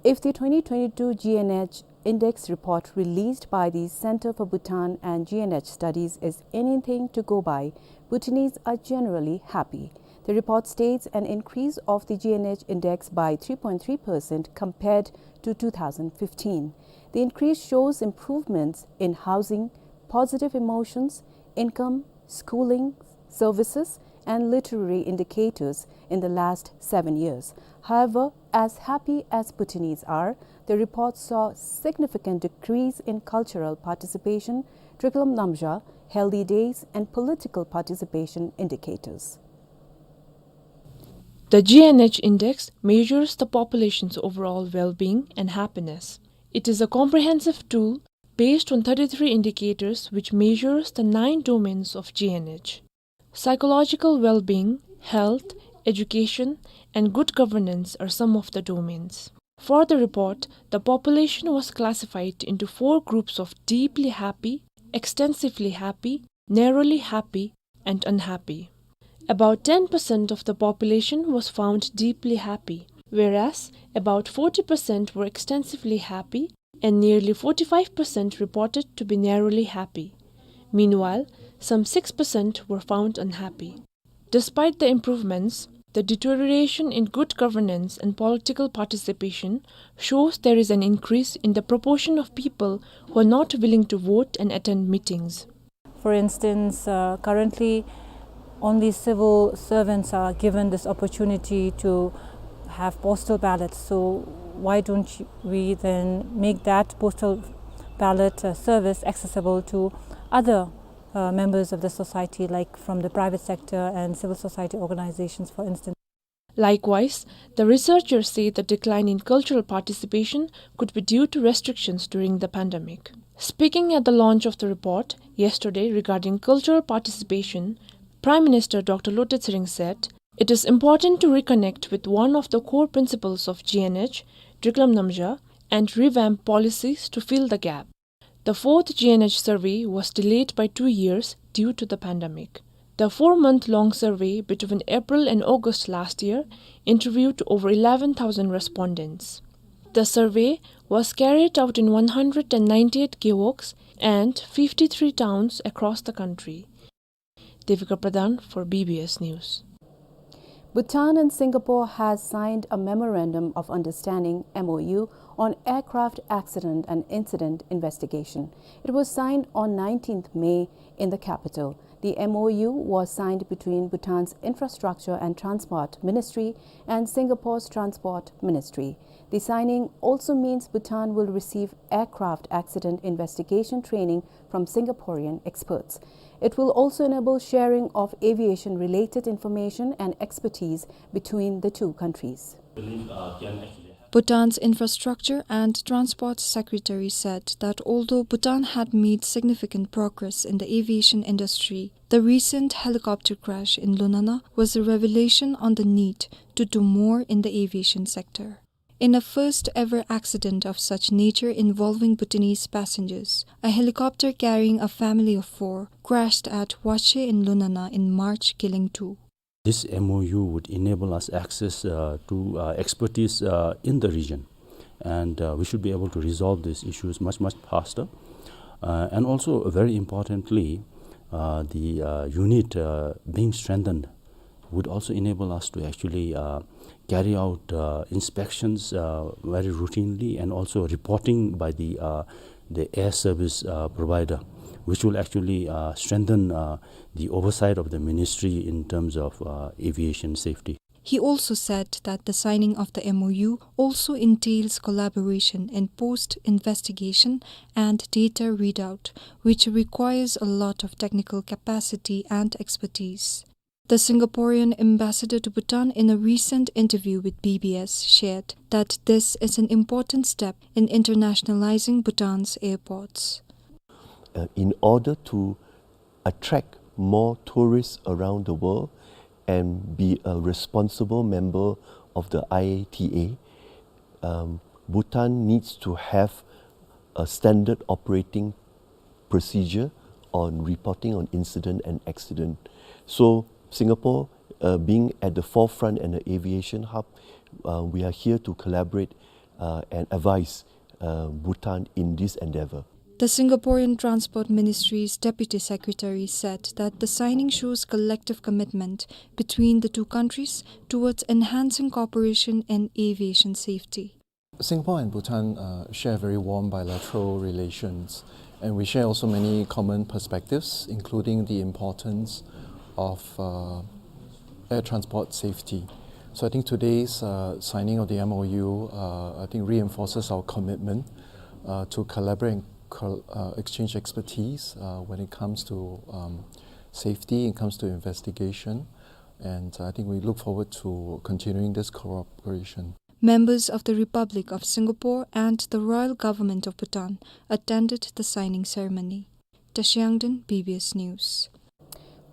If the twenty twenty-two G N H index report released by the Center for Bhutan and G N H Studies is anything to go by, Bhutanese are generally happy. The report states an increase of the G N H index by three point three percent compared to two thousand fifteen. The increase shows improvements in housing, positive emotions, income, schooling, services, and literary indicators in the last seven years. However, as happy as Bhutanese are, the report saw significant decrease in cultural participation, Driklam Namzha, healthy days, and political participation indicators. The G N H index measures the population's overall well-being and happiness. It is a comprehensive tool based on thirty-three indicators which measures the nine domains of G N H. Psychological well-being, health, education, and good governance are some of the domains. For the report, the population was classified into four groups of deeply happy, extensively happy, narrowly happy, and unhappy. About ten percent of the population was found deeply happy, whereas about forty percent were extensively happy and nearly forty-five percent reported to be narrowly happy. Meanwhile, some six percent were found unhappy. Despite the improvements, the deterioration in good governance and political participation shows there is an increase in the proportion of people who are not willing to vote and attend meetings. For instance, uh, currently only civil servants are given this opportunity to have postal ballots. So why don't you, we then make that postal ballot, uh, service accessible to other, uh, members of the society, like from the private sector and civil society organizations, for instance? Likewise, the researchers say the decline in cultural participation could be due to restrictions during the pandemic. Speaking at the launch of the report yesterday regarding cultural participation, Prime Minister Doctor Lotay Tshering said, "It is important to reconnect with one of the core principles of G N H, Driklam Namzha, and revamp policies to fill the gap." The fourth G N H survey was delayed by two years due to the pandemic. The four-month-long survey between April and August last year interviewed over eleven thousand respondents. The survey was carried out in one hundred and ninety-eight gewogs and fifty-three towns across the country. Devika Pradhan for B B S News. Bhutan and Singapore has signed a Memorandum of Understanding, M O U, on aircraft accident and incident investigation. It was signed on nineteenth May in the capital. The M O U was signed between Bhutan's Infrastructure and Transport Ministry and Singapore's Transport Ministry. The signing also means Bhutan will receive aircraft accident investigation training from Singaporean experts. It will also enable sharing of aviation-related information and expertise between the two countries. Bhutan's Infrastructure and Transport Secretary said that although Bhutan had made significant progress in the aviation industry, the recent helicopter crash in Lunana was a revelation on the need to do more in the aviation sector. In a first-ever accident of such nature involving Bhutanese passengers, a helicopter carrying a family of four crashed at Wache in Lunana in March, killing two. This M O U would enable us access, uh, to, uh, expertise, uh, in the region, and, uh, we should be able to resolve these issues much, much faster. Uh, and also, very importantly, uh, the, uh, unit, uh, being strengthened would also enable us to actually, uh, carry out, uh, inspections, uh, very routinely, and also reporting by the, uh, the air service, uh, provider, which will actually, uh, strengthen, uh, the oversight of the ministry in terms of, uh, aviation safety. He also said that the signing of the M O U also entails collaboration in post-investigation and data readout, which requires a lot of technical capacity and expertise. The Singaporean ambassador to Bhutan, in a recent interview with B B S, shared that this is an important step in internationalizing Bhutan's airports. Uh, in order to attract more tourists around the world and be a responsible member of the I A T A, um, Bhutan needs to have a standard operating procedure on reporting on incident and accident. So Singapore, uh, being at the forefront and an aviation hub, uh, we are here to collaborate, uh, and advise, uh, Bhutan in this endeavor. The Singaporean Transport Ministry's Deputy Secretary said that the signing shows collective commitment between the two countries towards enhancing cooperation in aviation safety. Singapore and Bhutan, uh, share very warm bilateral relations, and we share also many common perspectives, including the importance of, uh, air transport safety. So I think today's, uh, signing of the M O U, uh, I think reinforces our commitment, uh, to collaborate and col-, uh, exchange expertise, uh, when it comes to, um, safety, it comes to investigation, and I think we look forward to continuing this cooperation. Members of the Republic of Singapore and the Royal Government of Bhutan attended the signing ceremony. Tashiangden, B B S News.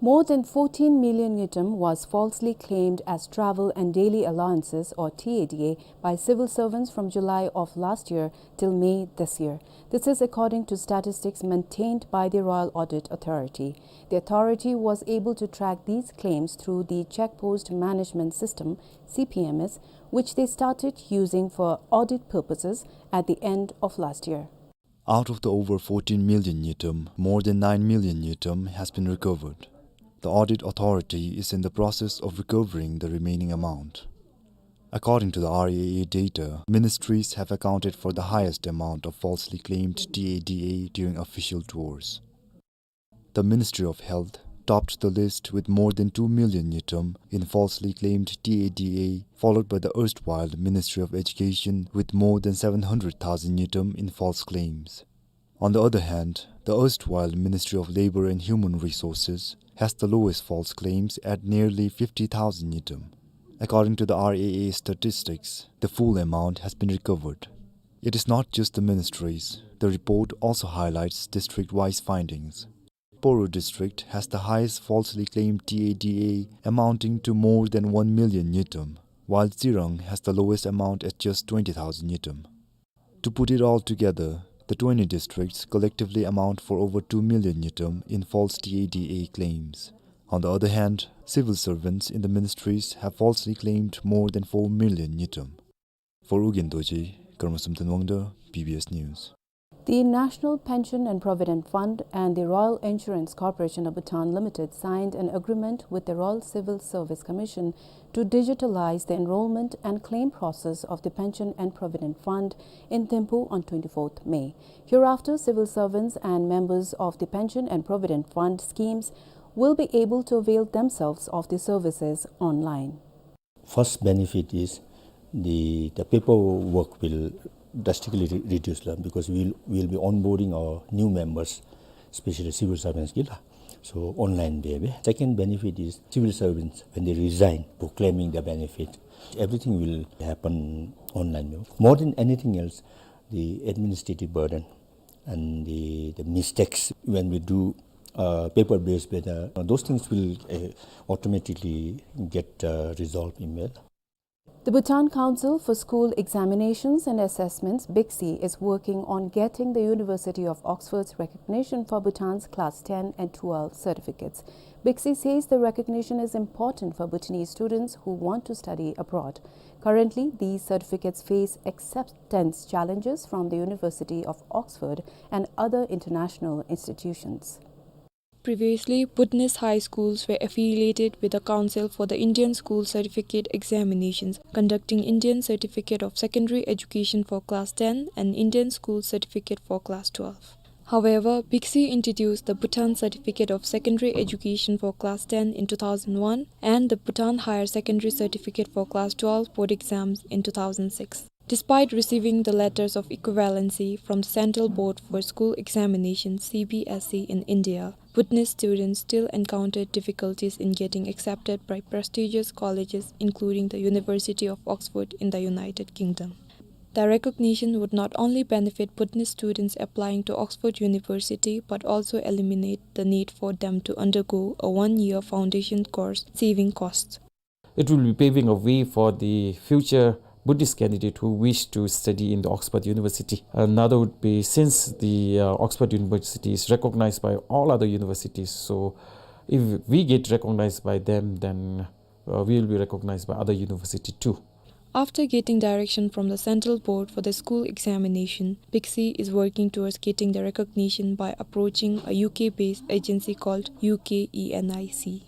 More than fourteen million ngultrum was falsely claimed as travel and daily allowances, or T A D A, by civil servants from July of last year till May this year. This is according to statistics maintained by the Royal Audit Authority. The authority was able to track these claims through the Check Post Management System, C P M S, which they started using for audit purposes at the end of last year. Out of the over fourteen million ngultrum, more than nine million ngultrum has been recovered. The audit authority is in the process of recovering the remaining amount. According to the R A A data, ministries have accounted for the highest amount of falsely claimed T A D A during official tours. The Ministry of Health topped the list with more than two million ngultrum in falsely claimed T A D A, followed by the erstwhile Ministry of Education with more than seven hundred thousand ngultrum in false claims. On the other hand, the erstwhile Ministry of Labor and Human Resources has the lowest false claims at nearly fifty thousand ngultrum. According to the R A A statistics, the full amount has been recovered. It is not just the ministries. The report also highlights district-wise findings. Poro district has the highest falsely claimed T A D A, amounting to more than one million ngultrum, while Tsirang has the lowest amount at just twenty thousand ngultrum. To put it all together, The twenty districts collectively amount for over two million ngultrum in false T A D A claims. On the other hand, civil servants in the ministries have falsely claimed more than four million ngultrum. For Ugyen Dorji, Karma Samten Wangda, B B S News. The National Pension and Provident Fund and the Royal Insurance Corporation of Bhutan Limited signed an agreement with the Royal Civil Service Commission to digitalize the enrollment and claim process of the Pension and Provident Fund in Thimphu on twenty-fourth May. Hereafter, civil servants and members of the Pension and Provident Fund schemes will be able to avail themselves of the services online. First benefit is the, the paperwork will drastically re-, reduce lah, because we'll, we'll be onboarding our new members, especially civil servants gila. So online bebe. Second benefit is civil servants, when they resign, proclaiming their benefit, everything will happen online. More than anything else, the administrative burden and the, the mistakes when we do, uh, paper-based, whether, uh, those things will, uh, automatically get, uh, resolved in mail. The Bhutan Council for School Examinations and Assessments, BICSI, is working on getting the University of Oxford's recognition for Bhutan's Class ten and twelve certificates. BICSI says the recognition is important for Bhutanese students who want to study abroad. Currently, these certificates face acceptance challenges from the University of Oxford and other international institutions. Previously, Bhutanese high schools were affiliated with the Council for the Indian School Certificate Examinations, conducting Indian Certificate of Secondary Education for Class ten and Indian School Certificate for Class twelve. However, BICSI introduced the Bhutan Certificate of Secondary Education for Class ten in two thousand one and the Bhutan Higher Secondary Certificate for Class twelve board exams in two thousand six. Despite receiving the letters of equivalency from the Central Board for School Examination, C B S E, in India, Bhutanese students still encountered difficulties in getting accepted by prestigious colleges, including the University of Oxford in the United Kingdom. The recognition would not only benefit Bhutanese students applying to Oxford University, but also eliminate the need for them to undergo a one-year foundation course, saving costs. It will be paving a way for the future Buddhist candidate who wish to study in the Oxford University. Another would be, since the, uh, Oxford University is recognized by all other universities, so if we get recognized by them, then, uh, we will be recognized by other university too. After getting direction from the Central Board for the school examination, BICSI is working towards getting the recognition by approaching a U K-based agency called U K E N I C.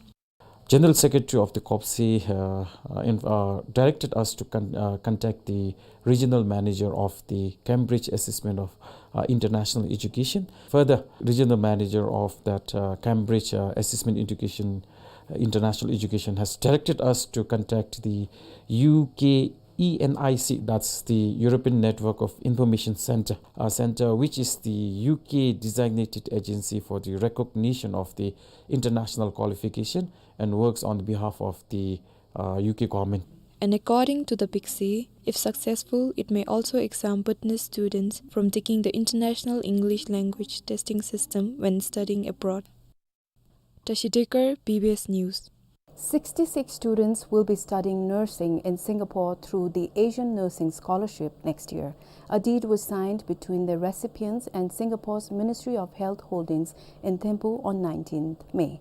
General Secretary of the COPSI, uh, uh, in-, uh, directed us to con-, uh, contact the regional manager of the Cambridge Assessment of, uh, International Education. Further, regional manager of that, uh, Cambridge, uh, Assessment Education, uh, International Education has directed us to contact the U K E N I C, that's the European Network of Information Center, uh, Center, which is the U K designated agency for the recognition of the international qualification and works on the behalf of the, uh, U K government. And according to the BICSI, if successful, it may also exempt Bhutanese students from taking the International English Language Testing System when studying abroad. Tashi Dekar, B B S News. Sixty-six students will be studying nursing in Singapore through the Asian Nursing Scholarship next year. A deed was signed between the recipients and Singapore's Ministry of Health Holdings in Thimphu on nineteenth May.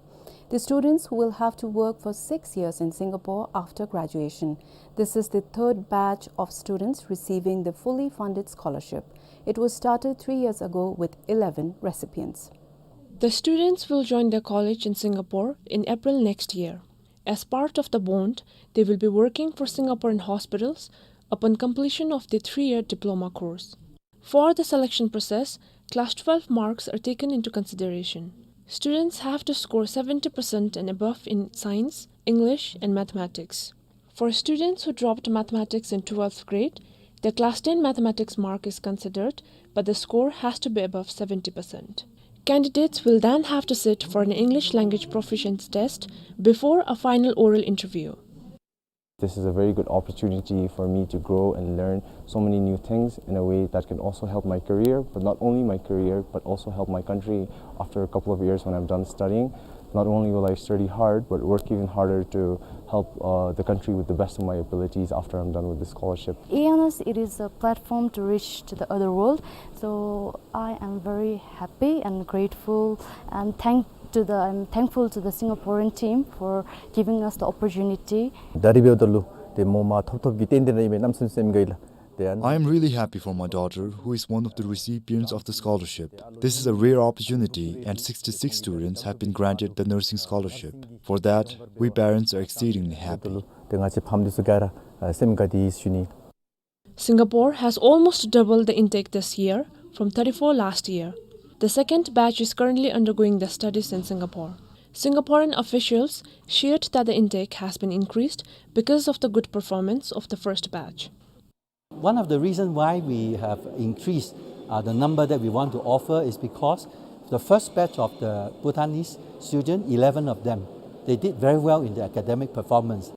The students will have to work for six years in Singapore after graduation. This is the third batch of students receiving the fully funded scholarship. It was started three years ago with eleven recipients. The students will join their college in Singapore in April next year. As part of the bond, they will be working for Singaporean hospitals upon completion of the three-year diploma course. For the selection process, class twelve marks are taken into consideration. Students have to score seventy percent and above in science, English, and mathematics. For students who dropped mathematics in twelfth grade, the class ten mathematics mark is considered, but the score has to be above seventy percent. Candidates will then have to sit for an English language proficiency test before a final oral interview. This is a very good opportunity for me to grow and learn so many new things in a way that can also help my career, but not only my career, but also help my country after a couple of years when I'm done studying. Not only will I study hard, but work even harder to help, uh, the country with the best of my abilities after I'm done with the scholarship. Awareness, it is a platform to reach to the other world. So I am very happy and grateful and thank to the, I'm thankful to the Singaporean team for giving us the opportunity. ད་རིས་འབདཝ་ད་ལུ་ཏེ་མོ་མ་ཐོབ་ཐོབ་ཀྱི་རྟེན་འབྲེལ་ཨིན་མས། གནམ་མེད་ས་མེད་སེམས་དགའ་ཡི་ལགས། ཏེ་ཨ་ནི། I am really happy for my daughter, who is one of the recipients of the scholarship. This is a rare opportunity, and sixty-six students have been granted the nursing scholarship. For that, we parents are exceedingly happy. ཏེ་ང་བཅས་ཕམ་འདི་ཚུ་ག་ར་ཨ་སེམས་དགའ་སྟེ་ཡོད་ཟེར་ཞུ་ནི། Singapore has almost doubled the intake this year from thirty-four last year. The second batch is currently undergoing their studies in Singapore. Singaporean officials shared that the intake has been increased because of the good performance of the first batch. One of the reasons why we have increased, uh, the number that we want to offer is because the first batch of the Bhutanese student, eleven of them, they did very well in the academic performance.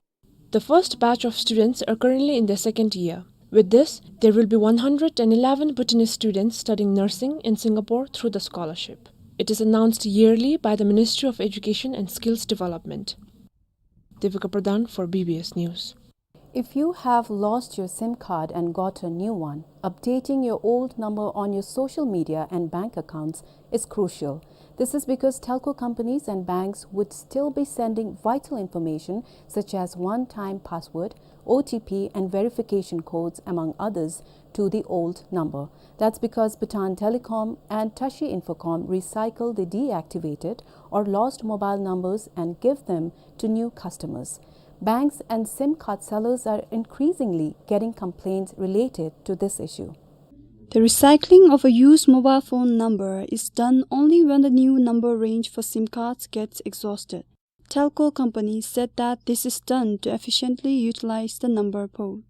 The first batch of students are currently in their second year. With this, there will be one hundred and eleven Bhutanese students studying nursing in Singapore through the scholarship. It is announced yearly by the Ministry of Education and Skills Development. Devika Pradhan for B B S News. If you have lost your SIM card and got a new one, updating your old number on your social media and bank accounts is crucial. This is because telco companies and banks would still be sending vital information such as one-time password, O T P, and verification codes, among others, to the old number. That's because Bhutan Telecom and Tashi Infocom recycle the deactivated or lost mobile numbers and give them to new customers. Banks and SIM card sellers are increasingly getting complaints related to this issue. The recycling of a used mobile phone number is done only when the new number range for SIM cards gets exhausted. Telco companies said that this is done to efficiently utilize the number pool.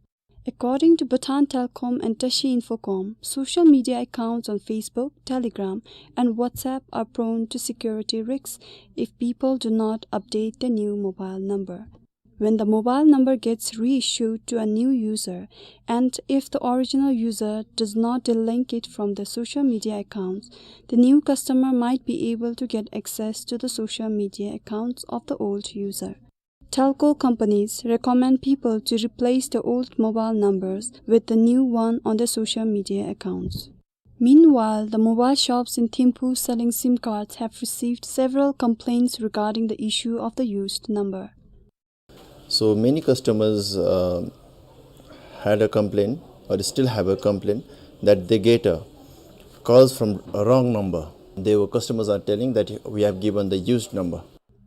According to Bhutan Telecom and Tashi Infocom, social media accounts on Facebook, Telegram, and WhatsApp are prone to security risks if people do not update their new mobile number. When the mobile number gets reissued to a new user, and if the original user does not delink it from the social media accounts, the new customer might be able to get access to the social media accounts of the old user. Telco companies recommend people to replace the old mobile numbers with the new one on their social media accounts. Meanwhile, the mobile shops in Thimphu selling SIM cards have received several complaints regarding the issue of the used number. So many customers, uh, had a complaint, or still have a complaint, that they get, uh, calls from a wrong number. They were, customers are telling that we have given the used number.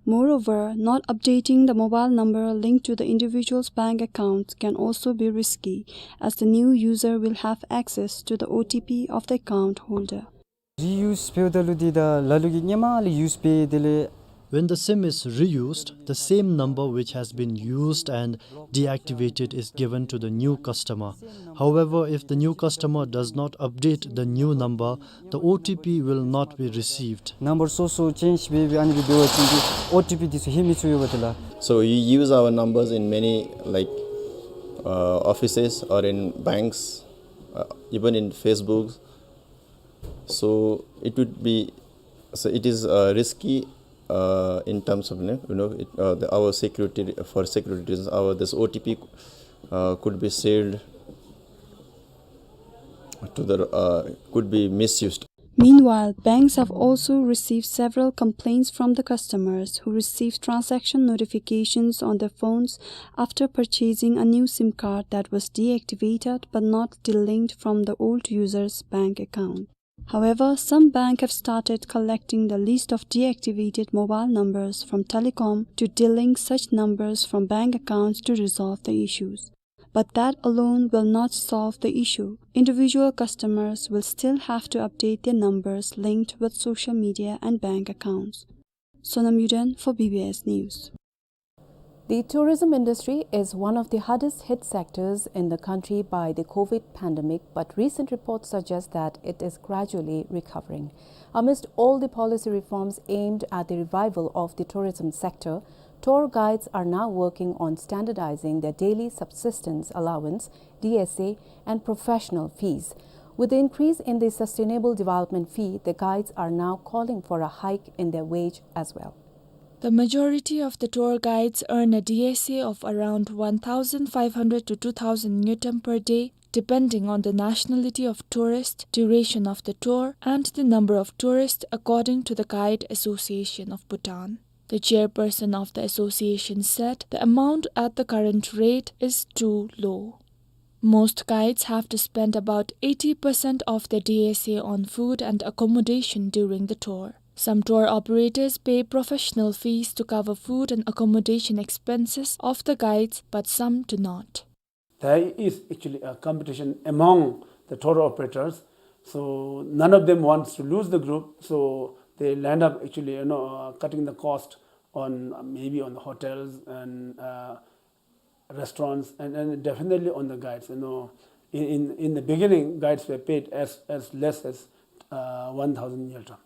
Moreover, not updating the mobile number linked to the individual's bank account can also be risky, as the new user will have access to the O T P of the account holder. Reuse འབདཝ་ད་ལུ་འདི་ད་ལ་ལུ་གིས་སྔོན་མ་ལས་use འབད་དེ་ལས། When the SIM is reused, the same number which has been used and deactivated is given to the new customer. However, if the new customer does not update the new number, the O T P will not be received. Number སོ་སོ་change འབད་འབད་ཨ་ནི་སྦེ་འབད་བ་ཅིན་འདི་O T P འདི་ཚུ་ལྷོད་མི་ཚུགས་ཡོདཔ་ད་ལགས། So you use our numbers in many, like, uh, offices or in banks, uh, even in Facebook. So it would be, so it is, uh, risky, uh, in terms of, you know, you know, it, uh, the, our security, for security reasons, our, this O T P, uh, could be sealed to the, uh, could be misused. Meanwhile, banks have also received several complaints from the customers who received transaction notifications on their phones after purchasing a new SIM card that was deactivated but not delinked from the old user's bank account. However, some banks have started collecting the list of deactivated mobile numbers from telecom to delink such numbers from bank accounts to resolve the issues. But that alone will not solve the issue. Individual customers will still have to update their numbers linked with social media and bank accounts. Sonam Yuden for B B S News. The tourism industry is one of the hardest hit sectors in the country by the COVID pandemic, but recent reports suggest that it is gradually recovering. Amidst all the policy reforms aimed at the revival of the tourism sector, tour guides are now working on standardizing their daily subsistence allowance, D S A, and professional fees. With the increase in the sustainable development fee, the guides are now calling for a hike in their wage as well. The majority of the tour guides earn a D S A of around one thousand five hundred to two thousand ngultrum per day, depending on the nationality of tourist, duration of the tour, and the number of tourists, according to the Guide Association of Bhutan. The chairperson of the association said the amount at the current rate is too low. Most guides have to spend about eighty percent of their D S A on food and accommodation during the tour. Some tour operators pay professional fees to cover food and accommodation expenses of the guides, but some do not. There is actually a competition among the tour operators. So none of them wants to lose the group. So they land up actually, you know, uh, cutting the cost on, uh, maybe on the hotels and, uh, restaurants, and, and definitely on the guides. You know, in, in, in the beginning, guides were paid as, as less as, uh, one thousand ngultrum.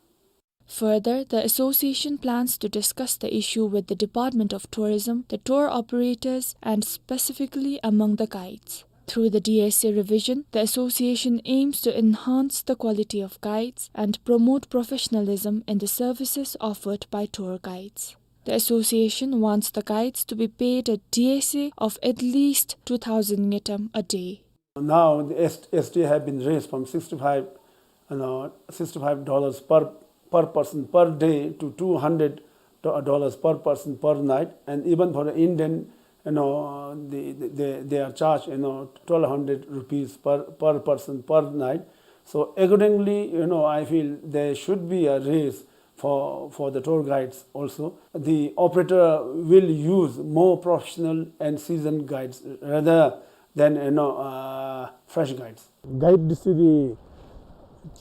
Further, the association plans to discuss the issue with the Department of Tourism, the tour operators, and specifically among the guides. Through the D S A revision, the association aims to enhance the quality of guides and promote professionalism in the services offered by tour guides. The association wants the guides to be paid a D S A of at least two thousand ngultrum a day. Now the S-, S D A have been raised from sixty-five, you know, sixty-five dollars per, per person per day to two hundred do-, dollars per person per night, and even for the Indian, you know, the, the, they, they are charged, you know, twelve hundred rupees per, per person per night. So accordingly, you know, I feel there should be a raise for, for the tour guides also. The operator will use more professional and seasoned guides rather than, you know, uh, fresh guides. Guide disi di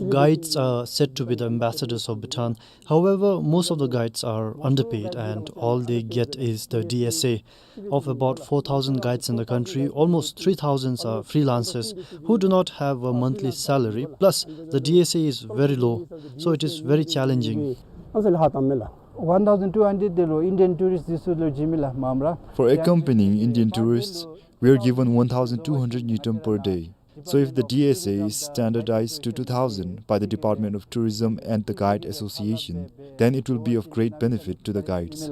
Guides are said to be the ambassadors of Bhutan. However, most of the guides are underpaid and all they get is the D S A. Of about four thousand guides in the country, almost three thousand are freelancers who do not have a monthly salary, plus the D S A is very low, so it is very challenging. One thousand two hundred de lo Indian tourist disi lo jimi la mamra. For accompanying Indian tourists, we are given one thousand two hundred ngultrum per day. So if the D S A is standardized to two thousand by the Department of Tourism and the Guide Association, then it will be of great benefit to the guides.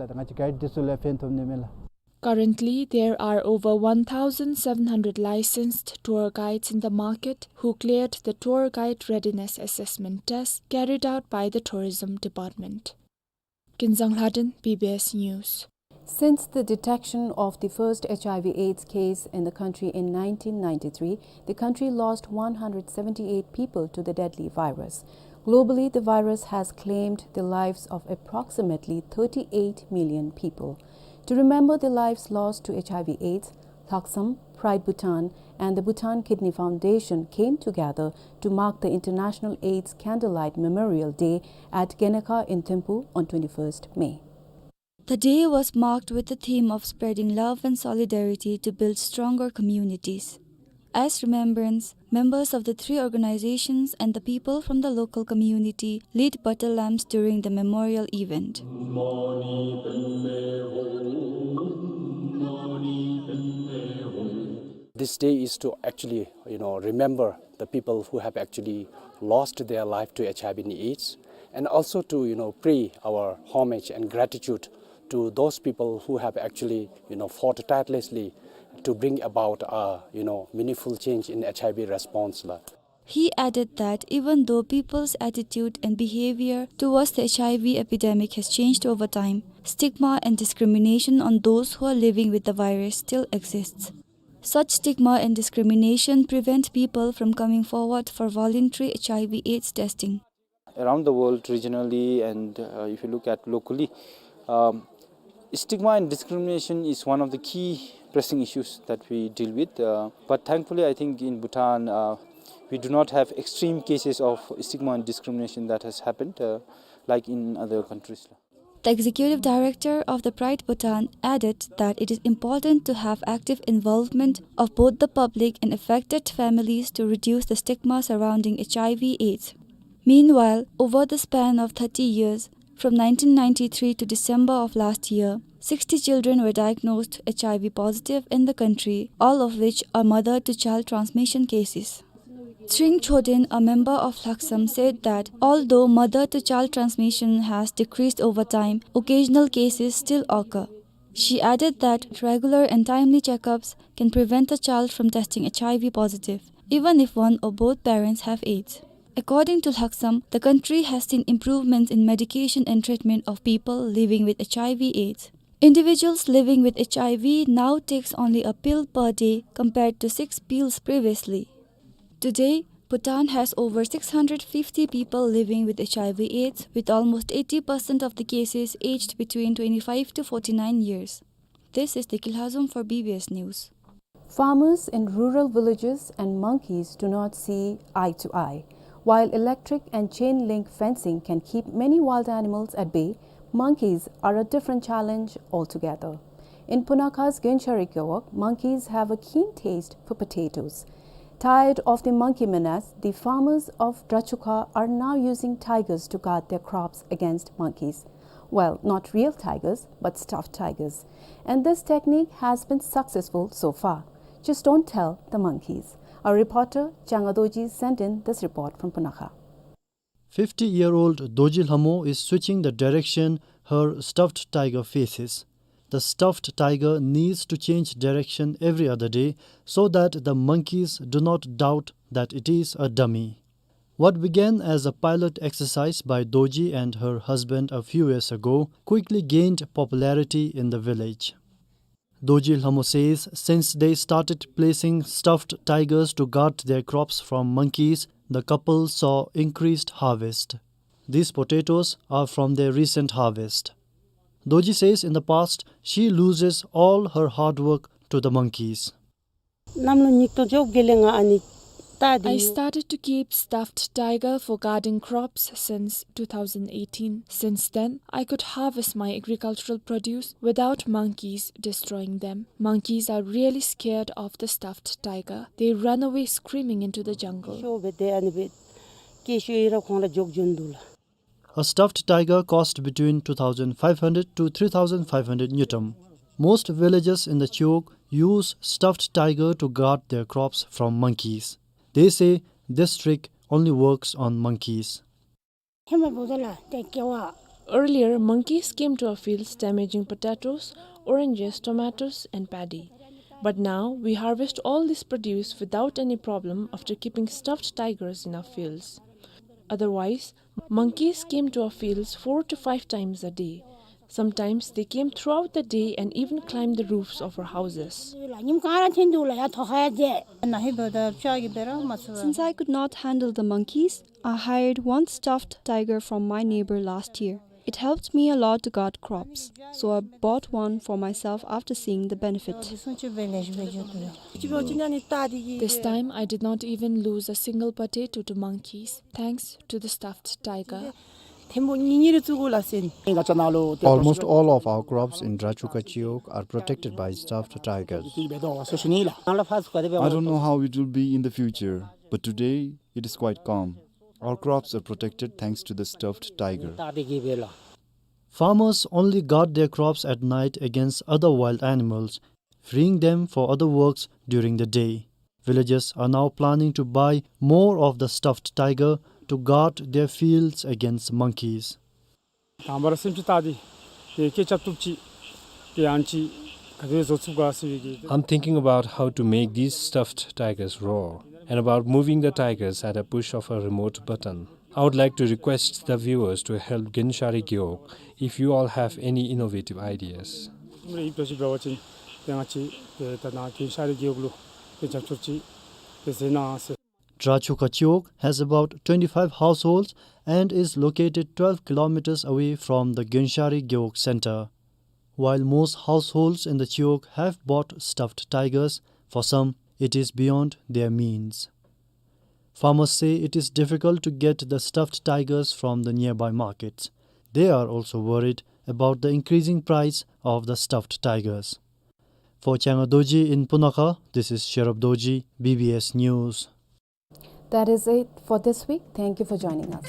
Currently, there are over one thousand seven hundred licensed tour guides in the market who cleared the tour guide readiness assessment test carried out by the Tourism Department. Kinzang Lhaden, B B S News. Since the detection of the first H I V AIDS case in the country in nineteen ninety-three, the country lost one hundred seventy-eight people to the deadly virus. Globally, the virus has claimed the lives of approximately thirty-eight million people. To remember the lives lost to H I V AIDS, Lhaksam, Pride Bhutan, and the Bhutan Kidney Foundation came together to mark the International AIDS Candlelight Memorial Day at Genekha in Thimphu on twenty-first May. The day was marked with the theme of spreading love and solidarity to build stronger communities. As remembrance, members of the three organizations and the people from the local community lit butter lamps during the memorial event. This day is to actually, you know, remember the people who have actually lost their life to H I V and AIDS, and also to, you know, pay our homage and gratitude to those people who have actually, you know, fought tirelessly to bring about a, you know, meaningful change in H I V response la. He added that even though people's attitude and behavior towards the H I V epidemic has changed over time, stigma and discrimination on those who are living with the virus still exists. Such stigma and discrimination prevent people from coming forward for voluntary H I V AIDS testing. Around the world, regionally, and, uh, if you look at locally, um, stigma and discrimination is one of the key pressing issues that we deal with. Uh, but thankfully, I think in Bhutan, uh, we do not have extreme cases of stigma and discrimination that has happened, uh, like in other countries. The executive director of the Pride Bhutan added that it is important to have active involvement of both the public and affected families to reduce the stigma surrounding H I V AIDS. Meanwhile, over the span of thirty years, from nineteen ninety-three to December of last year, sixty children were diagnosed H I V positive in the country, all of which are mother-to-child transmission cases. Tring Choden, a member of Lhaksam, said that although mother-to-child transmission has decreased over time, occasional cases still occur. She added that regular and timely checkups can prevent a child from testing H I V positive, even if one or both parents have AIDS. According to Lhaksam, the country has seen improvements in medication and treatment of people living with H I V AIDS. Individuals living with H I V now takes only a pill per day compared to six pills previously. Today, Bhutan has over six hundred fifty people living with H I V AIDS, with almost eighty percent of the cases aged between twenty-five to forty-nine years. This is Deki Lhazom for B B S News. Farmers in rural villages and monkeys do not see eye to eye. While electric and chain link fencing can keep many wild animals at bay, monkeys are a different challenge altogether. In Punakha's Gyenshari Gewog, monkeys have a keen taste for potatoes. Tired of the monkey menace, the farmers of Drachukha are now using tigers to guard their crops against monkeys. Well, not real tigers, but stuffed tigers. And this technique has been successful so far. Just don't tell the monkeys. Our reporter, Changa Dorji, sent in this report from Punakha. Fifty-year-old Dorji Lhamo is switching the direction her stuffed tiger faces. The stuffed tiger needs to change direction every other day so that the monkeys do not doubt that it is a dummy. What began as a pilot exercise by Dorji and her husband a few years ago quickly gained popularity in the village. Dorji Lhamo says since they started placing stuffed tigers to guard their crops from monkeys, the couple saw increased harvest. These potatoes are from their recent harvest. Dorji says in the past, she loses all her hard work to the monkeys. I started to keep stuffed tiger for guarding crops since two thousand eighteen. Since then, I could harvest my agricultural produce without monkeys destroying them. Monkeys are really scared of the stuffed tiger. They run away screaming into the jungle. A stuffed tiger cost between two thousand five hundred to three thousand five hundred ngultrum. Most villagers in the Chiwog use stuffed tiger to guard their crops from monkeys. They say this trick only works on monkeys. Earlier, monkeys came to our fields damaging potatoes, oranges, tomatoes, and paddy. But now, we harvest all this produce without any problem after keeping stuffed tigers in our fields. Otherwise, monkeys came to our fields four to five times a day. Sometimes they came throughout the day and even climbed the roofs of our houses. Since I could not handle the monkeys, I hired one stuffed tiger from my neighbor last year. It helped me a lot to guard crops, so I bought one for myself after seeing the benefit. This time, I did not even lose a single potato to monkeys, thanks to the stuffed tiger. Almost all of our crops in Drachukha Chiwog are protected by stuffed tigers. I don't know how it will be in the future, but today it is quite calm. Our crops are protected thanks to the stuffed tiger. Farmers only guard their crops at night against other wild animals, freeing them for other works during the day. Villagers are now planning to buy more of the stuffed tiger to guard their fields against monkeys. དང་པ་ར་སེམས་ཅན་ཏེ་དེ་སྐད་ཆ་བཏུབ་ཅིག་དེ་ཡང་ཅིག་ག་དེ་བཟོ་ཚུགས་ག་ཟེར་བའི་གི། I'm thinking about how to make these stuffed tigers roar and about moving the tigers at a push of a remote button. I would like to request the viewers to help Gyenshari Gewog if you all have any innovative ideas. Drachukha Chiwog has about twenty-five households and is located twelve kilometers away from the Gyenshari Gewog center. While most households in the Chiwog have bought stuffed tigers, for some it is beyond their means. Farmers say it is difficult to get the stuffed tigers from the nearby markets. They are also worried about the increasing price of the stuffed tigers. For Changa Dorji in Punakha, this is Sherab Dorji, B B S News. That is it for this week. Thank you for joining us.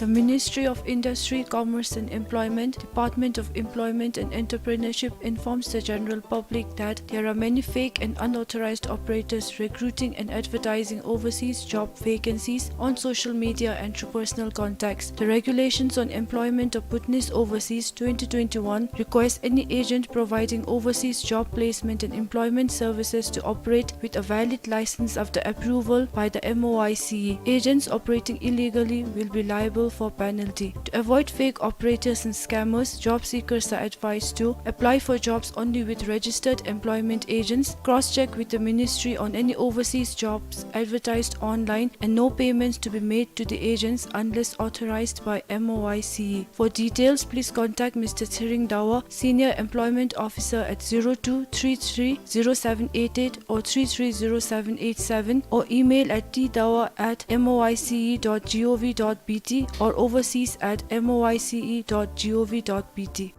The Ministry of Industry, Commerce and Employment, Department of Employment and Entrepreneurship informs the general public that there are many fake and unauthorized operators recruiting and advertising overseas job vacancies on social media and through personal contacts. The Regulations on Employment of Bhutanese Overseas twenty twenty-one requires any agent providing overseas job placement and employment services to operate with a valid license after approval by the M O I C E. Agents operating illegally will be liable for penalty. To avoid fake operators and scammers, job seekers are advised to apply for jobs only with registered employment agents, cross-check with the ministry on any overseas jobs advertised online, and no payments to be made to the agents unless authorized by M O I C E. For details, please contact Mister Tshering Dawa, Senior Employment Officer, at zero two three three zero seven eight eight or three three zero seven eight seven, or email at t dawa at M O I C E dot gov dot B T or overseas at M O I C E dot gov dot B T.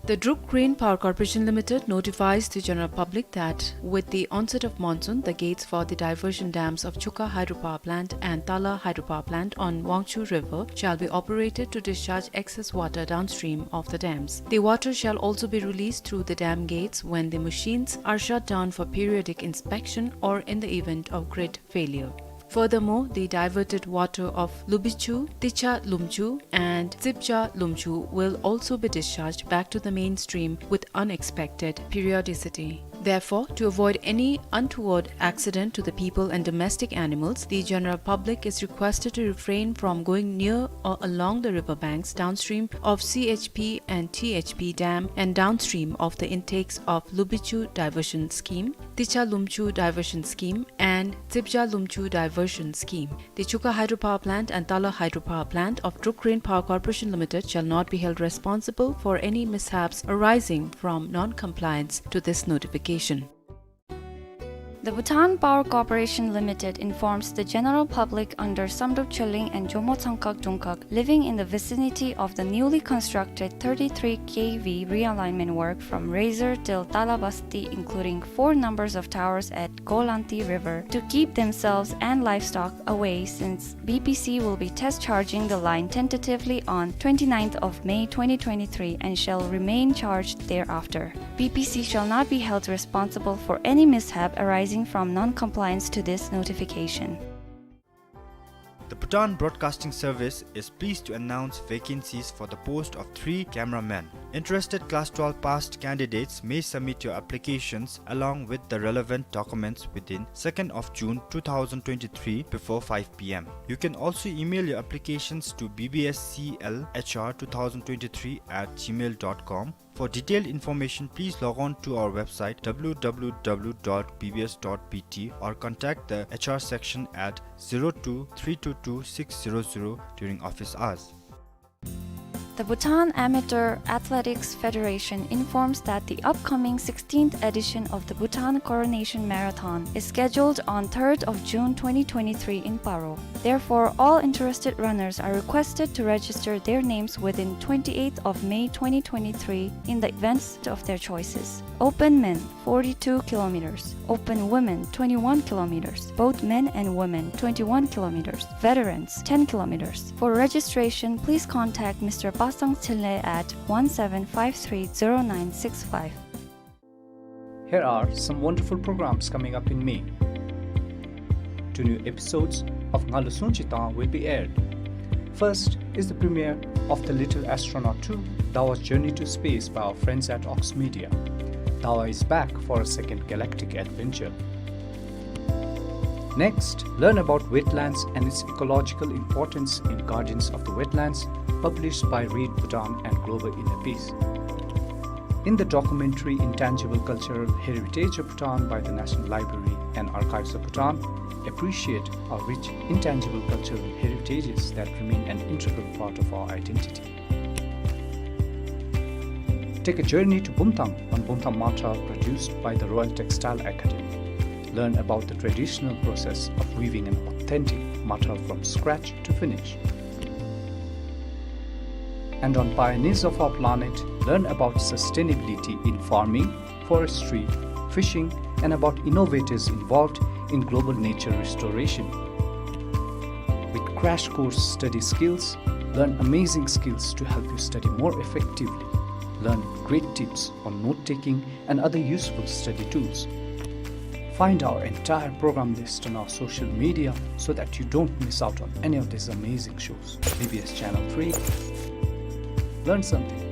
The Druk Rain Power Corporation Limited notifies the general public that with the onset of monsoon, the gates for the diversion dams of Chukha Hydropower Plant and Tala Hydropower Plant on Wangchhu River shall be operated to discharge excess water downstream of the dams. The water shall also be released through the dam gates when the machines are shut down for periodic inspection or in the event of grid failure. Furthermore, the diverted water of Lubichu, Ticha Lumchu, and Tsipcha Lumchu will also be discharged back to the main stream with unexpected periodicity. Therefore, to avoid any untoward accident to the people and domestic animals, the general public is requested to refrain from going near or along the river banks downstream of C H P and T H P dam and downstream of the intakes of Lubichu Diversion Scheme, Ticha Lumchu Diversion Scheme, and Tsipcha Lumchu Diversion Scheme. The Chukha Hydropower Plant and Tala Hydropower Plant of Druk Rain Power Corporation Limited shall not be held responsible for any mishaps arising from non-compliance to this notification. The Bhutan Power Corporation Limited informs the general public under Samdrup Tshilling and Jomo Tsangkhag Drungkhag living in the vicinity of the newly constructed thirty-three K V realignment work from Razor till Talabasti, including four numbers of towers at Golanti River, to keep themselves and livestock away, since B P C will be test charging the line tentatively on twenty-ninth of May twenty twenty-three and shall remain charged thereafter. B P C shall not be held responsible for any mishap arising from non-compliance to this notification. The Bhutan Broadcasting Service is pleased to announce vacancies for the post of three cameramen. Interested class twelve passed candidates may submit your applications along with the relevant documents within second of June two thousand twenty-three before five P M. You can also email your applications to B B S C L H R two thousand twenty-three at gmail dot com. For detailed information, please log on to our website, W W W dot B B S dot B T, or contact the H R section at zero two three two two six zero zero during office hours. The Bhutan Amateur Athletics Federation informs that the upcoming sixteenth edition of the Bhutan Coronation Marathon is scheduled on third of June twenty twenty-three in Paro. Therefore, all interested runners are requested to register their names within twenty-eighth of May twenty twenty-three in the events of their choices. Open men, forty-two kilometers. Open women, twenty-one kilometers. Both men and women, twenty-one kilometers. Veterans, ten kilometers. For registration, please contact Mister Pasang Tshilnge at one seven five three zero nine six five. Here are some wonderful programs coming up in May. Two new episodes of Ngalu Sungchi Tang will be aired. First is the premiere of The Little Astronaut two, Dawa's Journey to Space by our friends at Ox Media. Dawa is back for a second galactic adventure. Next, learn about wetlands and its ecological importance in Guardians of the Wetlands, published by Read Bhutan and Global Inner Peace. In the documentary Intangible Cultural Heritage of Bhutan by the National Library and Archives of Bhutan, appreciate our rich intangible cultural heritages that remain an integral part of our identity. Take a journey to Bumthang on Bumthang Matral, produced by the Royal Textile Academy. Learn about the traditional process of weaving an authentic matral from scratch to finish. And on Pioneers of Our Planet, learn about sustainability in farming, forestry, fishing, and about innovators involved in global nature restoration. With Crash course study skills. Learn amazing skills to help you study more effectively. Learn great tips on note taking and other useful study tools. Find our entire program list on our social media so that you don't miss out on any of these amazing shows. B B S Channel three. Learn something.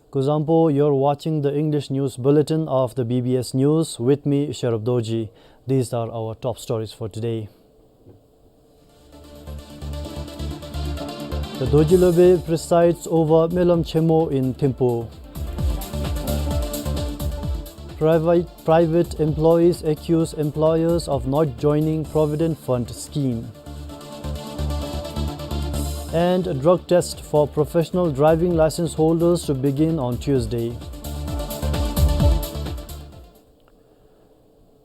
Kuzuzangpo, you're watching the English news bulletin of the B B S News with me, Sherub Dorji. These are our top stories for today. The Dorji Lopen presides over Melam Chenmo in Thimphu. Private, private employees accuse employers of not joining Provident Fund scheme. And a drug test for professional driving license holders to begin on Tuesday.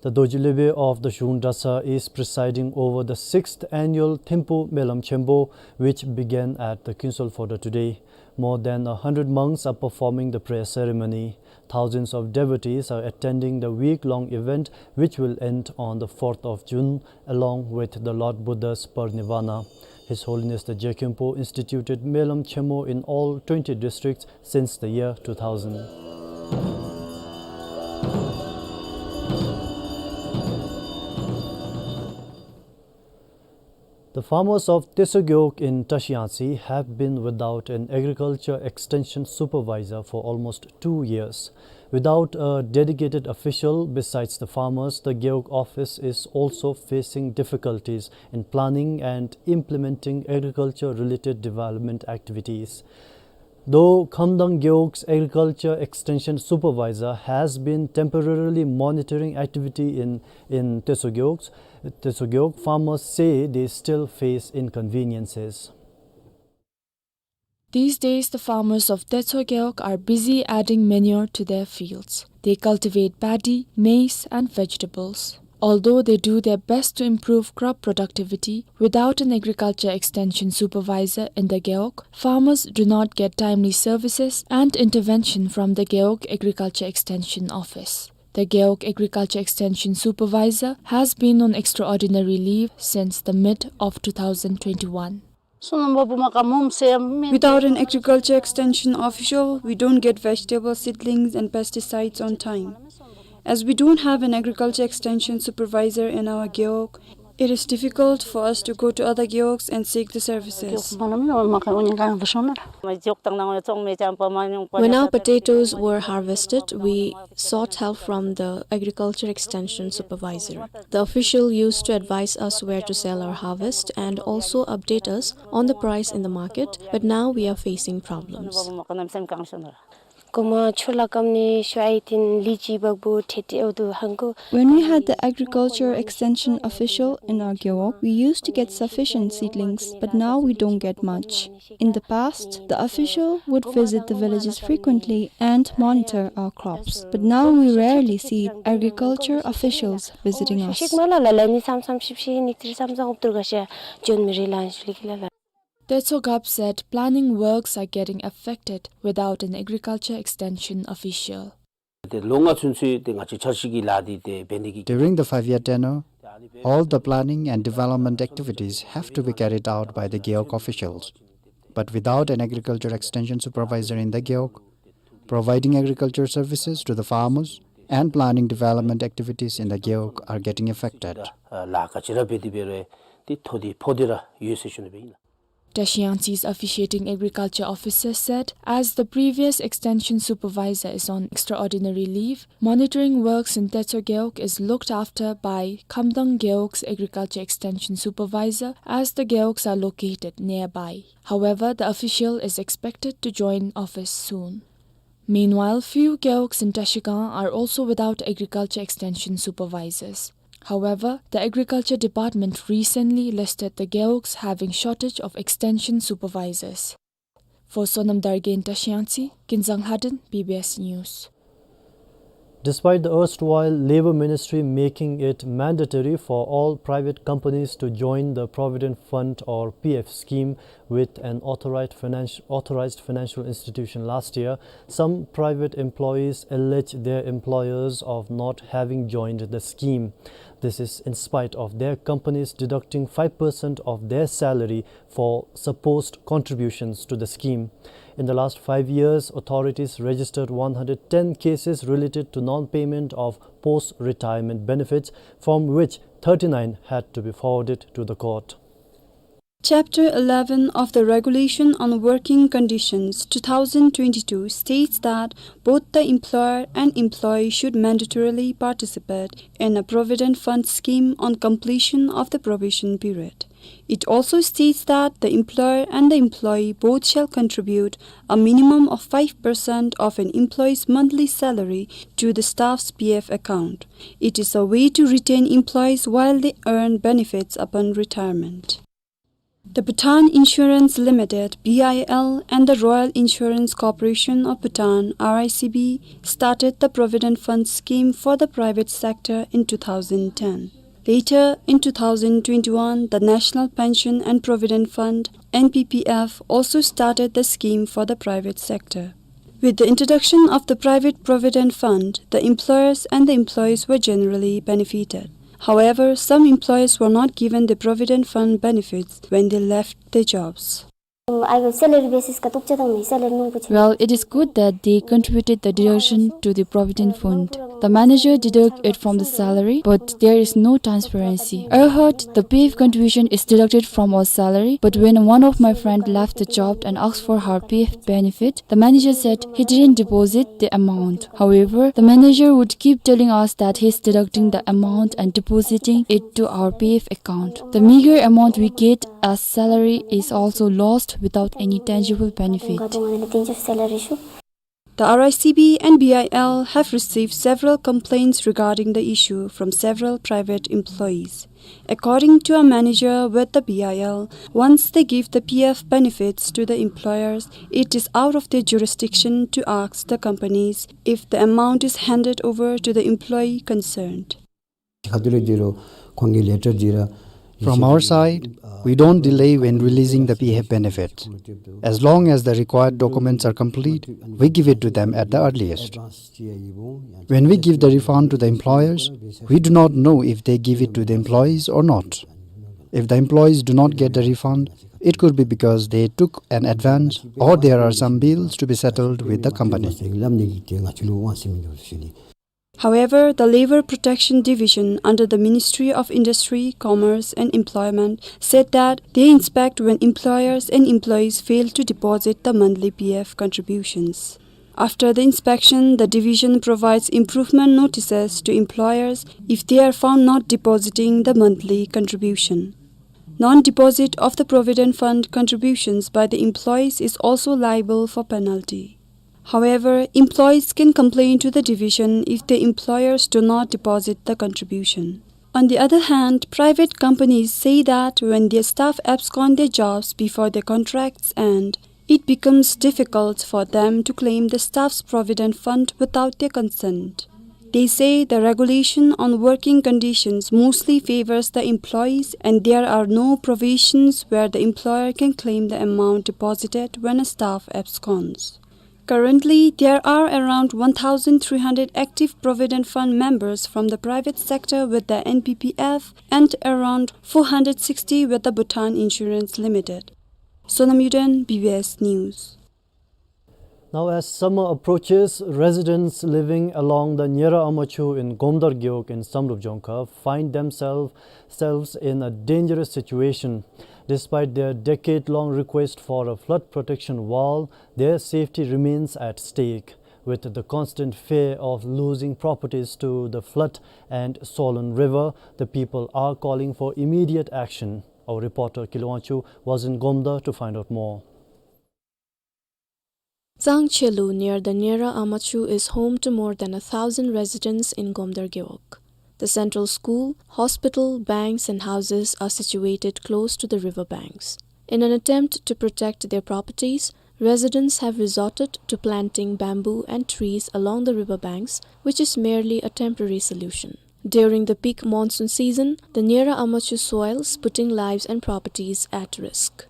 The Dorji Lopen of the Zhuang Dratshang is presiding over the sixth annual Thimphu Melam Chenmo, which began at the Kinsol Phodrang today. More than a hundred monks are performing the prayer ceremony. Thousands of devotees are attending the week-long event, which will end on the fourth of June, along with the Lord Buddha's Parinirvana. His Holiness the Je Khenpo instituted Melam Chenmo in all twenty districts since the year two thousand. The farmers of Teso Gewog in Trashiyangtse have been without an agriculture extension supervisor for almost two years. Without a dedicated official besides the farmers, the Gewog office is also facing difficulties in planning and implementing agriculture-related development activities. Though Khamdang Gewog's agriculture extension supervisor has been temporarily monitoring activity in, in Teso Gewog, Teso Gewog farmers say they still face inconveniences. These days, the farmers of Teso Gewog are busy adding manure to their fields. They cultivate paddy, maize, and vegetables. Although they do their best to improve crop productivity, without an agriculture extension supervisor in the Gewog, farmers do not get timely services and intervention from the Gewog Agriculture Extension Office. The Gewog Agriculture Extension Supervisor has been on extraordinary leave since the mid of two thousand twenty-one. Without an agriculture extension official, we don't get vegetable seedlings and pesticides on time. As we don't have an agriculture extension supervisor in our gewog, it is difficult for us to go to other gewogs and seek the services. When our potatoes were harvested, we sought help from the agriculture extension supervisor. The official used to advise us where to sell our harvest and also update us on the price in the market, but now we are facing problems. When we had the agriculture extension official in our gewog, we used to get sufficient seedlings, but now we don't get much. In the past, the official would visit the villages frequently and monitor our crops, but now we rarely see agriculture officials visiting us. Teso Gab said planning works are getting affected without an agriculture extension official. During the five-year tenure, all the planning and development activities have to be carried out by the gewog officials. But without an agriculture extension supervisor in the gewog, providing agriculture services to the farmers and planning development activities in the gewog are getting affected. Trashiyangtse's officiating agriculture officer said, as the previous extension supervisor is on extraordinary leave, monitoring works in Teso Gewog is looked after by Khamdang Gewog's agriculture extension supervisor, as the gewogs are located nearby. However, the official is expected to join office soon. Meanwhile, few gewogs in Trashigang are also without agriculture extension supervisors. However, the agriculture department recently listed the gewogs having shortage of extension supervisors. For Sonam Dargay in Trashiyangtse, Kinzang Lhaden, B B S News. Despite the erstwhile Labour Ministry making it mandatory for all private companies to join the Provident Fund or P F scheme with an authorized financi-, authorized financial institution last year, some private employees allege their employers of not having joined the scheme. This is in spite of their companies deducting five percent of their salary for supposed contributions to the scheme. In the last five years, authorities registered one hundred ten cases related to non-payment of post-retirement benefits, from which thirty-nine had to be forwarded to the court. Chapter eleven of the Regulation on Working Conditions two thousand twenty-two states that both the employer and employee should mandatorily participate in a provident fund scheme on completion of the probation period. It also states that the employer and the employee both shall contribute a minimum of five percent of an employee's monthly salary to the staff's P F account. It is a way to retain employees while they earn benefits upon retirement. The Bhutan Insurance Limited, B I L, and the Royal Insurance Corporation of Bhutan, R I C B, started the Provident Fund scheme for the private sector in two thousand ten. Later, in two thousand twenty-one, the National Pension and Provident Fund, N P P F, also started the scheme for the private sector. With the introduction of the Private Provident Fund, the employers and the employees were generally benefited. However, some employees were not given the Provident Fund benefits when they left their jobs. अब salary basis का तुक्चा तंग में salary नंग पूछे। Well, it is good that they contributed the deduction to the Provident Fund. The manager deduct it from the salary, but there is no transparency. I heard the P F contribution is deducted from our salary, but when one of my friend left the job and asked for her P F benefit, the manager said he didn't deposit the amount. However, the manager would keep telling us that he's deducting the amount and depositing it to our P F account. The meager amount we get as salary is also lost without any tangible benefit. The R I C B and B I L have received several complaints regarding the issue from several private employees. According to a manager with the B I L, once they give the P F benefits to the employers, it is out of their jurisdiction to ask the companies if the amount is handed over to the employee concerned. From our side, we don't delay when releasing the P F benefit. As long as the required documents are complete, we give it to them at the earliest. When we give the refund to the employers, we do not know if they give it to the employees or not. If the employees do not get the refund, it could be because they took an advance or there are some bills to be settled with the company. However, the Labour Protection Division under the Ministry of Industry, Commerce and Employment said that they inspect when employers and employees fail to deposit the monthly P F contributions. After the inspection, the division provides improvement notices to employers if they are found not depositing the monthly contribution. Non-deposit of the Provident Fund contributions by the employees is also liable for penalty. However, employees can complain to the division if their employers do not deposit the contribution. On the other hand, private companies say that when their staff abscond their jobs before their contracts end, it becomes difficult for them to claim the staff's provident fund without their consent. They say the regulation on working conditions mostly favors the employees, and there are no provisions where the employer can claim the amount deposited when a staff absconds. Currently, there are around one thousand three hundred active Provident Fund members from the private sector with the N P P F and around four hundred sixty with the Bhutan Insurance Limited. Sonam Yuden, B B S News. Now, as summer approaches, residents living along the Nyera Amachu in Gomdar Gewog in Samdrup Jongkhar find themselves, selves in a dangerous situation. Despite their decade-long request for a flood protection wall, their safety remains at stake. With the constant fear of losing properties to the flood and swollen river, the people are calling for immediate action. Our reporter Kilo Wangchuk was in Gomdar to find out more. Zangchelu, near the Nyera Amachu, is home to more than a thousand residents in Gomdar Gewog. The central school, hospital, banks and houses are situated close to the river banks. In an attempt to protect their properties, residents have resorted to planting bamboo and trees along the river banks, which is merely a temporary solution. During the peak monsoon season, the Nyera Amachu soils putting lives and properties at risk.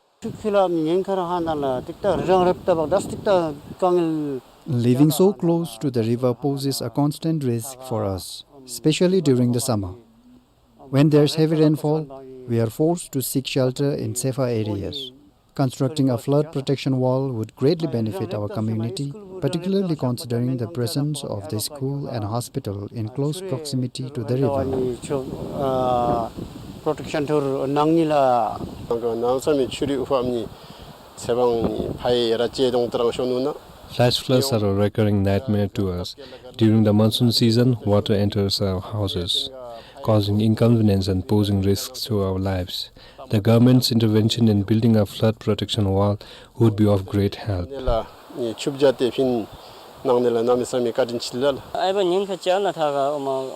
Living so close to the river poses a constant risk for us, especially during the summer. When there's heavy rainfall, we are forced to seek shelter in safer areas. Constructing a flood protection wall would greatly benefit our community, particularly considering the presence of the school and hospital in close proximity to the river. Protection tour nang ni la. Nang sa mi churi ufa mi sebang ni phai ra che dong terang shonu na. Flash floods are a recurring nightmare to us during the monsoon season. Water enters our houses, causing inconvenience and posing risks to our lives. The government's intervention in building a flood protection wall would be of great help. Nela ni chubja te phin nang nela nami sami katin chilal. Ai ba nyin kha chal na tha ga oma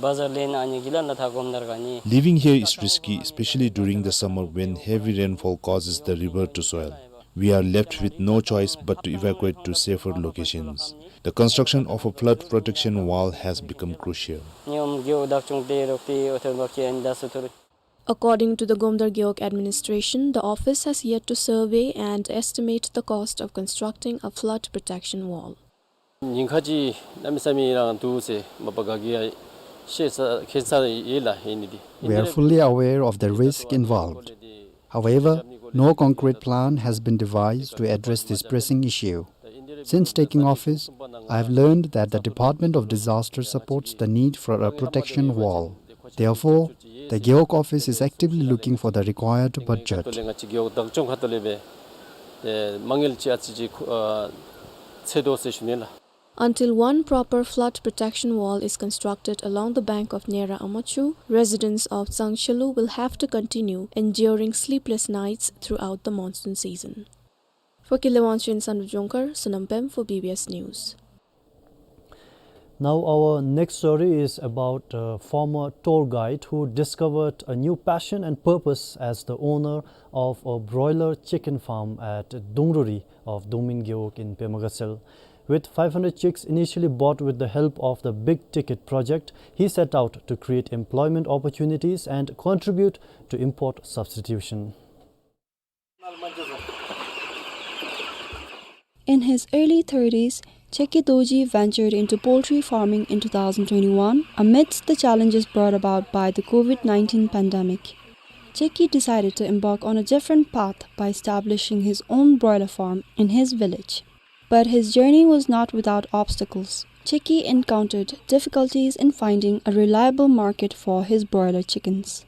bazar len ani gila na tha gom dar ga ni. Living here is risky, especially during the summer when heavy rainfall causes the river to swell. We are left with no choice but to evacuate to safer locations. The construction of a flood protection wall has become crucial. Nyom gyo dak chung te rok te otel bak chen da su thur. According to the Gomdar Gewog administration, the office has yet to survey and estimate the cost of constructing a flood protection wall. Nyin kha chi nami sami rang tu se ma pa ga gi ya she sa khen sa ye la he ni di. We are fully aware of the risk involved. However, no concrete plan has been devised to address this pressing issue. Since taking office, I have learned that the Department of Disaster supports the need for a protection wall. Therefore, the Gewog office is actively looking for the required budget. Until one proper flood protection wall is constructed along the bank of Nyera Amachu, residents of Tsangshelu will have to continue enduring sleepless nights throughout the monsoon season. For Kilewanchun Sandu Jonkar, Sonam Pem for B B S News. Now our next story is about a former tour guide who discovered a new passion and purpose as the owner of a broiler chicken farm at Dungruri of Dungmin Gewog in Pema Gatshel. With five hundred chicks initially bought with the help of the Big Ticket project, he set out to create employment opportunities and contribute to import substitution. In his early thirties, Cheki Dorji ventured into poultry farming in two thousand twenty-one amidst the challenges brought about by the COVID nineteen pandemic. Cheki decided to embark on a different path by establishing his own broiler farm in his village. But his journey was not without obstacles. Cheki encountered difficulties in finding a reliable market for his broiler chickens.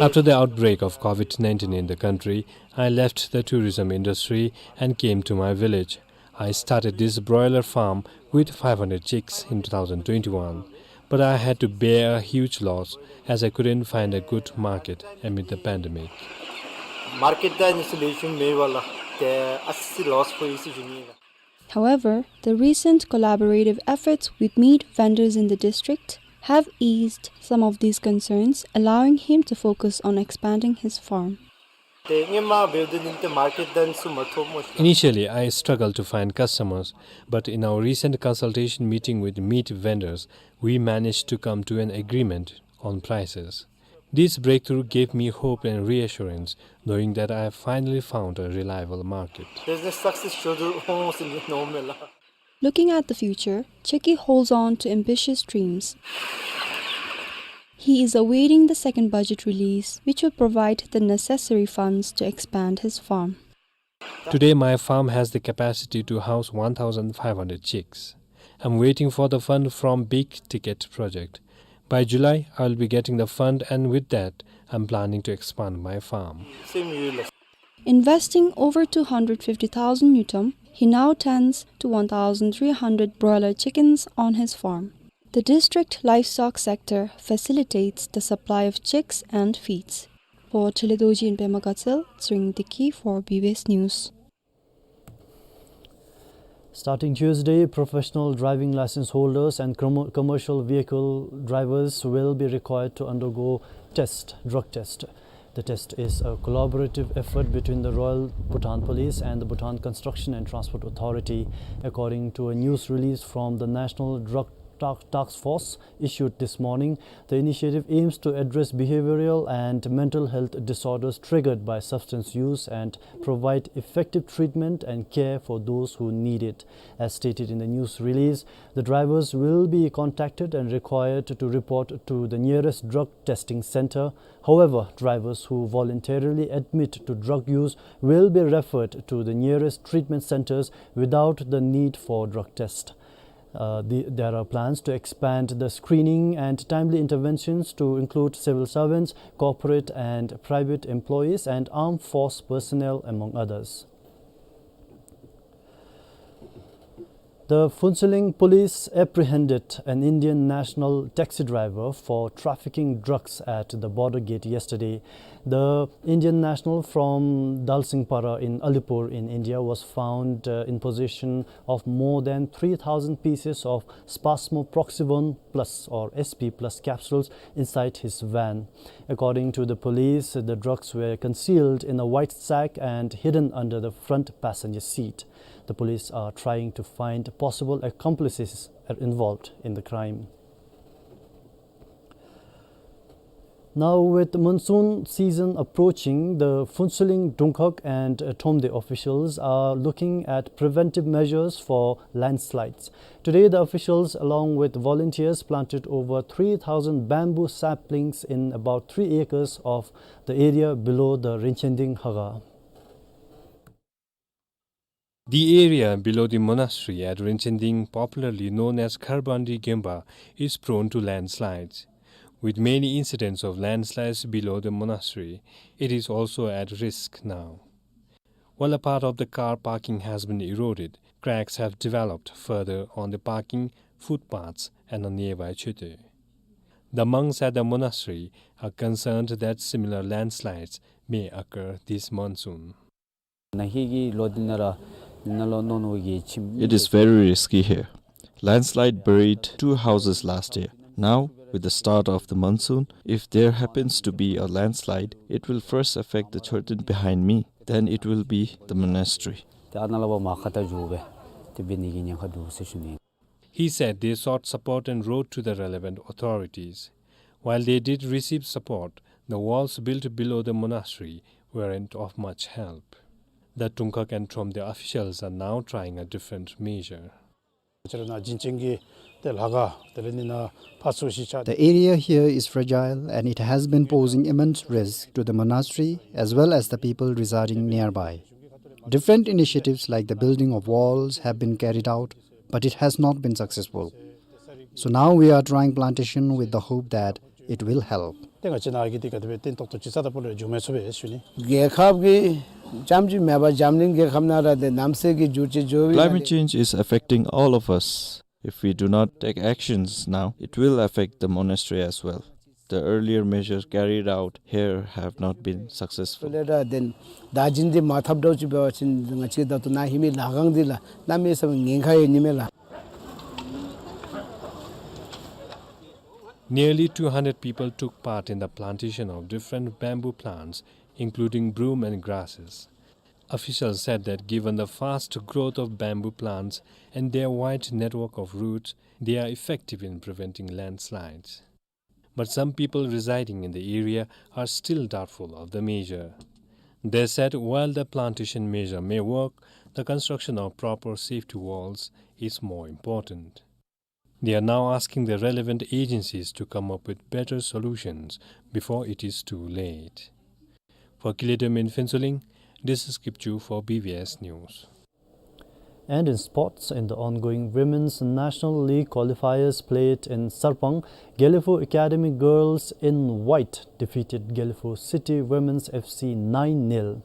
After the outbreak of COVID nineteen in the country, I left the tourism industry and came to my village. I started this broiler farm with five hundred chicks in two thousand twenty-one, but I had to bear a huge loss as I couldn't find a good market amid the pandemic. Market da ni solution me wala te assi loss ko isi juni. However, the recent collaborative efforts with meat vendors in the district have eased some of these concerns, allowing him to focus on expanding his farm. Initially, I struggled to find customers, but in our recent consultation meeting with meat vendors, we managed to come to an agreement on prices. This breakthrough gave me hope and reassurance, knowing that I have finally found a reliable market. Business success should almost normal. Looking at the future, Cheki holds on to ambitious dreams. He is awaiting the second budget release, which will provide the necessary funds to expand his farm. Today, my farm has the capacity to house one thousand five hundred chicks. I'm waiting for the fund from Big Ticket project. By July, I will be getting the fund, and with that, I'm planning to expand my farm. Investing over two hundred fifty thousand ngultrum, he now tends to one thousand three hundred broiler chickens on his farm. The district livestock sector facilitates the supply of chicks and feeds. For Chele Dorji in Pema Gatshel, Tsering Deki for B B S News. Starting Tuesday, professional driving license holders and commer-, commercial vehicle drivers will be required to undergo test, drug test. The test is a collaborative effort between the Royal Bhutan Police and the Bhutan Construction and Transport Authority. According to a news release from the National Drug Ta-, Task Force issued this morning, the initiative aims to address behavioral and mental health disorders triggered by substance use and provide effective treatment and care for those who need it. As stated in the news release, the drivers will be contacted and required to report to the nearest drug testing center. However, drivers who voluntarily admit to drug use will be referred to the nearest treatment centers without the need for drug test. Uh, the, there are plans to expand the screening and timely interventions to include civil servants, corporate and private employees, and armed force personnel, among others. The Phuentsholing police apprehended an Indian national taxi driver for trafficking drugs at the border gate yesterday. The Indian national from Dalsingpara in Alipur in India was found, uh, in possession of more than three thousand pieces of Spasmoproxivone Plus or S P Plus capsules inside his van. According to the police, the drugs were concealed in a white sack and hidden under the front passenger seat. The police are trying to find possible accomplices involved in the crime. Now, with monsoon season approaching, the Phuentsholing, Dungkhag and, uh, Thromde officials are looking at preventive measures for landslides. Today, the officials, along with volunteers, planted over three thousand bamboo saplings in about three acres of the area below the Rinchen Ding Haga. The area below the monastery at Rinchen Ding, popularly known as Kharbandi Gemba, is prone to landslides. With many incidents of landslides below the monastery, it is also at risk now. While a part of the car parking has been eroded, cracks have developed further on the parking, footpaths and a nearby chute. The monks at the monastery are concerned that similar landslides may occur this monsoon. Nahigi lodinara nalo nono gi chim. It is very risky here. Landslide buried two houses last year. Now, with the start of the monsoon, if there happens to be a landslide, it will first affect the church behind me, then it will be the monastery. Te anala ba ma khata jube, te benigi nya khadu se shuni. He said they sought support and wrote to the relevant authorities. While they did receive support, the walls built below the monastery weren't of much help. The Dungkhag and Thromde officials are now trying a different measure. The area here is fragile and it has been posing immense risk to the monastery as well as the people residing nearby. Different initiatives like the building of walls have been carried out, but it has not been successful. So now we are trying plantation with the hope that it will help. ཏེ་ང་བཅས་ནཱ་གི་ཏེ་ག་དེ་སྦེ་བརྟན་ཏོག་ཏོ་ཅིག་རྩ་དང་པོ་ལས་འགྱོ་མི་ཚུགས་པས་ཞུ་ནི། རྒྱལ་ཁབ་ཀྱི་རྐྱངམ་ཅིག་མེན་པར་འཛམ་གླིང་རྒྱལ་ཁབ་ནང་ར་ཏེ་ནམ་སེལ་གྱི་འགྱུར་བཅོས་འགྱོ་བའི། Climate change is affecting all of us. If we do not take actions now, it will affect the monastery as well. The earlier measures carried out here have not been successful. ལས་ར་ཏེ་ད་ཅིན་འདི་མ་ཐབས་འདྲཝ་ཅིག་འབད་བ་ཅིན་ང་བཅས་ད་ལྟོ་ནཱ་ཧེ་མའི་ལ་ཁང་འདི་ལ་གནམ་མེད་ས་མེད་ཉེན་ཁ་ཡོད་ནི་མས་ལགས། Nearly two hundred people took part in the plantation of different bamboo plants, including broom and grasses. Officials said that given the fast growth of bamboo plants and their wide network of roots, they are effective in preventing landslides. But some people residing in the area are still doubtful of the measure. They said while the plantation measure may work, the construction of proper safety walls is more important. They are now asking the relevant agencies to come up with better solutions before it is too late. For Kiletum in Phuentsholing, this is Kipchu for B B S News. And in sports, in the ongoing Women's National League qualifiers played in Sarpang, Gelephu Academy Girls in White defeated Gelephu City Women's F C nine nil.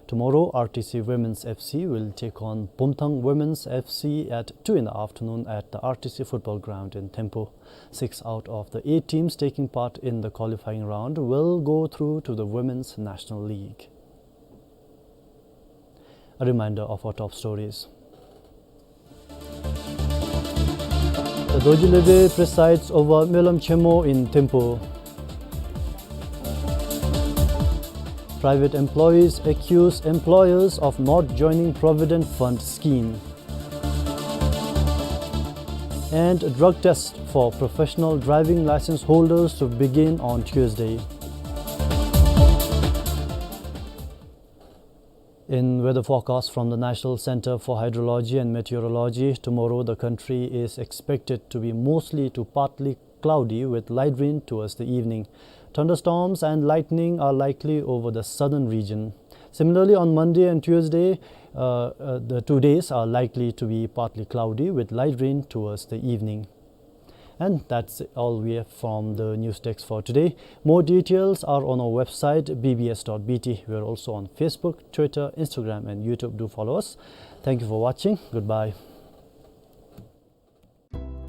Tomorrow, R T C Women's F C will take on Bumthang Women's F C at two in the afternoon at the R T C football ground in Thimphu. Six out of the eight teams taking part in the qualifying round will go through to the Women's National League. A reminder of our top stories. The Dorji Lebe presides over Melam Chemo in Thimphu. Private employees accuse employers of not joining Provident Fund scheme. And drug test for professional driving license holders to begin on Tuesday. In weather forecast from the National Center for Hydrology and Meteorology, tomorrow the country is expected to be mostly to partly cloudy with light rain towards the evening. Thunderstorms and lightning are likely over the southern region. Similarly, on Monday and Tuesday, uh, uh, the two days are likely to be partly cloudy with light rain towards the evening. And that's all we have from the news desk for today. More details are on our website, B B S dot B T. We are also on Facebook, Twitter, Instagram, and YouTube. Do follow us. Thank you for watching. Goodbye.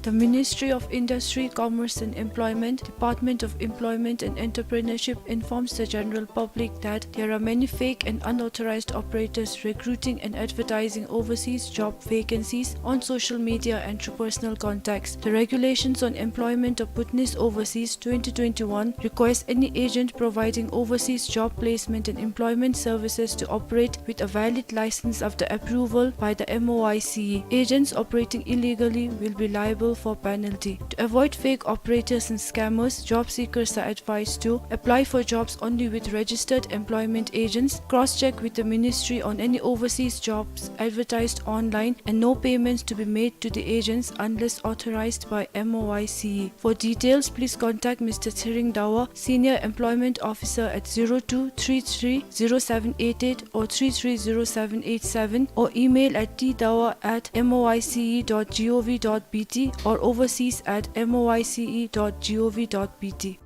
The Ministry of Industry, Commerce and Employment, Department of Employment and Entrepreneurship informs the general public that there are many fake and unauthorized operators recruiting and advertising overseas job vacancies on social media and through personal contacts. The Regulations on Employment of Bhutanese Overseas twenty twenty-one requires any agent providing overseas job placement and employment services to operate with a valid license after approval by the M O I C E. Agents operating illegally will be liable for penalty. To avoid fake operators and scammers, job seekers are advised to apply for jobs only with registered employment agents, cross-check with the ministry on any overseas jobs advertised online, and no payments to be made to the agents unless authorized by M O I C E. For details, please contact Mister Tshering Dawa, Senior Employment Officer, at zero two three three zero seven eight eight or three three zero seven eight seven, or email at t dawa at m o i c e dot g o v dot b t or overseas at m o i c e dot g o v dot b t.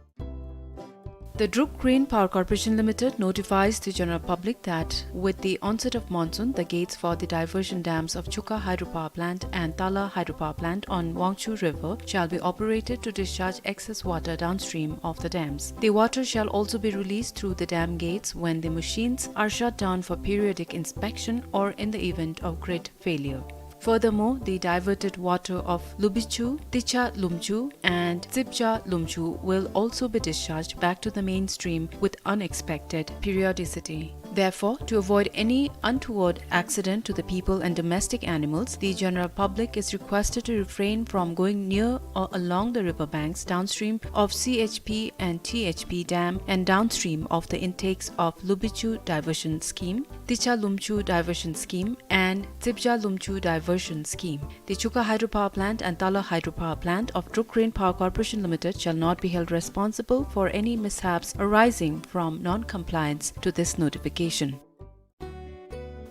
The Druk Rain Power Corporation Limited notifies the general public that with the onset of monsoon, the gates for the diversion dams of Chukha Hydropower Plant and Tala Hydropower Plant on Wangchhu River shall be operated to discharge excess water downstream of the dams. The water shall also be released through the dam gates when the machines are shut down for periodic inspection or in the event of grid failure. Furthermore, the diverted water of Lubichu, Ticha Lumchu, and Tsibja Lumchu will also be discharged back to the main stream with unexpected periodicity. Therefore, to avoid any untoward accident to the people and domestic animals, the general public is requested to refrain from going near or along the river banks downstream of C H P and T H P dam and downstream of the intakes of Lubichu Diversion Scheme, Ticha Lumchu Diversion Scheme, and Tsibja Lumchu Diversion Scheme. The Chukha Hydropower Plant and Tala Hydropower Plant of Druk Rain Power Corporation Limited shall not be held responsible for any mishaps arising from non-compliance to this notification.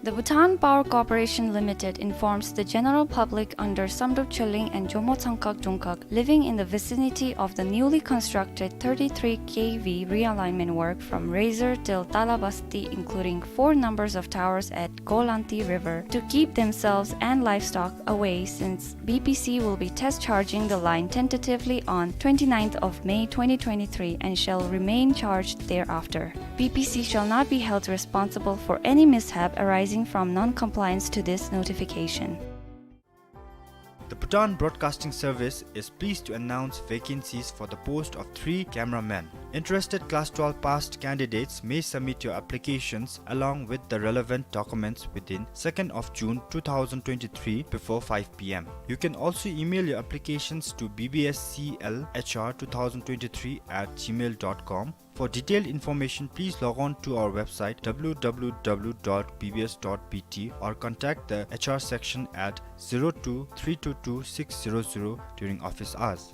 The Bhutan Power Corporation Limited informs the general public under Samdrup Tshilling and Jomo Tsangkak Dungkak living in the vicinity of the newly constructed thirty-three K V realignment work from Razor till Talabasti, including four numbers of towers at Golanti River, to keep themselves and livestock away, since B P C will be test charging the line tentatively on twenty-ninth of May twenty twenty-three and shall remain charged thereafter. B P C shall not be held responsible for any mishap arising from non-compliance to this notification. The Bhutan Broadcasting Service is pleased to announce vacancies for the post of three cameramen. Interested class twelve passed candidates may submit your applications along with the relevant documents within second of June two thousand twenty-three before five p m. You can also email your applications to B B S C L H R two thousand twenty-three at gmail dot com. For detailed information, please log on to our website, w w w dot b b s dot b t, or contact the H R section at zero two three two two six zero zero during office hours.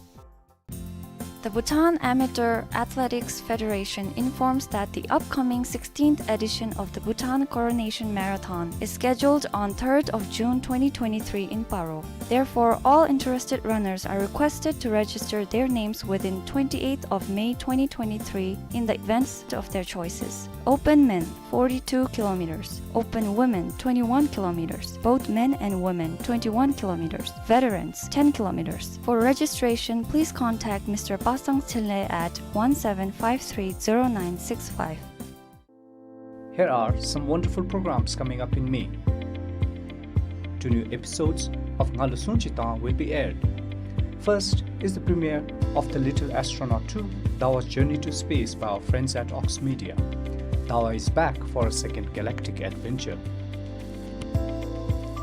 The Bhutan Amateur Athletics Federation informs that the upcoming sixteenth edition of the Bhutan Coronation Marathon is scheduled on third of June twenty twenty-three in Paro. Therefore, all interested runners are requested to register their names within twenty-eighth of May twenty twenty-three in the events of their choices. Open men, forty-two kilometers. Open women, twenty-one kilometers. Both men and women, twenty-one kilometers. Veterans, ten kilometers. For registration, please contact Mister Pasang Tshilney at one seven five three zero nine six five. Here are some wonderful programs coming up in May. Two new episodes of Ngalu Sungchi Tang will be aired. First is the premiere of The Little Astronaut two, Dawa's Journey to Space by our friends at Ox Media. Dawa is back for a second galactic adventure.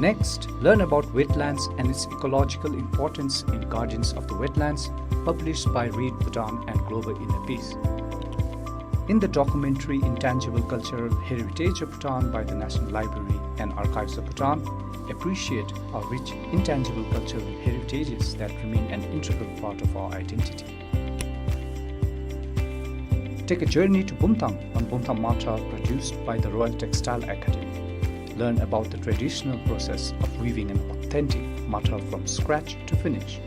Next, learn about wetlands and its ecological importance in Guardians of the Wetlands, published by Read Bhutan and Global Inner Peace. In the documentary Intangible Cultural Heritage of Bhutan by the National Library and Archives of Bhutan, appreciate our rich intangible cultural heritages that remain an integral part of our identity. Take a journey to Bumthang on Bumthang Matral, produced by the Royal Textile Academy. Learn about the traditional process of weaving an authentic matral from scratch to finish.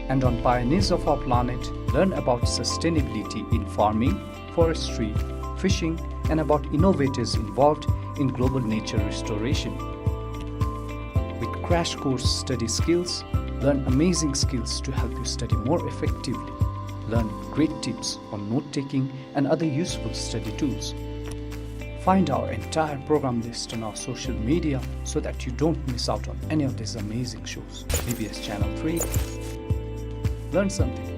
And on Pioneers of Our Planet, learn about sustainability in farming, forestry, fishing, and about innovators involved in global nature restoration. With crash course study skills, learn amazing skills to help you study more effectively. Learn great tips on note-taking and other useful study tools. Find our entire program list on our social media so that you don't miss out on any of these amazing shows. B B S Channel three. Learn something.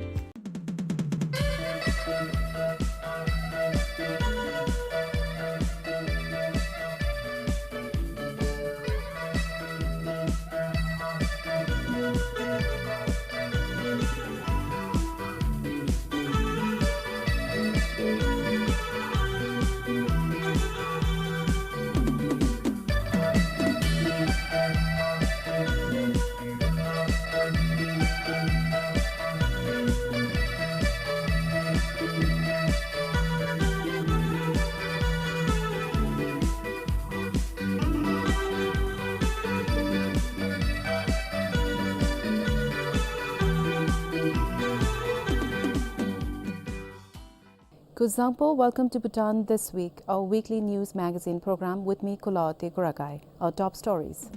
Kuzuzangpo, welcome to Bhutan This Week, our weekly news magazine program with me, Kulaote Kurakai. Our top stories.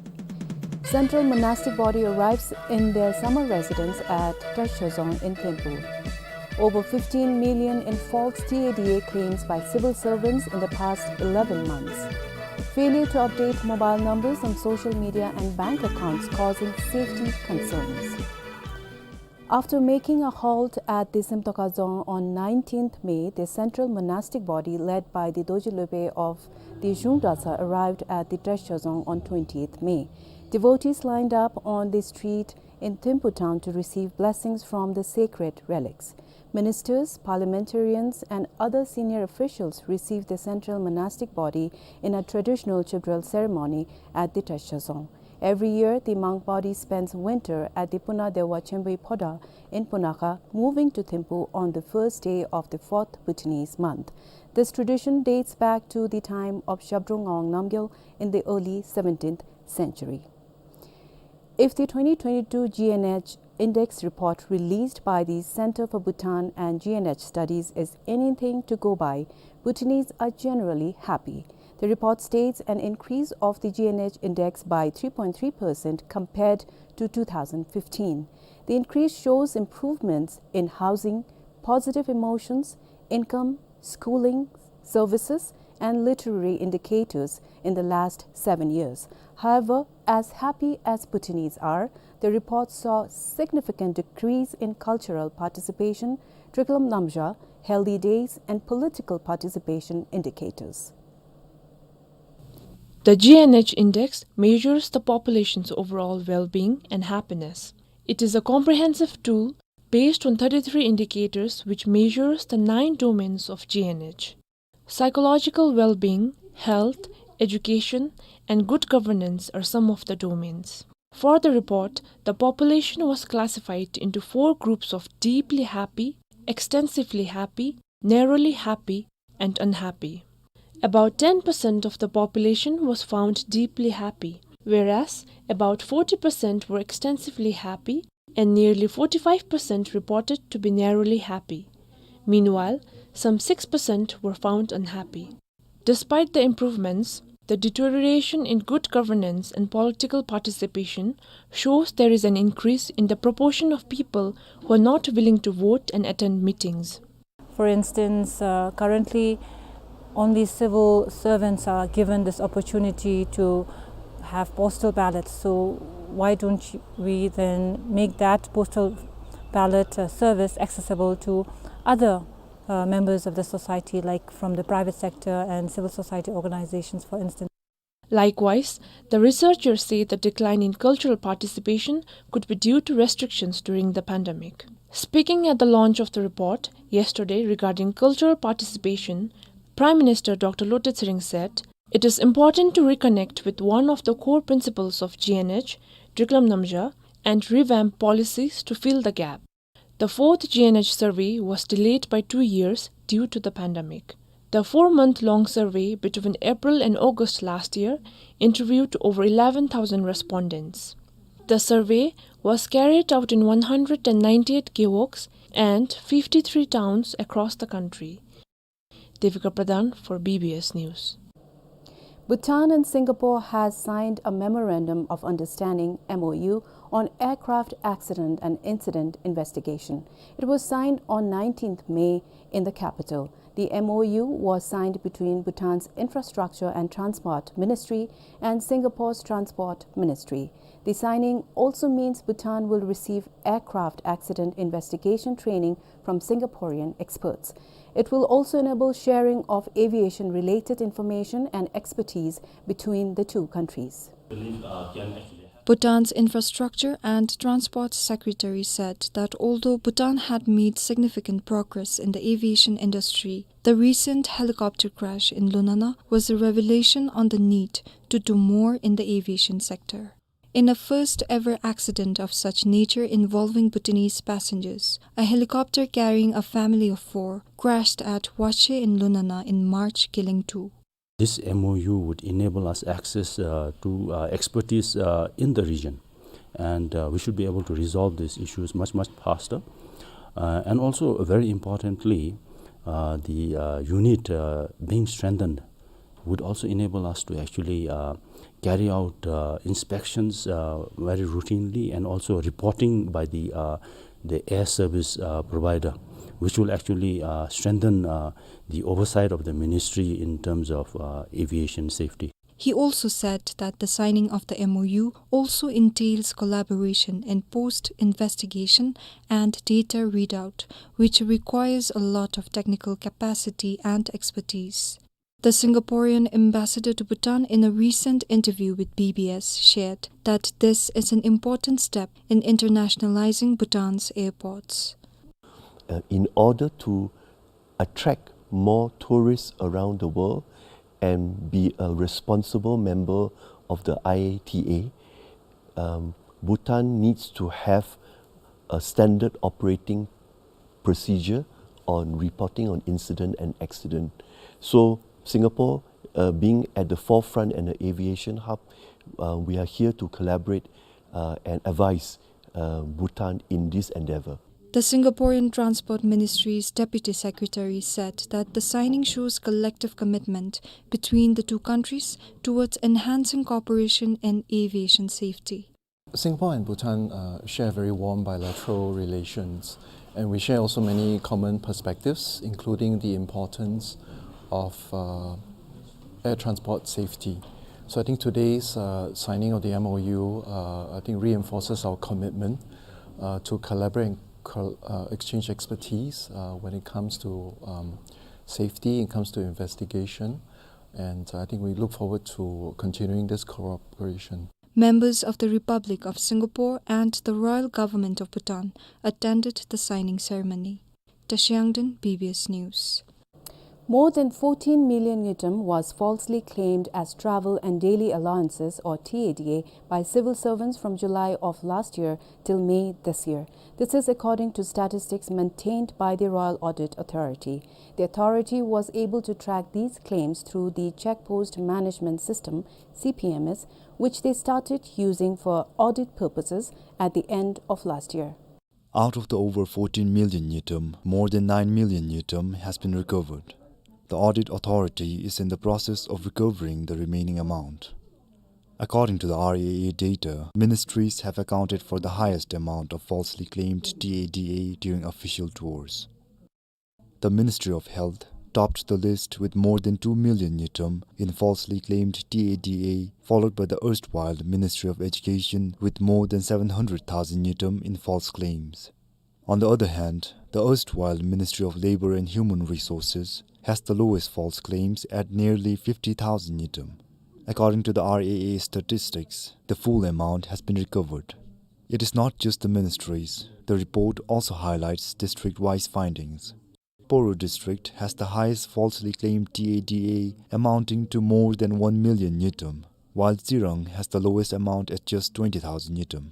Central monastic body arrives in their summer residence at Trashozong in Thimphu. Over fifteen million in false T A D A claims by civil servants in the past eleven months. Failure to update mobile numbers on social media and bank accounts causing safety concerns. After making a halt at the Simtoka Dzong on nineteenth May, the central monastic body led by the Dorji Lhobe of the Zhung Dratshar arrived at the Trashozong on twentieth May. Devotees lined up on the street in Thimphu town to receive blessings from the sacred relics. Ministers, parliamentarians, and other senior officials received the central monastic body in a traditional Chibdral ceremony at the Trashozong. Every year, the monk body spends winter at the Puna Dewa Chembui Phoda in Punakha, moving to Thimphu on the first day of the fourth Bhutanese month. This tradition dates back to the time of Zhabdrung Ngawang Namgyal in the early seventeenth century. If the twenty twenty-two G N H index report released by the Center for Bhutan and G N H Studies is anything to go by, Bhutanese are generally happy. The report states an increase of the G N H index by three point three percent compared to two thousand fifteen. The increase shows improvements in housing, positive emotions, income, schooling, services, and literary indicators in the last seven years. However, as happy as Bhutanese are, the report saw significant decrease in cultural participation, Triklam Namzha, healthy days, and political participation indicators. The G N H index measures the population's overall well-being and happiness. It is a comprehensive tool based on thirty-three indicators which measures the nine domains of G N H. Psychological well-being, health, education, and good governance are some of the domains. For the report, the population was classified into four groups of deeply happy, extensively happy, narrowly happy, and unhappy. About ten percent of the population was found deeply happy, whereas about forty percent were extensively happy and nearly forty-five percent reported to be narrowly happy. Meanwhile, some six percent were found unhappy. Despite the improvements, the deterioration in good governance and political participation shows there is an increase in the proportion of people who are not willing to vote and attend meetings. For instance, uh, currently only civil servants are given this opportunity to have postal ballots. So why don't we then make that postal ballot, uh, service accessible to other uh, members of the society, like from the private sector and civil society organizations, for instance. Likewise, the researchers say the decline in cultural participation could be due to restrictions during the pandemic. Speaking at the launch of the report yesterday regarding cultural participation, Prime Minister Doctor Lotay Tshering said, "It is important to reconnect with one of the core principles of G N H, Driklam Namja, and revamp policies to fill the gap." The fourth G N H survey was delayed by two years due to the pandemic. The four-month-long survey between April and August last year interviewed over eleven thousand respondents. The survey was carried out in one hundred and ninety-eight gewogs and fifty-three towns across the country. Devika Pradhan for B B S News. Bhutan and Singapore has signed a Memorandum of Understanding, M O U, on aircraft accident and incident investigation. It was signed on nineteenth May in the capital. The M O U was signed between Bhutan's Infrastructure and Transport Ministry and Singapore's Transport Ministry. The signing also means Bhutan will receive aircraft accident investigation training from Singaporean experts. It will also enable sharing of aviation-related information and expertise between the two countries. Bhutan's Infrastructure and Transport Secretary said that although Bhutan had made significant progress in the aviation industry, the recent helicopter crash in Lunana was a revelation on the need to do more in the aviation sector. In a first ever accident of such nature involving Bhutanese passengers, a helicopter carrying a family of four crashed at Wache in Lunana in March, killing two. This M O U would enable us access, uh, to, uh, expertise, uh, in the region, and, uh, we should be able to resolve these issues much, much faster. Uh, and also, very importantly, uh, the, uh, unit, uh, being strengthened would also enable us to actually, uh, carry out, uh, inspections, uh, very routinely, and also reporting by the, uh, the air service, uh, provider, which will actually, uh, strengthen, uh, the oversight of the ministry in terms of, uh, aviation safety. He also said that the signing of the M O U also entails collaboration in post-investigation and data readout, which requires a lot of technical capacity and expertise. The Singaporean ambassador to Bhutan, in a recent interview with B B S, shared that this is an important step in internationalizing Bhutan's airports. Uh, in order to attract more tourists around the world and be a responsible member of the I A T A, um, Bhutan needs to have a standard operating procedure on reporting on incident and accident. So Singapore, uh, being at the forefront and an aviation hub, uh, we are here to collaborate, uh, and advise, uh, Bhutan in this endeavor. The Singaporean Transport Ministry's Deputy Secretary said that the signing shows collective commitment between the two countries towards enhancing cooperation in aviation safety. Singapore and Bhutan, uh, share very warm bilateral relations, and we share also many common perspectives, including the importance of, uh, air transport safety. So I think today's, uh, signing of the M O U, uh, I think reinforces our commitment, uh, to collaborate and col-, uh, exchange expertise, uh, when it comes to, um, safety, it comes to investigation, and I think we look forward to continuing this cooperation. Members of the Republic of Singapore and the Royal Government of Bhutan attended the signing ceremony. Tashi Yangden, B B S News. More than fourteen million ngultrum was falsely claimed as travel and daily allowances, or T A D A, by civil servants from July of last year till May this year. This is according to statistics maintained by the Royal Audit Authority. The authority was able to track these claims through the Check Post Management System, C P M S, which they started using for audit purposes at the end of last year. Out of the over fourteen million ngultrum, more than nine million ngultrum has been recovered. The Audit Authority is in the process of recovering the remaining amount. According to the R A A data, ministries have accounted for the highest amount of falsely claimed T A D A during official tours. The Ministry of Health topped the list with more than two million ngultrum in falsely claimed T A D A, followed by the erstwhile Ministry of Education with more than seven hundred thousand ngultrum in false claims. On the other hand, the erstwhile Ministry of Labor and Human Resources has the lowest false claims at nearly fifty thousand ngultrum. According to the R A A statistics, the full amount has been recovered. It is not just the ministries. The report also highlights district-wise findings. Poro district has the highest falsely claimed T A D A, amounting to more than one million ngultrum, while Tsirang has the lowest amount at just twenty thousand ngultrum.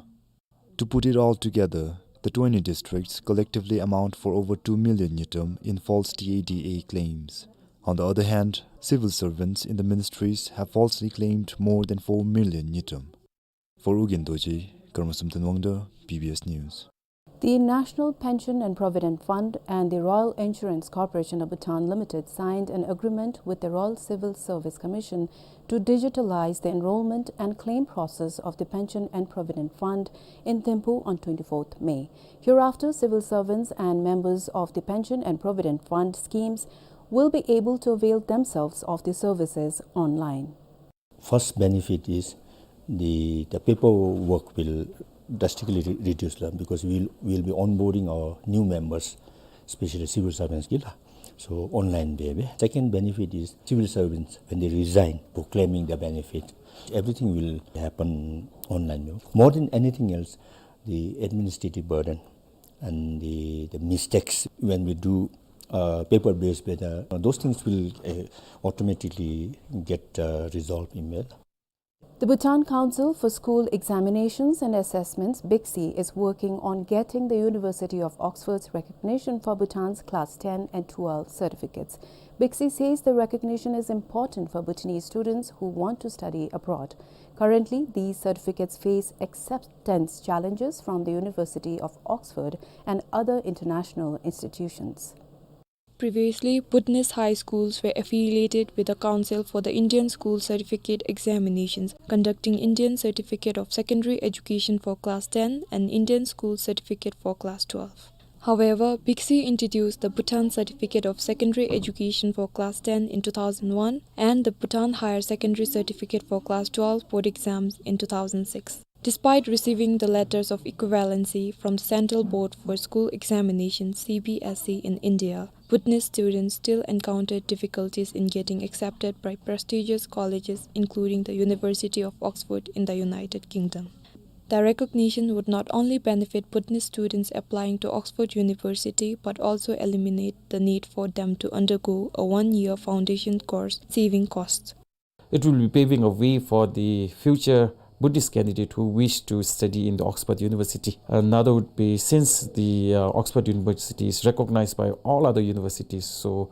To put it all together, the twenty districts collectively amount for over two million ngultrum in false T A D A claims. On the other hand, civil servants in the ministries have falsely claimed more than four million ngultrum. For Ugyen Dorji, Karma Samten Wangda, B B S News. The National Pension and Provident Fund and the Royal Insurance Corporation of Bhutan Limited signed an agreement with the Royal Civil Service Commission to digitalize the enrollment and claim process of the Pension and Provident Fund in Thimphu on twenty-fourth May. Hereafter, civil servants and members of the Pension and Provident Fund schemes will be able to avail themselves of the services online. First benefit is the, the paperwork will drastically re-, reduce lah, because we'll, we'll be onboarding our new members, especially civil servants gila. So online bebe. Second benefit is civil servants, when they resign, proclaiming their benefit, everything will happen online. More than anything else, the administrative burden and the, the mistakes when we do, uh, paper-based beta, those things will, uh, automatically get, uh, resolved in mail. The Bhutan Council for School Examinations and Assessments, BICSE, is working on getting the University of Oxford's recognition for Bhutan's Class ten and twelve certificates. BICSE says the recognition is important for Bhutanese students who want to study abroad. Currently, these certificates face acceptance challenges from the University of Oxford and other international institutions. Previously, Bhutanese high schools were affiliated with the Council for the Indian School Certificate Examinations, conducting Indian Certificate of Secondary Education for Class ten and Indian School Certificate for Class twelve. However, BICSE introduced the Bhutan Certificate of Secondary Education for Class ten in two thousand one and the Bhutan Higher Secondary Certificate for Class twelve board exams in two thousand six. Despite receiving the letters of equivalency from the Central Board for School Examination, C B S E, in India, Bhutanese students still encountered difficulties in getting accepted by prestigious colleges, including the University of Oxford in the United Kingdom. The recognition would not only benefit Bhutanese students applying to Oxford University, but also eliminate the need for them to undergo a one-year foundation course, saving costs. It will be paving a way for the future Buddhist candidate who wish to study in the Oxford University. Another would be, since the, uh, Oxford University is recognized by all other universities, so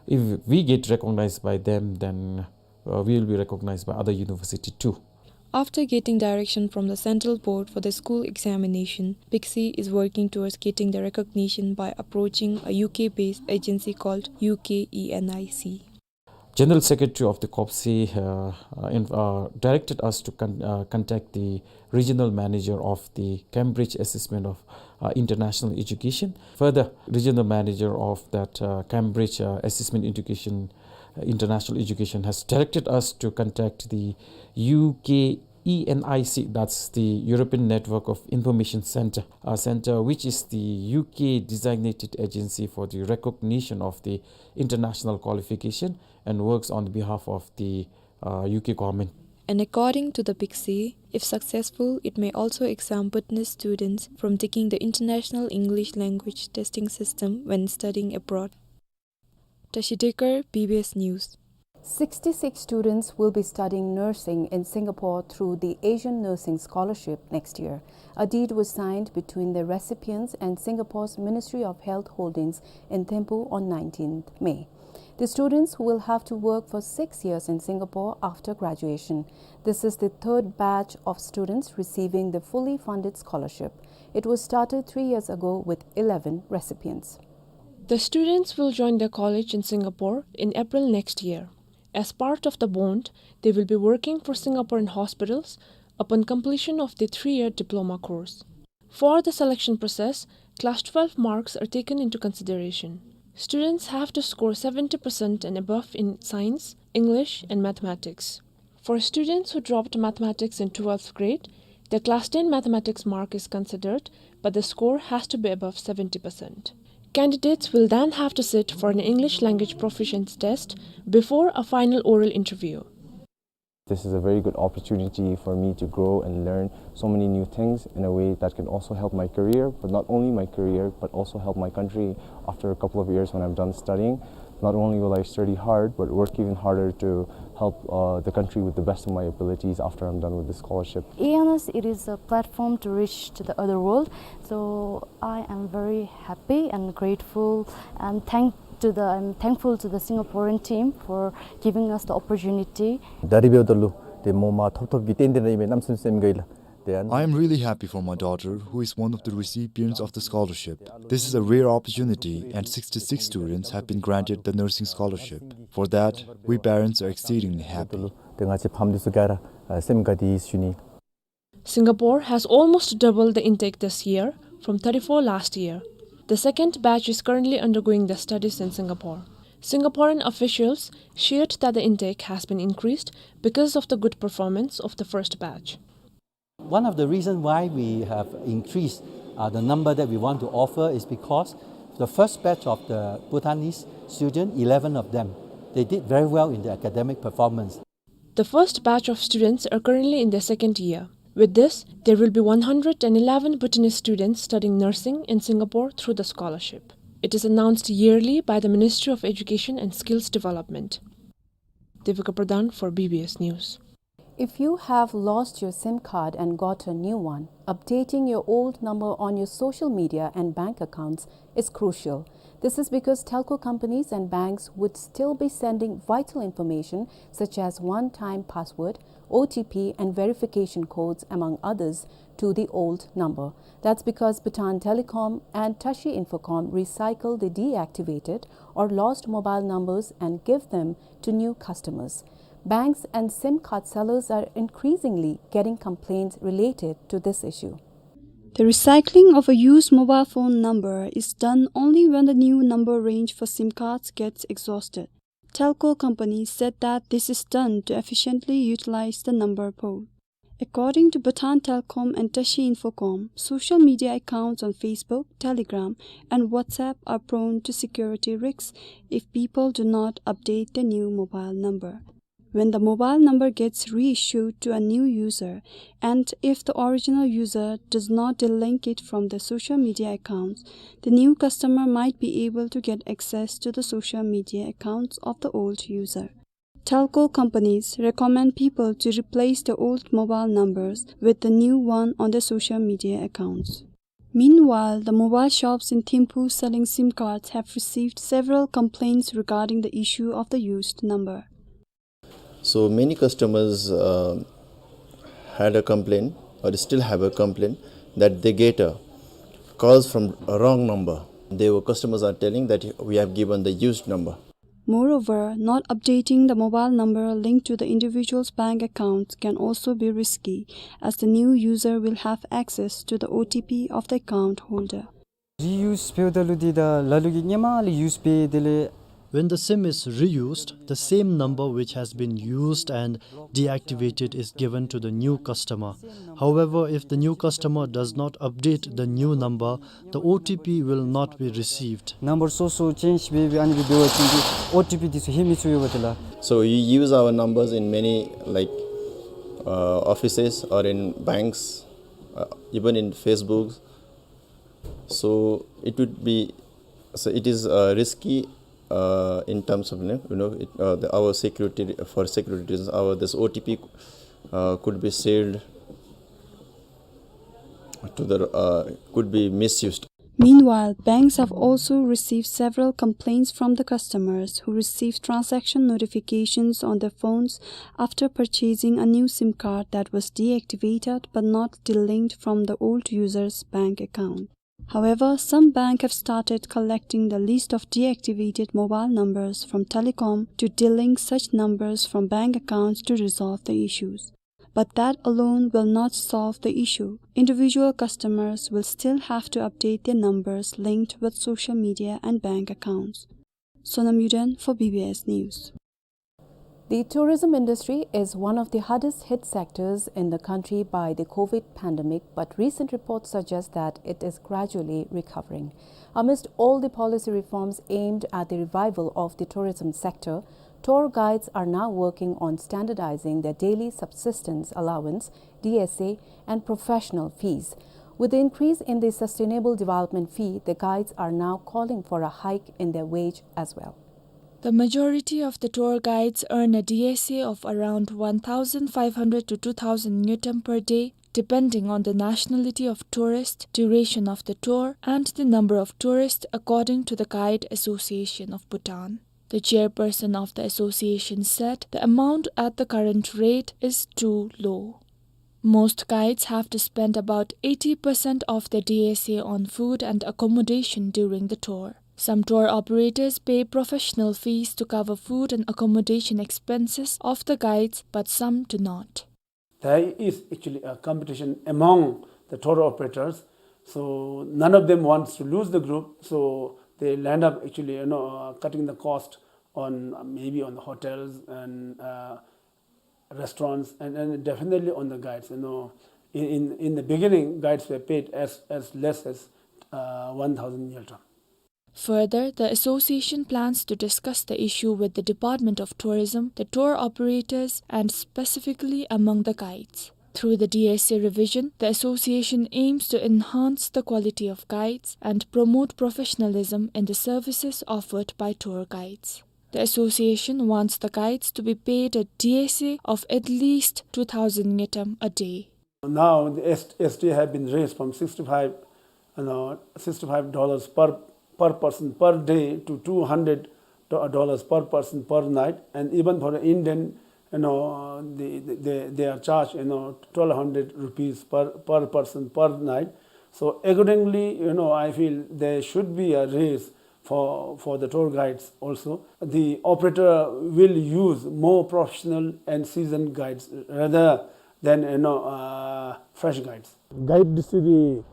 if we get recognized by them, then, uh, we will be recognized by other university too. After getting direction from the Central Board for the school examination, BICSE is working towards getting the recognition by approaching a U K-based agency called U K E N I C. General Secretary of the COPSI, uh, uh, in-, uh, directed us to con-, uh, contact the regional manager of the Cambridge Assessment of, uh, International Education. Further, regional manager of that, uh, Cambridge, uh, Assessment Education, uh, International Education has directed us to contact the U K E N I C, that's the European Network of Information Center, uh, Center, which is the U K designated agency for the recognition of the international qualification and works on the behalf of the, uh, U K government. And according to the BICSE, if successful, it may also exempt Bhutanese students from taking the International English Language Testing System when studying abroad. Tashi Dekar, B B S News. Sixty-six students will be studying nursing in Singapore through the Asian Nursing Scholarship next year. A deed was signed between the recipients and Singapore's Ministry of Health Holdings in Thimphu on nineteenth May. The students will have to work for six years in Singapore after graduation. This is the third batch of students receiving the fully funded scholarship. It was started three years ago with eleven recipients. The students will join their college in Singapore in April next year. As part of the bond, they will be working for Singaporean hospitals upon completion of the three-year diploma course. For the selection process, class twelve marks are taken into consideration. Students have to score seventy percent and above in science, English, and mathematics. For students who dropped mathematics in twelfth grade, The class ten mathematics mark is considered, but the score has to be above seventy percent. Candidates will then have to sit for an English language proficiency test before a final oral interview. This is a very good opportunity for me to grow and learn so many new things in a way that can also help my career, but not only my career, but also help my country after a couple of years when I'm done studying. Not only will I study hard, but work even harder to help, uh, the country with the best of my abilities after I'm done with the scholarship. Awareness, it is a platform to reach to the other world. So I am very happy and grateful and thank to the, I'm thankful to the Singaporean team for giving us the opportunity. ད་རིས་འབདཝ་ད་ལུ་ཏེ་མོ་མ་ཐོབ་ཐོབ་ཀྱི་རྟེན་འབྲེལ་ར་ཨིན་མས་གནམ་མེད་ས་མེད་སེམས་དགའ་ཡི་ལགས། ཏེ་ཨ་ནི། I am really happy for my daughter, who is one of the recipients of the scholarship. This is a rare opportunity, and sixty-six students have been granted the nursing scholarship. For that, we parents are exceedingly happy. ཏེ་ང་བཅས་ཕམ་འདི་ཚུ་ག་ར་ཨ་སེམས་དགའ་སྟེ་ཡོད་ཟེར་ཞུ་ནི། Singapore has almost doubled the intake this year from thirty-four last year. The second batch is currently undergoing their studies in Singapore. Singaporean officials shared that the intake has been increased because of the good performance of the first batch. One of the reasons why we have increased, uh, the number that we want to offer is because the first batch of the Bhutanese student, eleven of them, they did very well in the academic performance. The first batch of students are currently in their second year. With this, there will be one hundred and eleven Bhutanese students studying nursing in Singapore through the scholarship. It is announced yearly by the Ministry of Education and Skills Development. Devika Pradhan for B B S News. If you have lost your SIM card and got a new one, updating your old number on your social media and bank accounts is crucial. This is because telco companies and banks would still be sending vital information such as one-time password, O T P, and verification codes, among others, to the old number. That's because Bhutan Telecom and Tashi Infocom recycle the deactivated or lost mobile numbers and give them to new customers. Banks and SIM card sellers are increasingly getting complaints related to this issue. The recycling of a used mobile phone number is done only when the new number range for SIM cards gets exhausted. Telco companies said that this is done to efficiently utilize the number pool. According to Bhutan Telecom and Tashi Infocom, social media accounts on Facebook, Telegram, and WhatsApp are prone to security risks if people do not update their new mobile number. When the mobile number gets reissued to a new user, and if the original user does not delink it from the social media accounts, the new customer might be able to get access to the social media accounts of the old user. Telco companies recommend people to replace their old mobile numbers with the new one on their social media accounts. Meanwhile, the mobile shops in Thimphu selling SIM cards have received several complaints regarding the issue of the used number. So many customers, uh, had a complaint, or still have a complaint, that they get, uh, calls from a wrong number. They were, customers are telling that we have given the used number. Moreover, not updating the mobile number linked to the individual's bank account can also be risky, as the new user will have access to the O T P of the account holder. Reuse འབདཝ་ད་ལུ་འདི་ད་ལ་ལུ་གིས་ཧེ་མ་ལས་use འབད་དེ་ལས། When the SIM is reused, the same number which has been used and deactivated is given to the new customer. However, if the new customer does not update the new number, the O T P will not be received. Number སོ་སོ་change འབད་འབད་ཨ་ནི་སྦེ་འབད་བ་ཅིན་འདི་O T P འདི་ཚུ་ལྷོད་མི་ཚུགས་པས་ཏེ་ལགས། So you use our numbers in many, like, uh, offices or in banks, uh, even in Facebook. So it would be, so it is, uh, risky, uh, in terms of, you know, you know, it, uh, the, our security, for security reasons, our, this O T P, uh, could be shared to the, uh, could be misused. Meanwhile, banks have also received several complaints from the customers who received transaction notifications on their phones after purchasing a new SIM card that was deactivated but not delinked from the old user's bank account. However, some banks have started collecting the list of deactivated mobile numbers from telecom to delink such numbers from bank accounts to resolve the issues. But that alone will not solve the issue. Individual customers will still have to update their numbers linked with social media and bank accounts. Sonam Yuden for B B S News. The tourism industry is one of the hardest hit sectors in the country by the COVID pandemic, but recent reports suggest that it is gradually recovering. Amidst all the policy reforms aimed at the revival of the tourism sector, tour guides are now working on standardizing their daily subsistence allowance, D S A, and professional fees. With the increase in the sustainable development fee, the guides are now calling for a hike in their wage as well. The majority of the tour guides earn a D S A of around one thousand five hundred to two thousand ngultrum per day, depending on the nationality of tourist, duration of the tour, and the number of tourists, according to the Guide Association of Bhutan. The chairperson of the association said the amount at the current rate is too low. Most guides have to spend about eighty percent of their D S A on food and accommodation during the tour. Some tour operators pay professional fees to cover food and accommodation expenses of the guides, but some do not. There is actually a competition among the tour operators. So none of them wants to lose the group. So they land up actually, you know, uh, cutting the cost on, uh, maybe on the hotels and, uh, restaurants and, and definitely on the guides. You know, in, in, in the beginning, guides were paid as, as less as, uh, one thousand ngultrum. Further, the association plans to discuss the issue with the Department of Tourism, the tour operators, and specifically among the guides. Through the D S A revision, the association aims to enhance the quality of guides and promote professionalism in the services offered by tour guides. The association wants the guides to be paid a D S A of at least two thousand ngultrum a day. Now the S-, S T have been raised from sixty-five, you know, sixty-five dollars per, per person per day to two hundred do-, dollars per person per night, and even for the Indian, you know, the, the, they, they are charged, you know, twelve hundred rupees per, per person per night. So accordingly, you know, I feel there should be a raise for, for the tour guides also. The operator will use more professional and seasoned guides rather than, you know, uh, fresh guides. Guide disi di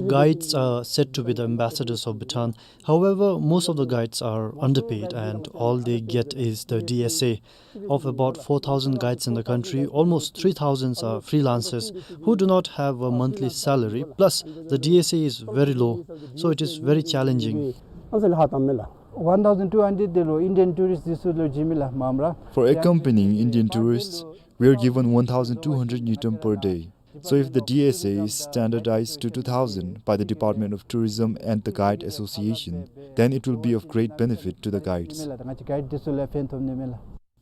Guides are said to be the ambassadors of Bhutan. However, most of the guides are underpaid and all they get is the D S A. Of about four thousand guides in the country, almost three thousand are freelancers who do not have a monthly salary, plus the D S A is very low, so it is very challenging. One thousand two hundred de lo Indian tourist disi lo jimi la mamra. For accompanying Indian tourists, we are given one thousand two hundred ngultrum per day. So if the D S A is standardized to two thousand by the Department of Tourism and the Guide Association, then it will be of great benefit to the guides.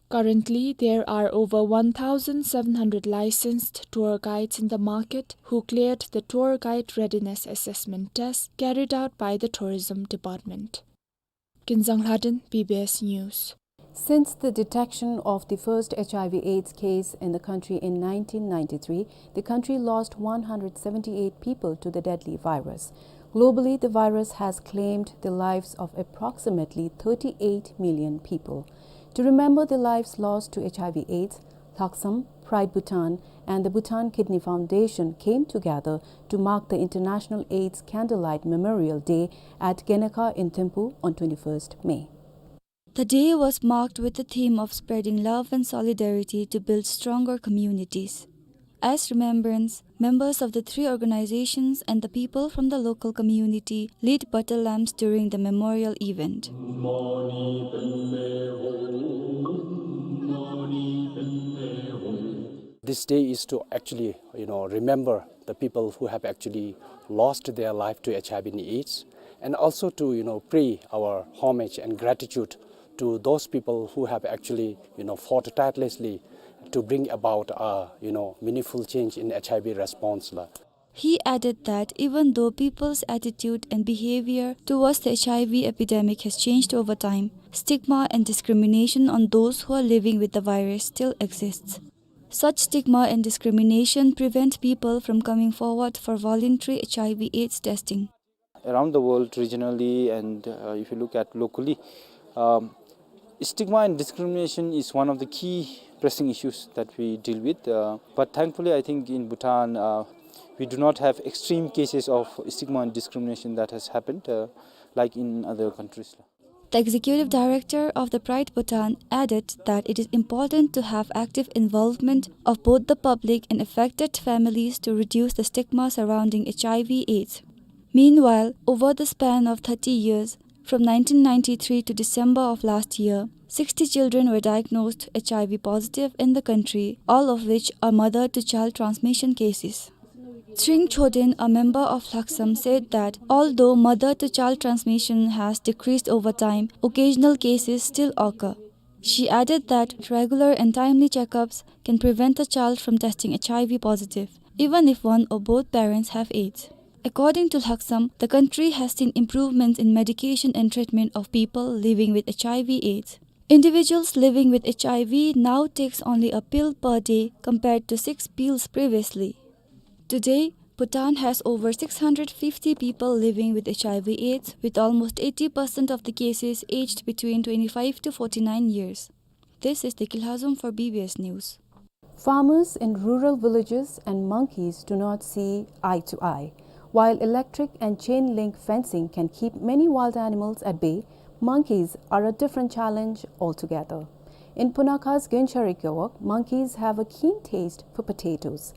Currently, there are over one thousand seven hundred licensed tour guides in the market who cleared the tour guide readiness assessment test carried out by the Tourism Department. Kinzang Lhaden, B B S News. Since the detection of the first H I V AIDS case in the country in nineteen ninety-three, the country lost one hundred seventy-eight people to the deadly virus. Globally, the virus has claimed the lives of approximately thirty-eight million people. To remember the lives lost to H I V AIDS, Lhaksam, Pride Bhutan, and the Bhutan Kidney Foundation came together to mark the International AIDS Candlelight Memorial Day at Genekha in Thimphu on twenty-first May. The day was marked with the theme of spreading love and solidarity to build stronger communities. As remembrance, members of the three organizations and the people from the local community lit butter lamps during the memorial event. This day is to actually, you know, remember the people who have actually lost their life to H I V and AIDS, and also to, you know, pay our homage and gratitude to those people who have actually, you know, fought tirelessly to bring about a, you know, meaningful change in H I V response la. He added that even though people's attitude and behavior towards the H I V epidemic has changed over time, stigma and discrimination on those who are living with the virus still exists. Such stigma and discrimination prevent people from coming forward for voluntary H I V AIDS testing. Around the world, regionally, and, uh, if you look at locally, um, stigma and discrimination is one of the key pressing issues that we deal with. Uh, but thankfully, I think in Bhutan, uh, we do not have extreme cases of stigma and discrimination that has happened, uh, like in other countries. The executive director of the Pride Bhutan added that it is important to have active involvement of both the public and affected families to reduce the stigma surrounding H I V AIDS. Meanwhile, over the span of thirty years, from nineteen ninety-three to December of last year, sixty children were diagnosed H I V positive in the country, all of which are mother-to-child transmission cases. Tshering Choden, a member of Lhaksam, said that although mother-to-child transmission has decreased over time, occasional cases still occur. She added that regular and timely checkups can prevent a child from testing H I V positive, even if one or both parents have AIDS. According to Lhaksam, the country has seen improvements in medication and treatment of people living with H I V AIDS. Individuals living with H I V now takes only a pill per day compared to six pills previously. Today, Bhutan has over six hundred fifty people living with H I V AIDS, with almost eighty percent of the cases aged between twenty-five to forty-nine years. This is Deki Lhazom for B B S News. Farmers in rural villages and monkeys do not see eye to eye. While electric and chain link fencing can keep many wild animals at bay, monkeys are a different challenge altogether. In Punakha's Gyenshari Gewog, monkeys have a keen taste for potatoes.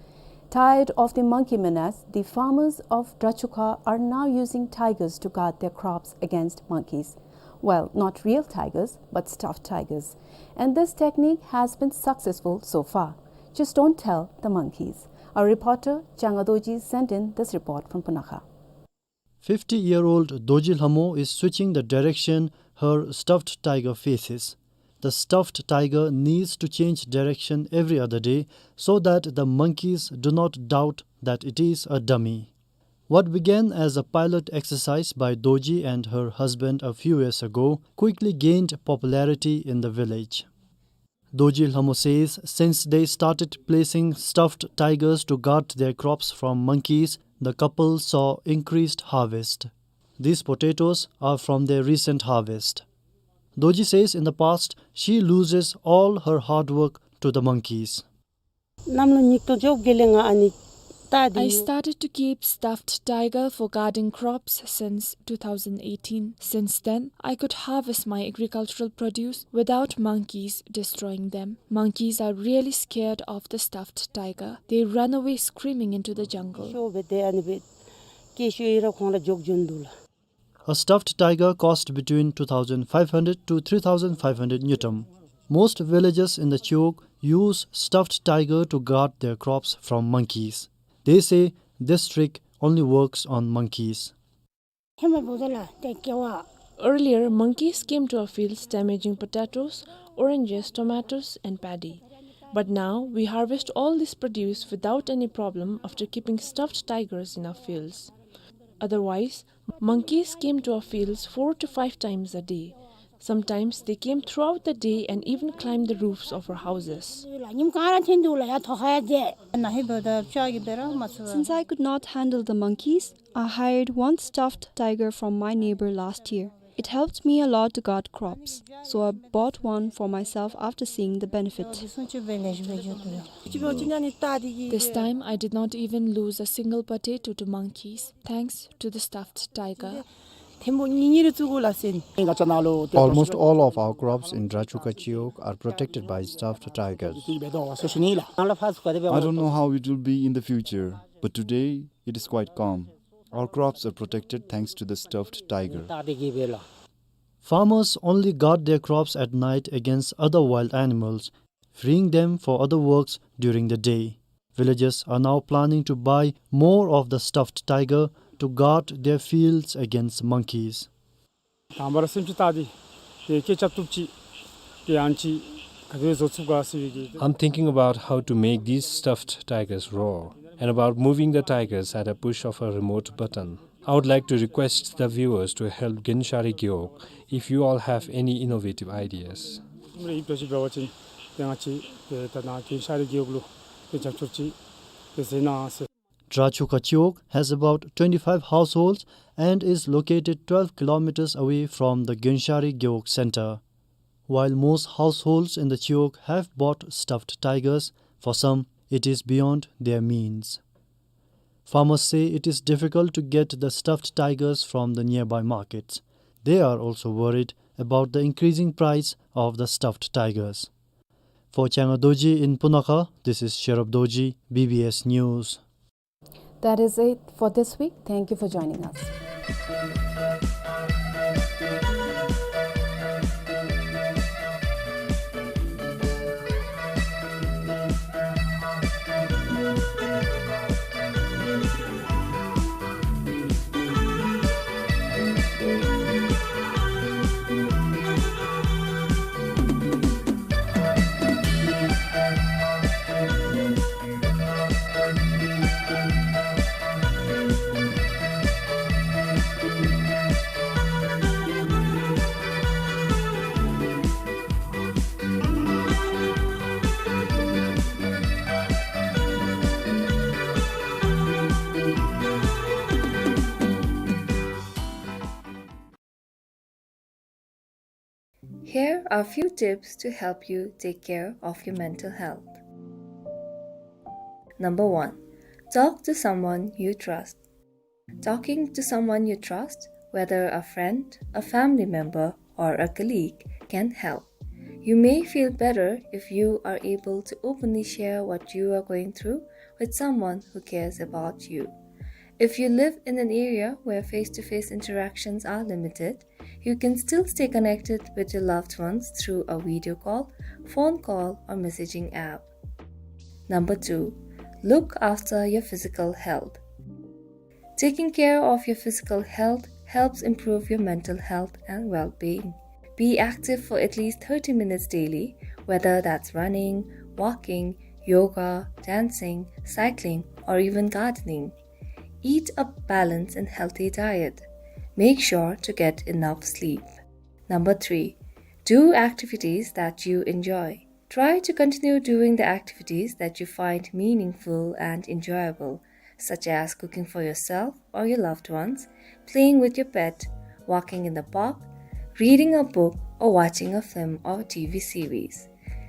Tired of the monkey menace, the farmers of Drachukha are now using tigers to guard their crops against monkeys. Well, not real tigers, but stuffed tigers. And this technique has been successful so far. Just don't tell the monkeys. Our reporter, Changa Dorji, sent in this report from Punakha. Fifty-year-old Dorji Lhamo is switching the direction her stuffed tiger faces. The stuffed tiger needs to change direction every other day so that the monkeys do not doubt that it is a dummy. What began as a pilot exercise by Dorji and her husband a few years ago quickly gained popularity in the village. Dorji Lhamo says since they started placing stuffed tigers to guard their crops from monkeys, the couple saw increased harvest. These potatoes are from their recent harvest. Dorji says in the past, she loses all her hard work to the monkeys. I started to keep stuffed tiger for guarding crops since two thousand eighteen. Since then, I could harvest my agricultural produce without monkeys destroying them. Monkeys are really scared of the stuffed tiger. They run away screaming into the jungle. A stuffed tiger cost between two thousand five hundred to three thousand five hundred ngultrum. Most villages in the Chiwog use stuffed tiger to guard their crops from monkeys. They say this trick only works on monkeys. Earlier, monkeys came to our fields damaging potatoes, oranges, tomatoes, and paddy. But now, we harvest all this produce without any problem after keeping stuffed tigers in our fields. Otherwise, monkeys came to our fields four to five times a day. Sometimes they came throughout the day and even climbed the roofs of our houses. Since I could not handle the monkeys, I hired one stuffed tiger from my neighbor last year. It helped me a lot to guard crops, so I bought one for myself after seeing the benefit. This time, I did not even lose a single potato to monkeys, thanks to the stuffed tiger. Almost all of our crops in Drachukha Chiwog are protected by stuffed tigers. I don't know how it will be in the future, but today it is quite calm. Our crops are protected thanks to the stuffed tiger. Farmers only guard their crops at night against other wild animals, freeing them for other works during the day. Villagers are now planning to buy more of the stuffed tiger to guard their fields against monkeys. དང་པ་ར་སེམས་ཅིག་བཏང་སྟེ་དེ་སྐད་ཆ་བཏུབ་ཅིག་དེ་ཡང་ཅིག་ག་དེ་བཟོ་ཚུགས་ག་ཟེར་བའི་གི། I'm thinking about how to make these stuffed tigers roar and about moving the tigers at a push of a remote button. I would like to request the viewers to help Gyenshari Gewog if you all have any innovative ideas. Drachukha Chiwog has about twenty-five households and is located twelve kilometers away from the Gyenshari Gewog center. While most households in the Chiwog have bought stuffed tigers, for some it is beyond their means. Farmers say it is difficult to get the stuffed tigers from the nearby markets. They are also worried about the increasing price of the stuffed tigers. For Changa Dorji in Punakha, this is Sherab Dorji, B B S News. That is it for this week. Thank you for joining us. Here are few tips to help you take care of your mental health. Number one, talk to someone you trust. Talking to someone you trust, whether a friend, a family member, or a colleague, can help. You may feel better if you are able to openly share what you are going through with someone who cares about you. If you live in an area where face-to-face interactions are limited, you can still stay connected with your loved ones through a video call, phone call, or messaging app. Number two, look after your physical health. Taking care of your physical health helps improve your mental health and well-being. Be active for at least thirty minutes daily, whether that's running, walking, yoga, dancing, cycling, or even gardening. Eat a balanced and healthy diet. Make sure to get enough sleep. Number three, do activities that you enjoy. Try to continue doing the activities that you find meaningful and enjoyable, such as cooking for yourself or your loved ones, playing with your pet, walking in the park, reading a book, or watching a film or T V series.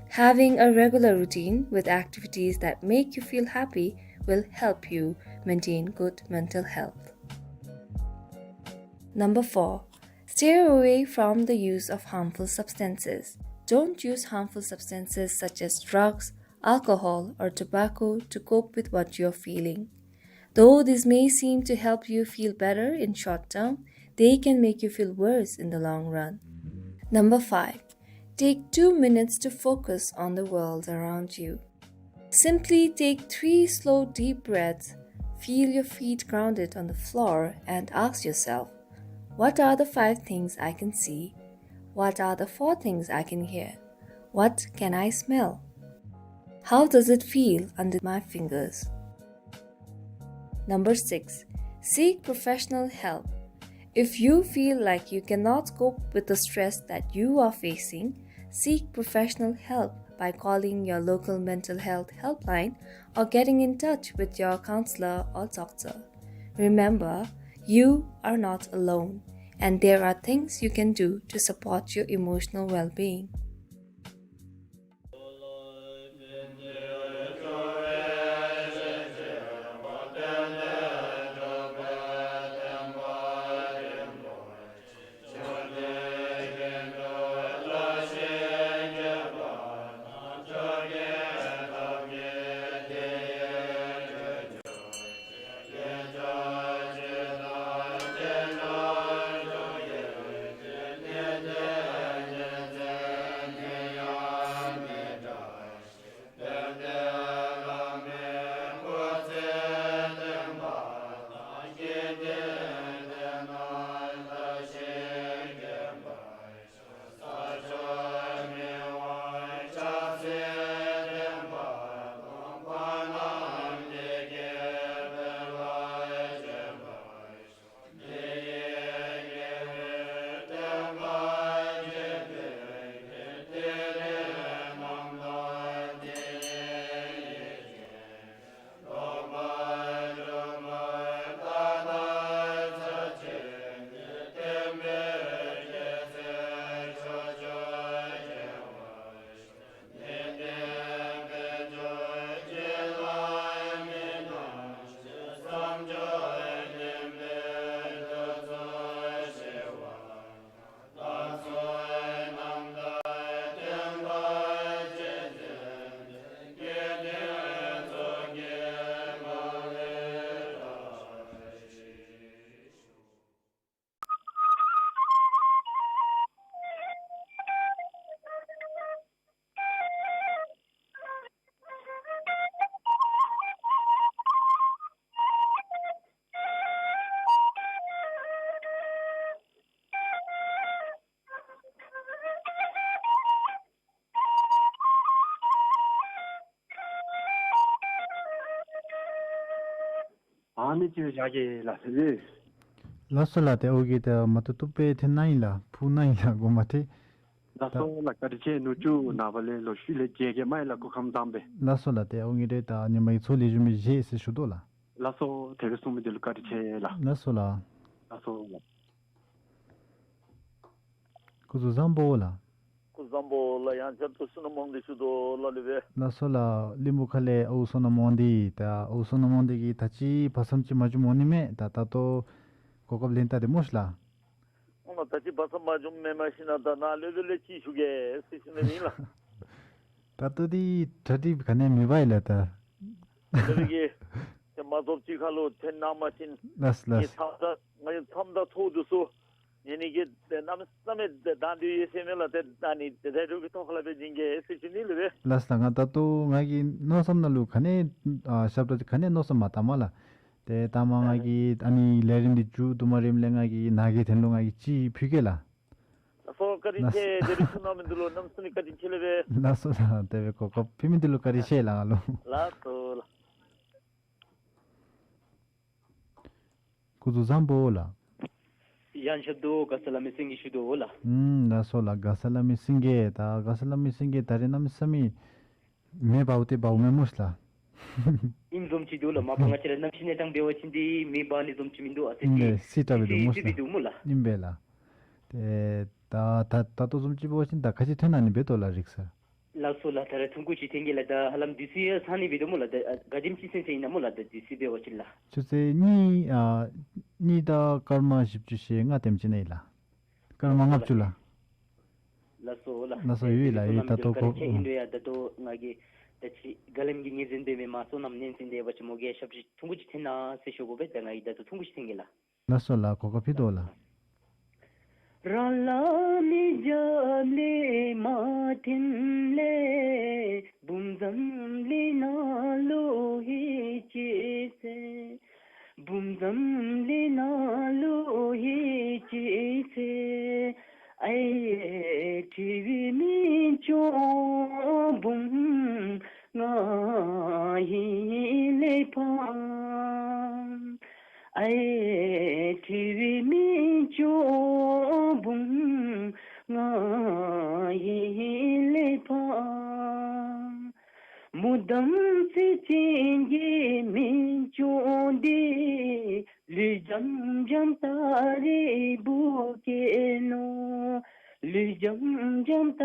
Having a regular routine with activities that make you feel happy will help you maintain good mental health. Number four, steer away from the use of harmful substances. Don't use harmful substances such as drugs, alcohol, or tobacco to cope with what you're feeling. Though these may seem to help you feel better in short term, they can make you feel worse in the long run. Number five, take two minutes to focus on the world around you. Simply take three slow, deep breaths, feel your feet grounded on the floor, and ask yourself, "What are the five things I can see? What are the four things I can hear? What can I smell? How does it feel under my fingers?" Number six, seek professional help. If you feel like you cannot cope with the stress that you are facing, seek professional help by calling your local mental health helpline or getting in touch with your counselor or doctor. Remember, you are not alone, and there are things you can do to support your emotional well-being. ཨ་ནི་ཅིག་བཞག་གེ་ལགས། ལགས་སོ་ལགས། ཏེ་ཨོ་རྒྱན་ཏེ་མ་བཏུབ་བཏུབ་སྦེ་འཐེན་གནང་ཡི་ལགས། ཕུལ་གནང་ཡི་ལགས། དགོངསམ་མ་ཁྲེལ། ལགས་སོ་ལགས། བཀའ་དྲིན་ཆེ། ནུ་གཅུང་ནངས་པ་ལས་ལོག་ཤུལ་ལས་མཇལ་གེ་མས་ལགས། སྐུ་ཁམས་བཟང་པོ། ལགས་སོ་ལགས། ཏེ་ཨོ་རྒྱན་ཏེ་ད་ཉི་མ་གི་ཚོགས་ལེགས་ཤོམ་སྦེ་བཞེས་ཟེར་ཞུ་དོ་ལགས། ལགས་སོ། དེ་སྦེ་གསུངས་མི་འདི་ལུ་བཀའ་དྲིན་ཆེ་ལགས། ལགས་སོ་ལགས། ལགས་སོ་ལགས། སྐུ་གཟུགས་བཟང་པོ་ལགས། སྐུ་གཟུགས་བཟང་པོ་ལགས། ཡང་བསྐྱར་དུ་བསོད་ནམས་སྨོན་འདུན་ཞུ་དོ་ལགས། ལེགས་པས། ལགས་སོ་ལགས། གླིང་བུ་ཁ་ལས་ཨོ་བསོད་ནམས་སྨོན་འདུན། ད་ཨོ་བསོད་ནམས་སྨོན་འདུན་གྱིས་ད་ཅི་བ་སམ་ཅིག་མ་བྱུང་འོང་ནི་མས། ད་ད་ལྟོ་གོ་སྐབས་ལེན་ད་དེ་སྨོ་ཤིག་ལགས། འོ་ན་ད་ཅི་བ་སམ་མ་བྱུང་མེན། མ་གཞི་ན་ད་ནཱ་ལུ་ལུ་ལས་ཅིག་ཞུ་གེ་ཟེར་ཞུ་ནི་ཨིན་ལགས། ད་ལྟོ་འདི་གྲ་སྒྲིག་ག་ནི་མེད་པས་ལགས་ད། ད་རེས་ཀྱི་ཏེ་མ་ཐོབ་ཅིག་ཁར་ལུ་འཐེན་གནང་མ་ཤེས། ལགས་ལགས། ངེའི་མཚམས་བདའ་ངེའི་མཚམས་བདའ་ཚོགས་འདུ་ཚུ་ངེ་གི་ཏེ་གནམ་མེད་ས་མེད་ཏེ་དང་འདོད་ཡོད་ཟེར་མི་ལགས། ཏེ་ད་ནི་ཏེ་དེ་འདྲ་གི་ཐོག་ཁ་ལས་སྦེ་བྱིན་གེ་ཟེར་ཞུ་ནི་ལགས། ལགས་ལགས། ང་ད་ལྟོ་ང་གི་མནོ་བསམ་ནང་ལུ་ག་ནི་ཨ་ཞབས་ཏོག་ག་ནི་མནོ་བསམ་མ་བཏངམ་ལགས། ཏེ་ད་མ་ང་གིས་ཨ་ནི་ལས་རིམ་འདི་མཇུག་བསྡུ་མ་རནམ་ལས་ང་གིས་ནཱ་གི་དོན་ལུ་ང་གིས་ཅིག་ཕུལ་གེ་ལགས། ལགས་སོ། བཀའ་དྲིན་ཆེ། ལགས། དེ་རིང་ཐུགས་གནང་མི་འདི་ལུ་གནམ་མེད་ས་མེད་བཀའ་དྲིན་ཆེ་ལགས། ལགས་སོ་ལགས། དེ་སྦེ་གོ་སྐབས་ཕུལ་མི་འདི་ལུ་བཀའ་དྲིན་ཆེ་ལགས་ང་ལུ། ལགས་སོ་ལགས། སྐུ་གཟུགས་བཟང་པོ་ལགས། ཡང་ཞབས་ཏོག་མགར་ས་ལྷ་མོའི་སེང་གེ་ཞུ་དོ་ལགས། ཨུམ་ལགས་སོ་ལགས། མགར་ས་ལྷ་མོའི་སེང་གེ་ད་མགར་ས་ལྷ་མོའི་སེང་གེ་ད་རེས་གནམ་མེད་ས་མེད་མེདཔ་འོང་སྟེ་འབདཝ་མས་སྨོ་ཤིག་ལགས། ཨིནམ་བཟུམ་ཅིག་འདུག་ལགས། མ་པ་ང་བཅས་ར་གནམ་གཤིས་གནས་སྟངས་འབད་བ་ཅིན་འདི་མེ་འབར་ནི་བཟུམ་ཅིག་མིན་འདུག། ཨ་ཙི་ཨིན་པས། ཅིག་སི་ཏ་སྦེ་འདུག་སི་སྨོ་ཤིག་ཏི་སྦེ་ལགས། འདུག་སྨོ་ལགས། ཨིན་པས་ལགས། ཏེ་ད་ད་ད་ལྟོ་བཟུམ་ཅིག་འབད་བ་ཅིན་ད་ག་ཅི་འཐོན་གནང་ནི་འབད་དོ་ལགས་རིག་ས། ལགས་སོ་ལགས། ད་རེས་ཐུང་ཀུ་ཅིག་འཐོན་གེ་ལགས། ད་ཧ་ལམ་དུས་ཚོད་ཡང་ཚང་ནི་འབད་དོ་སྨོ་ལགས། ད་ཨ་ག་དེམ་ཅིག་ཚུན་ཚོད་ཨིན་ན་སྨོ་ལགས། ད་དུས་ཚོད་འབད་བ་ཅིན་ལགས། ཆུ་ཚོད་གཉིས་ཨ་གཉིས་དང་སྐར་མ་བཞི་བཅུ་ཞེ་ལྔ་དེམ་ཅིག་ནང་ཨིན་ལགས། སྐར་མ་ལྔ་བཅུ་ལགས། ལགས་སོ་ལགས། ལགས་སོ། ཡོད་ལགས། ཡོད། ད་ལྟོ་གོ་ཨིན་འདུག་ཡ། ད་ལྟོ་ང་གིས་ད་ཅི་རྒྱ་ལམ་གྱི་ངོས་འཛིན་འབད་མི་མ་བསོད་ནམས་ནན་ཟེར་འདི་འབད་བ་ཅིན་མོ་གིས་ཞབས་ཕྱི་ཐུང་ཀུ་ཅིག་འཐོན་གནང་ཟེར་ཞུ་དགོ་པས། ད་ང་གིས་ད་ལྟོ་ཐུང་ཀུ་ཅིག་འཐོན་གེ་ལགས། ལགས་སོ་ལགས། གོ་སྐབས་ཕུལ་དོ་ལགས། རང་ལ་མི་རྒྱབ་ལས་མ་འཐེན་ལས། བུམོ་འཛམ་གླིང་ནང་ལུ་ཧེ་ཅིག་ཟེར། བུམོ་འཛམ་གླིང་ནང་ལུ་ཧེ་ཅིག་ཟེར། ཨའི་ཁྲི་བའི་མི་སྐྱོང་བུམོ་ང་ཡི་ལས་ཕམ། ཨའི་ཁྲི་བའི་མི་སྐྱོང་བུམོ་ང་ཡི་ལས་ཕམ། མུ་དམ་རྩེ་ཅན་གྱི་མི་སྐྱོང་འདི། ལུས་འཇམ་འཇམ་ད་རེས་བུ་སྐྱེས་ནུག། ལུས་འཇམ་འཇམ་ད་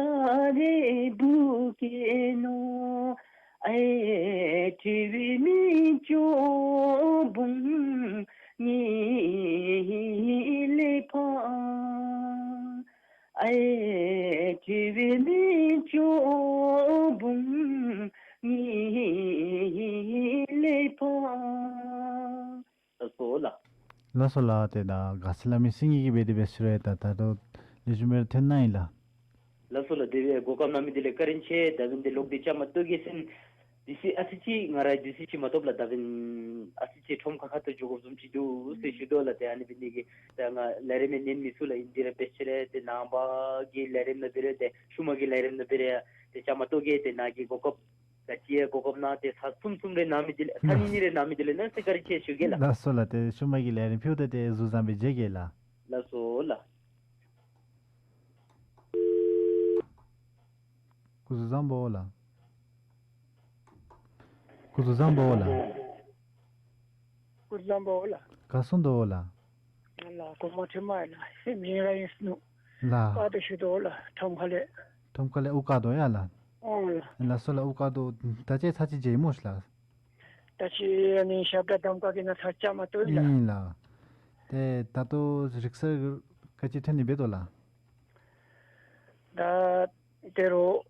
རེས་བུ་སྐྱེས་ནུག། ཨའི་ཁྲི་བའི་མི་སྐྱོང་བུམོ་ངེའི་ལས་ཕམ། ཨའི་ཁྲི་བའི་མི་སྐྱོང་བུམོ་ངེའི་ལས་ཕམ། ལགས་སོ་ལགས། ལགས་སོ་ལགས། ཏེ་ད་མགར་ས་ལྷ་མོའི་སེང་གེ་གིས་འབད་དེ་འབད་ཞུ་རུང་ད་ད་ལྟོ་ལེགས་ཤོམ་སྦེ་འཐོན་གནང་ཡི་ལགས། ལགས་སོ་ལགས། དེ་སྦེ་གོ་སྐབས་གནང་མི་འདི་ལུ་བཀའ་དྲིན་ཆེ། ད་འབདན་ཏེ་ལོག་སྟེ་བཅའ་མར་གཏོགས་གེ་ཟེར། དུས་ཚོད་ཨ་ཙི་ཅིག་ང་ར་དུས་ཚོད་ཅིག་མ་ཐོབ་ལགས། ད་འབདན་ཨ་ཙི་ཅིག་ཁྲོམ་ཁ་ཁ་ཐུག་འགྱོ་དགོཔ་བཟུམ་ཅིག་འདུག་ཟེར་ཞུ་དོ་ལགས། ཏེ་ཨ་ནི་འབད་ནི་གིས་ད་ང་ལས་རིམ་ནང་མི་ཚུ་ལགས་ཨིན་འདི་ར་འབད་ཞུ་རུང་ཏེ་ནངས་པ་གི་ལས་རིམ་ནང་འབད་རུང་ཏེ་ཤུལ་མ་གི་ལས་རིམ་ནང་འབད་རུང་ཡང་ཏེ་བཅའ་མར་གཏོགས་གེ། ཏེ་ནཱ་གིས་གོ་སྐབས་ག་ཅི་ཡང་གོ་སྐབས་གནང་སྟེ་ཚར་གསུམ་གསུམ་རེ་གནང་མི་འདི་ལུ་ཚར་གཉིས་གཉིས་རེ་གནང་མི་འདི་ལུ་གནམ་མེད་ས་མེད་བཀའ་དྲིན་ཆེ་ཞུ་གེ་ལགས། ལགས་སོ་ལགས། ཏེ་ཤུལ་མ་གི་ལས་རིམ་ཕུལཝ་ད་ཏེ་གཟུགས་བཟང་སྦེ་མཇལ་གེ་ལགས། ལགས་སོ་ལགས། སྐུ་གཟུགས་བཟང་པོ་ལགས། སྐུ་གཟུགས་བཟང་པོ་ལགས། སྐུ་གཟུགས་བཟང་པོ་ལགས། ག་སོང་དོ་ལགས། ལགས་གོ་མ་ཐོས་མ་ལགས། མིང་ར་ཨིན་ནུག། ལགས། ཀར་དུ་ཞུ་དོ་ལགས། ཁྲོམ་ཁ་ལས། ཁྲོམ་ཁ་ལས་དབུ་དཀར་དོ་ཡ་ལགས། ཨོ་ལགས། ལགས་སོ་ལགས། དབུ་དཀར་དོ་ད་ཅི་ཚར་གཅིག་མཇལ་ཡི་སྨོ་ཤིག་ལགས། ད་ཅི་ཨ་ནི་ཞབས་ཁྲ་གདམ་ཁ་གི་ནང་ཚར་གཅིག་མ་གཏོགས་ལགས། ཨིན་ལགས། ཏེ་ད་ལྟོ་རིག་གསར་ག་ཅི་འཐོན་ནི་འབད་དོ་ལགས། ད་ད་རུང་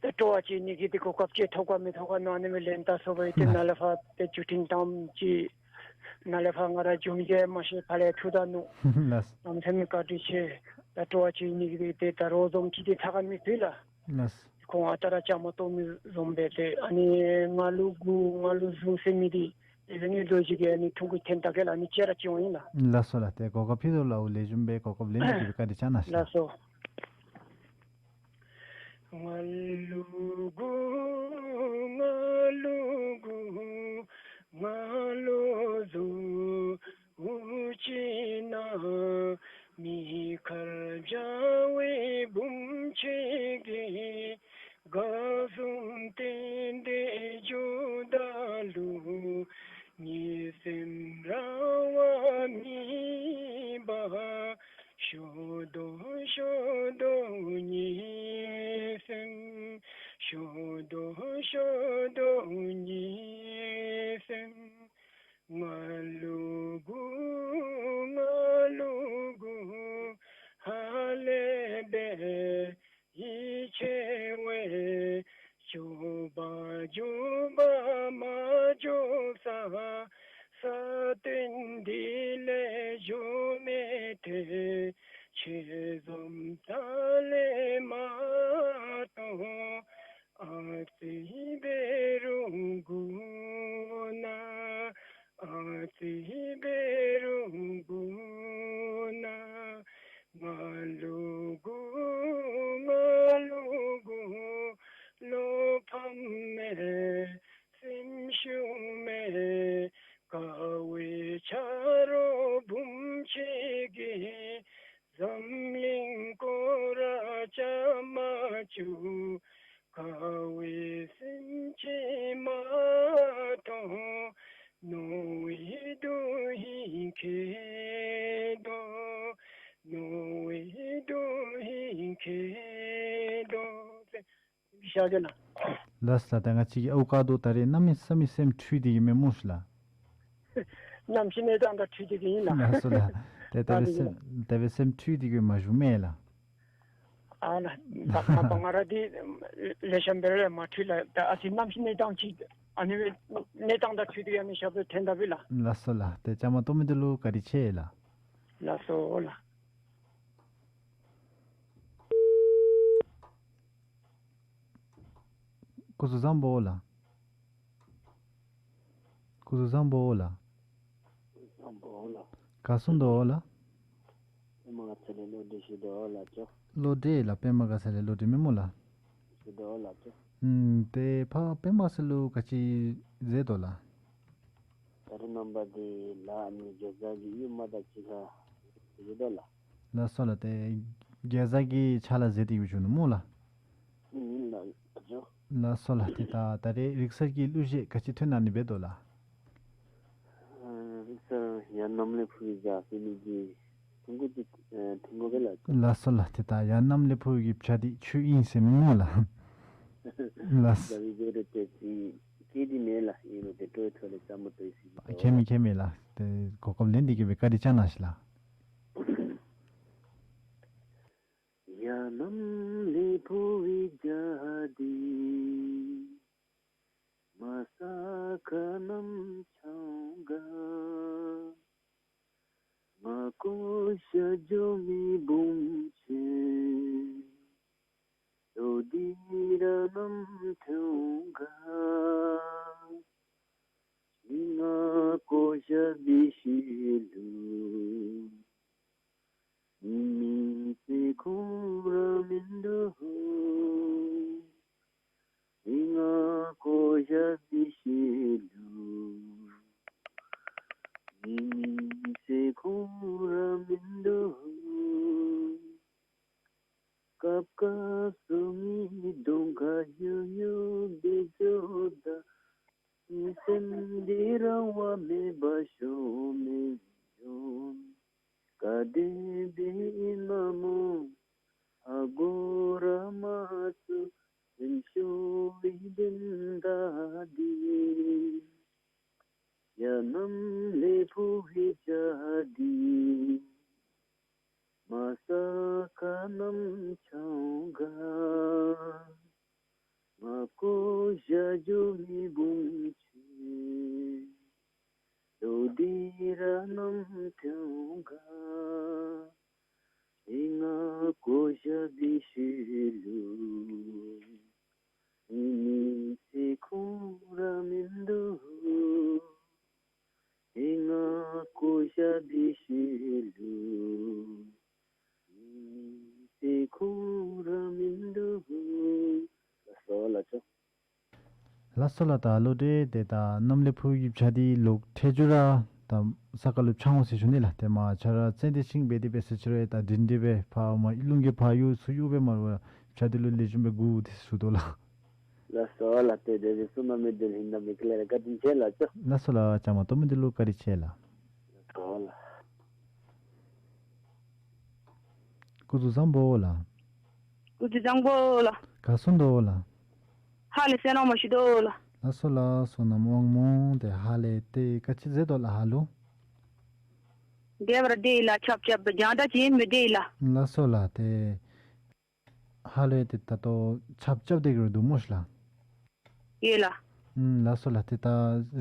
ད་སྤྲོ་བ་ཅིག་ནི་གི་འདི་གོ་སྐབས་ཅིག་ཐོབ་ག་མི་ཐོབ་ག་མནོ་ནི་མི་ལན་ད་སོ་བའི་ཏེ་ནཱ་ལས་ཕར་ཏེ་བརྒྱུད་འཕྲིན་བཏངམ་ཅིག་ནཱ་ལས་ཕར་ང་ར་འབྱུང་རྒྱལ་མ་ཤེས་ཕར་ལས་ཐུག་ད་ནུག། ལགས། གནམ་མེད་ས་མེད་བཀའ་དྲིན་ཆེ། ད་སྤྲོ་བ་ཅིག་ནི་གི་འདི་ད་རུང་བཟུམ་ཅིག་འདི་ཚར་ག་མི་ཕུལ་ལགས། ལགས། ཁོང་ཨ་རྟག་ར་བཅའ་མར་གཏོགས་མི་བཟུམ་སྦེ་ཏེ་ཨ་ནི་ང་ལུ་དགུ་ང་ལུ་གསུམ་ཟེར་མི་འདི་ཏེ་ཨ་ནི་ལོ་ཅིག་གི་ཨ་ནི་ཐུང་ཀུ་འཐོན་ད་གེ་ལགས། ཨ་ནི་ཅིག་ར་ཅིག་འོང་ཡི་ལགས། ལགས་སོ་ལགས། ཏེ་གོ་སྐབས་ཕུལ་དོ་ལགས། ལེགས་ཤོམ་སྦེ་གོ་སྐབས་ལེན་ནི་གི་བཀའ་དྲིན་ཆེ་གནང་ལགས། ལགས་སོ། ང་ལུ་དགུ་ང་ལུ་དགུ་ང་ལུ་གསུམ། མེ་དཀར་འཇའ་འོད་འབུམ་ཆེ་གིས། དགའ་འཛུམ་སྟོན་ཏེ་བཞུགས་ད་ལུ། ངེའི་སེམས་ར་བ་མེད་པར། ཤོར་དོ་ཤོར་དོ་ངེའི་སེམས། ཤོར་དོ་ཤོར་དོ་ངེའི་སེམས། ང་ལུ་དགོ་ང་ལུ་དགོ་ཧ་ལས་པའི་ཡིད་ཆེས་བས། འགྱོ་བ་འགྱོ་བ་མ་འགྱོ་ས། ས་སྟེང་འདི་ལས་འགྱོ་མི་ཐེ། ཆེ་འཛོམས་ས་ལས་མ་གཏོགས། ཨ་ཙི་འབད་རུང་དགོ་ན། ཨ་ཙི་འབད་རུང་དགོ་ན། ང་ལུ་དགོ་ང་ལུ་དགོ་བློ་ཕམ་མེད་སེམས་ཤུགས་མེད། དཀའ་བའི་ཆ་རོགས་འབུམ་ཆེ་གིས། འཛམ་གླིང་སྐོར་ར་བཅའ་མར་བཅུག། དཀའ་བའི་སེམས་ཅན་མ་གཏོགས། ནོར་བུའི་རྡོ་ཡིས་ཁེངས་དོ། ནོར་བུའི་རྡོ་ཡིས་ཁེངས་དོ། ཤ་གི་ན། ལགས་སོ་ལགས། ད་ང་བཅས་ཀྱི་ཨའུ་དཀར་རྡོ་ད་རེས་གནམ་མེད་ས་མེད་སེམས་འཁྲུལ་ཏེ་གི་མེན་སྨོ་ཤི་ལགས། གནམ་གཤིས་གནས་སྟངས་དང་འཁྲུལ་ཏེ་གི་ཨིན་ལགས། ལགས་སོ་ལགས། ཏེ་ད་རེས་སེམས་ད་རེས་སེམས་འཁྲུལ་ཏེ་གི་མ་བཞུགས་མས་ལགས། ཨ་ལགས། ད་ང་ང་ར་འདི་ལེ་ཤ་འབད་རུང་མ་འཁྲུལ་ལགས། ད་ཨ་ཙི་གནམ་གཤིས་གནས་སྟངས་ཅིག་ཨ་ནི་སྦེ་གནས་སྟངས་དང་འཁྲུལ་ཏེ་གི་ཨ་ནི་ཤ་བོ་འཐོན་ད་པས་ལགས། ལགས་སོ་ལགས། ཏེ་བཅའ་མར་གཏོགས་མི་འདི་ལུ་བཀའ་དྲིན་ཆེ་ལགས། ལགས་སོ་ལགས། སྐུ་གཟུགས་བཟང་པོ་ལགས། སྐུ་གཟུགས་བཟང་པོ་ལགས། བཟང་པོ་ལགས། ག་སོང་དོ་ལགས། པདྨ་དགའ་ཚལ་ལས་བློ་གྲོས་ཞུ་དོ་ལགས་ཅོ། བློ་གྲོས་ལགས། པདྨ་དགའ་ཚལ་ལས་བློ་གྲོས་མེན་སྨོ་ལགས། ཞུ་དོ་ལགས་ཅོ། ཨུམ། ཏེ་ཕར་པདྨ་དགའ་ཚལ་ལུ་ག་ཅི་མཛད་དོ་ལགས། ད་རེས་རྣམ་པ་འདི་ལགས་ཨ་ནི་དགེ་རྩ་གི་གཡུས་མ་དང་གཅིག་ཁར་ཡོད་དོ་ལགས། ལགས་སོ་ལགས། ཏེ་དགེ་རྩ་གི་ཕྱག་ལཱ་མཛད་དེ་ཡོད་བྱུང་ནུག་སྨོ་ལགས། ཨིན་ལགས་ཅོ། ལགས་སོ་ལགས། ཏེ་ད་ད་རེས་རིག་གསར་གྱི་གླུ་གཞས་ག་ཅི་འཐེན་ནི་འབད་དོ་ལགས། ཨ་རིག་གསར་ཡར་གནམ་ལས་འཕུར་བའི་བྱ་ཟེར་མི་འདི་ཐུང་ཀུ་ཅིག་ཨེ་འཐེན་དགོ་པས་ལགས། ལགས་སོ་ལགས། ཏེ་ད་ཡར་གནམ་ལས་འཕུར་བའི་བྱ་འདི་ཁྱོད་ཨིན་ཟེར་མི་སྨོ་ལགས། ལགས། ད་རིག་གསར་ཏེ་ཅིག་སྐད་འདི་མེད་ལགས། ཨིན་རུང་ཏེ་སྤྲོ་བའི་ཐོག་ལས་བཅའ་མར་གཏོགས་ཡི་ཟེར་གྱི་འདུག། ཁྱད་མེད་ཁྱད་མེད་ལགས། ཏེ་གོ་སྐབས་ལེན་ཏེ་གི་སྦེ་བཀའ་དྲིན་བསྐྱང་གནང་ཞིག་ལགས། ཡར་གནམ་ལས་འཕུར་བའི་བྱ་འདི། མ་ས་ཁ་གནམ་ཕྱོགས་ག། ང་བཀོ་བཞག་འགྱོ་མི་འབུམ་ཆེ། ལོ་འདི་ར་གནམ་ཕྱོགས་ག། ཁྱོད་ང་བཀོ་བཞག་འབད་ཞིནམ་ལུ། མི་མིན་ཚེ་ཁོ་ར་མིན་འདུག། ཁྱོད་ང་བཀོ་བཞག་འབད་ཞིནམ་ལུ། མི་མིན་ཚེ་ཁོ་ར་མིན་འདུག། སྐབས་སྐབས་སུ་ངེའི་གདོང་ཁར་ཡུག་ཡུག་འབད་འགྱོཝ་ད། ངེའི་སེམས་འདི་ར་བ་མེད་པར་ཤོར་མི་འགྱོ། ག་དེ་སྦེ་ཨིན་ན་སྨོ། ཧ་གོ་ར་མ་ཚུགས་སེམས་ཤོར་བའི་དོན་དག་འདི། ཡར་གནམ་ལས་འཕུར་བའི་བྱ་འདི། མ་ས་ཁ་གནམ་ཕྱོགས་ག། ང་བཀོ་བཞག་འགྱོ་མི་འབུམ་ཆེ། ལོ་འདི་ར་གནམ་ཕྱོགས་ག། ཁྱོད་ང་བཀོ་བཞག་འབད་ཞིནམ་ལུ། མི་མིན་ཚེ་ཁོ་ར་མིན་འདུག། ཁྱོད་ང་བཀོ་བཞག་འབད་ཞིནམ་ལུ། མི་མིན་ཚེ་ཁོ་ར་མིན་འདུག། ལགས་སོ་ལགས་ཅོ། ལགས་སོ་ལགས། ད་བློ་གྲོས་ཏེ་ད་གནམ་ལས་འཕུར་བའི་བྱ་འདི་ལོག་འཐད་འགྱོ་ར་ ད་ས་ག་ལུ་འཕྱང་འོང་ཟེར་ཞུ་ནི་ལགས། ཏེ་མ་ཆ་ར་ཙན་དན་ཤིང་འབད་དེ་འབད་ཟེར་ཅི་རུང་ད་དྲིན་དྲི་བས་ཕར་མ་ཡུལ་ལུང་གི་ཕར་གཡུག་ཚུར་གཡུག་འབད་མ་རུང་བར་ཕྱག་འདི་ལུ་ལེགས་ཤོམ་སྦེ་སྒུག་སྟེ་ཞུ་དོ་ལགས། ལགས་སོ་ལགས། ཏེ་དེ་སྦེ་གསུང་གནང་མི་འདི་ལུ་ཧིང་གནམ་མེད་ས་མེད་བཀའ་དྲིན་ཆེ་ལགས་ཅོ། ལགས་སོ་ལགས། བཅའ་མར་གཏོགས་མི་འདི་ལུ་བཀའ་དྲིན་ཆེ་ལགས། ལགས་སོ་ལགས། སྐུ་གཟུགས་བཟང་པོ་ལགས། སྐུ་གཟུགས་བཟང་པོ་ལགས། ག་སོང་དོ་ལགས། ཧ་ལས་ཟེར་ན་མ་ཤེས་དོ་ལགས། ལགས་སོ་ལགས། བསོད་ནམས་དབང་མོ་དེ་ཧ་ལས་ཏེ་ག་ཅི་མཛད་དོ་ལགས་ཧ་ལུ། དེ་བར་དེ་ལགས་ཆབ་ཆབ་སྦེ་རྒྱང་ཐག་ཅིག་མི་དེ་ལགས། ལགས་སོ་ལགས། ཏེ་ཧ་ལས་ཏེ་ད་ལྟོ་ཆབ་ཆབ་དེ་གི་རུ་འདུག་མོ་ཤིག་ལགས། ཡོད་ལགས། ཨུམ་ལགས་སོ་ལགས། ཏེ་ད་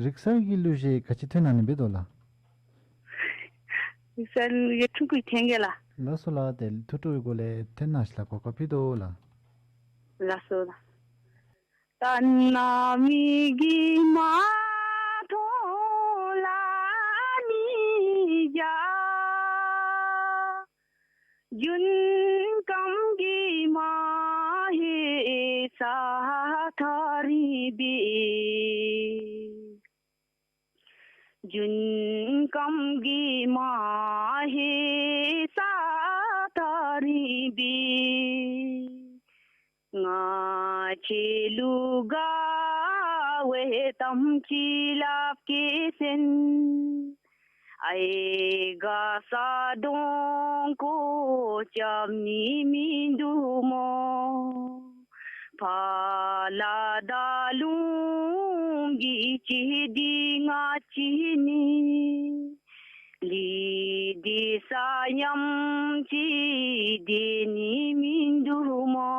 རིག་གསར་གྱི་གླུ་གཞས་ག་ཅི་འཐེན་གནང་ནི་འབད་དོ་ལགས། རིག་གསར་གླུ་གཞས་ཐུང་ཀུ་འཐེན་གེ་ལགས། ལགས་སོ་ལགས། ཏེ་ཐུགས་སྤྲོ་བའི་སྒོ་ལས་འཐེན་གནང་ཤིག་ལགས། གོ་སྐབས་ཕུལ་དོ་ལགས། ལགས་སོ་ལགས། ང་ཁྱེད་ལུ་དགའ་བའི་གཏམ་ཅིག་སླབ་གེ་ཟེར། ཨའི་དགའ་ས་གདོང་ཁར་རྐྱབ་ནི་མིན་འདུག་སྨོ། ཕར་ལ་དྭགས་ལུང་གི་ཅི་འདི་ང་ཅི་ནི། ལི་འདི་ས་ཡམ་ཅིག་འདི་ནི་མིན་འདུག་སྨོ།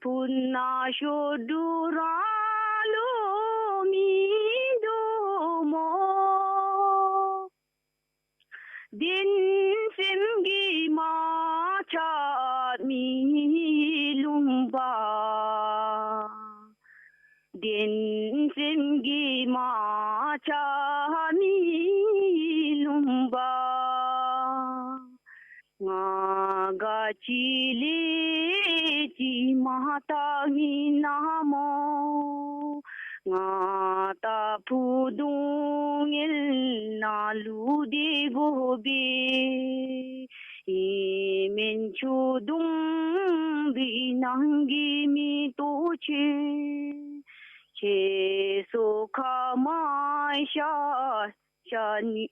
ཕུ་ནང་ཤོ་འདུག་རང་ལུ་མིན་འདུག་སྨོ། གདན་སེམས་ཀྱི་མ་ཆགས་མི་ལུང་པ། གདན་སེམས་ཀྱི་མ་ཆགས་མི་ལུང་པ། ང་ག་ཅི་ལས་ཅི་མ་བཏགས་ཨིན་ན་སྨོ། ང་ད་བུ་སྡུག་བསྔལ་ནང་ལུས་ཏེ་དགོ་པས། ཨིན་མེན་ཆུ་དུང་འདི་ནང་གི་མེ་ཏོག་ཅིག། ཁྱེད་སོ་ཁ་མ་ཤ་ཤ་ནི།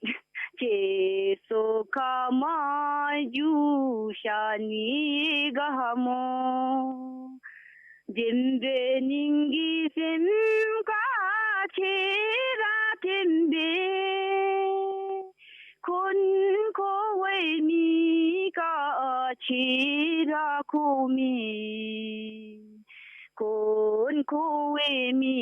ཁྱེད་སོ་ཁ་མ་རྒྱུ་ཤ་ནི་དགའ་སྨོ། འཛེམ་པའི་སྙིང་གི་སེམས་ཁར་ཁྱེད་ར་འཐེན་པས། འཁོན་འཁོལ་བའི་མི་ཁར་ཁྱེད་ར་འཁོལ་མས། འཁོན་འཁོལ་བའི་མི་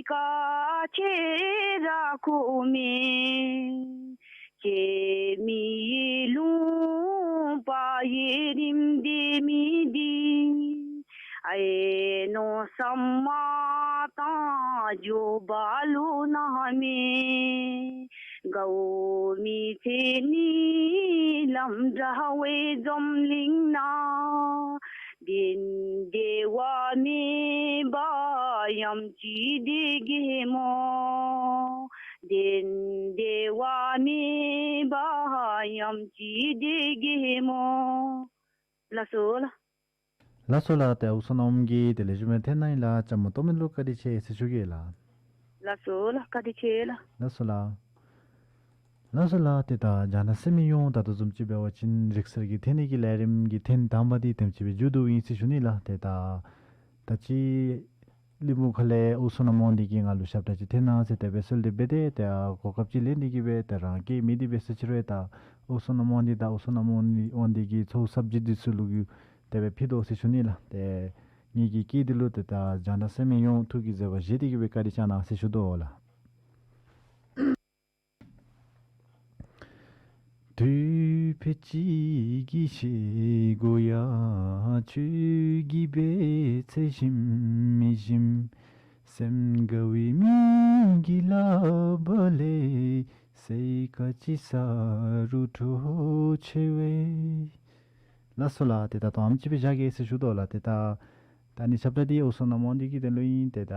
ཁར་ཁྱེད་ར་འཁོལ་མས། ཁྱེད་མི་ཡི་ལུང་པ་ཡི་རིམ་འདི་མི་འདི། ཨའི་མནོ་བསམ་མ་བཏང་འགྱོ་བ་ལུ་ན་མེད། དགའ་བོ་མི་ཚེ་ནི་ལམ་འདྲ་བའི་འཛམ་གླིང་ནང་། གདན་བདེ་བ་མེད་པར་ཡང་ཅི་སྡོད་གེ་སྨོ། གདན་བདེ་བ་མེད་པར་ཡང་ཅི་སྡོད་གེ་སྨོ། ལགས་སོ་ལགས། ལགས་སོ་ལགས། ཏེ་འུ་ཚོ་ནང་གི་དེ་ལས་ཞུ་མི་འཐེན་གནང་ཡི་ལགས། བཅའ་མར་གཏོགས་མི་ལུ་བཀའ་དྲིན་ཆེ་ཟེར་ཞུ་གེ་ལགས། ལགས་སོ་ལགས། བཀའ་དྲིན་ཆེ་ལགས། ལགས་སོ་ལགས། ལགས་སོ་ལགས། ཏེ་ད་རྒྱང་བསྒྲགས་གསན་མི་ཡོངས་ད་ལྟོ་བཟུམ་ཅིག་འབད་བ་ཅིན་རིག་གསར་གྱི་འཐེན་ནི་གི་ལས་རིམ་གྱི་ཐེངས་དང་པ་འདི་དེམ་ཅིག་སྦེ་མཇུག་བསྡུཝ་ཨིན་ཟེར་ཞུ་ནི་ལགས། ཏེ་ད་ད་ཅི་གླིང་བུ་ཁ་ལས་འུ་ཚོ་ནང་མི་འདི་གིས་ང་ལུ་ཞབས་ཁྲ་ཅིག་འཐེན་གནང་ཟེར་དེ་སྦེ་གསོལ་འདེབས་འབད་དེ་ཏེ་གོ་སྐབས་ཅིག་ལེན་ཏེ་གིས་སྦེ་ཏེ་རང་སྐད་མེད་དེ་འབད་ཟེར་ཅི་རུང་ད་འུ་ཚོ་ནང་མི་འདི་དང་འུ་ཚོ་ནང་མི་འདི་གི་ཚོགས་སབ་ཇེཀཊ་འདི་ཚུ་ལུ་གུ་དེ་སྦེ་ཕུལ་དོ་ཟེར་ཞུ་ནི་ལགས། ཏེ་ངེ་གི་སྐད་འདི་ལུ་ཏེ་ད་རྒྱང་བསྒྲགས་གསན་མི་ཡོངས་ཐུགས་ཀྱིས་བཟོད་པ་བཞེས་ཏེ་གིས་སྦེ་བཀའ་དྲིན་བསྐྱང་གནང་ཟེར་ཞུ་དོ་ལགས། དུས་ཕལ་གཅིག་གི་ཤེལ་སྒོ་ཡང་ཁྱོད་ཀྱིས་སྦས་ཚེ་ཞིམ་མི་ཞིམ། སེམས་དགའ་བའི་མིག་གིས་ལག་པ་ལས་སེར་ཁ་ཅིག་ས་རུ་འཕྲོ་ཆེ་བས། ལགས་སོ་ལགས། ཏེ་ད་ལྟོ་ཨམ་ཅིག་སྦེ་བཞག་གེ་ཟེར་ཞུ་དོ་ལགས། ཏེ་ད་ད་ནི་ཞབས་ཁྲ་འདི་འུ་ཚོ་ནང་མི་འདི་གི་དོན་ལུ་ཨིན། ཏེ་ད་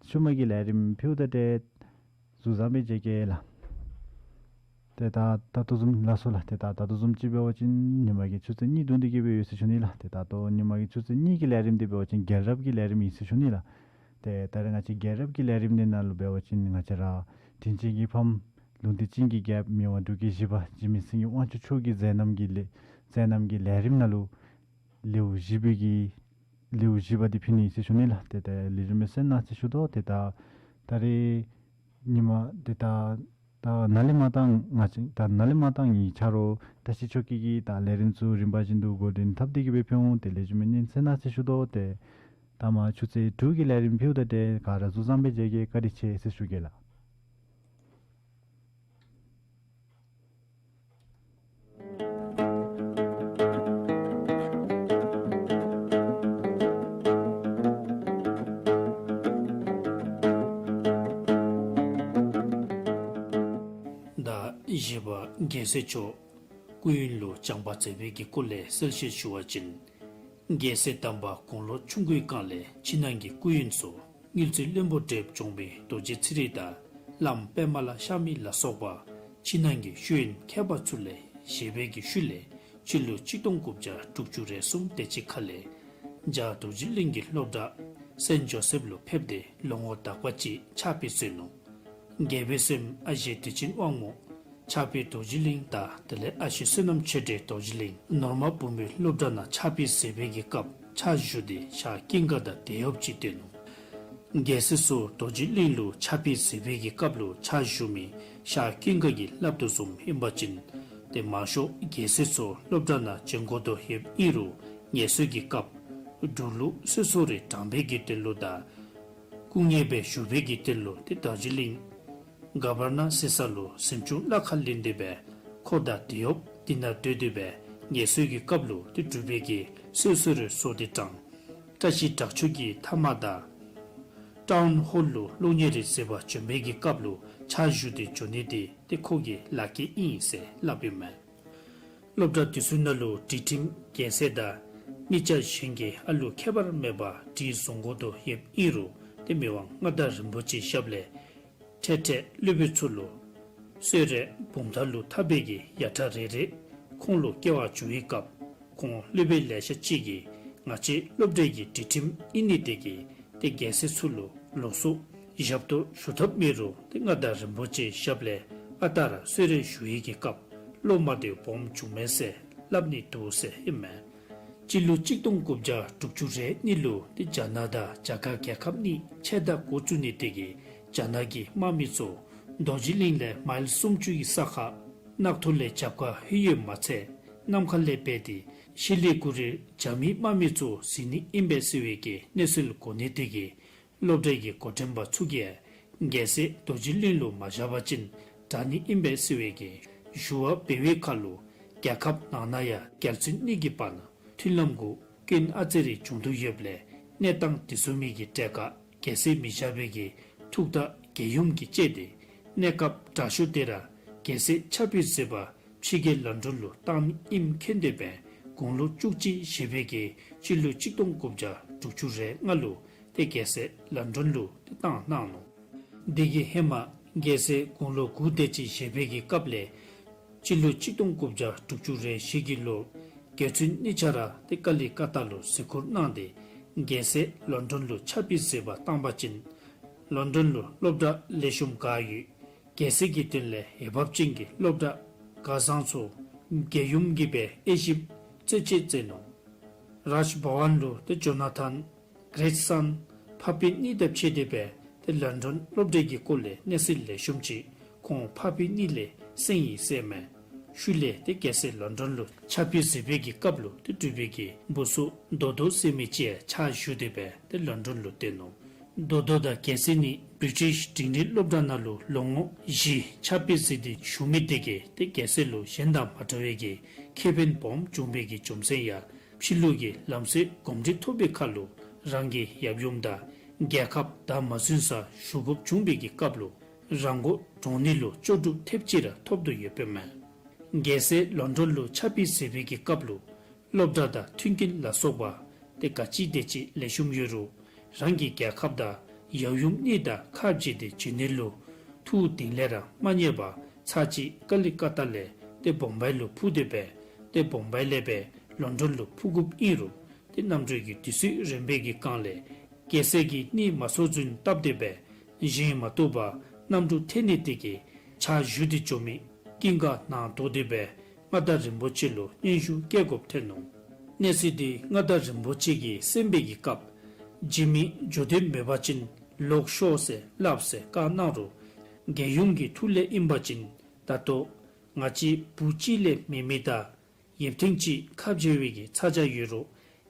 ཤུལ་མ་གི་ལས་རིམ་ཕུལཝ་ད་ཏེ་ གཟུགས་བཟང་པོ་བཅས་ཀྱིས་ལགས། ཏེ་ད་ད་ལྟོ་བཟུམ་ལགས་སོ་ལགས། ཏེ་ད་ད་ལྟོ་བཟུམ་ཅིག་འབད་བ་ཅིན་ཉིན་མ་གི་ཆུ་ཚོད་གཉིས་བརྡུངས་ཏེ་གི་སྦེ་ཡོད་ཟེར་ཞུ་ནི་ལགས། ཏེ་ད་ལྟོ་ཉིན་མ་གི་ཆུ་ཚོད་གཉིས་ཀྱི་ལས་རིམ་འདི་འབད་བ་ཅིན་རྒྱལ་རབས་ཀྱི་ལས་རིམ་ཨིན་ཟེར་ཞུ་ནི་ལགས། ཏེ་ད་རེས་ང་བཅས་རྒྱལ་རབས་ཀྱི་ལས་རིམ་འདི་ནང་ལུ་འབད་བ་ཅིན་ང་བཅས་ར་དྲིན་ཅན་གྱི་ཕམ་ལུང་བསྟན་ཅན་གྱི་རྒྱལཔོ་མི་དབང་འབྲུག་རྒྱལ་བཞི་པ་འཇིགས་མེད་སེང་གེ་དབང་ཕྱུག་མཆོག་གི་མཛད་རྣམ་གྱི་ལས་མཛད་རྣམ་གྱི་ལས་རིམ་ནང་ལུ་ལེའུ་བཞི་པའི་གི་ལེའུ་བཞི་པ་འདི་ཕུལ་ནི་ཟེར་ཞུ་ནི་ལགས། ཏེ་ད་ལེགས་ཤོམ་སྦེ་གསན་གནང་ཟེར་ཞུ་དོ། ཏེ་ད་ད་རེས་ཉིན་མ་ཏེ་ད་ད་ནཱ་ལས་མར་ད་ང་བཅས་ད་ནཱ་ལས་མར་ད་ངེའི་ཆ་རོགས་བཀྲ་ཤིས་མཆོག་གིས་ད་ལས་རིམ་ཚུ་རིམ་པ་བཞིན་དུ་འགོ་འདྲེན་འཐབ་སྟེ་གི་སྦེ་ཕུལ་འོང་། ཏེ་ལེགས་ཤོམ་སྦེ་ཉན་གསན་གནང་ཟེར་ཞུ་དོ། ཏེ་ད་མ་ཆུ་ཚོད་དྲུག་གི་ལས་རིམ་ཕུལཝ་ད་ཏེ་ག་ར་གཟུགས་བཟང་པོ་བཅས་ཀྱིས་བཀའ་དྲིན་ཆེ་ཟེར་ཞུ་གེ་ལགས། ད་བཞི་པ་རྒྱལ་སྲས་མཆོག་སྐུ་ཡོན་ལུ་སྦྱངས་པ་མཛད་པའི་གི་སྐོར་ལས་གསལ་བཤད་ཞུ་བ་ཅིན། རྒྱལ་སྲས་དམ་པ་དགུང་ལོ་ཆུང་ཀུའི་སྒང་ལས་ཕྱི་ནང་གི་སྐུ་ཡོན་སོགས་དངུལ་རྩིས་བློན་པོ་བགྲེསཔ་འབྱུང་པོའི་རྡོ་རྗེ་ཚེ་རིང་དང་བླམ་པདྨ་ལ་ཤར་མི་ལ་སོགས་པ་ཕྱི་ནང་གི་ཤེས་ཡོན་མཁས་པ་ཚུ་ལས་བཞེས་པའི་གི་ཤུལ་ལས་སྤྱི་ལོ་གཅིག་སྟོང་དགུ་བརྒྱ་དྲུག་ཅུ་རེ་གསུམ་དེ་ཅིག་ཁ་ལས་རྒྱ་རྡོ་རྗེ་གླིང་གི་སློབ་གྲྭ་སེནཊ་ཇོ་སེཕ་ལུ་ཕེབས་ཏེ་ལོ་ངོ་དག་པ་ཅིག་ཕྱག་དཔེ་མཛད་ནུག། རྒྱལ་པོའི་སྲསམོ་ཨ་ཞེ་བདེ་ཆེན་དབང་མོ་ཕྱག་དཔེ་རྡོ་རྗེ་གླིང་དང་དེ་ལས་ཨ་ཞེ་བསོད་ནམས་ཆོས་སྒྲོན་རྡོ་རྗེ་གླིང་ནོར་མ་བུམ་པའི་སློབ་གྲྭ་ནང་ཕྱག་དཔེ་མཛད་པའི་གི་སྐབས་ཕྱག་ཞུ་སྟེ་ཞག་ཀུན་དགའ་དང་དེ་ཡོདཔ་ཅིག་སྟོན་ནུག། རྒྱལ་སྲས་ཚུ་རྡོ་རྗེ་གླིང་ལུ་ཕྱག་དཔེ་མཛད་པའི་གི་སྐབས་ལུ་ཕྱག་ཞུ་མི་ཞག་ཀུན་དགའ་གིས་སླབ་དོ་བཟུམ་ཨིན་པ་ཅིན་ཏེ་མང་ཤོས་རྒྱལ་སྲས་ཚུ་སློབ་གྲྭ་ནང་བྱོན་དགོ་དོ་ཡོདཔ་ཨིན་རུང་ངལ་གསོའི་གི་སྐབས་འབྲུག་ལུ་གསོལ་ཚོགས་རེ་དྲངས་པའི་གི་དོན་ལུ་དང་སྐུ་ངལ་སྦེ་བཞུགས་པའི་གི་དོན་ལུ་ཏེ་རྡོ་རྗེ་གླིང་ག་བར་ན་ཟེར་ས་ལུ་གཟིམ་ཆུང་ལ་ཁ་ལེན་ཏེ་སྦེ་ཁོ་དང་དེ་ཡོདཔ་དེ་ནང་སྡོད་དེ་སྦེ་ངལ་གསོའི་གི་སྐབས་ལུ་ཏེ་སྒྲུབ་པའི་གི་གསོལ་ཚོགས་རེ་གསོལ་ཏེ་དྲངས། བཀྲ་ཤིས་དྲག་ཆོས་ཀྱི་མཐའ་མ་དང་ཊའུན་ཧོལ་ལུ་གློག་བརྙན་རེ་མཛད་པར་བྱོན་པའི་གི་སྐབས་ལུ་ཕྱག་ཞུ་སྟེ་བྱོན་ནི་དེ་ཏེ་ཁོ་གི་ལག་ཁྱེར་ཨིན་ཟེར་སླབ་ཨིན་མས། སློབ་གྲྭ་དེ་ཚུ་ནང་ལུ་སྒྲིག་ཁྲིམས་རྒྱལ་སྲས་དང་གཉེར་ཆ་གཞན་གྱི་ཨ་ལུ་ཁྱད་པར་མེད་པར་སྒྲིག་བཟུང་དགོ་དོ་ཡོདཔ་ཨིན་རུང་ཏེ་མི་དབང་མངའ་བདག་རིན་པོ་ཆེའི་ཞབས་ལས་འཕྲལ་འཕྲལ་སློབ་དཔོན་ཚུ་ལུ་གསོལ་རས་འབུམ་ཐང་ལུ་འཐབ་པའི་གི་ཡ་ཐག་རེ་རེ་ཁོང་ལུ་བཀལ་བར་འགྱོ་བའི་སྐབས་ཁོང་སློབ་དཔོན་ལེ་ཤ་ཅིག་གིས་ང་བཅས་སློབ་གྲྭའི་གི་སྒྲིག་ཁྲིམས་ཨིན་ནི་དེ་གིས་ཏེ་རྒྱལ་སྲས་ཚུ་ལུ་ལོགས་སུ་ཞབས་ཏོག་ཞུ་ཐབས་མེད་རུང་ཏེ་མངའ་བདག་རིན་པོ་ཆེའི་ཞབས་ལས་ཨ་རྟག་ར་གསོལ་རས་ཞུ་ཡི་གི་སྐབས་བློ་མ་བདེཝ་སྦོམ་བྱུང་མས་ཟེར་སླབ་ནི་འདུག་ཟེར་ཨིན་མས། སྤྱི་ལོ་གཅིག་སྟོང་དགུ་བརྒྱ་དྲུག་ཅུ་རེ་གཉིས་ལུ་ཏེ་རྒྱ་ནག་དང་རྒྱ་གར་རྒྱལ་ཁབ་གཉིས་ཕྱད་ད་འགོ་བཙུགས་ནི་དེ་གིས་རྒྱ་ནག་གི་དམག་མི་ཚུ་རྡོ་རྗེ་གླིང་ལས་མཱིལ་སུམ་ཅུ་གི་ས་ཁར་ནགས་ཐོག་ལས་རྒྱབ་ཁར་ལྷོད་ཡོདཔ་མ་ཚད་གནམ་ཁ་ལས་འབད་དེ་ཤི་ལི་གུ་རེ་རྒྱ་མིའི་དམག་མི་ཚུ་གཟིགས་ནི་ཨིན་པས་ཟེར་བའི་གི་གནས་ཚུལ་གོ་ནི་དེ་གིས་སློབ་གྲྭའི་གི་འགོ་འདྲེན་པ་ཚུ་གིས་རྒྱལ་སྲས་རྡོ་རྗེ་གླིང་ལུ་མ་བཞག་པ་ཅིན་དྲག་ནི་ཨིན་པས་ཟེར་བའི་གི་ཞུ་བ་འབད་བའི་ཁར་ལུ་རྒྱལ་ཁབ་ནང་ན་ཡང་རྒྱལ་བཙུན་གཉིས་ཀྱི་བར་ན་མཐུན་ལམ་གུ་སྐྱོན་ཨ་ཙི་རེ་བྱུང་དོ་ཡོདཔ་ལས་གནས་སྟངས་དེ་བཟུམ་མའི་གི་གྲལ་ཁར་རྒྱལ་སྲས་མི་བཞག་པའི་གི་ཐུགས་ཐག་རྒྱལ་ཡུམ་གྱིས་བཅད་དེ་གནས་སྐབས་དྲག་ཤོས་དེ་ར་རྒྱལ་སྲས་ཕྱག་དཔེ་མཛད་པ་ཕྱི་རྒྱལ་ལོན་ཌོན་ལུ་བཏང་ནི་ཨིནམ་མཁྱེན་ཏེ་སྦེ་དགུང་ལོ་བཅུ་གཅིག་བཞེས་པའི་གི་སྤྱི་ལོ་གཅིག་སྟོང་དགུ་བརྒྱ་དྲུག་ཅུ་རེ་ལྔ་ལུ་ཏེ་རྒྱལ་སྲས་ལོན་ཌོན་ལུ་ཏེ་བཏང་གནང་ནུག། དེ་གི་ཧེ་མ་རྒྱལ་སྲས་དགུང་ལོ་དགུ་དེ་ཅིག་བཞེས་པའི་གི་སྐབས་ལས་སྤྱི་ལོ་གཅིག་སྟོང་དགུ་བརྒྱ་དྲུག་ཅུ་རེ་བཞི་གི་ལོར་རྒྱལ་བཙུན་གཉིས་ཆ་ར་ཏེ་ཀ་ལི་ཀ་ཏ་ལུ་གཟིགས་སྐོར་གནང་སྟེ་རྒྱལ་སྲས་ལོན་ཌོན་ལུ་ཕྱག་དཔེ་མཛད་པར་བཏང་པ་ཅིན་ལོན་ཌོན་ལུ་སློབ་གྲྭ་ལེགས་ཤོམ་ག་ཡོད་རྒྱལ་སྲས་ཀྱི་དོན་ལས་འོས་འབབ་ཅན་གྱི་སློབ་གྲྭ་ག་བཟང་ཚུ་རྒྱལ་ཡུམ་གྱིས་སྦེ་དབྱེ་ཞིབ་རྩད་གཅོད་མཛད་ནུག། རཱཇ་བྷ་ཝན་ལུ་ཏེ་ཇོ་ན་ཐན་གྲེ་ཊི་སཱན་ཕ་སྤད་གཉིས་དང་ཕྱད་དེ་སྦེ་ཏེ་ལོན་ཌོན་སློབ་གྲྭའི་གི་སྐོར་ལས་གནས་ཚུལ་ལེགས་ཤོམ་ཅིག་ཁོང་ཕ་སྤད་གཉིས་ལས་གསན་ཡི་ཟེར་མས། ཤུལ་ལས་ཏེ་རྒྱལ་སྲས་ལོན་ཌོན་ལུ་ཕྱག་དཔེ་མཛད་པའི་གི་སྐབས་ལུ་ཏེ་འབྲུག་པའི་གི་བུ་ཚུ་དོ་དོ་ཟེར་མི་ཅིག་ཕྱག་ཞུ་སྟེ་སྦེ་ཏེ་ལོན་ཌོན་ལུ་བཏོན་ནུག། དོ་དོ་དང་རྒྱལ་སྲས་གཉིས་བི་རི་ཊིཤ་འབྲིང་རིམ་སློབ་གྲྭ་ནང་ལུ་ལོ་ངོ་བཞི་ཕྱག་དཔེ་མཛད་དེ་བཞུགས་མི་དེ་གིས་ཏེ་རྒྱལ་སྲས་ལུ་གཞན་དང་མ་འདྲ་བའི་གི་ཁེ་ཕན་སྦོམ་བྱུང་བའི་གི་རྒྱུ་མཚན་ཡང་ཕྱི་ལུ་གི་ལམ་སྲོལ་གོམས་འདྲིས་ཐོབ་པའི་ཁར་ལུ་རང་གི་ཡབ་ཡུམ་དང་རྒྱལ་ཁབ་བདག་མ་ཟུན་ས་ཞུ་དགོཔ་བྱུང་བའི་གི་སྐབས་ལུ་རང་མགོ་འདྲོངས་ནི་ལུ་ལྕོགས་གྲུབ་ཐེབས་ཅིག་ར་ཐོབ་དོ་ཡོདཔ་མས། རྒྱལ་སྲས་ལོན་ཌོན་ལུ་ཕྱག་དཔེ་མཛད་པའི་གི་སྐབས་ལུ་སློབ་གྲྭ་དང་མཐུན་རྐྱེན་ལ་སོགས་པ་ཏེ་ག་ཅི་དེ་ཅིག་ལེགས་ཤོམ་ཡོད་རུང་རང་གི་རྒྱལ་ཁབ་དང་ཡབ་ཡུམ་གཉིས་དང་ཁ་འབྱལ་ཏེ་བྱོན་ནི་ལུ་ ཐུགས་གཏིང་ལས་ར་མ་མཉེས་པར་ཚར་གཅིག་ཀ་ལི་ཀ་ཏ་ལས་ཏེ་བོམ་བའི་ལུ་འཕུར་ཏེ་སྦེ་ཏེ་བོམ་བའི་ལས་སྦེ་ལོན་ཌོན་ལུ་འཕུར་དགོཔ་ཨིན་རུང་ཏེ་གནམ་གྲུ་གི་དུས་ཚོད་རན་པའི་གི་སྒང་ལས་རྒྱལ་སྲས་ཀྱིས་གཉིད་མ་སོང་ཚུན་བཏབ་སྟེ་སྦེ་བཞེངས་མ་བཏུབ་པར་གནམ་གྲུ་འཐེན་ནི་དེ་གིས་ཕྱག་ཞུ་སྟེ་འགྱོ་མི་ཀུན་དགའ་ནང་དོགས་ཏེ་སྦེ་མངའ་བདག་རིན་པོ་ཆེ་ལུ་སྙན་ཞུ་བསྐྱལ་དགོཔ་ཐོན་ནུག། གནས་ཚུལ་འདི་མངའ་བདག་རིན་པོ་ཆེ་གིས་གསན་པའི་གི་སྐབས་རྗེ་མི་འགྱོ་འདོད་མེད་པ་ཅིན་ལོག་ཤོག་ཟེར་སླབ་ཟེར་བཀའ་གནང་རུང་རྒྱལ་ཡུམ་གྱི་ཐུགས་ལས་ཨིན་པ་ཅིན་ད་ལྟོ་ང་བཅས་བུ་གཅིག་ལས་མེད་མི་དང་ཡབ་ཐེངས་གཅིག་ཁ་འབྱལ་བའི་གི་ཚ་གྱང་ཡོད་རུང་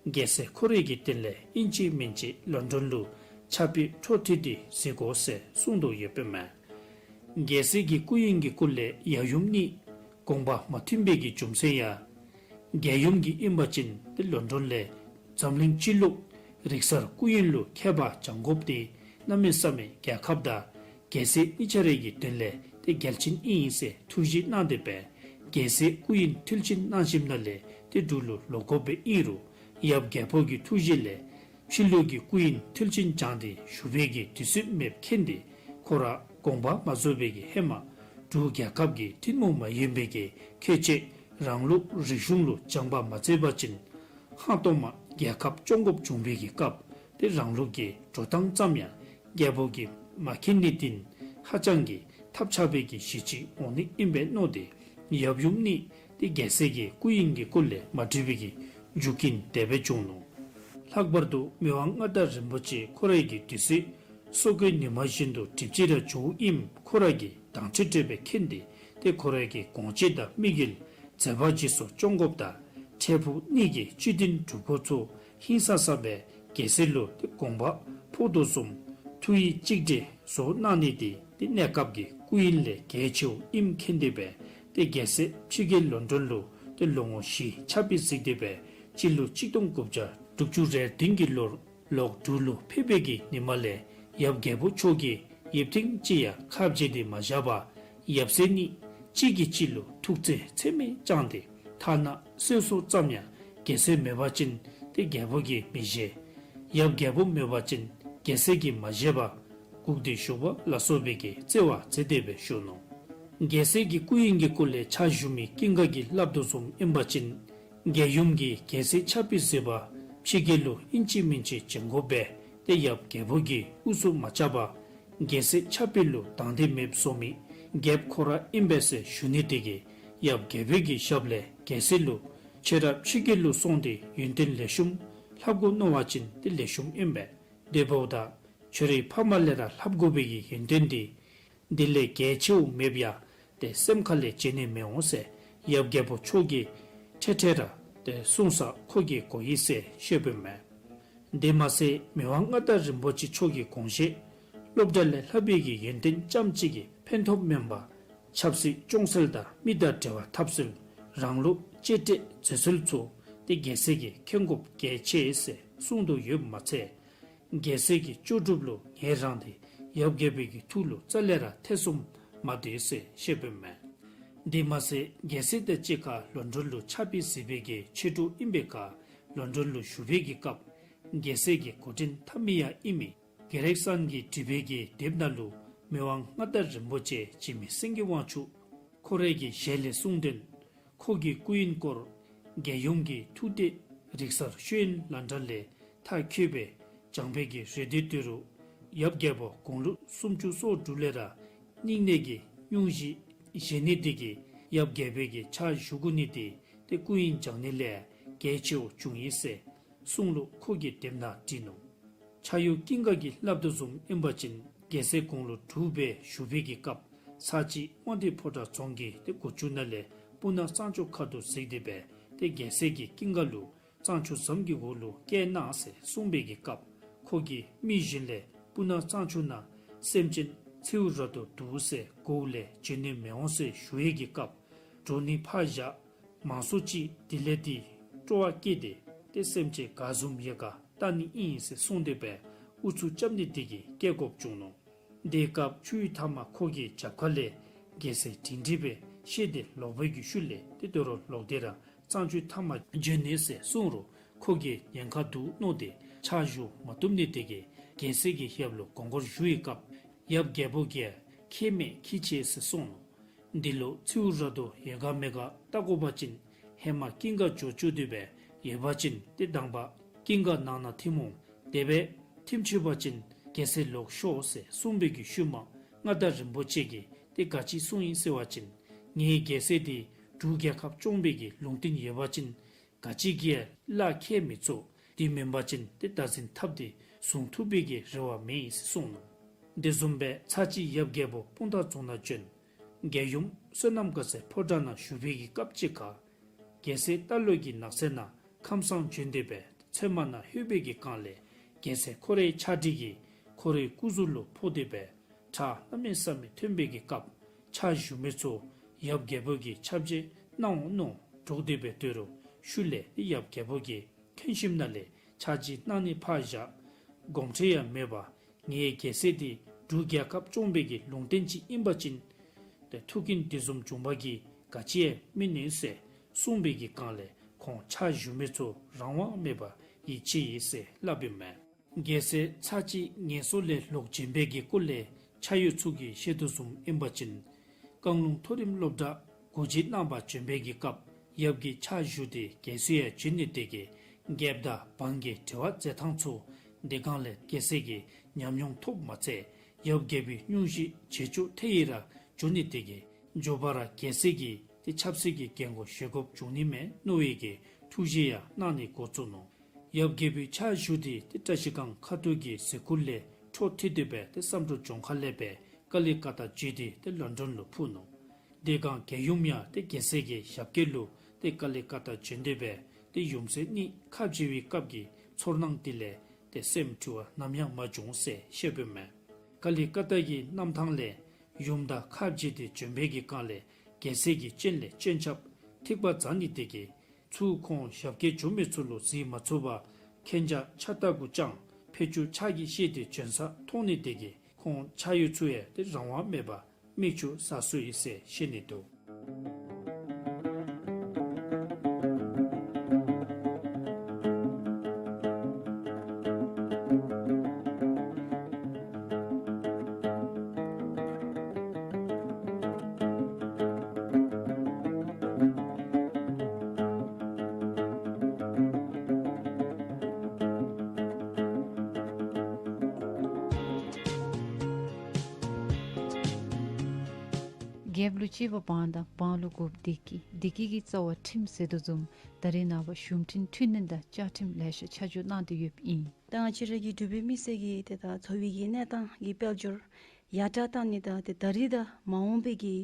རྒྱལ་སྲས་ཁོ་རའི་གི་དོན་ལས་ཨིན་ཅི་མིན་ཅི་ལོན་ཌོན་ལུ་ཆ་པི་འཕྲོ་མཐུད་དེ་གཟིགས་དགོ་ཟེར་གསུངས་དོ་ཡོདཔ་མས། རྒྱལ་སྲས་ཀྱི་སྐུ་དབོན་གྱི་སྐུ་ལས་ཡབ་ཡུམ་གཉིས་དགོངས་པ་མ་མཐུན་པའི་གི་རྒྱུ་མཚན་ཡང་རྒྱལ་ཡུམ་གྱི་ཨིན་པ་ཅིན་ཏེ་ལོན་ཌོན་ལས་འཛམ་གླིང་སྤྱི་ལུགས་རིག་གསར་སྐུ་དབོན་ལུ་མཁས་པ་སྦྱང་དགོཔ་འདི་གནམ་མེད་ས་མེད་རྒྱལ་ཁབ་དང་རྒྱལ་སྲས་གཉིས་ཆ་རའི་གི་དོན་ལས་ཏེ་གལ་ཆེན་ཨིན་ཟེར་ཐུགས་བཞེད་གནང་སྟེ་སྦེ་རྒྱལ་སྲས་སྐུ་དབོན་མཐུན་རྐྱེན་གནང་ཞིནམ་ལས་ཏེ་འབྲུག་ལུ་ལོག་དགོཔ་སྦེ་ཨིན་རུང་ཡབ་རྒྱལ་པོ་གི་ཐུགས་བཞེད་ལས་ཕྱི་ལུགས་ཀྱི་སྐུ་དབོན་མཐུན་རྐྱེན་སྦྱངས་ཏེ་བཞུགས་པའི་གི་དུས་ཚོད་མེདཔ་མཁྱེན་ཏེ་ཁོ་ར་དགོངས་པ་མ་རྫོགས་པའི་གི་ཧེ་མ་འབྲུག་རྒྱལ་ཁབ་ཀྱི་ཐུན་མོང་མ་ཡིན་པའི་གི་ཁྱད་ཆོས་རང་ལུགས་རིག་གཞུང་ལུ་སྦྱངས་པ་མ་མཛད་པ་ཅིན་ཧང་སྟོང་མ་རྒྱལ་ཁབ་སྐྱོང་དགོཔ་བྱུང་བའི་གི་སྐབས་ཏེ་རང་ལུགས་ཀྱི་འགྲོ་སྟངས་ཙམ་ཡང་རྒྱལ་པོ་གིས་མ་མཁྱེན་ནི་འདི་ཧ་ཅང་གི་ཐབས་ཆག་པའི་གི་གཞི་ཅིག་འོང་ནི་ཨིན་པས་མནོ་སྟེ་ཡབ་ཡུམ་གཉིས་ཏེ་རྒྱལ་སྲས་ཀྱི་སྐུ་དབོན་གྱི་སྐུ་ལས་མ་འགྲུབ་པའི་གི་རྒྱུ་རྐྱེན་དེ་སྦེ་བྱུང་ནུག། ལྷག་པར་དུ་མི་དབང་མངའ་བདག་རིན་པོ་ཆེ་ཁོ་རའི་གི་དུས་ཚོད་སོ་གོའི་ཉི་མ་བཞིན་དུ་གྲིབ་ཅིག་ར་འགྱོཝ་ཨིནམ་ཁོ་ར་གིས་དྭངས་ཁྲིག་ཁྲི་སྦེ་མཁྱེན་ཏེ་ཏེ་ཁོ་རའི་གི་དགོངས་བཞེད་དང་དམིགས་ཡུལ་མཛད་པ་རྗེས་སུ་སྐྱོང་དགོཔ་དང་འཕྲལ་ཕུགས་གཉིས་ཀྱི་བཅུད་ལྡན་སྒྲུབ་ཐབས་ཚུ་ཧིང་སངས་ས་སྦེ་རྒྱལ་སྲས་ལུ་ཏེ་དགོངས་པ་ཕོག་དོ་བཟུམ་ཐུགས་ཡིད་གཅིག་འདྲེས་བཟོ་གནང་ནི་འདི་ཏེ་གནས་སྐབས་ཀྱི་སྐུ་དབོན་ལས་གལ་ཆེཝ་ཨིནམ་མཁྱེན་ཏེ་སྦེ་ཏེ་རྒྱལ་སྲས་ཕྱི་རྒྱལ་ལོན་ཌོན་ལུ་ཏེ་ལོ་ངོ་བཞི་ཆ་པི་གཟིགས་ཏེ་སྦེ་སྤྱི་ལོ་གཅིག་སྟོང་དགུ་བརྒྱ་དྲུག་ཅུ་རེ་བདུན་གྱི་ལོར་ལོག་འབྲུག་ལུ་ཕེབས་པའི་གི་ཉི་མ་ལས་ཡབ་རྒྱལ་པོ་མཆོག་གིས་ཡབ་ཐེངས་གཅིག་ཡང་ཁ་འབྱལ་ཏེ་མ་བཞག་པར་ཡབ་སྲས་གཉིས་གཅིག་གིས་གཅིག་ལུ་ཐུགས་བརྩེ་ཚད་མེད་བཅངས་ཏེ་ཐ་ན་གསོལ་ཚོགས་ཙམ་ཡང་རྒྱལ་སྲས་མེད་པ་ཅིན་ཏེ་རྒྱལ་པོ་གིས་མི་བཞེས། ཡབ་རྒྱལ་པོ་མེད་པ་ཅིན་རྒྱལ་སྲས་ཀྱིས་མ་བཞེས་པར་སྒུག་སྟེ་བཞུགས་པ་ལ་སོགས་པའི་གི་བརྩེ་བ་མཛད་དེ་སྦེ་བཞུགས་ནུག། རྒྱལ་སྲས་ཀྱི་སྐུ་དབོན་གྱི་སྐུ་ལས་ཕྱག་ཞུ་མི་ཀུན་དགའ་གིས་སླབ་དོ་བཟུམ་ཨིན་པ་ཅིན་རྒྱལ་ཡུམ་གྱིས་རྒྱལ་སྲས་ཕྱག་དཔེ་གཟིགས་པ་ཕྱི་རྒྱལ་ལུ་ཨིན་ཅི་མིན་ཅི་བྱིན་དགོ་པས། ཏེ་ཡབ་རྒྱལ་པོ་གིས་དབུ་ཚུགས་མ་རྐྱབ་པར་རྒྱལ་སྲས་ཕྱག་དཔེ་ལུ་དང་འདོད་མེདཔ་བཟོ་མི་རྒྱལཔོ་ཁོ་ར་ཨིན་པས་ཟེར་ཞུ་ནི་དེ་གིས་ཡབ་རྒྱལ་པོའི་གི་ཞབས་ལས་རྒྱལ་སྲས་ལུ་ཁྱོད་ར་ཕྱི་རྒྱལ་ལུ་སོང་སྟེ་ཡོན་ཏན་ལེགས་ཤོམ་ལྷབ་དགོ་མནོ་བ་ཅིན་ཏེ་ལེགས་ཤོམ་ཨིན་པས། དེ་འབདཝ་ད་ཁྱོད་རའི་ཕ་མ་ལས་ར་ལྷབ་དགོ་པའི་གི་ཡོན་ཏན་འདི་འདི་ལས་གལ་ཆེཝ་མེདཔ་ཡང་ཏེ་སེམས་ཁ་ལས་བརྗེད་ནི་མི་འོང་ཟེར་ཡབ་རྒྱལ་པོ་མཆོག་གིས་ཁྲེ་ཁྲེ་ར་ཏེ་གསུངས་ས་ཁོ་གིས་གོ་ཡི་ཟེར་བཤད་པས་མས། དེ་མ་ཚད་མི་དབང་མངའ་བདག་རིན་པོ་ཆེ་མཆོག་གི་དགོངས་བཞེད་སློབ་གྲྭ་ལས་ལྷབ་པའི་གི་ཡོན་ཏན་ཙམ་ཅིག་གིས་ཕན་ཐོགས་མེན་པར་ཆབ་སྲིད་སྐྱོང་སྲོལ་དང་མི་དང་འབྲེལ་བ་འཐབ་སྲོལ་རང་ལུགས་གཅེས་སྤྲས་མཛད་སྲོལ་ཚུ་ཏེ་རྒྱལ་སྲས་ཀྱིས་མཁྱེན་དགོཔ་གལ་ཆེ་ཟེར་གསུངས་དོ་ཡོདཔ་མ་ཚད་རྒྱལ་སྲས་ཀྱི་ལྕོགས་གྲུབ་ལུ་ངལ་རངས་ཏེ་ཡབ་རྒྱལ་པོའི་གི་ཐུགས་ལུ་རྩ་ལས་ར་ཐེ་ཚོམ་མ་སྡོད་ཟེར་བཤད་པས་མས། དེ་མ་ཚད་རྒྱལ་སྲས་དང་གཅིག་ཁར་ལོན་ཌོན་ལུ་ཕྱག་དཔེ་གཟིགས་པའི་གི་ཆོས་གྲོགས་ཨིན་པའི་ཁར་ལོན་ཌོན་ལུ་བཞུགས་པའི་གི་སྐབས་རྒྱལ་སྲས་ཀྱི་འགོ་འདྲེན་འཐབ་མི་ཡང་ཨིན་མི་གེ་རེག་སན་གྱིས་བྲིས་པའི་གི་དེབ་ནང་ལུ་མི་དབང་མངའ་བདག་རིན་པོ་ཆེ་འཇིགས་མེད་སེང་གེ་དབང་ཕྱུག་ཁོ་རའི་གི་ཞལ་ལས་གསུངས་དོན། ཁོ་གིས་སྐུ་དབོན་སྐོར་རྒྱལ་ཡུམ་གྱི་ཐུགས་གཏད་རིག་གསར་ཤེས་ཡོན་ལན་གྲངས་ལས་མཐར་འཁྱོལ་བའི་སྦྱངས་པའི་གི་རེ་འདོད་དེ་རུ་ཡབ་རྒྱལ་པོ་དགུང་ལོ་སུམ་ཅུ་སོ་དྲུག་ལས་ར་སྙིང་ནད་ཀྱིས་སྙུང་གཞི་བཞེས་ནི་དེ་གིས་ཡབ་རྒྱལ་པོའི་གི་ཕྱག་ཞུ་དགོ་ནི་དེ་ཏེ་སྐུ་དབོན་སྦྱང་ནི་ལས་གལ་ཆེཝ་བྱུང་ཡི་ཟེར་གསུངས་ལུ་ཁོ་གིས་དེབ་ནང་བྲིས་ནུག། ཕྱག་གཡོག་ཀུན་དགའ་གིས་སླབ་དོ་བཟུམ་ཨིན་པ་ཅིན་རྒྱལ་སྲས་དགུང་ལོ་དྲུག་སྦེ་བཞུགས་པའི་གི་སྐབས་ཚར་གཅིག་དབང་འདུས་ཕོ་བྲང་རྫོང་གི་ཏེ་སྒོ་ཅུང་ནང་ལས་སྤུ་ན་གཙང་ཆུ་ཁ་ཐུག་གཟིགས་ཏེ་སྦེ་ཏེ་རྒྱལ་སྲས་ཀྱིས་ཀུན་དགའ་ལུ་གཙང་ཆུ་ཟམ་གྱི་འོག་ལུ་བསྐྱལ་གནང་ཟེར་གསུངས་པའི་གི་སྐབས་ཁོ་གིས་རྨི་བཞིན་ལས་སྤུ་ན་གཙང་ཆུ་ནང་སེམས་ཅན་མཚེའུ་རབ་ཏུ་འདུག་ཟེར་གོཝ་ལས་བརྗེད་ནི་མི་འོང་ཟེར་ཞུ་བའི་གི་སྐབས་འགྲོ་ནི་ཕར་བཞག་མང་སུ་ཅིག་དེ་ལས་ཏེ་སྤྲོ་བ་སྐྱེས་ཏེ་ཏེ་སེམས་ཅན་ག་བཟུམ་ཡོད་ག་བལྟ་ནི་ཨིན་ཟེར་གསུངས་ཏེ་སྦེ་ཨུ་ཚུགས་རྐྱབ་ནི་དེ་གིས་སྐྱེལ་དགོཔ་བྱུང་ནུག། དེའི་སྐབས་ཆུའི་མཐའ་མ་ཁོ་གི་རྒྱབ་ཁ་ལས་རྒྱལ་སྲས་དྲིན་དྲི་སྦེ་ཤེས་ཏེ་ལོག་པའི་གི་ཤུལ་ལས་ཏེ་དོ་རུང་ལོག་སྟེ་ར་གཙང་ཆུའི་མཐའ་མ་འབྱོན་ནི་ཟེར་གསུངས་རུང་ཁོ་གིས་ཉེན་ཁ་འདུག་མནོ་སྟེ་ཕྱག་ཞུ་མ་བཏུབ་ནི་དེ་གིས་རྒྱལ་སྲས་ཀྱི་ཞབས་ལུ་དགོངས་སྐོར་ཞུ་བའི་སྐབས་ཡབ་རྒྱལ་པོ་གིས་ ཁྱད་མེད་ཁྱད་ཆེ་ཟེར་གསུངས་ནུག། འདི་ལུ་མཚེའུ་ར་དོ་ཡོད་ག་མེད་ག་བལྟ་དགོ་པ་ཅིན་ཧེ་མ་ཀིང་ག་འགྱོ་བཅུག་སྟེ་སྦེ་ཡོད་པ་ཅིན་ཏེ་དང་པ་ཀིང་ག་ནང་ན་ཐིམ་འོང་། དེ་སྦེ་ཐིམ་ཚུགས་པ་ཅིན་རྒྱལ་སྲས་ལོག་ཤོག་ཟེར་གསུངས་པའི་གི་ཤུལ་མ་མངའ་བདག་རིན་པོ་ཆེ་གིས་ཏེ་ག་ཅི་གསུངས་ཡི་ཟེར་བ་ཅིན་ངེའི་རྒྱལ་སྲས་འདི་འབྲུག་རྒྱལ་ཁབ་སྐྱོང་བའི་གི་ལུང་བསྟན་ཡོད་པ་ཅིན་ག་ཅི་གིས་ཡང་བླ་ཁྱད་མི་ཚུགས། དེ་མེན་པ་ཅིན་ཏེ་བདག་འཛིན་འཐབ་སྟེ་བཟུང་ཐུབ་པའི་གི་རེ་བ་མེད་ཟེར་གསུངས་ནུག། དེ་བཟུམ་སྦེ་ཚར་གཅིག་ཡབ་རྒྱལ་པོ་སྤུངས་ཐང་རྫོང་ནང་བྱོན། རྒྱལ་ཡུམ་བསོད་ནམས་དཀར་རྩེ་ཕོ་བྲང་ནང་བཞུགས་པའི་གི་སྐབས་ཅིག་ཁར་རྒྱལ་སྲས་རྟ་ལོག་གི་ནགས་གསེབ་ནང་ཁམས་སངས་བྱོན་ཏེ་སྦེ་ཚལ་མ་ནང་ལྷོད་པའི་གི་སྒང་ལས་རྒྱལ་སྲས་ཁོ་རའི་ཕྱག་གྲི་གིས་ཁོ་རའི་སྐུ་གཟུགས་ལུ་ཕོག་སྟེ་སྦེ་ཁྲག་གནམ་མེད་ས་མེད་ཐོན་པའི་གི་སྐབས་ཕྱག་ཞུ་མི་ཚུ་ཡབ་རྒྱལ་པོ་གིས་ཆབ་བཞེས་གནང་འོང་མནོ་འདྲོགས་ཏེ་སྦེ་སྡོད་རུང་ཤུལ་ལས་ཏེ་ཡབ་རྒྱལ་པོ་གིས་མཁྱེན་ཞིནམ་ལས་ཕྱག་བཞེས་གནང་ནི་ཕར་བཞག། དགོངསམ་ཁྲེལ་ཡང་མེད་པར་ངེའི་རྒྱལ་སྲས་འདི་འབྲུག་རྒྱལ་ཁབ་སྐྱོང་བའི་གི་ལུང་བསྟན་ཅིག་ཨིན་པ་ཅིན་ཏེ་ཐུགས་ཀྱིས་དེ་བཟུམ་འབྱུང་བ་གི་ག་ཅི་ཡང་མིན་ནུག་ཟེར་གསུངས་པའི་གི་སྒང་ལས་ཁོང་ཕྱག་ཞུ་མི་ཚུ་རང་དབང་མེད་པར་ཡིད་ཆེས་ཡི་ཟེར་སླབ་ཨིན་མས། རྒྱལ་སྲས་ཚར་གཅིག་ངན་སོང་ལས་ལོག་བྱོན་པའི་གི་སྐོར་ལས་ཕྱག་ཡུལ་ཚུ་གིས་བཤད་དོ་བཟུམ་ཨིན་པ་ཅིན་བཀང་ལུང་མཐོ་རིམ་སློབ་གྲྭ་སྒོ་འབྱེད་གནང་བར་བྱོན་པའི་གི་སྐབས་ཡབ་ཀྱིས་ཕྱག་ཞུ་སྟེ་རྒྱལ་སྲིད་ཡང་བྱོན་ནི་དེ་གིས་རྒྱལཔོ་དང་འབངས་ཀྱི་འབྲེལ་བ་མཛད་ཐངས་ཚུ་དེ་སྒང་ལས་རྒྱལ་སྲས་ཀྱིས་ཉམས་མྱོང་ཐོབ་མ་ཚད་ཡབ་རྒྱལ་པོའི་སྙུང་གཞི་ཇེ་ཆུང་ཐལ་ཡི་ར་འགྱོ་ནི་དེ་གིས་མགྱོགས་པ་ར་རྒྱལ་སྲས་ཀྱིས་ཏེ་ཆབ་སྲིད་ཀྱི་འགན་ཁུར་བཞེས་དགོཔ་འབྱུང་ནི་མས་མནོ་བའི་གི་ཐུགས་བཞེད་ཡང་གནང་ནི་འགོ་བཙུགས་ནུག། ཡབ་རྒྱལ་པོའི་ཕྱག་ཞུ་སྟེ་ཏེ་བཀྲ་ཤིས་སྒང་ཁ་ཐུག་གི་གཟིགས་སྐོར་ལས་འཕྲོ་མཐུད་དེ་སྦེ་ཏེ་བསམ་གྲུབ་ལྗོངས་མཁར་ལས་སྦེ་ཀ་ལི་ཀ་ཏ་བརྒྱུད་དེ་ཏེ་ལོན་ཌོན་ལུ་འཕུར་ནུག། དེ་སྒང་རྒྱལ་ཡུམ་ཡང་ཏེ་རྒྱལ་སྲས་ཀྱི་ཞབས་སྐྱེལ་ལུ་ཏེ་ཀ་ལི་ཀ་ཏ་བྱོན་ཏེ་སྦེ་ཏེ་ཡུམ་སྲས་གཉིས་ཁ་འབྱལ་བའི་སྐབས་ཀྱི་ཚོར་སྣང་དེ་ལས་ཏེ་སེམས་འཁྲུལ་བ་ནམ་ཡང་མ་བྱུང་ཟེར་བཤད་པས་མས། ཀ་ལི་ཀ་ཏ་གི་གནམ་ཐང་ལས་ཡུམ་དང་ཁ་འབྱལ་ཏེ་བྱོན་པའི་གི་སྒང་ལས་རྒྱལ་སྲས་ཀྱི་སྤྱན་ལས་སྤྱན་ཆབ་ཐིགས་པ་འཛག་ནི་དེ་གིས་ཚུར་ཁོང་ཞབས་སྐྱེལ་བྱོན་མི་ཚུ་ལུ་གཟིགས་མ་ཚུགས་པར་མཁྱེན་ཆ་ཕྱག་རྟགས་གུ་བཅངས། ཕད་ཅུང་ཕྱག་གིས་བཤེད་དེ་བྱོན་ས་མཐོང་ནི་དེ་གིས་ཁོང་ཕྱག་ཡུལ་ཚུ་ཡང་ཏེ་རང་དབང་མེད་པར་མིག་ཆུ་ཟག་སོ་ཡི་ཟེར་བཤད་ནི་འདུག། རྒྱལཔོ་ལུ་གཅེས་པ་འབངས་དང་འབངས་ལུ་དགོཔ་བདེ་སྐྱིད། བདེ་སྐྱིད་ཀྱི་རྩ་བ་ཁྲིམས་ཟེར་དོ་བཟུམ་ད་རེས་ནངས་པ་གཞུང་འཕྲིན་འཕྲུལ་སྣོན་དང་བཅའ་ཁྲིམས་ལེ་ཤ་ཆ་འཇོག་གནང་སྟེ་ཡོདཔ་ཨིན། ད་ང་བཅས་ར་གི་འབྲུག་པའི་མི་སེར་གྱི་ཏེ་ད་འཚོ་བའི་གི་གནས་སྟངས་ཀྱི་དཔལ་འབྱོར་ཡར་དྲག་གཏང་ནི་དང་ཏེ་ད་རེས་དང་མ་འོངས་པའི་གི་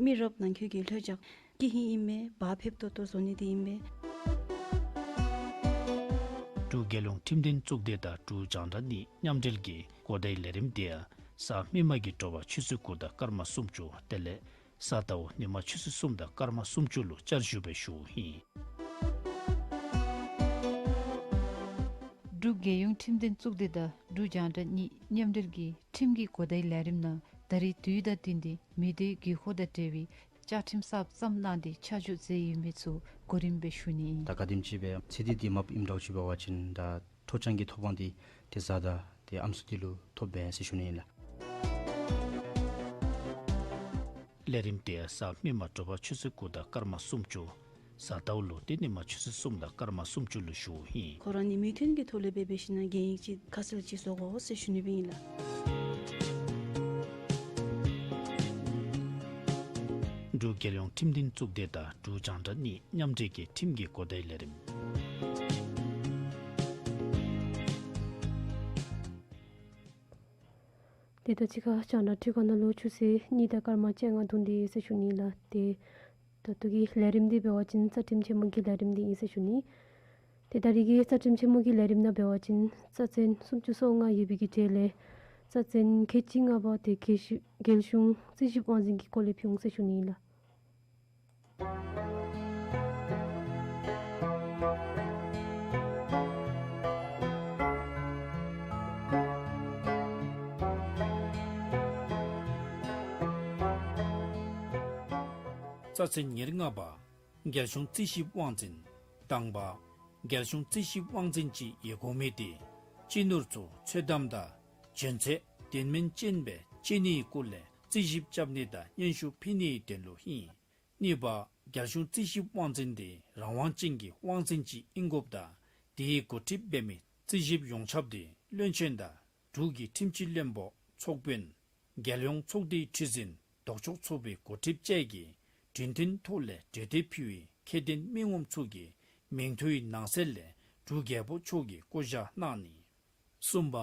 མི་རབས་ནང་འཁོད་ཀྱི་ལྷོད་ཆགས་ཀྱི་ཧིང་ཨིན་མས། བག་ཕེབས་ཏོག་ཏོ་བཟོ་ནི་དེ་ཨིན་མས། འབྲུག་རྒྱལ་ཡོངས་ཁྲིམས་དོན་གཙུག་སྡེ་དང་འབྲུག་རྒྱང་བསྒྲགས་གཉིས་མཉམ་འབྲེལ་གྱི་གོ་བརྡའི་ལས་རིམ་དེ་ཡང་གཟའ་མིག་དམར་གྱི་དྲོ་པ་ཆུ་ཚོད་དགུ་དང་སྐར་མ་སུམ་ཅུ་དེ་ལས་གཟའ་ཟླཝ་ཉི་མ་ཆུ་ཚོད་གསུམ་དང་སྐར་མ་སུམ་ཅུ་ལུ་བསྐྱར་ཞུ་སྦེ་ཞུཝ་ཨིན། འབྲུག་རྒྱལ་ཡོངས་ཁྲིམས་དོན་གཙུག་སྡེ་དང་འབྲུག་རྒྱང་བསྒྲགས་གཉིས་མཉམ་འབྲེལ་གྱི་ཁྲིམས་ཀྱི་གོ་བརྡའི་ལས་རིམ་ནང་ད་རེས་དུས་དང་བསྟུན་ཏེ་མི་སྡེའི་དགོས་མཁོ་དང་འབྲེལ་བའི་བཅའ་ཁྲིམས་གསརཔ་བརྩམས་གནང་སྟེ་ཆ་འཇོག་མཛད་ཡོད་མི་ཚུ་གོ་རིམ་སྦེ་ཞུ་ནི་ཨིན། ད་ག་དེམ་ཅིག་སྦེ་ཚེ་འདི་འདི་མ་ཨིནམ་འདྲཝ་ཅིག་འབད་བ་ཅིན་ད་ཁྲོ་ཆང་གི་ཐོབ་དབང་འདི་ཏེ་བཟའ་ཟླ་ཏེ་ཨམ་སྲུ་འདི་ལུ་ཐོབ་པས་ཟེར་ཞུ་ནི་ཨིན་ལགས། ལས་རིམ་དེ་གཟའ་མིག་དམར་དྲོ་པ་ཆུ་ཚོད་དགུ་དང་སྐར་མ་སུམ་ཅུ། གཟའ་ཟླཝ་ལུ་ཏེ་ཉི་མ་ཆུ་ཚོད་གསུམ་དང་སྐར་མ་སུམ་ཅུ་ལུ་ཞུཝ་ཨིན། ཁོ་ར་ནི་མོས་མཐུན་གྱི་ཐོག་ལས་འབད་འབད་ཞིན་ན་གན་ཡིག་ཅིག་ཁ་གསལ་ཅིག་བཟོ་དགོ་ཟེར་ཞུ་ནི་སྦེ་ཨིན་ལགས། འབྲུག་རྒྱལ་ཡོངས་ཁྲིམས་དོན་གཙུག་སྡེ་དང་འབྲུག་རྒྱང་བསྒྲགས་གཉིས་མཉམ་འབྲེལ་གྱི་ཁྲིམས་ཀྱི་གོ་བརྡའི་ལས་རིམ། ཏེ་ད་ཅི་ཁར་རྒྱང་བསྒྲགས་ཁྲི་ཀ་ནང་ལུ་ཆུ་ཚོད་གཉིས་དང་སྐར་མ་བཅོ་ལྔ་འདུག་སྟེ་ཟེར་ཞུ་ནི་ལགས། ཏེ་ད་ལྟོ་གི་ལས་རིམ་འདི་འབད་བ་ཅིན་རྩ་ཁྲིམས་ཆེན་མོ་གི་ལས་རིམ་འདི་ཨིན་ཟེར་ཞུ་ནི། ཏེ་ད་རེས་ཀྱི་རྩ་ཁྲིམས་ཆེན་མོ་གི་ལས་རིམ་ནང་འབད་བ་ཅིན་རྩ་ཚན་སུམ་ཅུ་སོ་ལྔ་ཡོད་པའི་གི་གྲས་ལས་རྩ་ཚན་ཁལ་གཅིག་ལྔ་པ་དེ་རྒྱལ་གཞུ་རྒྱལ་གཞུང་རྩིས་ཞིབ་དབང་འཛིན་གྱི་སྐོར་ལས་ཕུལ་འོང་ཟེར་ཞུ་ནི་ལགས། རྩ་ཚན་ཉེར་ལྔ་པ། རྒྱལ་གཞུང་རྩིས་ཞིབ་དབང་འཛིན། དང་པ། རྒྱལ་གཞུང་རྩིས་ཞིབ་དབང་འཛིན་ཅིག་ཡོད་དགོ་མི་དེ་སྤྱི་ནོར་ཚུ་ཚོད་བདམས་དང་འཇོན་ཚད་དོན་སྨིན་ཅན་སྦེ་སྤྱོད་ནིའི་སྐོར་ལས་ རྩིས་ཞིབ་རྐྱབ་ནི་དང་སྙན་ཞུ་ཕུལ་ནིའི་དོན་ལུ་ཨིན། གཉིས་པ། རྒྱལ་གཞུང་རྩིས་ཞིབ་དབང་འཛིན་དེ་རང་དབང་ཅན་གྱི་དབང་འཛིན་ཅིག་ཨིན་དགོཔ་དང་དེའི་འགོ་ཁྲིདཔ་འབད་མི་རྩིས་ཞིབ་ཡོངས་ཁྱབ་དེ་བློན་ཆེན་དང་འབྲུག་གི་ཁྲིམས་སྤྱི་བློན་པོ་ཚོགས་དཔོན་རྒྱལ་ཡོངས་ཚོགས་སྡེའི་ཁྲི་འཛིན་ལྡོག་ཕྱོགས་ཚོགས་པའི་འགོ་ཁྲིདཔ་བཅས་ཀྱིས་གྲོས་མཐུན་ཐོག་ལས་གྲོས་འདེབས་ཕུལ་བའི་ཁེ་ཏན་མི་ངོམ་ཚུ་གི་མིང་ཐོའི་ནང་གསལ་ལས་འབྲུག་རྒྱལ་པོ་མཆོག་གིས་བསྐོ་བཞག་གནང་ནི། གསུམ་པ།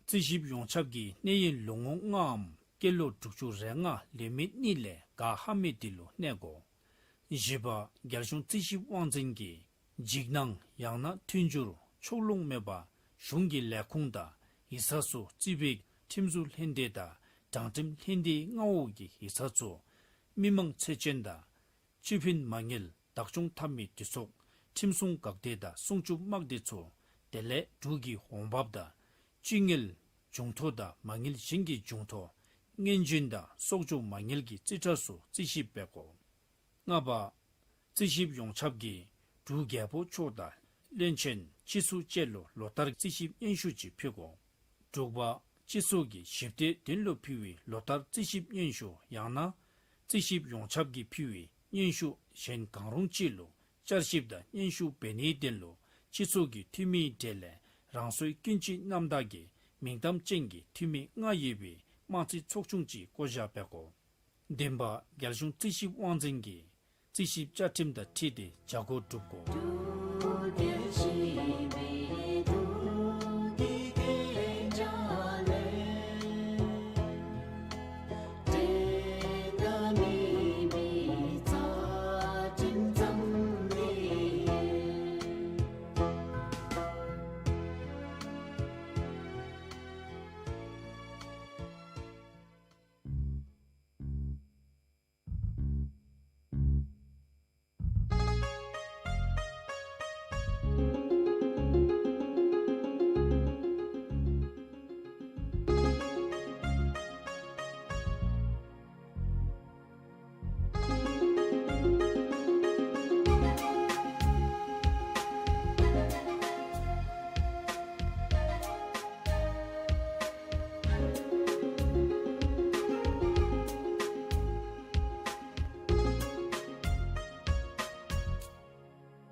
རྩིས་ཞིབ་ཡོངས་ཁྱབ་ཀྱི་གནས་ཡུན་ལོ་ངོ་ལྔའམ་སྐྱེས་ལོ་དྲུག་ཅུ་རེ་ལྔ་ལུས་མི་གཉིས་ལས་བརྒལ་ཧ་མི་དེ་ལུ་གནས་དགོ། བཞི་པ། རྒྱལ་གཞུང་རྩིས་ཞིབ་དབང་འཛིན་གྱིས་འཇིགས་སྣང་ཡང་ན་མཐུན་འགྱུར་ཕྱོགས་ལྷུང་མེད་པར་གཞུང་གི་ལས་ཁུངས་དང་ཡིག་ཚང་ཚུ་རྩིས་པའི་ཁྲིམས་བཟོ་ལྷན་སྡེ་དང་དྲང་ཁྲིམས་ལྷན་སྡེའི་མངའ་འོག་གི་ཡིག་ཚང་ཚུ་མི་མང་ཚད་ཅན་དང་སྤྱི་ཕན་མ་དངུལ་བདག་སྐྱོང་འཐབ་མི་འདུས་ཚོགས་ཁྲིམས་སྲུང་འགག་སྡེ་དང་སྲུང་སྐྱོབ་དམག་སྡེ་ཚུ་དེ་ལས་འབྲུག་གི་འོང་འབབ་དང་སྤྱི་དངུལ་འབྱུང་ཐོག་དང་མ་དངུལ་གཞན་གྱི་འབྱུང་ཐོག་སྔོན་བྱོན་དང་གསོག་འཇོག་མ་དངུལ་གྱི་རྩིས་ཁྲ་ཚུ་རྩིས་ཞིབ་འབད་དགོ། ལྔ་པ། རྩིས་ཞིབ་ཡོངས་ཁྱབ་ཀྱིས་འབྲུག་རྒྱལ་པོ་མཆོག་དང་བློན་ཆེན་སྤྱི་ཚོགས་བཅས་ལུ་ལོ་ལྟར་རྩིས་ཞིབ་སྙན་ཞུ་ཅིག་ཕུལ་དགོ། དྲུག་པ། སྤྱི་ཚོགས་ཀྱི་ཞིབ་ལྟའི་དོན་ལུ་ཕུལ་བའི་ལོ་ལྟར་རྩིས་ཞིབ་སྙན་ཞུ་ཡང་ན་རྩིས་ཞིབ་ཡོངས་ཁྱབ་ཀྱིས་ཕུལ་བའི་སྙན་ཞུ་གཞན་གང་རུང་ཅིག་ལུ་བསྐྱར་ཞིབ་དང་སྙན་ཞུ་འབད་ནིའི་དོན་ལུ་སྤྱི་ཚོགས་ཀྱི་འཐུས་མིའི་གྲས་ལས་རང་སོའི་སྐྱིན་གཅིག་རྣམ་དག་གི་མིང་གཏམ་ཅན་གྱི་འཐུས་མི་ལྔ་ཡོད་པའི་དམངས་རྩིས་ཚོགས་ཆུང་ཅིག་བསྐོ་བཞག་འབད་དགོ། བདུན་པ། རྒྱལ་གཞུང་རྩིས་ཞིབ་དབང་འཛིན་གྱིས་རྩིས་ཞིབ་བཅའ་ཁྲིམས་དང་འཁྲིལ་ཏེ་བྱ་སྒོ་སྒྲུབ་དགོ།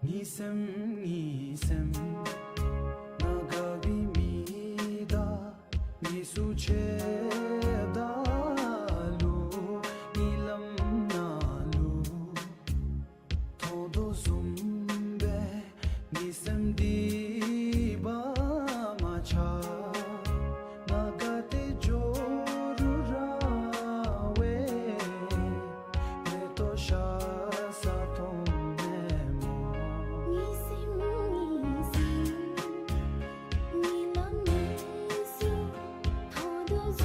གཉིད་སེམས་གཉིད་སེམས་ང་དགའ་བའི་མི་དག་གཉིད་སུ་ཆེ་ད་ལུ་གཉིད་ལམ་ནང་ལུ་མཐོང་དོ་བཟུམ་སྦེ་གཉིད་སེམས་སྡིག་པ་མ་ཆགས། ང་དགའ་སྟེ་འགྱོ་རུང་ར་བས་ཕེབས་དོ་ཤ་ཟ་མཐོང་མེད་སྨོ། གཉིད་སེམས་གཉིད་སེམས་གཉིད་ལམ་གཉིད་སུ་མཐོང་དོ་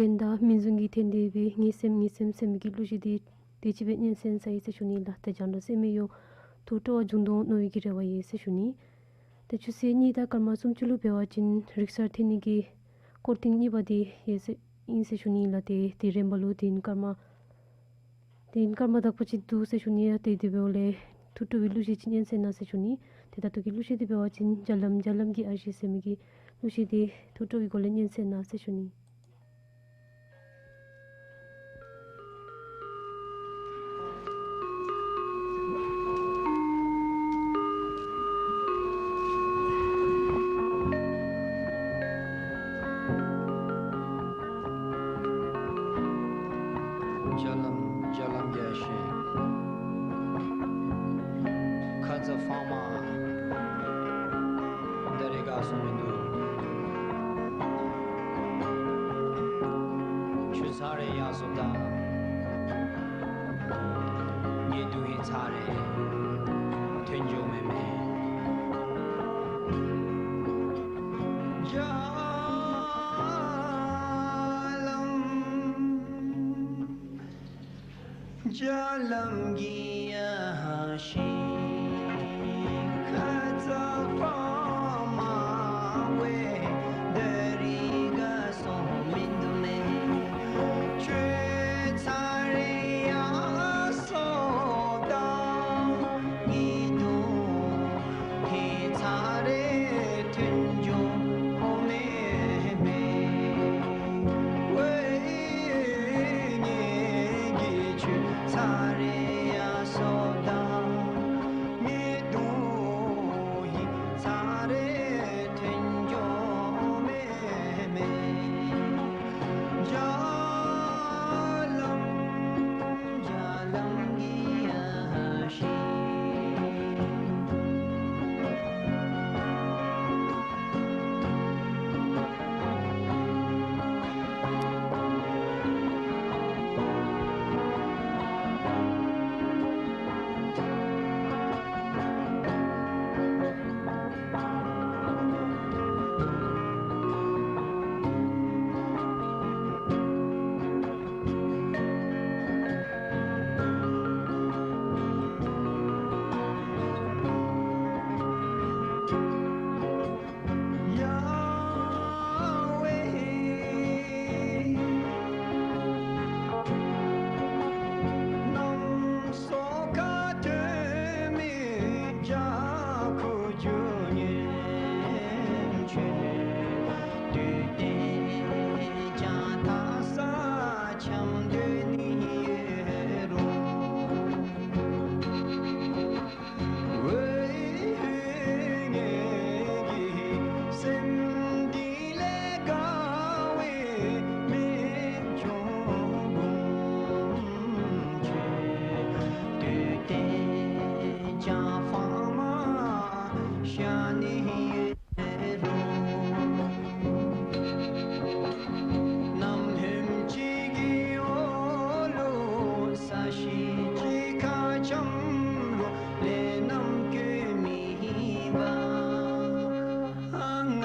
གཞན་དང་མི་བཟུང་གི་ཐེན་དེ་སྦེ་ངེས་སེམས་ངེས་སེམས་ཟེར་མི་གི་གླུ་གཞས་འདི་དེ་ཅིག་སྦེ་སྙན་གསན་ས་ཡི་ཟེར་ཞུ་ནི་ལགས། ཏེ་རྒྱང་བསྒྲགས་ཟེར་མི་ཡང་ཐུགས་སྤྲོ་བ་འབྱུང་དོ་མནོ་བའི་གི་རེ་བ་ཡོད་ཟེར་ཞུ་ནི། ཏེ་ཆུ་ཚོད་གཉིས་དང་སྐར་མ་སུམ་ཅུ་ལུ་འབད་བ་ཅིན་རིག་གསར་འཐེན་ནི་གི་སྐོར་ཐེངས་གཉིས་པ་འདི་ཡོད་ཟེར་ཨིན་ཟེར་ཞུ་ནི་ལགས། ཏེ་དེ་རན་པ་ལུ་དེ་ནི་སྐར་མ་དེ་ནི་སྐར་མ་དག་པ་ཅིག་འདུག་ཟེར་ཞུ་ནི། ཏེ་དེ་འབདཝ་ལས་ཐུགས་སྤྲོ་བའི་གླུ་གཞས་ཅིག་སྙན་གསན་གནང་ཟེར་ཞུ་ནི། ཏེ་ད་ལྟོ་གི་གླུ་གཞས་འདི་འབད་བ་ཅིན་འཇའ་ལམ་འཇའ་ལམ་གྱི་ཨ་ཞེ་ཟེར་མི་གི་གླུ་གཞས་འདི་ཐུགས་སྤྲོ་བའི་སྒོ་ལས་སྙན་གསན་གནང་ཟེར་ཞུ་ནི། འཇའ་ལམ་འཇའ་ལམ་གྱི་ཨ་ཞེ། ཁ་ཙ་ཕ་མ་ད་རེས་ག་སོང་མིན་འདུག། ཁྱོད་ཚར་རེ་ཡར་སོང་དང་། ངེའི་དུས་ཡུན་ཚར་རེ་ཐོན་འགྱོ་མེན་མས། འཇའ་ལམ་འཇའ་ལམ་གྱི་ཨ་ཞེ། ཁ་ཙ་ཕ་མ་བས་ད་རེས་ག་སོང་མིན་འདུག་མས། ཁྱོད་ཚར་རེ་ཡར་སོང་དང་། ངེའི་དུས་ཡུན་ཚར་རེ་ཐོན་འགྱོ་མེན་མས། ཝེ་ངེ་གི་ཁྱོད་ཚར་རེ་ཡར་སོང་དང་། ངེའི་དུས་ཡུན་ཚར་རེ་ཐོན་འགྱོ་མེན་མས། འཇའ་ལམ་འཇའ་ལམ་གྱི་ཨ་ཞེ། ཡ་ཝེ། གནམ་སོ་ཁ་ཐོན་མི་འཇའ་ཁུ་བྱུག་ཉིན་བྱེད། དུས་གཏན་བྱང་ཐག་ས་འཁྱམས་སྡོད་ནི་ཡོད་རུང་། ཝེ་ངེ་གི་སེམས་འདི་ལས་དགའ་བའི་མི་ཆུང་ཀུ་ཆེ། དུས་གཏན་བྱང་ཕ་མ་ཤ་ནི་ཡོད་རུང་། གནམ་ཧོནམ་ཅིག་གི་འོག་ལུ་ས་གཞི་གཅིག་ཁར་འཁྱམས་རུང་ལས་རྣམ་བཀོད་མེད་པར་ང་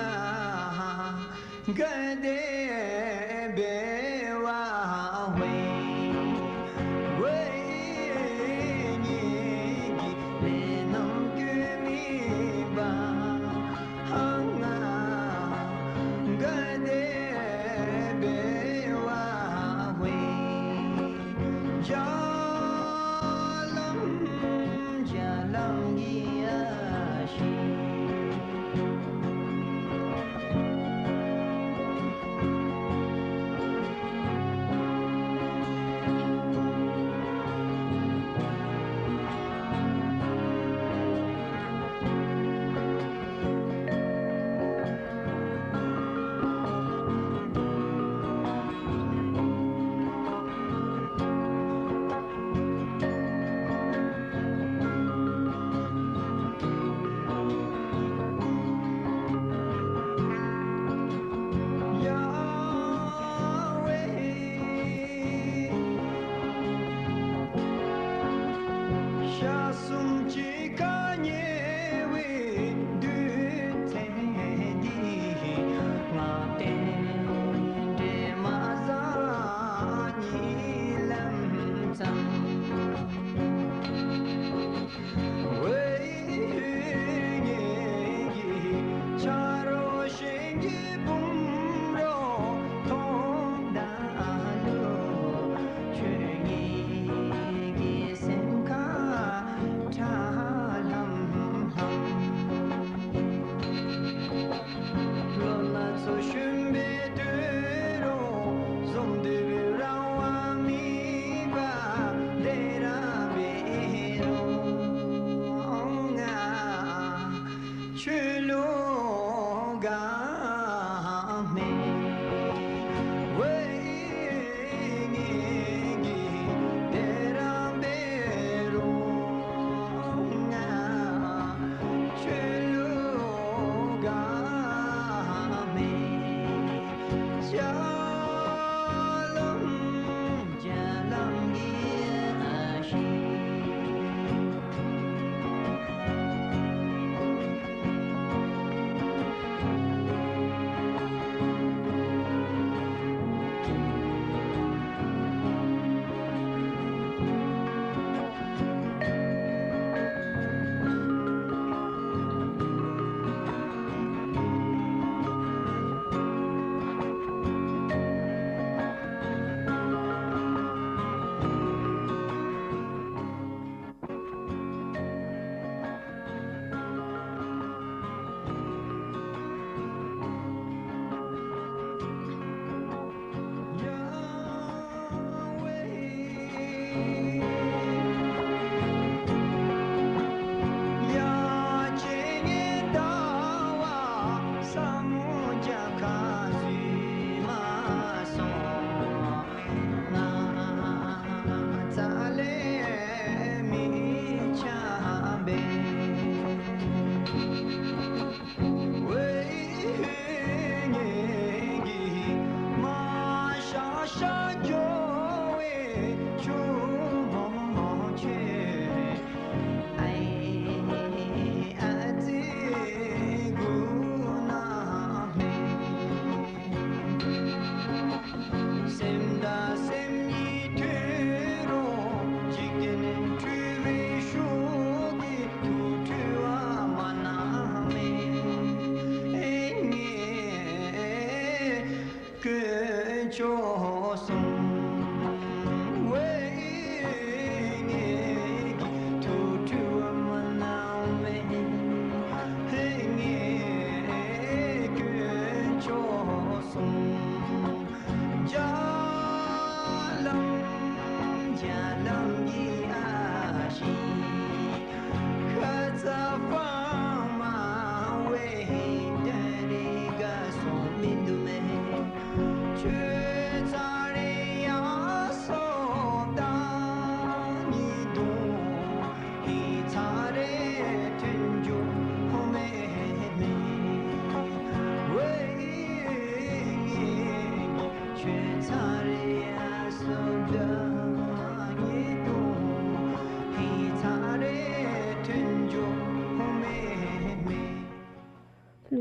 དགའ་བདེ་འབད་བའི་ཝེ་ངེ་གི་ལས་རྣམ་བཀོད་མེད་པར་ང་དགའ་བདེ་འབད་བའི་ཝེ། འཇའ་ལམ་འཇའ་ལམ་གྱི་ཨ་ཞེ།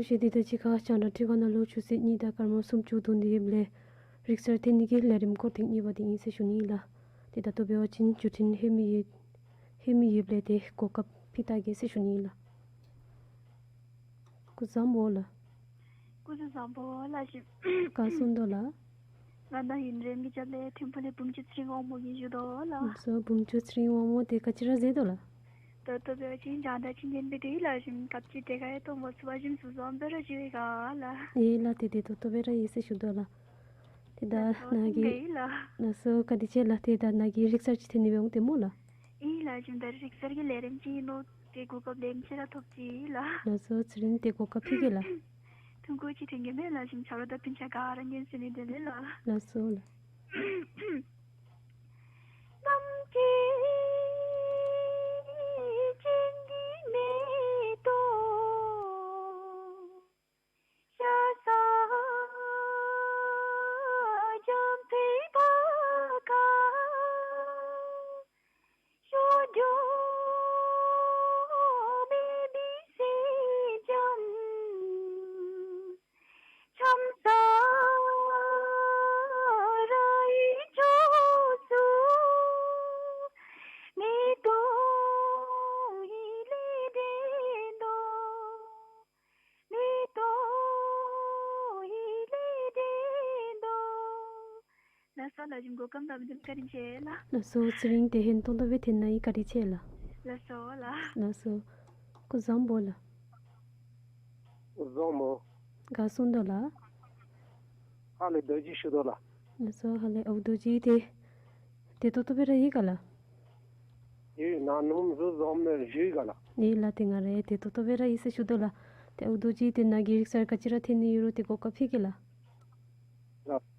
ཞེས་དེ་དང་གཅིག་ཁར་རྒྱང་བསྒྲགས་ཁྲི་ཁང་ནང་ལུ་ཆུ་ཚོད་གཉིས་དང་སྐར་མ་སུམ་ཅུ་བརྡུངས་ཏེ་ཡོདཔ་ལས་རིག་གསར་འཐེན་ནི་གི་ལས་རིམ་སྐོར་ཐེངས་གཉིས་པ་དེ་ཨིན་ཟེར་ཞུ་ནི་ཨིན་ལགས། དེ་ད་ལྟོ་འབད་བ་ཅིན་བརྒྱུད་འཕྲིན་ཧེ་མ་ཡོད་ཧེ་མ་ཡོདཔ་ལས་དེ་གོ་སྐབས་ཕུལ་ད་གེ་ཟེར་ཞུ་ནི་ཨིན་ལགས། སྐུ་གཟུགས་བཟང་པོ་ལགས། སྐུ་གཟུགས་བཟང་པོ་ལགས་ཞུ། ག་སོང་དོ་ལགས། ང་ད་ཧིན་རེམ་གྱི་རྒྱབ་ལས་ཐིམ་ཕུག་ལས་བུམ་ཆུ་ཚེ་རིང་དབང་མོ་གིས་ཞུ་དོ་ལགས། སོ་བུམ་ཆུ་ཚེ་རིང་དབང་མོ་དེ་ག་ཅི་ར་མཛད་དོ་ལགས། ད་ལྟོ་འབད་བ་ཅིན་རྒྱང་བསྒྲགས་ཅིག་ཉན་པའི་དེ་ལགས་ཞུ་སྐབས་ཅིག་དེ་ཁར་ཡང་ཐོན་པ་ཚུ་བ་ཞིམ་སུ་བཟོ་འབད་ར་ཞུ་ཡི་ག་ལགས། ཨེ་ལགས་དེ་དེ་ཏོག་ཏོ་འབད་ར་ཡི་ཟེར་ཞུ་དོ་ལགས། དེ་ད་ལགས་སོ་ནཱ་གི་ལགས་སོ་བཀའ་དྲིན་ཆེ་ལགས། དེ་ད་ནཱ་གི་རིག་གསར་ཅིག་འཐེན་ནི་འབད་འོང་སྟེ་སྨོ་ལགས། ཨེ་ལགས་ཞུ་ད་རིག་གསར་གྱི་ལས་རིམ་ཅིག་ཨིན་ནོ་དེ་གོ་སྐབས་ལེམ་ཅིག་ར་ཐོབ་ཅི་ལགས། ལགས་སོ་ཚེ་རིང་དེ་གོ་སྐབས་ཕུལ་གེ་ལགས། ཐུང་ཀུ་ཅིག་འཐེན་གེ་མས་ལགས་ཞུ་ཆ་རོགས་དང་སྤུན་ཆ་ག་ར་ཉན་ཟེར་ནི་དེ་ལས་ལགས། ལགས་སོ་ལགས། ལགས་སོ་ལགས་ཞུ་གོ་སྐབས་གནང་མི་འདི་ལུ་བཀའ་དྲིན་ཆེ་ལགས། ལགས་སོ་ཚེ་རིང་དེ་ཧན་ཏོང་ཏོ་སྦེ་འཐེན་གནང་ཡི་བཀའ་དྲིན་ཆེ་ལགས། ལགས་སོ་ལགས། ལགས་སོ། སྐུ་གཟུགས་བཟང་པོ་ལགས། སྐུ་གཟུགས་བཟང་པོ། ག་སོང་དོ་ལགས། ཧ་ལས་རྡོ་རྗེ་ཞུ་དོ་ལགས། ལགས་སོ་ཧ་ལས་ཨའུ་རྡོ་རྗེ་དེ་དེ་ཏོག་ཏོ་སྦེ་ར་ཡི་ག་ལགས། ཡི་ནཱ་ནུམ་ཟུ་བཟོ་མི་ཞུ་ཡི་ག་ལགས། ཨེ་ལགས་དེ་ང་ར་ཡང་དེ་ཏོག་ཏོ་སྦེ་ར་ཡི་ཟེར་ཞུ་དོ་ལགས། དེ་ཨའུ་རྡོ་རྗེ་དེ་ནཱ་གི་རིག་གསར་ག་ཅི་ར་འཐེན་ནི་ཡོད་རུང་དེ་གོ་སྐབས་ཕུལ་གེ་ལགས། ལགས།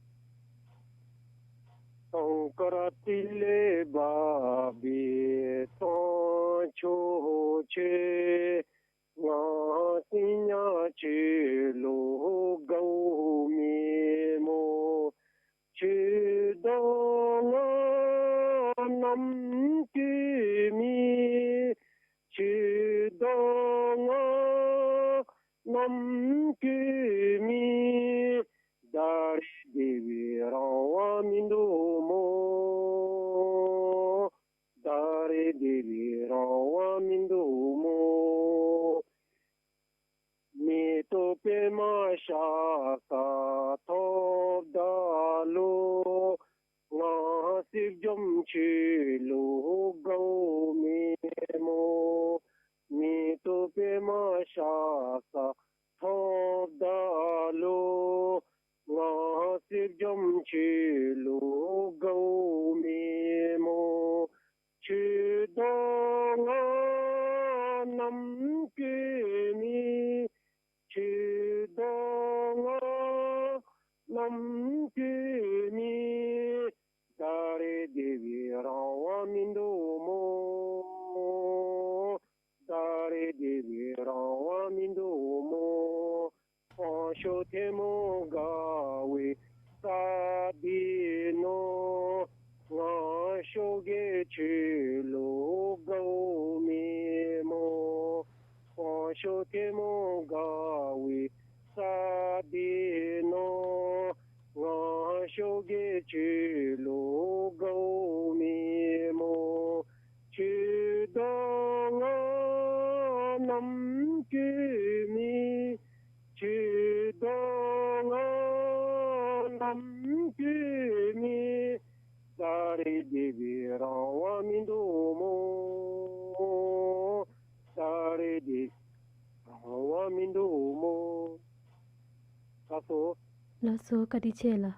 ལགས་སོ། ལགས་སོ་བཀའ་དྲིན་ཆེ་ལགས།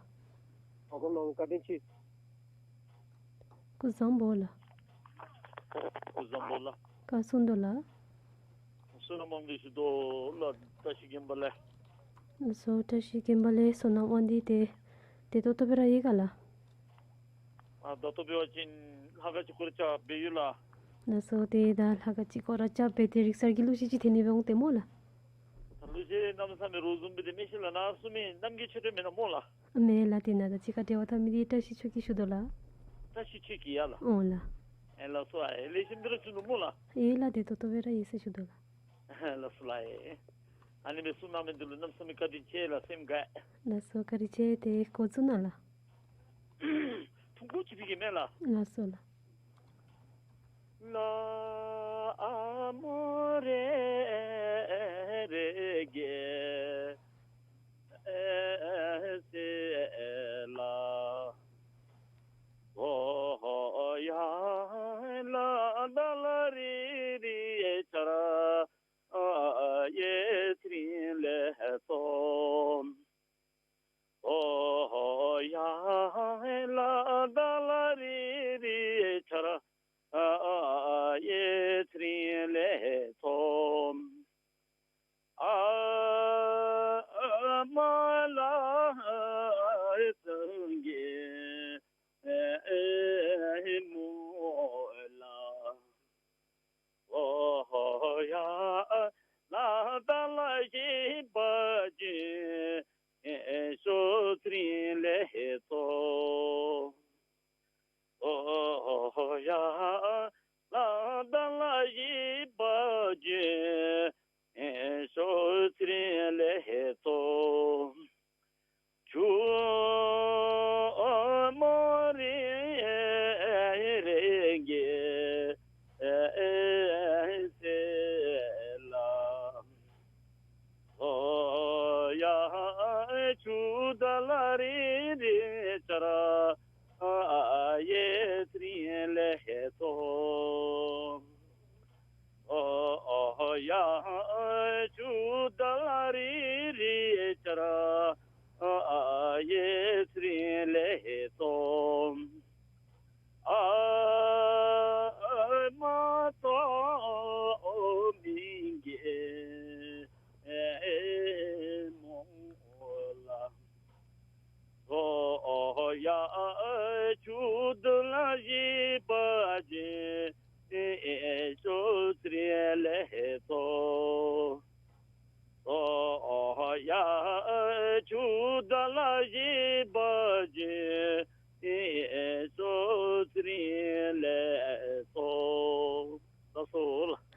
གོ་སྐབས་གནང་བཀའ་དྲིན་ཆེ། སྐུ་གཟུགས་བཟང་པོ་ལགས། སྐུ་གཟུགས་བཟང་པོ་ལགས། ག་སོང་དོ་ལགས། བསོད་ནམས་དབང་འདུས་ཞུ་དོ་ལགས། བཀྲ་ཤིས་དགོན་པ་ལས། ལགས་སོ་བཀྲ་ཤིས་དགོན་པ་ལས་བསོད་ནམས་དབང་འདུས་དེ་དེ་ཏོག་ཏོ་སྦེ་ར་ཡི་ག་ལགས། ཨ་ད་ལྟོ་འབད་བ་ཅིན་ལྷ་ཁང་ཅིག་སྐོར་ར་རྐྱབ་སྦེ་ཡོད་ལགས། ལགས་སོ་དེ་ད་ལྷ་ཁང་ཅིག་སྐོར་ར་རྐྱབ་སྦེ་དེ་རིག་གསར་གྱི་གླུ་གཞས་ཅིག་འཐེན་ནི་འབད་འོང་སྟེ་སྨོ་ལགས། ད་གླུ་གཞས་གནམ་མེད་ས་མེད་རོ་བཟུམ་སྦེ་དེ་མི་ཤེས་ལགས། ནཱ་བཟུམ་མའི་རྣམ་རྒྱལ་ཆོས་སྒྲོན་མེན་ན་སྨོ་ལགས། མེན་ལགས། དེ་ནཱ་ད་ཅི་ཁ་འབྲེལ་བ་འཐབ་མི་འདི་བཀྲ་ཤིས་ཆོས་སྐྱིད་ཞུ་དོ་ལགས། བཀྲ་ཤིས་ཆོས་སྐྱིད་ཡ་ལགས། འོང་ལགས། ཨེ་ལགས་སོ་ཨེ་ལེགས་ཤོམ་སྦེ་ར་བྱུང་ནུག་སྨོ་ལགས། ཨེ་ལགས་དེ་ཏོག་ཏོ་སྦེ་ར་ཡོད་ཟེར་ཞུ་དོ་ལགས། ལགས་སོ་ལགས་ཨེ། ཨ་ནི་སྦེ་གསུང་གནང་མི་འདི་ལུ་གནམ་མེད་ས་མེད་བཀའ་དྲིན་ཆེ་ལགས། སེམས་དགའ། ལགས་སོ། བཀའ་དྲིན་ཆེ། ཏེ་འགོ་བཙུགས་གནང་ལགས། ཐུང་ཀུ་ཅིག་ཕུལ་གེ་མས་ལགས། ལགས་སོ་ལགས།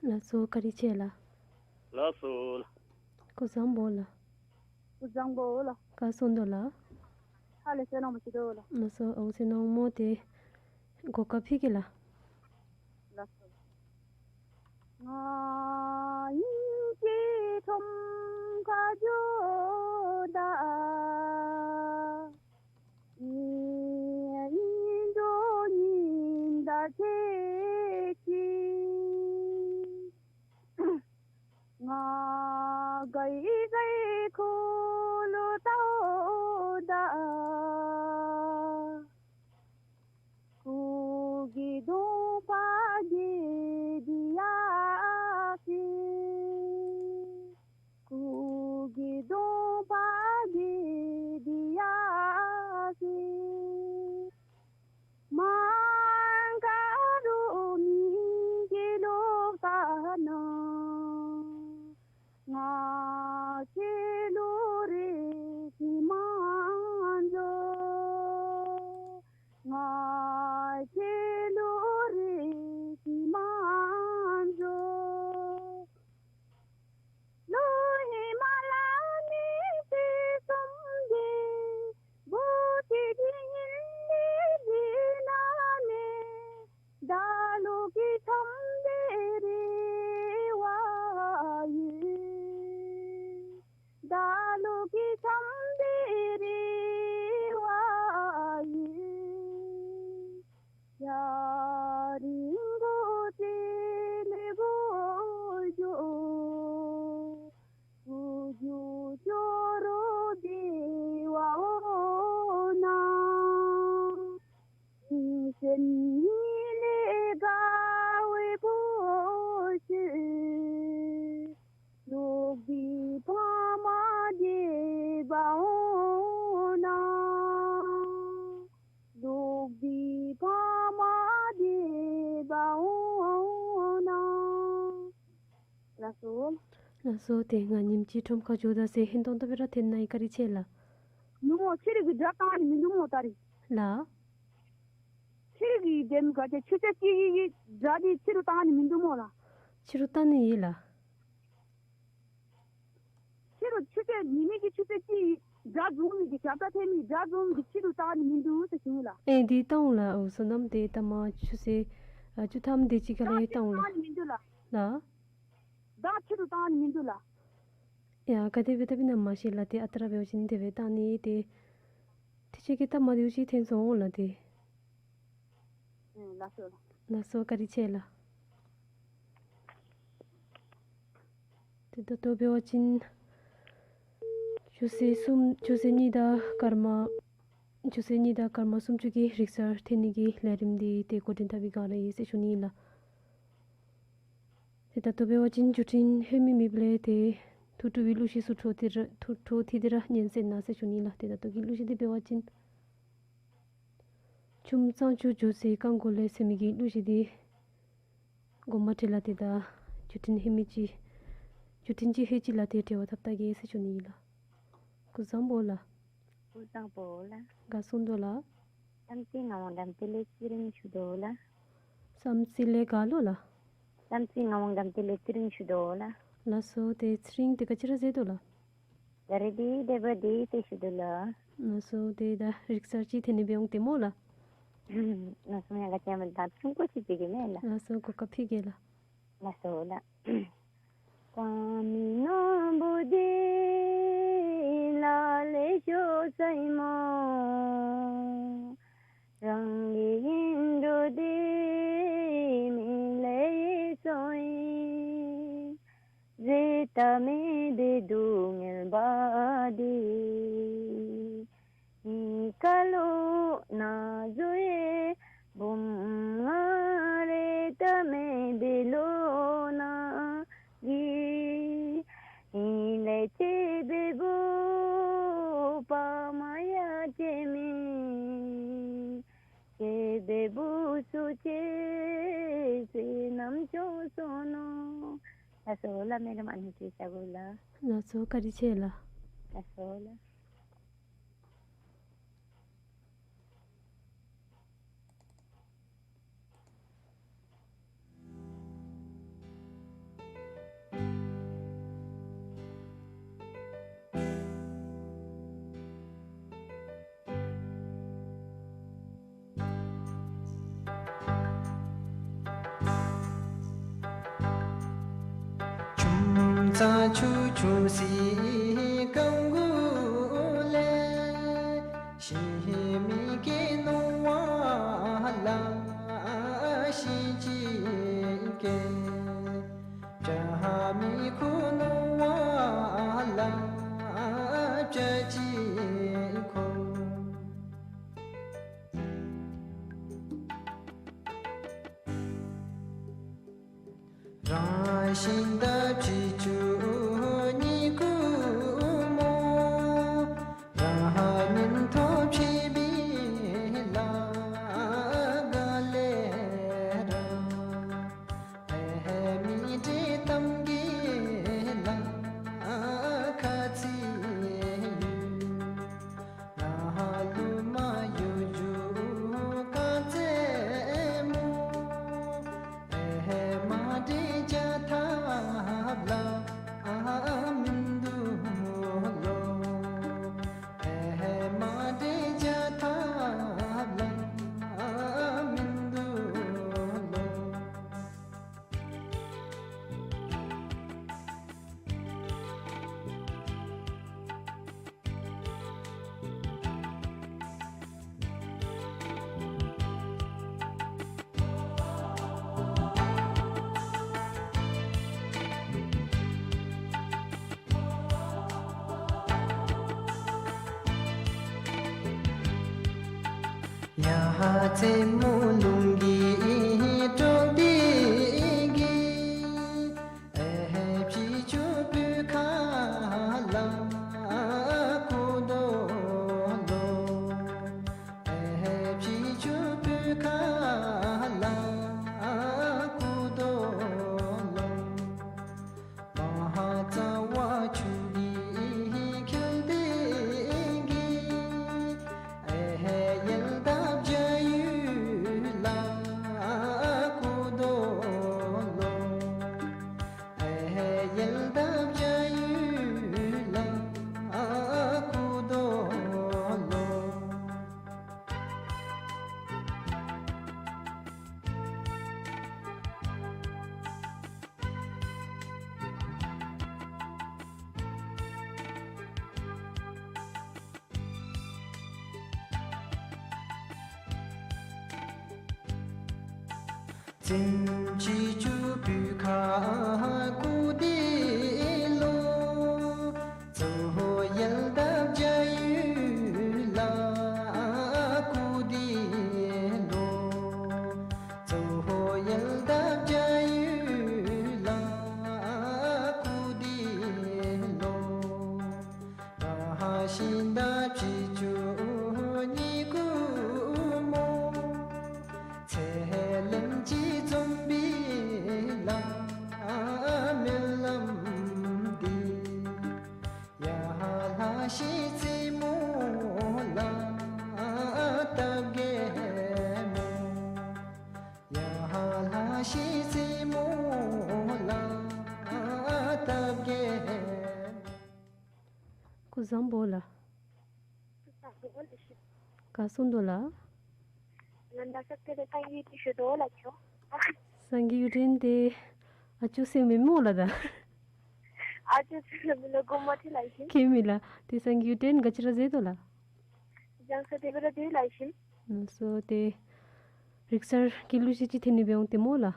ལགས་སོ། བཀའ་དྲིན་ཆེ་ལགས། ལགས་སོ། སྐུ་གཟུགས་བཟང་པོ་ལགས། སྐུ་གཟུགས་བཟང་པོ་ལགས། ག་སོང་དོ་ལགས། ཧ་ལས་ཟེར་ནང་མ་ཅི་དོ་ལགས། ལགས་སོ། ཨའུ་ཟེར་ནང་མོ་ཏེ་གོ་སྐབས་ཕུལ་གེ་ལགས། ལགས་སོ། ང་ཨིན་ཅི་ཁྲོམ་ཁར་འགྱོ་ད། ཨིན་འགྱོ་ཉིན་ད་ཁྱེད་ཀྱིས། ང་ག་ཡི་ག་ཡི་ཁོ་ལུ་ལྟཝ་ད། ཁོ་གི་གདོང་པ་གི་དི་ཡ་སི། ཁོ་གི་གདོང་པ་གི་དི་ཡ་སི། མ་ག་རུ་མི་གི་ལོག་ད་ན། ང་ཁྱེད་ལུ་རེ་ཅིག་མ་འགྱོ། ང་ཁྱེད་ལུ་རེ་ཅིག་མ་འགྱོ། ལོ་ཧི་མ་ལ་ནི་ཏི་སུམ་གི་བུ་ཏི་ཏི་ཧིན་ལི་ལི་ན་ནི། ད་ལུ་གི་ཆམ་དེ་རི་བ་ཡི། ད་ལུ་གི་ཆམ་དེ་རི་བ་ཡི། ཡ་རིང་གོ་ཏེ་ལེ་གོ་འགྱོ། གུ་གུ་ཅོག་རོ་དེ་བ་འོ་ན། མི་སེམས་ཧིང་ལས་དགའ་བའི་བུ་ཅིག། ལོག་པའི་ཕ་མ་དེ་བ་འོ་ན། ལོག་པའི་ཕ་མ་དེ་བ་འོ་ན། ལགས་སོ། ལགས་སོ། ཏེ་ང་ཉིནམ་ཅིག་ཁྲོམ་ཁར་འགྱོ་ད་ཟེར་ཧིང་གཏོང་དོ་བེ་ར་ཏེ་ནཱ་ཡི་བཀའ་དྲིན་ཆེ་ལགས། ནུབ་མོ་ཁྱེད་རའི་གི་སྒྲ་བཏང་ནི་མིན་འདུག་མོ་ད་རིས། ལགས། ཁྱེད་རའི་གི་དེམ་ག་ཅི་ཆུ་ཚོད་གཅིག་གི་སྒྲ་དེ་ཕྱི་རུ་བཏང་ནི་མིན་འདུག་མོ་ལགས། ཕྱི་རུ་བཏང་ནི་ཡོད་ལགས། ཕྱི་རུ་ཆུ་ཚོད་ཉི་མའི་གི་ཆུ་ཚོད་གཅིག་དགྲ་བཟུང་མི་གི་རྒྱབ་ཁར་ཐལ་མི་དགྲ་བཟུང་མི་གི་ཕྱི་རུ་བཏང་ནི་མིན་འདུག་ཟེར་ཞུ་ལགས། ཨེ་འདི་བཏང་འོང་ལགས། འོ་བསོད་ནམས་དེ་ལྟ་མ་ཆུ་ཚོད་ཨ་བཅུ་ཐམ་དེ་ཅིག་ཁ་ལས་བཏང་འོང་ལགས། བཏང་ནི་མིན་འདུག་ལགས། ལགས། ད་ཕྱི་རུ་བཏང་ནི་མིན་འདུག་ལགས། ཡ་ག་དེ་སྦེ་བཏང་པས་ན་མ་ཤེས་ལགས། ཏེ་ཨ་རྟག་ར་འབད་བ་ཅིན་དེ་སྦེ་བཏང་ནི་ཏེ་ཁྱེད་ཀྱིས་ལྟ་མ་དེ་ཅིག་ཐོན་སོང་ལགས་ཏེ། ཨེ་ལགས་སོ། ལགས་སོ་བཀའ་དྲིན་ཆེ་ལགས། ཏེ་ད་ལྟོ་འབད་བ་ཅིན་ཆུ་ཚོད་གསུམ་ཆུ་ཚོད་གཉིས་དང་སྐར་མ་ཆུ་ཚོད་གཉིས་དང་སྐར་མ་སུམ་ཅུ་གི་རིག་གསར་འཐེན་ནི་གི་ལས་རིམ་འདི་ཏེ་འགོ་འདྲེན་འཐབ་པའི་སྒང་ར་ཨིན་ཟེར་ཞུ་ནི་ལགས། ཏེ་ད་ལྟོ་འབད་བ་ཅིན་བརྒྱུད་འཕྲིན་ལྷོད་མི་མེདཔ་ལས་ཏེ་ཐུགས་སྤྲོ་བའི་གླུ་གཞས་ཚུ་འཕྲོ་མཐུད་དེ་ར་འཕྲོ་མཐུད་དེ་ར་ཉན་གསན་གནང་ཟེར་ཞུ་ནི་ལགས། ཏེ་ད་ལྟོ་གི་གླུ་གཞས་འདི་འབད་བ་ཅིན་ཆུམ་གཙང་ཆུ་རྒྱུ་ཟེར་རྐང་འགོ་ལས་ཟེར་མི་གི་གླུ་གཞས་འདི་གོ་མ་ཐོས་ལགས། ཏེ་ད་བརྒྱུད་འཕྲིན་ལྷོད་མི་ཅིག་བརྒྱུད་འཕྲིན་ཅིག་ལྷོད་ཅི་ལགས། ཏེ་འབྲེལ་བ་འཐབ་ད་གེ་ཟེར་ཞུ་ནི་ཨིན་ལགས། སྐུ་གཟུགས་བཟང་པོ་ལགས། སྐུ་གཟུགས་བཟང་པོ་ལགས། ག་སོང་དོ་ལགས། བསམ་རྩེ་ངག་དབང་འགྲམ་སྟེགས་ལས་ཚེ་རིང་ཞུ་དོ་ལགས། བསམ་རྩེ་ལས་ག་ལོ་ལགས། བསམ་རྩེ་ངག་དབང་འགྲམ་སྟེགས་ལས་ཚེ་རིང་ཞུ་དོ་ལགས། ལགས་སོ། ཏེ་ཚེ་རིང་དེ་ག་ཅི་ར་མཛད་དོ་ལགས། ད་རེས་འདི་དེ་སྦེ་འདི་ཏེ་ཞུ་དོ་ལགས། ལགས་སོ། ཏེ་ད་རིག་གསར་ཅིག་འཐེན་ནི་འབད་འོང་སྟེ་སྨོ་ལགས། ལགས་སོ། ཡང་ག་ཅི་ཡང་མེད་ད་ཆུང་ཀུ་ཅིག་འབད་གེ་མེན་ལགས། ལགས་སོ། གོ་སྐབས་ཕུལ་གེ་ལགས། ལགས་སོ་ལགས། ལགས་སོ་ལགས། མེ་རམ་ཨ་ནི་ཅིག་བཞག་དགོ་ལགས། ལགས་སོ། བཀའ་དྲིན་ཆེ་ལགས། ལགས་སོ་ལགས། ལིང་ཅི་ཅུ་བུ་ཁ་ཀུ་ཏི་ལོ། ཙོ་ཡལ་དབ་ཇ་ཡུ་ལ་ཀུ་ཏི་ལོ། ཙོ་ཡལ་དབ་ཇ་ཡུ་ལ་ཀུ་ཏི་ལོ། ད་ཤིང་དང་བྱི་ཅུང་གཉིས་ཀུ་མོ། ཚེ་ལེན་ཅིག་འཛོམས་པའི་ལ་སྨོན་ལམ་འདི། ཡ་ལྷ་ཤིང་རྩེ་མོ་ལ་བཏབ་གེ་སྨོ། ཡ་ལྷ་ཤིང་རྩེ་མོ་ལ་བཏབ་གེ་སྨོ། སྐུ་གཟུགས་བཟང་པོ་ལགས། སྐུ་གཟུགས་བཟང་པོ་ལགས། ག་སོང་དོ་ལགས། ང་ད་ས་ཏེ་རེ་ཏང་གི་ཏི་ཤོ་དོ་ལགས་ཁྱོ། སངས་རྒྱས་ཡུལ་དྲན་ཏེ་ཨ་ཅོ་ཟེར་མི་སྨོ་ལགས་ད། ཨ་ཅོ་ཟེར་མི་ལགས་གོ་མ་ཐི་ལགས་ཤིང་། ཁྱད་མེད་ལགས། ཏེ་སངས་རྒྱས་ཡུལ་དྲན་ག་ཅི་ར་ཟེར་དོ་ལགས། ལྗང་ས་དེ་བ་ར་དེ་ལགས་ཤིང་། ཨ་སོ་ཏེ་རིག་གསར་གྱི་གླུ་གཞས་ཅིག་འཐེན་ནི་འབད་འོང་ཏེ་སྨོ་ལགས།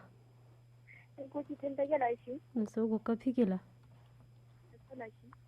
གླུ་གཞས་འཐེན་ད་གེ་ལགས་ཤིང་། ཨ་སོ་གོ་སྐབས་ཕུལ་གེ་ལགས། ཨ་སོ་ལགས་ཤིང་།